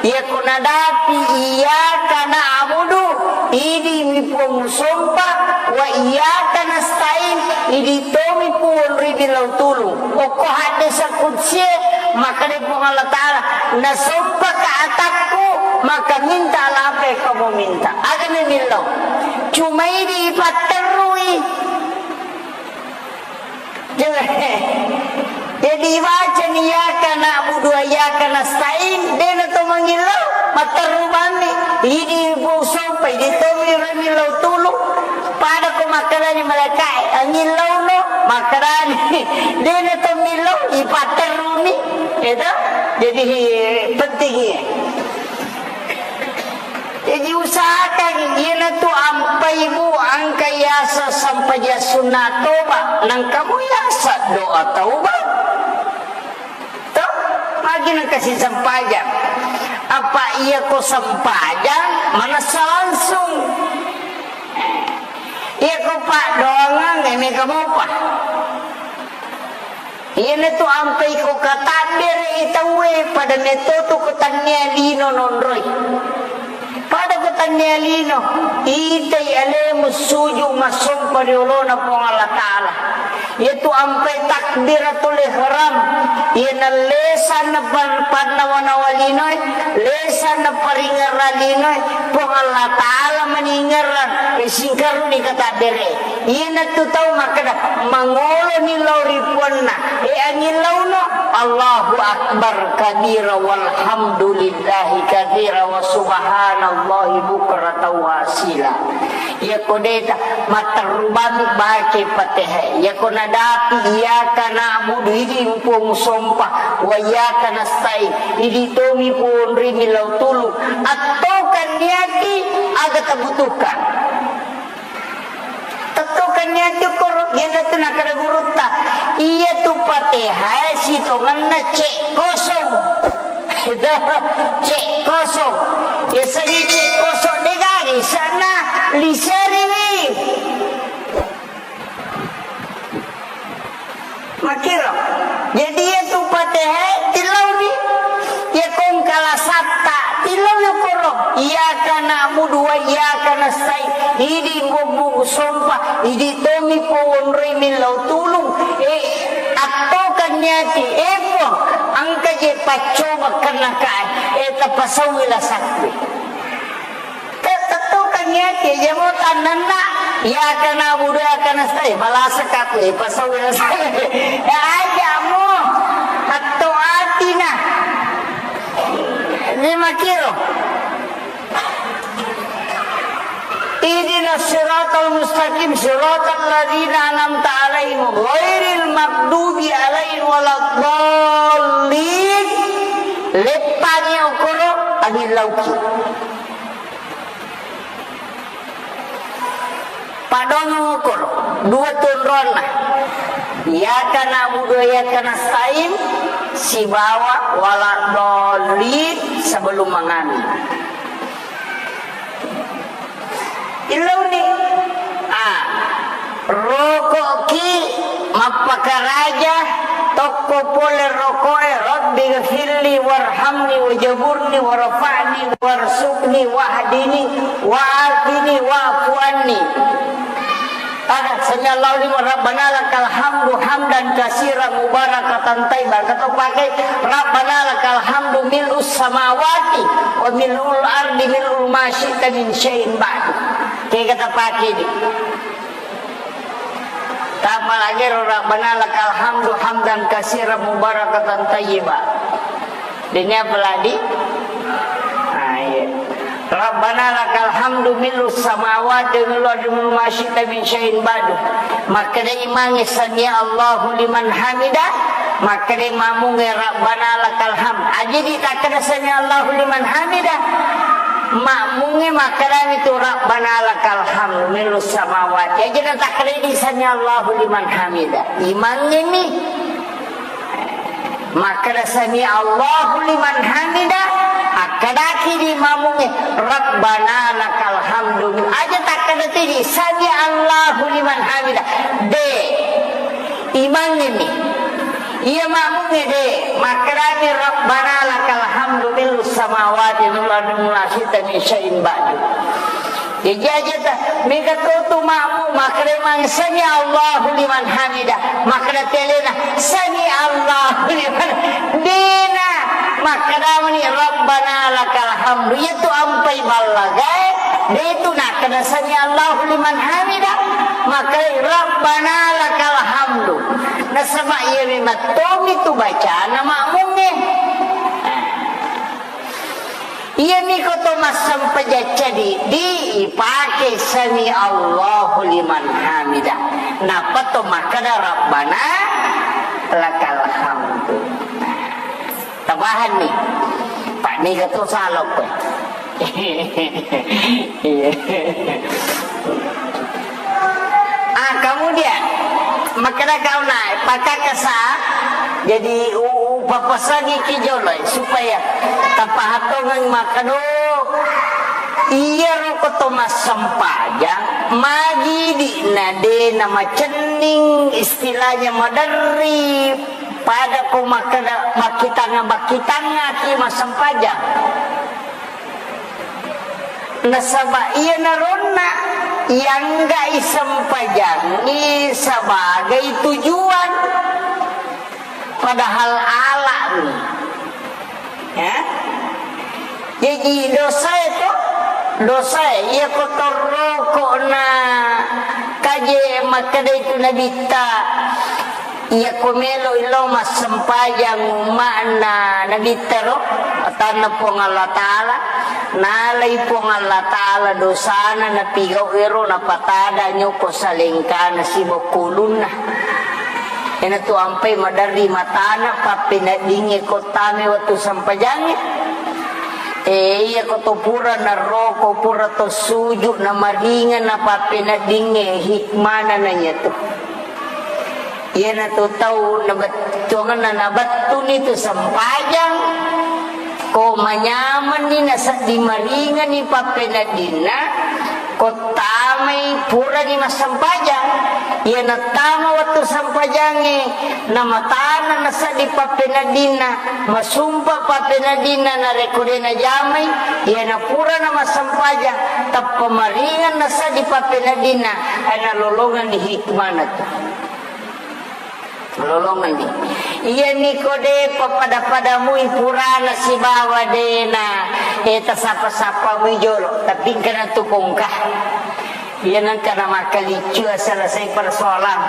Iyako nadapi iyyaka na'budu, idi mi Puang musompa, wa iyyaka nasta'in, idi tomi Puang ri billau tulung. Okko haddesa kudsie, makkeda Puang Allah Ta'ala, nasompaka atakku, maka minta apa yang kamu minta. Aga memillau. Cuma idi ipatterrui. Jadi, ibaca ni iyyaka na'budu wa iyyaka nasta'in, de na to mangillau, matteru bammi, idi Puang sompa, idi tomi remillau tulu, pada ko makkedani malaikae, angillauno, makkedani, de na to millau, ipatterruni, gitu. Jadi, penting ya. Jadi usahakan, iyanatu ampai, Bu, engka yaseng sempajang sunna toba, nengka mo yaseng doa taubat. Toh? Magi nengka sisempajang. Apa iya ko sempajang, manessa langsung. Iya ko paddoangeng, e, mega mopa. Iyanatu ampai ko katabbere i tauwe, pada metto tu ko tannia lino nonroi. Pada ko tannia lino, itai alemu suju massompa ri olona Puang Allah Ta'ala. Iyatu ampai takbiratul ihram, iyana lesanna pan-, pannawa-nawa linoe, lesanna paringerra linoe, Puang Allah Ta'ala maningerrang, e, singkaruni katabbere. Iyanatu tau makkeda, mangoloni lao ri puanna, e, angillauno, Allahu Akbar kabira, walhamdulillahi katsira, wa subhanallahi bukratan wa asila. Iyako deta, matteru bami baca Fatihah. Iyako nadapi, iyyaka na'budu, idi Puang sompa, wa iyyaka nasta'in, idi tomi Puang ri millau tulung. Attokan niati aga tabutuhkan. Tettokan niati koro, iyanatu nakkeda gurutta. Iyatu Fatihah sitongenna cek kosong. Cek kosong. Yasengnge cek kosong degaga isenna, liseriwi. Makkiro. Jadi, iyatu Fatihah tillauni. Iya kongkala satta tillau yokoro. Iyyaka na'budu wa iyyaka nasta'in. Idi Puang sompa, idi tomi Puang wonroi millau tulung. E, attokan niati. E, Puang, engka je paccoba kennakae. E, tapasauwi lasakku. Te-, tettokan niati, aja mo tannanna, iyyaka na'budu wa iyyaka nasta'in, malasakka aku, e, pasau biasa. Ya, aja mo, hatto atina. Lima kilo. Ihdinas siratal mustaqim, siratal ladzina an'amta 'alaihim, ghairil maghdubi 'alaihim waladdallin. Leppangi okoro, angillauki. Padongo okoro, dua tu onronna. Iyyaka na'budu wa iyyaka nasta'in, sibawa waladdallin sebelum mangami. Illauni. Ah. Roko'ki mappakaraja, tokko pole roko'e, "Rabbighfirli warhamni wajaburni warfa'ni warzuqni wahdini wa'afini wa'fu anni." Ada, "Sami'allahu liman, Rabbana lakal hamdu hamdan katsiran mubarakatan thayyiban." Atau pakai, "Rabbana lakal hamdu mil'us samawati wa mil'ul ardi mil'u ma syi'ta min syai'in ba'du." Kega tapake di. Tapalagi ro, "Rabbana lakal hamdu hamdan katsiran mubarakatan thayyiba." Dene apalagi? Ah, iya. "Rabbana lakal hamdu mil'us samawati wa mil'ul ardi mil'u ma syi'ta min syai'in ba'du." Makkeda imangnge, "Sami'allahu liman hamida." Makkeda mamungnge, "Rabbana lakal hamd." Aja di takkeda, "Sami'allahu liman hamida." Makmungnge makkedami tu, "Rabbana lakal hamdu milus samawati." Aja natakkeda di sami Allahu liman hamida. Imangnge mi. Makkeda sami Allahu liman hamida, akkedaki di makmungnge, "Rabbana lakal hamdu." Aja takkeda tu di sami Allahu liman hamida. De. Imangnge mi. Iya makmungnge de. Makkedami, "Rabbana lakal hamdu milus samawati wal ardi wa ma syi'ta min syai'in ba'du." Jaji aja ta, mega to tu makmu, makkeda mang sami Allahu liman hamida, makkeda telena sami Allahu liman, dena, makkeda mani Rabbana lakal hamdu, iya tu ampai ballagae, de tu nakkeda sami Allahu liman hamida, makkeda Rabbana lakal hamdu, nasaba iya memang tomi tu bacana makmungnge. Iyami ko to massempajang ceddi, ipake sami Allahu liman hamida. Nappa to makkeda Rabbana lakal hamdu. Tapahanni? Pak, niga to salokko. Iya. Ah, kemudian, makkeda kauna, pakakasa, jadi u-, upapasangi ki jolo, supaya tapahatongeng makkeda, iyaro ko to massempajang, magi di na de na macenning, istilahnya maderri, pada ko makkeda, makkitanga-, makkitanga ki massempajang. Nasaba iyanaronna iangga'i sempajangngi sebagai tujuan, padahal ala'ni. Ya? Jaji dosae to, dosae iya ko torroko na kaje makkeda itu Nabitta. Iyako melo'i lao massempajang umma'na Nabitta ro, atanna Puang Allah Ta'ala, nalai Puang Allah Ta'ala dosana napigau ero, napatada nyoko salengkana sibawa kulunna. Iyanatu ampai maderri matana, pappeneddingnge ko tame wettu sempajangnge. E, iyako to pura naroko, pura to suju, namaringeng, napappeneddingnge, hikmana nanyatu. Iyanatu tau nabettuangenna nabettuni tu sempajang, ko manyamenni nasedding maringenni pappeneddinna, ko tamai purani massempajang. Iya nattama wettu sempajangnge, namatana nasedding pappeneddinna, masumpa pappeneddinna, narekko de najamai, iya napurana massempajang, tappa maringeng nasedding pappeneddinna, eh, nalolongenni hikmana tu. Lolongenni. Iyami ko de pappada-padamui purana sibawa dena, eh, tasappa-sappamui jolo, tapi engkana tu kongka. Iya nengka na makkaliccu selesai persoalan.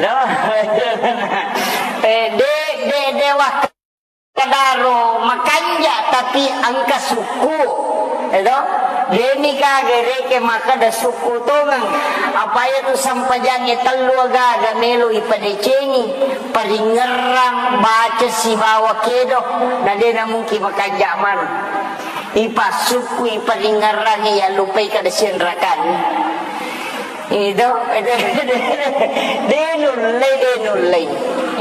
Loh. Eh, de, de, de, wah. Kadaro makanja, tapi engka sukku. Edo? Demi kaga reke makkeda sukku tongeng. Apa iya tu sempajangnge tellu agaga melo ipadecengi. Paringerrang, baca sibawa kedo. Na de na mungkin makanja maneng. Ipassukku, iparingerrangi, yallupai kada sianrakanni. Ido, de nullei, de nullei.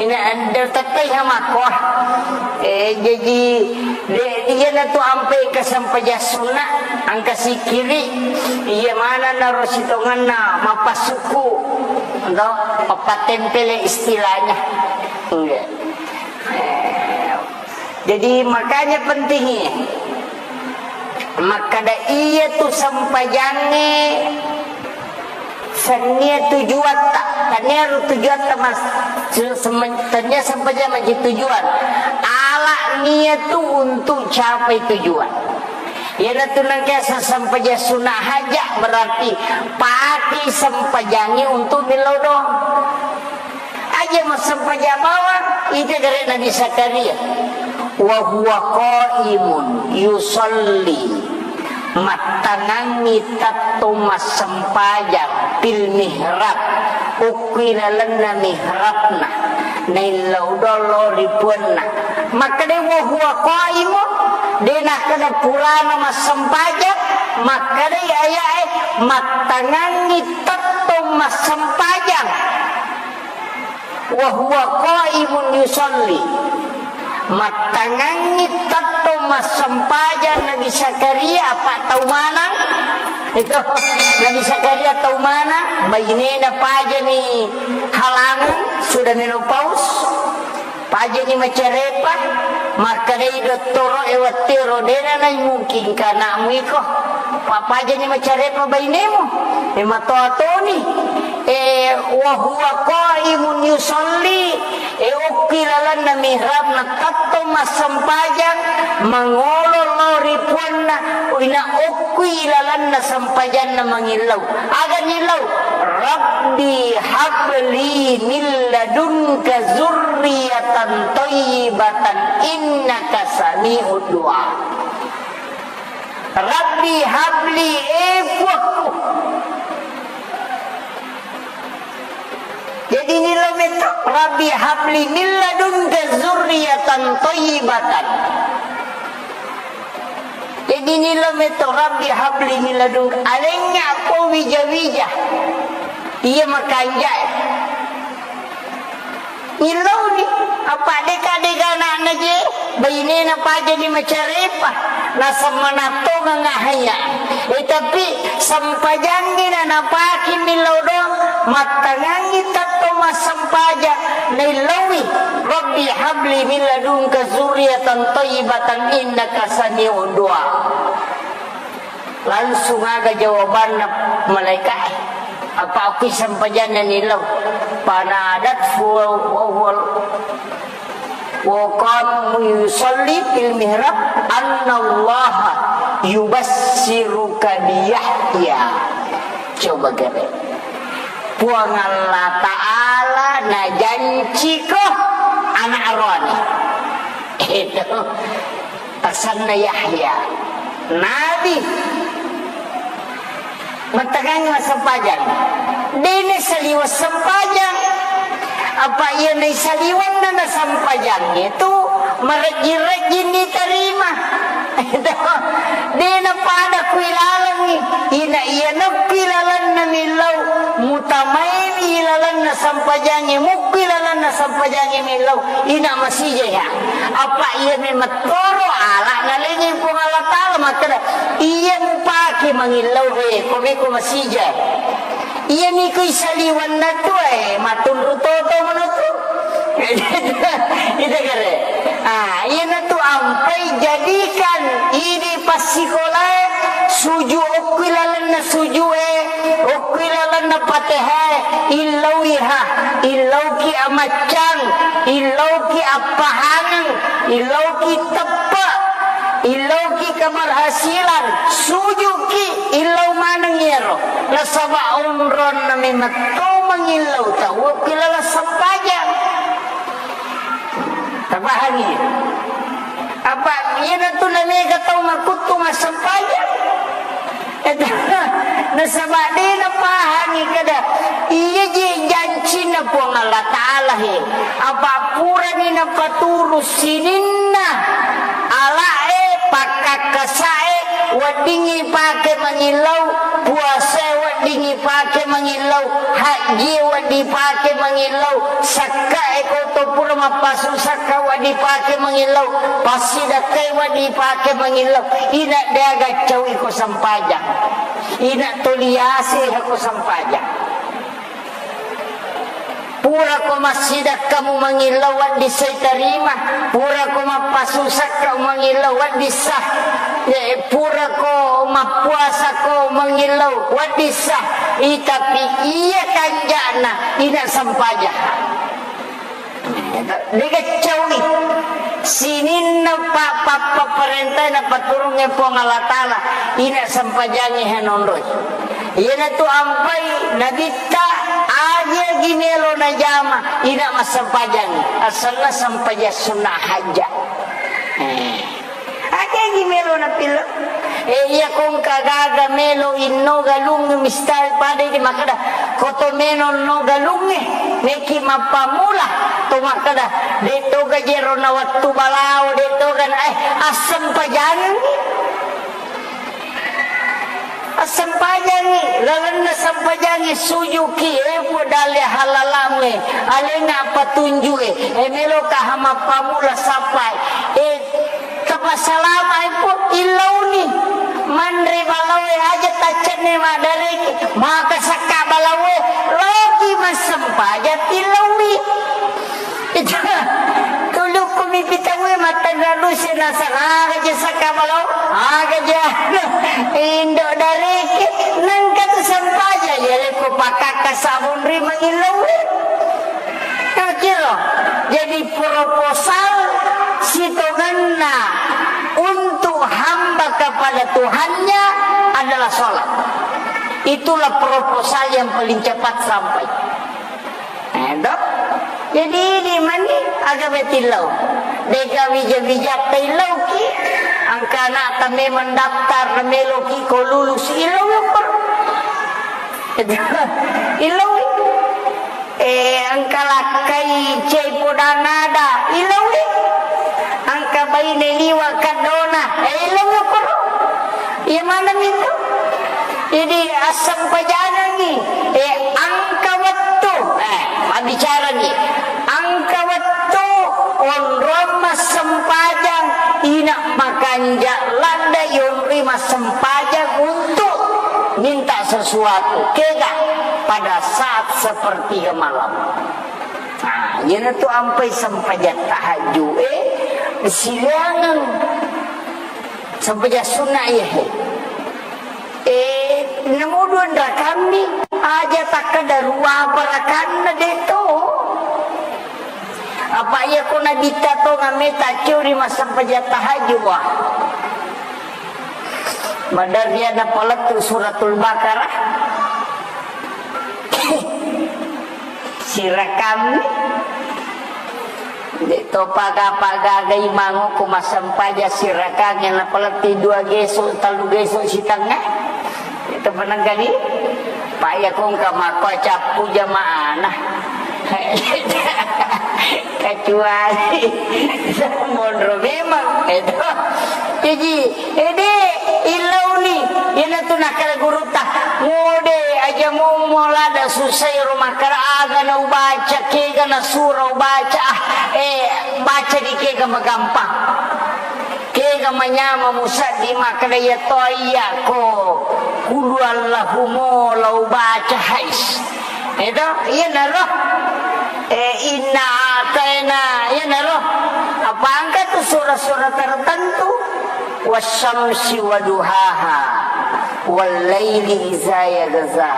Ina ande tettai hamakko. Eh, jaji, de, iyanatu ampai kesempajang sunna, engka sikiri, iya mana naro sitongenna, mappasukku. Ndo, mappattempele istilahnya. Iya. Eh, Jadi, makanya pentingnya. Makkada iya tu sempajangnge sennia tujuatta. Tania ru tujuatta mas, se-, semen-, tania sempajang maji tujuan. Ala nia tu untuk capai tujuan. Iyanatu nangkasa sempajang sunna haja berarti pati sempajangnge untuk millau doang. Aja massempajang bawang, ita gare Nabi Zakaria. Wa huwa qaimun yusalli, mattangangngi tettong massempajang, fil mihrab, okko ilalenna mihrabna, naillau dolo ri puanna. Makkeda wa huwa qaimun, De' nakkeda purana massempajang, makkedai aya'e, mattangangngi tettong massempajang. Wa huwa qaimun yusalli. Mattangangngi tettong massempajang Nabi Zakaria, apa' tau manang? Itu, Nabi Zakaria tau manang, bainena pajani halangan, sudah menopause. Pajani macarepa, makkedai dottoro'e wettuero, de'na naimungkinka ana'mu iko. Pa-, pajani macarepa bainemu. E, matoa toni. E, wa huwa qaimun yusalli. E, okki lalenna mihrabna tettong massempajang, mangolo lao ri puanna, ina okkui lalenna sempajanna mangillau. Aga nillau? Rabbi habli min ladunka zurriyatan thayyibatan innaka sami'ud du'a. Rabbi habli, e Puakku. Jadi nillau metto, Rabbi habli min ladunka zurriyatan thayyibatan. Jadi nillau metto, Rabbi habli min ladunka. Alengnga ko wija-wija. Iya makanja'e. Nillauni, apa' deka-deka ana'na je, bainena pajani macarepa, naseng manattongang ahaya. E, tapi sempajangngi na napake millau doang, mattangangngi tettong massempajang, naillaui, Rabbi habli min ladunka zurriyatan thayyibatan innaka sami'ud du'a. Langsung aga jawabanna malaika'e. Apa' okki sempajanna nillau. Fanadathu wa huwa, wa huwa qamun yusalli fil mihrab annallaha yubassiruka bi Yahya. Coba gare. Puang Allah Ta'ala najanciko ana' aroane. Itu. Asenna Yahya. Nabi. Mattekangngi massempajang. De' naisaliweng sempajang. Apa' iya naisaliwenna na sempajangnge tu marejjing-rejjing nitarima. De' napada kui lalengngi. Ina iya nappi lalenna millau. Mutamaimi lalenna sempajangnge. Mukkui lalenna sempajangnge millau. Ina masija ya. Apa' iya memang toro ala' nalengngi Puang Allah Ta'ala makkeda, iya mupake mangillau he, ko meko masija. Iya niko isaliwenna tu, e, matunru toto manotu. Ita kare. Ah, iyanatu ampai jadikan idi passikolae suju okkui lalenna sujue, okkui lalenna Patehae, illauiha, illauki amaccang, illauki appahangeng, illauki teppe, illauki keberhasilan, sujuki, illau maneng iyaro. Nasaba onronna memetto mangillau tau ki laleng sempajang. Tapahangi? Apa iyanatu namega tau makuttu massempajang? Nasaba de napahangi kada iya je jancinna Puang Allah Ta'ala he. Apa purani napaturu sininna ala'e, pakkakkasae, weddingngi pake mangillau, puasae weddingngi pake mangillau, hajjie wedding pake mangillau, sakkae ko to pura mappasu sakka wedding pake mangillau, passidakkae wedding pake mangillau, ina deaga caui ko sempajang, ina toliase ko sempajang. Purako massidakkamu mangillau wedding sai tarima, purako mappasusakka mangillau wedding sah, eh, purako mappuasako mangillau wedding sah, i, tapi iya kanja'na ina sempajang. Degaccauwi sininna pa-, pa-, papparentae napaturungnge Puang Allah Ta'ala, ina sempajangnge hanonroi. Iyanatu ampai nabitta, aja gi melo najama, ina massempajangngi. Asenna sempajang sunna hajja. Eh. Aja gi melo napillau. Eh, iya kongka gaga melo inno galung mistai pada di makkeda, koto melo no galungnge, meki mappammula, to makkeda, de' toga jero na wettu balao, de' toga na, eh, assempajangengngi. Assempajangngi, lalenna sempajangngi sujuki, eh, Puang dalle halalamu, eh, alenna patunju, eh, eh, meloka ha mappamula sappai, eh, Tapassalama e, Puang, illauni. Manre balaoe aja taccenne maddareki, maka sakka balaoe, loki massempajang tillaui. Itu, tulukku mi pitaue mattanra duse nasang, aga je sakka balao, aga je indo dareki, nengka tu sempajang, ya leko pakakka sabun ri mangillaue. Kira-kira, jadi proposal sitongenna untuk hamba kepada Tuhannya adalah sholat. Itulah proposal yang paling cepat sampai. Nah, itu. Jadi, di mana agama tillau? Deka wija-wija tillau ki, angka anak tame mendaftar, meloki ko lulus illau ya, Pak. Illau. Eh, engka lakkai cai podang ada, ilaui. Engka baine liwa kaddona, eh, ilaui koro. Iya maneng itu. Jadi, assempajangengngi, eh, engka wettu, eh, mabbicarani. Engka wettu onrong massempajang, ina makanja ladde yonri massempajang untuk minta sesuatu. Kega pada saat sepertiga malam. Nah, iyanatu ampai sempajang tahajud, eh, silaingeng sempajang sunnah, iya, he. Eh, namuduan rakammi, aja takkada ruapa rakanna de to. Apa iya ko nabitta to ngameta curi massempajang tahajud, wah. Madarriana palettu Suratul Baqarah. Sirakang. De to paga-paga gai mango ko massempajang sirakang, na paletti dua geso, tellu geso sitengnga. Itu penenggali. Pak ya kong ka makko cappu jamaana. Kecuali monro memang itu. Jadi, ede, illauni, iyanatu nakkeda gurutta, ngode aja mumo lada susai ro makkeda aga na ubaca, kega na sura ubaca, ah, eh, baca di kega magampang. Kega manyama musaddi makkeda iya to iya ko kulu Allahu mo la ubaca hais. Itu, iyanaro. Eh, inna a'taina, iyanaro. Apa angka tu sura-sura tertentu? Wasyamsi waduhaha, wallaili iza yaghsha,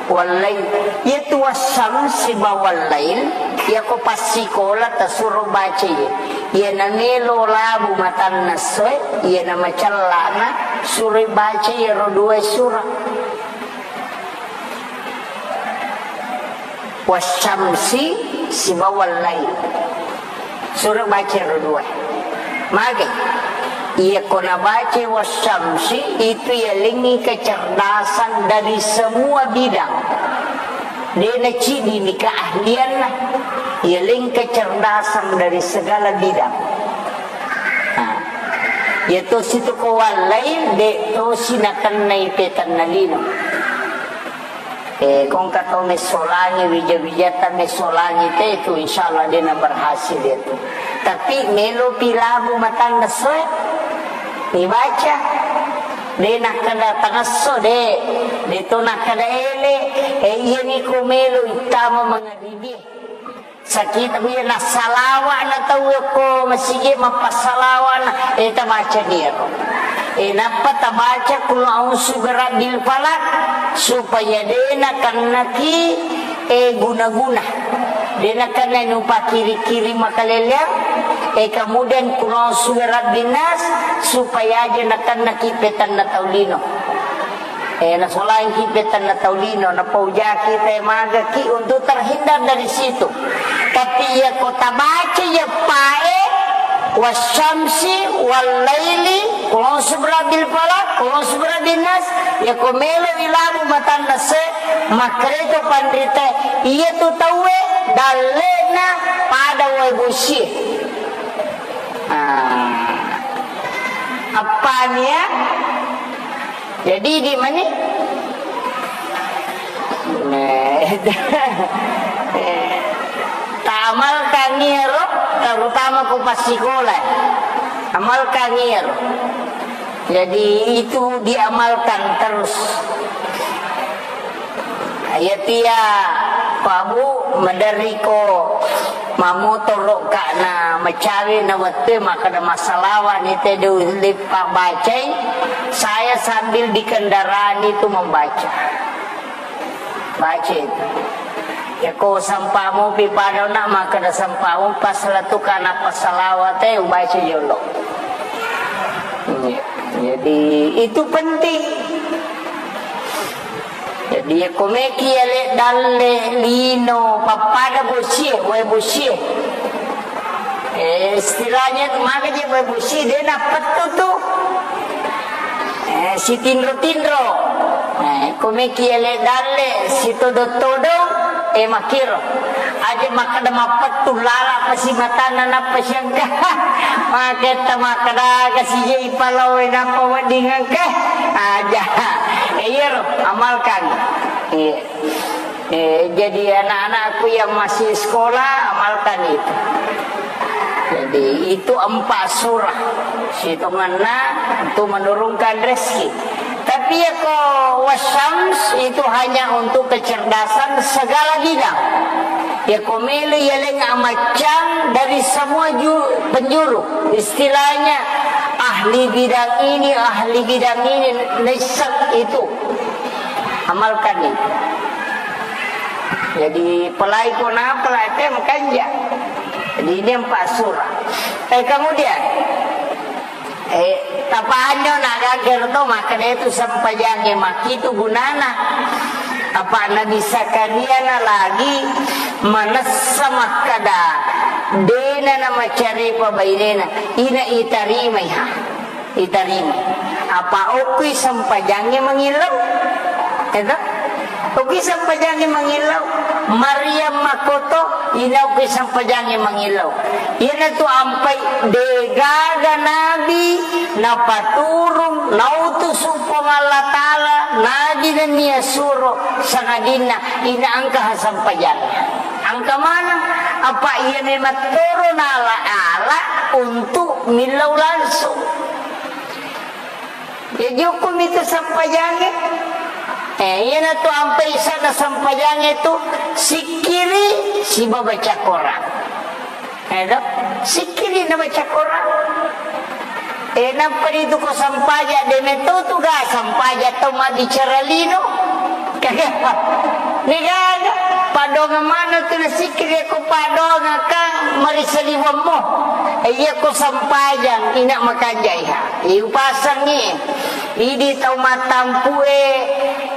wallail. Iyatu wasyamsi ba wallail, iya ko passikola tasuro baca iya. Iya namelo labu matanna essoe, iya namacellana, suroi baca iyaro dua sura. Wasyamsi sibawa lail. Suro baca ro dua. Mage, iya ko nabaca wasyamsi, itu yalengngi kecerdasan dari semua bidang. De naciddi ni keahlianna, yaleng kecerdasan dari segala bidang. Nah, iya tosi tu ko wallail, de tosi nakennai petanna lino. Eh, kongka to messolangi, wija-wijata messolangi te tu, insyaallah de na berhasil itu. Tapi melo pi labu matanna essoe, dibaca. De nakkeda tangesso, de. De to nakkeda ele, eh, iya ni ko melo ittama mangaribie. Sakita iya nassalawa na tau ko masigi mappassalawa na, eh, tabaca ni ero. Eh, nappa tabaca kul a'udzu birabbil falaq supaya de nakennaki, eh, guna-guna. De nakenna nupakiri-kiri makaleleang, eh, kemudian kul a'udzu birabbin nas supaya aja nakennaki petanna tau lino. Eh, nasolangki petanna tau lino, napaujaki te magaki untuk terhindar dari situ. Tapi iya ko tabaca iya pae, wasyamsi, wallaili, kul a'udzu birabbil falaq, kul a'udzu birabbin nas, iya ko melo ilabu matanna se, makkereto panrite, iya tu tauwe dallena pada Busi. Ah. Appania? Jadi di mani? Eh, ta amalkan iyaro, terutama ko passikola. Amalkan iyaro. Jadi itu diamalkan terus. Iyatia, Pak Bu, maderriko mamotoro ka na macawe na wettu makkeda massalawa ni te dulli pabbacai, saya sambil di kendaraan itu membaca. Baca itu. Yako sampamu pi pada na makkeda sampamu pas latu kana passalawat e ubaca jolo. Iya. Jadi itu penting. Jadi, yako meki ale dalle lino pappada bosie, wae bosie. Eh, istilahnya tu maka je wae bosie, de nappettu tu. Eh, sitinro-tinro. Eh, ko meki ale dalle, sitodo-todo, eh, makiro. Aja makkeda mappettu lala pasi matana nappa siangka. Maketta makkeda kasi je ipalawe nappa wedding engka. Aja. Eh, iyaro, amalkan. Iya. Eh, jadi anak-anakku yang masih sekolah, amalkan itu. Jadi, itu empat surah. Sitonganna untuk menurunkan rezeki. Tapi ya ko wasyams itu hanya untuk kecerdasan segala bidang. Ya ko melo ya leng amaccang dari semua ju-, penjuru. Istilahnya ahli bidang ini, ahli bidang ini, naisseng itu. Amalkan itu. Jadi, pelai ko napela te makanja. Jadi, ini empat surah. Eh, kemudian, eh, tapanyo na gagger to, makkeda itu sempajangnge makkitu gunana. Apa Nabi Zakaria na lagi manessa makkeda, dena na macarepa bainena, ina itarimai ha. Itarima. Apa okkui sempajangnge mangillau? Eto? Okkui sempajangnge mangillau. Maryam makkoto, ina okkui sempajangnge mangillau. Iyanatu ampai degaga nabi napaturung, nautusu Puang Allah Ta'ala, nabi nennia suro, sangadinna ina engka ha sempajangnge. Engka maneng, apa iya memang toro nala-ala untuk millau langsung. Ya, jukumi tu sempajangnge. Eh, iyanatu ampai sana sempajangnge tu sikkiri siba baca Quran. Eh, do? Sikkiri na baca Quran. Eh, nappa ditu ko sempaja, de metto tu ga sempaja tau mabbicara lino. Degaga, padongang maneng tu nasikkiri ko padongang kan marisaliwemmu. Eh, iya ko sempajang, ina makanjaiha. Eh, upasangi. Idi tau mattampu e,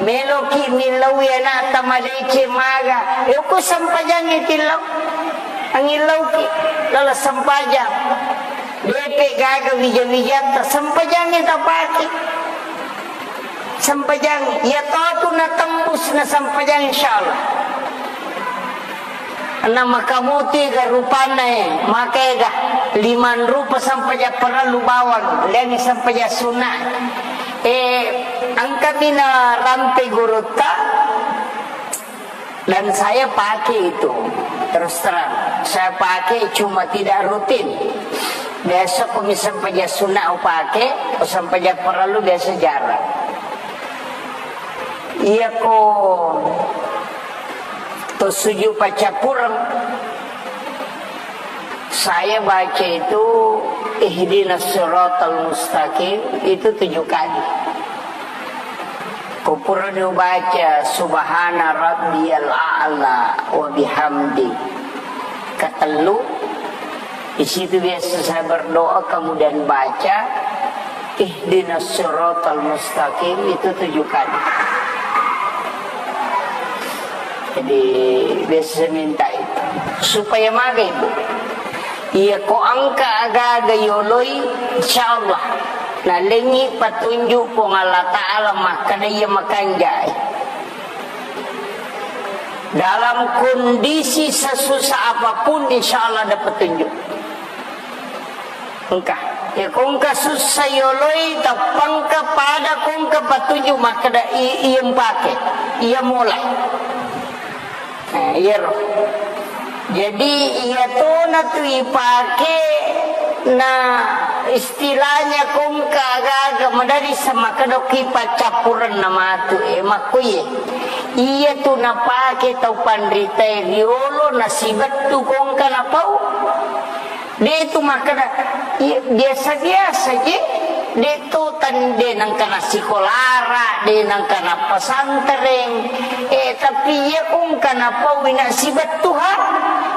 meloki millaui anakta madeceng maga. Eh, ko sempajang e tillau. Angillauki, lala sempajang. Depe gaga wija-wijatta, sempajangnge tapake. Sempajang, iya totu natembus na sempajang, insyaallah. Na makamuti ga rupanna e, maka ega liman rupa sempajang parellu bawang, leni sempajang sunna. Eh, engkami na rampe gurutta, Dan saya pakai itu, terus terang. Saya pakai cuma tidak rutin. Biasa ko mi sempajang sunna upake, ko sempajang parellu biasa jarang. Iya ko to sujud pacappureng, saya baca itu ihdinas siratal mustaqim itu tujuh kali. Ko purani ubaca subhana rabbiyal a'la wa bihamdi katellu, di situ biasa saya berdoa kemudian baca ihdinas siratal mustaqim itu tujuh kali. Jadi biasa saya minta itu supaya maga ibu. Iya ko engka aga-aga yoloi, insyaallah nalengi petunjuk Puang Allah Ta'ala makkeda iya makanjai. Dalam kondisi sesusah apapun, insya Allah ada petunjuk. Engka. Ya, ko engka sussa yoloi, tappangka pada ko engka petunjuk, makkeda i-, iya mpake, iya mola. Nah, iyaro. Jadi, iya tona tu ipake, na istilahnya ko engka aga-aga madari samakedoki paccappurenna matu, eh, makkuye. Iya tu napake tau panritae riolo nasibettu ko engka napau. De' tu makkeda, iya, biasa-biasa je. De' tu tan-, de' nengka nassikolara, de' nengka nappesantreng. Eh, tapi iya ko engka napau ina sibettu ha.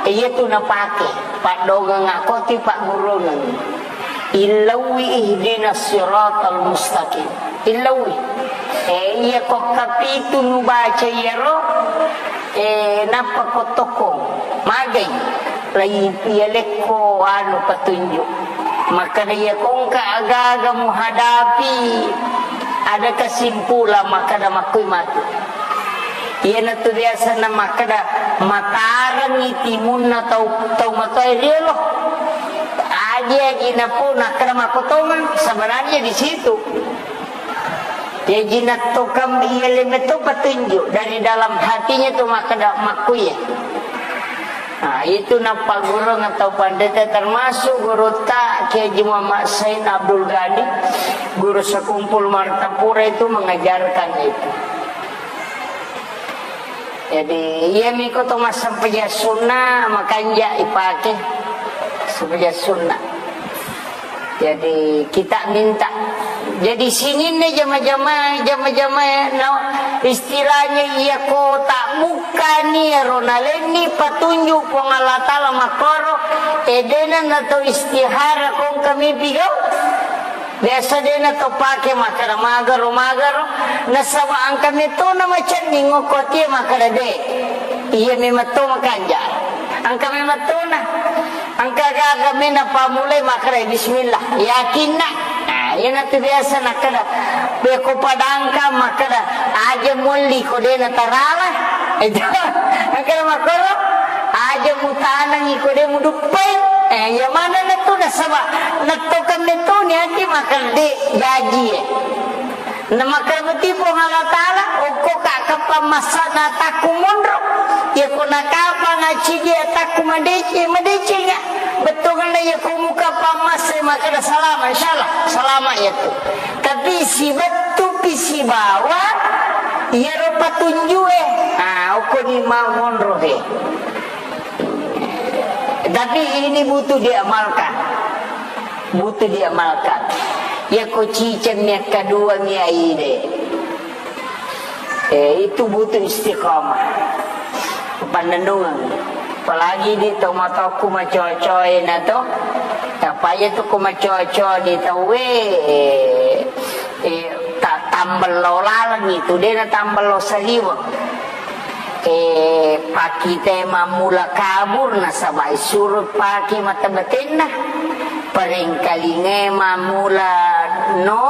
Eh, iya tu napake. Paddongeng akoti paggurungeng. Illauwi ihdinas siratal mustaqim. Illauwi. Eh, iya ko kapitu nubaca iyaro, eh, nappa ko tokkong. Magai. Lai iya lekko anu petunjuk. Makkeda iya ko engka aga-aga muhadapi, ada kesimpulan, makkeda makkui matu. Iyanatu biasana makkeda, matarengngi timunna tau, tau matoa riolo. Aji-aji napo nakkeda makkotongeng, sebenarnya di situ. Jaji nattokang iya lemetto petunjuk dari dalam hatinya tu makkeda makkuye. Nah, itu nappagurung atau pandeta termasuk gurutta Kiai Haji Muhammad Said Abdul Ghani, guru sekumpul Martapura itu mengajarkan itu. Jadi, iya miko to massempajang sunna, makanja ipake sempajang sunna. Jadi, kita minta. Jadi, sininna jama-jama, jama-jama, no, istilahnya iya ko tak buka ni ro nalenni patunjuk Puang Allah Taala makkoro, edena na to istihara kong kami pigau. Biasa dena to pake makkeda magaro, magaro. Nasaba engka metona macenning okko tie makkeda de. Iya memang to makanja. Engka memang tona. Engka gaga mena pamulai makkeda bismillah. Yakinna. Nah, iyanatu biasa nakkeda. Beko padangka makkeda aja molli ko dena tarala. Itu. Engka makkoro. Aja mutanangi ko de muduppai. Eh, iya manenna tu nasaba nettokenna tu niati makkeda de jaji, eh. Namakkeda beti Puang Allah Taala, okko ka kapang massana takku monro. Iya ko nakapang acidi takku madeci, madecenga. Bettuanna iya ko muka pammase makkeda salama, insyaallah salama iya tu. Tapi sibettu pi sibawa iyaro patunjue. Ah, okko ni mau monro he. Tapi ini butuh diamalkan. Butuh diamalkan. Iya ko ciceng mi akkadua mi aide. Eh, itu butuh istiqamah. Pannennungeng. Apalagi di tomatoku macocoe na to. Apa iya tu ko macoco di tauwe, eh, eh, ta-, tambello laleng itu, de na tambello saliweng. Eh, pakite mammula kabur nasaba isuro pake mata batenna. Parengkalinge mammula no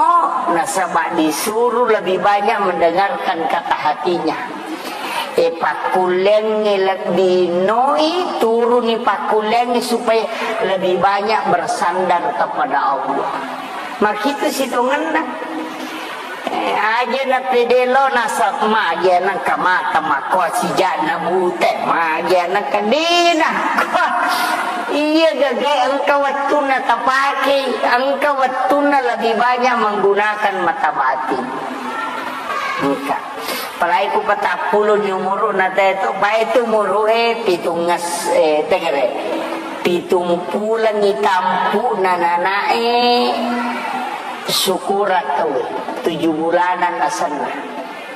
nasaba disuru lebih banyak mendengarkan kata hatinya. Eh, pakkullengnge lebbi noi, turuni pakkullengnge supaya lebih banyak bersandar kepada Allah. Makitu sitongenna. Eh, aja na pede lo nasab magi nengka mata makko sijana bute, magi nengka dina. Iya gage engka wettunna tapake, engka wettunna lebih banyak menggunakan mata batin. Engka. Apalagi ku patappulo ni umuru na teto, bae tu umuru e pitungnges, eh, tegere. Pitumpulengi tampu nanae syukuran tauwe, tujuh bulanan asenna.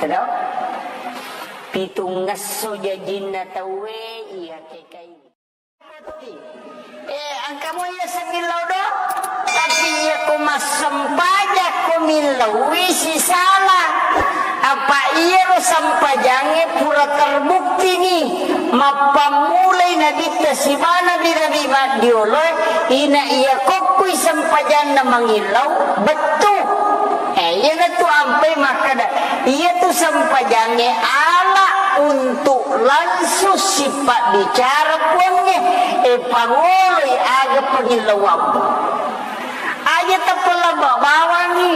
Tedo? Pitungngesso jajinna tauwe iya kekai. Eh, engka mo iya semillau do, tapi iya ko massempajang ko millau wi sisala. Apa iyaro sempajangnge pura terbukti ni mappammulai nabitta siba nabi-nabi maddioloe, ina iya kokkui sempajanna mangillau bettu. Eh, iyanatu ampai makkeda, iyatu sempajangnge ala untuk langsung sipabbicara Puangnge, e, pangoloi aga pangillauammu. Aja tapalabba bawangngi.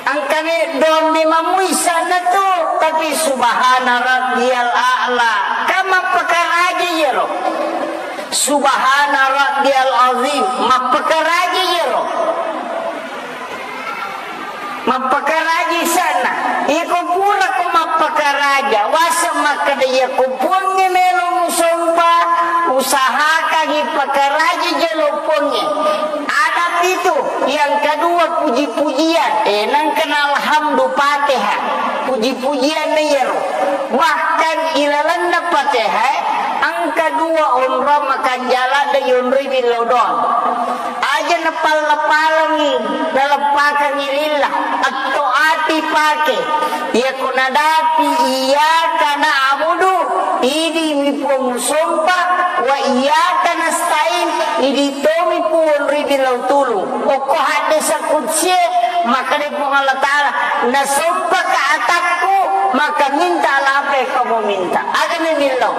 Engka me doang memang muisana tu, tapi subhana rabbiyal a'la. Kan mappakaraja iyaro. Subhana rabbiyal azim, mappakaraja iyaro. Mappakaraja isanna. Iko pura ko mappakaraja, waseng makkeda iyako Puangnge melo musompa, usahakangi pakaraja jolo Puangnge. Adab itu. Yang kedua, puji-pujian. Eh, nangkana alhamdu Fatihah. Puji-pujian na iyaro. Bahkan ilalanna Fatihah, engka dua onrong makanjala da yonroi billau doang. Aja napalla-pallangi, naleppakangi lillah, atau ati pake. Iyako nadapi iyyaka na'budu, idi mi Puang musompa, wa iyyaka nasta'in, idi tomi Puang ri bilau tulung. Okko haddesa kutsie, makkeda Puang Allah Ta'ala, nasompaka atakku, maka minta apa yang kamu minta. Aga memillau.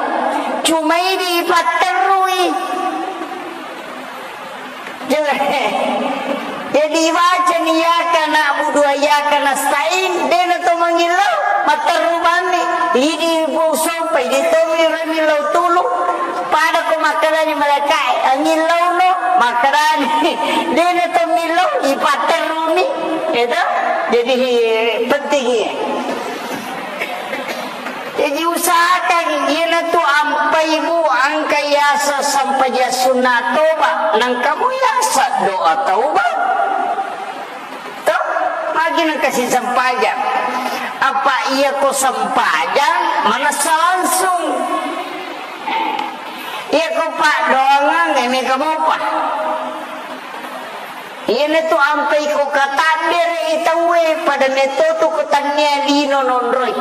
Cuma idi ipatterrui. Jadi, ibaca ni iyyaka na'budu wa iyyaka nasta'in, dena to mangillau, matterru bammi, idi Puang sompa, idi tomi ro millau tulung, pada ko makkedani malaikae, angillauno, makkedani, dena to millau, ipatterruni, itu, jadi penting iya. Jadi usahakan iyanatu ampai, Bu, engka yaseng sempajang sunna toba, nengka mu yaseng doa taubat. Toh, magi nengka sisempajang. Apa iya ko sempajang, manessa langsung. Iya ko paddoangeng, eh, mega mopa. Iyanatu ampai ko katabbere i tauwe, pada metto tu ko tannia lino nonroi.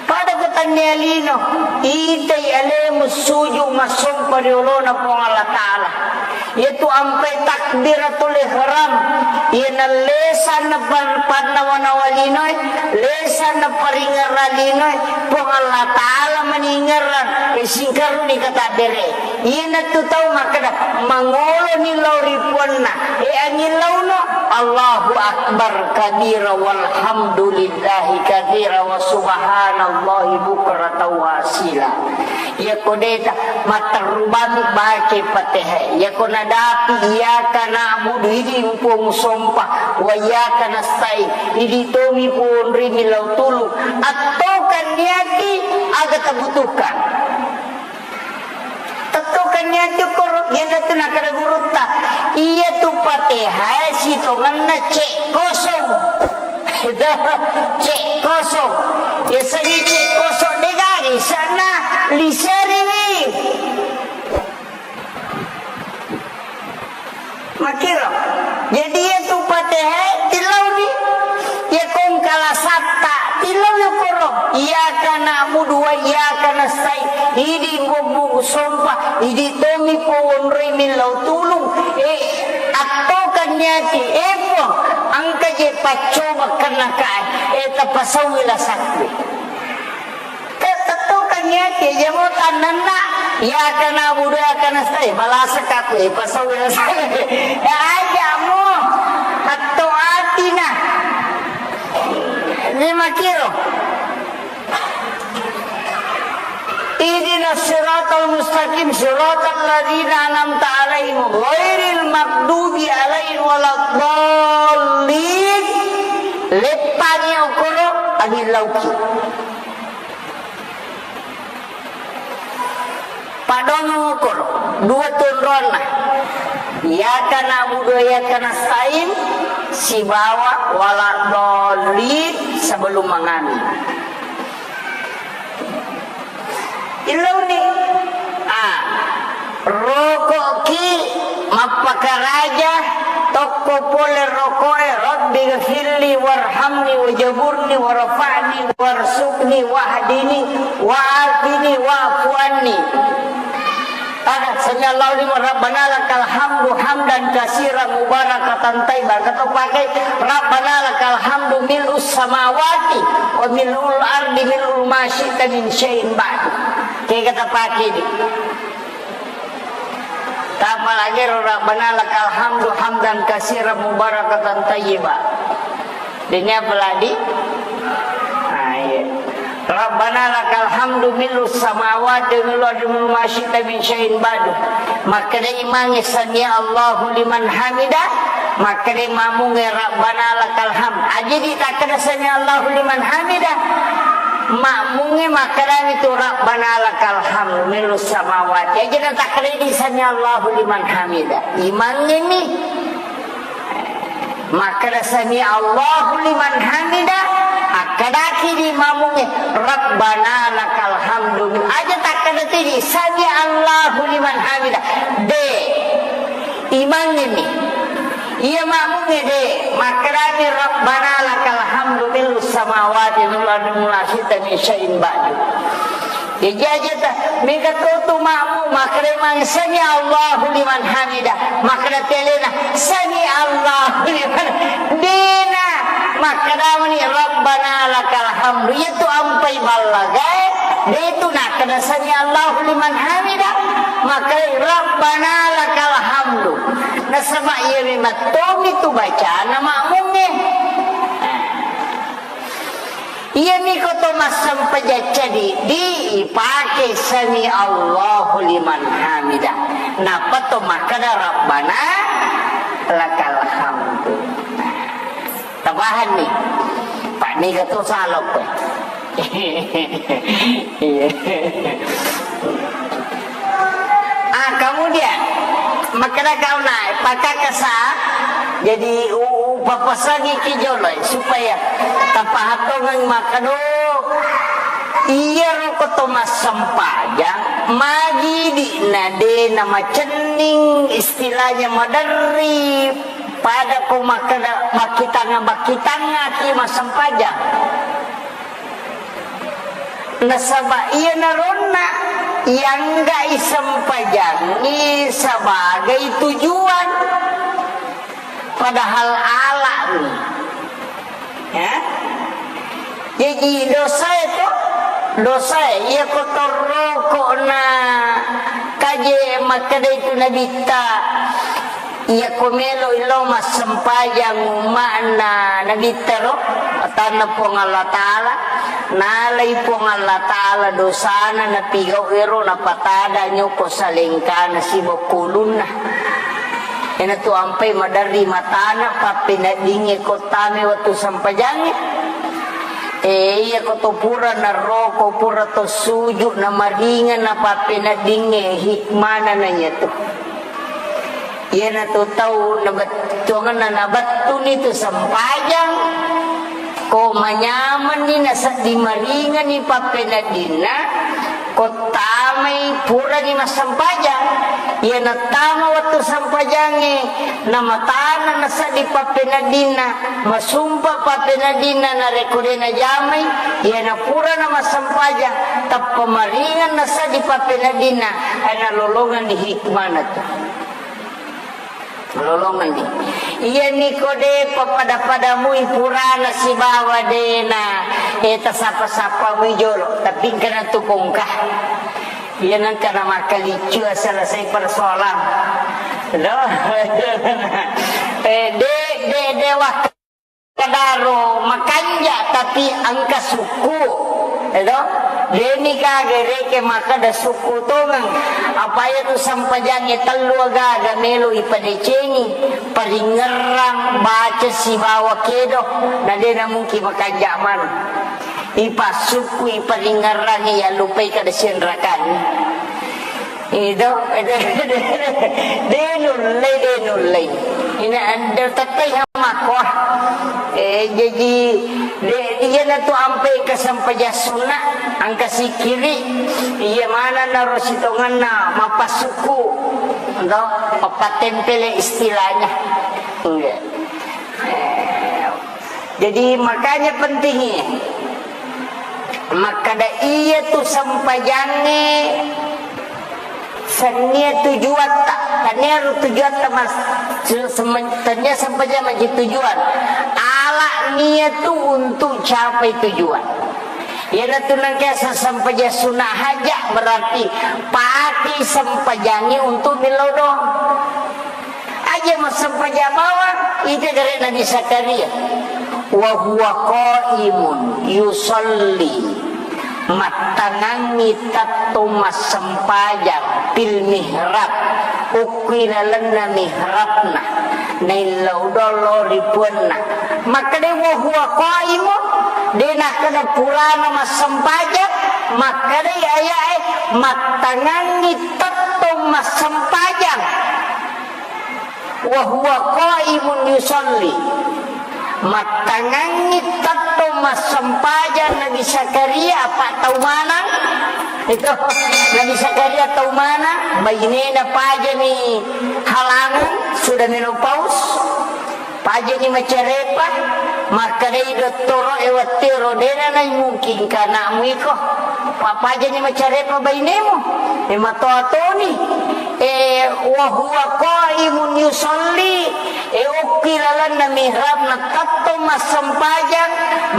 Pada ko tannia lino, itai alemu suju massompa ri olona Puang Allah Ta'ala. Iyatu ampai takbiratul ihram, iyana lesanna pan-, pannawa-nawa linoe, lesanna paringerra linoe, Puang Allah Ta'ala maningerrang, e, singkaruni katabbere. Iyanatu tau makkeda, mangoloni lao ri puanna, e, angillauno, Allahu Akbar kabira, walhamdulillahi katsira, wa subhanallahi bukratan wa asila. Iyako deta, matterru bami baca Fatihah. Iyako nadapi, iyyaka na'budu, idi Puang sompa, wa iyyaka nasta'in, idi tomi Puang ri millau tulung. Attokan niati aga tabutuhkan. Tettokan niati koro, iyanatu nakkeda gurutta. Iyatu Fatihah sitongenna cek kosong. Cek kosong. Yasengnge cek kosong degaga isanna, liseriwi. Makkiro. Jadi iyatu Fatihah tillauni. Iya kongkala satta tillau yokoro. Iyyaka na'budu wa iyyaka nasta'in. Idi bobbu sompa. Idi tomi powonroi millau tulung. Eh, attokan niati. Eh, Puang, engka je paccoba kennakae. Eh, tapasauwi lasakku. Te-, tettokan niati, jamo tannanna, iyyaka na'budu wa iyyaka nasta'in, malasakka aku, eh, pasau ya saya. Ya, aja mo, atto atina. Lima kilo. Ihdinas siratal mustaqim, siratal ladzina an'amta 'alaihim, ghairil maghdubi 'alaihim waladdallin. Leppangi okoro, angillauki. Padongo okoro, dua tu onronna. Iyyaka na'budu wa iyyaka nasta'in, sibawa waladdallin sebelum mangami. Illauni. Ah, roko'ki mappakaraja tokko pole roko'e, "Rabbi ghfirli warhamni wajaburni warfa'ni warzuqni wahdini wa'afini wa'fu anni." Pada Allahu liman, Rabbana lakal hamdu hamdan katsiran mubarakatan thayyiban. Engka to pake, Rabbana lakal hamdu mil'us samawati wa mil'ul ardi mil'u ma syi'ta min syai'in ba'du. Kega tapake di. Tapalagi ro, Rabbana lakal hamdu hamdan katsiran mubarakatan thayyiban. Dene apa lagi? Ah, iya. Rabbana lakal hamdu mil'us samawati wa mil'ul ardi mil'u ma syi'ta min syai'in ba'du. Makkeda imangnge sami Allahu liman hamida, makkeda makmungnge Rabbana lakal hamd. Aja ditakkeda sami Allahu liman hamida. Makmungnge makkedani tu Rabbana lakal hamdu mil'us samawati. Aja natakkeda di sami Allahu liman hamida. Imangnge mi. Makkeda sami Allahu liman hamida, akkedaki di makmungnge, Rabbana lakal hamdu. Aja takkeda tidi, sami Allahu liman hamida. De. Imangnge mi. Iya makmungnge de. Makkedani Rabbana lakal hamdu mil'us samawati wal ardi mil'u ma syi'ta min syai'in ba'du. Jaji aja ta, mega to tu makmung, makkeda mang sami Allahu liman hamida, makkeda telena sami Allahu liman, dena, makkeda mani Rabbana lakal hamdu, iya tu ampai ballagae, de tu nakkeda sami Allahu liman hamida, makkeda Rabbana lakal hamdu, nasaba iya memang tomi tu bacana makmungnge. Iyami ko to massempajang ceddi, di ipake sami Allahu liman hamida. Nappa to makkeda Rabbana lakal hamdu. Tapahanni? Pak, niga to salok, Pak? Iya. Ah, kemudian, makkeda kauna, pakakasa, jadi u-, u-, papasangi ki jolo, supaya tapahattongeng makkeda, iya ro ko to massempajang, magi di na de na macenning, istilahnya maderri, pada ko makkeda, makkitanga-, makkitanga ki massempajang. Nasaba iyanaronna iangga'i sempajangngi sebagai tujuan, padahal alani. Ya? Jaji dosae to, dosae iya ko torroko na kaje makkeda itu nabitta. Iyako melo'i lao massempajang umma'na Nabitta ro, atanna Puang Allah Ta'ala, nalai Puang Allah Ta'ala dosana napigau ero, napatada nyoko salengkana sibawa kulunna. Iyanatu ampai maderri matana, pappeneddingnge ko tame wettu sempajangnge. E, iyako to pura naroko, pura to suju, namaringeng, napappeneddingnge, hikmana na iyatu. Iyanatu tau nabettuangenna, nabettuni tu sempajang, ko manyamenni nasedding maringenni pappeneddinna, ko tamai purani massempajang, iya nattama wettu sempajangnge, namatana nasedding pappeneddinna, masumpa pappeneddinna narekko de najamai, iya napurana massempajang, tappa maringeng nasedding pappeneddinna, eh, nalolongeng di hikmana tu. Lolongenni. Iyani ko de pappada-padamui purana sibawa dena, eh, tasapa-sapamui jolo, tapi engkana tu kongka. Iya nengka na makkaliccu selesai persoalan. Loh. Eh, de, de, de, wak- Kadaro makanja tapi engka sukku, edo? Deni kage reke makkeda sukku tongeng. Apa iya tu sempajangnge tellu agaga melo ipadecengi, paringerrang, baca sibawa kedo, na dena mungkin makanja maneng. Ipassukku, iparingerrangi, yallupai kada sianrakanni. Itu, itu, de nullei, de nullei. Ina anda tekai hamakwa. Eh, jaji, de, iyanatu ampai kesempajang sunna, angka sikiri, iya mana naro sitonganna, mapasukku, do, mapatempele istilahnya. Iya. Eh, jadi makanya pentingnya. Makkada iya tu sempajangnge Tennia tujuatta, tennia ro tujuatta mas-, se-, sem-, tennia sempajang maji tujuan. Ala nia tu untuk capai tujuan. Iyanatu nengka sesempajang sunat hajat berarti pati sempajangi untuk millau doang. Aja massempajang bawang, ita gare Nabi Zakaria. Wa huwa qaimun yusalli, mattangangngi tettong massempajang, fil mihrab, okko ilalenna mihrabna, naillau doang lao ri puanna. Makkeda wa huwa qaimun, de nakkeda purana massempajang, makkeda aya'e mattangangngi tettong massempajang. Wa huwa qaimun yusalli. Mattangangngi tettong massempajang Nabi Zakaria, apa tau manang? Itu, Nabi Zakaria tau manang, bainena pajani halangan, sudah menopause, pajani macarepa, makkedai dottoro'e wettero, dena nai mungkin kanakmu iko, pa-, pajani macarepa bainemu, e matoa toni. E, wa huwa qaimun yusalli, e, okki lalenna mihrabna tettong massempajang,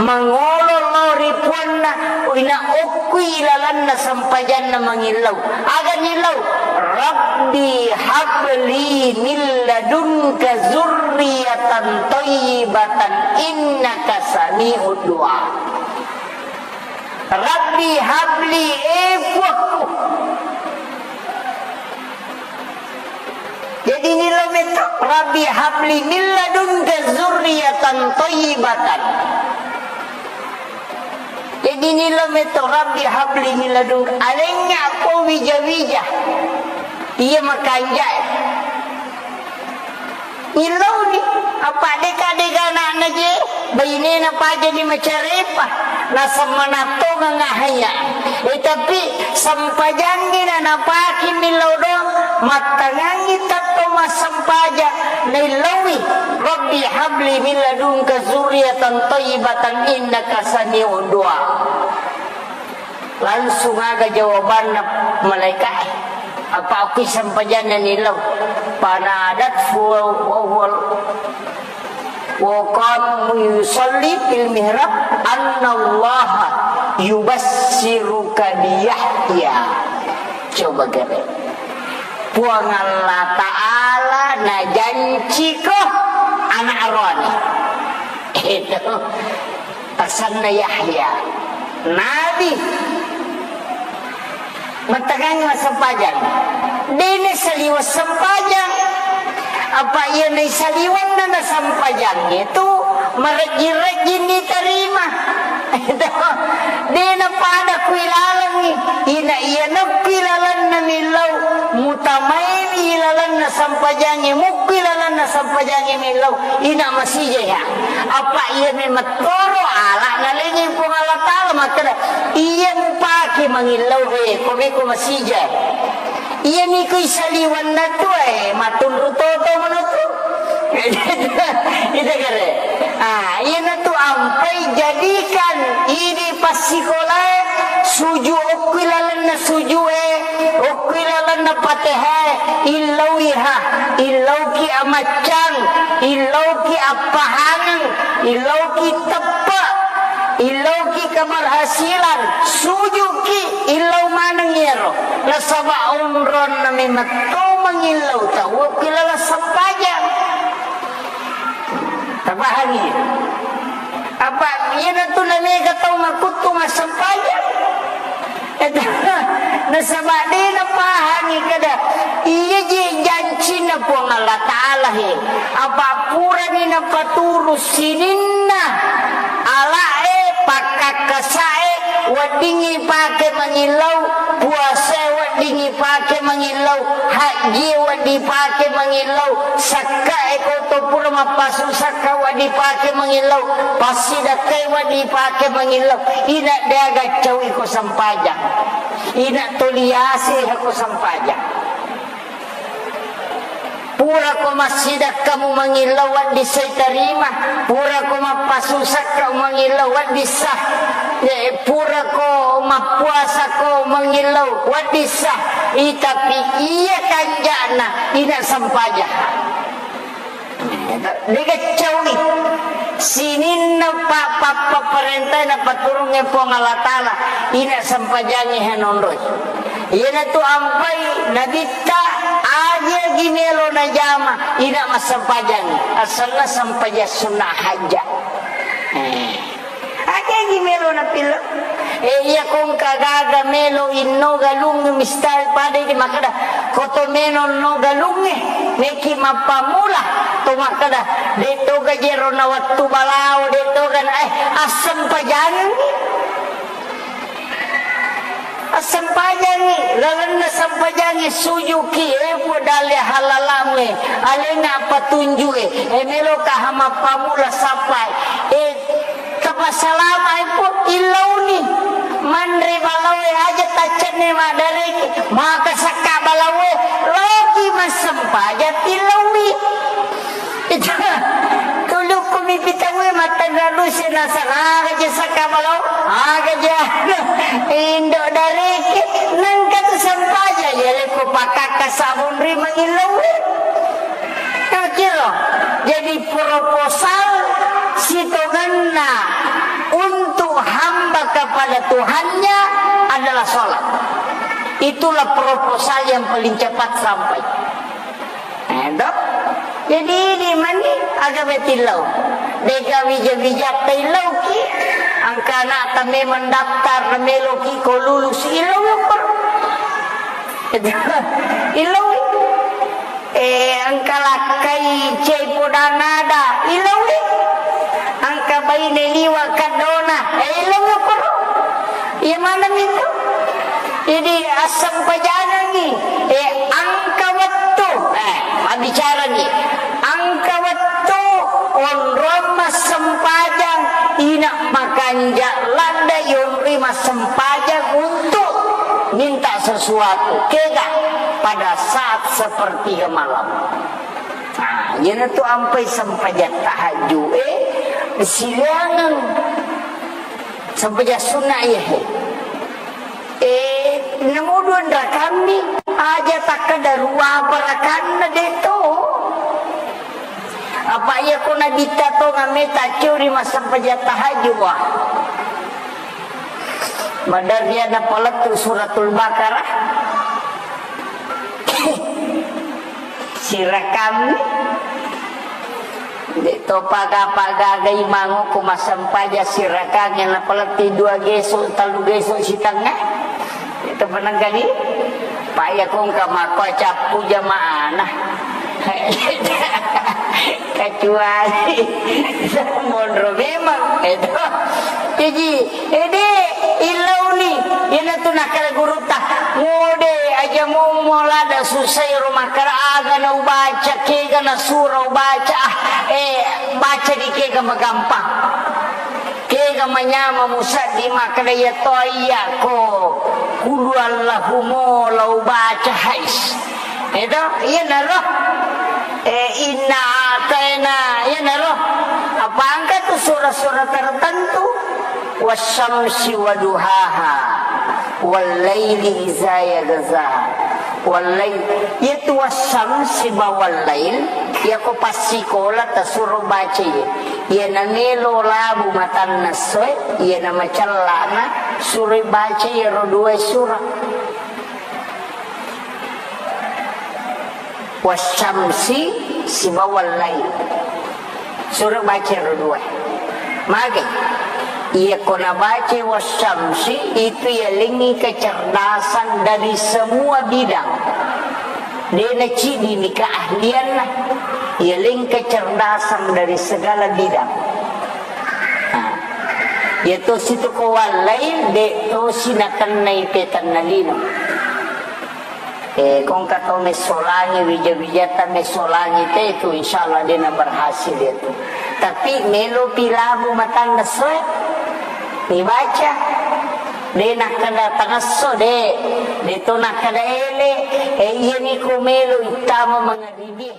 mangolo lao ri puanna, ina okki lalenna sempajanna mangillau. Aga nillau? Rabbi habli min ladunka zurriyatan thayyibatan innaka sami'ud du'a. Rabbi habli, e Puakku. Jadi nillau metto, Rabbi habli min ladunka zurriyatan thayyibatan. Jadi nillau metto, Rabbi habli min ladunka. Alengnga ko wija-wija. Iya makanja'e. Nillauni, apa deka-deka anakna je, bainena pajani macarepa, naseng manattongang ahaya. E, tapi sempajangngi na napake millau doang, mattangangngi tettong massempajang, naillaui, Rabbi habli min ladunka zurriyatan thayyibatan innaka sami'ud du'a. Langsung aga jawabanna malaika'e. Apa okki sempajanna nillau? Fanadathu wa huwa, wa huwa qamun yusalli fil mihrab annallaha yubassiruka bi Yahya. Coba gare. Puang Allah Ta'ala najanciko anak aroane. Itu. Asenna Yahya, nabi. Mattangangngi massempajang. De naisaliweng sempajang. Apa iya naisaliwenna na sempajang itu marejjing-rejjing nitarima. De napada ku ilalengngi. Ina iya nappi lalenna millau. Mutamaini ilalenna sempajangnge, mukku ilalenna sempajangnge millau. Ina masija ya. Apa iya memettoro ala nalengi Puang Allah Ta'ala makkeda, iya mupake mangillau he, ko meko masija. Iya miko isaliwanna tu, eh, matunru toto manotu. Ita kare. Ah, iya natu ampai jadikan idi passikolae suju okki lalenna sujue, okki lalenna Patehae, illauiha, illauki amaccang, illauki appahangeng, illauki teppe, illauki keberhasilan, sujuki, illau maneng iyaro. Nasaba onronna memetto mangillau tau okki laleng sempajang. Tapahangi? Apa iyanatu namega tau makuttu massempajang? Nasaba de napahangi kada iya je jancinna Puang Allah Ta'ala he. Apa purani napaturu sininna alae, pakkakkasae, weddingngi pake mangillau, puasae weddingngi pake mangillau, hajjie wedding pake mangillau, sakkae ko to pura mappasu sakka wedding pake mangillau, passidakkae wedding pake mangillau, ina deaga caui ko sempajang, ina toliase ko sempajang. Purako massidakka mumangillau wedding sai tarima, purako mappasusakka mumangillau wedding sa, eh, purako mappuasako mangillau wedding sa, i, tapi iya kanja'na ina sempajang. Dega cawi sininna pa-, pa-, papparentae napaturungnge Puang Allah Ta'ala, ina sempajangnge hanonroi. Iyanatu ampai Nabitta, aja gi melo najama, ina massempajang. Asalna sempajang sunnah hajja. Eh. Aja gi melo napillau. Eh, iya kongka gaga melo inno galung mistal pada di makkeda, koto meno no galungnge, neki mappamula to makkeda, de toga jero na wettu balao, de toga na, eh, assempajangi. Assempajangi, lalenna sempajangi sujuki, eh, Puang dalle halalamu, eh, alena patunju, eh, eh, meloka hamappamula sappai, eh, tapassalama, eh, Puang, illauni. Manre balaoe aja taccenne maddareki, maka sakka balaoe, loki massempajang tillaui. Itu, tulukku mipitawe mattanra duse nasara aja sakka balao, aga ja. Indo dareke, nengka tu sempajang, ya leko pakakka sabun ri mangillau. Kira. Jadi proposal sitongenna untuk hamba kepada Tuhannya adalah sholat. Itulah proposal yang paling cepat sampai. Eh, toh? Jadi di mani aga betillau. Deka wija-wija taillau ki. Angkana ta memang daftar meloki ko lulus illau ko. Illau. Eh, engka lakkai cai podang ada, ilaui. Engka baine liwa kaddona, eh, ilaui koro. Iya maneng itu. Jadi, assempajangengngi, eh, engka wettu, eh, mabbicarani. Engka wettu onrong massempajang, ina makanja ladde yonri massempajang untuk minta sesuatu. Kega pada saat sepertiga malam. Nah, iyanatu ampai sempajang tahajud, eh, silaingeng sempajang sunnah, iya, he. Eh, namuduan rakammi, aja takkeda ruwa apa rakanna de to. Apa iya ko nabitta to ngameta curi massempajang tahajud, wah. Madarri ada palettu Suratul Baqarah. Sirakang. De to paga-paga gai mango ko massempajang sirakang yang napaletti dua geso, tellu geso sitengnga. Itu penengkali. Pak ya kongka mako cappu jamaana. Kecuali monro memang itu. Jadi, ede, illauni, iyanatu nakkeda gurutta, ngode aja mummo lada susai ro makkeda aga na ubaca, kega na sura ubaca, ah, eh, baca di kega magampang. Kega manyama musaddi makkeda iya to iya ko kulu Allahu mo la ubaca hais. Eto, iyanaro. Eh, inna ataina, iyanaro. Apa engka tu sura-sura tertentu? Wasyamsi waduhaha, wallaili iza yaghsha. Wallail, iyatu wasyamsi ba wallail, iyako passikola tasuro baca iya. Iyana melo labu matanna essoe, iyana macellana suro baca iyaro dua sura. Wasyamsi sibawa lail. Sura baca ro dua. Mage. Iya ko nabaca wasyamsi itu yalengngi kecerdasan dari semua bidang. Dena cidi ni keahlianna. Yaleng kecerdasan dari segala bidang. Nah, iya tosi tu ko wallail, de tosi nakennai petanna lino. Eh, kongka to messolangi, wija-wijata messolangi te itu, insyaallah dena berhasil itu. Tapi melo pilabu matanna soe, dibaca. De nakkeda tangesso, de. De to nakkeda ele, e, iyani ko melo ittama mangaribie.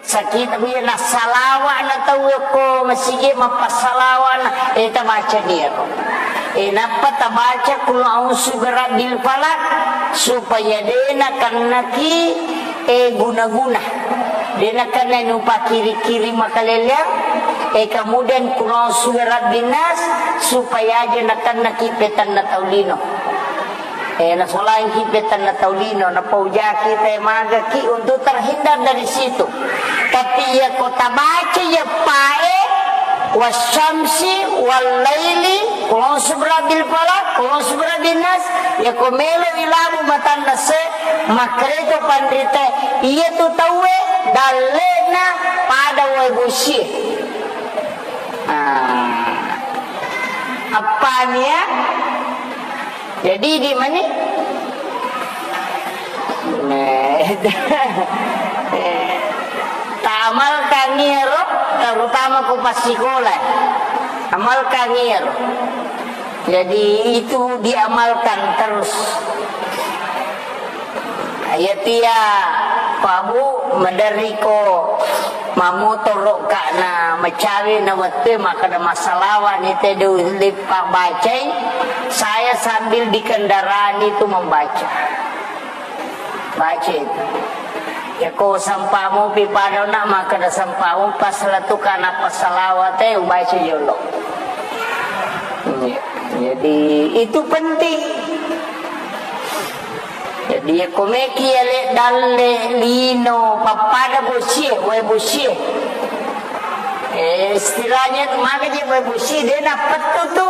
Sakita iya nassalawa na tau ko masigi mappassalawa na, e, tabaca ni ero. E, nappa tabaca qul a'udzu birabbil falaq supaya de nakennaki, e, guna-guna. De nakennai nupakiri-kiri makaleleang, e, kemudian qul a'udzu birabbin nas supaya aja nakennaki petanna tau lino. E, nasolangki petanna tau lino, napaujaki te magaki untuk terhindar dari situ. Tapi iya ko tabaca iya pae, wasyamsi, wallaili, qul a'udzu birabbil falaq, qul a'udzu birabbin nas, iya ko melo ilabu matanna se, makkereto panrite, iya tu tauwe dallena pada wae bosie. Ah. Appania? Jadi di mani? Nah, ta amalkan iyaro, terutama ko passikola. Amalkan iyaro. Jadi itu diamalkan terus. Iyatia, Pak Bu, maderriko mammotoro'ka na macawe na wettue makkeda massalawa ni te de ulle pabbacai, saya sambil di kendaraan itu membaca. Baca itu. Yako sampamu pi pada na makkeda sampamu pas latuka na passalawa te ubaca jolo. Iya. Jadi itu penting. Jadi, iya, ko meki ale dalle lino pappada bosie, wae bosie. Eh, istilahnya tu maka je wae bosie, de nappettu tu.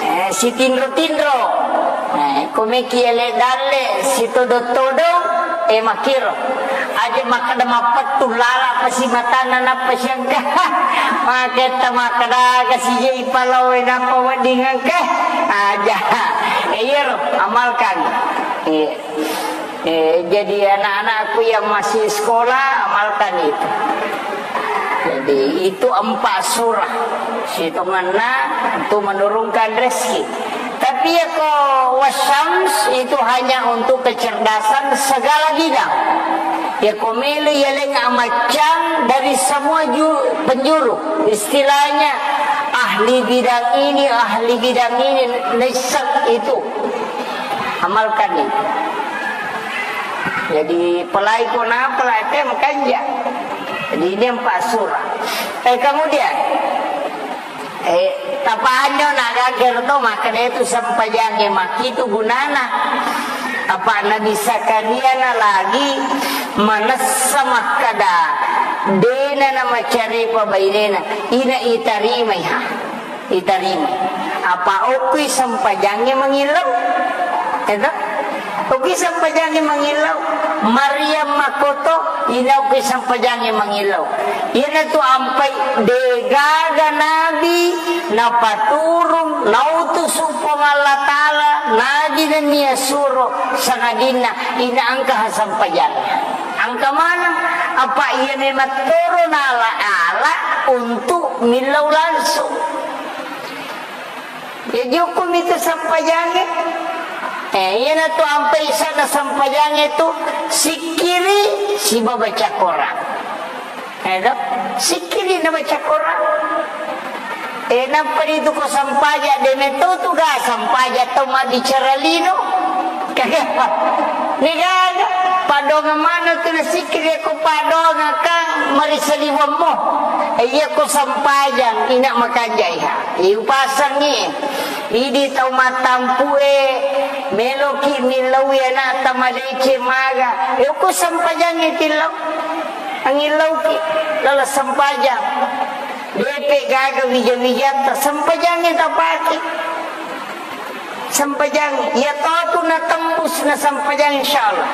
Eh, sitinro-tinro. Eh, ko meki ale dalle sitodo-todo, eh, makiro. Aja makkeda mappettu lala pasi matanna nappa siangka. Maketta makkeda kasi je ipalawe nappa wedding angka. Aja. Eh, iyaro, amalkan. Iya. Eh, jadi anak-anakku yang masih sekolah, amalkan itu. Jadi, itu empat surah. Sitongenna untuk menurunkan rezeki. Tapi ya ko wasyams itu hanya untuk kecerdasan segala bidang. Ya ko melo ya leng amaccang dari semua ju-, penjuru. Istilahnya ahli bidang ini, ahli bidang ini, nisab itu. Amalkan itu. Jadi, pelai ko na, pelai te makanja. Jadi, ini empat surah. Eh, kemudian, eh, tapanyo na gager to, makkeda itu sempajangnge makkitu gunana. Apa Nabi Zakaria na lagi manessa makkeda, dena na macarepa bainena, ina itarimai ha. Itarima. Apa okkui sempajangnge mangillau? Eto? Okkui sempajangnge mangillau. Maryam makkoto, ina okkui sempajangnge mangillau. Iyanatu ampai degaga nabi napaturung, nautusu Puang Allah Ta'ala, nabi nennia suro, sangadinna ina engka ha sempajangnge. Engka maneng, apa iya memang toro nala-ala untuk millau langsung. Jaji, hukkumi tu sempajangnge. Eh, iyanatu ampai isanna sempajangnge tu sikkiri siba baca Quran. Eh, do? Sikkiri na baca Quran. Eh, nappa ritu ko sempajang, de metto tu ga sempajang tau mabbicara lino. Degaga, padongang maneng tu nasikkiri ko padongang kan marisaliwammo. Iya ko sampajang, ina makanjai ha. Iupasangngi, idi tau mattampue, meloki millaui anakta madeceng maga. Iya ko sampajangngi tillau. Angillauki, lala sampajang. Depe gaga wija-wijatta, sampajangngi tapake. Sempajang, iya totu natembus na sempajang, insyaallah.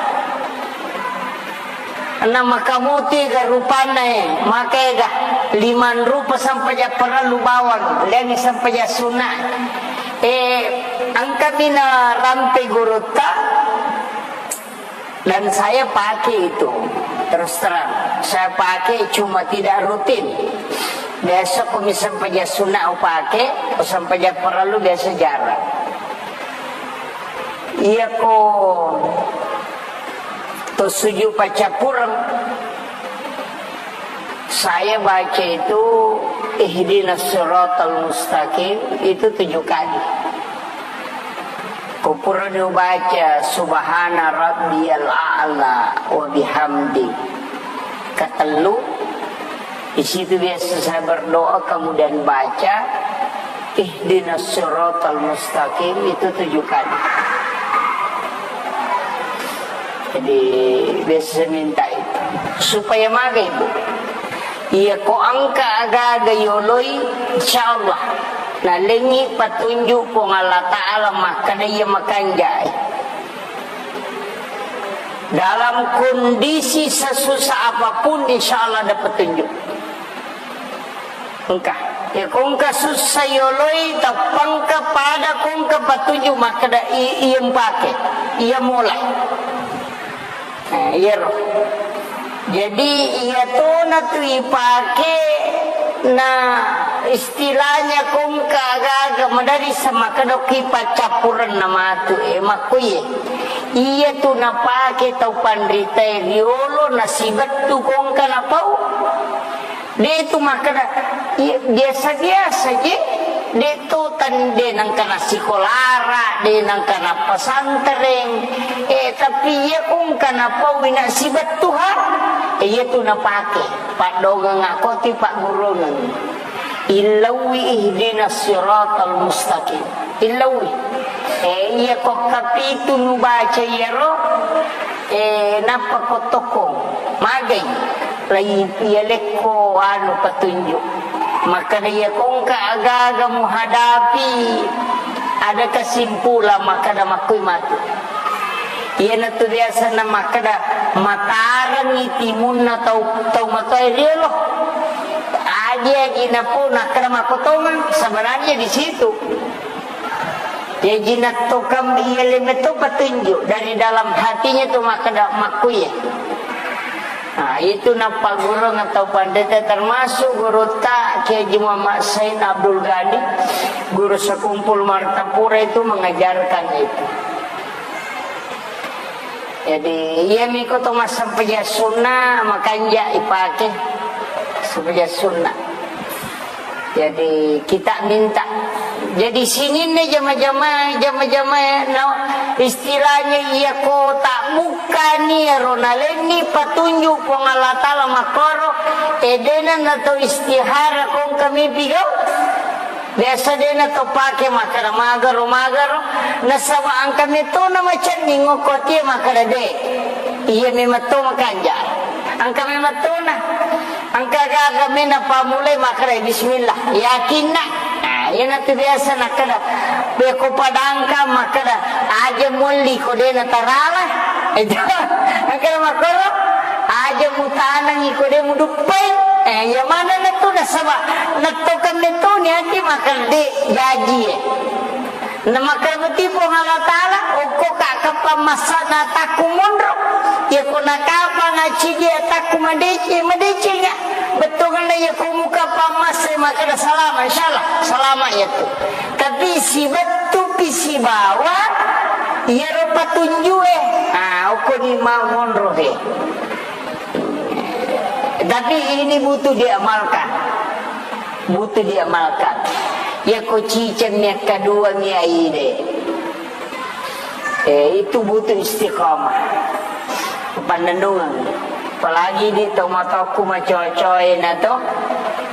Na makamuti ga rupanna, eh, maka ega lima rupa sempajang parellu bawang, laingngi sempajang sunna. Eh, engkami na rampe gurutta, dan saya pakai itu. Terus terang, saya pakai cuma tidak rutin. Biasa ko mi sempajang sunna upake, ko sempajang parellu biasa jarang. Iyako to sujud paccappureng, saya baca itu ihdinas siratal mustaqim itu tujuh kali. Ko purani ubaca subhana rabbiyal a'la wa bihamdi katellu, di situ biasa saya berdoa, kemudian baca ihdinas siratal mustaqim itu tujuh kali. Jadi biasa saya minta itu supaya maga ibu. Iya ko engka aga-aga yoloi, insyaallah nalengngi patunjuk Puang Allah Ta'ala makkeda iya makanjai. Dalam kondisi sesusah apapun, insyaallah ada petunjuk. Engka. Ya ko engka susah yoloi, tappangka pada ko engka patunjuk makkeda i-, iya mpake, iya mola. Nah, iyaro. Jadi, iya tona tu ipake, na istilahnya ko engka aga-aga madari samakedokki paccappurenna matu, eh, makkuye. Iya tu napake tau panritae riolo nasibettu ko engka napau. De tu makkeda, iya, biasa-biasa je. De tu tan-, de nengka nasikolara, de nengka napasantereng. Eh, tapi iya ko engka napaui nasibettuha, eh, iya tu napake. Paddongeng akoti paggurungeng. Illauwi ihdinas siratal mustaqim. Illauwi. Eh, iya ko kapitu nubaca iyaro, eh, nappa ko tokkong. Magai. Lai iya lekko anu petunjuk. Makkeda iya ko engka aga-aga muhadapi, ada kesimpulan makkeda makkui matu. Iyanatu biasana makkeda matarengngi timunna tau, tau matoa riolo. Aji-aji napo nakkeda makkotongeng, sebenarnya di situ. Jaji nattokam iya lemetto petunjuk dari dalam hatinya tu makkeda makkuye. Nah, itu nappagurung atau pandeta termasuk gurutta Kiai Haji Muhammad Said Abdul Ghani, guru sekumpul Martapura itu mengajarkan itu. Jadi, iya miko to massempajang sunna, makanja ipake sempajang sunna. Jadi, kita minta. Jadi, sininna jama-jama, jama-jama, no, istilahnya iya ko tak bukkani ro nalenni patunjuk Puang Allah Ta'ala makkoro, edena nato istihara kong kami pigau. Biasa de natau pake makkeda magaro, magaro. Nasaba engka metona macenning okko tie makkeda de. Iya memang to makanja. Engka memang tona. Engka gaga mena pamulai makkeda bismillah. Yakinna. Nah, iya natu biasa nakkeda. Beko padangka makkeda aja molli ko de natarala. Itu. Engka makkoro aja mutanangi ko de muduppai. Eh, iya manenna tu nasaba nattokenna tu niati makkeda de jaji, eh. Namakkeda beti Puang Allah Ta'ala, okko ka kapang massana takku monro. Iya ko nakapang acidi takku madeci, madecinga. Bettuanna iya ko muka pammassa makkeda salama, insyaallah salama iya tu. Tapi sibettu pi sibawa iyaro patunjue. Ah, okko ni mau monro de. Tapi ini butuh diamalkan. Butuh diamalkan. Ya ko ciceng mi akkadua mi aide. Eh, itu butuh istiqamah. Pannennungeng. Apalagi di tau matokku macocoe na to.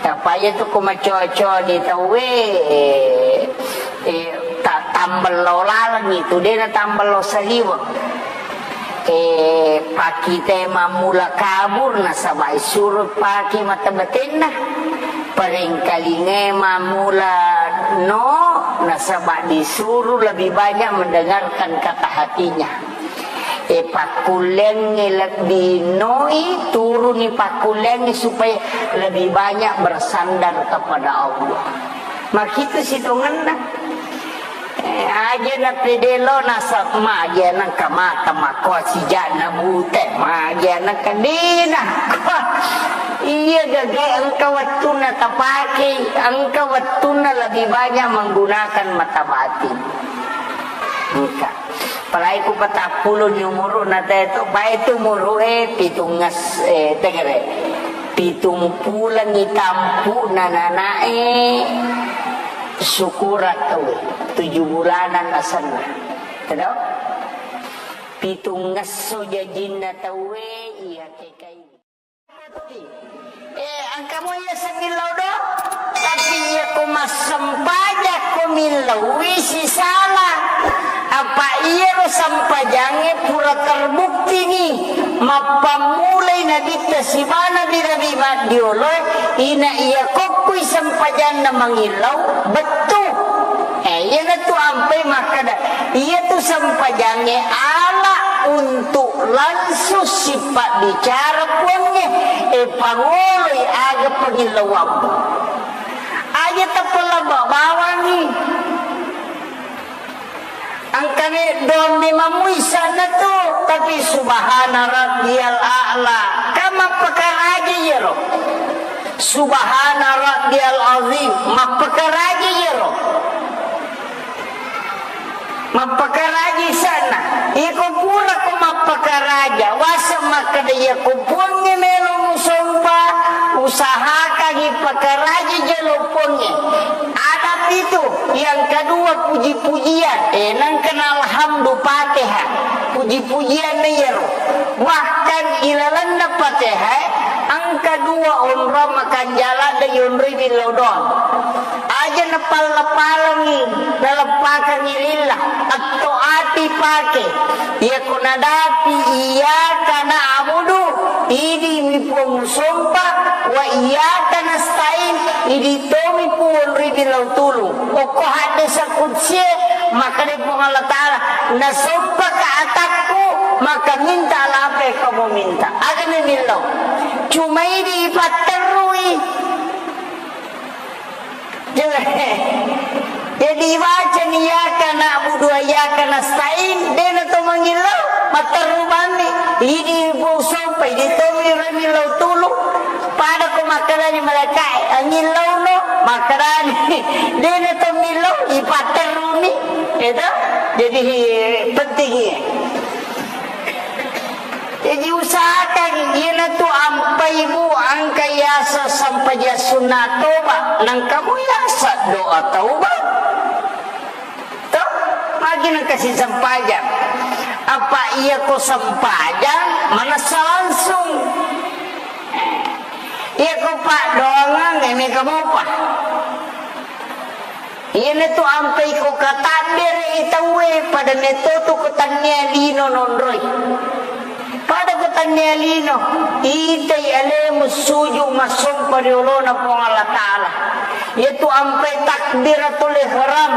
Tapaya tu ko macoco di tauwe, eh, eh, ta-, tambello laleng itu, de na tambello saliweng. Eh, pakite mammula kabur nasaba isuro pake mata batenna. Paringkalinge mammula no nasaba disuru lebih banyak mendengarkan kata hatinya. Eh, pakkullengnge lebih noi, turuni pakkullengnge supaya lebih banyak bersandar kepada Allah. Makitu sitongenna. Eh, aja na pede lo nasab magi nengka mata makoa sijana bute, magi nengka dina. Iya, gage engka wettunna tapakei, engka wettunna lebih banyak menggunakan mata batin. Engka. Apalagi ku patappulo ni umuru na teto, bae tu umuru e pitung nges-, eh, tegere. Pitung pulang i tampu na nanae syukuran tau tujuh bulanan asenna. Tedo? Pitung ngesso jajinna tau e iya kekai. Eh, engka mo iya semmillau do, tapi iya ko massempajang ko millau wi sisala. Apa iyaro sempajangnge pura terbukti ni mappammulai nabitta sibawa nabi-nabi maddiolo, ina iya kokkui sempajanna mangillau bettu. Eh, iyanatu ampai makkeda, iyatu sempajangnge ala untuk langsung sipabbicara Puangnge, eh, pangoloi aga pangillauammu. Aja tapalabba bawangi. Engkami dombi mamui sana tu, tapi subhana rabbiyal a'la. Kan mappakaraja iyaro. Subhana rabbiyal azim, mappakaraja iyaro. Mappakaraja isanna. Iko pura ko mappakaraja, waseng makkeda iya ko Puangnge melo musompa, usahakangi pakaraja jolo Puangnge. Ada pitu, yang kedua puji-pujian. Eh, nangkana alhamdu Fatihah. Puji-pujian na iyaro. Bahkan ilalenna Fatihah, engka dua onrong makanjala da yonroi billau doang. Aja napalla-pallangi, naleppakangi lillah, atto ati pake. Iyako nadapi iyyaka na'budu, idi mi Puang musompa, wa iyyaka nasta'in, idi tomi Puang ri billau tulung. Okko haddesa kudsie, makkeda Puang Allah Ta'ala, nasompaka atakku, maka minta lape kamu minta. Aga mi millau. Cuma idi ipatterrui. Jadi, bacani iyyaka na'budu wa iyyaka nasta'in, dena to mangillau, matterru bammi. Idi Puang sompa, idi to mi millau tulung. Pada ko makkedani malaikae, angillauno, makkedani. Dena to millau, ipatterruni. Itu. Jadi, penting iya. Jadi usahakan, iyanatu ampai, Bu, engka yaseng sempajang sunna toba, nengka mo yaseng doa taubat. Toh, magi nengka sisempajang. Apa iya ko sempajang, manessa langsung. Iya ko paddoangeng, eh, mega mopa. Iyanatu ampai ko katabbere'i tauwe, pada metto tu ko tannia lino nonroi. Pada ko tannia lino, itai alemu suju massompa ri olona Puang Allah Ta'ala. Iyatu ampai takbiratul ihram,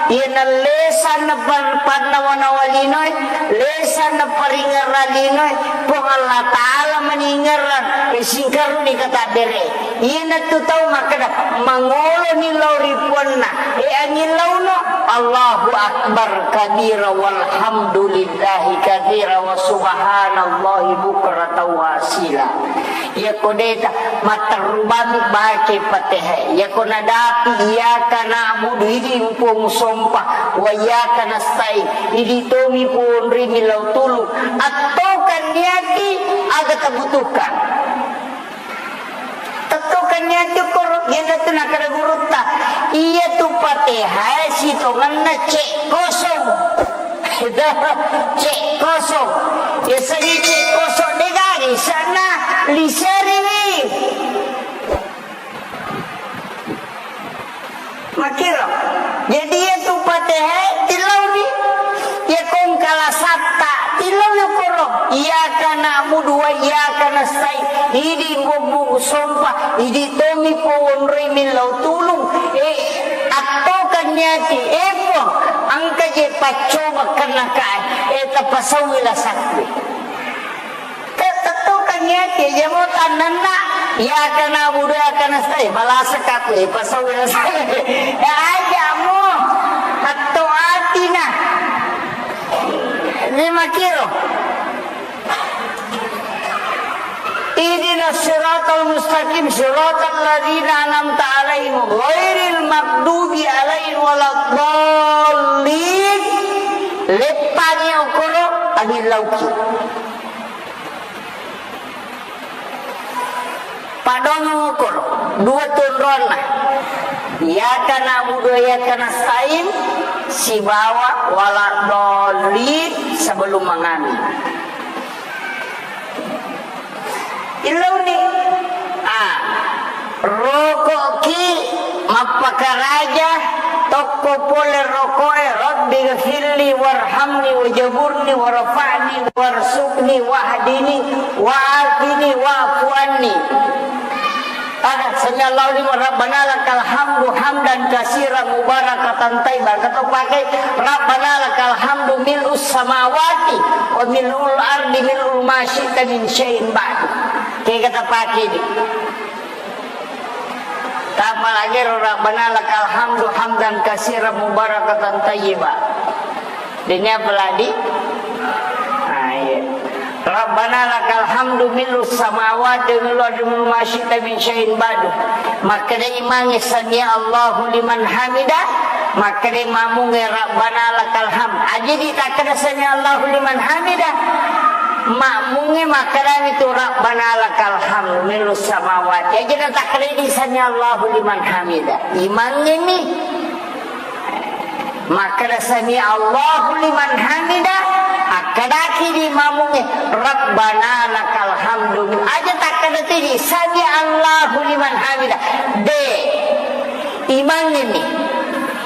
iyana lesanna pan-, pannawa-nawa linoe, lesanna paringerra linoe, Puang Allah Ta'ala maningerrang, e, singkaruni katabbere. Iyanatu tau makkeda, mangoloni lao ri puanna. E, angillauno, Allahu Akbar kabira walhamdulillahi katsira wa subhanallahi bukratan wa asila. Iyako deta, matterru bami baca Fatihah. Iyako nadapi, iyyaka na'budu, idi Puang sompa, wa iyyaka nasta'in, idi tomi Puang ri millau tulung. Attokan niati aga tabutuhkan. Tettokanni anjo koro, iyanatu nakkeda gurutta, iyatu Fatihah sitongenna cek kosong. Cek kosong. Yasengnge cek kosong, degaga isanna, liseriwi. Makkiro. Jadi, iyatu Fatihah tillauni. Iya kongkala satta tillau yokoro. Iyyaka na'budu wa iyyaka nasta'in. Idi Puang sompa, idi tomi Puang wonroi millau tulung. Eh, attokan niati. Eh, Puang, engka je paccoba kennakae. Eh, tapasaui lasakku. Te-, tettokangngi ati, aja mo tannanna, iyyaka na'budu wa iyyaka nasta'in, balasaka aku, eh, pasau biasa. Ya, aja mo, hatto atina. Lima kilo. Ihdinas siratal Mustaqim, siratal ladzina an'amta 'alaihim, ghairil maghdubi 'alaihim waladdallin. Leppangi okoro, angin lauki. Padongo okoro, dua tu onronna. Iyyaka na'budu wa iyyaka nasta'in, sibawa waladdallin sebelum mangami. Illauni, ah, roko'ki mappakaraja tokko pole roko'e, "Rabbighfirli warhamni wajaburni warfa'ni warzuqni wahdini wa'afini wa'fu anni." Ada, "Sami'allahu liman, Rabbana lakal hamdu hamdan katsiran mubarakatan thayyiban." Kata pakai, "Rabbana lakal hamdu mil'us samawati wa mil'ul ardi mil'u ma syi'ta min syai'in ba'du." Kega tapake di. Tapalagi ro, "Rabbana lakal hamdu hamdan katsiran mubarakatan thayyiban." Dini apalagi? Ah, iya. "Rabbana lakal hamdu mil'us samawati wa mil'ul ardi mil'u ma syi'ta min syai'in ba'du." Makkeda imangnge, "Sami'allahu liman hamidah." Makkeda makmungnge, "Rabbana lakal hamd." Aja ditakkeda, "Sami'allahu liman hamidah." Makmungnge makkedami tu, "Rabbana lakal hamdu mil'us samawati." Aja natakkeda di, "Sami'allahu liman hamidah." Imangnge mi. Makkeda, "Sami'allahu liman hamidah." Akkedaki di makmungnge, "Rabbana lakal hamdu." Aja takkeda tu di, "Sami'allahu liman hamidah." De. Imangnge mi.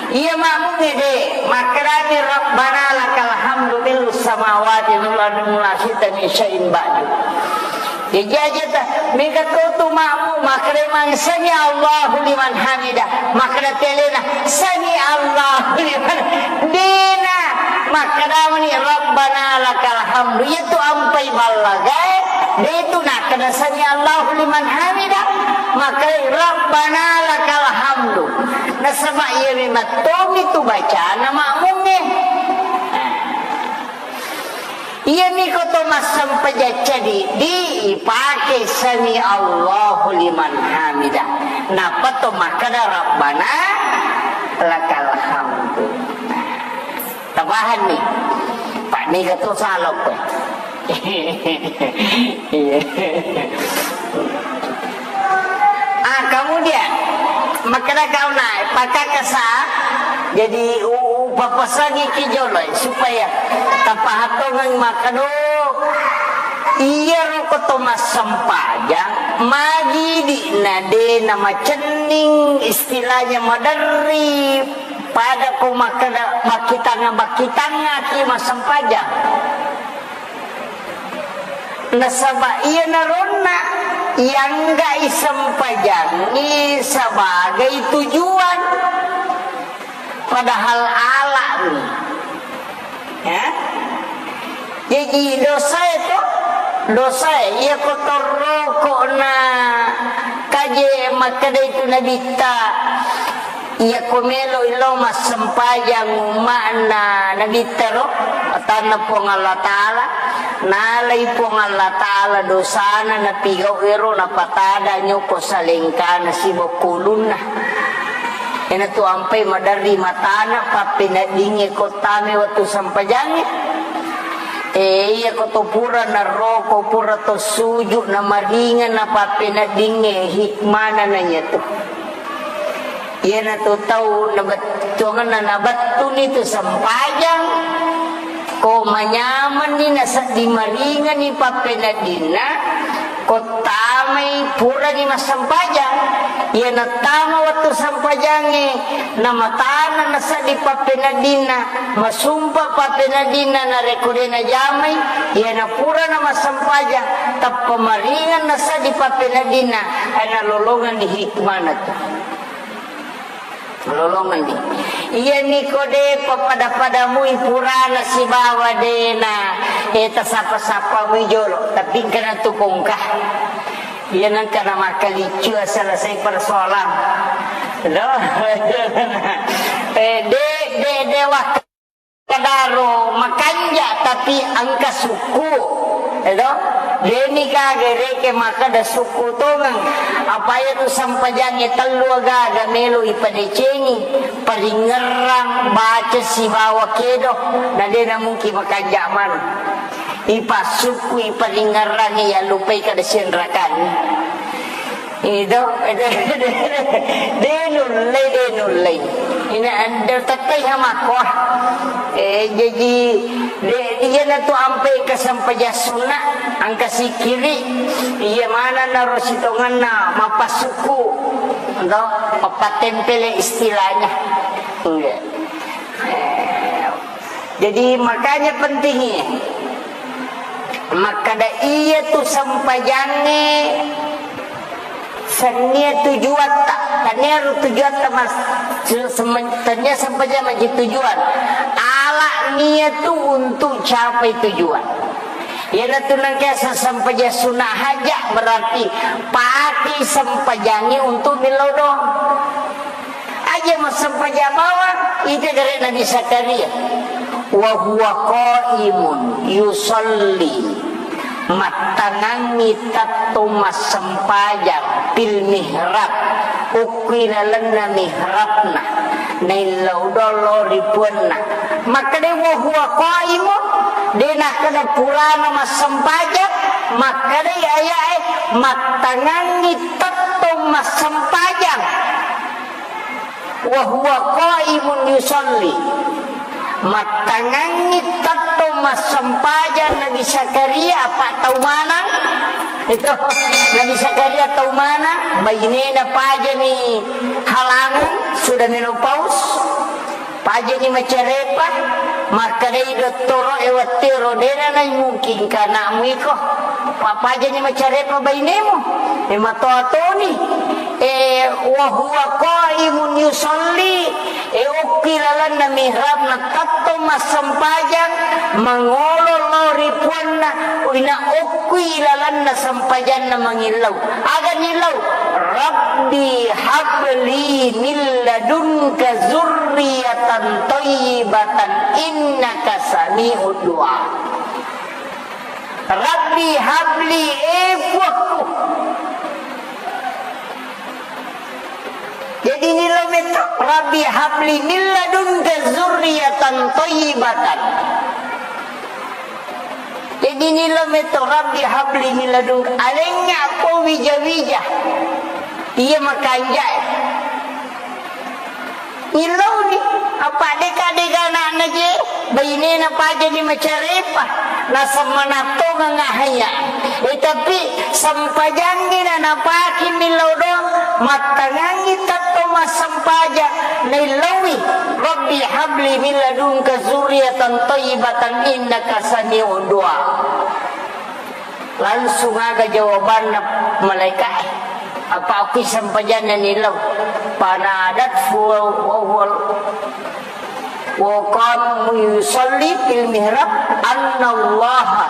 Iya makmungnge de. Makkedami, "Rabbana lakal hamdu mil'us samawati wal ardi wa ma syi'ta min syai'in ba'du." Jaji aja ta, mega to tu makmu, makkeda mang, "Sami'allahu liman hamidah." Makkeda telena, "Sami'allahu liman." Dena. Makkeda mani, "Rabbana lakal hamdu." Iya tu ampai ballagae, de tu nakkeda, "Sami'allahu liman hamidah." Makkeda, "Rabbana lakal hamdu." Nasaba iya memang tomi tu bacana makmungnge. Iyami ko to massempajang cadi, di ipake sami Allahu liman hamidah. Nappa to makkeda Rabbana lakal hamdu. Tapahanni? Pak, niga to salo ko. Iya. Ah, kemudian, makkeda kauna, pakakasa, jadi u-, u-, papasangi ki jolo, supaya tapahatongeng makkeda, iyaro ko to massempajang, magi di na de na macenning, istilahnya maderri, pada ko makkeda, makkitanga-, makkitanga ki massempajang. Nasaba iyanaronna iangga'i sempajangngi sebagai tujuan, padahal ala'ni. Ya? Jaji dosae to, dosae, iya ko torroko na kaje makkeda itu Nabitta, Iyako meloi lao massempajang umma'na Nabitta ro, atanna Puang Allah Ta'ala, nalai Puang Allah Ta'ala dosana napigau ero, napatada nyoko salengkana sibawa kulunna. Iyanatu ampai maderri matana, pappeneddingnge ko tame wettu sempajangnge. E, iyako to pura narroko, pura to suju, namaringeng, napappeneddingnge, hikmana na iyatu. Iyanatu tau nabettuangenna, nabettuni tu sempajang, ko manyamenni nasedding maringenni pappeneddinna, ko tamai purani massempajang. Iya nattama wettu sempajangnge, namatana nasedding pappeneddinna, masumpa pappeneddinna, narekko de najamai, iyana purana massempajang, tappa maringeng nasedding pappeneddinna, eh, nalolongenni hikmana tu. Lolongenni. Iyani ko de papada-padamui purana sibawa dena, eh, tasapa-sapamui jolo, tapi engkana tu kongka. Iya nengka na makkaliccu selesai persoalan. Loh. Eh, de, de, de, wak- Kadaro makanja tapi engka sukku, edo? Deni kaga reke makkeda sukku tongeng, apa iya tu sempajangnge tellu aga-aga melo ipadecengi, paringerrang, baca sibawa kedo, na dena mungkin makanja maneng. Ipassukku, iparingerrangi, yallupai kada sianrakanni. Itu, itu, de nullei, de nullei. Ina ande tettai hamakko. Eh, jaji, de, iyana tu ampai ka sempajang sunna, angka sikiri, iya mana naro sitonganna mappasukku, to, mappattempele istilahnya. Iya. Eh, Jadi, makanya pentingnya. Makkada iya tu sempajangnge sennia tujuatta, tania ro tujuatta mas, se-, semen-, tania sempajang maji tujuan. Ala nia tu untuk capai tujuan. Iyanatu nangka sesempajang sunna haja berarti pati sempajangnge untuk millau doang. Aja massempajang bawang, ita gare Nabi Zakaria. Wa huwa qaimun yusalli, mattangangngi tettong massempajang, fil mihrab, okko ilalenna mihrabna, naillau doang lao ri puanna. Makkeda wa huwa qaimun, de nakkeda purana massempajang, makkedai ayae mattangangngi tettong massempajang. Wa huwa qaimun yusalli. Mattangangngi tettong massempajang Nabi Zakaria, apa tau manang? Itu, Nabi Zakaria tau manang, bainena pajani halangang, sudah menopause, pajani macarepa, makkedai dottoro e wettero, dena naimungkinka anakmu iko. Pa-, pajani macarepa bainemu. E, matoa toni. E, wa huwa qaimun yusalli, e, okki lalenna mihrabna tettong massempajang, mangolo lao ri puanna, ina okki lalenna sempajanna mangillau. Aga nillau? Rabbi habli min ladunka zurriyatan thayyibatan innaka sami'ud du'a. Rabbi habli, e Puakku. Jadi nillau metto, Rabbi habli min ladunka zurriyatan thayyibatan. Jadi nillau metto, Rabbi habli min ladunka. Alengnga ko wija-wija. Iya makanja'e. Illauni, apa deka-deka anakna je, bainena pajani macarepa, naseng manattongang ahaya. Eh, tapi sempajangngi na napaki millau doang, mattangangngi tettong massempajang, naillaui, Rabbi habli min ladunka zurriyatan thayyibatan innaka sami'ud du'a. Langsung aga jawabanna malaika'e. Apa okki sempajanna nillau. Fanadathu wa huwa, wa qama yusalli fil mihrab annallaha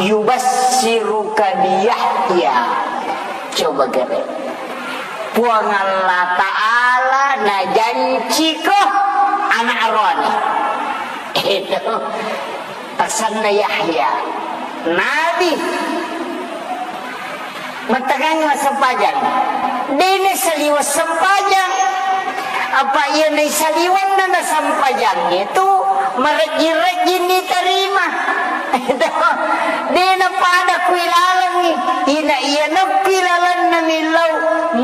yubassiruka bi Yahya. Coba gare. Puang Allah Ta'ala najanciko anak roani. Itu. Asenna Yahya, nabi. Mattangangngi massempajang. Dene saliweng sempajang. Apa iya naisaliwenna na sempajangnge tu marejjing-rejjing nitarima. Dena pada kuilalengngi. Ina iya nappi lalenna millau.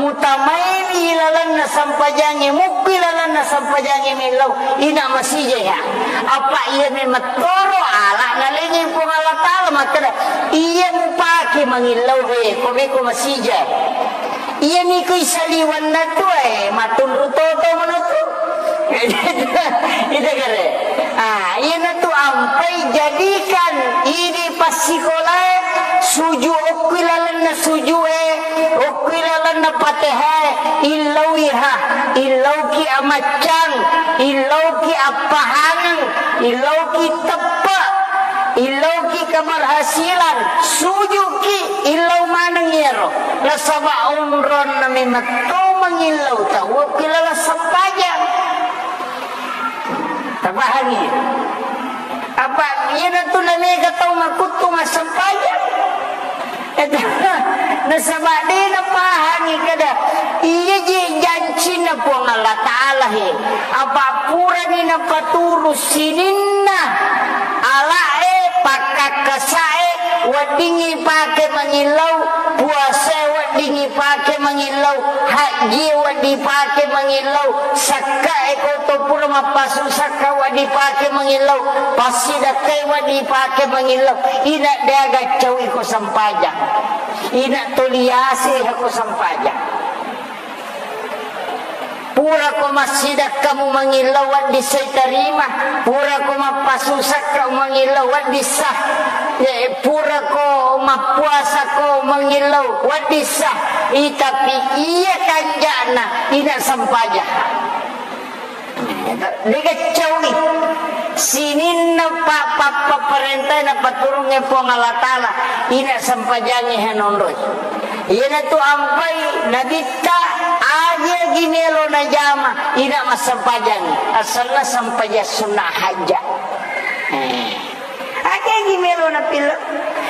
Mutamaini lalenna sempajangnge. Mukki lalenna sempajangnge millau. Ina masija ya. Apa iya memang toro ala nalengi Puang Allah Ta'ala makkeda, iya mupake mangillau he, ko meko masija. Iya niko isaliwanna tu, eh, matunru toto manotu. Ida kare. Ah, iya natu ampai jadikan idi passikolae suju okki lalenna sujue, okki lalenna Patehae, illauiha, illauki amaccang, illauki appahangeng, illauki teppe, illauki keberhasilan, sujuki, illau maneng iyaro. Nasaba onronna memetto mangillau tau okki laleng sempajang. Tapahangi? Apa iyanatu namega tau makuttu massempajang? Nasaba de napahangi kada iya je jancinna Puang Allah Ta'ala he. Apa purani napaturu sininna ala'e, pakkakkasae, weddingngi pake mangillau, puasae weddingngi pake mangillau, hajjie wedding pake mangillau, sakkae ko to pura mappasu sakka wedding pake mangillau, passidakkae wedding pake mangillau, ina deaga caui ko sempajang. Ina toliase ko sempajang. Purako massidakkamu mangillau wedding sai tarima, purako mappasusakka mangillau wedding sah, eh, purako mappuasako mangillau wedding sah, i, tapi iya kanja'na ina sempajang. Dega caui sininna pa-, pa-, pa-, parentae napaturungnge Puang Allah Ta'ala, ina sempajangnge hanonroi. Iyanatu ampai Nabitta, aja gi melo najama, ina massempajangngi. Asenna sempajang sunna hajja. Eh. Aja gi melo napillau.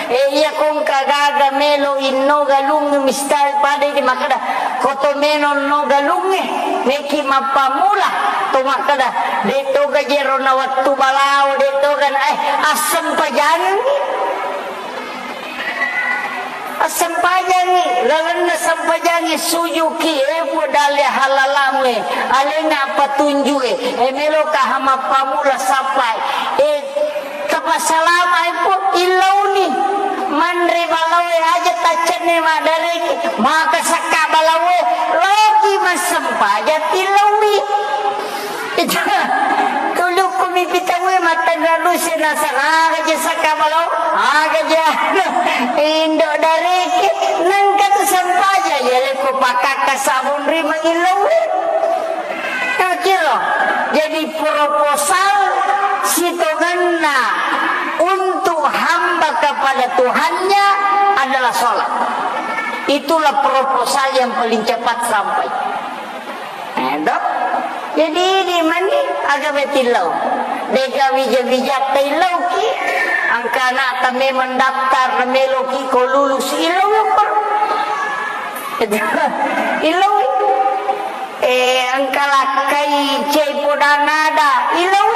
Eh, iya kongka gaga melo inno galung mistal pada di makkeda, koto melo no galungnge, meki mappamula, to makkeda, de toga jero na wettu balao, de toga na, eh, assempajangngi. Assempajangngi, lalenna sempajangngi sujuki, eh, Puang dalle halalamu, eh, alenna patunju, eh, eh, meloka ha mappamula sappai, eh, tapassalama, eh, Puang, illauni, manre balaoe aja taccenne maddareki, maka sakka balaoe, loki massempajang tillaui. Itu, tulukku mipitauwe mattanra duse nasara, aga je sakka balao, aga je anu, indo dareke, nengka tu sempajang, ya leko pakakka sabunri mangilauwe. Kira, jadi proposal sitongenna untuk hamba kepada Tuhannya adalah sholat. Itulah proposal yang paling cepat sampai. Eh, toh? Jadi, idi mani aga betillau. Dega wija-wija taillauki. Angka anakta memang daftar meloki ko lulus, illau apa? Illau. Eh, angka lakkai cei podang ada, illau.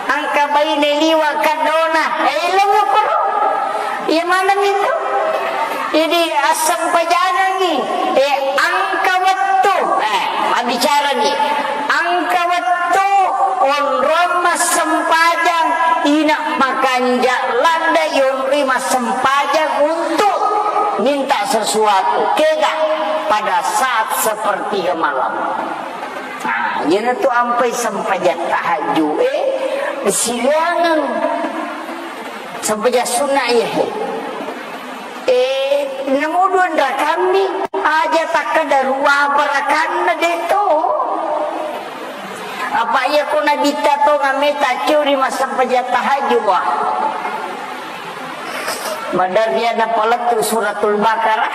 Angka baine liwa kaddona, eh, illau apa? Iya maneng itu. Jadi, assempajangengngi, eh, engka wettu, eh, mabbicarani, engka wettu onrong massempajang, ina makanja ladde yonri massempajang untuk minta sesuatu, kega pada saat sepertiga malam. Nah, iyanatu ampai sempajang tahajud, eh, siliangang. Sempajang sunna iya he. Eh, namo dua rakammi, aja takkeda ruapa rakanna de to. Apa iya ko nabitta to ngameta curi massempajang tahajud, wah. Madarria napalettu suratul Baqarah.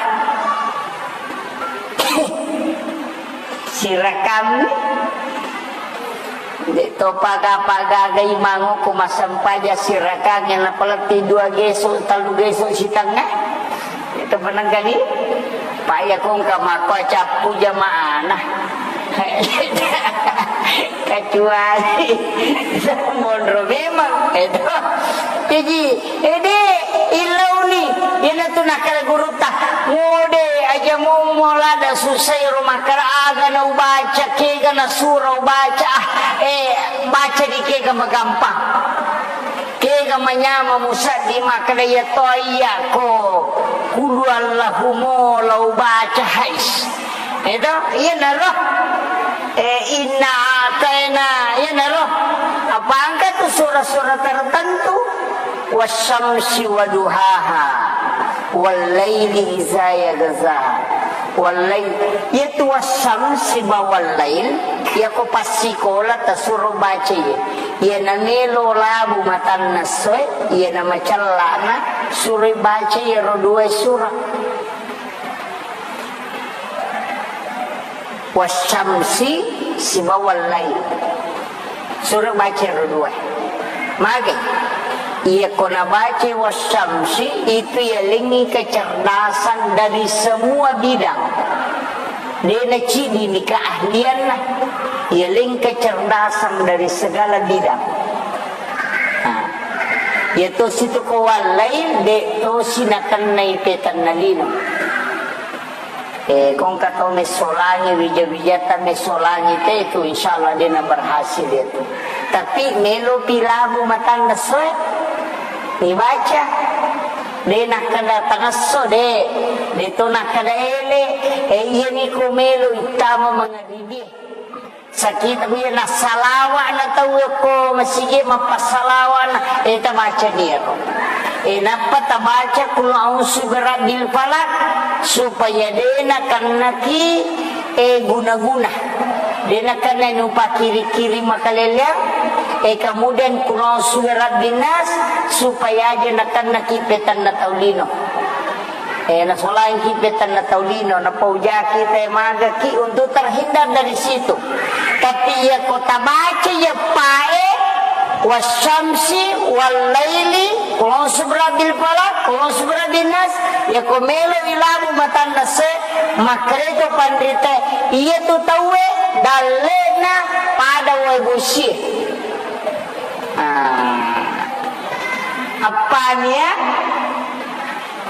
Sirakammi. De to paga-paga imango ko massempajang sirakangnge napaletti dua geso, tellu geso sitengnga. Itu penengkani. Paya kongka makko cappu jamaana. Kecuali monro memang. Itu. Jadi, ede, illauni, iyanatu nakkeda gurutta, ngode aja mumo lada susai ro makkeda aga na ubaca, kega na sura ubaca, ah, eh, baca di kega magampang. Kega manyama musaddi makkeda iya to iya ko kulu Allahu mo la ubaca hais. Eto, iyanaro. Eh, inna ataina, iyanaro. Apa engka tu sura-sura tertentu? Wasyamsi waduhaha, wallaili iza yaghsha, wallail. Iyatu wasyamsi ba wallail, iyako passikola tasuro baca iya. Iyana melo labu matanna essoe, iyana macellana suroi baca iyaro dua sura. Wasyamsi sibawa wallail. Suro baca ro dua. Mage. Iya, ko nabaca wasyamsi, itu yalengngi kecerdasan dari semua bidang. De' naciddini keahlianna, yaleng kecerdasan dari segala bidang. Nah, iya tosi tu ko wallail, de' tosi nakennai petanna lino. Eh, kongka tau messolangi, wija-wijata messolangi te tu, insyaallah de' na berhasil itu. Tapi melo pi labu matanna soe, dibaca. De' nakkeda tangesso, de'. De' to nakkeda ele. Eh, iya ni ko melo ittama mangaribi. Sakita biya nassalawa na tau ko masigi mappassalawa na, eh, tabaca ni ero. Eh, nappa tabaca kul a'udzu birabbil falaq supaya de' nakennaki, eh, guna-guna. De' nakenna nupakiri-kiri makaleleang, eh, kemudian kul a'udzu birabbin nas supaya aja nakennaki petanna tau lino. Eh, nasolangki petanna tau lino, napaujaki te magaki untuk terhindar dari situ. Tapi iya ko tabaca iya pae, wasyamsi, wallaili, kul a'udzu birabbil falaq, kul a'udzu birabbin nas, iya ko melo ilabu matanna se, makkereto panrite, iya tu tauwe dallena pada wae bosie. Ah. Appani ya?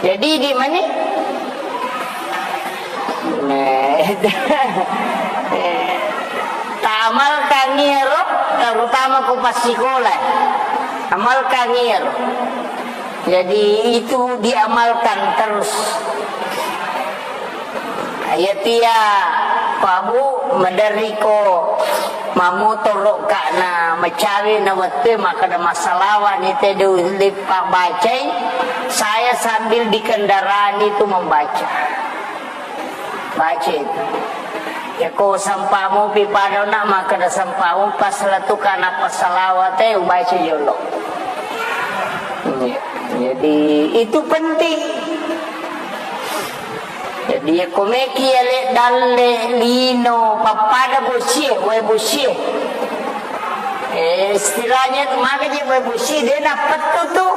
Jadi di mani? Nah, ta amalkan iyaro, terutama ko passikola. Amalkan iyaro. Jadi itu diamalkan terus. Iya tia, Pak Bu, maderri ko mamotoro ka na macawe na wettu e makkeda massalawa ni te de ulle pabbacai, saya sambil di kendaraan itu membaca. Baca itu. Ya ko sampamu pi pada na makkeda sampamu pas latu kana passalawat e ubaca jolo. Iya. Jadi itu penting. Jadi, iya ko meki ale dalle lino pappada bosie, wae bosie. Eh, istilahnya tu maka je wae bosie, de nappettu tu.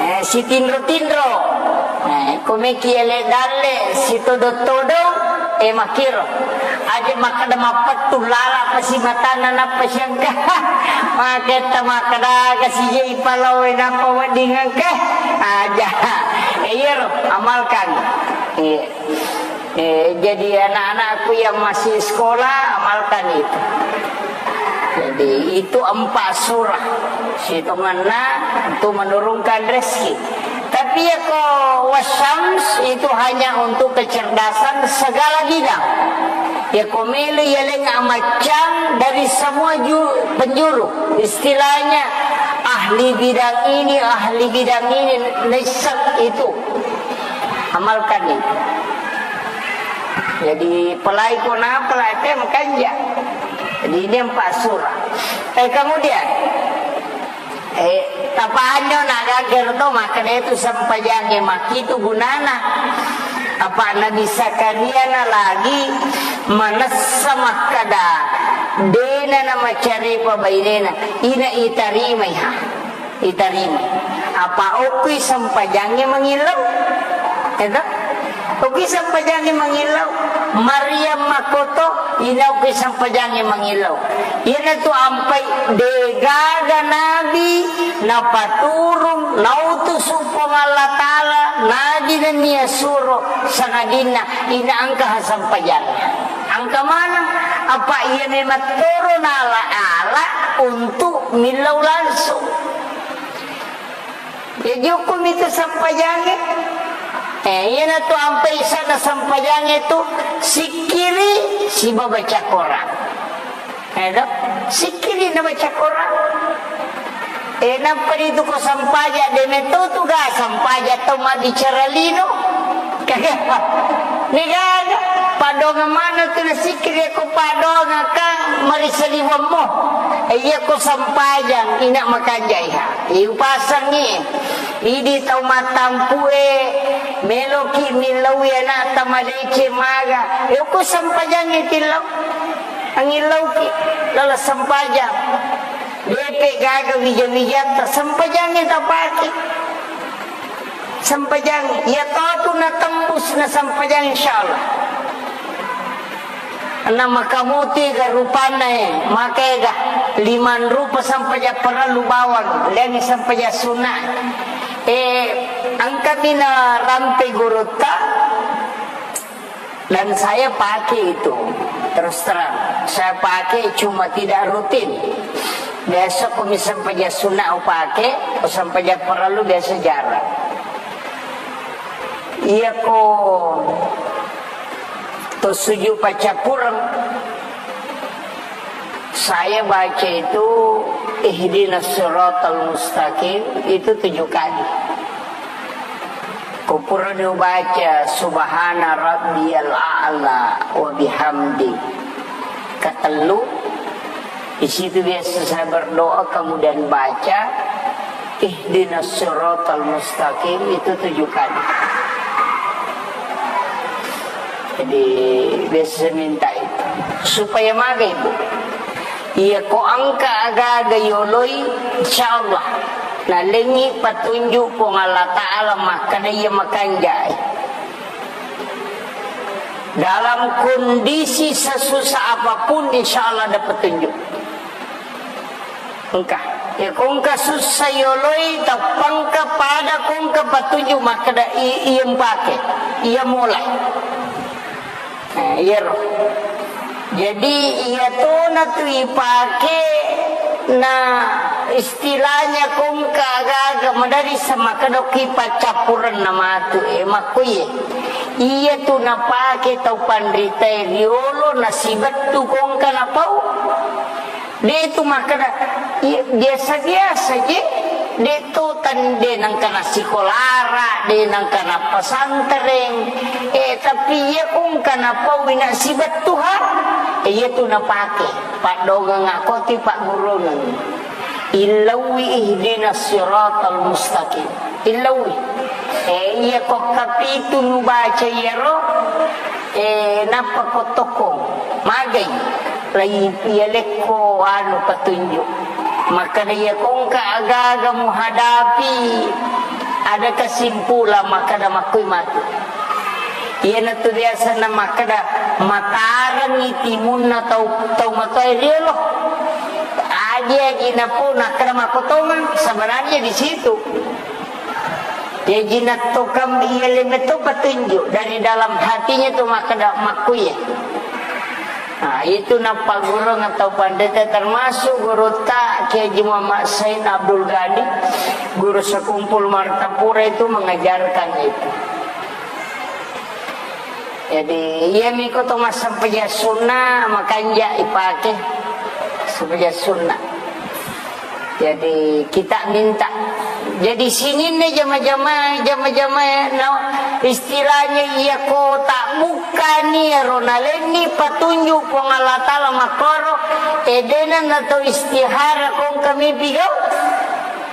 Eh, sitinro-tinro. Eh, ko meki ale dalle sitodong-todong, eh, makkiro. Aja makkeda mappettu lala pasi matanna nappa siangka. Maketta makkeda kasi je ipalawe nappa wedding engka. Aja. Eh, iyaro, amalkan. Iya. Eh, jadi anak-anakku yang masih sekolah, amalkan itu. Jadi, itu empat surah. Sitongenna untuk menurunkan rezeki. Tapi ya ko wasyams itu hanya untuk kecerdasan segala bidang. Ya ko melo yaleng amaccang dari semua ju-, penjuru. Istilahnya ahli bidang ini, ahli bidang ini, nisab itu. Amalkan itu. Jadi, pelai ko na pelai te makanja. Jadi, ini empat surah. Eh, kemudian, eh, tapanyo na gager to, makkeda itu sempajangnge makkitu gunana. Apa Nabi Zakaria na lagi manessa makkeda, dena na macaripa bainena, ina itarimai ha. Itarima. Apa okkui sempajangnge mangillau? Eto? Okkui sempajangnge mangillau. Maryam makkoto, ina okkui sempajangnge mangillau. Iyanatu ampai degaga nabi napaturung, nautusu Puang Allah Ta'ala, nabi nennia suro, sangadinna ina engka ha sempajangnge. Engka maneng, apa iya memang toro nala-ala untuk millau langsung. Ya, jukumi tu sempajangnge. Eh, iyanatu ampai sana sempajangnge tu sikkiri siba baca Quran. Eh, do? Sikkiri na baca Quran. Eh, nappa ritu ko sempajang, de metto tu ga sempajang tau mabbicara lino. Degaga, padongang maneng tu nasikkiri ko padongang kan marisaliwemmu. Eh, iya ko sempajang, ina makanjai ha. Eh, upasangi. Idi tau mattampu e, meloki millaui anakta madeceng maga. Eh, ko sempajang e tillau. Angillauki, lala sempajang. Depe gaga wija-wijatta, sempajangnge tapake. Sempajang, iya totu natembus na sempajang, insyaallah. Na makamuti ga rupanna e, maka ega limang rupa sempajang parellu bawang, laingngi sempajang sunna. E, engkami narampe gurutta, Dan saya pakai itu, terus terang. Saya pakai cuma tidak rutin. Biasa ko mi sempajang sunna upake, ko sempajang parellu biasa jarang. Iya ko to sujud pacappureng, Saya baca itu ihdinas siratal mustaqim itu tujuh kali. Kupurani baca subhana rabbiyal a'la wa bihamdi. Ketellu, di situ biasa saya berdoa, kemudian baca ihdinas siratal mustaqim itu tujuh kali. Jadi, biasa saya minta itu. Supaya maga, Ibu. Iya ko engka aga-aga yoloi, insyaallah. Nalengngi petunjuk Puang Allah Ta'ala makkeda iya makanjai. Dalam kondisi sesusah apapun, insyaallah ada petunjuk. Engka. Ya, ko engka sussa yoloi, tappangka pada ko engka petunjuk makkeda i-, iya mpake, iya molai. Nah, iyaro. Jadi, iya tona tu ipake, na istilahnya ko engka aga-aga madari semakkeda ki paccappurenna matu, e, makkuye. Iya tu napake tau panritae riolo nasibettu ko engka napau. De' tu makkeda, i-, biasa-biasa je, de' tu tan-, de' nengka nassikolara, de' nengka nappesantreng, eh, tapi iya ko engka napaui nasibettu ha, eh, iya tu napake, paddongeng akoti paggurungeng. Illauwi ihdinas siratal mustaqim. Illauwi. Eh, iya ko kapitu nubaca iyaro, eh, nappa ko tokkong. Magai. Lai iya lekko anu petunjuk. Makkeda iya ko engka aga-aga muhadapi, ada kesimpulan makkeda makkui matu. Iyanatu biasa na makkeda matarengngi timunna tau, tau matoa riolo. Aji-aji napo nakkeda makkotongeng, sebenarnya di situ. Jaji nattokang iya lemetto petunjuk dari dalam hatinya tu makkeda makkuye. Nah, itu nappagurung atau pandeta termasuk gurutta Kiai Haji Muhammad Said Abdul Ghani, guru sekumpul Martapura itu mengajarkan itu. Jadi, iya miko to massempajang sunna, makanja ipake sempajang sunna. Jadi, kita minta. Jadi, sininna jama-jama, jama-jama, no, istilahnya iya ko tak bukkani ro nalenni patunjuk Puang Allah Ta'ala makkoro, edena nato istihara kong kami pigau.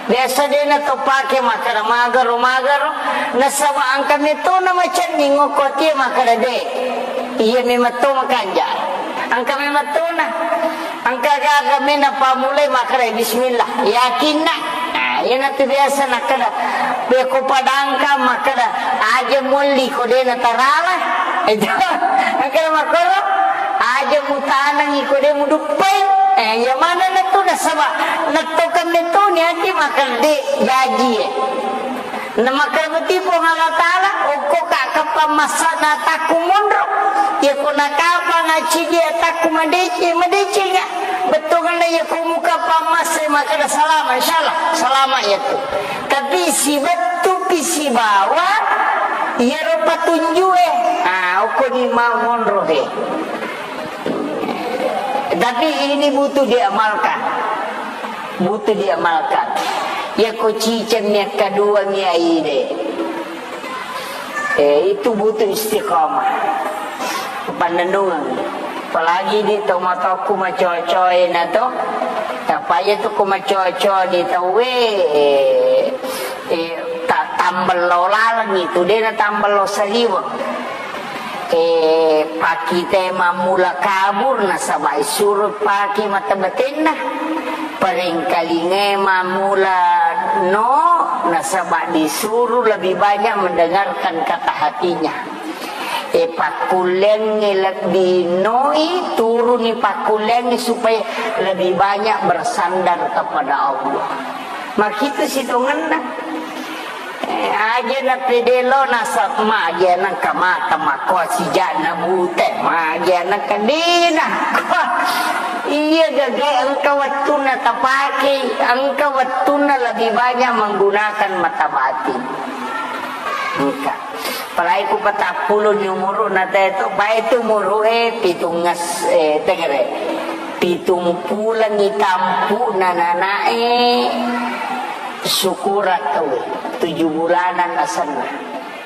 Biasa de' na to pake makkeda magaro, magaro. Nasaba engka metona macenning okko tie makkeda de'. Iya memang to makanja. Engka memang tona. Engka gaga mena pamulai makkeda bismillah. Yakinna. Nah, iya natu biasa nakkeda. Beko padangka makkeda aja molli ko de' na tarala. Itu. Makkeda makkoro. Aja mutanangi ko de' muduppai. Eh, iya mana natu nasaba. Nattokan metoni ati makkeda de' jaji, eh. Na makkeda beti Puang Allah Ta'ala, okko ka kapang masa na takku monro. Iya ko na kapang aci dia takku madece, madece nga. Bettuanna iya ko muka pamasa makkeda salama, insyaallah salama iya tu. Tapi sibettu pi sibawa, iya ro patunju e. Ah, okko ni mau monro he. Tapi ini butuh diamalkan. Butuh diamalkan. Iya ko ciceng mi kedua mi aide. Eh, itu butuh istiqamah. Pannennungeng. Apalagi di tomatoku macocoe na to. Tapaya tu ko macoco di tauwe, eh, eh, ta-, tambello laleng itu, de' na tambello saliweng. Eh, pakite mammula kabur nasaba isuro pake mata batenna. Paringkalingai mammula no, nasaba disuruh lebih banyak mendengarkan kata hatinya. E, pakkulleangngi lebbi noi, turuni pakkulleangngi supaya lebih banyak bersandar kepada Allah. Makitu sitongenna. Eh, aja na pede lo nasab, magi anakka mata makko sijana bute, magi anakka dina. Iya gage engka wettunna tapake, engka wettunna lebih banyak menggunakan mata batin. Engka. Apalagi ku patappulo ni umuru na teto, bae tu umuru e pitungnges, eh, tegere. Pitung pulengngi tampu'na nanae. Syukuran tauwe, tujuh bulanan asenna.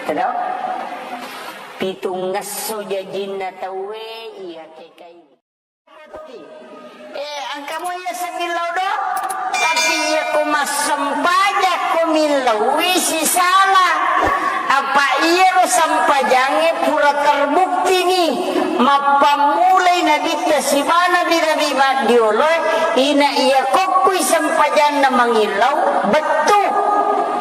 Tedong? Pitungngesso jajinna tauwe, iya kekai. Eh, engka mo iya semillau do, tapi iya ko massempajang ko millaui sisala. Apa iyaro sempajangnge pura terbukti ni mappammulai nabitta sibana nabi-nabi maddioloe, ina iya kokkui sempajanna mangillau bettu.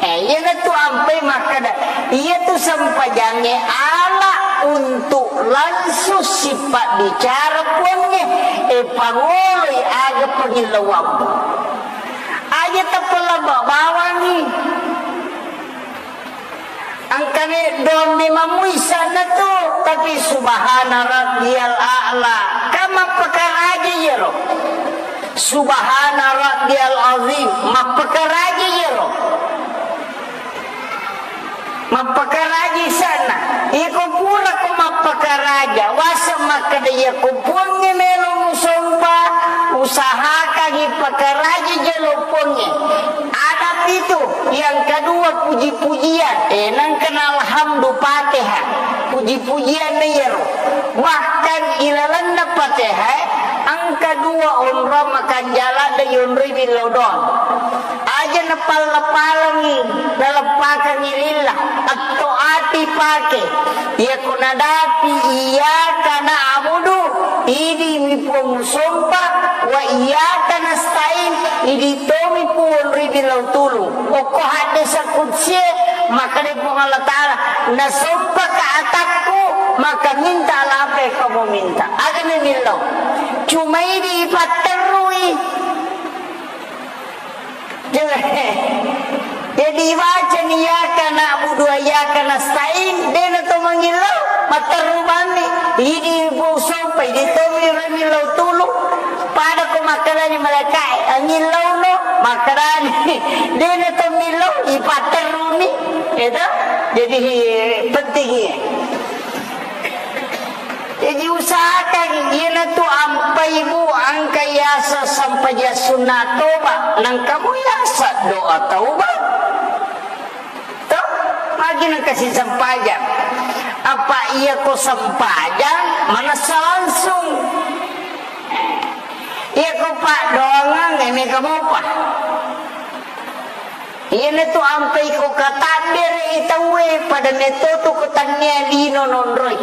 Eh, iyanatu ampai makkeda, iyatu sempajangnge ala untuk langsung sipabbicara Puangnge, eh, pangoloi aga pangillauammu. Aja tappa labba bawangi. Engkami dommi mamui sanna tu, tapi subhana rabbiyal a'la. Kan mappakaraja iyaro. Subhana rabbiyal azim, mappakaraja iyaro. Mappakaraja sanna. Iko pura ko mappakaraja, wasa makkeda iyako Puangnge melo musompa, usahakangi pakaraja jolo Puangnge. Adab itu, yang kedua puji-pujian. Eh, nangkana alhamdu Fatihah. Puji-pujian na iyaro. Bahkan ilalenna Fatihah, engka dua onrong makanjala da yonroi billau doang. Aja napalla-pallangi, naleppakangi lillah, atto ati pake. Iyako nadapi iyyaka na'budu, idi mi Puang musompa, wa iyyaka nasta'in, idi tomi Puang ri bilau tulung. Okko haddesa kudsie, makkeda Puang Allah Ta'ala, nasompaka atakku, maka minta apa yang kamu minta. Aga memillau. Cuma idi ipatterrui. Jadi, ibaca ni iyyaka na'budu wa iyyaka nasta'in, dena to mangillau, matterru bammi. Idi Puang sompa, idi tomi ri millau tulu. Pada ko makkedani malaikae, angillauno, makkedani, dena to millau, ipatterruni. Itu, jadi penting iya. Jadi usahakan iyanatu ampai bu engka yaseng sempajang sunna toba, nengka mu yaseng doa taubat. Toh, magi nengka si sempajang. Apa iya ko sempajang manessa langsung. Iya ko paddoangang, eh, mega mopa. Iyanatu ampai ko katabbere i tauwe, pada metto tu ko tannia lino nonroi.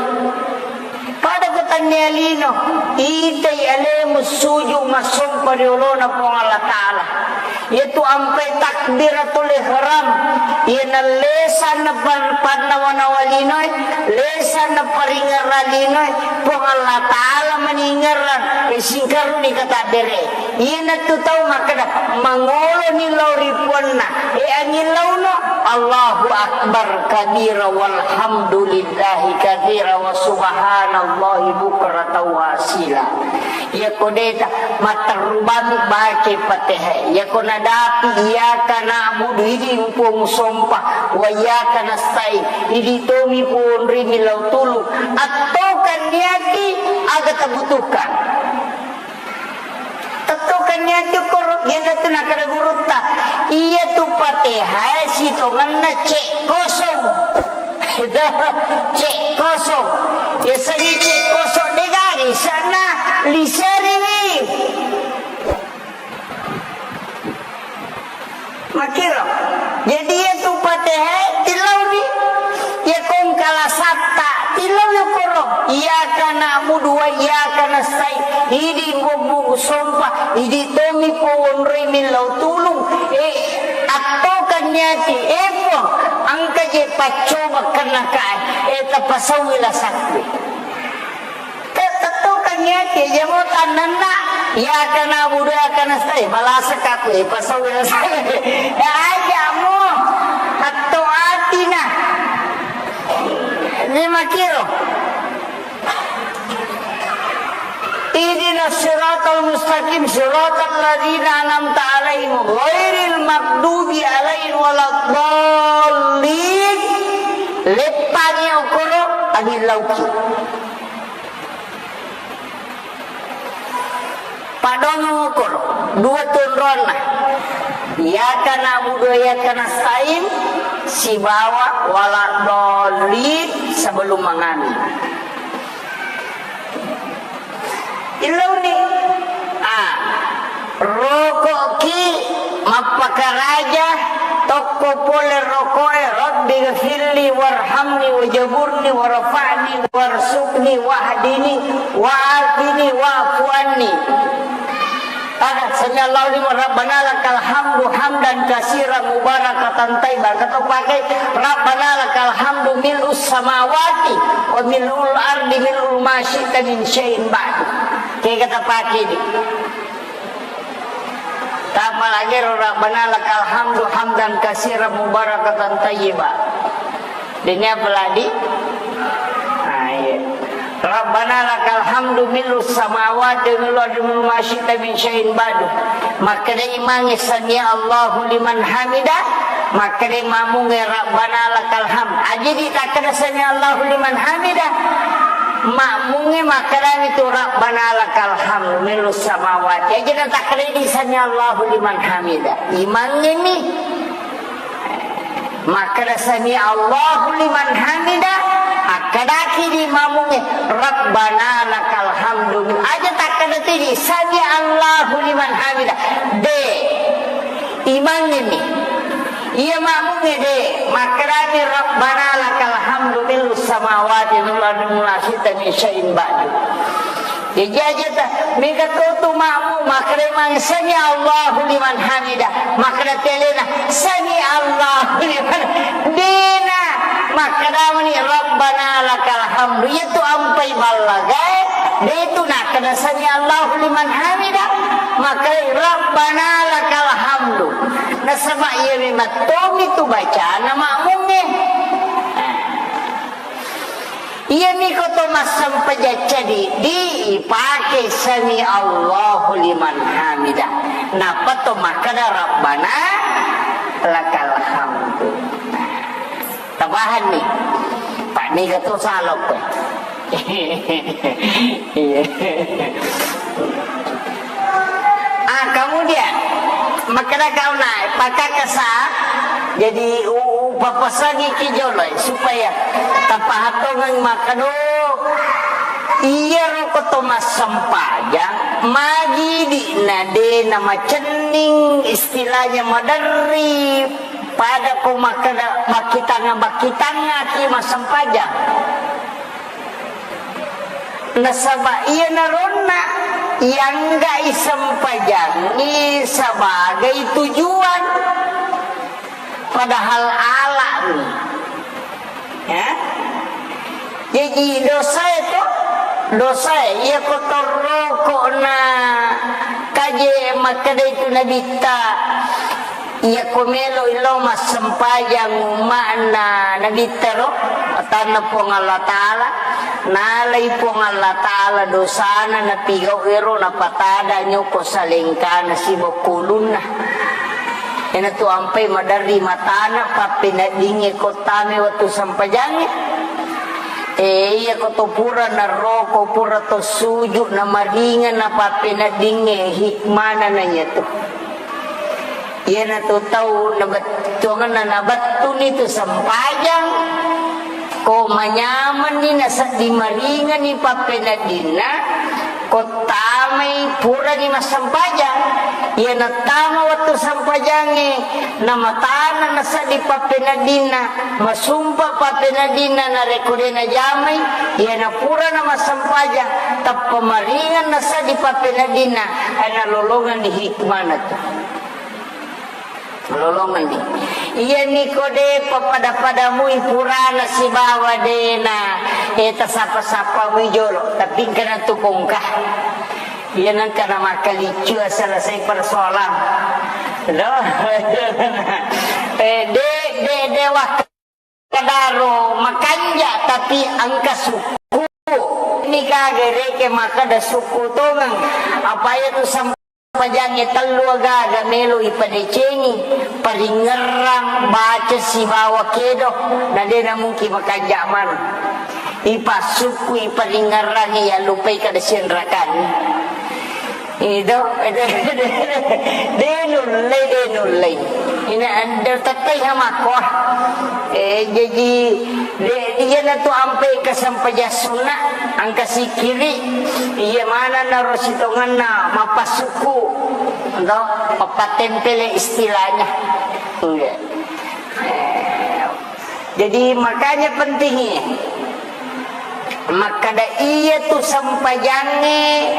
Pada ko tannia lino, itai alemu suju massompa ri olona Puang Allah Ta'ala. Iyatu ampai takbiratul ihram, iyana lesanna pan-, pannawa-nawa linoe, lesanna paringerra linoe, Puang Allah Ta'ala maningerang, e, singkaruni katabbere. Iyanatu tau makkeda, mangoloni lao ri puanna. E, angillauno, Allahu Akbar kabira walhamdulillahi katsira wa subhanallahi bukratan wa asila. Iyako deta, matterru bami baca Fatihah. Iyako nadapi, iyyaka na'budu, idi Puang sompa, wa iyyaka nasta'in, idi tomi Puang ri millau tulu. Attokan niati aga tabutuhkan. Tettokan niati koro, iyana tu nakkeda gurutta. Iyatu Fatihah sitongenna cek kosong. Cek kosong. Yasengnge cek kosong de gaga isanna, liseriwi. Makkiro. Jadi iyatu Fatihah tillauni. Iya kongkala satta tillau yokoro. Iyyaka na'budu wa iyyaka nasta'in. Idi mbubu sompa, idi tomi powonroi millau tulung. E, attokan niati, e Puang, engka je paccoba kennakae, e tapasauwi lasakku. Te-, tettokan niati, jamo tannanna, iyyaka na'budu wa iyyaka nasta'in, malasakka aku, e pasauwi lasakku. Ya aja mo, atto atina. Lima kilo. Ihdinas siratal mustaqim, siratal ladzina an'amta 'alaihim, ghairil maghdubi 'alaihim waladdallin. Leppangi okoro, amillauki. Padongeng okoro, dua tu onronna. Iyyaka na'budu wa iyyaka nasta'in sibawa waladdallin sebelum mangami. Illauni. Ah, roko'ki mappakaraja tokko pole roko'e, Rabbi ghafirli warhamni wajaburni warfa'ni warzuqni wahdini wa'afini wa'fu anni. Ada, sami Allahu liman, Rabbana lakal hamdu hamdan katsiran mubarakatan thayyiban. Engka to pake, Rabbana lakal hamdu mil'us samawati wa mil'ul ardi mil'u ma syi'ta min syai'in ba'du. Kega tapake di. Tapalagi ro Rabbana lakal hamdu hamdan katsiran mubarakatan thayyiban. Denia peladi. Ah, iya. Rabbana lakal hamdu mil'us samawati wa mil'ul ardi mil'u ma syi'ta min syai'in ba'du. Makkeda imangnge sami Allahu liman hamida, makkeda makmungnge Rabbana lakal hamd. Aja di takkeda sami Allahu liman hamida, makmungnge makkedami tu Rabbana lakal hamdu mil'us samawati. Aja na takkeda di sami Allahu liman hamida. Imangnge mi. Makkeda sami Allahu liman hamida, akkedaki di makmungnge, Rabbana lakal hamdu. Aja takkeda tu di sami Allahu liman hamida. De. Imangnge mi. Iya makmungnge de. Makkedami Rabbana lakal hamdu mil'us samawati wal ardi wa ma syi'ta min syai'in ba'du. Jaji aja ta, mega to tu makmu, makkeda mang sami Allahu liman hamida, makkeda telena sami Allahu liman, dena, makkeda mani Rabbana lakal hamdu, iya tu ampai ballagae, de tu nakkeda sami Allahu liman hamida, makkeda Rabbana lakal hamdu, nasaba iya memang tomi tu bacana makmungnge. Iyami ko to massempajang cadi, di ipake sami Allahu liman hamida. Nappa to makkeda Rabbana lakal hamdu. Tapahanni? Pak, mega to salokko. Iya. Ah, kemudian, makkeda kau naik, pakakasa, jadi u-, u-, papasangi ki joloi, supaya tapahatongeng makkeda, iya roko to massempajang, magi di na de na macenning, istilahnya maderri, pada ko makkeda, makkitanga-, makkitanga ki massempajang. Nasaba iyanaronna iangga'i sempajangngi sebagai tujuan, padahal alani. Ya? Jaji dosae to, dosae iya ko torroko na kaje makkeda itu nabitta. Iyako melo'i lao massempajang umma'na Nabitta ro, atanna Puang Allah Ta'ala, nalai Puang Allah Ta'ala dosana napigau ero, napatada nyoko salengkana sibawa ulunna. Iyanatu ampai maderri matana, pappeneddingnge ko tame wettu sempajangnge. E, iyako to pura naroko, pura to suju, namaringa, napappeneddingnge, hikmana na iyatu. Iyanatu tau nabettuangenna, nabettuni tu sempajang, ko manyamenni nasedding maringani pappeneddinna, Tamai purani massempajang, iya nattama wettu sempajangnge, namatana nasedding pappeneddinna, masumpa pappeneddinna, narekko de najamai, iya napura namassempajang, tappa maringeng nasedding pappeneddinna, eh, nalolongenni hikmana tu. Lolongenni. Iyami ko de pappada-padamui purana sibawa dena, eh, tasapa-sapamui jolo, tapi engkana tu kongka. Iya nengka na makkaliccu selesai persoalan. Do? Eh, de, de, de wak- Kadaro makanja, tapi engka sukku. Ini kage reke makkeda sukku tongeng. Apa iya tu sempajangnge tellu agaga melo ipadecengi, paringerrang, baca sibawa kedo, na de namungkin makanja maneng. Ipassukku, iparingerrangi, yallupai kada sianrakanni. Itu, itu, de nullei, de nullei. Ina, de tettai hamakko. Eh, jaji, de, iyana tu ampe kesempajang sunna, engka sikiri, iya mana naro sitonganna mappasukku, to, pappattempele istilahnya. Iya. Eh, jadi makanya pentingnya. Makkeda iya tu sempajangnge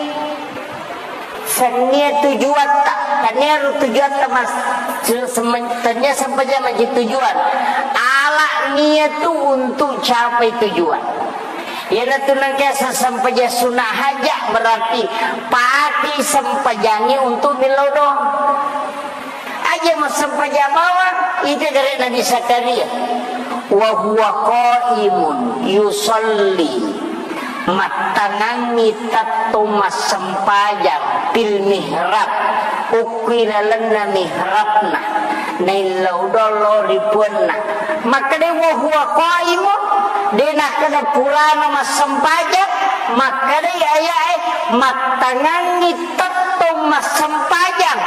sennia tujuatta, tennia ro tujuatta mas-, se-, semen-, tennia sempajang maji tujuan. Ala nia tu untuk capai tujuan. Iyanatu nengka sesempajang sunna haja berarti pake sempajangnge untuk millau doang. Aja massempajang bawang, ita gare Nabi Zakaria. Wa huwa qaimun yusalli. Mattangangngi tettong massempajang fil mihrab. Ukkui lalenna mihrabna. Naillau dollo ri puanna. Makkeda wa huwa qaimun, de nakkeda purana massempajang, makkeda ayae mattangangngi tettong massempajang.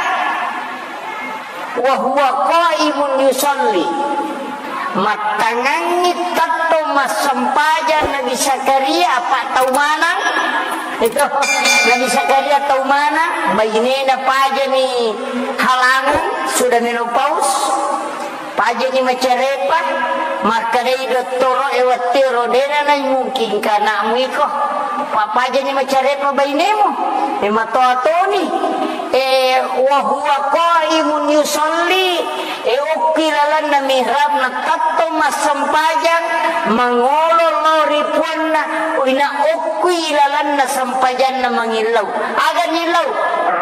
Wa huwa qaimun yusalli. Mattangangngi tettong massempajang Nabi Zakaria, apa tau manang? Itu, Nabi Zakaria tau manang, bainena pajani halangan, sudah menopause, pajani macarepa, makkedai dottoro e wettero, dena naimungkinka anakmu iko, pa-, pajani macarepa bainemu, e matoa toni. Eh, wa huwa qaimun yusalli, eh, okki lalenna mihrabna tettong massempajang, mangolo lao ri puanna, ina okkui lalenna sempajanna mangillau. Aga nillau?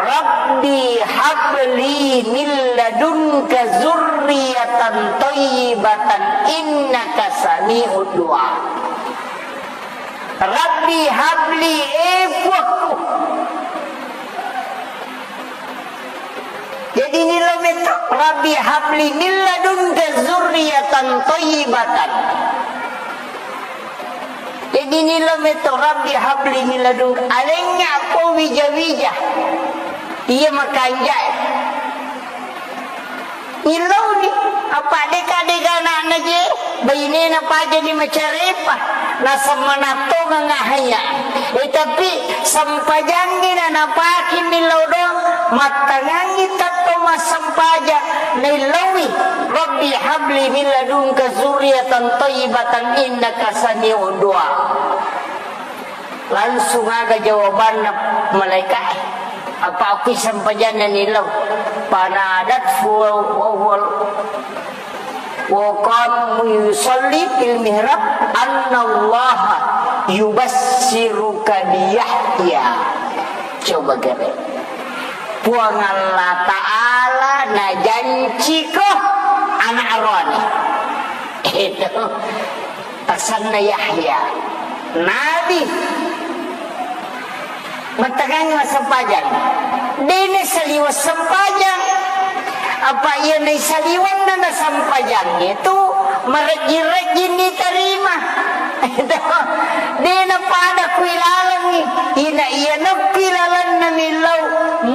Rabbi habli min ladunka zurriyatan thayyibatan innaka sami'ud du'a. Rabbi habli, eh, Puakku. Jadi nillau metto, Rabbi habli min ladunka zurriyatan thayyibatan. Jadi nillau metto, Rabbi habli min ladunka. Alengnga ko wija-wija. Iya makanja'e. Nillauni, apa deka-deka anakna je, bainena pajani macarepa, naseng manattongang ahaya. Eh, tapi sempajangngi na napake millau doang, mattangangngi tettong massempajang, naillaui, Rabbi habli min ladunka zurriyatan thayyibatan innaka sami'ud du'a. Langsung aga jawabanna malaika'e. Apa okki sempajanna nillau. Fanadathu wa huwa, wa qama yusalli fil mihrab annallaha yubassiruka bi Yahya. Coba gare. Puang Allah Ta'ala najanciko anak roane. Itu. Asenna Yahya, nabi. Mattangangngi massempajang. De naisaliweng sempajang. Apa iya naisaliwenna na sempajangnge tu marejjing-rejjing nitarima. De napada kui lalengngi. Ina iya nappi lalenna millau.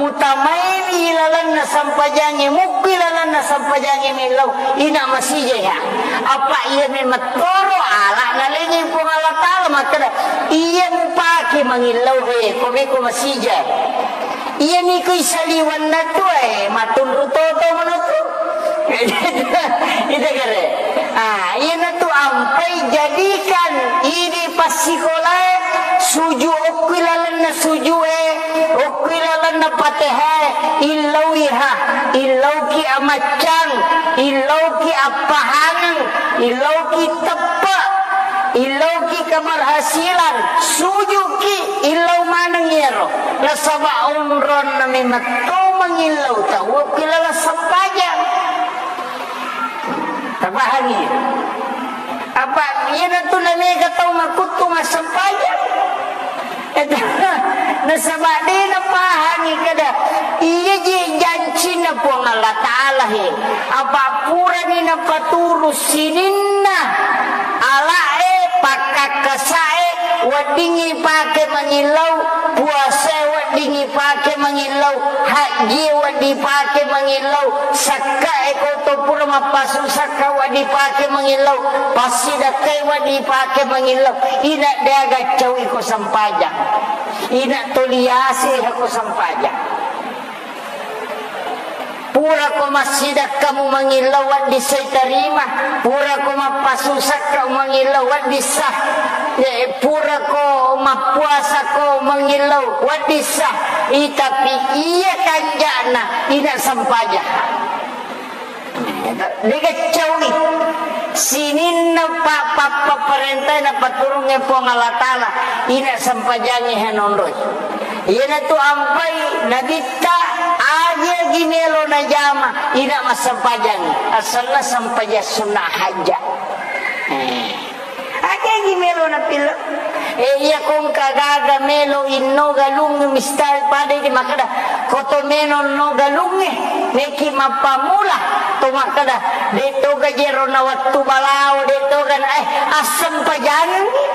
Mutamaimi lalenna sempajangnge, mukkui lalenna sempajangnge millau. Ina masijaiha. Apa iya memang Toro ala nalengi Puang Allah Ta'ala makkeda, iya mupake Mangillau he, ko beko masija. Iya niko isaliwanna tu, eh, matunru toto manotu. Ita kere. Ah, iya natu ampai jadikan idi passikolae suju okkui lalenna sujue, okkui lalenna patehae, illauiha, illauki amaccang, illauki appahangeng, illauki teppe. Illauki keberhasilan, sujuki illau maneng iyaro. Nasaba onronna memetto mangillau tau okki laleng sempajang. Tapahangi? Apa iyanatu namega tau makuttu massempajang? Nasaba de napahangi kada iya je jancinna Puang Allah Ta'ala he. Apa purani napaturu sininna alae, pakkakkasae, weddingngi pake mangillau, puasae weddingngi pake mangillau, hajjie wedding pake mangillau, sakkae koto pura mappasu sakka wedding pake mangillau, passidakkae wedding pake mangillau. Ina deaga cau iko sempajang. Ina toliase hako sempajang. Purako massidakkamu mangillau wedding sai tarima, purako mappasusakkamu mangillau wedding sah, eh, purako mappuasako mangillau wedding sah, i, tapi iya kanja'na ina sempajang. Degaccauwi sininna pa-, pa-, papparentae napaturungnge Puang Allah Ta'ala, ina sempajangnge hanonroi. Iyanatu ampai nabitta, aja gi melo najama, ina massempajangngi. Asalna sempajang sunna hajja. Eh. Aja gi melo napillau. Eh, iya kongka gaga melo inno galung mistai pada di makkeda, koto melo no galungnge, meki mappamula to makkeda, de toga jero na wettu balao, de toga na, eh, assempajangengngi.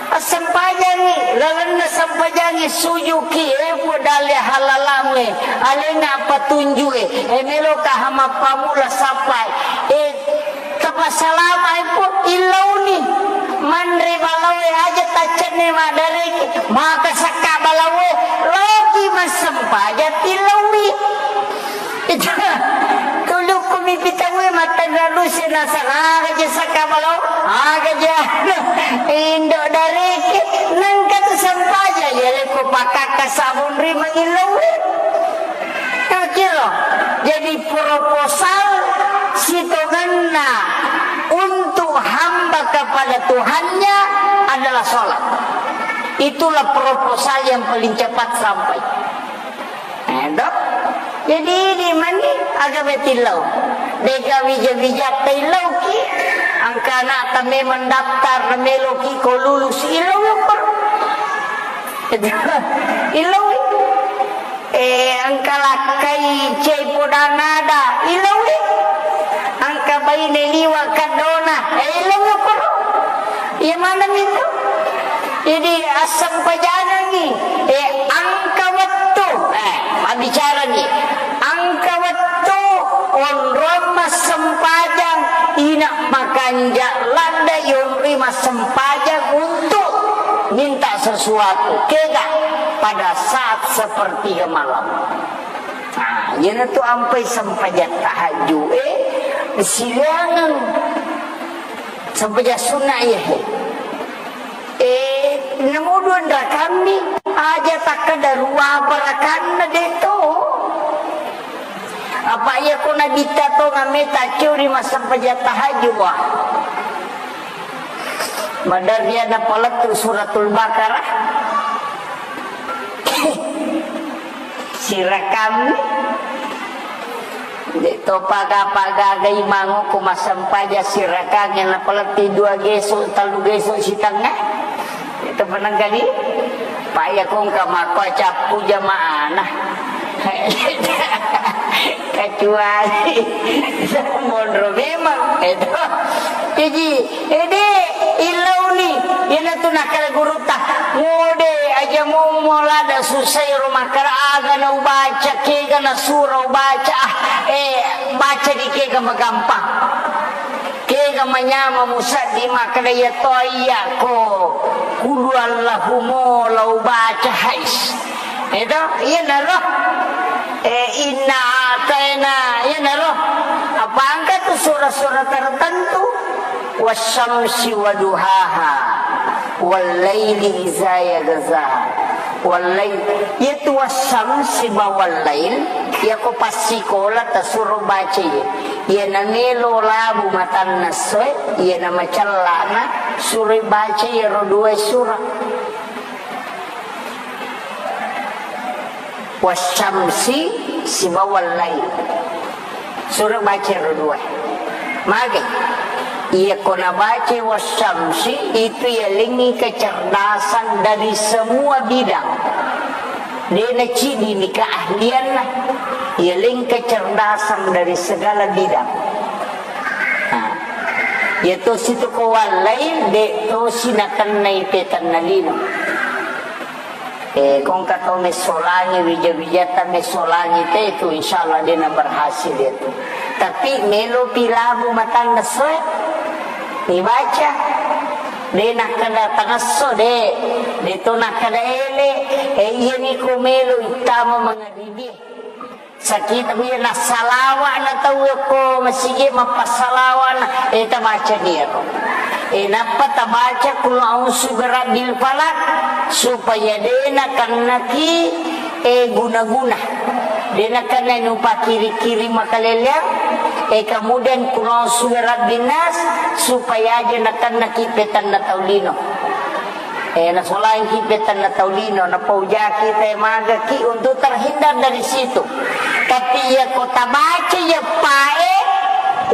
Assempajangngi, lalenna sempajangngi sujuki, eh, Puang dalle halalangnge, alenna patunjue, eh, meloka ha mappamula sappai, eh, Tapassalama'i, Pu, illauni. Manre balaoe aja taccenne maddareki, maka sakka balaoe, loki massempajang tillaui. Itu, tulukku mipi tauwe mattanra dusi nasara, aga je sakka balao, aga je anu, indo dareki, nengka tu sempajang, ya leko pakakka sabunri mangillaui. Kira-kira, jadi proposal sitongenna untuk hamba kepada Tuhannya adalah sholat. Itulah proposal yang paling cepat sampai. Eh, toh? Jadi, di mani aga betillau. Deka wija-wija taillau ki, angka anak tame mendaftar, meloki ko lulus, illau ya, Pak. Illau. Eh, engka lakkai cei podang ada, ilauwi. Engka baine liwa kaddona, eh, ilauwi koro. Iya maneng itu. Jadi, assempajangengngi, eh, engka wettu, eh, mabbicarani. Engka wettu onrong massempajang, ina makanja ladde yonri massempajang untuk minta sesuatu, kega pada saat sepertiga malam. Nah, iyanatu ampai sempajang tahajud, eh, silaingeng sempajang sunnah, iya, eh. Eh, namo dua rakammi, aja takkeda rua apa rakanna, de to. Apa iya ko nabitta to ngammeta curi massempajang tahajud, wah. Maderri ada palettu Suratul Baqarah. Sirakang. De to paga-paga gai manguku massempajang sirakang yang napaletti dua gesu, tellu gesu sitengnga. Itu penengkani. Pak ya kongka makko cappu jamaana. Kecuali monro memang itu. Jadi, ede, illauni, iyanatu nakkeda gurutta, mode aja mummo lada susai ro makkeda aga na ubaca, kega na sura ubaca, ah, eh, baca di kega magampang. Kega Manyama musaddi makkeda iya to iya ko kulu Allahumo lao baca hais. Eto, iyanaro. Eh, inna ataina, iyanaro. Apa angka tu sura-sura tertentu? Wasyamsi waduhaha. Wallaili iza yaghsha. Wallail. Iyatu wasyamsi ma wallail, iyako passikola tasuro baca iya. Iyana melo labu matanna essoe, iyana macellana suroi baca iyaro dua sura. Wasyamsi sibawa wallail. Suro baca ro dua. Mage, iya ko nabaca wasyamsi itu yalengngi kecerdasan dari semua bidang. De' naciddini keahlianna, yaleng kecerdasan dari segala bidang. Nah, iya tosi tu ko wallail, de' tosi nakennai petanna lino. Eh, kongka to messolangi wija-wijata messolangi te itu, insyaallah de' na berhasil itu. Tapi melo pi labu matanna essoe, dibaca. De' nakkeda tangesso, de'. De' to nakkeda ele, eh, iyani ko melo ittama mangaribie. Sakita mi nassalawa na tau ko masigi mappassalawa na, eh, tabaca ni ero. Eh, nappa tabaca qul a'udzu birabbil falaq supaya de' nakennaki, eh, guna-guna. De' nakenna nupakiri-kiri makaleleang, eh, kemudian qul a'udzu birabbin nas supaya aja nakennaki petanna tau lino. Eh, nasolangki petanna tau lino, napaujaki te magaki untuk terhindar dari situ. Tapi iya ko tabaca iya pae,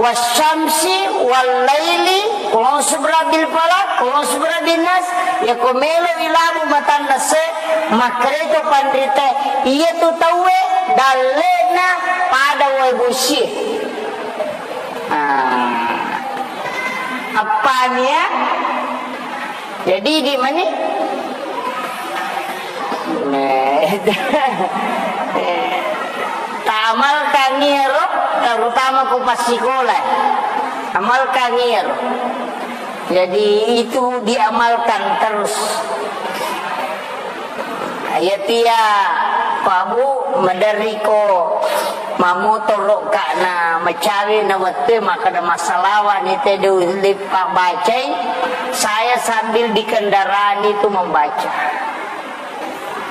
wasyamsi, wallaili, qul a'udzu birabbil falaq, qul a'udzu birabbin nas, iya ko melo ilabu matanna se, makkereto panrite, iya tu tauwe dallena pada wae bosie. Ah. Appania? Jadi di mani? Nah, ta amalkan iyaro, terutama ko passikola. Amalkan iyaro. Jadi itu diamalkan terus. Iyatia, Pak Bu, maderri ko mamotoro ka na macawe na wettue makkeda massalawa ni te dulli pabbacai, saya sambil di kendaraan itu membaca.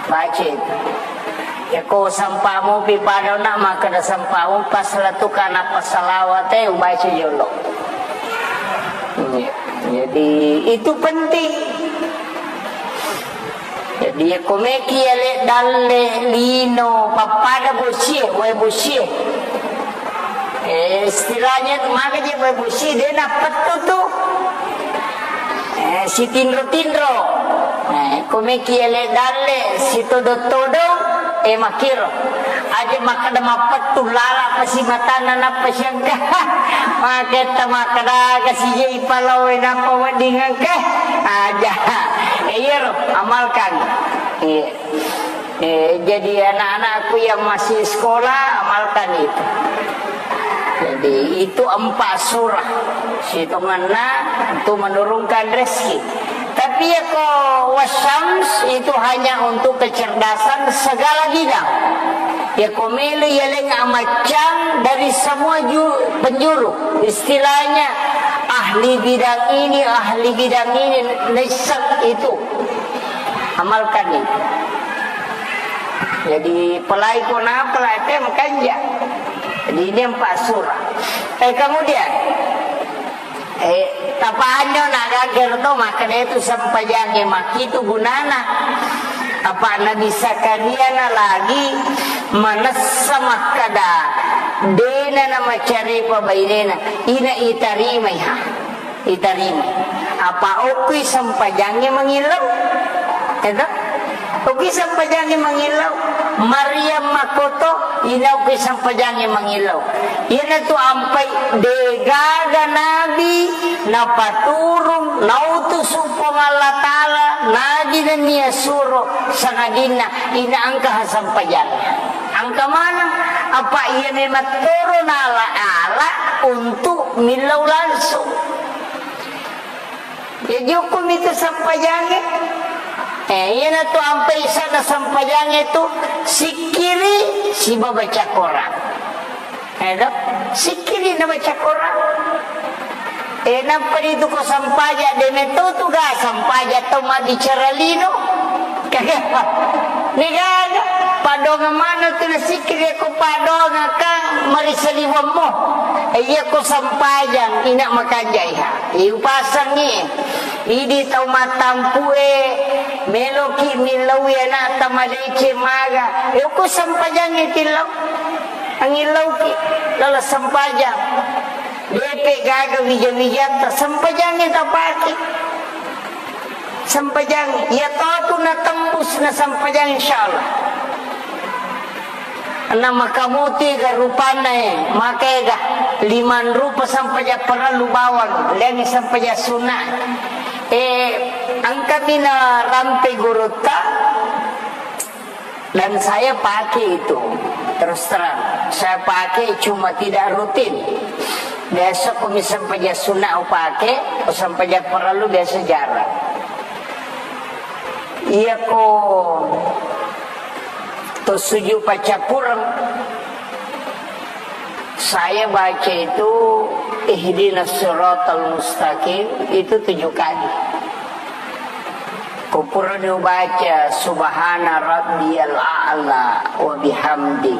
Baca itu. Ya ko sampamu pi pada na makkeda sampamu pas latu kana passalawate ubaca jolo. Iya. Jadi itu penting. Jadi, iya ko meki ale dalle lino pappada bosie, wae bosie. Eh, istilahnya tu maka je wae bosie, de' nappettu tu. Eh, sitinro-tinro. Eh, ko meki ale dalle sitodo-todo, eh, makiro. Aja makkeda mappettu lala pasi matanna nappa siangka. Maketta makkeda kasi je ipalawe nappa wedding engka. Aja. Eh, iyaro, amalkan. Iya. Eh, jadi anak-anakku yang masih sekolah, amalkan itu. Jadi, itu empat surah. Sitongenna untuk menurunkan rezeki. Tapi ya ko wasyams itu hanya untuk kecerdasan segala bidang. Ya ko melo yaleng amaccang dari semua ju-, penjuru. Istilahnya ahli bidang ini, ahli bidang ini, naisseng itu. Amalkan itu. Jadi, pelai ko na pelai te makanja. Jadi, ini empat surah. Eh, kemudian, eh, tapanyo na gagger to, makkeda itu sempajangnge makkitu gunana. Apa Nabi Zakaria na lagi manessa makkeda, dena na macaripa bainena, ina itarimai ha. Itarima. Apa okkui sempajangnge mangillau? Eto? Okkui sempajangnge mangillau. Maryam makkoto, ina okkui sempajangnge mangillau. Iyanatu ampai degaga nabi napaturung nautusu Puang Allah Ta'ala, nabi nennia suro sangadinna ina engka ha sempajangnge. Engka maneng, apa iya memang toro nala-ala untuk millau langsung. Jaji hukkumi tu sampajangnge. Eh, iyanatu ampai sana sampajangnge tu sikkiri siba baca Quran. Eh, do? Sikkiri na baca Quran. Eh, nappa ditu ko sampaja, de metto tu ga sampaja tau mabbicara lino. Degaga, paddoangeng maneng tu nasikkiri ko paddoangeng kan marisaliwemmu. Eh, iya ko sampajang, ina makanjaiha. Eh, upasangngi, idi tau mattampu'e, meloki millaui ana'ta madeceng maga. Eh, ko sampajangngi tillau. Angillauki, lala sampajang. Depe gaga wija-wijatta, sampajangngi tapake. Sampajang, iya totu natembus na sampajang, insyaallah. Na makamuti ga rupanna e, maka ega liman rupa sampajang parellu bawang, lengngi sampajang sunna. E, engkami na rampe gurutta, dan saya pakai itu. Terus terang, saya pakai cuma tidak rutin. Biasa ko mi sampajang sunna upake, ko sampajang parellu biasa jarang. Iya ko to sujud paccappureng, saya baca itu ihdinas siratal mustaqim itu tujuh kali. Ko purani ubaca subhana rabbiyal a'la wa bihamdi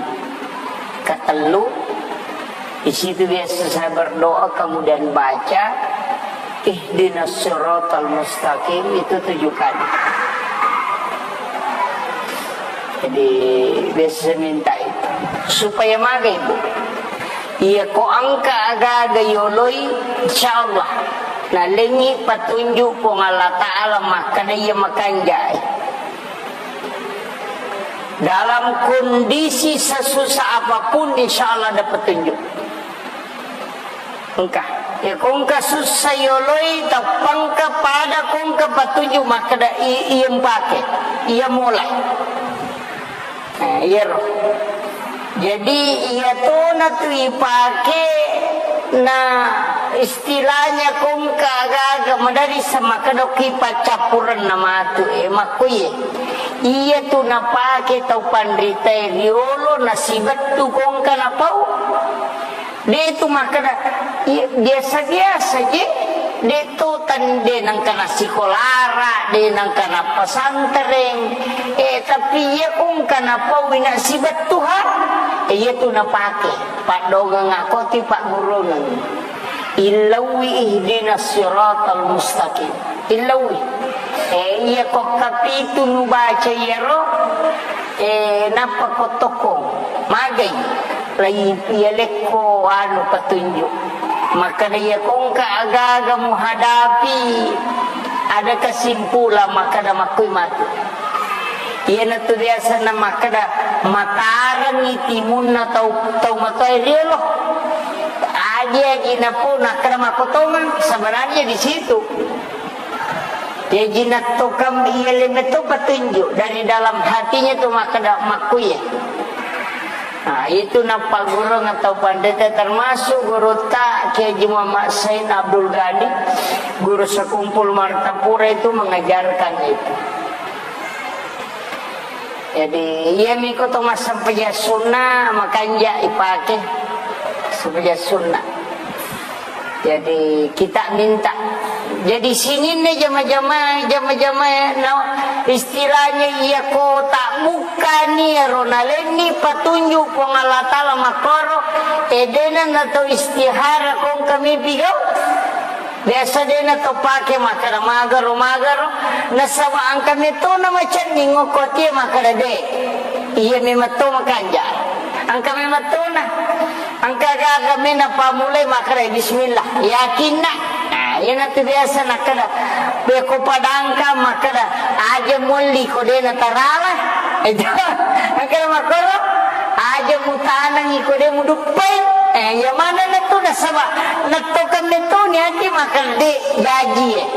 katellu, di situ biasa saya berdoa, kemudian baca ihdinas siratal mustaqim itu tujuh kali. Jadi biasa saya minta itu supaya maga ibu. Iya ko engka aga-aga yoloi, insyaallah nalengngi patunjuk Puang Allah Ta'ala makkeda iya makanjai. Dalam kondisi sesusah apapun, insyaallah ada petunjuk. Engka. Ya, ko engka sussa yoloi, tappangka pada ko engka patunjuk makkeda i-, iya mpake, iya mulai. Nah, iyaro. Jadi, iya tona tu ipake, na istilahnya ko engka aga-aga madarisa makkeda ki paccappureng na matu, eh, makkuye. Iya tu napake tau panritae riolo nasibettu ko engka napau. De tu makkeda, iya, biasa-biasa je. De tu tan-, de nengka nasikolara, de nengka nappesantreng. Eh, tapi iya ko engka napau ina sibettu ha. Eh, iya tu napake. Paddongeng akoti paggurungeng. Illaui ihdinas siratal mustaqim. Illaui. Eh, iya ko kapitu nubaca iyaro, eh, nappa ko tokkong. Magai. Lai iyalekko anu petunjuk. Makkeda iya ko engka aga-aga muhadapi, ada kesimpulan makkeda makkui matu. Iyanatu biasa na makkeda matarengngi timunna tau, tau matoa riolo. Aji-aji napo nakkeda makkotongeng, sebenarnya di situ. Jaji nattokang iya lemetto petunjuk dari dalam hatinya tu makkeda makkuye. Nah, itu nappagurung atau pandeta termasuk gurutta Kiai Haji Muhammad Said Abdul Ghani, guru sekumpul Martapura itu mengajarkan itu. Jadi, iya miko to massempajang sunna makanja ipake sempajang sunna. Jadi, kita minta. Jadi, sininna jama-jama, jama-jama, no, istilahnya iya ko tak bukkani ro nalenni patunjuk Puang Allah Taala makkoro, edena na to istihara kong kami pigau. Biasa de na to pake makkeda magaro, magaro. Nasaba engka metona macenning okko atie makkeda de. Iya memang to makanja. Engka memang tona. Engka gaga mena pamulai makkeda bismillah. Yakinna. Nah, iya natu biasa nakkeda. Beko padangka makkeda aja molli ko de na tarala. Itu. Engka makkoro aja mutanangi ko de muduppai. Eh, iya mana na tu nasaba nattokan metoni ati makkeda de jaji, eh.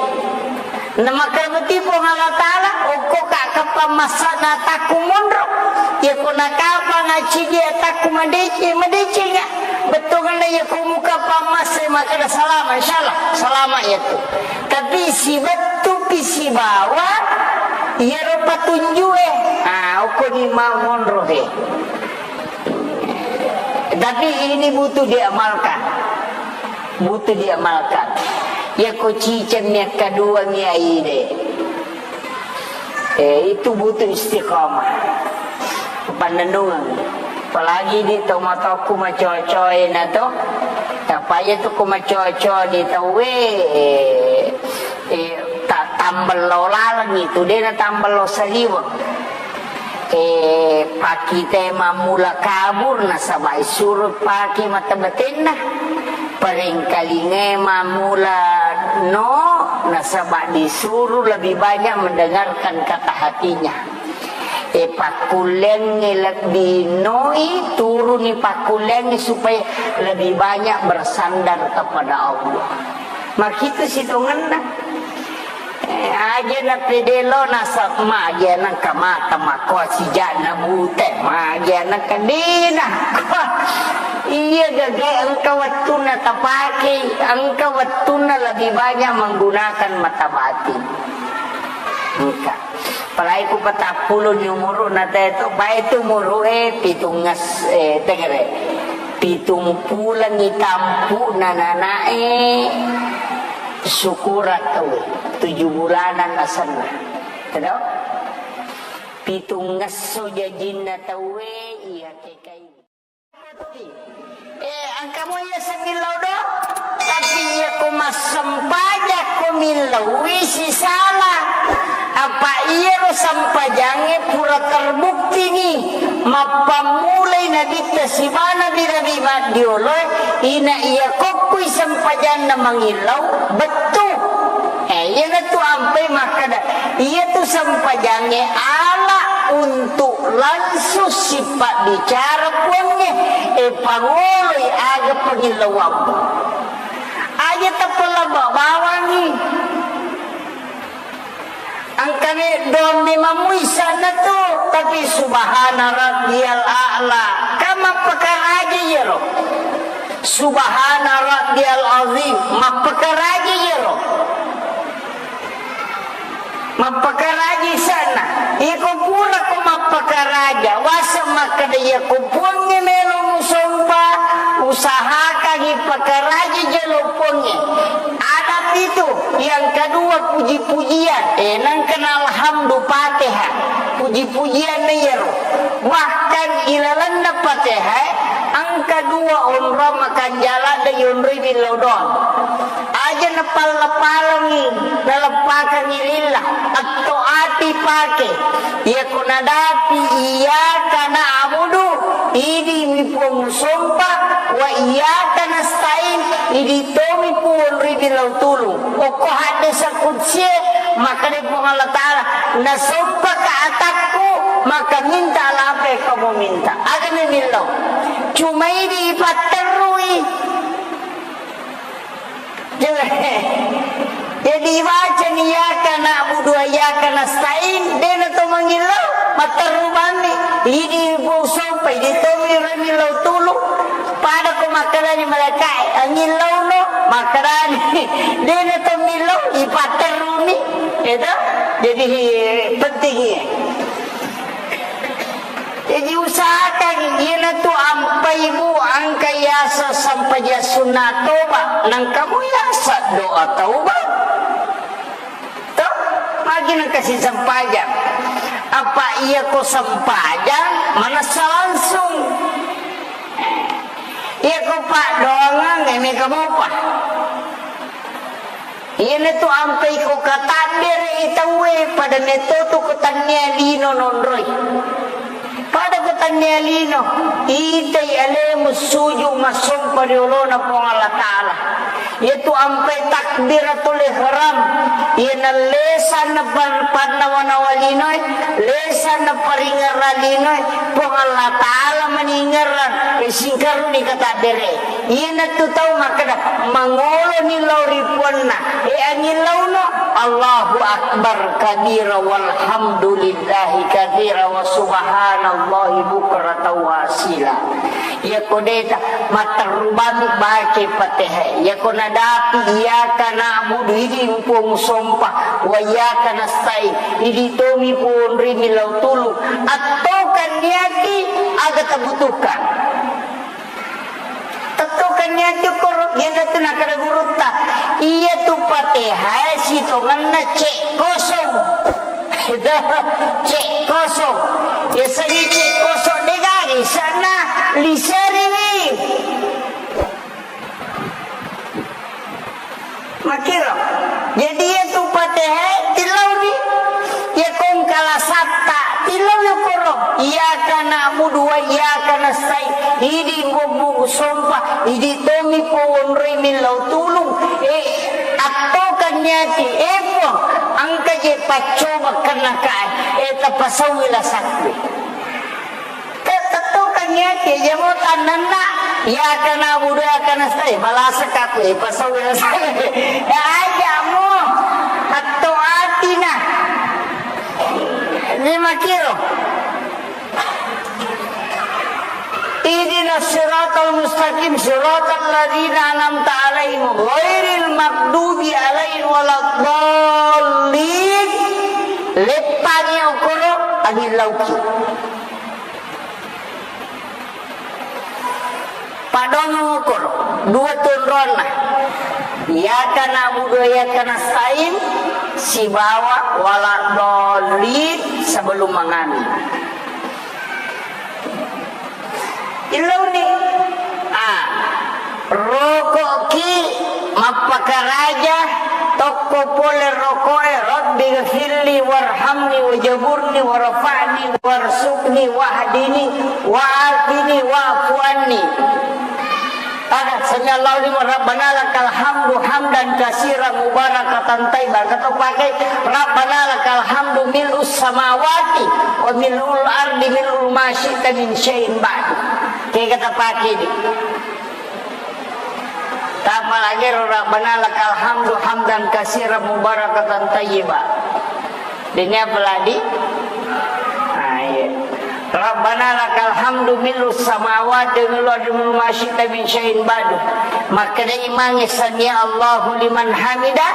Na makkeda mati Puang Allah Taala, okko ka kapang massana takku monro. Iya ko nakapang acidi takku madeci, madecenga. Bettuanna iya ko muka pammasse makkeda salama, insyaallah salama iya tu. Tapi Sibettupi sibawa iyaro patunjue. Ah, okkoni mau monro he. Tapi ini butuh diamalkan. Butuh diamalkan. Yako ciceng mi akkadua mi aide. Eh, itu butuh istiqomah. Pannennungeng. Apalagi di tomatoku macocoe na to. Tapaya tu ko macoco di tauwe, eh, eh, ta-, tambello laleng itu, dena tambello saliweng. Eh, pakite mammula kabur nasaba isuro pake mata batenna. Parengkalinge mammula no nasaba disuruh lebih banyak mendengarkan kata hatinya. Eh, pakkullengnge lebbi noi, turuni pakkullengnge supaya lebih banyak bersandar kepada Allah. Makitu sitongenna. Eh, aja na pede lo nasa magi anakka mata makko sijana bute, magi anakka dina. Iya gage engka wettunna tapake, engka wettunna lebih banyak menggunakan mata batin. Engka. Apalagi ku patappulo ni umuru'na teto, bae tu umuru'e pitungnges-, eh, tegere. Pitung pulengngi tampu'na nanae syukuran tauwe, tujuh bulanan asenna. Tedo? Pitungngesso jajinna tauwe, iya kekai. Eh, engka mo iya semillau do, tapi iya ko massempajang ko millaui sisala. Apa iyaro sempajangnge pura terbukti ni, mappammulai nabitta siba nabi-nabi maddioloe, ina iya kokkui sempajanna mangillau, bettu. Eh, iyanatu ampai makkada, iyatu sempajangnge ala untuk langsung sipabbicara Puangnge, eh, pangoloi aga pangillauammu. Aja tappa labba bawangngi. Engkami dommi mammuissanna tu, tapi subhana rabbiyal a'la. Kan mappakaraja iyaro. Subhana rabbiyal azim, mappakaraja iyaro. Mappakaraja isanna. Iko pura ko mappakaraja, waseng makkeda iyako Puangnge melo musompa, usahakangi pakaraja jolo Puangnge. Adab itu, yang kedua puji-pujian. Eh, nangkana alhamdu Fatihah. Puji-pujian na iyaro. Bahkan ilalenna Fatihah, engka dua onrong makanjala da yonroi billau doang. Aja napalla-pallangi, naleppakangi lillah, atto ati pake. Iyako nadapi iyyaka na'budu, idi mi Puang musompa, wa iyyaka nasta'in, idi tomi Puang ri bilau tulung. Okko haddesa kutsie, makkeda Puang Allah Ta'ala, nasompaka atakku, maka minta apa yang kamu minta. Aga mi millau. Cuma idi ipatterrui. Jadi ibacani iyyaka na'budu wa iyyaka nasta'in, dena to mangillau, matterru bammi. Idi Puang sompa, idi tomi ro millau tulu. Pada ko makkedani malaikae, angillauno, makkedani. Dena to millau, ipatterruni. Itu. Jadi penting iya. Jadi usahakan iyanatu ampai bu engka yasa sempajang sunna toba, nangka mu yasa doa taubat. Toh, magi nangka si sempajang. Apa iya ko sempajang manessa langsung. Iya ko paddoangang, eh, mega mopa. Iyanatu ampai ko katabbere i tauwe, pada metto tu ko tannia lino nonroi. Pada ko tannia lino, itai alemu suju massompa ri olona Puang Allah Ta'ala. Iyatu ampai takbiratul ihram, iyana lesanna pan-, pannawa-nawa linoe, lesanna paringerra linoe, Puang Allah Ta'ala maningerang, e, singkaruni katabbere. Iyanatu tau makkeda, mangoloni lao ri puanna. E, angillauno, Allahu Akbar kabira walhamdulillahi katsira wa subhanallahi bukratan wa asila. Iyako deta, matterru bami baca Fatihah. Iyako na Dapi, iyyaka na'budu, idi Puang sompa, wa iyyaka nasta'in, idi tomi Puang ri millau tulung. Attokan niati aga tabutuhkan. Tettokan niati koro, iyanatu nakada gurutta. Iyatu Fatihah sitongenna cek kosong. Cek kosong. Yasengnge cek kosong degaga isanna, liseriwi. Makkiro. Jadi iyatu Fatihah tillauni. Iya kongkala satta tillau yokoro. Iyyaka na'budu wa iyyaka nasta'in. Idi bobbu sompa, idi tomi powonroi millau tulung. Eh, attokan niati. Eh, Puang, engka je paccoba kenakae. Eh, tapasauwi lasakku. Te-, tettokan niati, jamo tannanna, iyyaka na'budu wa iyyaka nasta'in, malasaka aku, eh, pasau ya saya. Ya aja mo, atto atina. Ini makiro. Ihdinas siratal mustaqim, siratal ladzina an'amta 'alaihim, ghairil maghdubi 'alaihim waladdallin. Leppangi okoro, angin lauki. Padongo okoro, dua tunronna. Iyyaka na'budu wa iyyaka nasta'in, sibawa waladdallin sebelum mangami. Illauni. Ah. Roko'ki mappakaraja tokko pole roko'e, Rabbi ghfirli warhamni wajaburni warfa'ni warzuqni wahdini wa'afini wa'fu anni. Ada, sami Allahu liman, Rabbana lakal hamdu hamdan katsiran mubarakatan thayyiban. Kata pakai, Rabbana lakal hamdu mil'us samawati wa mil'ul ardi mil'u ma syi'ta min syai'in ba'du. Kega tapake di. Tapalagi ro Rabbana lakal hamdu hamdan katsiran mubarakatan thayyiba. Dini apa lagi? Ah, iya. Rabbana lakal hamdu mil'us samawati wa mil'u ardi mil'u ma syi'ta min syai'in ba'du. Makkeda imangnge sami Allahu liman hamida.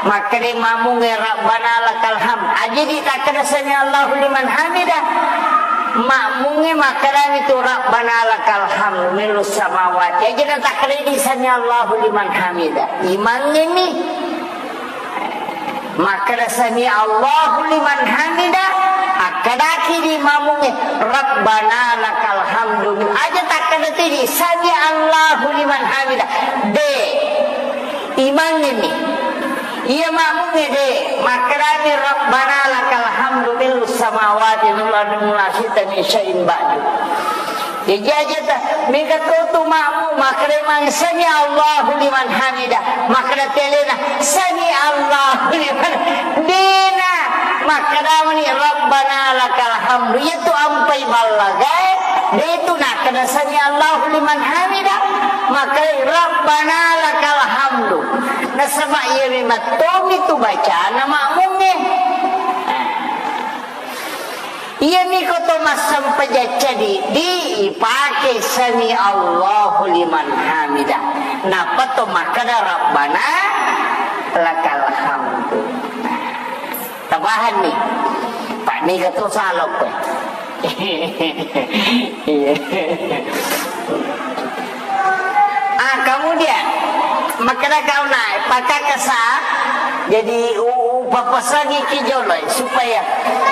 Makkeda makmungnge Rabbana lakal hamd. Aja ditakkeda sami Allahu liman hamida. Makmungnge makkedani tu Rabbana lakal hamdu mil'us samawati. Aja natakkeda di sami Allahu liman hamida. Imangnge mi. Makkeda sami Allahu liman hamida. Akkedaki di makmungnge Rabbana lakal hamdu. Aja takkeda tu di sami Allahu liman hamida. De. Imangnge mi. Iya makmungnge de, makkedani Rabbana lakal hamdu mil'us samawati wal ardi wa ma syi'ta min syai'in ba'du. Jaji aja ta, mega to tu makmung, makkeda mang sami Allahu liman hamida, makkeda telena sami Allahu liman, dena, makkeda mani Rabbana lakal hamdu, iya tu ampai ballagae, de tu nakkeda sami Allahu liman hamida, makkeda Rabbana lakal hamdu. Nasaba iya memang tomi tu bacana makmungnge. Iya mi ko to massempajang cadi, di ipake sami Allahu liman hamida. Nappa to makkeda Rabbana lakal hamdu. Tapahanni. Pak, mega to salokko. Iya. Ah, kemudian, makkeda kau naik, pakakasa, jadi u-, u-, papasangi ki joloi, supaya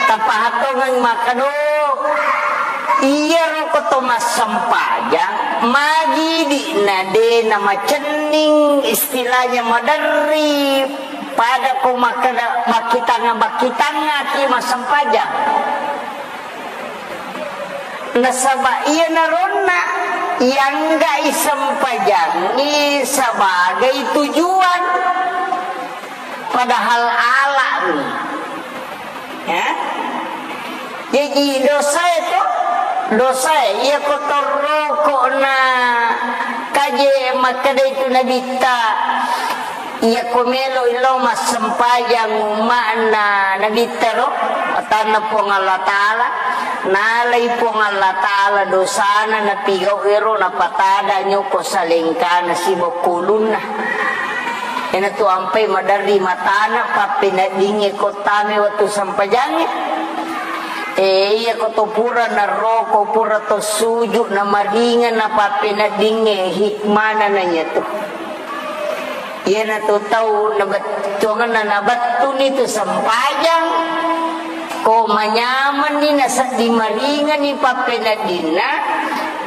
tapahatongeng makkeda, iya roko to massempajang, magi di na de na macenning, istilahnya maderri, pada ko makkeda, makkitanga-makkitanga ki massempajang. Nasaba iyanaronna ianggai sempajangngi sebagai tujuan, padahal alani. Ya? Jaji dosae to, dosae iya ko torroko na kaje makkeda itu Nabitta. Iyako melo'i lao massempajang umma'na Nabitta ro, atanna Puang Allah Ta'ala, nalai Puang Allah Ta'ala dosana napigau ero, napatada nyoko salengkana sibawa ulunna. Iyanatu ampai maderri matana pappeneddingnge ko tame wettu sempajangnge. E, iya ko to pura naroko, pura to suju namaringeng na pappeneddingnge, hikmana na iyatu. Iyanatu tau nabettuangenna nabettuni tu sempajang, ko manyamenni nasedding maringenni pappeneddinna,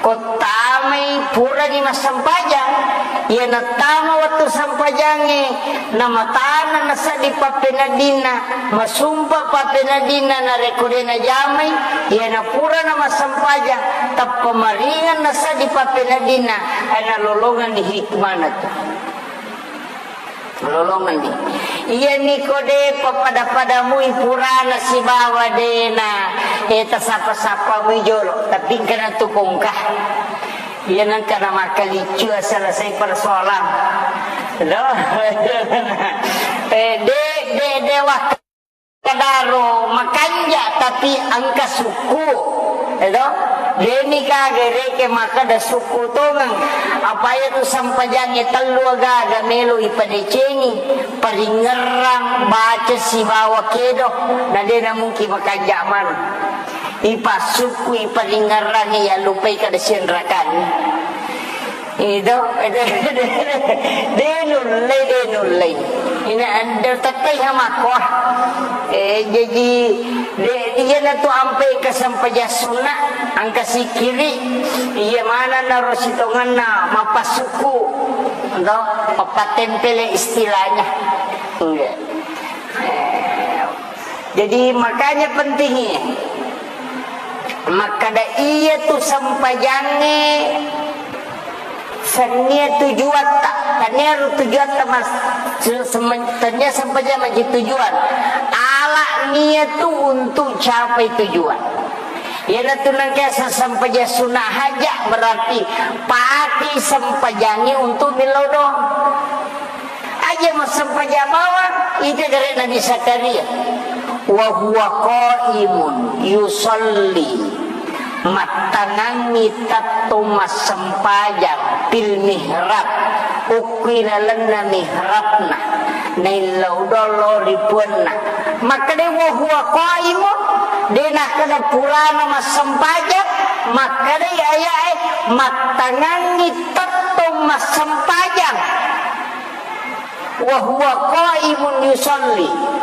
ko tamai purani massempajang. Iya nattama wettu sempajangnge, namatana nasedding pappeneddinna, masumpa pappeneddinna, narekko de najamai, iya napura namassempajang, tappa maringeng nasedding pappeneddinna, e, nalolongenni hikmana tu. Lolongenni. Iyami ko de pappada-padamui purana sibawa dena, e, tasapa-sapamui jolo, tapi engkana tu kongka. Iya nengka na makkaliccu selesai persoalan. Lo? E, de, de, de, wah. Kadaro makanja tapi engka sukku, edo? Deni ka gereke makkeda sukku tongeng. Apa iya tu sempajangnge tellu agaga melo ipadecengi, paringerrang, baca sibawa kedo, na dena mungkin makanja maneng. Ipassukku, iparingerrangi, yallupai kada sianrakanni. Ido, de nullei, de nullei. Ina ande tettai hamakko. E, jaji, de, iyanatu ampai ka sempajang sunna, engka sikkiri, iya maneng naro sitongenna mappasukku, do, mappattempele istilahnya. Iya. E, jadi makanya pentingnya. Makkeda iya tu sempajangnge sennia tujuatta, tania ro tujuatta mas-, se-, sem-, tania sempajang maji tujuan. Ala nia tu untuk capai tujuan. Iyanatu nengka sesempajang sunna haja berarti pati sempajangnge untuk millau doang. Aja massempajang bawang, ita gare Nabi Zakaria. Wa huwa qaimun yusalli, mattangangngi tettong massempajang, fil mihrab, ukkui lalenna mihrabna, naillau doang lao ri puanna. Makkeda wa huwa qaimun, de nakkeda purana massempajang, makkeda aya'e mattangangngi tettong massempajang. Wa huwa qaimun yusalli.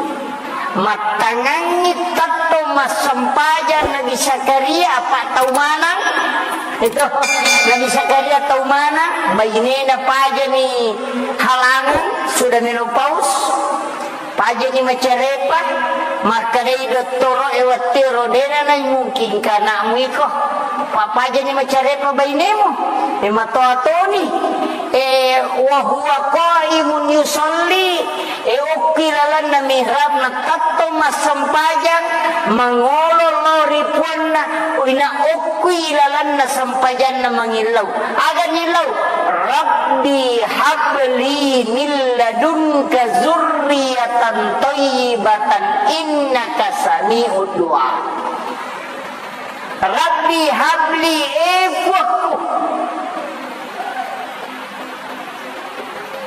Mattangangngi tettong massempajang Nabi Zakaria, apa tau manang? Itu, Nabi Zakaria tau manang, bainena pajani halangan, sudah menopause, pajani macarepa, makkedai dottoro'e wettuero, dena nai mungkin ka anakmu iko, pa-, pajani macarepa bainemu, e matoa toni. E, wa huwa qaimun yusalli, e, okki lalenna mihrabna tettong massempajang, mangolo lao ri puanna, ina okkui lalenna sempajanna mangillau. Aga nillau? Rabbi habli min ladunka zurriyatan thayyibatan innaka sami'ud du'a. Rabbi habli, e Puakku.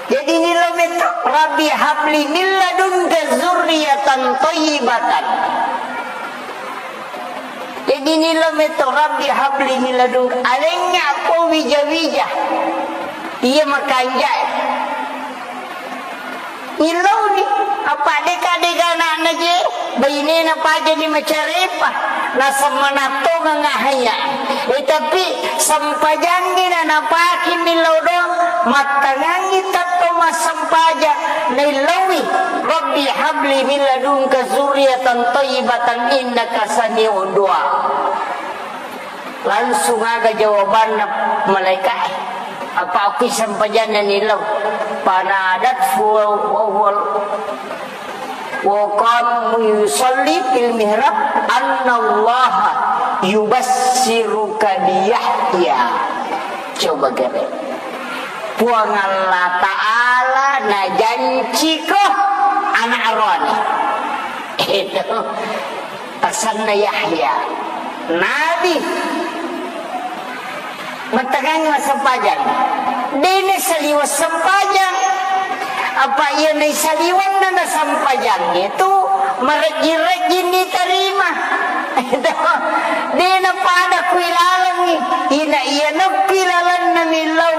Jadi nillau metto, Rabbi habli min ladunka zurriyatan thayyibatan. Jadi nillau metto, Rabbi habli min ladunka. Alengnga ko wija-wija. Iya makanja'e. Illauni, apa deka-deka anakna je, bainena pajani macarepa, naseng manattongeng ahaya. E, tapi sempajangngi na napaki millau doang, mattangangngi tettong massempajang, naillaui, Rabbi habli min ladunka zurriyatan thayyibatan innaka sami'ud du'a. Langsung aga jawabanna malaika'e. Apa okki sempajanna nillau. Fanadathu wa huwa, wa qama yusalli fil mihrab annallaha yubassiruka bi Yahya. Coba gare. Puang Allah Ta'ala najanciko anak aroane. Itu. Asenna Yahya. Nabi. Mattangangngi massempajang. Dene saliweng sempajang. Apa iya naisaliwenna nasempajangnge tu marejjing-rejjing nitarima. De' napada kuilalengngi. Ina iya nokki lalenna millau,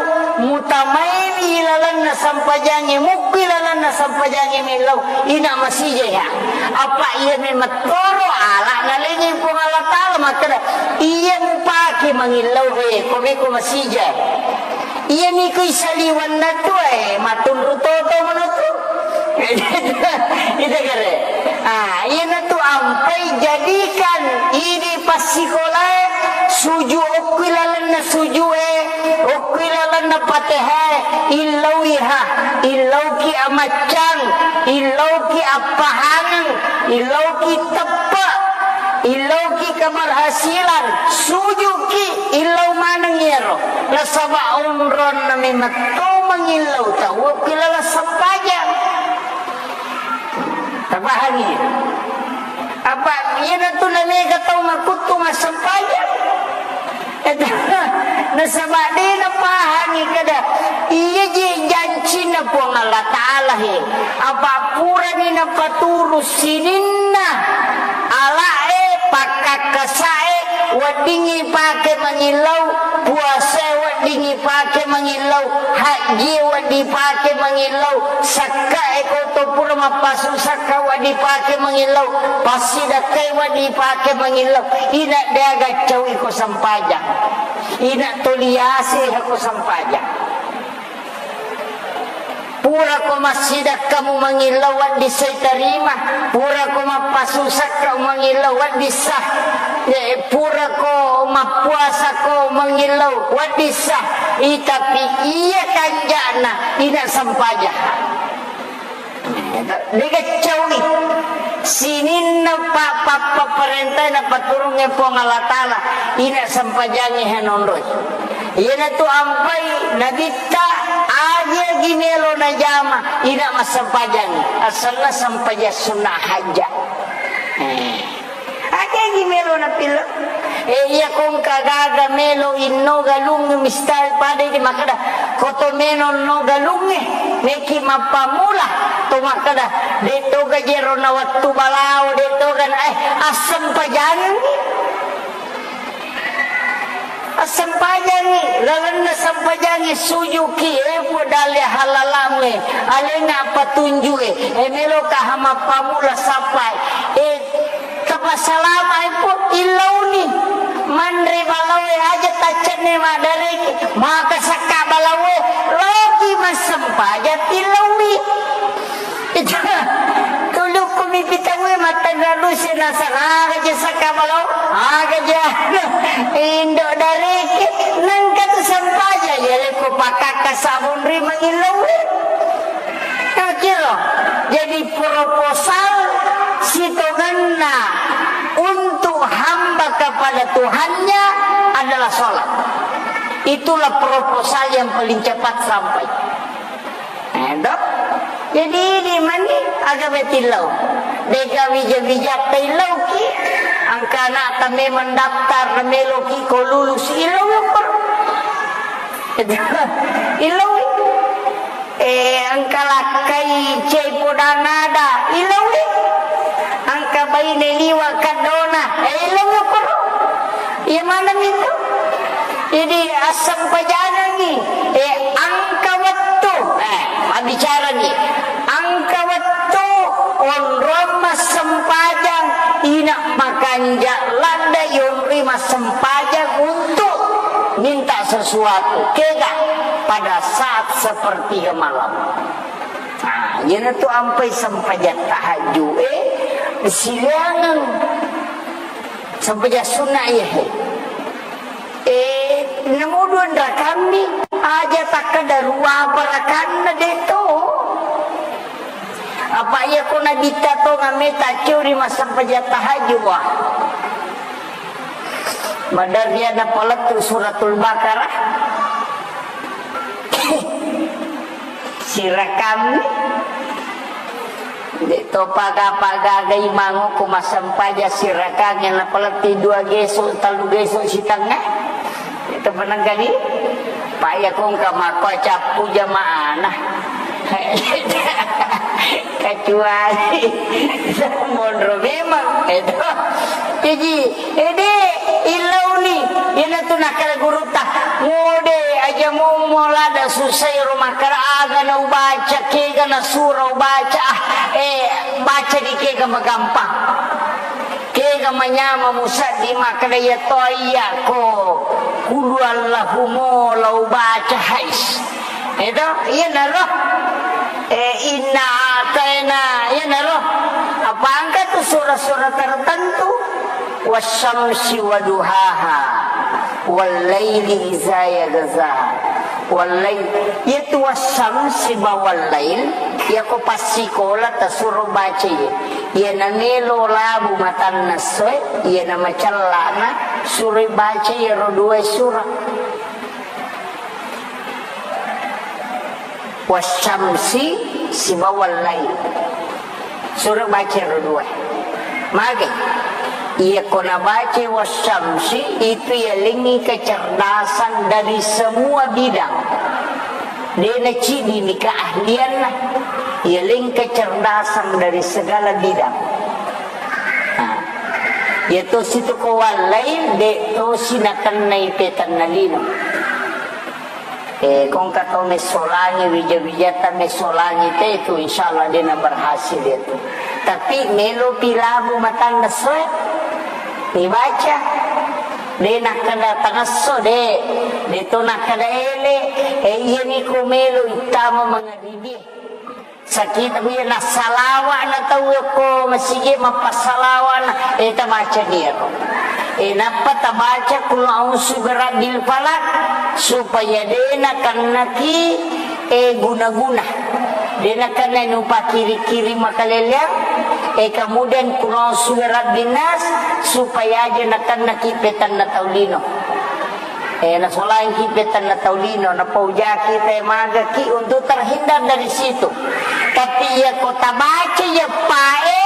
mutamaini lalenna sempajangnge, mukki lalenna sempajangnge millau, ina masija iya. Apa iya memettoro ala nalengi Puang Allah Ta'ala makkeda, iya mupake mangillau he, ko meko masija. Iyami ku isaliwenna tu, eh, matunru toto mano tu. Ita kare. Ah, iyana tu ampai jadikan idi passikolae suju okki lalenna sujue, okki lalenna Patehae, illauiha, illauki amaccang, illauki appahangeng, illauki teppe, illauki keberhasilan, sujuki, illau maneng iyaro. Nasaba onronna memetto mangillau tau okki laleng sempajang. Tapahangi? Apa iyanatu namega tau makuttu massempajang? Nasaba de napahangi kada iya je jancinna Puang Allah Ta'ala he. Apa purani napaturu sininna ala'e, pakkakkasae, weddingngi pake mangillau, puasae weddingngi pake mangillau, hajjie wedding pake mangillau, sakkae ko to pura mappasu sakka wedding pake mangillau, passidakkae wedding pake mangillau, ina de gaccau iko sempajang, ina toliase ko sempajang. Purako massidakkamu mangillau wedding sai tarima, purako mappasusakka mangillau wedding sah, eh, purako mappuasako mangillau wedding sah, itapi iya kanja'na ina sempajang. Degaccaui sininna pa-, pa-, papparentae napaturungnge Puang Allah Ta'ala, ina sempajangnge hanonroi. Iyanatu ampai nabitta, aja gi melo najama, ina massempajangngi. Asalna sempajang sunna hajja. Eh. Aja gi melo napillau. Eh, iya kongka gaga melo inno galung mistal pada di makkeda, koto melo no galungnge, meki mappamula, to makkeda, de toga jero na wettu balao, de toga na, eh, assempajangngi. Assempajangngi, lalenna sempajangngi sujuki, eh, Puang dalle halalamu, eh, alena patunju, eh, eh, meloka ha mappamula sappai, eh, tapassalama, eh, Puang, illauni, manre balaoe aja taccenne maddareki, maka sakka balaoe, loki massempajang tillaui. Tulukku mipitawe mattanra duse nasara aga je sakka balo, aga je indo dareke, nengka tu sempaja ya leko pakakka sabun ri mangilauwe. Kiro, jadi proposal sitongenna untuk hamba kepada Tuhannya adalah sholat. Itulah proposal yang paling cepat sampai. Eh, dok? Jadi, di mani aga betillau. Dega wija-wija taillau ki. Angka anak tame mendaftar, meloki ko lulus, illau yukor. Illau. Eh, angka lakkai cei podang ada, illau. Angka baine liwa kadona, eh, illau yukor. Iya maneng itu? Jadi, assempajangengngi, eh, engka wettu, eh, mabbicarani, engka wettu onrong massempajang, ina makanja ladde yonri massempajang untuk minta sesuatu. Kega pada saat sepertiga malam. Nah, iyanatu ampai sempajang tahajud, eh, sileangeng. Sempajang sunna iya he. Eh, namuduan rakammi, aja takkeda ruapa rakanna de to. Apa iya ko nabitta to ngameta curi massempajang tahajud wa. Madarriana palettu Suratul Baqarah. Sirakang. De to paga-paga gai mango ko massempaja sirakang yang napaletti dua geso, telu geso sitengnga. Itu penengkani. Pak ya kongka mako cappu jamaana. Kecuali monro memang, itu. Jadi, ede, illauni, iyanatu nakkeda gurutta, "Ngode aja mummo lada susai ro makkeda aga na ubaca, kega na sura ubaca, ah, eh, baca di kega magampang." Kega manyameng musaddi makkeda iya to iya ko kulu Allahu mo lao baca hais. Eto, iyanaro. Eh, inna ataina, iyanaro. Apa engka tu sura-sura tertentu? Wasyamsi waduhaha. Wallaili iza yaghsha. Wallail. Iyatu wasyamsi ba wallail, iyako passikola tasuro baca iya. Iyana melo labu matanna essoe, iyana macellana suroi baca iyaro dua sura. Wasyamsi sibawa wallail. Sura baca ro dua. Mage. Iya ko nabaca wasyamsi itu yalengngi kecerdasan dari semua bidang. Dena cidi ni keahlianna. Yaleng kecerdasan dari segala bidang. Nah, iya tosi tu ko wallail, de tosi nakennai petanna lino. Eh, kongka tau messolangi, wija-wijata messolangi te itu, insyaallah de na berhasil itu. Tapi melo pi labu matanna essoe, dibaca. De nakkeda tangesso de, de to nakkeda ele, eh, iyani ko melo ittama mangaribie. Sakita iya nassalawa na tau ko masigi mappassalawa na, eh, tabaca diro. Eh, nappa tabaca kul a'udzu birabbil falaq supaya de nakennaki, eh, guna-guna. De nakenna nupakiri-kiri makaleleang, eh, kemudian kul a'udzu birabbin nas supaya aja nakennaki petanna tau lino. Eh, nasolangki petanna tau lino, napaujaki te magaki untuk terhindar dari situ. Tapi iya ko tabaca iya pae,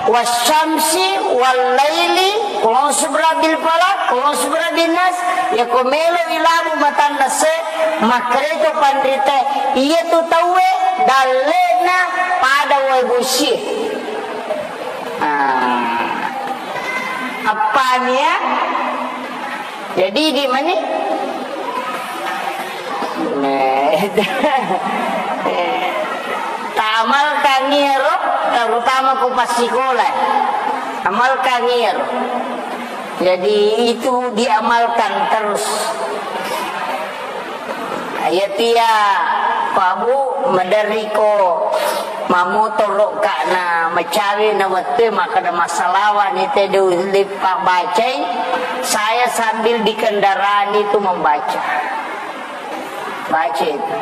wasyamsi, wallaili, kul a'udzu birabbil falaq, kul a'udzu birabbin nas, iya ko melo ilabu matanna se, makkereto panrite, iya tu tauwe dallena pada wae bosie. Ah. Appania? Jadi di mani? Nah, ta amalkan iyaro, terutama ko passikola. Amalkan iyaro. Jadi itu diamalkan terus. Iyatia, Pak Bu, maderriko mammotoro'ka na macawe na wettue makkeda massalawa ni te de ulle pabbacai, saya sambil di kendaraan itu membaca. Baca itu.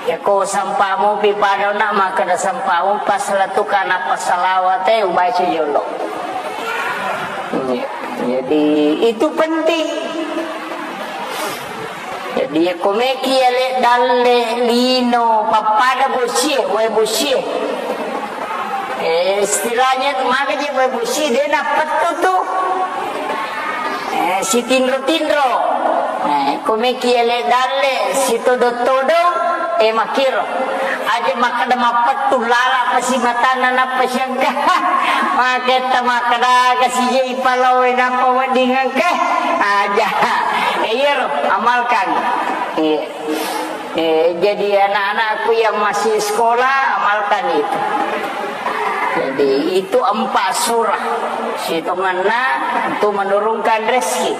Yako sampamu pi pada na makkeda sampamu pas latuka na passalawate ubaca jolo. Iya. Jadi itu penting. Jadi, yakko meki ale dalle lino pappada bosie, wae bosie. Eh, istilahnya tu maka je wae bosie, de nappettu tu. Eh, sitinro-tinro. Eh, ko meki ale dalle sitodo-todo, eh, makiro. Aja makkeda mappettu lala pasi matanna nappa siangka. Maketta makkeda kasi je ipalawe nappa wedding engka. Aja. Eh, iyaro, amalkan. Iya. Eh, jadi anak-anakku yang masih sekolah, amalkan itu. Jadi, itu empat surah. Situnganna untuk menurunkan rezeki.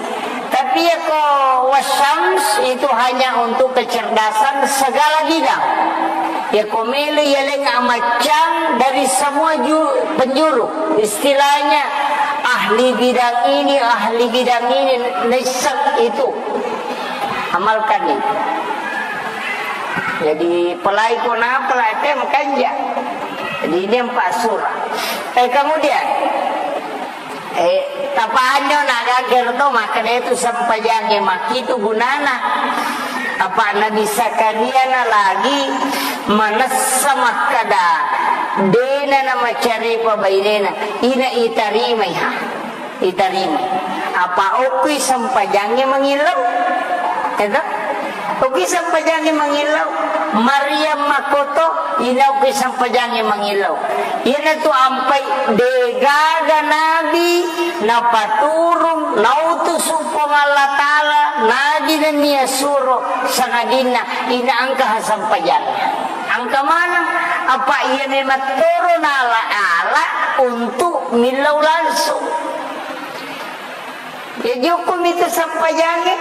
Tapi ya ko wasyams itu hanya untuk kecerdasan segala bidang. Ya ko mele ya lenga macam dari semua ju-, penjuru. Istilahnya ahli bidang ini, ahli bidang ini, nisab itu. Amalkan itu. Jadi, pelai ko napa, pelai te makanja. Jadi, ini empat surah. Eh, kemudian, eh, tapanyo na gager to, maka itu sempajange maki itu gunana. Apa Nabi Zakaria na lagi manessa makkada, dena na macaripa bainena, ina itarimai ha. Itarima. Apa okki sempajangnge mangillau? Eto? Okki sempajangnge mangillau? Maryam makkoto, inauki sempajangnge mangillau. Iyanatu ampai degaga nabi napaturung nautusu Puang Allah Ta'ala, nabi nennia suro sangadinna ina engka ha sempajanna. Engka maneng, apa iya memang toro nala-ala untuk millau langsung. Jaji, hukkumi tu sempajangnge.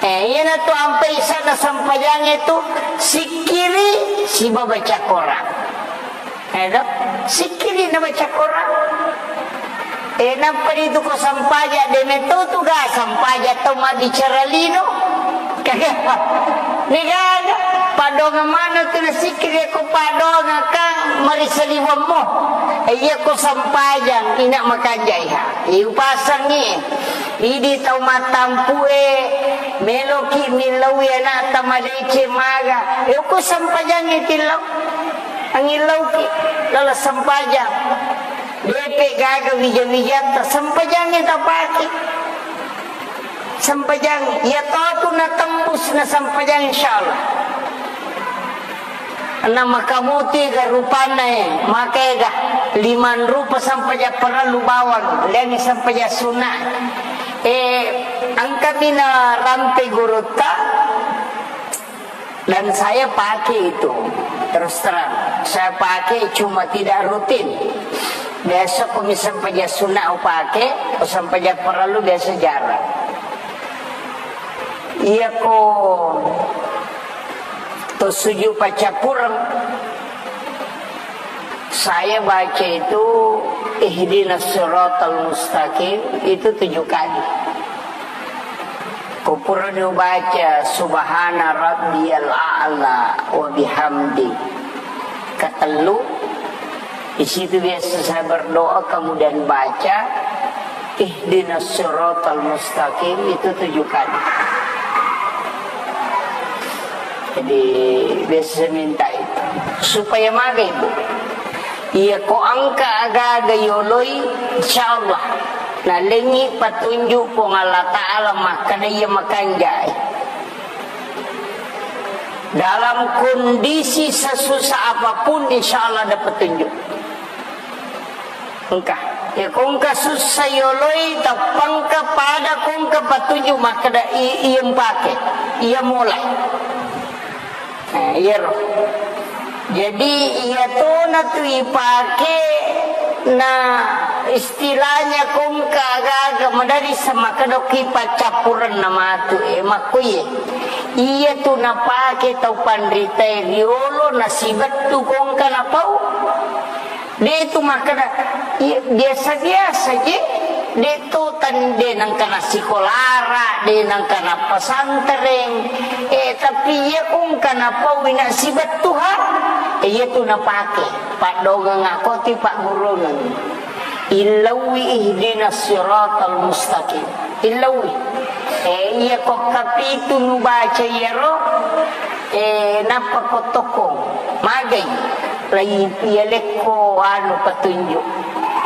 Eh, iyanatu ampai isanna sempajangnge tu sikkiri siba baca Quran. Eh, do? Sikkiri na baca Quran. Eh, nappa ditu ko sempajang, de metto tu ga sempajang tau mabbicara lino. Kagak. Degaga. Padongang mana tu nasikkiri ko padongang kang marisaliwammo. Eh, iya ko sempajang, ina makanjai ha. Iupasangngi, idi tau mattampue, meloki millaui ana'ta madeceng maga. E, okko sempajangnge tillau. Angillauki, lala sempajang. Depe gaga wija-wijatta, sempajangnge tapake. Sempajang, iya totu natembus na sempajang, insyaallah. Na makamuti ga rupanna e, maka ega limang rupa sempajang parellu bawang, laingngi sempajang sunna. Eh, engkami narampe gurutta, dan saya pakai itu. Terus terang, saya pakai cuma tidak rutin. Biasa ko mi sempajang sunna upake, ko sempajang parellu biasa jarang. Iyako to sujud paccappureng, saya baca itu ihdinas siratal mustaqim itu tujuh kali. Ko purani ubaca subhana rabbiyal a'la wa bihamdi katellu, di situ biasa saya berdoa, kemudian baca ihdinas siratal mustaqim itu tujuh kali. Jadi, biasa saya minta itu. Supaya maga, Ibu. Iya, ko engka aga-aga yoloi, insyaallah. Nalengngi petunjuk Puang Allah Ta'ala makkeda iya makanjai. Dalam kondisi sesusah apapun, insyaallah ada petunjuk. Engka. Ya, ko engka sussa yoloi, tappangka pada ko engka patunju makkeda i-, iya mpake, iya mola. Eh, iyaro. Jadi, iya tona tu ipake na istilahnya ko engka aga-aga madari samakkeda okki paccappurenna matu, eh, makkuye. Iya tu napake tau panritae riolo nasibettu ko engka napau. De' tu makkeda, iya, biasa-biasa je. De' tu tan-, de' nengka nassikolara, de' nengka nappasantereng. Eh, tapi iya ko engka napau ina sibettuha, eh, iya tu napake. Paddongeng akoti paggurungeng. Illaui ihdinas siratal mustaqim. Illaui. Eh, iya ko kapitu nubaca iyaro, eh, nappa ko tokkong. Magai. Lai iya lekko anu petunjuk.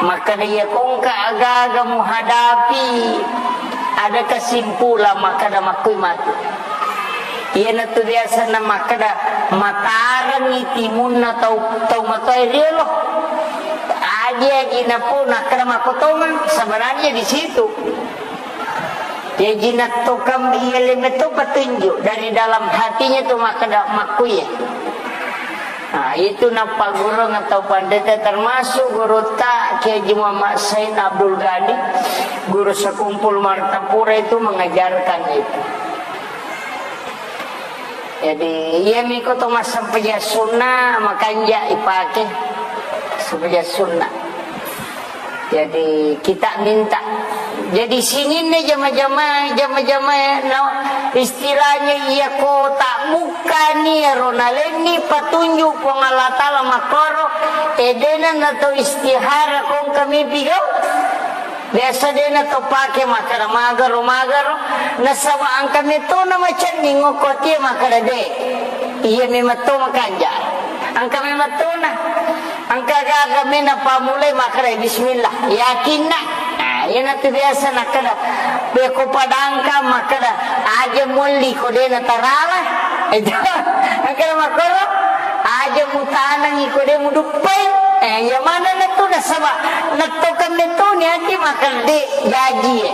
Makkeda iya ko engka aga-aga muhadapi, ada kesimpulan makkeda makkui matu. Iyanatu biasana makkeda matarengngi timunna tau, tau matoa riolo. Aji-aji napau nakkeda makkotongeng, sebenarnya di situ. Jaji nattokang iya lemetto petunjuk dari dalam hatinya tu makkeda makkuye. Nah, itu nappagurung atau pandeta termasuk gurutta Kiai Haji Muhammad Said Abdul Ghani, guru sekumpul Martapura itu mengajarkan itu. Jadi, iya miko to massempajang sunna, makanja ipake sempajang sunna. Jadi, kita minta. Jadi, sininna jama-jama, jama-jama, no, istilahnya iya ko tak buka ni ro nalenni patunjuk Puang Allah Ta'ala makkoro, edena na to istihara kong kami pigau. Biasa de' na to pake makkeda magaro, magaro. Nasaba engka metto na macenning okko tie makkeda de'. Iya memang to makanja. Engka memang to na. Engka gaga mena pamulai makkeda bismillah. Yakinna. Nah, iya na tu biasa nakkeda. Beko padangka makkeda aja molli ko de' na tarala. Engka makkoro, aja mutanengi ko de muduppai. Eh, iya manenna tu nasaba nettokenna tu niaki makkeda de jaji e.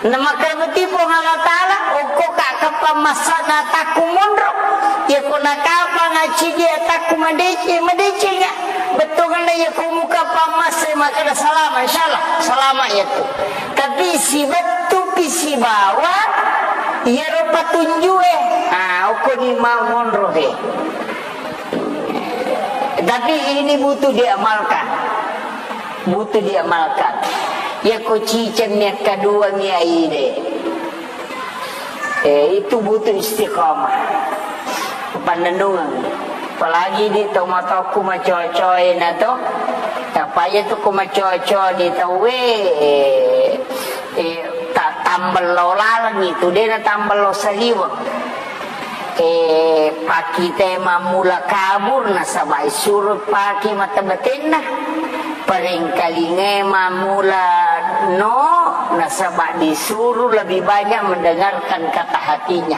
Namakkeda beti Puang Allah Taala, okko ka kapang massana takku monro. Iya ko nakapang acidi atakku madeci, madecenga. Bettuanna iya ko muka pammase makkeda salama, insyaallah salama iya tu. Tapi sibettu pi sibawa iyaro patunjue. Ah, okko ni mau monro de. Tapi ini butuh diamalkan. Butuh diamalkan. Iya ko ciceng mi akkadua mi aide. Eh, itu butuh istiqamah. Pannennungeng. Apalagi di tomatoku macocoe na to. Tapaya tu ko macoco di tauwe, eh, eh, ta-, tambello laleng itu, de na tambello saliweng. Eh, pakite mammula kabur nasaba isuro pake mata batenna. Parengkalinge mammula no nasaba disuruh lebih banyak mendengarkan kata hatinya.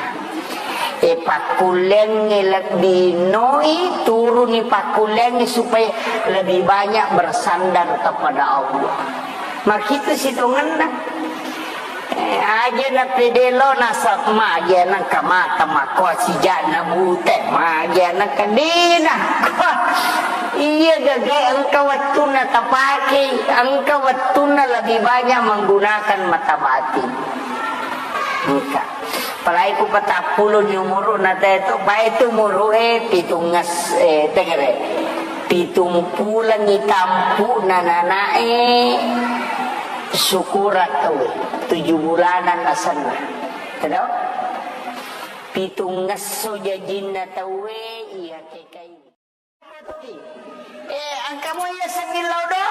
E, pakkullengnge lebbi noi, turuni pakkullengnge supaya lebih banyak bersandar kepada Allah. Makitu sitongenna. Eh, aja na pede lo nasab magi anang kamata makko sijana bute, magi anang kedina. Iya gage engka wettunna tapake, engka wettunna lebih banyak menggunakan mata batin. Engka. Apalagi ku patappulo ni umuru na teto, bae tu umuru e pitungnges, eh, tegere. Pitung pulengi tampu na nanae syukuran tauwe. Tujuh bulanan asenna. Tedo? Pitungngesso jajinna tauwe iya kekai. Eh, engka mo iya semmillau do,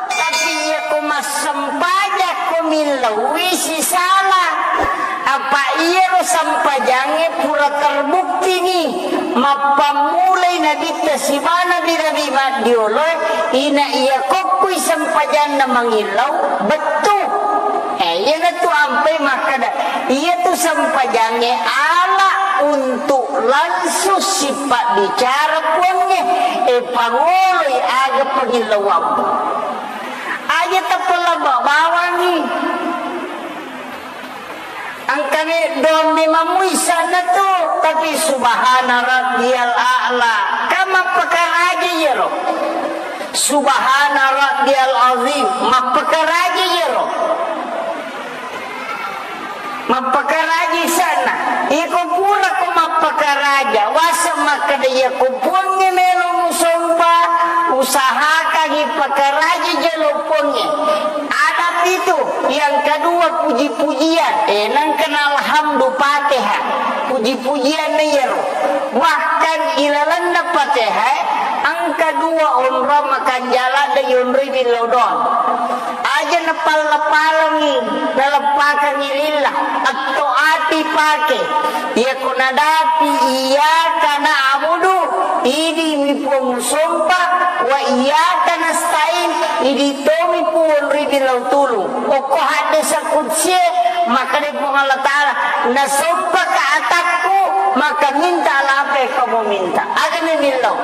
tapi iya ko massempajang ko millaui sisala. Apa iyaro sempajangnge pura terbukti ni mappammulai nabitta siba nabi-nabi maddiolo, ina iya kokkui sempajanna mangillau bettu. Eh, iyanatu ampai makkeda, iyatu sempajangnge ala untuk langsung sipabbicara Puangnge, eh, pangoloi aga pangillauammu. Aja tapellabba bawangngi. Engkami doang memang muisana tu, tapi subhana rabbiyal a'la. Kan mappakaraja iyaro. Subhana rabbiyal azim, mappakaraja iyaro. Mappakaraja isanna. Iko pura ko mappakaraja, waseng makkeda iya ko Puangnge melo musompa, usahakangi pakaraja jolo Puangnge. Ada pitu, yang kedua puji-pujian. Eh, nangkana alhamdu Fatihah. Puji-pujian na iyaro. Bahkan ilalenna Fatihah, engka dua onrong makanjala de yonroi billau doang. Aja napalla-pallangi, naleppakangi lillah, atto ati pake. Iyako nadapi iyyaka na'budu, idi mi Puang musompa, wa iyyaka nasta'in, idi tomi Puang ri billau tulung. Okko haddesa kudsie, makkeda Puang Allah Taala, nasompaka atakku, maka minta apa yang kamu minta. Aga mi millau.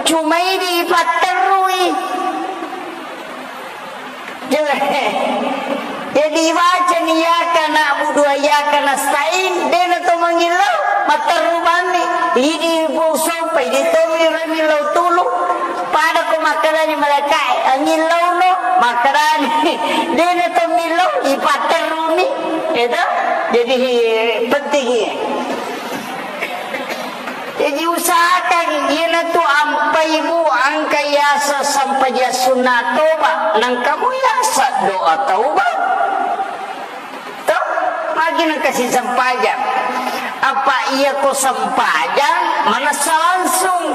Cuma idi ipatterrui. Jadi, ibaca ni iyyaka na'budu wa iyyaka nasta'in, dena to mangillau, matteru bammi, idi bu sompa, idi to mi ro millau tulu, pada ko makkedani malaikae, angillauno, makkedani, dena to millau, ipatterruni, itu, jadi penting iya. Jadi usahakan iyanatu ampai bu engka yaseng sempajang sunna toba, nengka mu yaseng doa taubat. To, magi nengka si sempajang. Apa iya ko sempajang manessa langsung.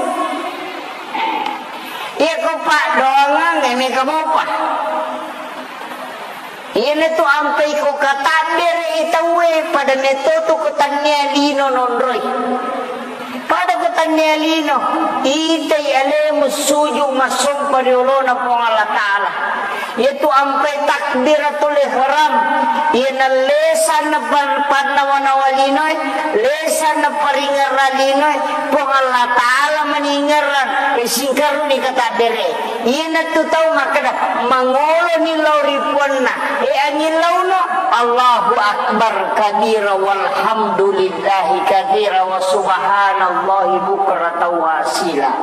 Iya ko paddoangeng, eh, mega mopa. Iyanatu ampai ko katabbere i tauwe, pada metto tu ko tannia lino nonroi. Pada ko tannia lino, itai alemu suju massompa ri olona Puang Allah Taala. Iyatu ampai takbiratul ihram, iyana lesanna pan-, pannawa-nawa linoe, lesanna paringerra linoe, Puang Allah Ta'ala maningerrang, e, singkaruni katabbere. Iyanatu tau makkeda, mangoloni lao ri puanna, e, angillauno, Allahu Akbar kabira walhamdulillahi katsira wa subhanallahi bukratan wa asila.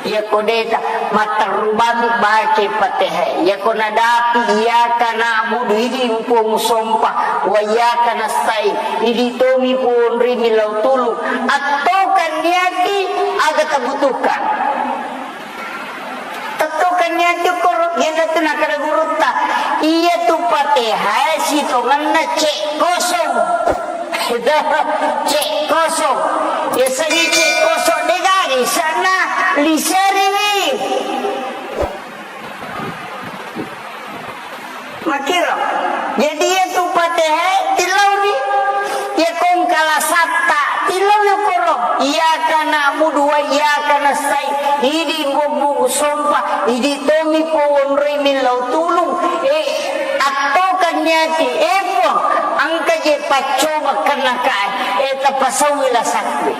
Iyako deta, matterru bami baca Fatihah. Iyako nadapi, iyyaka na'budu, idi Puang sompa, wa iyyaka nasta'in, idi tomi Puang ri millau tulung. Attokan niati aga tabutuhkan. Tettokan niati koro, iyanatu nakkeda gurutta. Iyatu Fatihah sitongenna cek kosong. Cek kosong. Biasanya cek kosong degaga sana liseriwi. Makkiro. Jadi iyatu Fatihah tilauni. Iya kongkala satta tilau yokoro. Iyyaka na'budu wa iyyaka nasta'in. Idi bubbu sompa, idi tomi powonroi millau tulung. E, attokan niati, e Puang, engka je paccoba kennakae, e tapasauwi lasakku.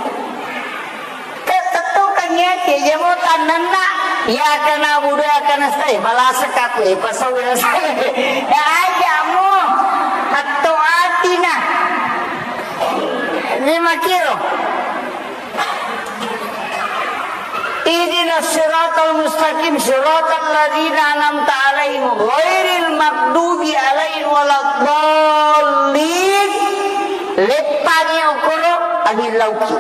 Te-, tettokan niati, jamo tannanna, iyyaka na'budu wa iyyaka nasta'in, malasakka aku, e pasauwi lasakku. Ya aja mo, hatto atina. Ini makiro. Ihdinas siratal mustaqim, siratal ladzina an'amta 'alaihim, ghairil maghdubi 'alaihim waladdallin. Leppangi okoro, angin lauki.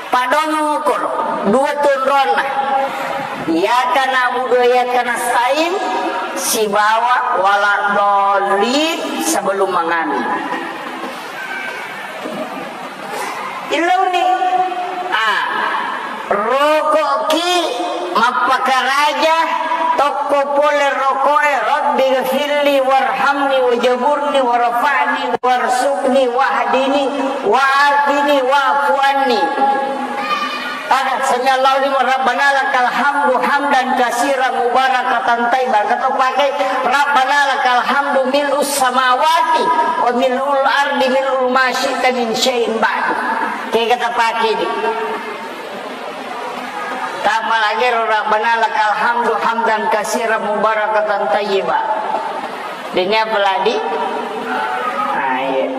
Padongo okoro, dua tonronna. Iyyaka na'budu wa iyyaka nasta'in, sibawa waladdallin sebelum mangami. Illauni. Ah, roko'ki mappakaraja tokko pole roko'e, Rabbi ghfirli warhamni wajaburni warfa'ni warzuqni wahdini wa'afini wa'fu anni. Ada, sami Allahu liman, Rabbana lakal hamdu hamdan katsiran mubarakatan thayyiban. Atau pakai, Rabbana lakal hamdu mil'us samawati wa mil'ul ardi mil'u ma syi'ta min syai'in ba'du. Kega tapake di. Tama lagi ro, Rabbana lakal hamdu hamdan katsiran mubarakatan thayyiban. Dini apa lagi? Ah, iya.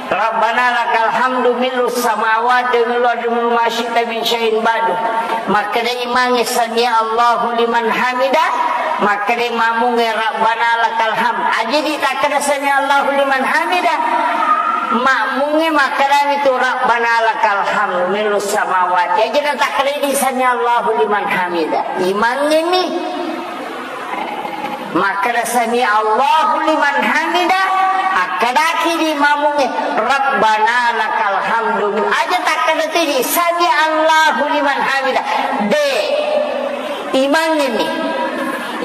Rabbana lakal hamdu mil'us samawati wa mil'ul ardi mil'u ma syi'ta min syai'in ba'du. Makkeda imangnge sami Allahu liman hamida, makkeda makmungnge Rabbana lakal hamd. Aja di takkeda sami Allahu liman hamida, makmungnge makkedami tu Rabbana lakal hamdu mil'us samawati. Aja na takkeda di sami Allahu liman hamida. Imangnge mi. Makkeda sami Allahu liman hamida, akkedaki di makmungnge, Rabbana lakal hamdu. Aja takkeda tu di sami Allahu liman hamida. De. Imangnge mi.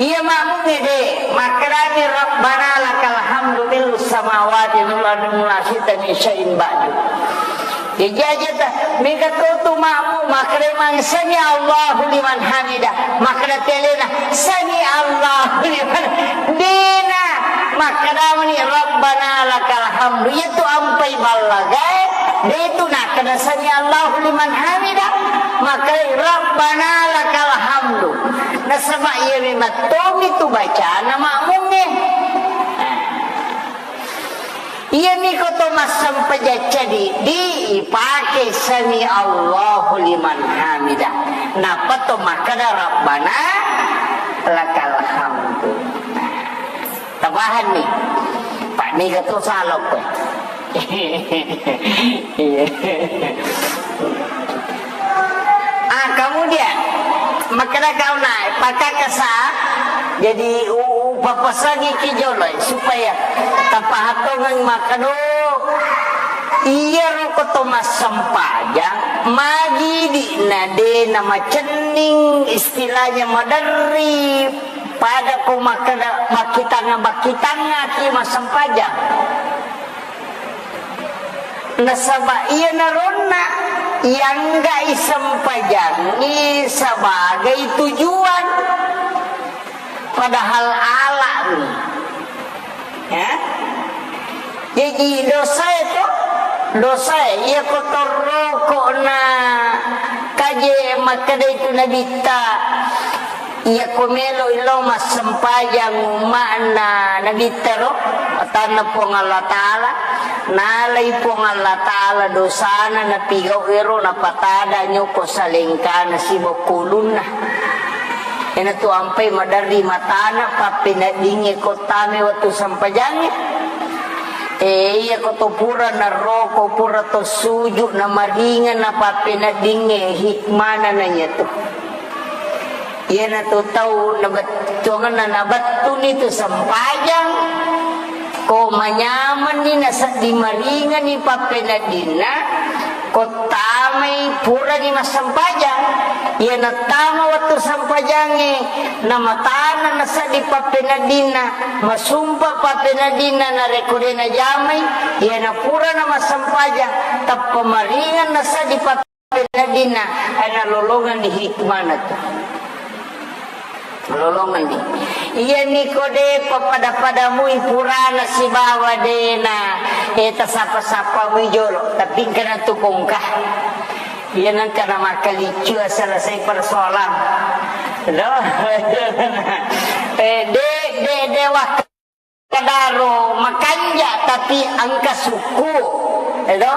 Iya makmungnge de. Makkedami Rabbana lakal hamdu mil'us samawati wal ardi wa ma syi'ta min syai'in ba'du. Jaji aja ta, mega to tu makmu, makkeda mang sami Allahu liman hamida, makkeda telena sami Allahu liman, dena, makkeda mani Rabbana lakal hamdu, iya tu ampai ballagae, de tu nakkeda sami Allahu liman hamida, makkeda Rabbana lakal hamdu, nasaba iya memang tomi tu bacana makmungnge. Iyami ko to massempajang cadi, di ipake sami Allahu liman hamida. Nappa to makkeda Rabbana lakal hamdu. Tapahanni? Pak, niga to salok kowe. Iya. Ah, kemudian, makkeda kauna, pakakasa, jadi u-, u-, papasangi ki jolo, supaya tapahatongeng makkeda, iyaro ko to massempajang, magi di na de na macenning, istilahnya maderri, pada ko makkeda, makkitanga-makkitanga ki massempajang. Nasaba iyanaronna Ianggai sempajangngi sebagai tujuan, padahal alani. Ya? Jaji dosae to, dosae, iya ko torroko na kaje makkeda itu nabitta, iya ko melo ilo massempajang umma'na nabitta ro, atanna Puang Allah Ta'ala, nalai Puang Allah Ta'ala dosana napigau ero napatada nyoko salengkana sibokkulunna. Iyanatu ampai maderri matana pappeneddingnge ko tame wettu sempajangnge. E, iya ko to pura narroko, pura to suju, namaringeng na pappeneddingnge, hikmana na iyatu. Iyanatu tau nabettuangenna nabettuni tu sempajang, ko manyamenni nasedding maringenni pappeneddinna, ko tamai purani massempajang, iya nattama wettu sempajangnge, namatana nasedding pappeneddinna, masumpa pappeneddinna, narekko de najamai, iya napura namassempajang, tappa maringeng nasedding pappeneddinna, nalolongenni hikmana tu. Lolongenni. Iyami ko de pappada-padamui purana sibawa dena, eh, tasapa-sapamui jolo, tapi engkana tu kongka. Iya nengka na makkaliccu selesai persoalan. Do? Eh, de, de, de wak- Kadaro makanja tapi engka sukku, edo?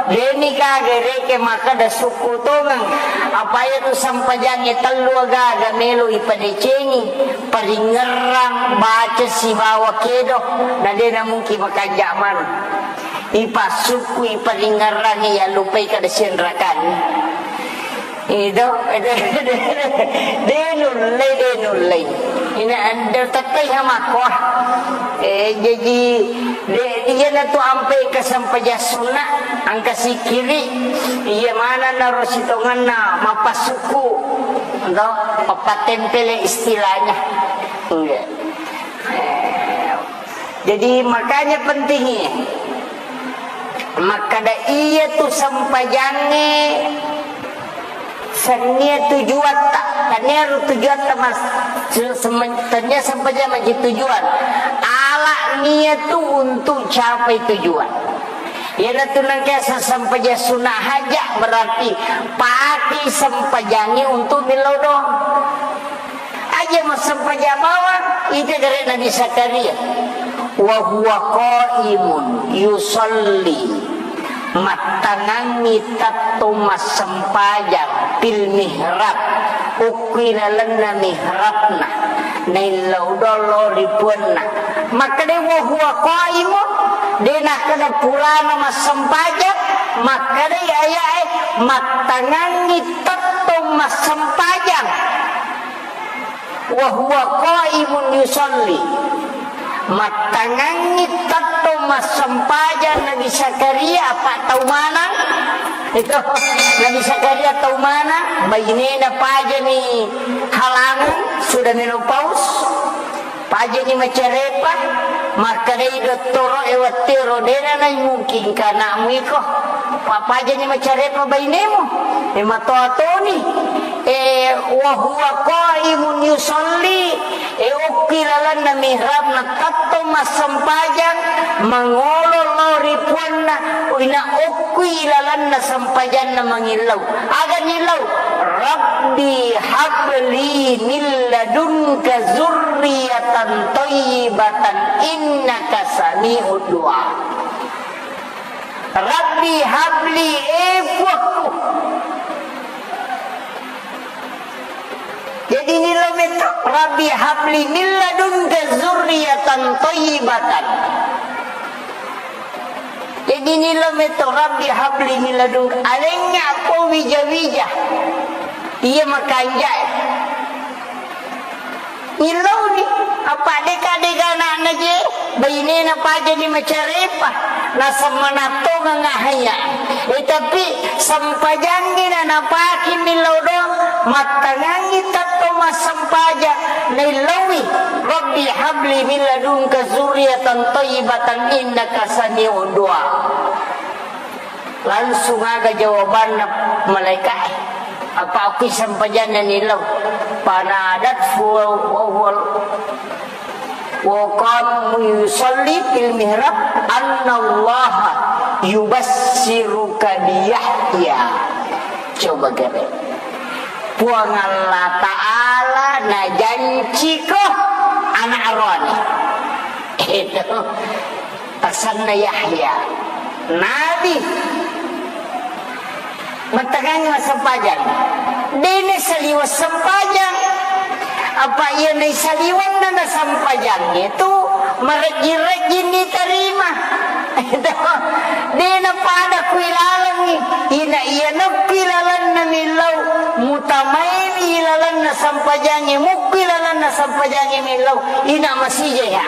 Deni gaga reke makkeda sukku tongeng. Apa iya tu sempajangnge tellu agaga melo ipadecengi, paringerrang, baca sibawa kedo, na dena mungkin makanja maneng. Ipassukku, iparingerrangi, yallupai kada sianrakanni. Ido, de nullei, de nullei. Ina ande tettai hamakko. Eh, jaji, de, iyanatu ampai kesempajang sunna, engka sikiri, iya mana naro sitongenna mappasukku, do, pappattempele istilahnya. Iya. Eh, jadi makanya pentingnya. Makkeda iya tu sempajangnge sennia tujuatta, tennia ro tujuatta mas-, se-, semen-, tennia sempajang maji tujuan. Ala nia tu untuk capai tujuan. Iyanatu nengka sesempajang sunna haja berarti pati sempajangnge untuk millau doang. Aja massempajang bawang, ita gare Nabi Zakaria. Wa huwa qaimun yusalli. Mattangangngi tettong massempajang fil mihrab. Ukkui lalenna mihrabna. Naillau dolo ri puanna. Makkeda wa huwa qaimun, de nakkeda purana massempajang, makkeda ayae mattangangngi tettong massempajang. Wa huwa qaimun yusalli. Mattangangngi tettong massempajang Nabi Zakaria, apa tau manang? Itu Nabi Zakaria tau manang, bainena pajani halangan, sudah menopaus, pajani macarepa, makkedai dottoro e wattero dena nai mungkin kanakmu iko, pa-, pajani macarepa bainemu, e matoa toni. Eh, wa huwa qaimun yusalli, eh, okki lalenna mihrabna tettong massempajang, mangolo lao ri puanna, ina okki lalenna sempajanna mangillau. Aga nillau? Rabbi habli min ladunka zurriyatan thayyibatan innaka sami'ud du'a. Rabbi habli, eh, Puakku. Jadi nillau metto, Rabbi habli min ladunka zurriyatan thayyibatan. Jadi nillau metto, Rabbi habli min ladunka. Alengnga ko wija-wija. Iya makanja'e. Nillauni, apa deka-deka anakna je, bainena pajani macarepa, naseng manattongeng ahaya. Eh, tapi sempajangngi na napaki millau doang, mattangangngi tettong massempajang, naillaui, Rabbi habli min ladunka zurriyatan thayyibatan innaka sami'ud du'a. Langsung aga jawabanna malaika'e. Apa okki sempajanna nillau. Fanadathu wa huwa, wa qama yusalli fil mihrab, annallaha yubassiruka bi Yahya. Coba gare. Puang Allah Ta'ala najanciko anak aroane. Itu. Asenna Yahya, nabi. Mattengngangngi massempajang. De' naisaliweng sempajang. Apa iya naisaliwenna nassempajang itu marejjing-rejjing diterima. De' napada ku ilalengngi. Ina iya nappi lalenna millau, mutamaini ilalenna sempajangnge, mukku ilalenna sempajangnge millau. Ina masija ya.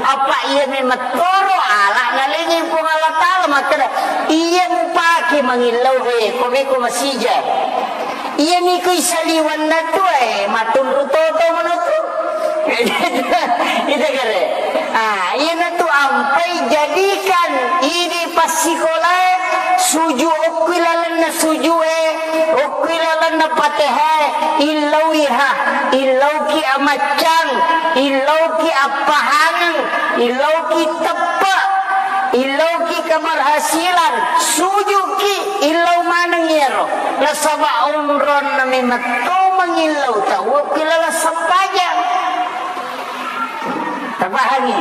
Apa iya memang toro ala nalengi Puang Allah Ta'ala makkeda, iya mupake mangillau he, ko meko masija. Iya niko isaliwenna tu, eh, matunru toto manotu. Ita kare. Ah, iyanatu ampai jadikan idi passikolae suju okki lalenna sujue, okki lalenna Fatihah, illauiha, illauki amaccang, illauki appahangeng, illauki teppe, illauki keberhasilan, sujuki, illau maneng iyaro. Nasaba onronna memetto mangillau tau okki laleng sempajang. Tapahangi?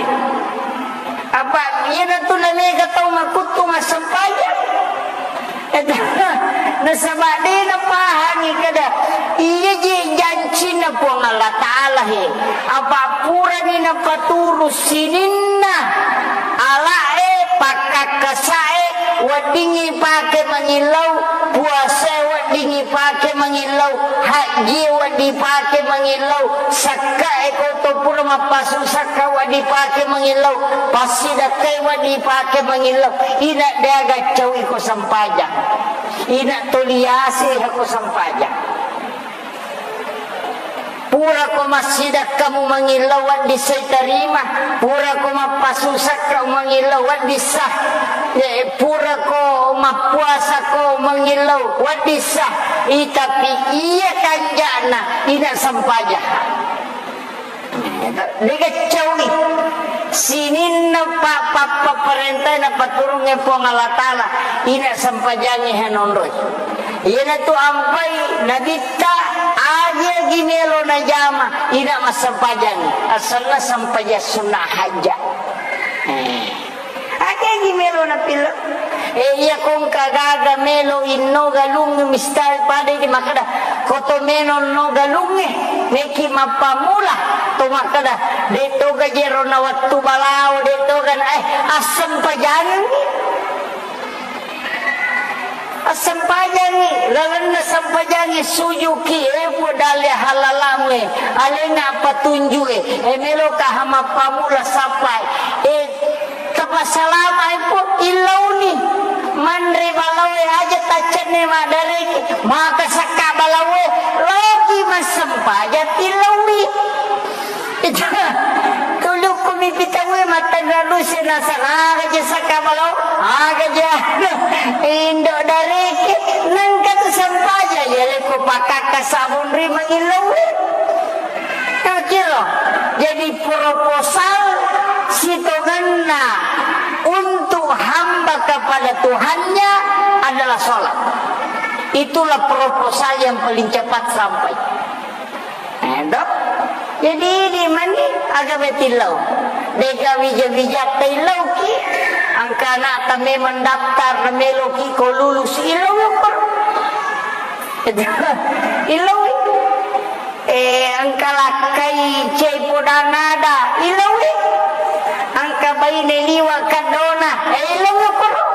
Apa iyanatu namega tau makuttu massempajang? Nasaba de' napahangi kada iya je jancinna Puang Allah Ta'ala he. Apa purani napaturu sininna ala'e, pakkakkasae, weddingngi pake mangillau, puasae weddingngi pake mangillau, hajjie wedding pake mangillau, sakkae ko to pura mappasu sakka wedding pake mangillau, passidakkai wedding pake mangillau. Ina de' aga caui ko sempajang. Ina toliase ko sempajang. Purako massidakkamu mangillau wedding sai tarima, purako mappasusakka mangillau wedding sah, eh, purako mappuasako mangillau wedding sah, itapi iya kanja'na ina sempajang. Dega caui sininna pa-, pa-, papparentae napaturungnge Puang Allah Ta'ala, ina sempajangnge hanonroi. Iyanatu ampai nabitta agi-agi melo najama, ina massempajangngi. Asenna sempajang sunna hajja. Eh. Akegi melo napillau. Eh, iya kongka gaga melo inno galung mistai pada di makkeda, koto melo no galungnge, meki mappammula to makkeda, de' toga jero na wettu balao, de' toga na, eh, assempajangengngi. Assempajangngi, lalenna sempajangngi sujuki, eh, Puang dalle halalamu, eh, alena patunju, eh, eh, meloka ha mappammula sappai, eh, Tapassalama'i, Pu, illauni. Manre balaoe aja taccenne maddareki. Maka sakka balaoe, loki massempajang tillaui. Itu, tulukku mi pitaue mattanra duse nasara aga je sakka balao. Aga je indo dareki. Nengka tu sempajang, ya, leko pakakka sabun ri mangillaui. Kira. Jadi proposal sitongenna untuk hamba kepada Tuhannya adalah sholat. Itulah proposal yang paling cepat sampai. Eh, toh? Jadi di mani aga metillau. Dega wija-wija taillauki. Angka anakta memang daftar meloki ko lulus illau. Illau. Eh, engka lakkai cai podang ada, illaui. Engka baine liwa kaddona, eh, illaui koro.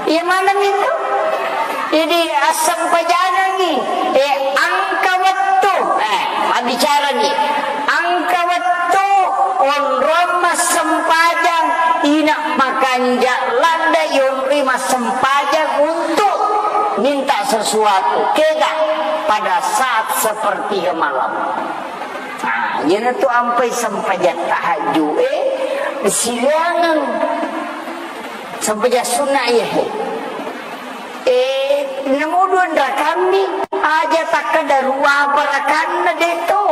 Iya maneng itu. Jadi, assempajangengngi, eh, engka wettu, eh, mabbicarani. Engka wettu onrong massempajang, ina makanja ladde yonri massempajang untuk minta sesuatu. Kega pada saat sepertiga malam. Nah, iyanatu ampai sempajang tahajud, eh, silaingeng sempajang sunnah, iya, he. Namudu enrakammi, aja takkeda ruapa rakanna, de'to.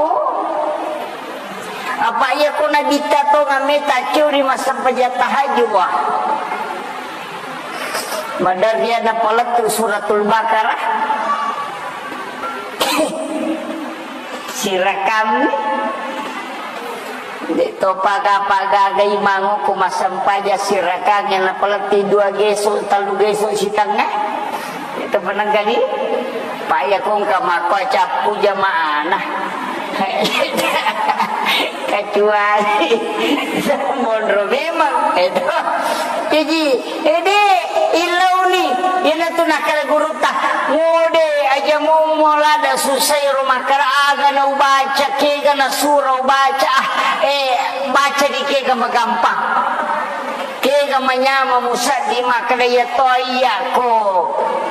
Apa iya ko nabitta tongeng me tacciuri massempajang tahajud, wah. Maderri napalettu Suratul Baqarah. Sirakammi. De'to paga-paga gai manguku massempajang sirakangnge napaletti dua gesu, tellu gesu sitengnga. Itu penenggali. Pak ya kongka makko cappu jamaana. Kecuali monro memang itu. Jadi, ede, illauni, iyanatu nakkeda gurutta, "Ngode, aja mummo lada susai ro makkeda aga na ubaca, kega na sura ubaca, ah, eh, baca di kega magampang. Kega manyama musaddi makkeda iya to iya ko,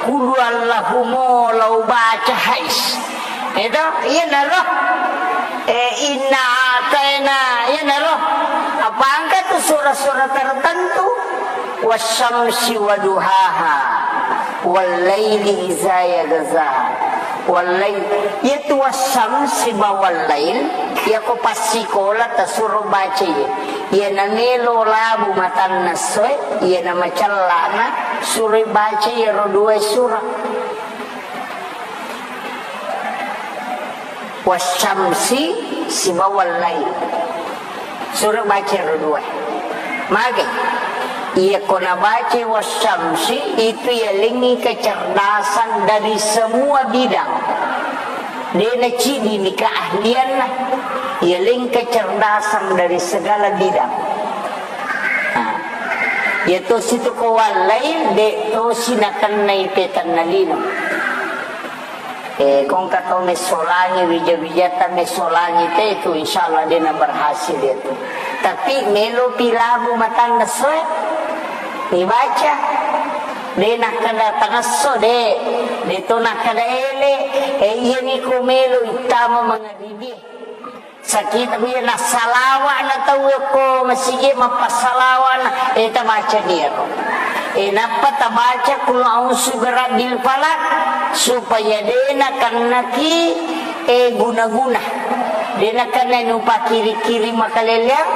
kulu Allahu mo la ubaca hais." Itu, iyanaro. Eh, inna ataina, iyanaro. Apa engka tu sura-sura tertentu? Wasyamsi waduhaha, wallaili iza yaghsha. Wallail, yaitu wasyamsi ba wallail, yako passikola tasuro baca iya. Iya namelo labu matanna essoe, iya namacellana suro baca iyaro dua sura. Wasyamsi sibawa wallail. Suro baca ro dua. Mage. Iya ko nabaca wasyamsi itu yalengngi kecerdasan dari semua bidang. Dena cidi ni keahlianna. Yaleng kecerdasan dari segala bidang. Nah, iya tosi tu ko wallail, de tosi nakennai petanna lino. Eh, kongka tau messolangi, wija-wijatta messolangi te tu, insyaallah dena berhasil itu. Tapi melo pi labu matanna essoe, dibaca. De nakkeda tangesso, de. De to nakkeda ele. Eh, iya ni ko melo ittama mangaribie. Sakita biya nassalawa na tau ko masigi mappassalawa na, eh, tabaca ni ero. Eh, nappa tabaca kul a'udzu birabbil falaq supaya de nakennaki, eh, guna-guna. De nakennai nupakiri-kiri makaleleang,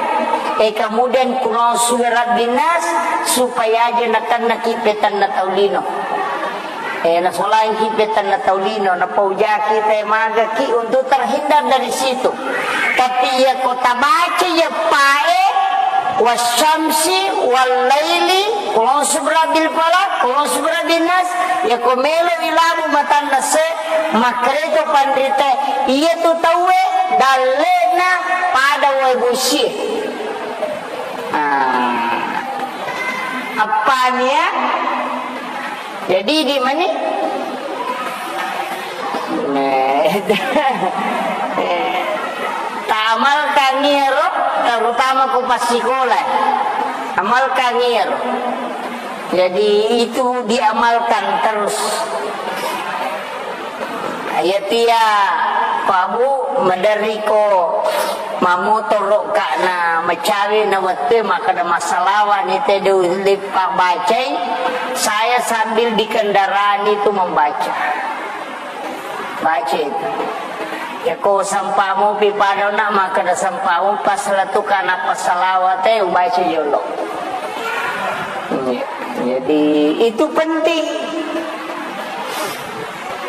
eh, kemudian kul a'udzu birabbin nas supaya aja nakennaki petanna tau lino. Eh, nasolangki petanna tau lino, napaujaki te magaki untuk terhindar dari situ. Tapi iya ko tabaca iya pae, wasyamsi, wallaili, kul a'udzu birabbil falaq, kul a'udzu birabbin nas, iya ko melo ilabu matanna se, makkereto panrite, iya tu tauwe dallena pada wae bosie. Ah. Appania? Jadi di mani? Nah, ta amalkan iyaro, terutama ko passikola. Amalkan iyaro. Jadi itu diamalkan terus. Iyatia, Pak Bu, maderri ko mamotoro ka na macawe na wettu e makkeda massalawa ni te de ulle pabacai, saya sambil di kendaraan itu membaca. Baca itu. Ya ko sampamu pi pada na makkeda sampamu pas letu kana passalawa te ubaca jolo. Iya. Jadi itu penting.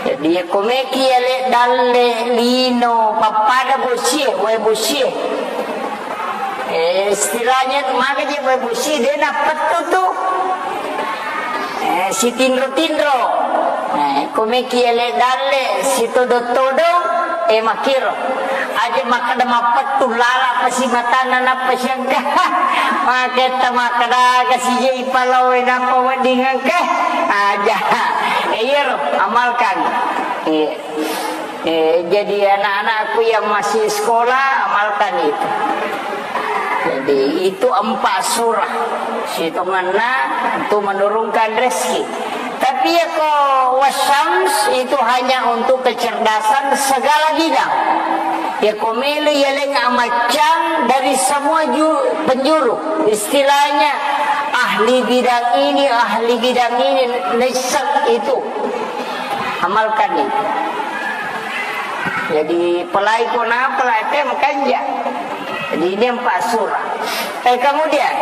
Jadi, iya ko meki ale dalle lino pappada bosie, wae bosie. Eh, istilahnya maga je wae bosie, de nappettu tu. Eh, sitinro-tinro. Eh, ko meki ale dalle sitodong-todong, eh, makkiro. Aja makkeda mappettu lala pasi matanna nappa siangka. Maketta makkeda aga sije ipalawe nappa wedding engka. Aja. Eh, iyaro, amalkan. Iya. Eh, jadi anak-anakku yang masih sekolah, amalkan itu. Jadi, itu empat surah. Sitongenna untuk menurunkan rezeki. Tapi ya ko wasyams itu hanya untuk kecerdasan segala bidang. Ya ko melo yaleng amaccang dari semua ju-, penjuru. Istilahnya ahli bidang ini, ahli bidang ini, naisseng itu. Amalkan itu. Jadi, pelai ko napa, pelai te makanja. Jadi, ini empat surah. Eh, kemudian,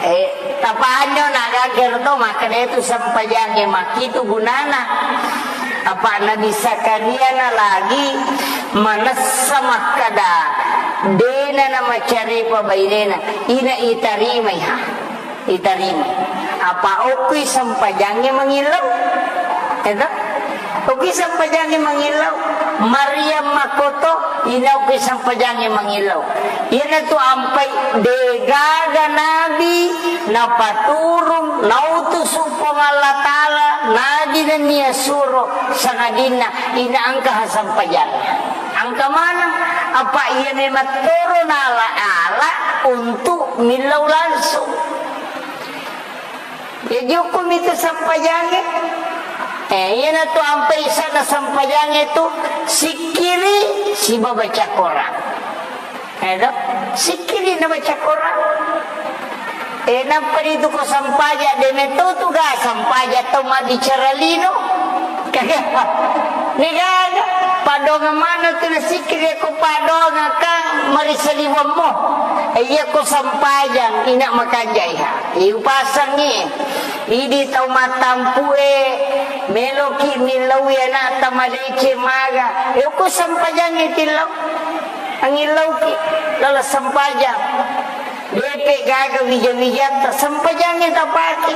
eh, tapanyo na gager to, makkeda itu sempajangnge makkitu gunana. Apa Nabi Zakaria na lagi manessa makkeda, dena na macarepa bainena, ina itarimai ha. Itarima. Apa okkui sempajangnge mangillau? Eto? Okkui sempajangnge mangillau. Maryam makkoto, ina okkui sempajangnge mangillau. Iyanatu ampai degaga nabi napaturung, nautusu Puang Allah Ta'ala, nabi nennia suro, sangadinna ina engka ha sempajanna. Engka maneng, apa iya memang toro nala-ala untuk millau langsung. Jaji, hukkumi tu sempajangnge. Eh, iyanatu ampai sana sempajangnge tu sikkiri siba baca Quran. Eh, do? Sikkiri na baca Quran. Eh, nappa ritu ko sempajang, de metto tu ga sempajang tau mabbicara lino. Degaga, padongang maneng tu nasikkiri ko padongang kan marisaliwammu. Eh, iya ko sempajang, ina makanjaiha. Iupasangngi, idi tau mattampu'e, meloki millaui ana'ta madeceng maga. Eh, ko sempajangngi tillau. Angillauki, lala sempajang. Depe gaga wija-wijatta, sempajangngi tapake.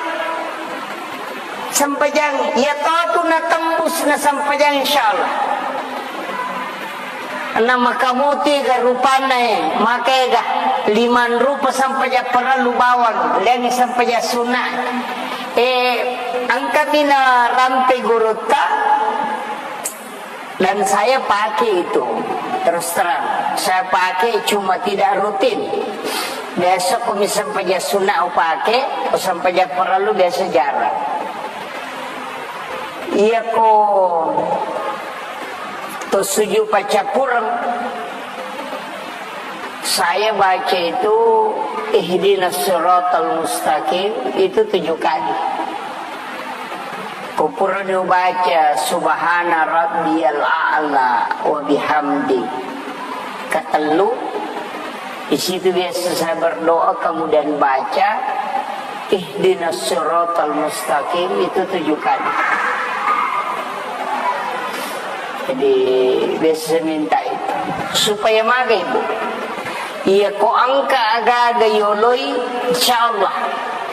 Sempajang, iya totu natembus na sempajang, insyaallah. Na makamuti ga rupanna, eh, maka ega limang rupa sempajang parellu bawang, lengngi sempajang sunna. Eh, engkami na rampe gurutta, dan saya pakai itu, terus terang. Saya pakai cuma tidak rutin. Biasa ko mi sempajang sunna upake, ko sempajang parellu biasa jarang. Iya ko to sujud paccappureng, saya baca itu ihdinas siratal mustaqim itu tujuh kali. Ko purani ubaca subhana rabbiyal a'la wa bihamdi katellu, di situ biasa saya berdoa, kemudian baca ihdinas siratal mustaqim itu tujuh kali. Jadi, biasa saya minta itu. Supaya maga, Ibu. Iya ko engka aga-aga yoloi, insyaallah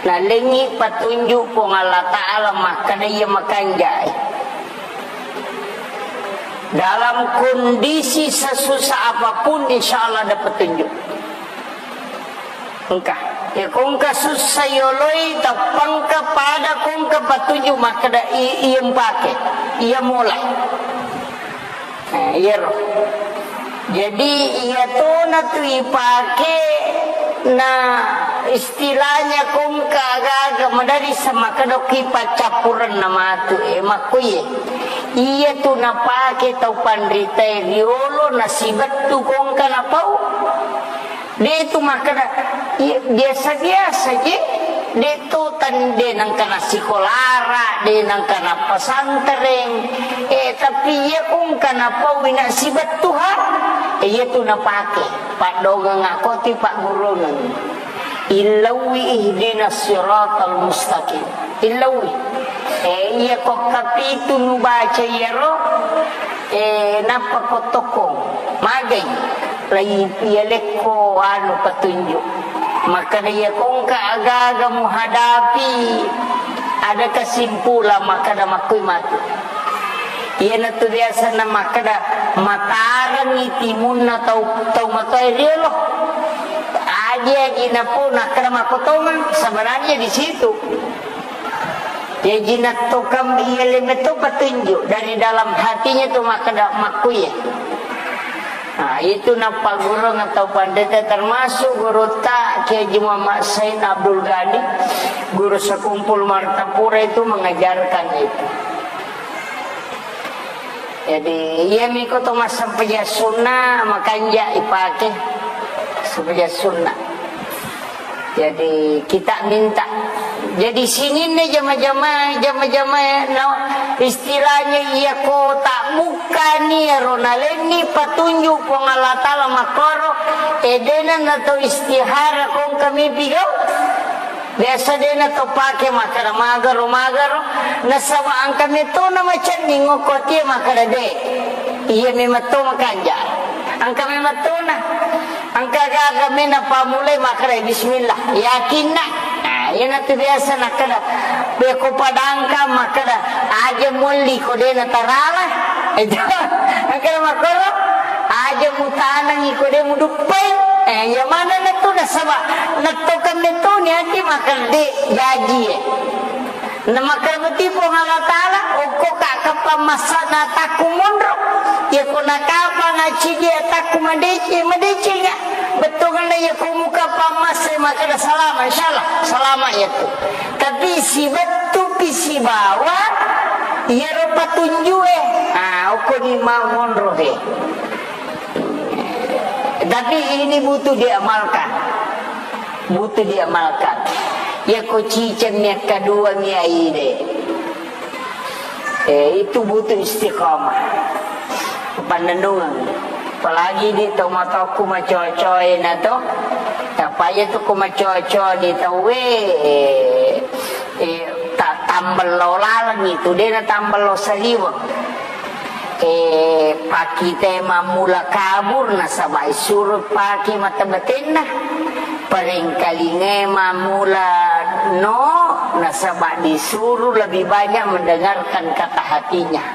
nalengngi patunjuk Puang Allah Ta'ala makkeda iya makanjai. Dalam kondisi sesusah apapun, insyaallah ada petunjuk. Engka. Ya, ko engka sussa yoloi, tappangka pada ko engka patunjuk makkeda i-, iya mpake, iya mulai. Nah, iyaro. Jadi, iya tona tu ipake na istilahnya ko engka aga-aga madari samakkeda ki paccappurenna matu, eh, makkuye. Iya tu napake tau panritae riolo nasibettu ko engka napau. De' tu makkeda, iya, biasa-biasa je, de' tu tan-, de' nengka nassikolara, de' nengka nappasantereng, eh, tapi iya ko engka napau ina sibettuha, eh, iya tu napake, paddongeng akoti paggurungeng. Illauwi ihdinas siratal mustaqim. Illauwi. Eh, iya ko kapitu nubaca iyaro, eh, nappa ko tokkong. Magai. Lai iya lekko anu petunjuk. Makkeda iya ko engka aga-aga muhadapi, ada kesimpulan makkeda makkui matu. Iyanatu biasana makkeda matarengngi timunna tau, tau matoa riolo. Aji-aji napo nakkeda makkotongeng, sebenarnya di situ. Jaji nattokang iya leme to petunjuk dari dalam hatinya tu makkeda makkuye. Nah, itu nappagurung atau pandeta termasuk gurutta Kiai Haji Muhammad Said Abdul Ghani, guru sekumpul Martapura itu mengajarkan itu. Jadi, iya miko to massempajang sunna, makanja ipake sempajang sunna. Jadi, kita minta Jadi sininna jama-jama, jama-jama, no, istilahnya iya ko tabbukkani ero nalenni patunju Puang Allah Ta'ala makkoro, eh, dena na to istihara ko engka mepi gau. Biasa dena to pake makkada magaro, magaro, nasaba engka metona macenning okko tie makkada de. Iya memang to makanja. Engka memang tona. Engka gaga mena pamulai makkada bismillah. Yakinna. Nah, iyanatu biasa nakkada. Beko padangka makkada aja molli ko dena tarala. Itu. Engka makkoro aja mutanangi ko de muduppai. Eh, iya manenna tu nasaba nettokan metoni ati makkada de jaji, eh. Namakkeda beti Puang Allah Ta'ala, okko ka kapang massana takku monro. Iya ko nakapang acidi takku madeceng, madecenga. Bettuanna iya ko muka pammasse makkeda salama, insyaallah salama iya tu. Tapi sibettu pi sibawa iyaro patunjue. Ah, okko ni ma monro he. Tapi ini butuh diamalkan. Butuh diamalkan. Iya ko ciceng mi akkadua mi aide. Eh, itu butuh istiqamah. Pannennungeng. Apalagi di tomatoku macocoe na to. Tapaya tu ko macoco di tauwe, eh, eh, ta-, tambello laleng itu, dena tambello saliweng. Eh, pakite mammula kabur nasaba isuro pake mata batenna. Parengkalingai mammula no nasaba disuru lebih banyak mendengarkan kata hatinya.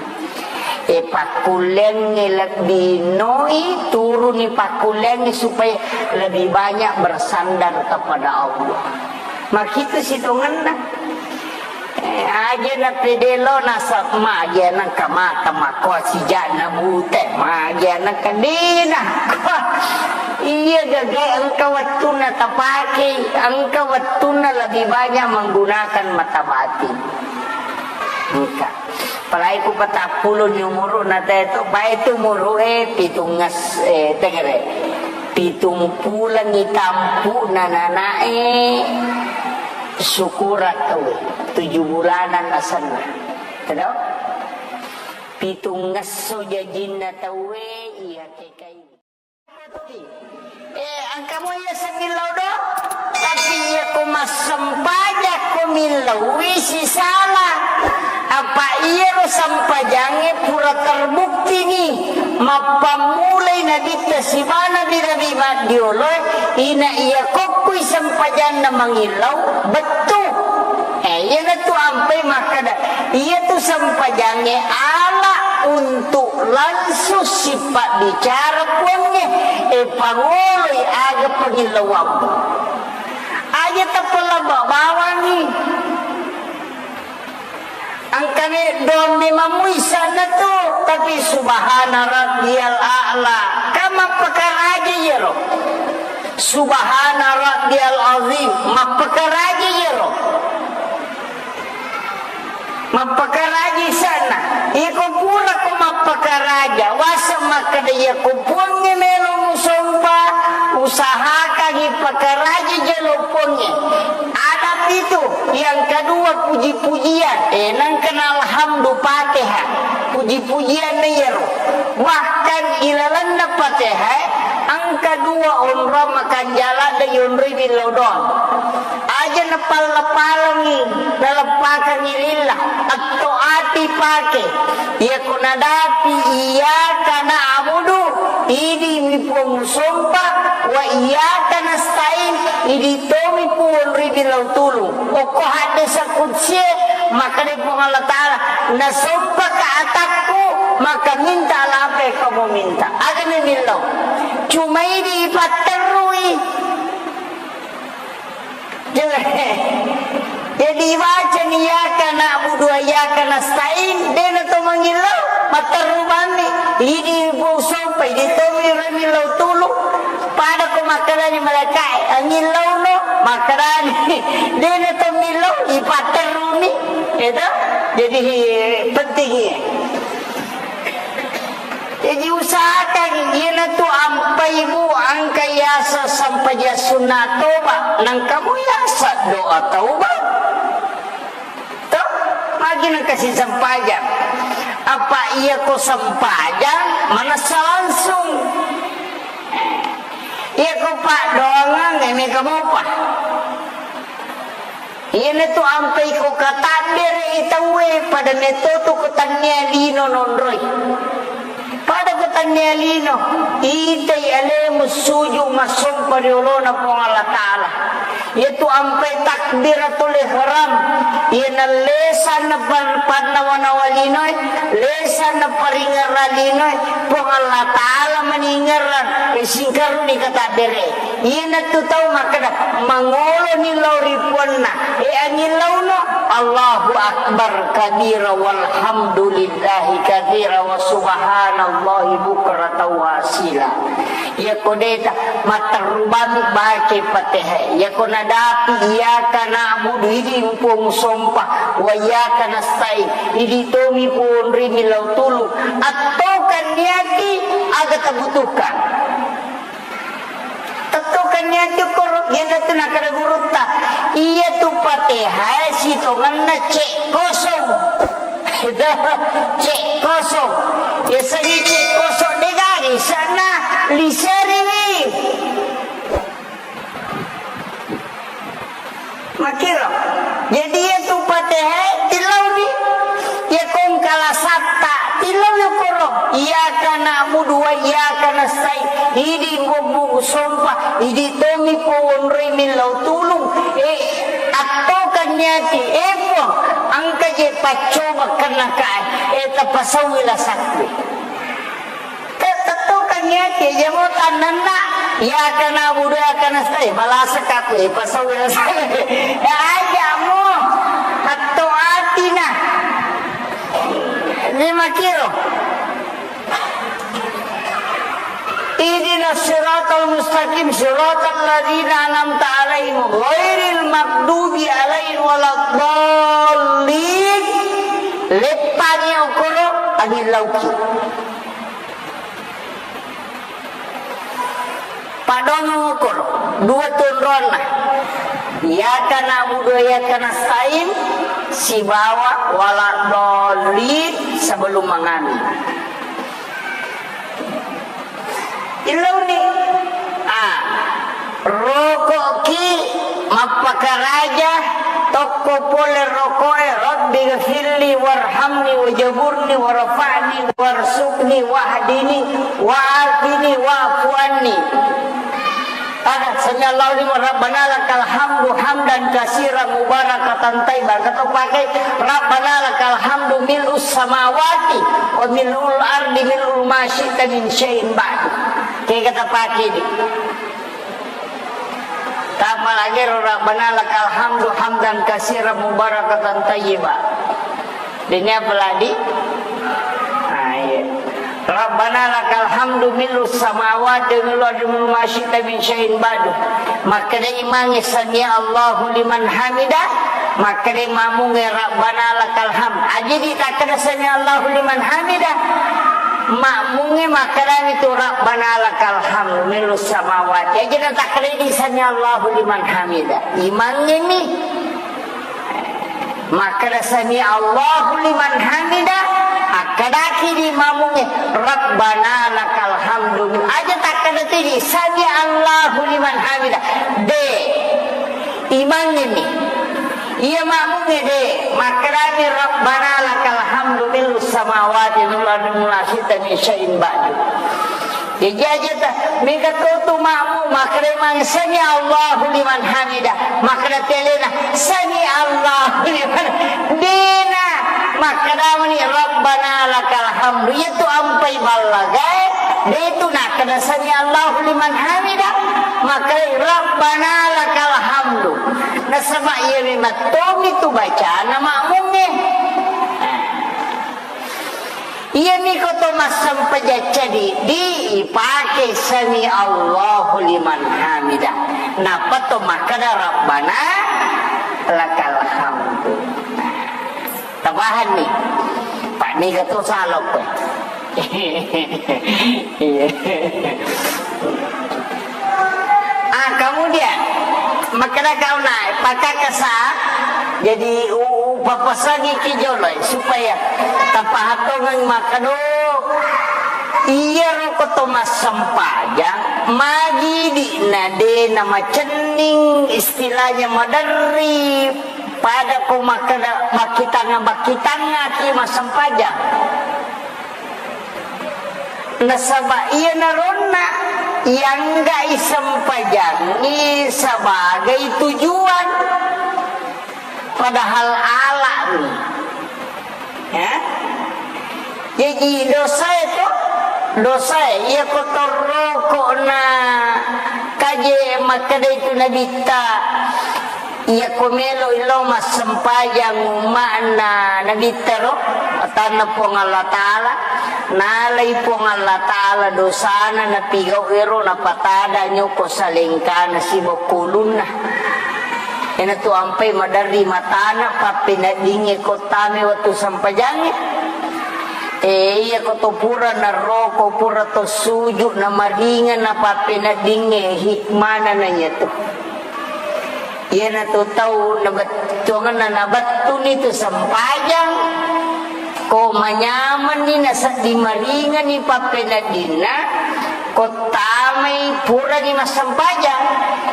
Eh, pakkullengnge lebbi noi turuni pakkullengnge supaya lebih banyak bersandar kepada Allah. Makitu sitongenna. Eh, aja na pedelo nasab maja nangka mata makoa sijana bute maja nangka dina. Iya gage engka wettunna tapake, engka wettunna lebih banyak menggunakan mata batin. Engka. Apalagi ku patappulo ni umuru na teto, bae tu umuru e pitungnges, eh, tegere. Pitung pulengi tampu na nanae syukuran tauwe, tujuh bulanan asenna. Tedo? Pitung ngesso jajinna tauwe, iya kekai. Eh, engka mo iya semillau do, tapi iya ko massempajang ko millau wi sisala. Apa iya ro sempajangnge pura terbukti ni. Mappammulai nabitta sibawa nabi-nabi maddiolo, ina iya kokkui sempajanna mangillau, bettu. Eh, iyanatu ampai makkada, iyatu sempajangnge ala untuk langsung sipabbicara Puangnge, eh, pangoloi aga pangillauammu. Aja tappa labba bawangi. Engkami dommi mamui sanna tu, tapi subhana rabbiyal a'la. Kan mappakaraja iyaro. Subhana rabbiyal azim, mappakaraja iyaro. Mappakaraja isanna. Iko pura ko mappakaraja, waseng makkeda iyako Puangnge melo musompa, usahakangi pakaraja jolo Puangnge. Adab itu, yang kedua puji-pujian. Eh, nengkana alhamdu Fatihah. Puji-pujian na iyaro. Bahkan ilalenna Fatihah, engka dua onrong makanjala de yonroi billau doang. Aja napalla-pallangi, naleppakangi lillah, atto ati pake. Iyako nadapi iyyaka na'budu, idi mi Puang musompa, wa iyyaka nasta'in, idi tomi Puang ri billau tulung. Okko haddesa kudsie, makkeda Puang Allah Ta'ala, nasompaka atakku, maka minta lape kamu minta. Aga mi millau. Cuma idi ipatterrui. Jadi ibacani iyyaka na'budu wa iyyaka nasta'in, dena to mangillau, matterru bammi. Idi Puang sompa, idi tomi ro millau tulung. Pada ko makkedani malaikae, angillauno, makkedani. Dena to millau, ipatterruni. Itu. Jadi penting iya. Jaji usahakan, iyanatu ampai, Bu, engka yaseng sempajang sunna toba, nengka mu yaseng doa taubat. Pagi nengka sisempajang. Apa iya ko sempajang, manessa langsung. Iya ko paddoangang, eh, mega mopa. Iyanatu ampai ko katabbere i tauwe, pada metto tu ko tannia lino nonroi. Pada ko tannia lino, itai alemu suju massompa ri olona Puang Allah Ta'ala. Iyatu ampai takbiratul ihram, iyana lesanna pan-, pannawa-nawa linoe, lesanna paringerra linoe, Puang Allah Ta'ala maningerrang, e, singkaruni katabbere. Iyanatu tau makkeda, mangoloni lao ri puanna, e, anging launo, Allahu Akbar kabira walhamdulillahi katsira wa subhanallahi bukratan wa asila. Iyako deta, matterru bami bake Fatihah. Iyako nadapi, iyyaka na'budu, idi mpong sompa, wa iyyaka nasta'in, idi tomi ponrimi lao tulung. Attokan niati aga tabutuhkan. Tettokan niati koro, iyanatu nakkeda gurutta. Iyatu Fatihah sitongenna cek kosong. Cek kosong. Biasanya cek kosong degaga isana liseriwi. Makkiro. Jadi iyatu Fatihah tilauni. Iya kongkala satta tilau yokoro. Iyyaka na'budu wa iyyaka nasta'in. Idi bubbu sompa. Idi tomi powonroi millau tulung. Eh, attokan niati. Eh, Puang, engka je paccoba kenna kae. Eh, tapasauwi lasakku. Te-, tettokan niati, aja mo tannanna. Iyyaka na'budu wa iyyaka nasta'in. Malasakka aku, eh, pasau ya saya. Ya aja mo. Atto atina. Ini makiro. Ihdinas siratal mustaqim, siratal ladzina an'amta 'alaihim, ghairil maghdubi 'alaihim waladdallin. Leppani okoro angin lauki. Padongo okoro, dua tu onronna. Iyyaka na'budu wa iyyaka nasta'in sibawa waladdallin sebelum mangami. Illauni. Ah. Roko'ki mappakaraja tokko pole roko'e, "Rabbighfirli warhamni wajaburni warfa'ni warzuqni wahdini wa'afini wa'fu anni." Ada, "Sami Allahu liman, Rabbana lakal hamdu hamdan katsiran mubarakatan thayyiban." Engka to pake, "Rabbana lakal hamdu mil'us samawati wa mil'ul ardi mil'u ma syi'ta min syai'in ba'du." Kega tapake di. Tapalagi ro, "Rabbana lakal hamdu hamdan katsiran mubarakatan thayyiba." Dini apalagi? Ah, iya. "Rabbana lakal hamdu mil'us samawati wa mil'u ardi mil'u ma syi'ta min syai'in ba'du." Makkeda imangnge, "Sami Allahu liman hamida." Makkeda makmungnge, "Rabbana lakal hamd." Aja ditakkeda, "Sami Allahu liman hamida." Makmungnge makkedami tu, "Rabbana lakal hamdu mil'us samawati." Aja natakkeda di, "Sami Allahu liman hamida." Imangnge mi. Makkeda, "Sami Allahu liman hamida." Akkedaki di makmungnge, "Rabbana lakal hamdu." Aja takkeda tu di, "Sami Allahu liman hamida." De. Imangnge mi. Iya makmungnge de. Makkedami, "Rabbana lakal hamdu mil'us samawati wal ardi wa ma syi'ta min syai'in ba'du." Jaji aja ta, mega to tu makmu, makkeda mang, "Sami Allahu liman hamida." Makkeda telena, "Sami Allahu liman." Dena. Makkeda mani, "Rabbana lakal hamdu." Iya tu ampai ballagae, de tu nakkeda, "Sami Allahu liman hamida." Makkeda, "Rabbana lakal hamdu." Nasaba iya memang tomi tu bacana makmungnge. Iyami ko to massempajang cadi, di ipake sami Allahu liman hamida. Nappa to makkeda Rabbana lakal hamdu. Tapahanni? Pak, niga to salok kowe? Iya. Ah, kemudian, makkeda kau naik, pakakasa, jadi u-, u-, Papasangiki jolo, eh, supaya tapahattongeng makkeda, iyaro ko to massempajang, magi di'na de' namacenning, istilahnya maderri, pada ko makkeda makkitanga-, makkitangaki massempajang. Nasaba iyanaronna iangga'i sempajangngi sebagai tujuan. Padahal ala'ni. Ya? Jaji dosae to, dosae iya ko torroko'na kaje makkeda itu nabitta, iya ko melo ilo massempajang umma'na nabitta ro, atanna Puang Allah Ta'ala, nalai Puang Allah Ta'ala dosana napigau ero napatada nyoko salengkana sibokkulunna. Iyanatu ampai maderri matana pappeneddingnge ko tame wettu sempajangnge. Eh, iya ko to pura narroko, pura to suju, namaringa na pappeneddingnge, hikmana na iyatu. Iyanatu tau nabettuangenna nabettuni tu sempajang, ko manyamenni naseddi maringani pappeneddinna, Kottamai purani massempajang.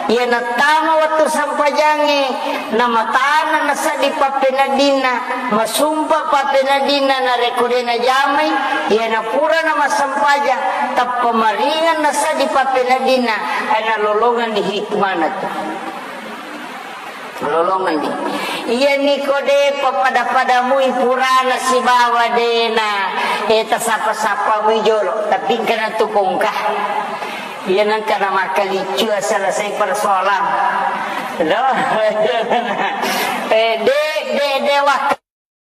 Iya nattama wettu sempajangnge, namatana naseddi pappeneddinna, masumpa pappeneddinna, narekko de najamai, iya napurana massempajang, tappa maringang naseddi pappeneddinna, eh, nalolongenni hikmana tu. Lolongenni. Iyami ko de pappada-padamui purana sibawa dena, eh, tasappa-sappamui jolo, tapi engkana tu kongka. Iya nengka na makkaliccu selesai persoalan. Loh. Eh, de, de, de, wak-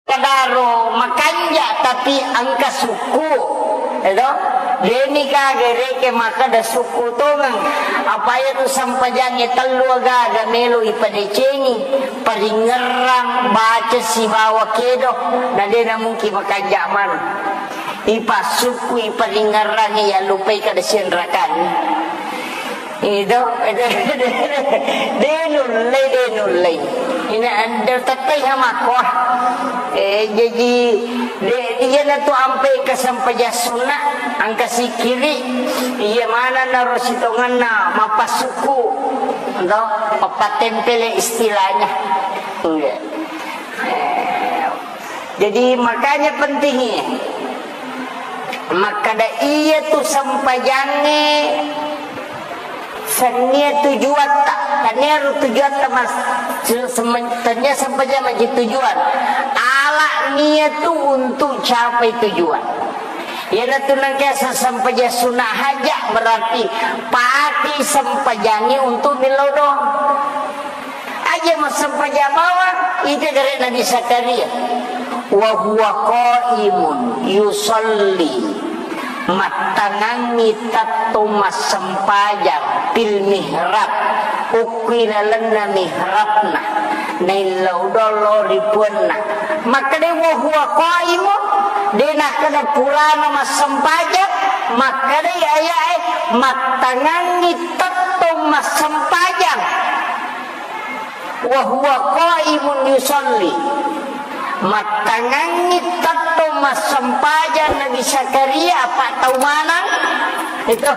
Kadaro makanja, tapi engka sukku, edo? Deni kage reke makkeda sukku tongeng. Apa iya tu sempajangnge tellu agaga melo ipadecengi, paringerrang, baca sibawa kedo, na dena mungkin makanja maneng. Ipassukku, iparingerrangi, yallupai kada sianrakanni. Ido, de nullei, de nullei. Ina, de tettai hamakko. Eh, jaji, de, iyanatu ampai ke sempajang sunna, engka sikkiri, iya maneng naro sitongenna mappasukku, do, mappattempele istilahnya. Iya. Eh, Jadi, makanya pentingnya makkeda iya tu sempajangnge sennia tujuatta, tania ro tujuatta mas-, se-, sem-, tania sempajang maji tujuan. Ala nia tu untuk capai tujuan. Iyanatu nengka se-, sempajang sunat haja berarti pakai sempajangnge untuk millau doang. Aja massempajang bawang, ita gare Nabi Zakaria. Wa huwa qaimun yusalli. Mattangangngi tettong massempajang fil mihrab. Ukkui lalenna mihrabna. Naillau dollo ri puanna. Makkedai wa huwa qaimun, de nakkeda purana massempajang, makkedai ayae mattangangngi tettong massempajang. Wa huwa qaimun yusalli. Mattangangngi tettong massempajang Nabi Zakaria, apa tau manang? Itu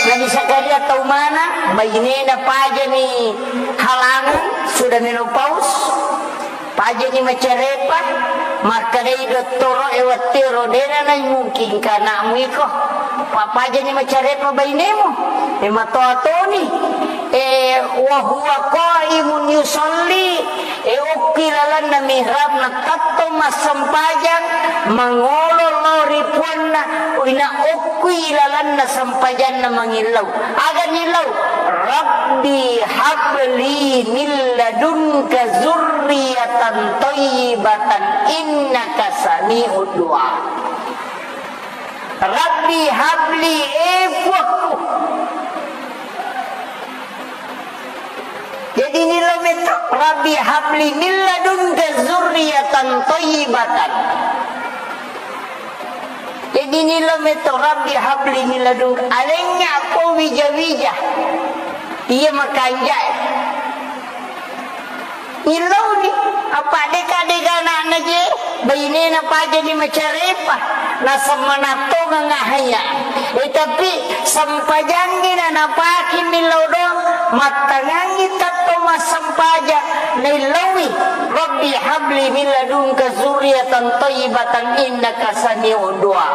Nabi Zakaria tau manang, bainena pajani halangan, sudah menopause, pajani macarepa, makkedai dottoro e wettero, dena nai mungkin kanakmu iko, pa-, pajani macarepa bainemu, e matoa toni. Eh, wa huwa qaimun yusalli, eh, okki lalenna mihrabna tettong massempajang, mangolo lao ri puanna, ina okkui lalenna sempajanna mangillau. Aga nillau? Rabbi habli min ladunka zurriyatan thayyibatan innaka sami'ud du'a. Rabbi habli, eh, Puakku. Jadi nillau metto, Rabbi habli min ladunka zurriyatan thayyibatan. Jadi nillau metto, Rabbi habli min ladunka. Alengnga ko wija-wija. Iya makanjai. Nillauni. Apa deka-deka anakna je, bainena pajani macarepa, naseng manattongang ahaya. Eh, tapi sempajangngi na napake millau doang, mattangangngi tatto massempajang, naillauwi, "Rabbi habli min ladunka zurriyatan thayyibatan innaka sami'ud du'a."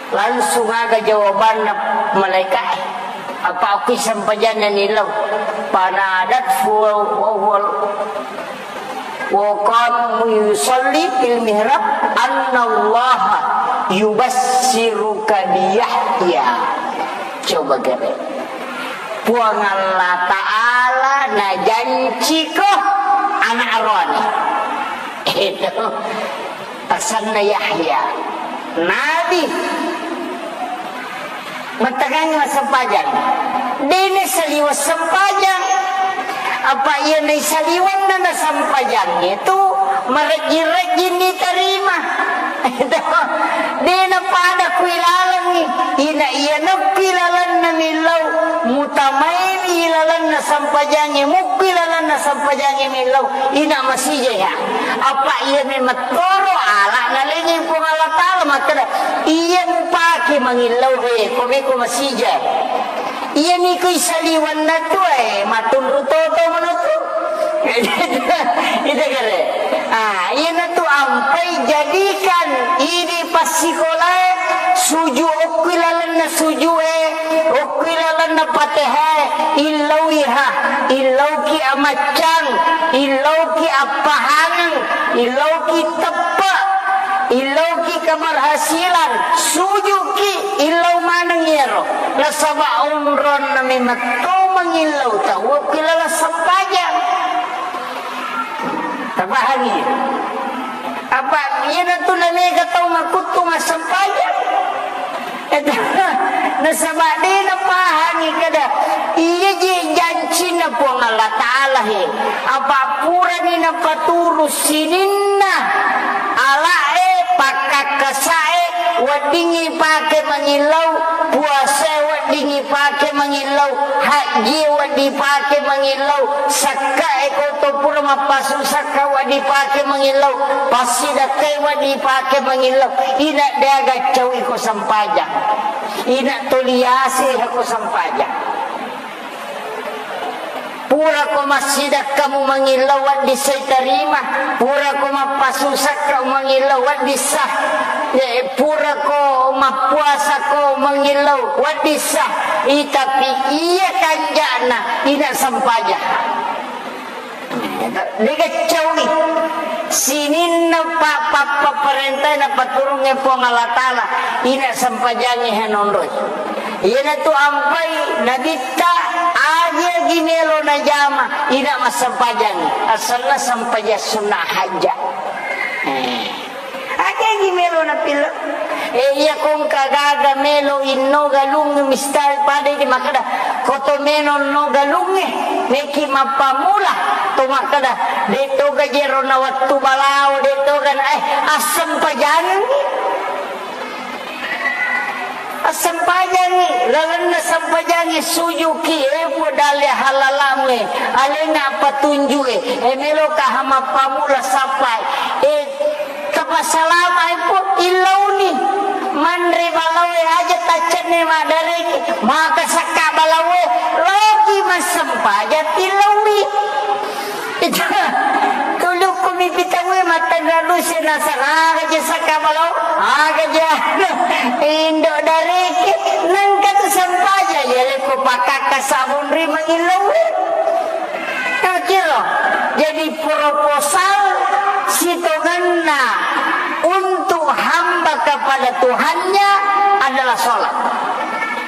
Langsung aga jawabanna malaika'e. Apa okki sempajanna nillau. Fanadathu wa huwa, wa qama yusalli fil mihrab, "Annallaha yubassiruka bi Yahya." Coba gare. Puang Allah Ta'ala najanciko anak aroane. Itu. Asenna Yahya. Nabi. Mattangangngi massempajang. Dena saliweng sempajang. Apa iya naisaliwenna nasempajangnge tu marejjing-rejjing nitarima. Dena pada kuilalengngi. Ina iya nappi lalenna millau. Mutamaini lalenna sempajangnge. Mukki lalenna sempajangnge millau. Ina masija ya. Apa iya memettoro ala nalengi Puang Allah Ta'ala makkeda, "Iya mupake mangillau he, ko meko masija." Iya niko isaliwanna tu, eh, matunru toto manotu. Ita kare. Ah, iya natu ampai jadikan idi passikolae suju okki lalenna sujue, okki lalenna Patehae, illauiha, illauki amaccang, illauki appahangeng, illauki teppe, illauki keberhasilan, sujuki, illau maneng iyaro. Nasaba onronna memetto mangillau tau okki laleng sempajang. Tapahangi? Apa iyanatu namega tau makuttu massempajang? Nasaba de napahangi kada iya je jancinna Puang Allah Ta'ala he. Apa purani napaturu sininna ala'e, pakkakkasae, weddingngi pake mangillau, puasae weddingngi pake mangillau, hajji wedding pake mangillau, sakkae ko to pura mappasu sakka wedding pake mangillau, passidakkai wedding pake mangillau, ina deaga caui ko sempajang, ina toliase ko sempajang. Purako massidakkamu mangillau wedding sai tarima, purako mappasusakkamu mangillau wedding sah, eh, purako mappuasako mangillau wedding sah, i, tapi iya kanja'na ina sempajang. Dega caui sininna pa-, pa-, papparentae napaturungnge Puang Allah Ta'ala, ina sempajangnge hanonroi. Iyanatu ampai nabitta, agi-agi melo najama, ina massempajangngi. Asenna sempajang sunna hajja. Eh. Akegi melo napillau. Eh, iya kongka gaga melo inno galung mistal pada di makkeda, koto melo no galungnge, meki mappamula to makkeda, de toga jero na wettu balao, de toga na, eh, assempajangi. Assempajangi, lalenna sempajangi sujuki, eh, Puang dalle halalamu, eh, alena patunju, eh, eh, meloka hamappamula sappai, eh, Tapassalamai, Pu, illauni. Manre balaoe aja taccenne maddareki. Maka sakka balaoe, loki massempajang tillaui. Itu, tulukku mipi tauwe mattanra duse nasara aga je sakka balao. Aga je indo dareki. Nengka tu sempajang, ya leko pakakka sabun ri mangillau. Kira. Jadi proposal sitongenna untuk hamba kepada Tuhannya adalah sholat.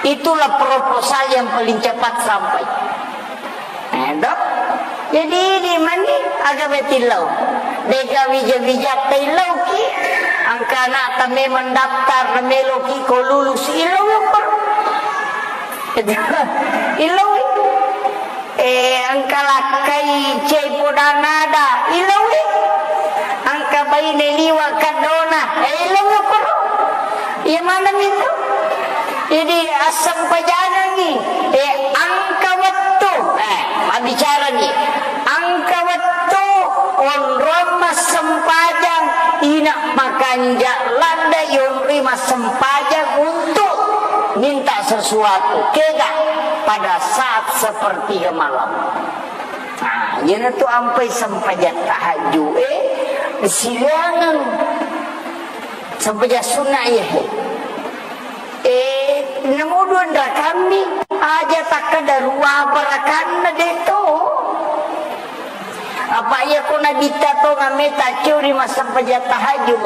Itulah proposal yang paling cepat sampai. Eh, dok? Jadi ini mani aga betillau. Dega wija-wija tillau ki. Angka anak tame mendaftar meloki ko lulus illau ya, Pak. Illau. Eh, engka lakkai cai podang ada, ilauwi. Engka baine liwa kaddona, eh, ilauwi koro. Iya maneng itu. Jadi, assempajangengngi, eh, engka wettu, eh, mabbicarani. Engka wettu makanja ladde yonroi massempajang untuk minta sesuatu, kega pada saat sepertiga malam. Nah, iyanatu ampai sempajang tahajud, eh, silaingeng sempajang sunna, iya. Eh, namudu enrakammi, aja takkeda ruapa rakanna de to. Apa iya ko nabitta to ngameta curi massempajang tahajud,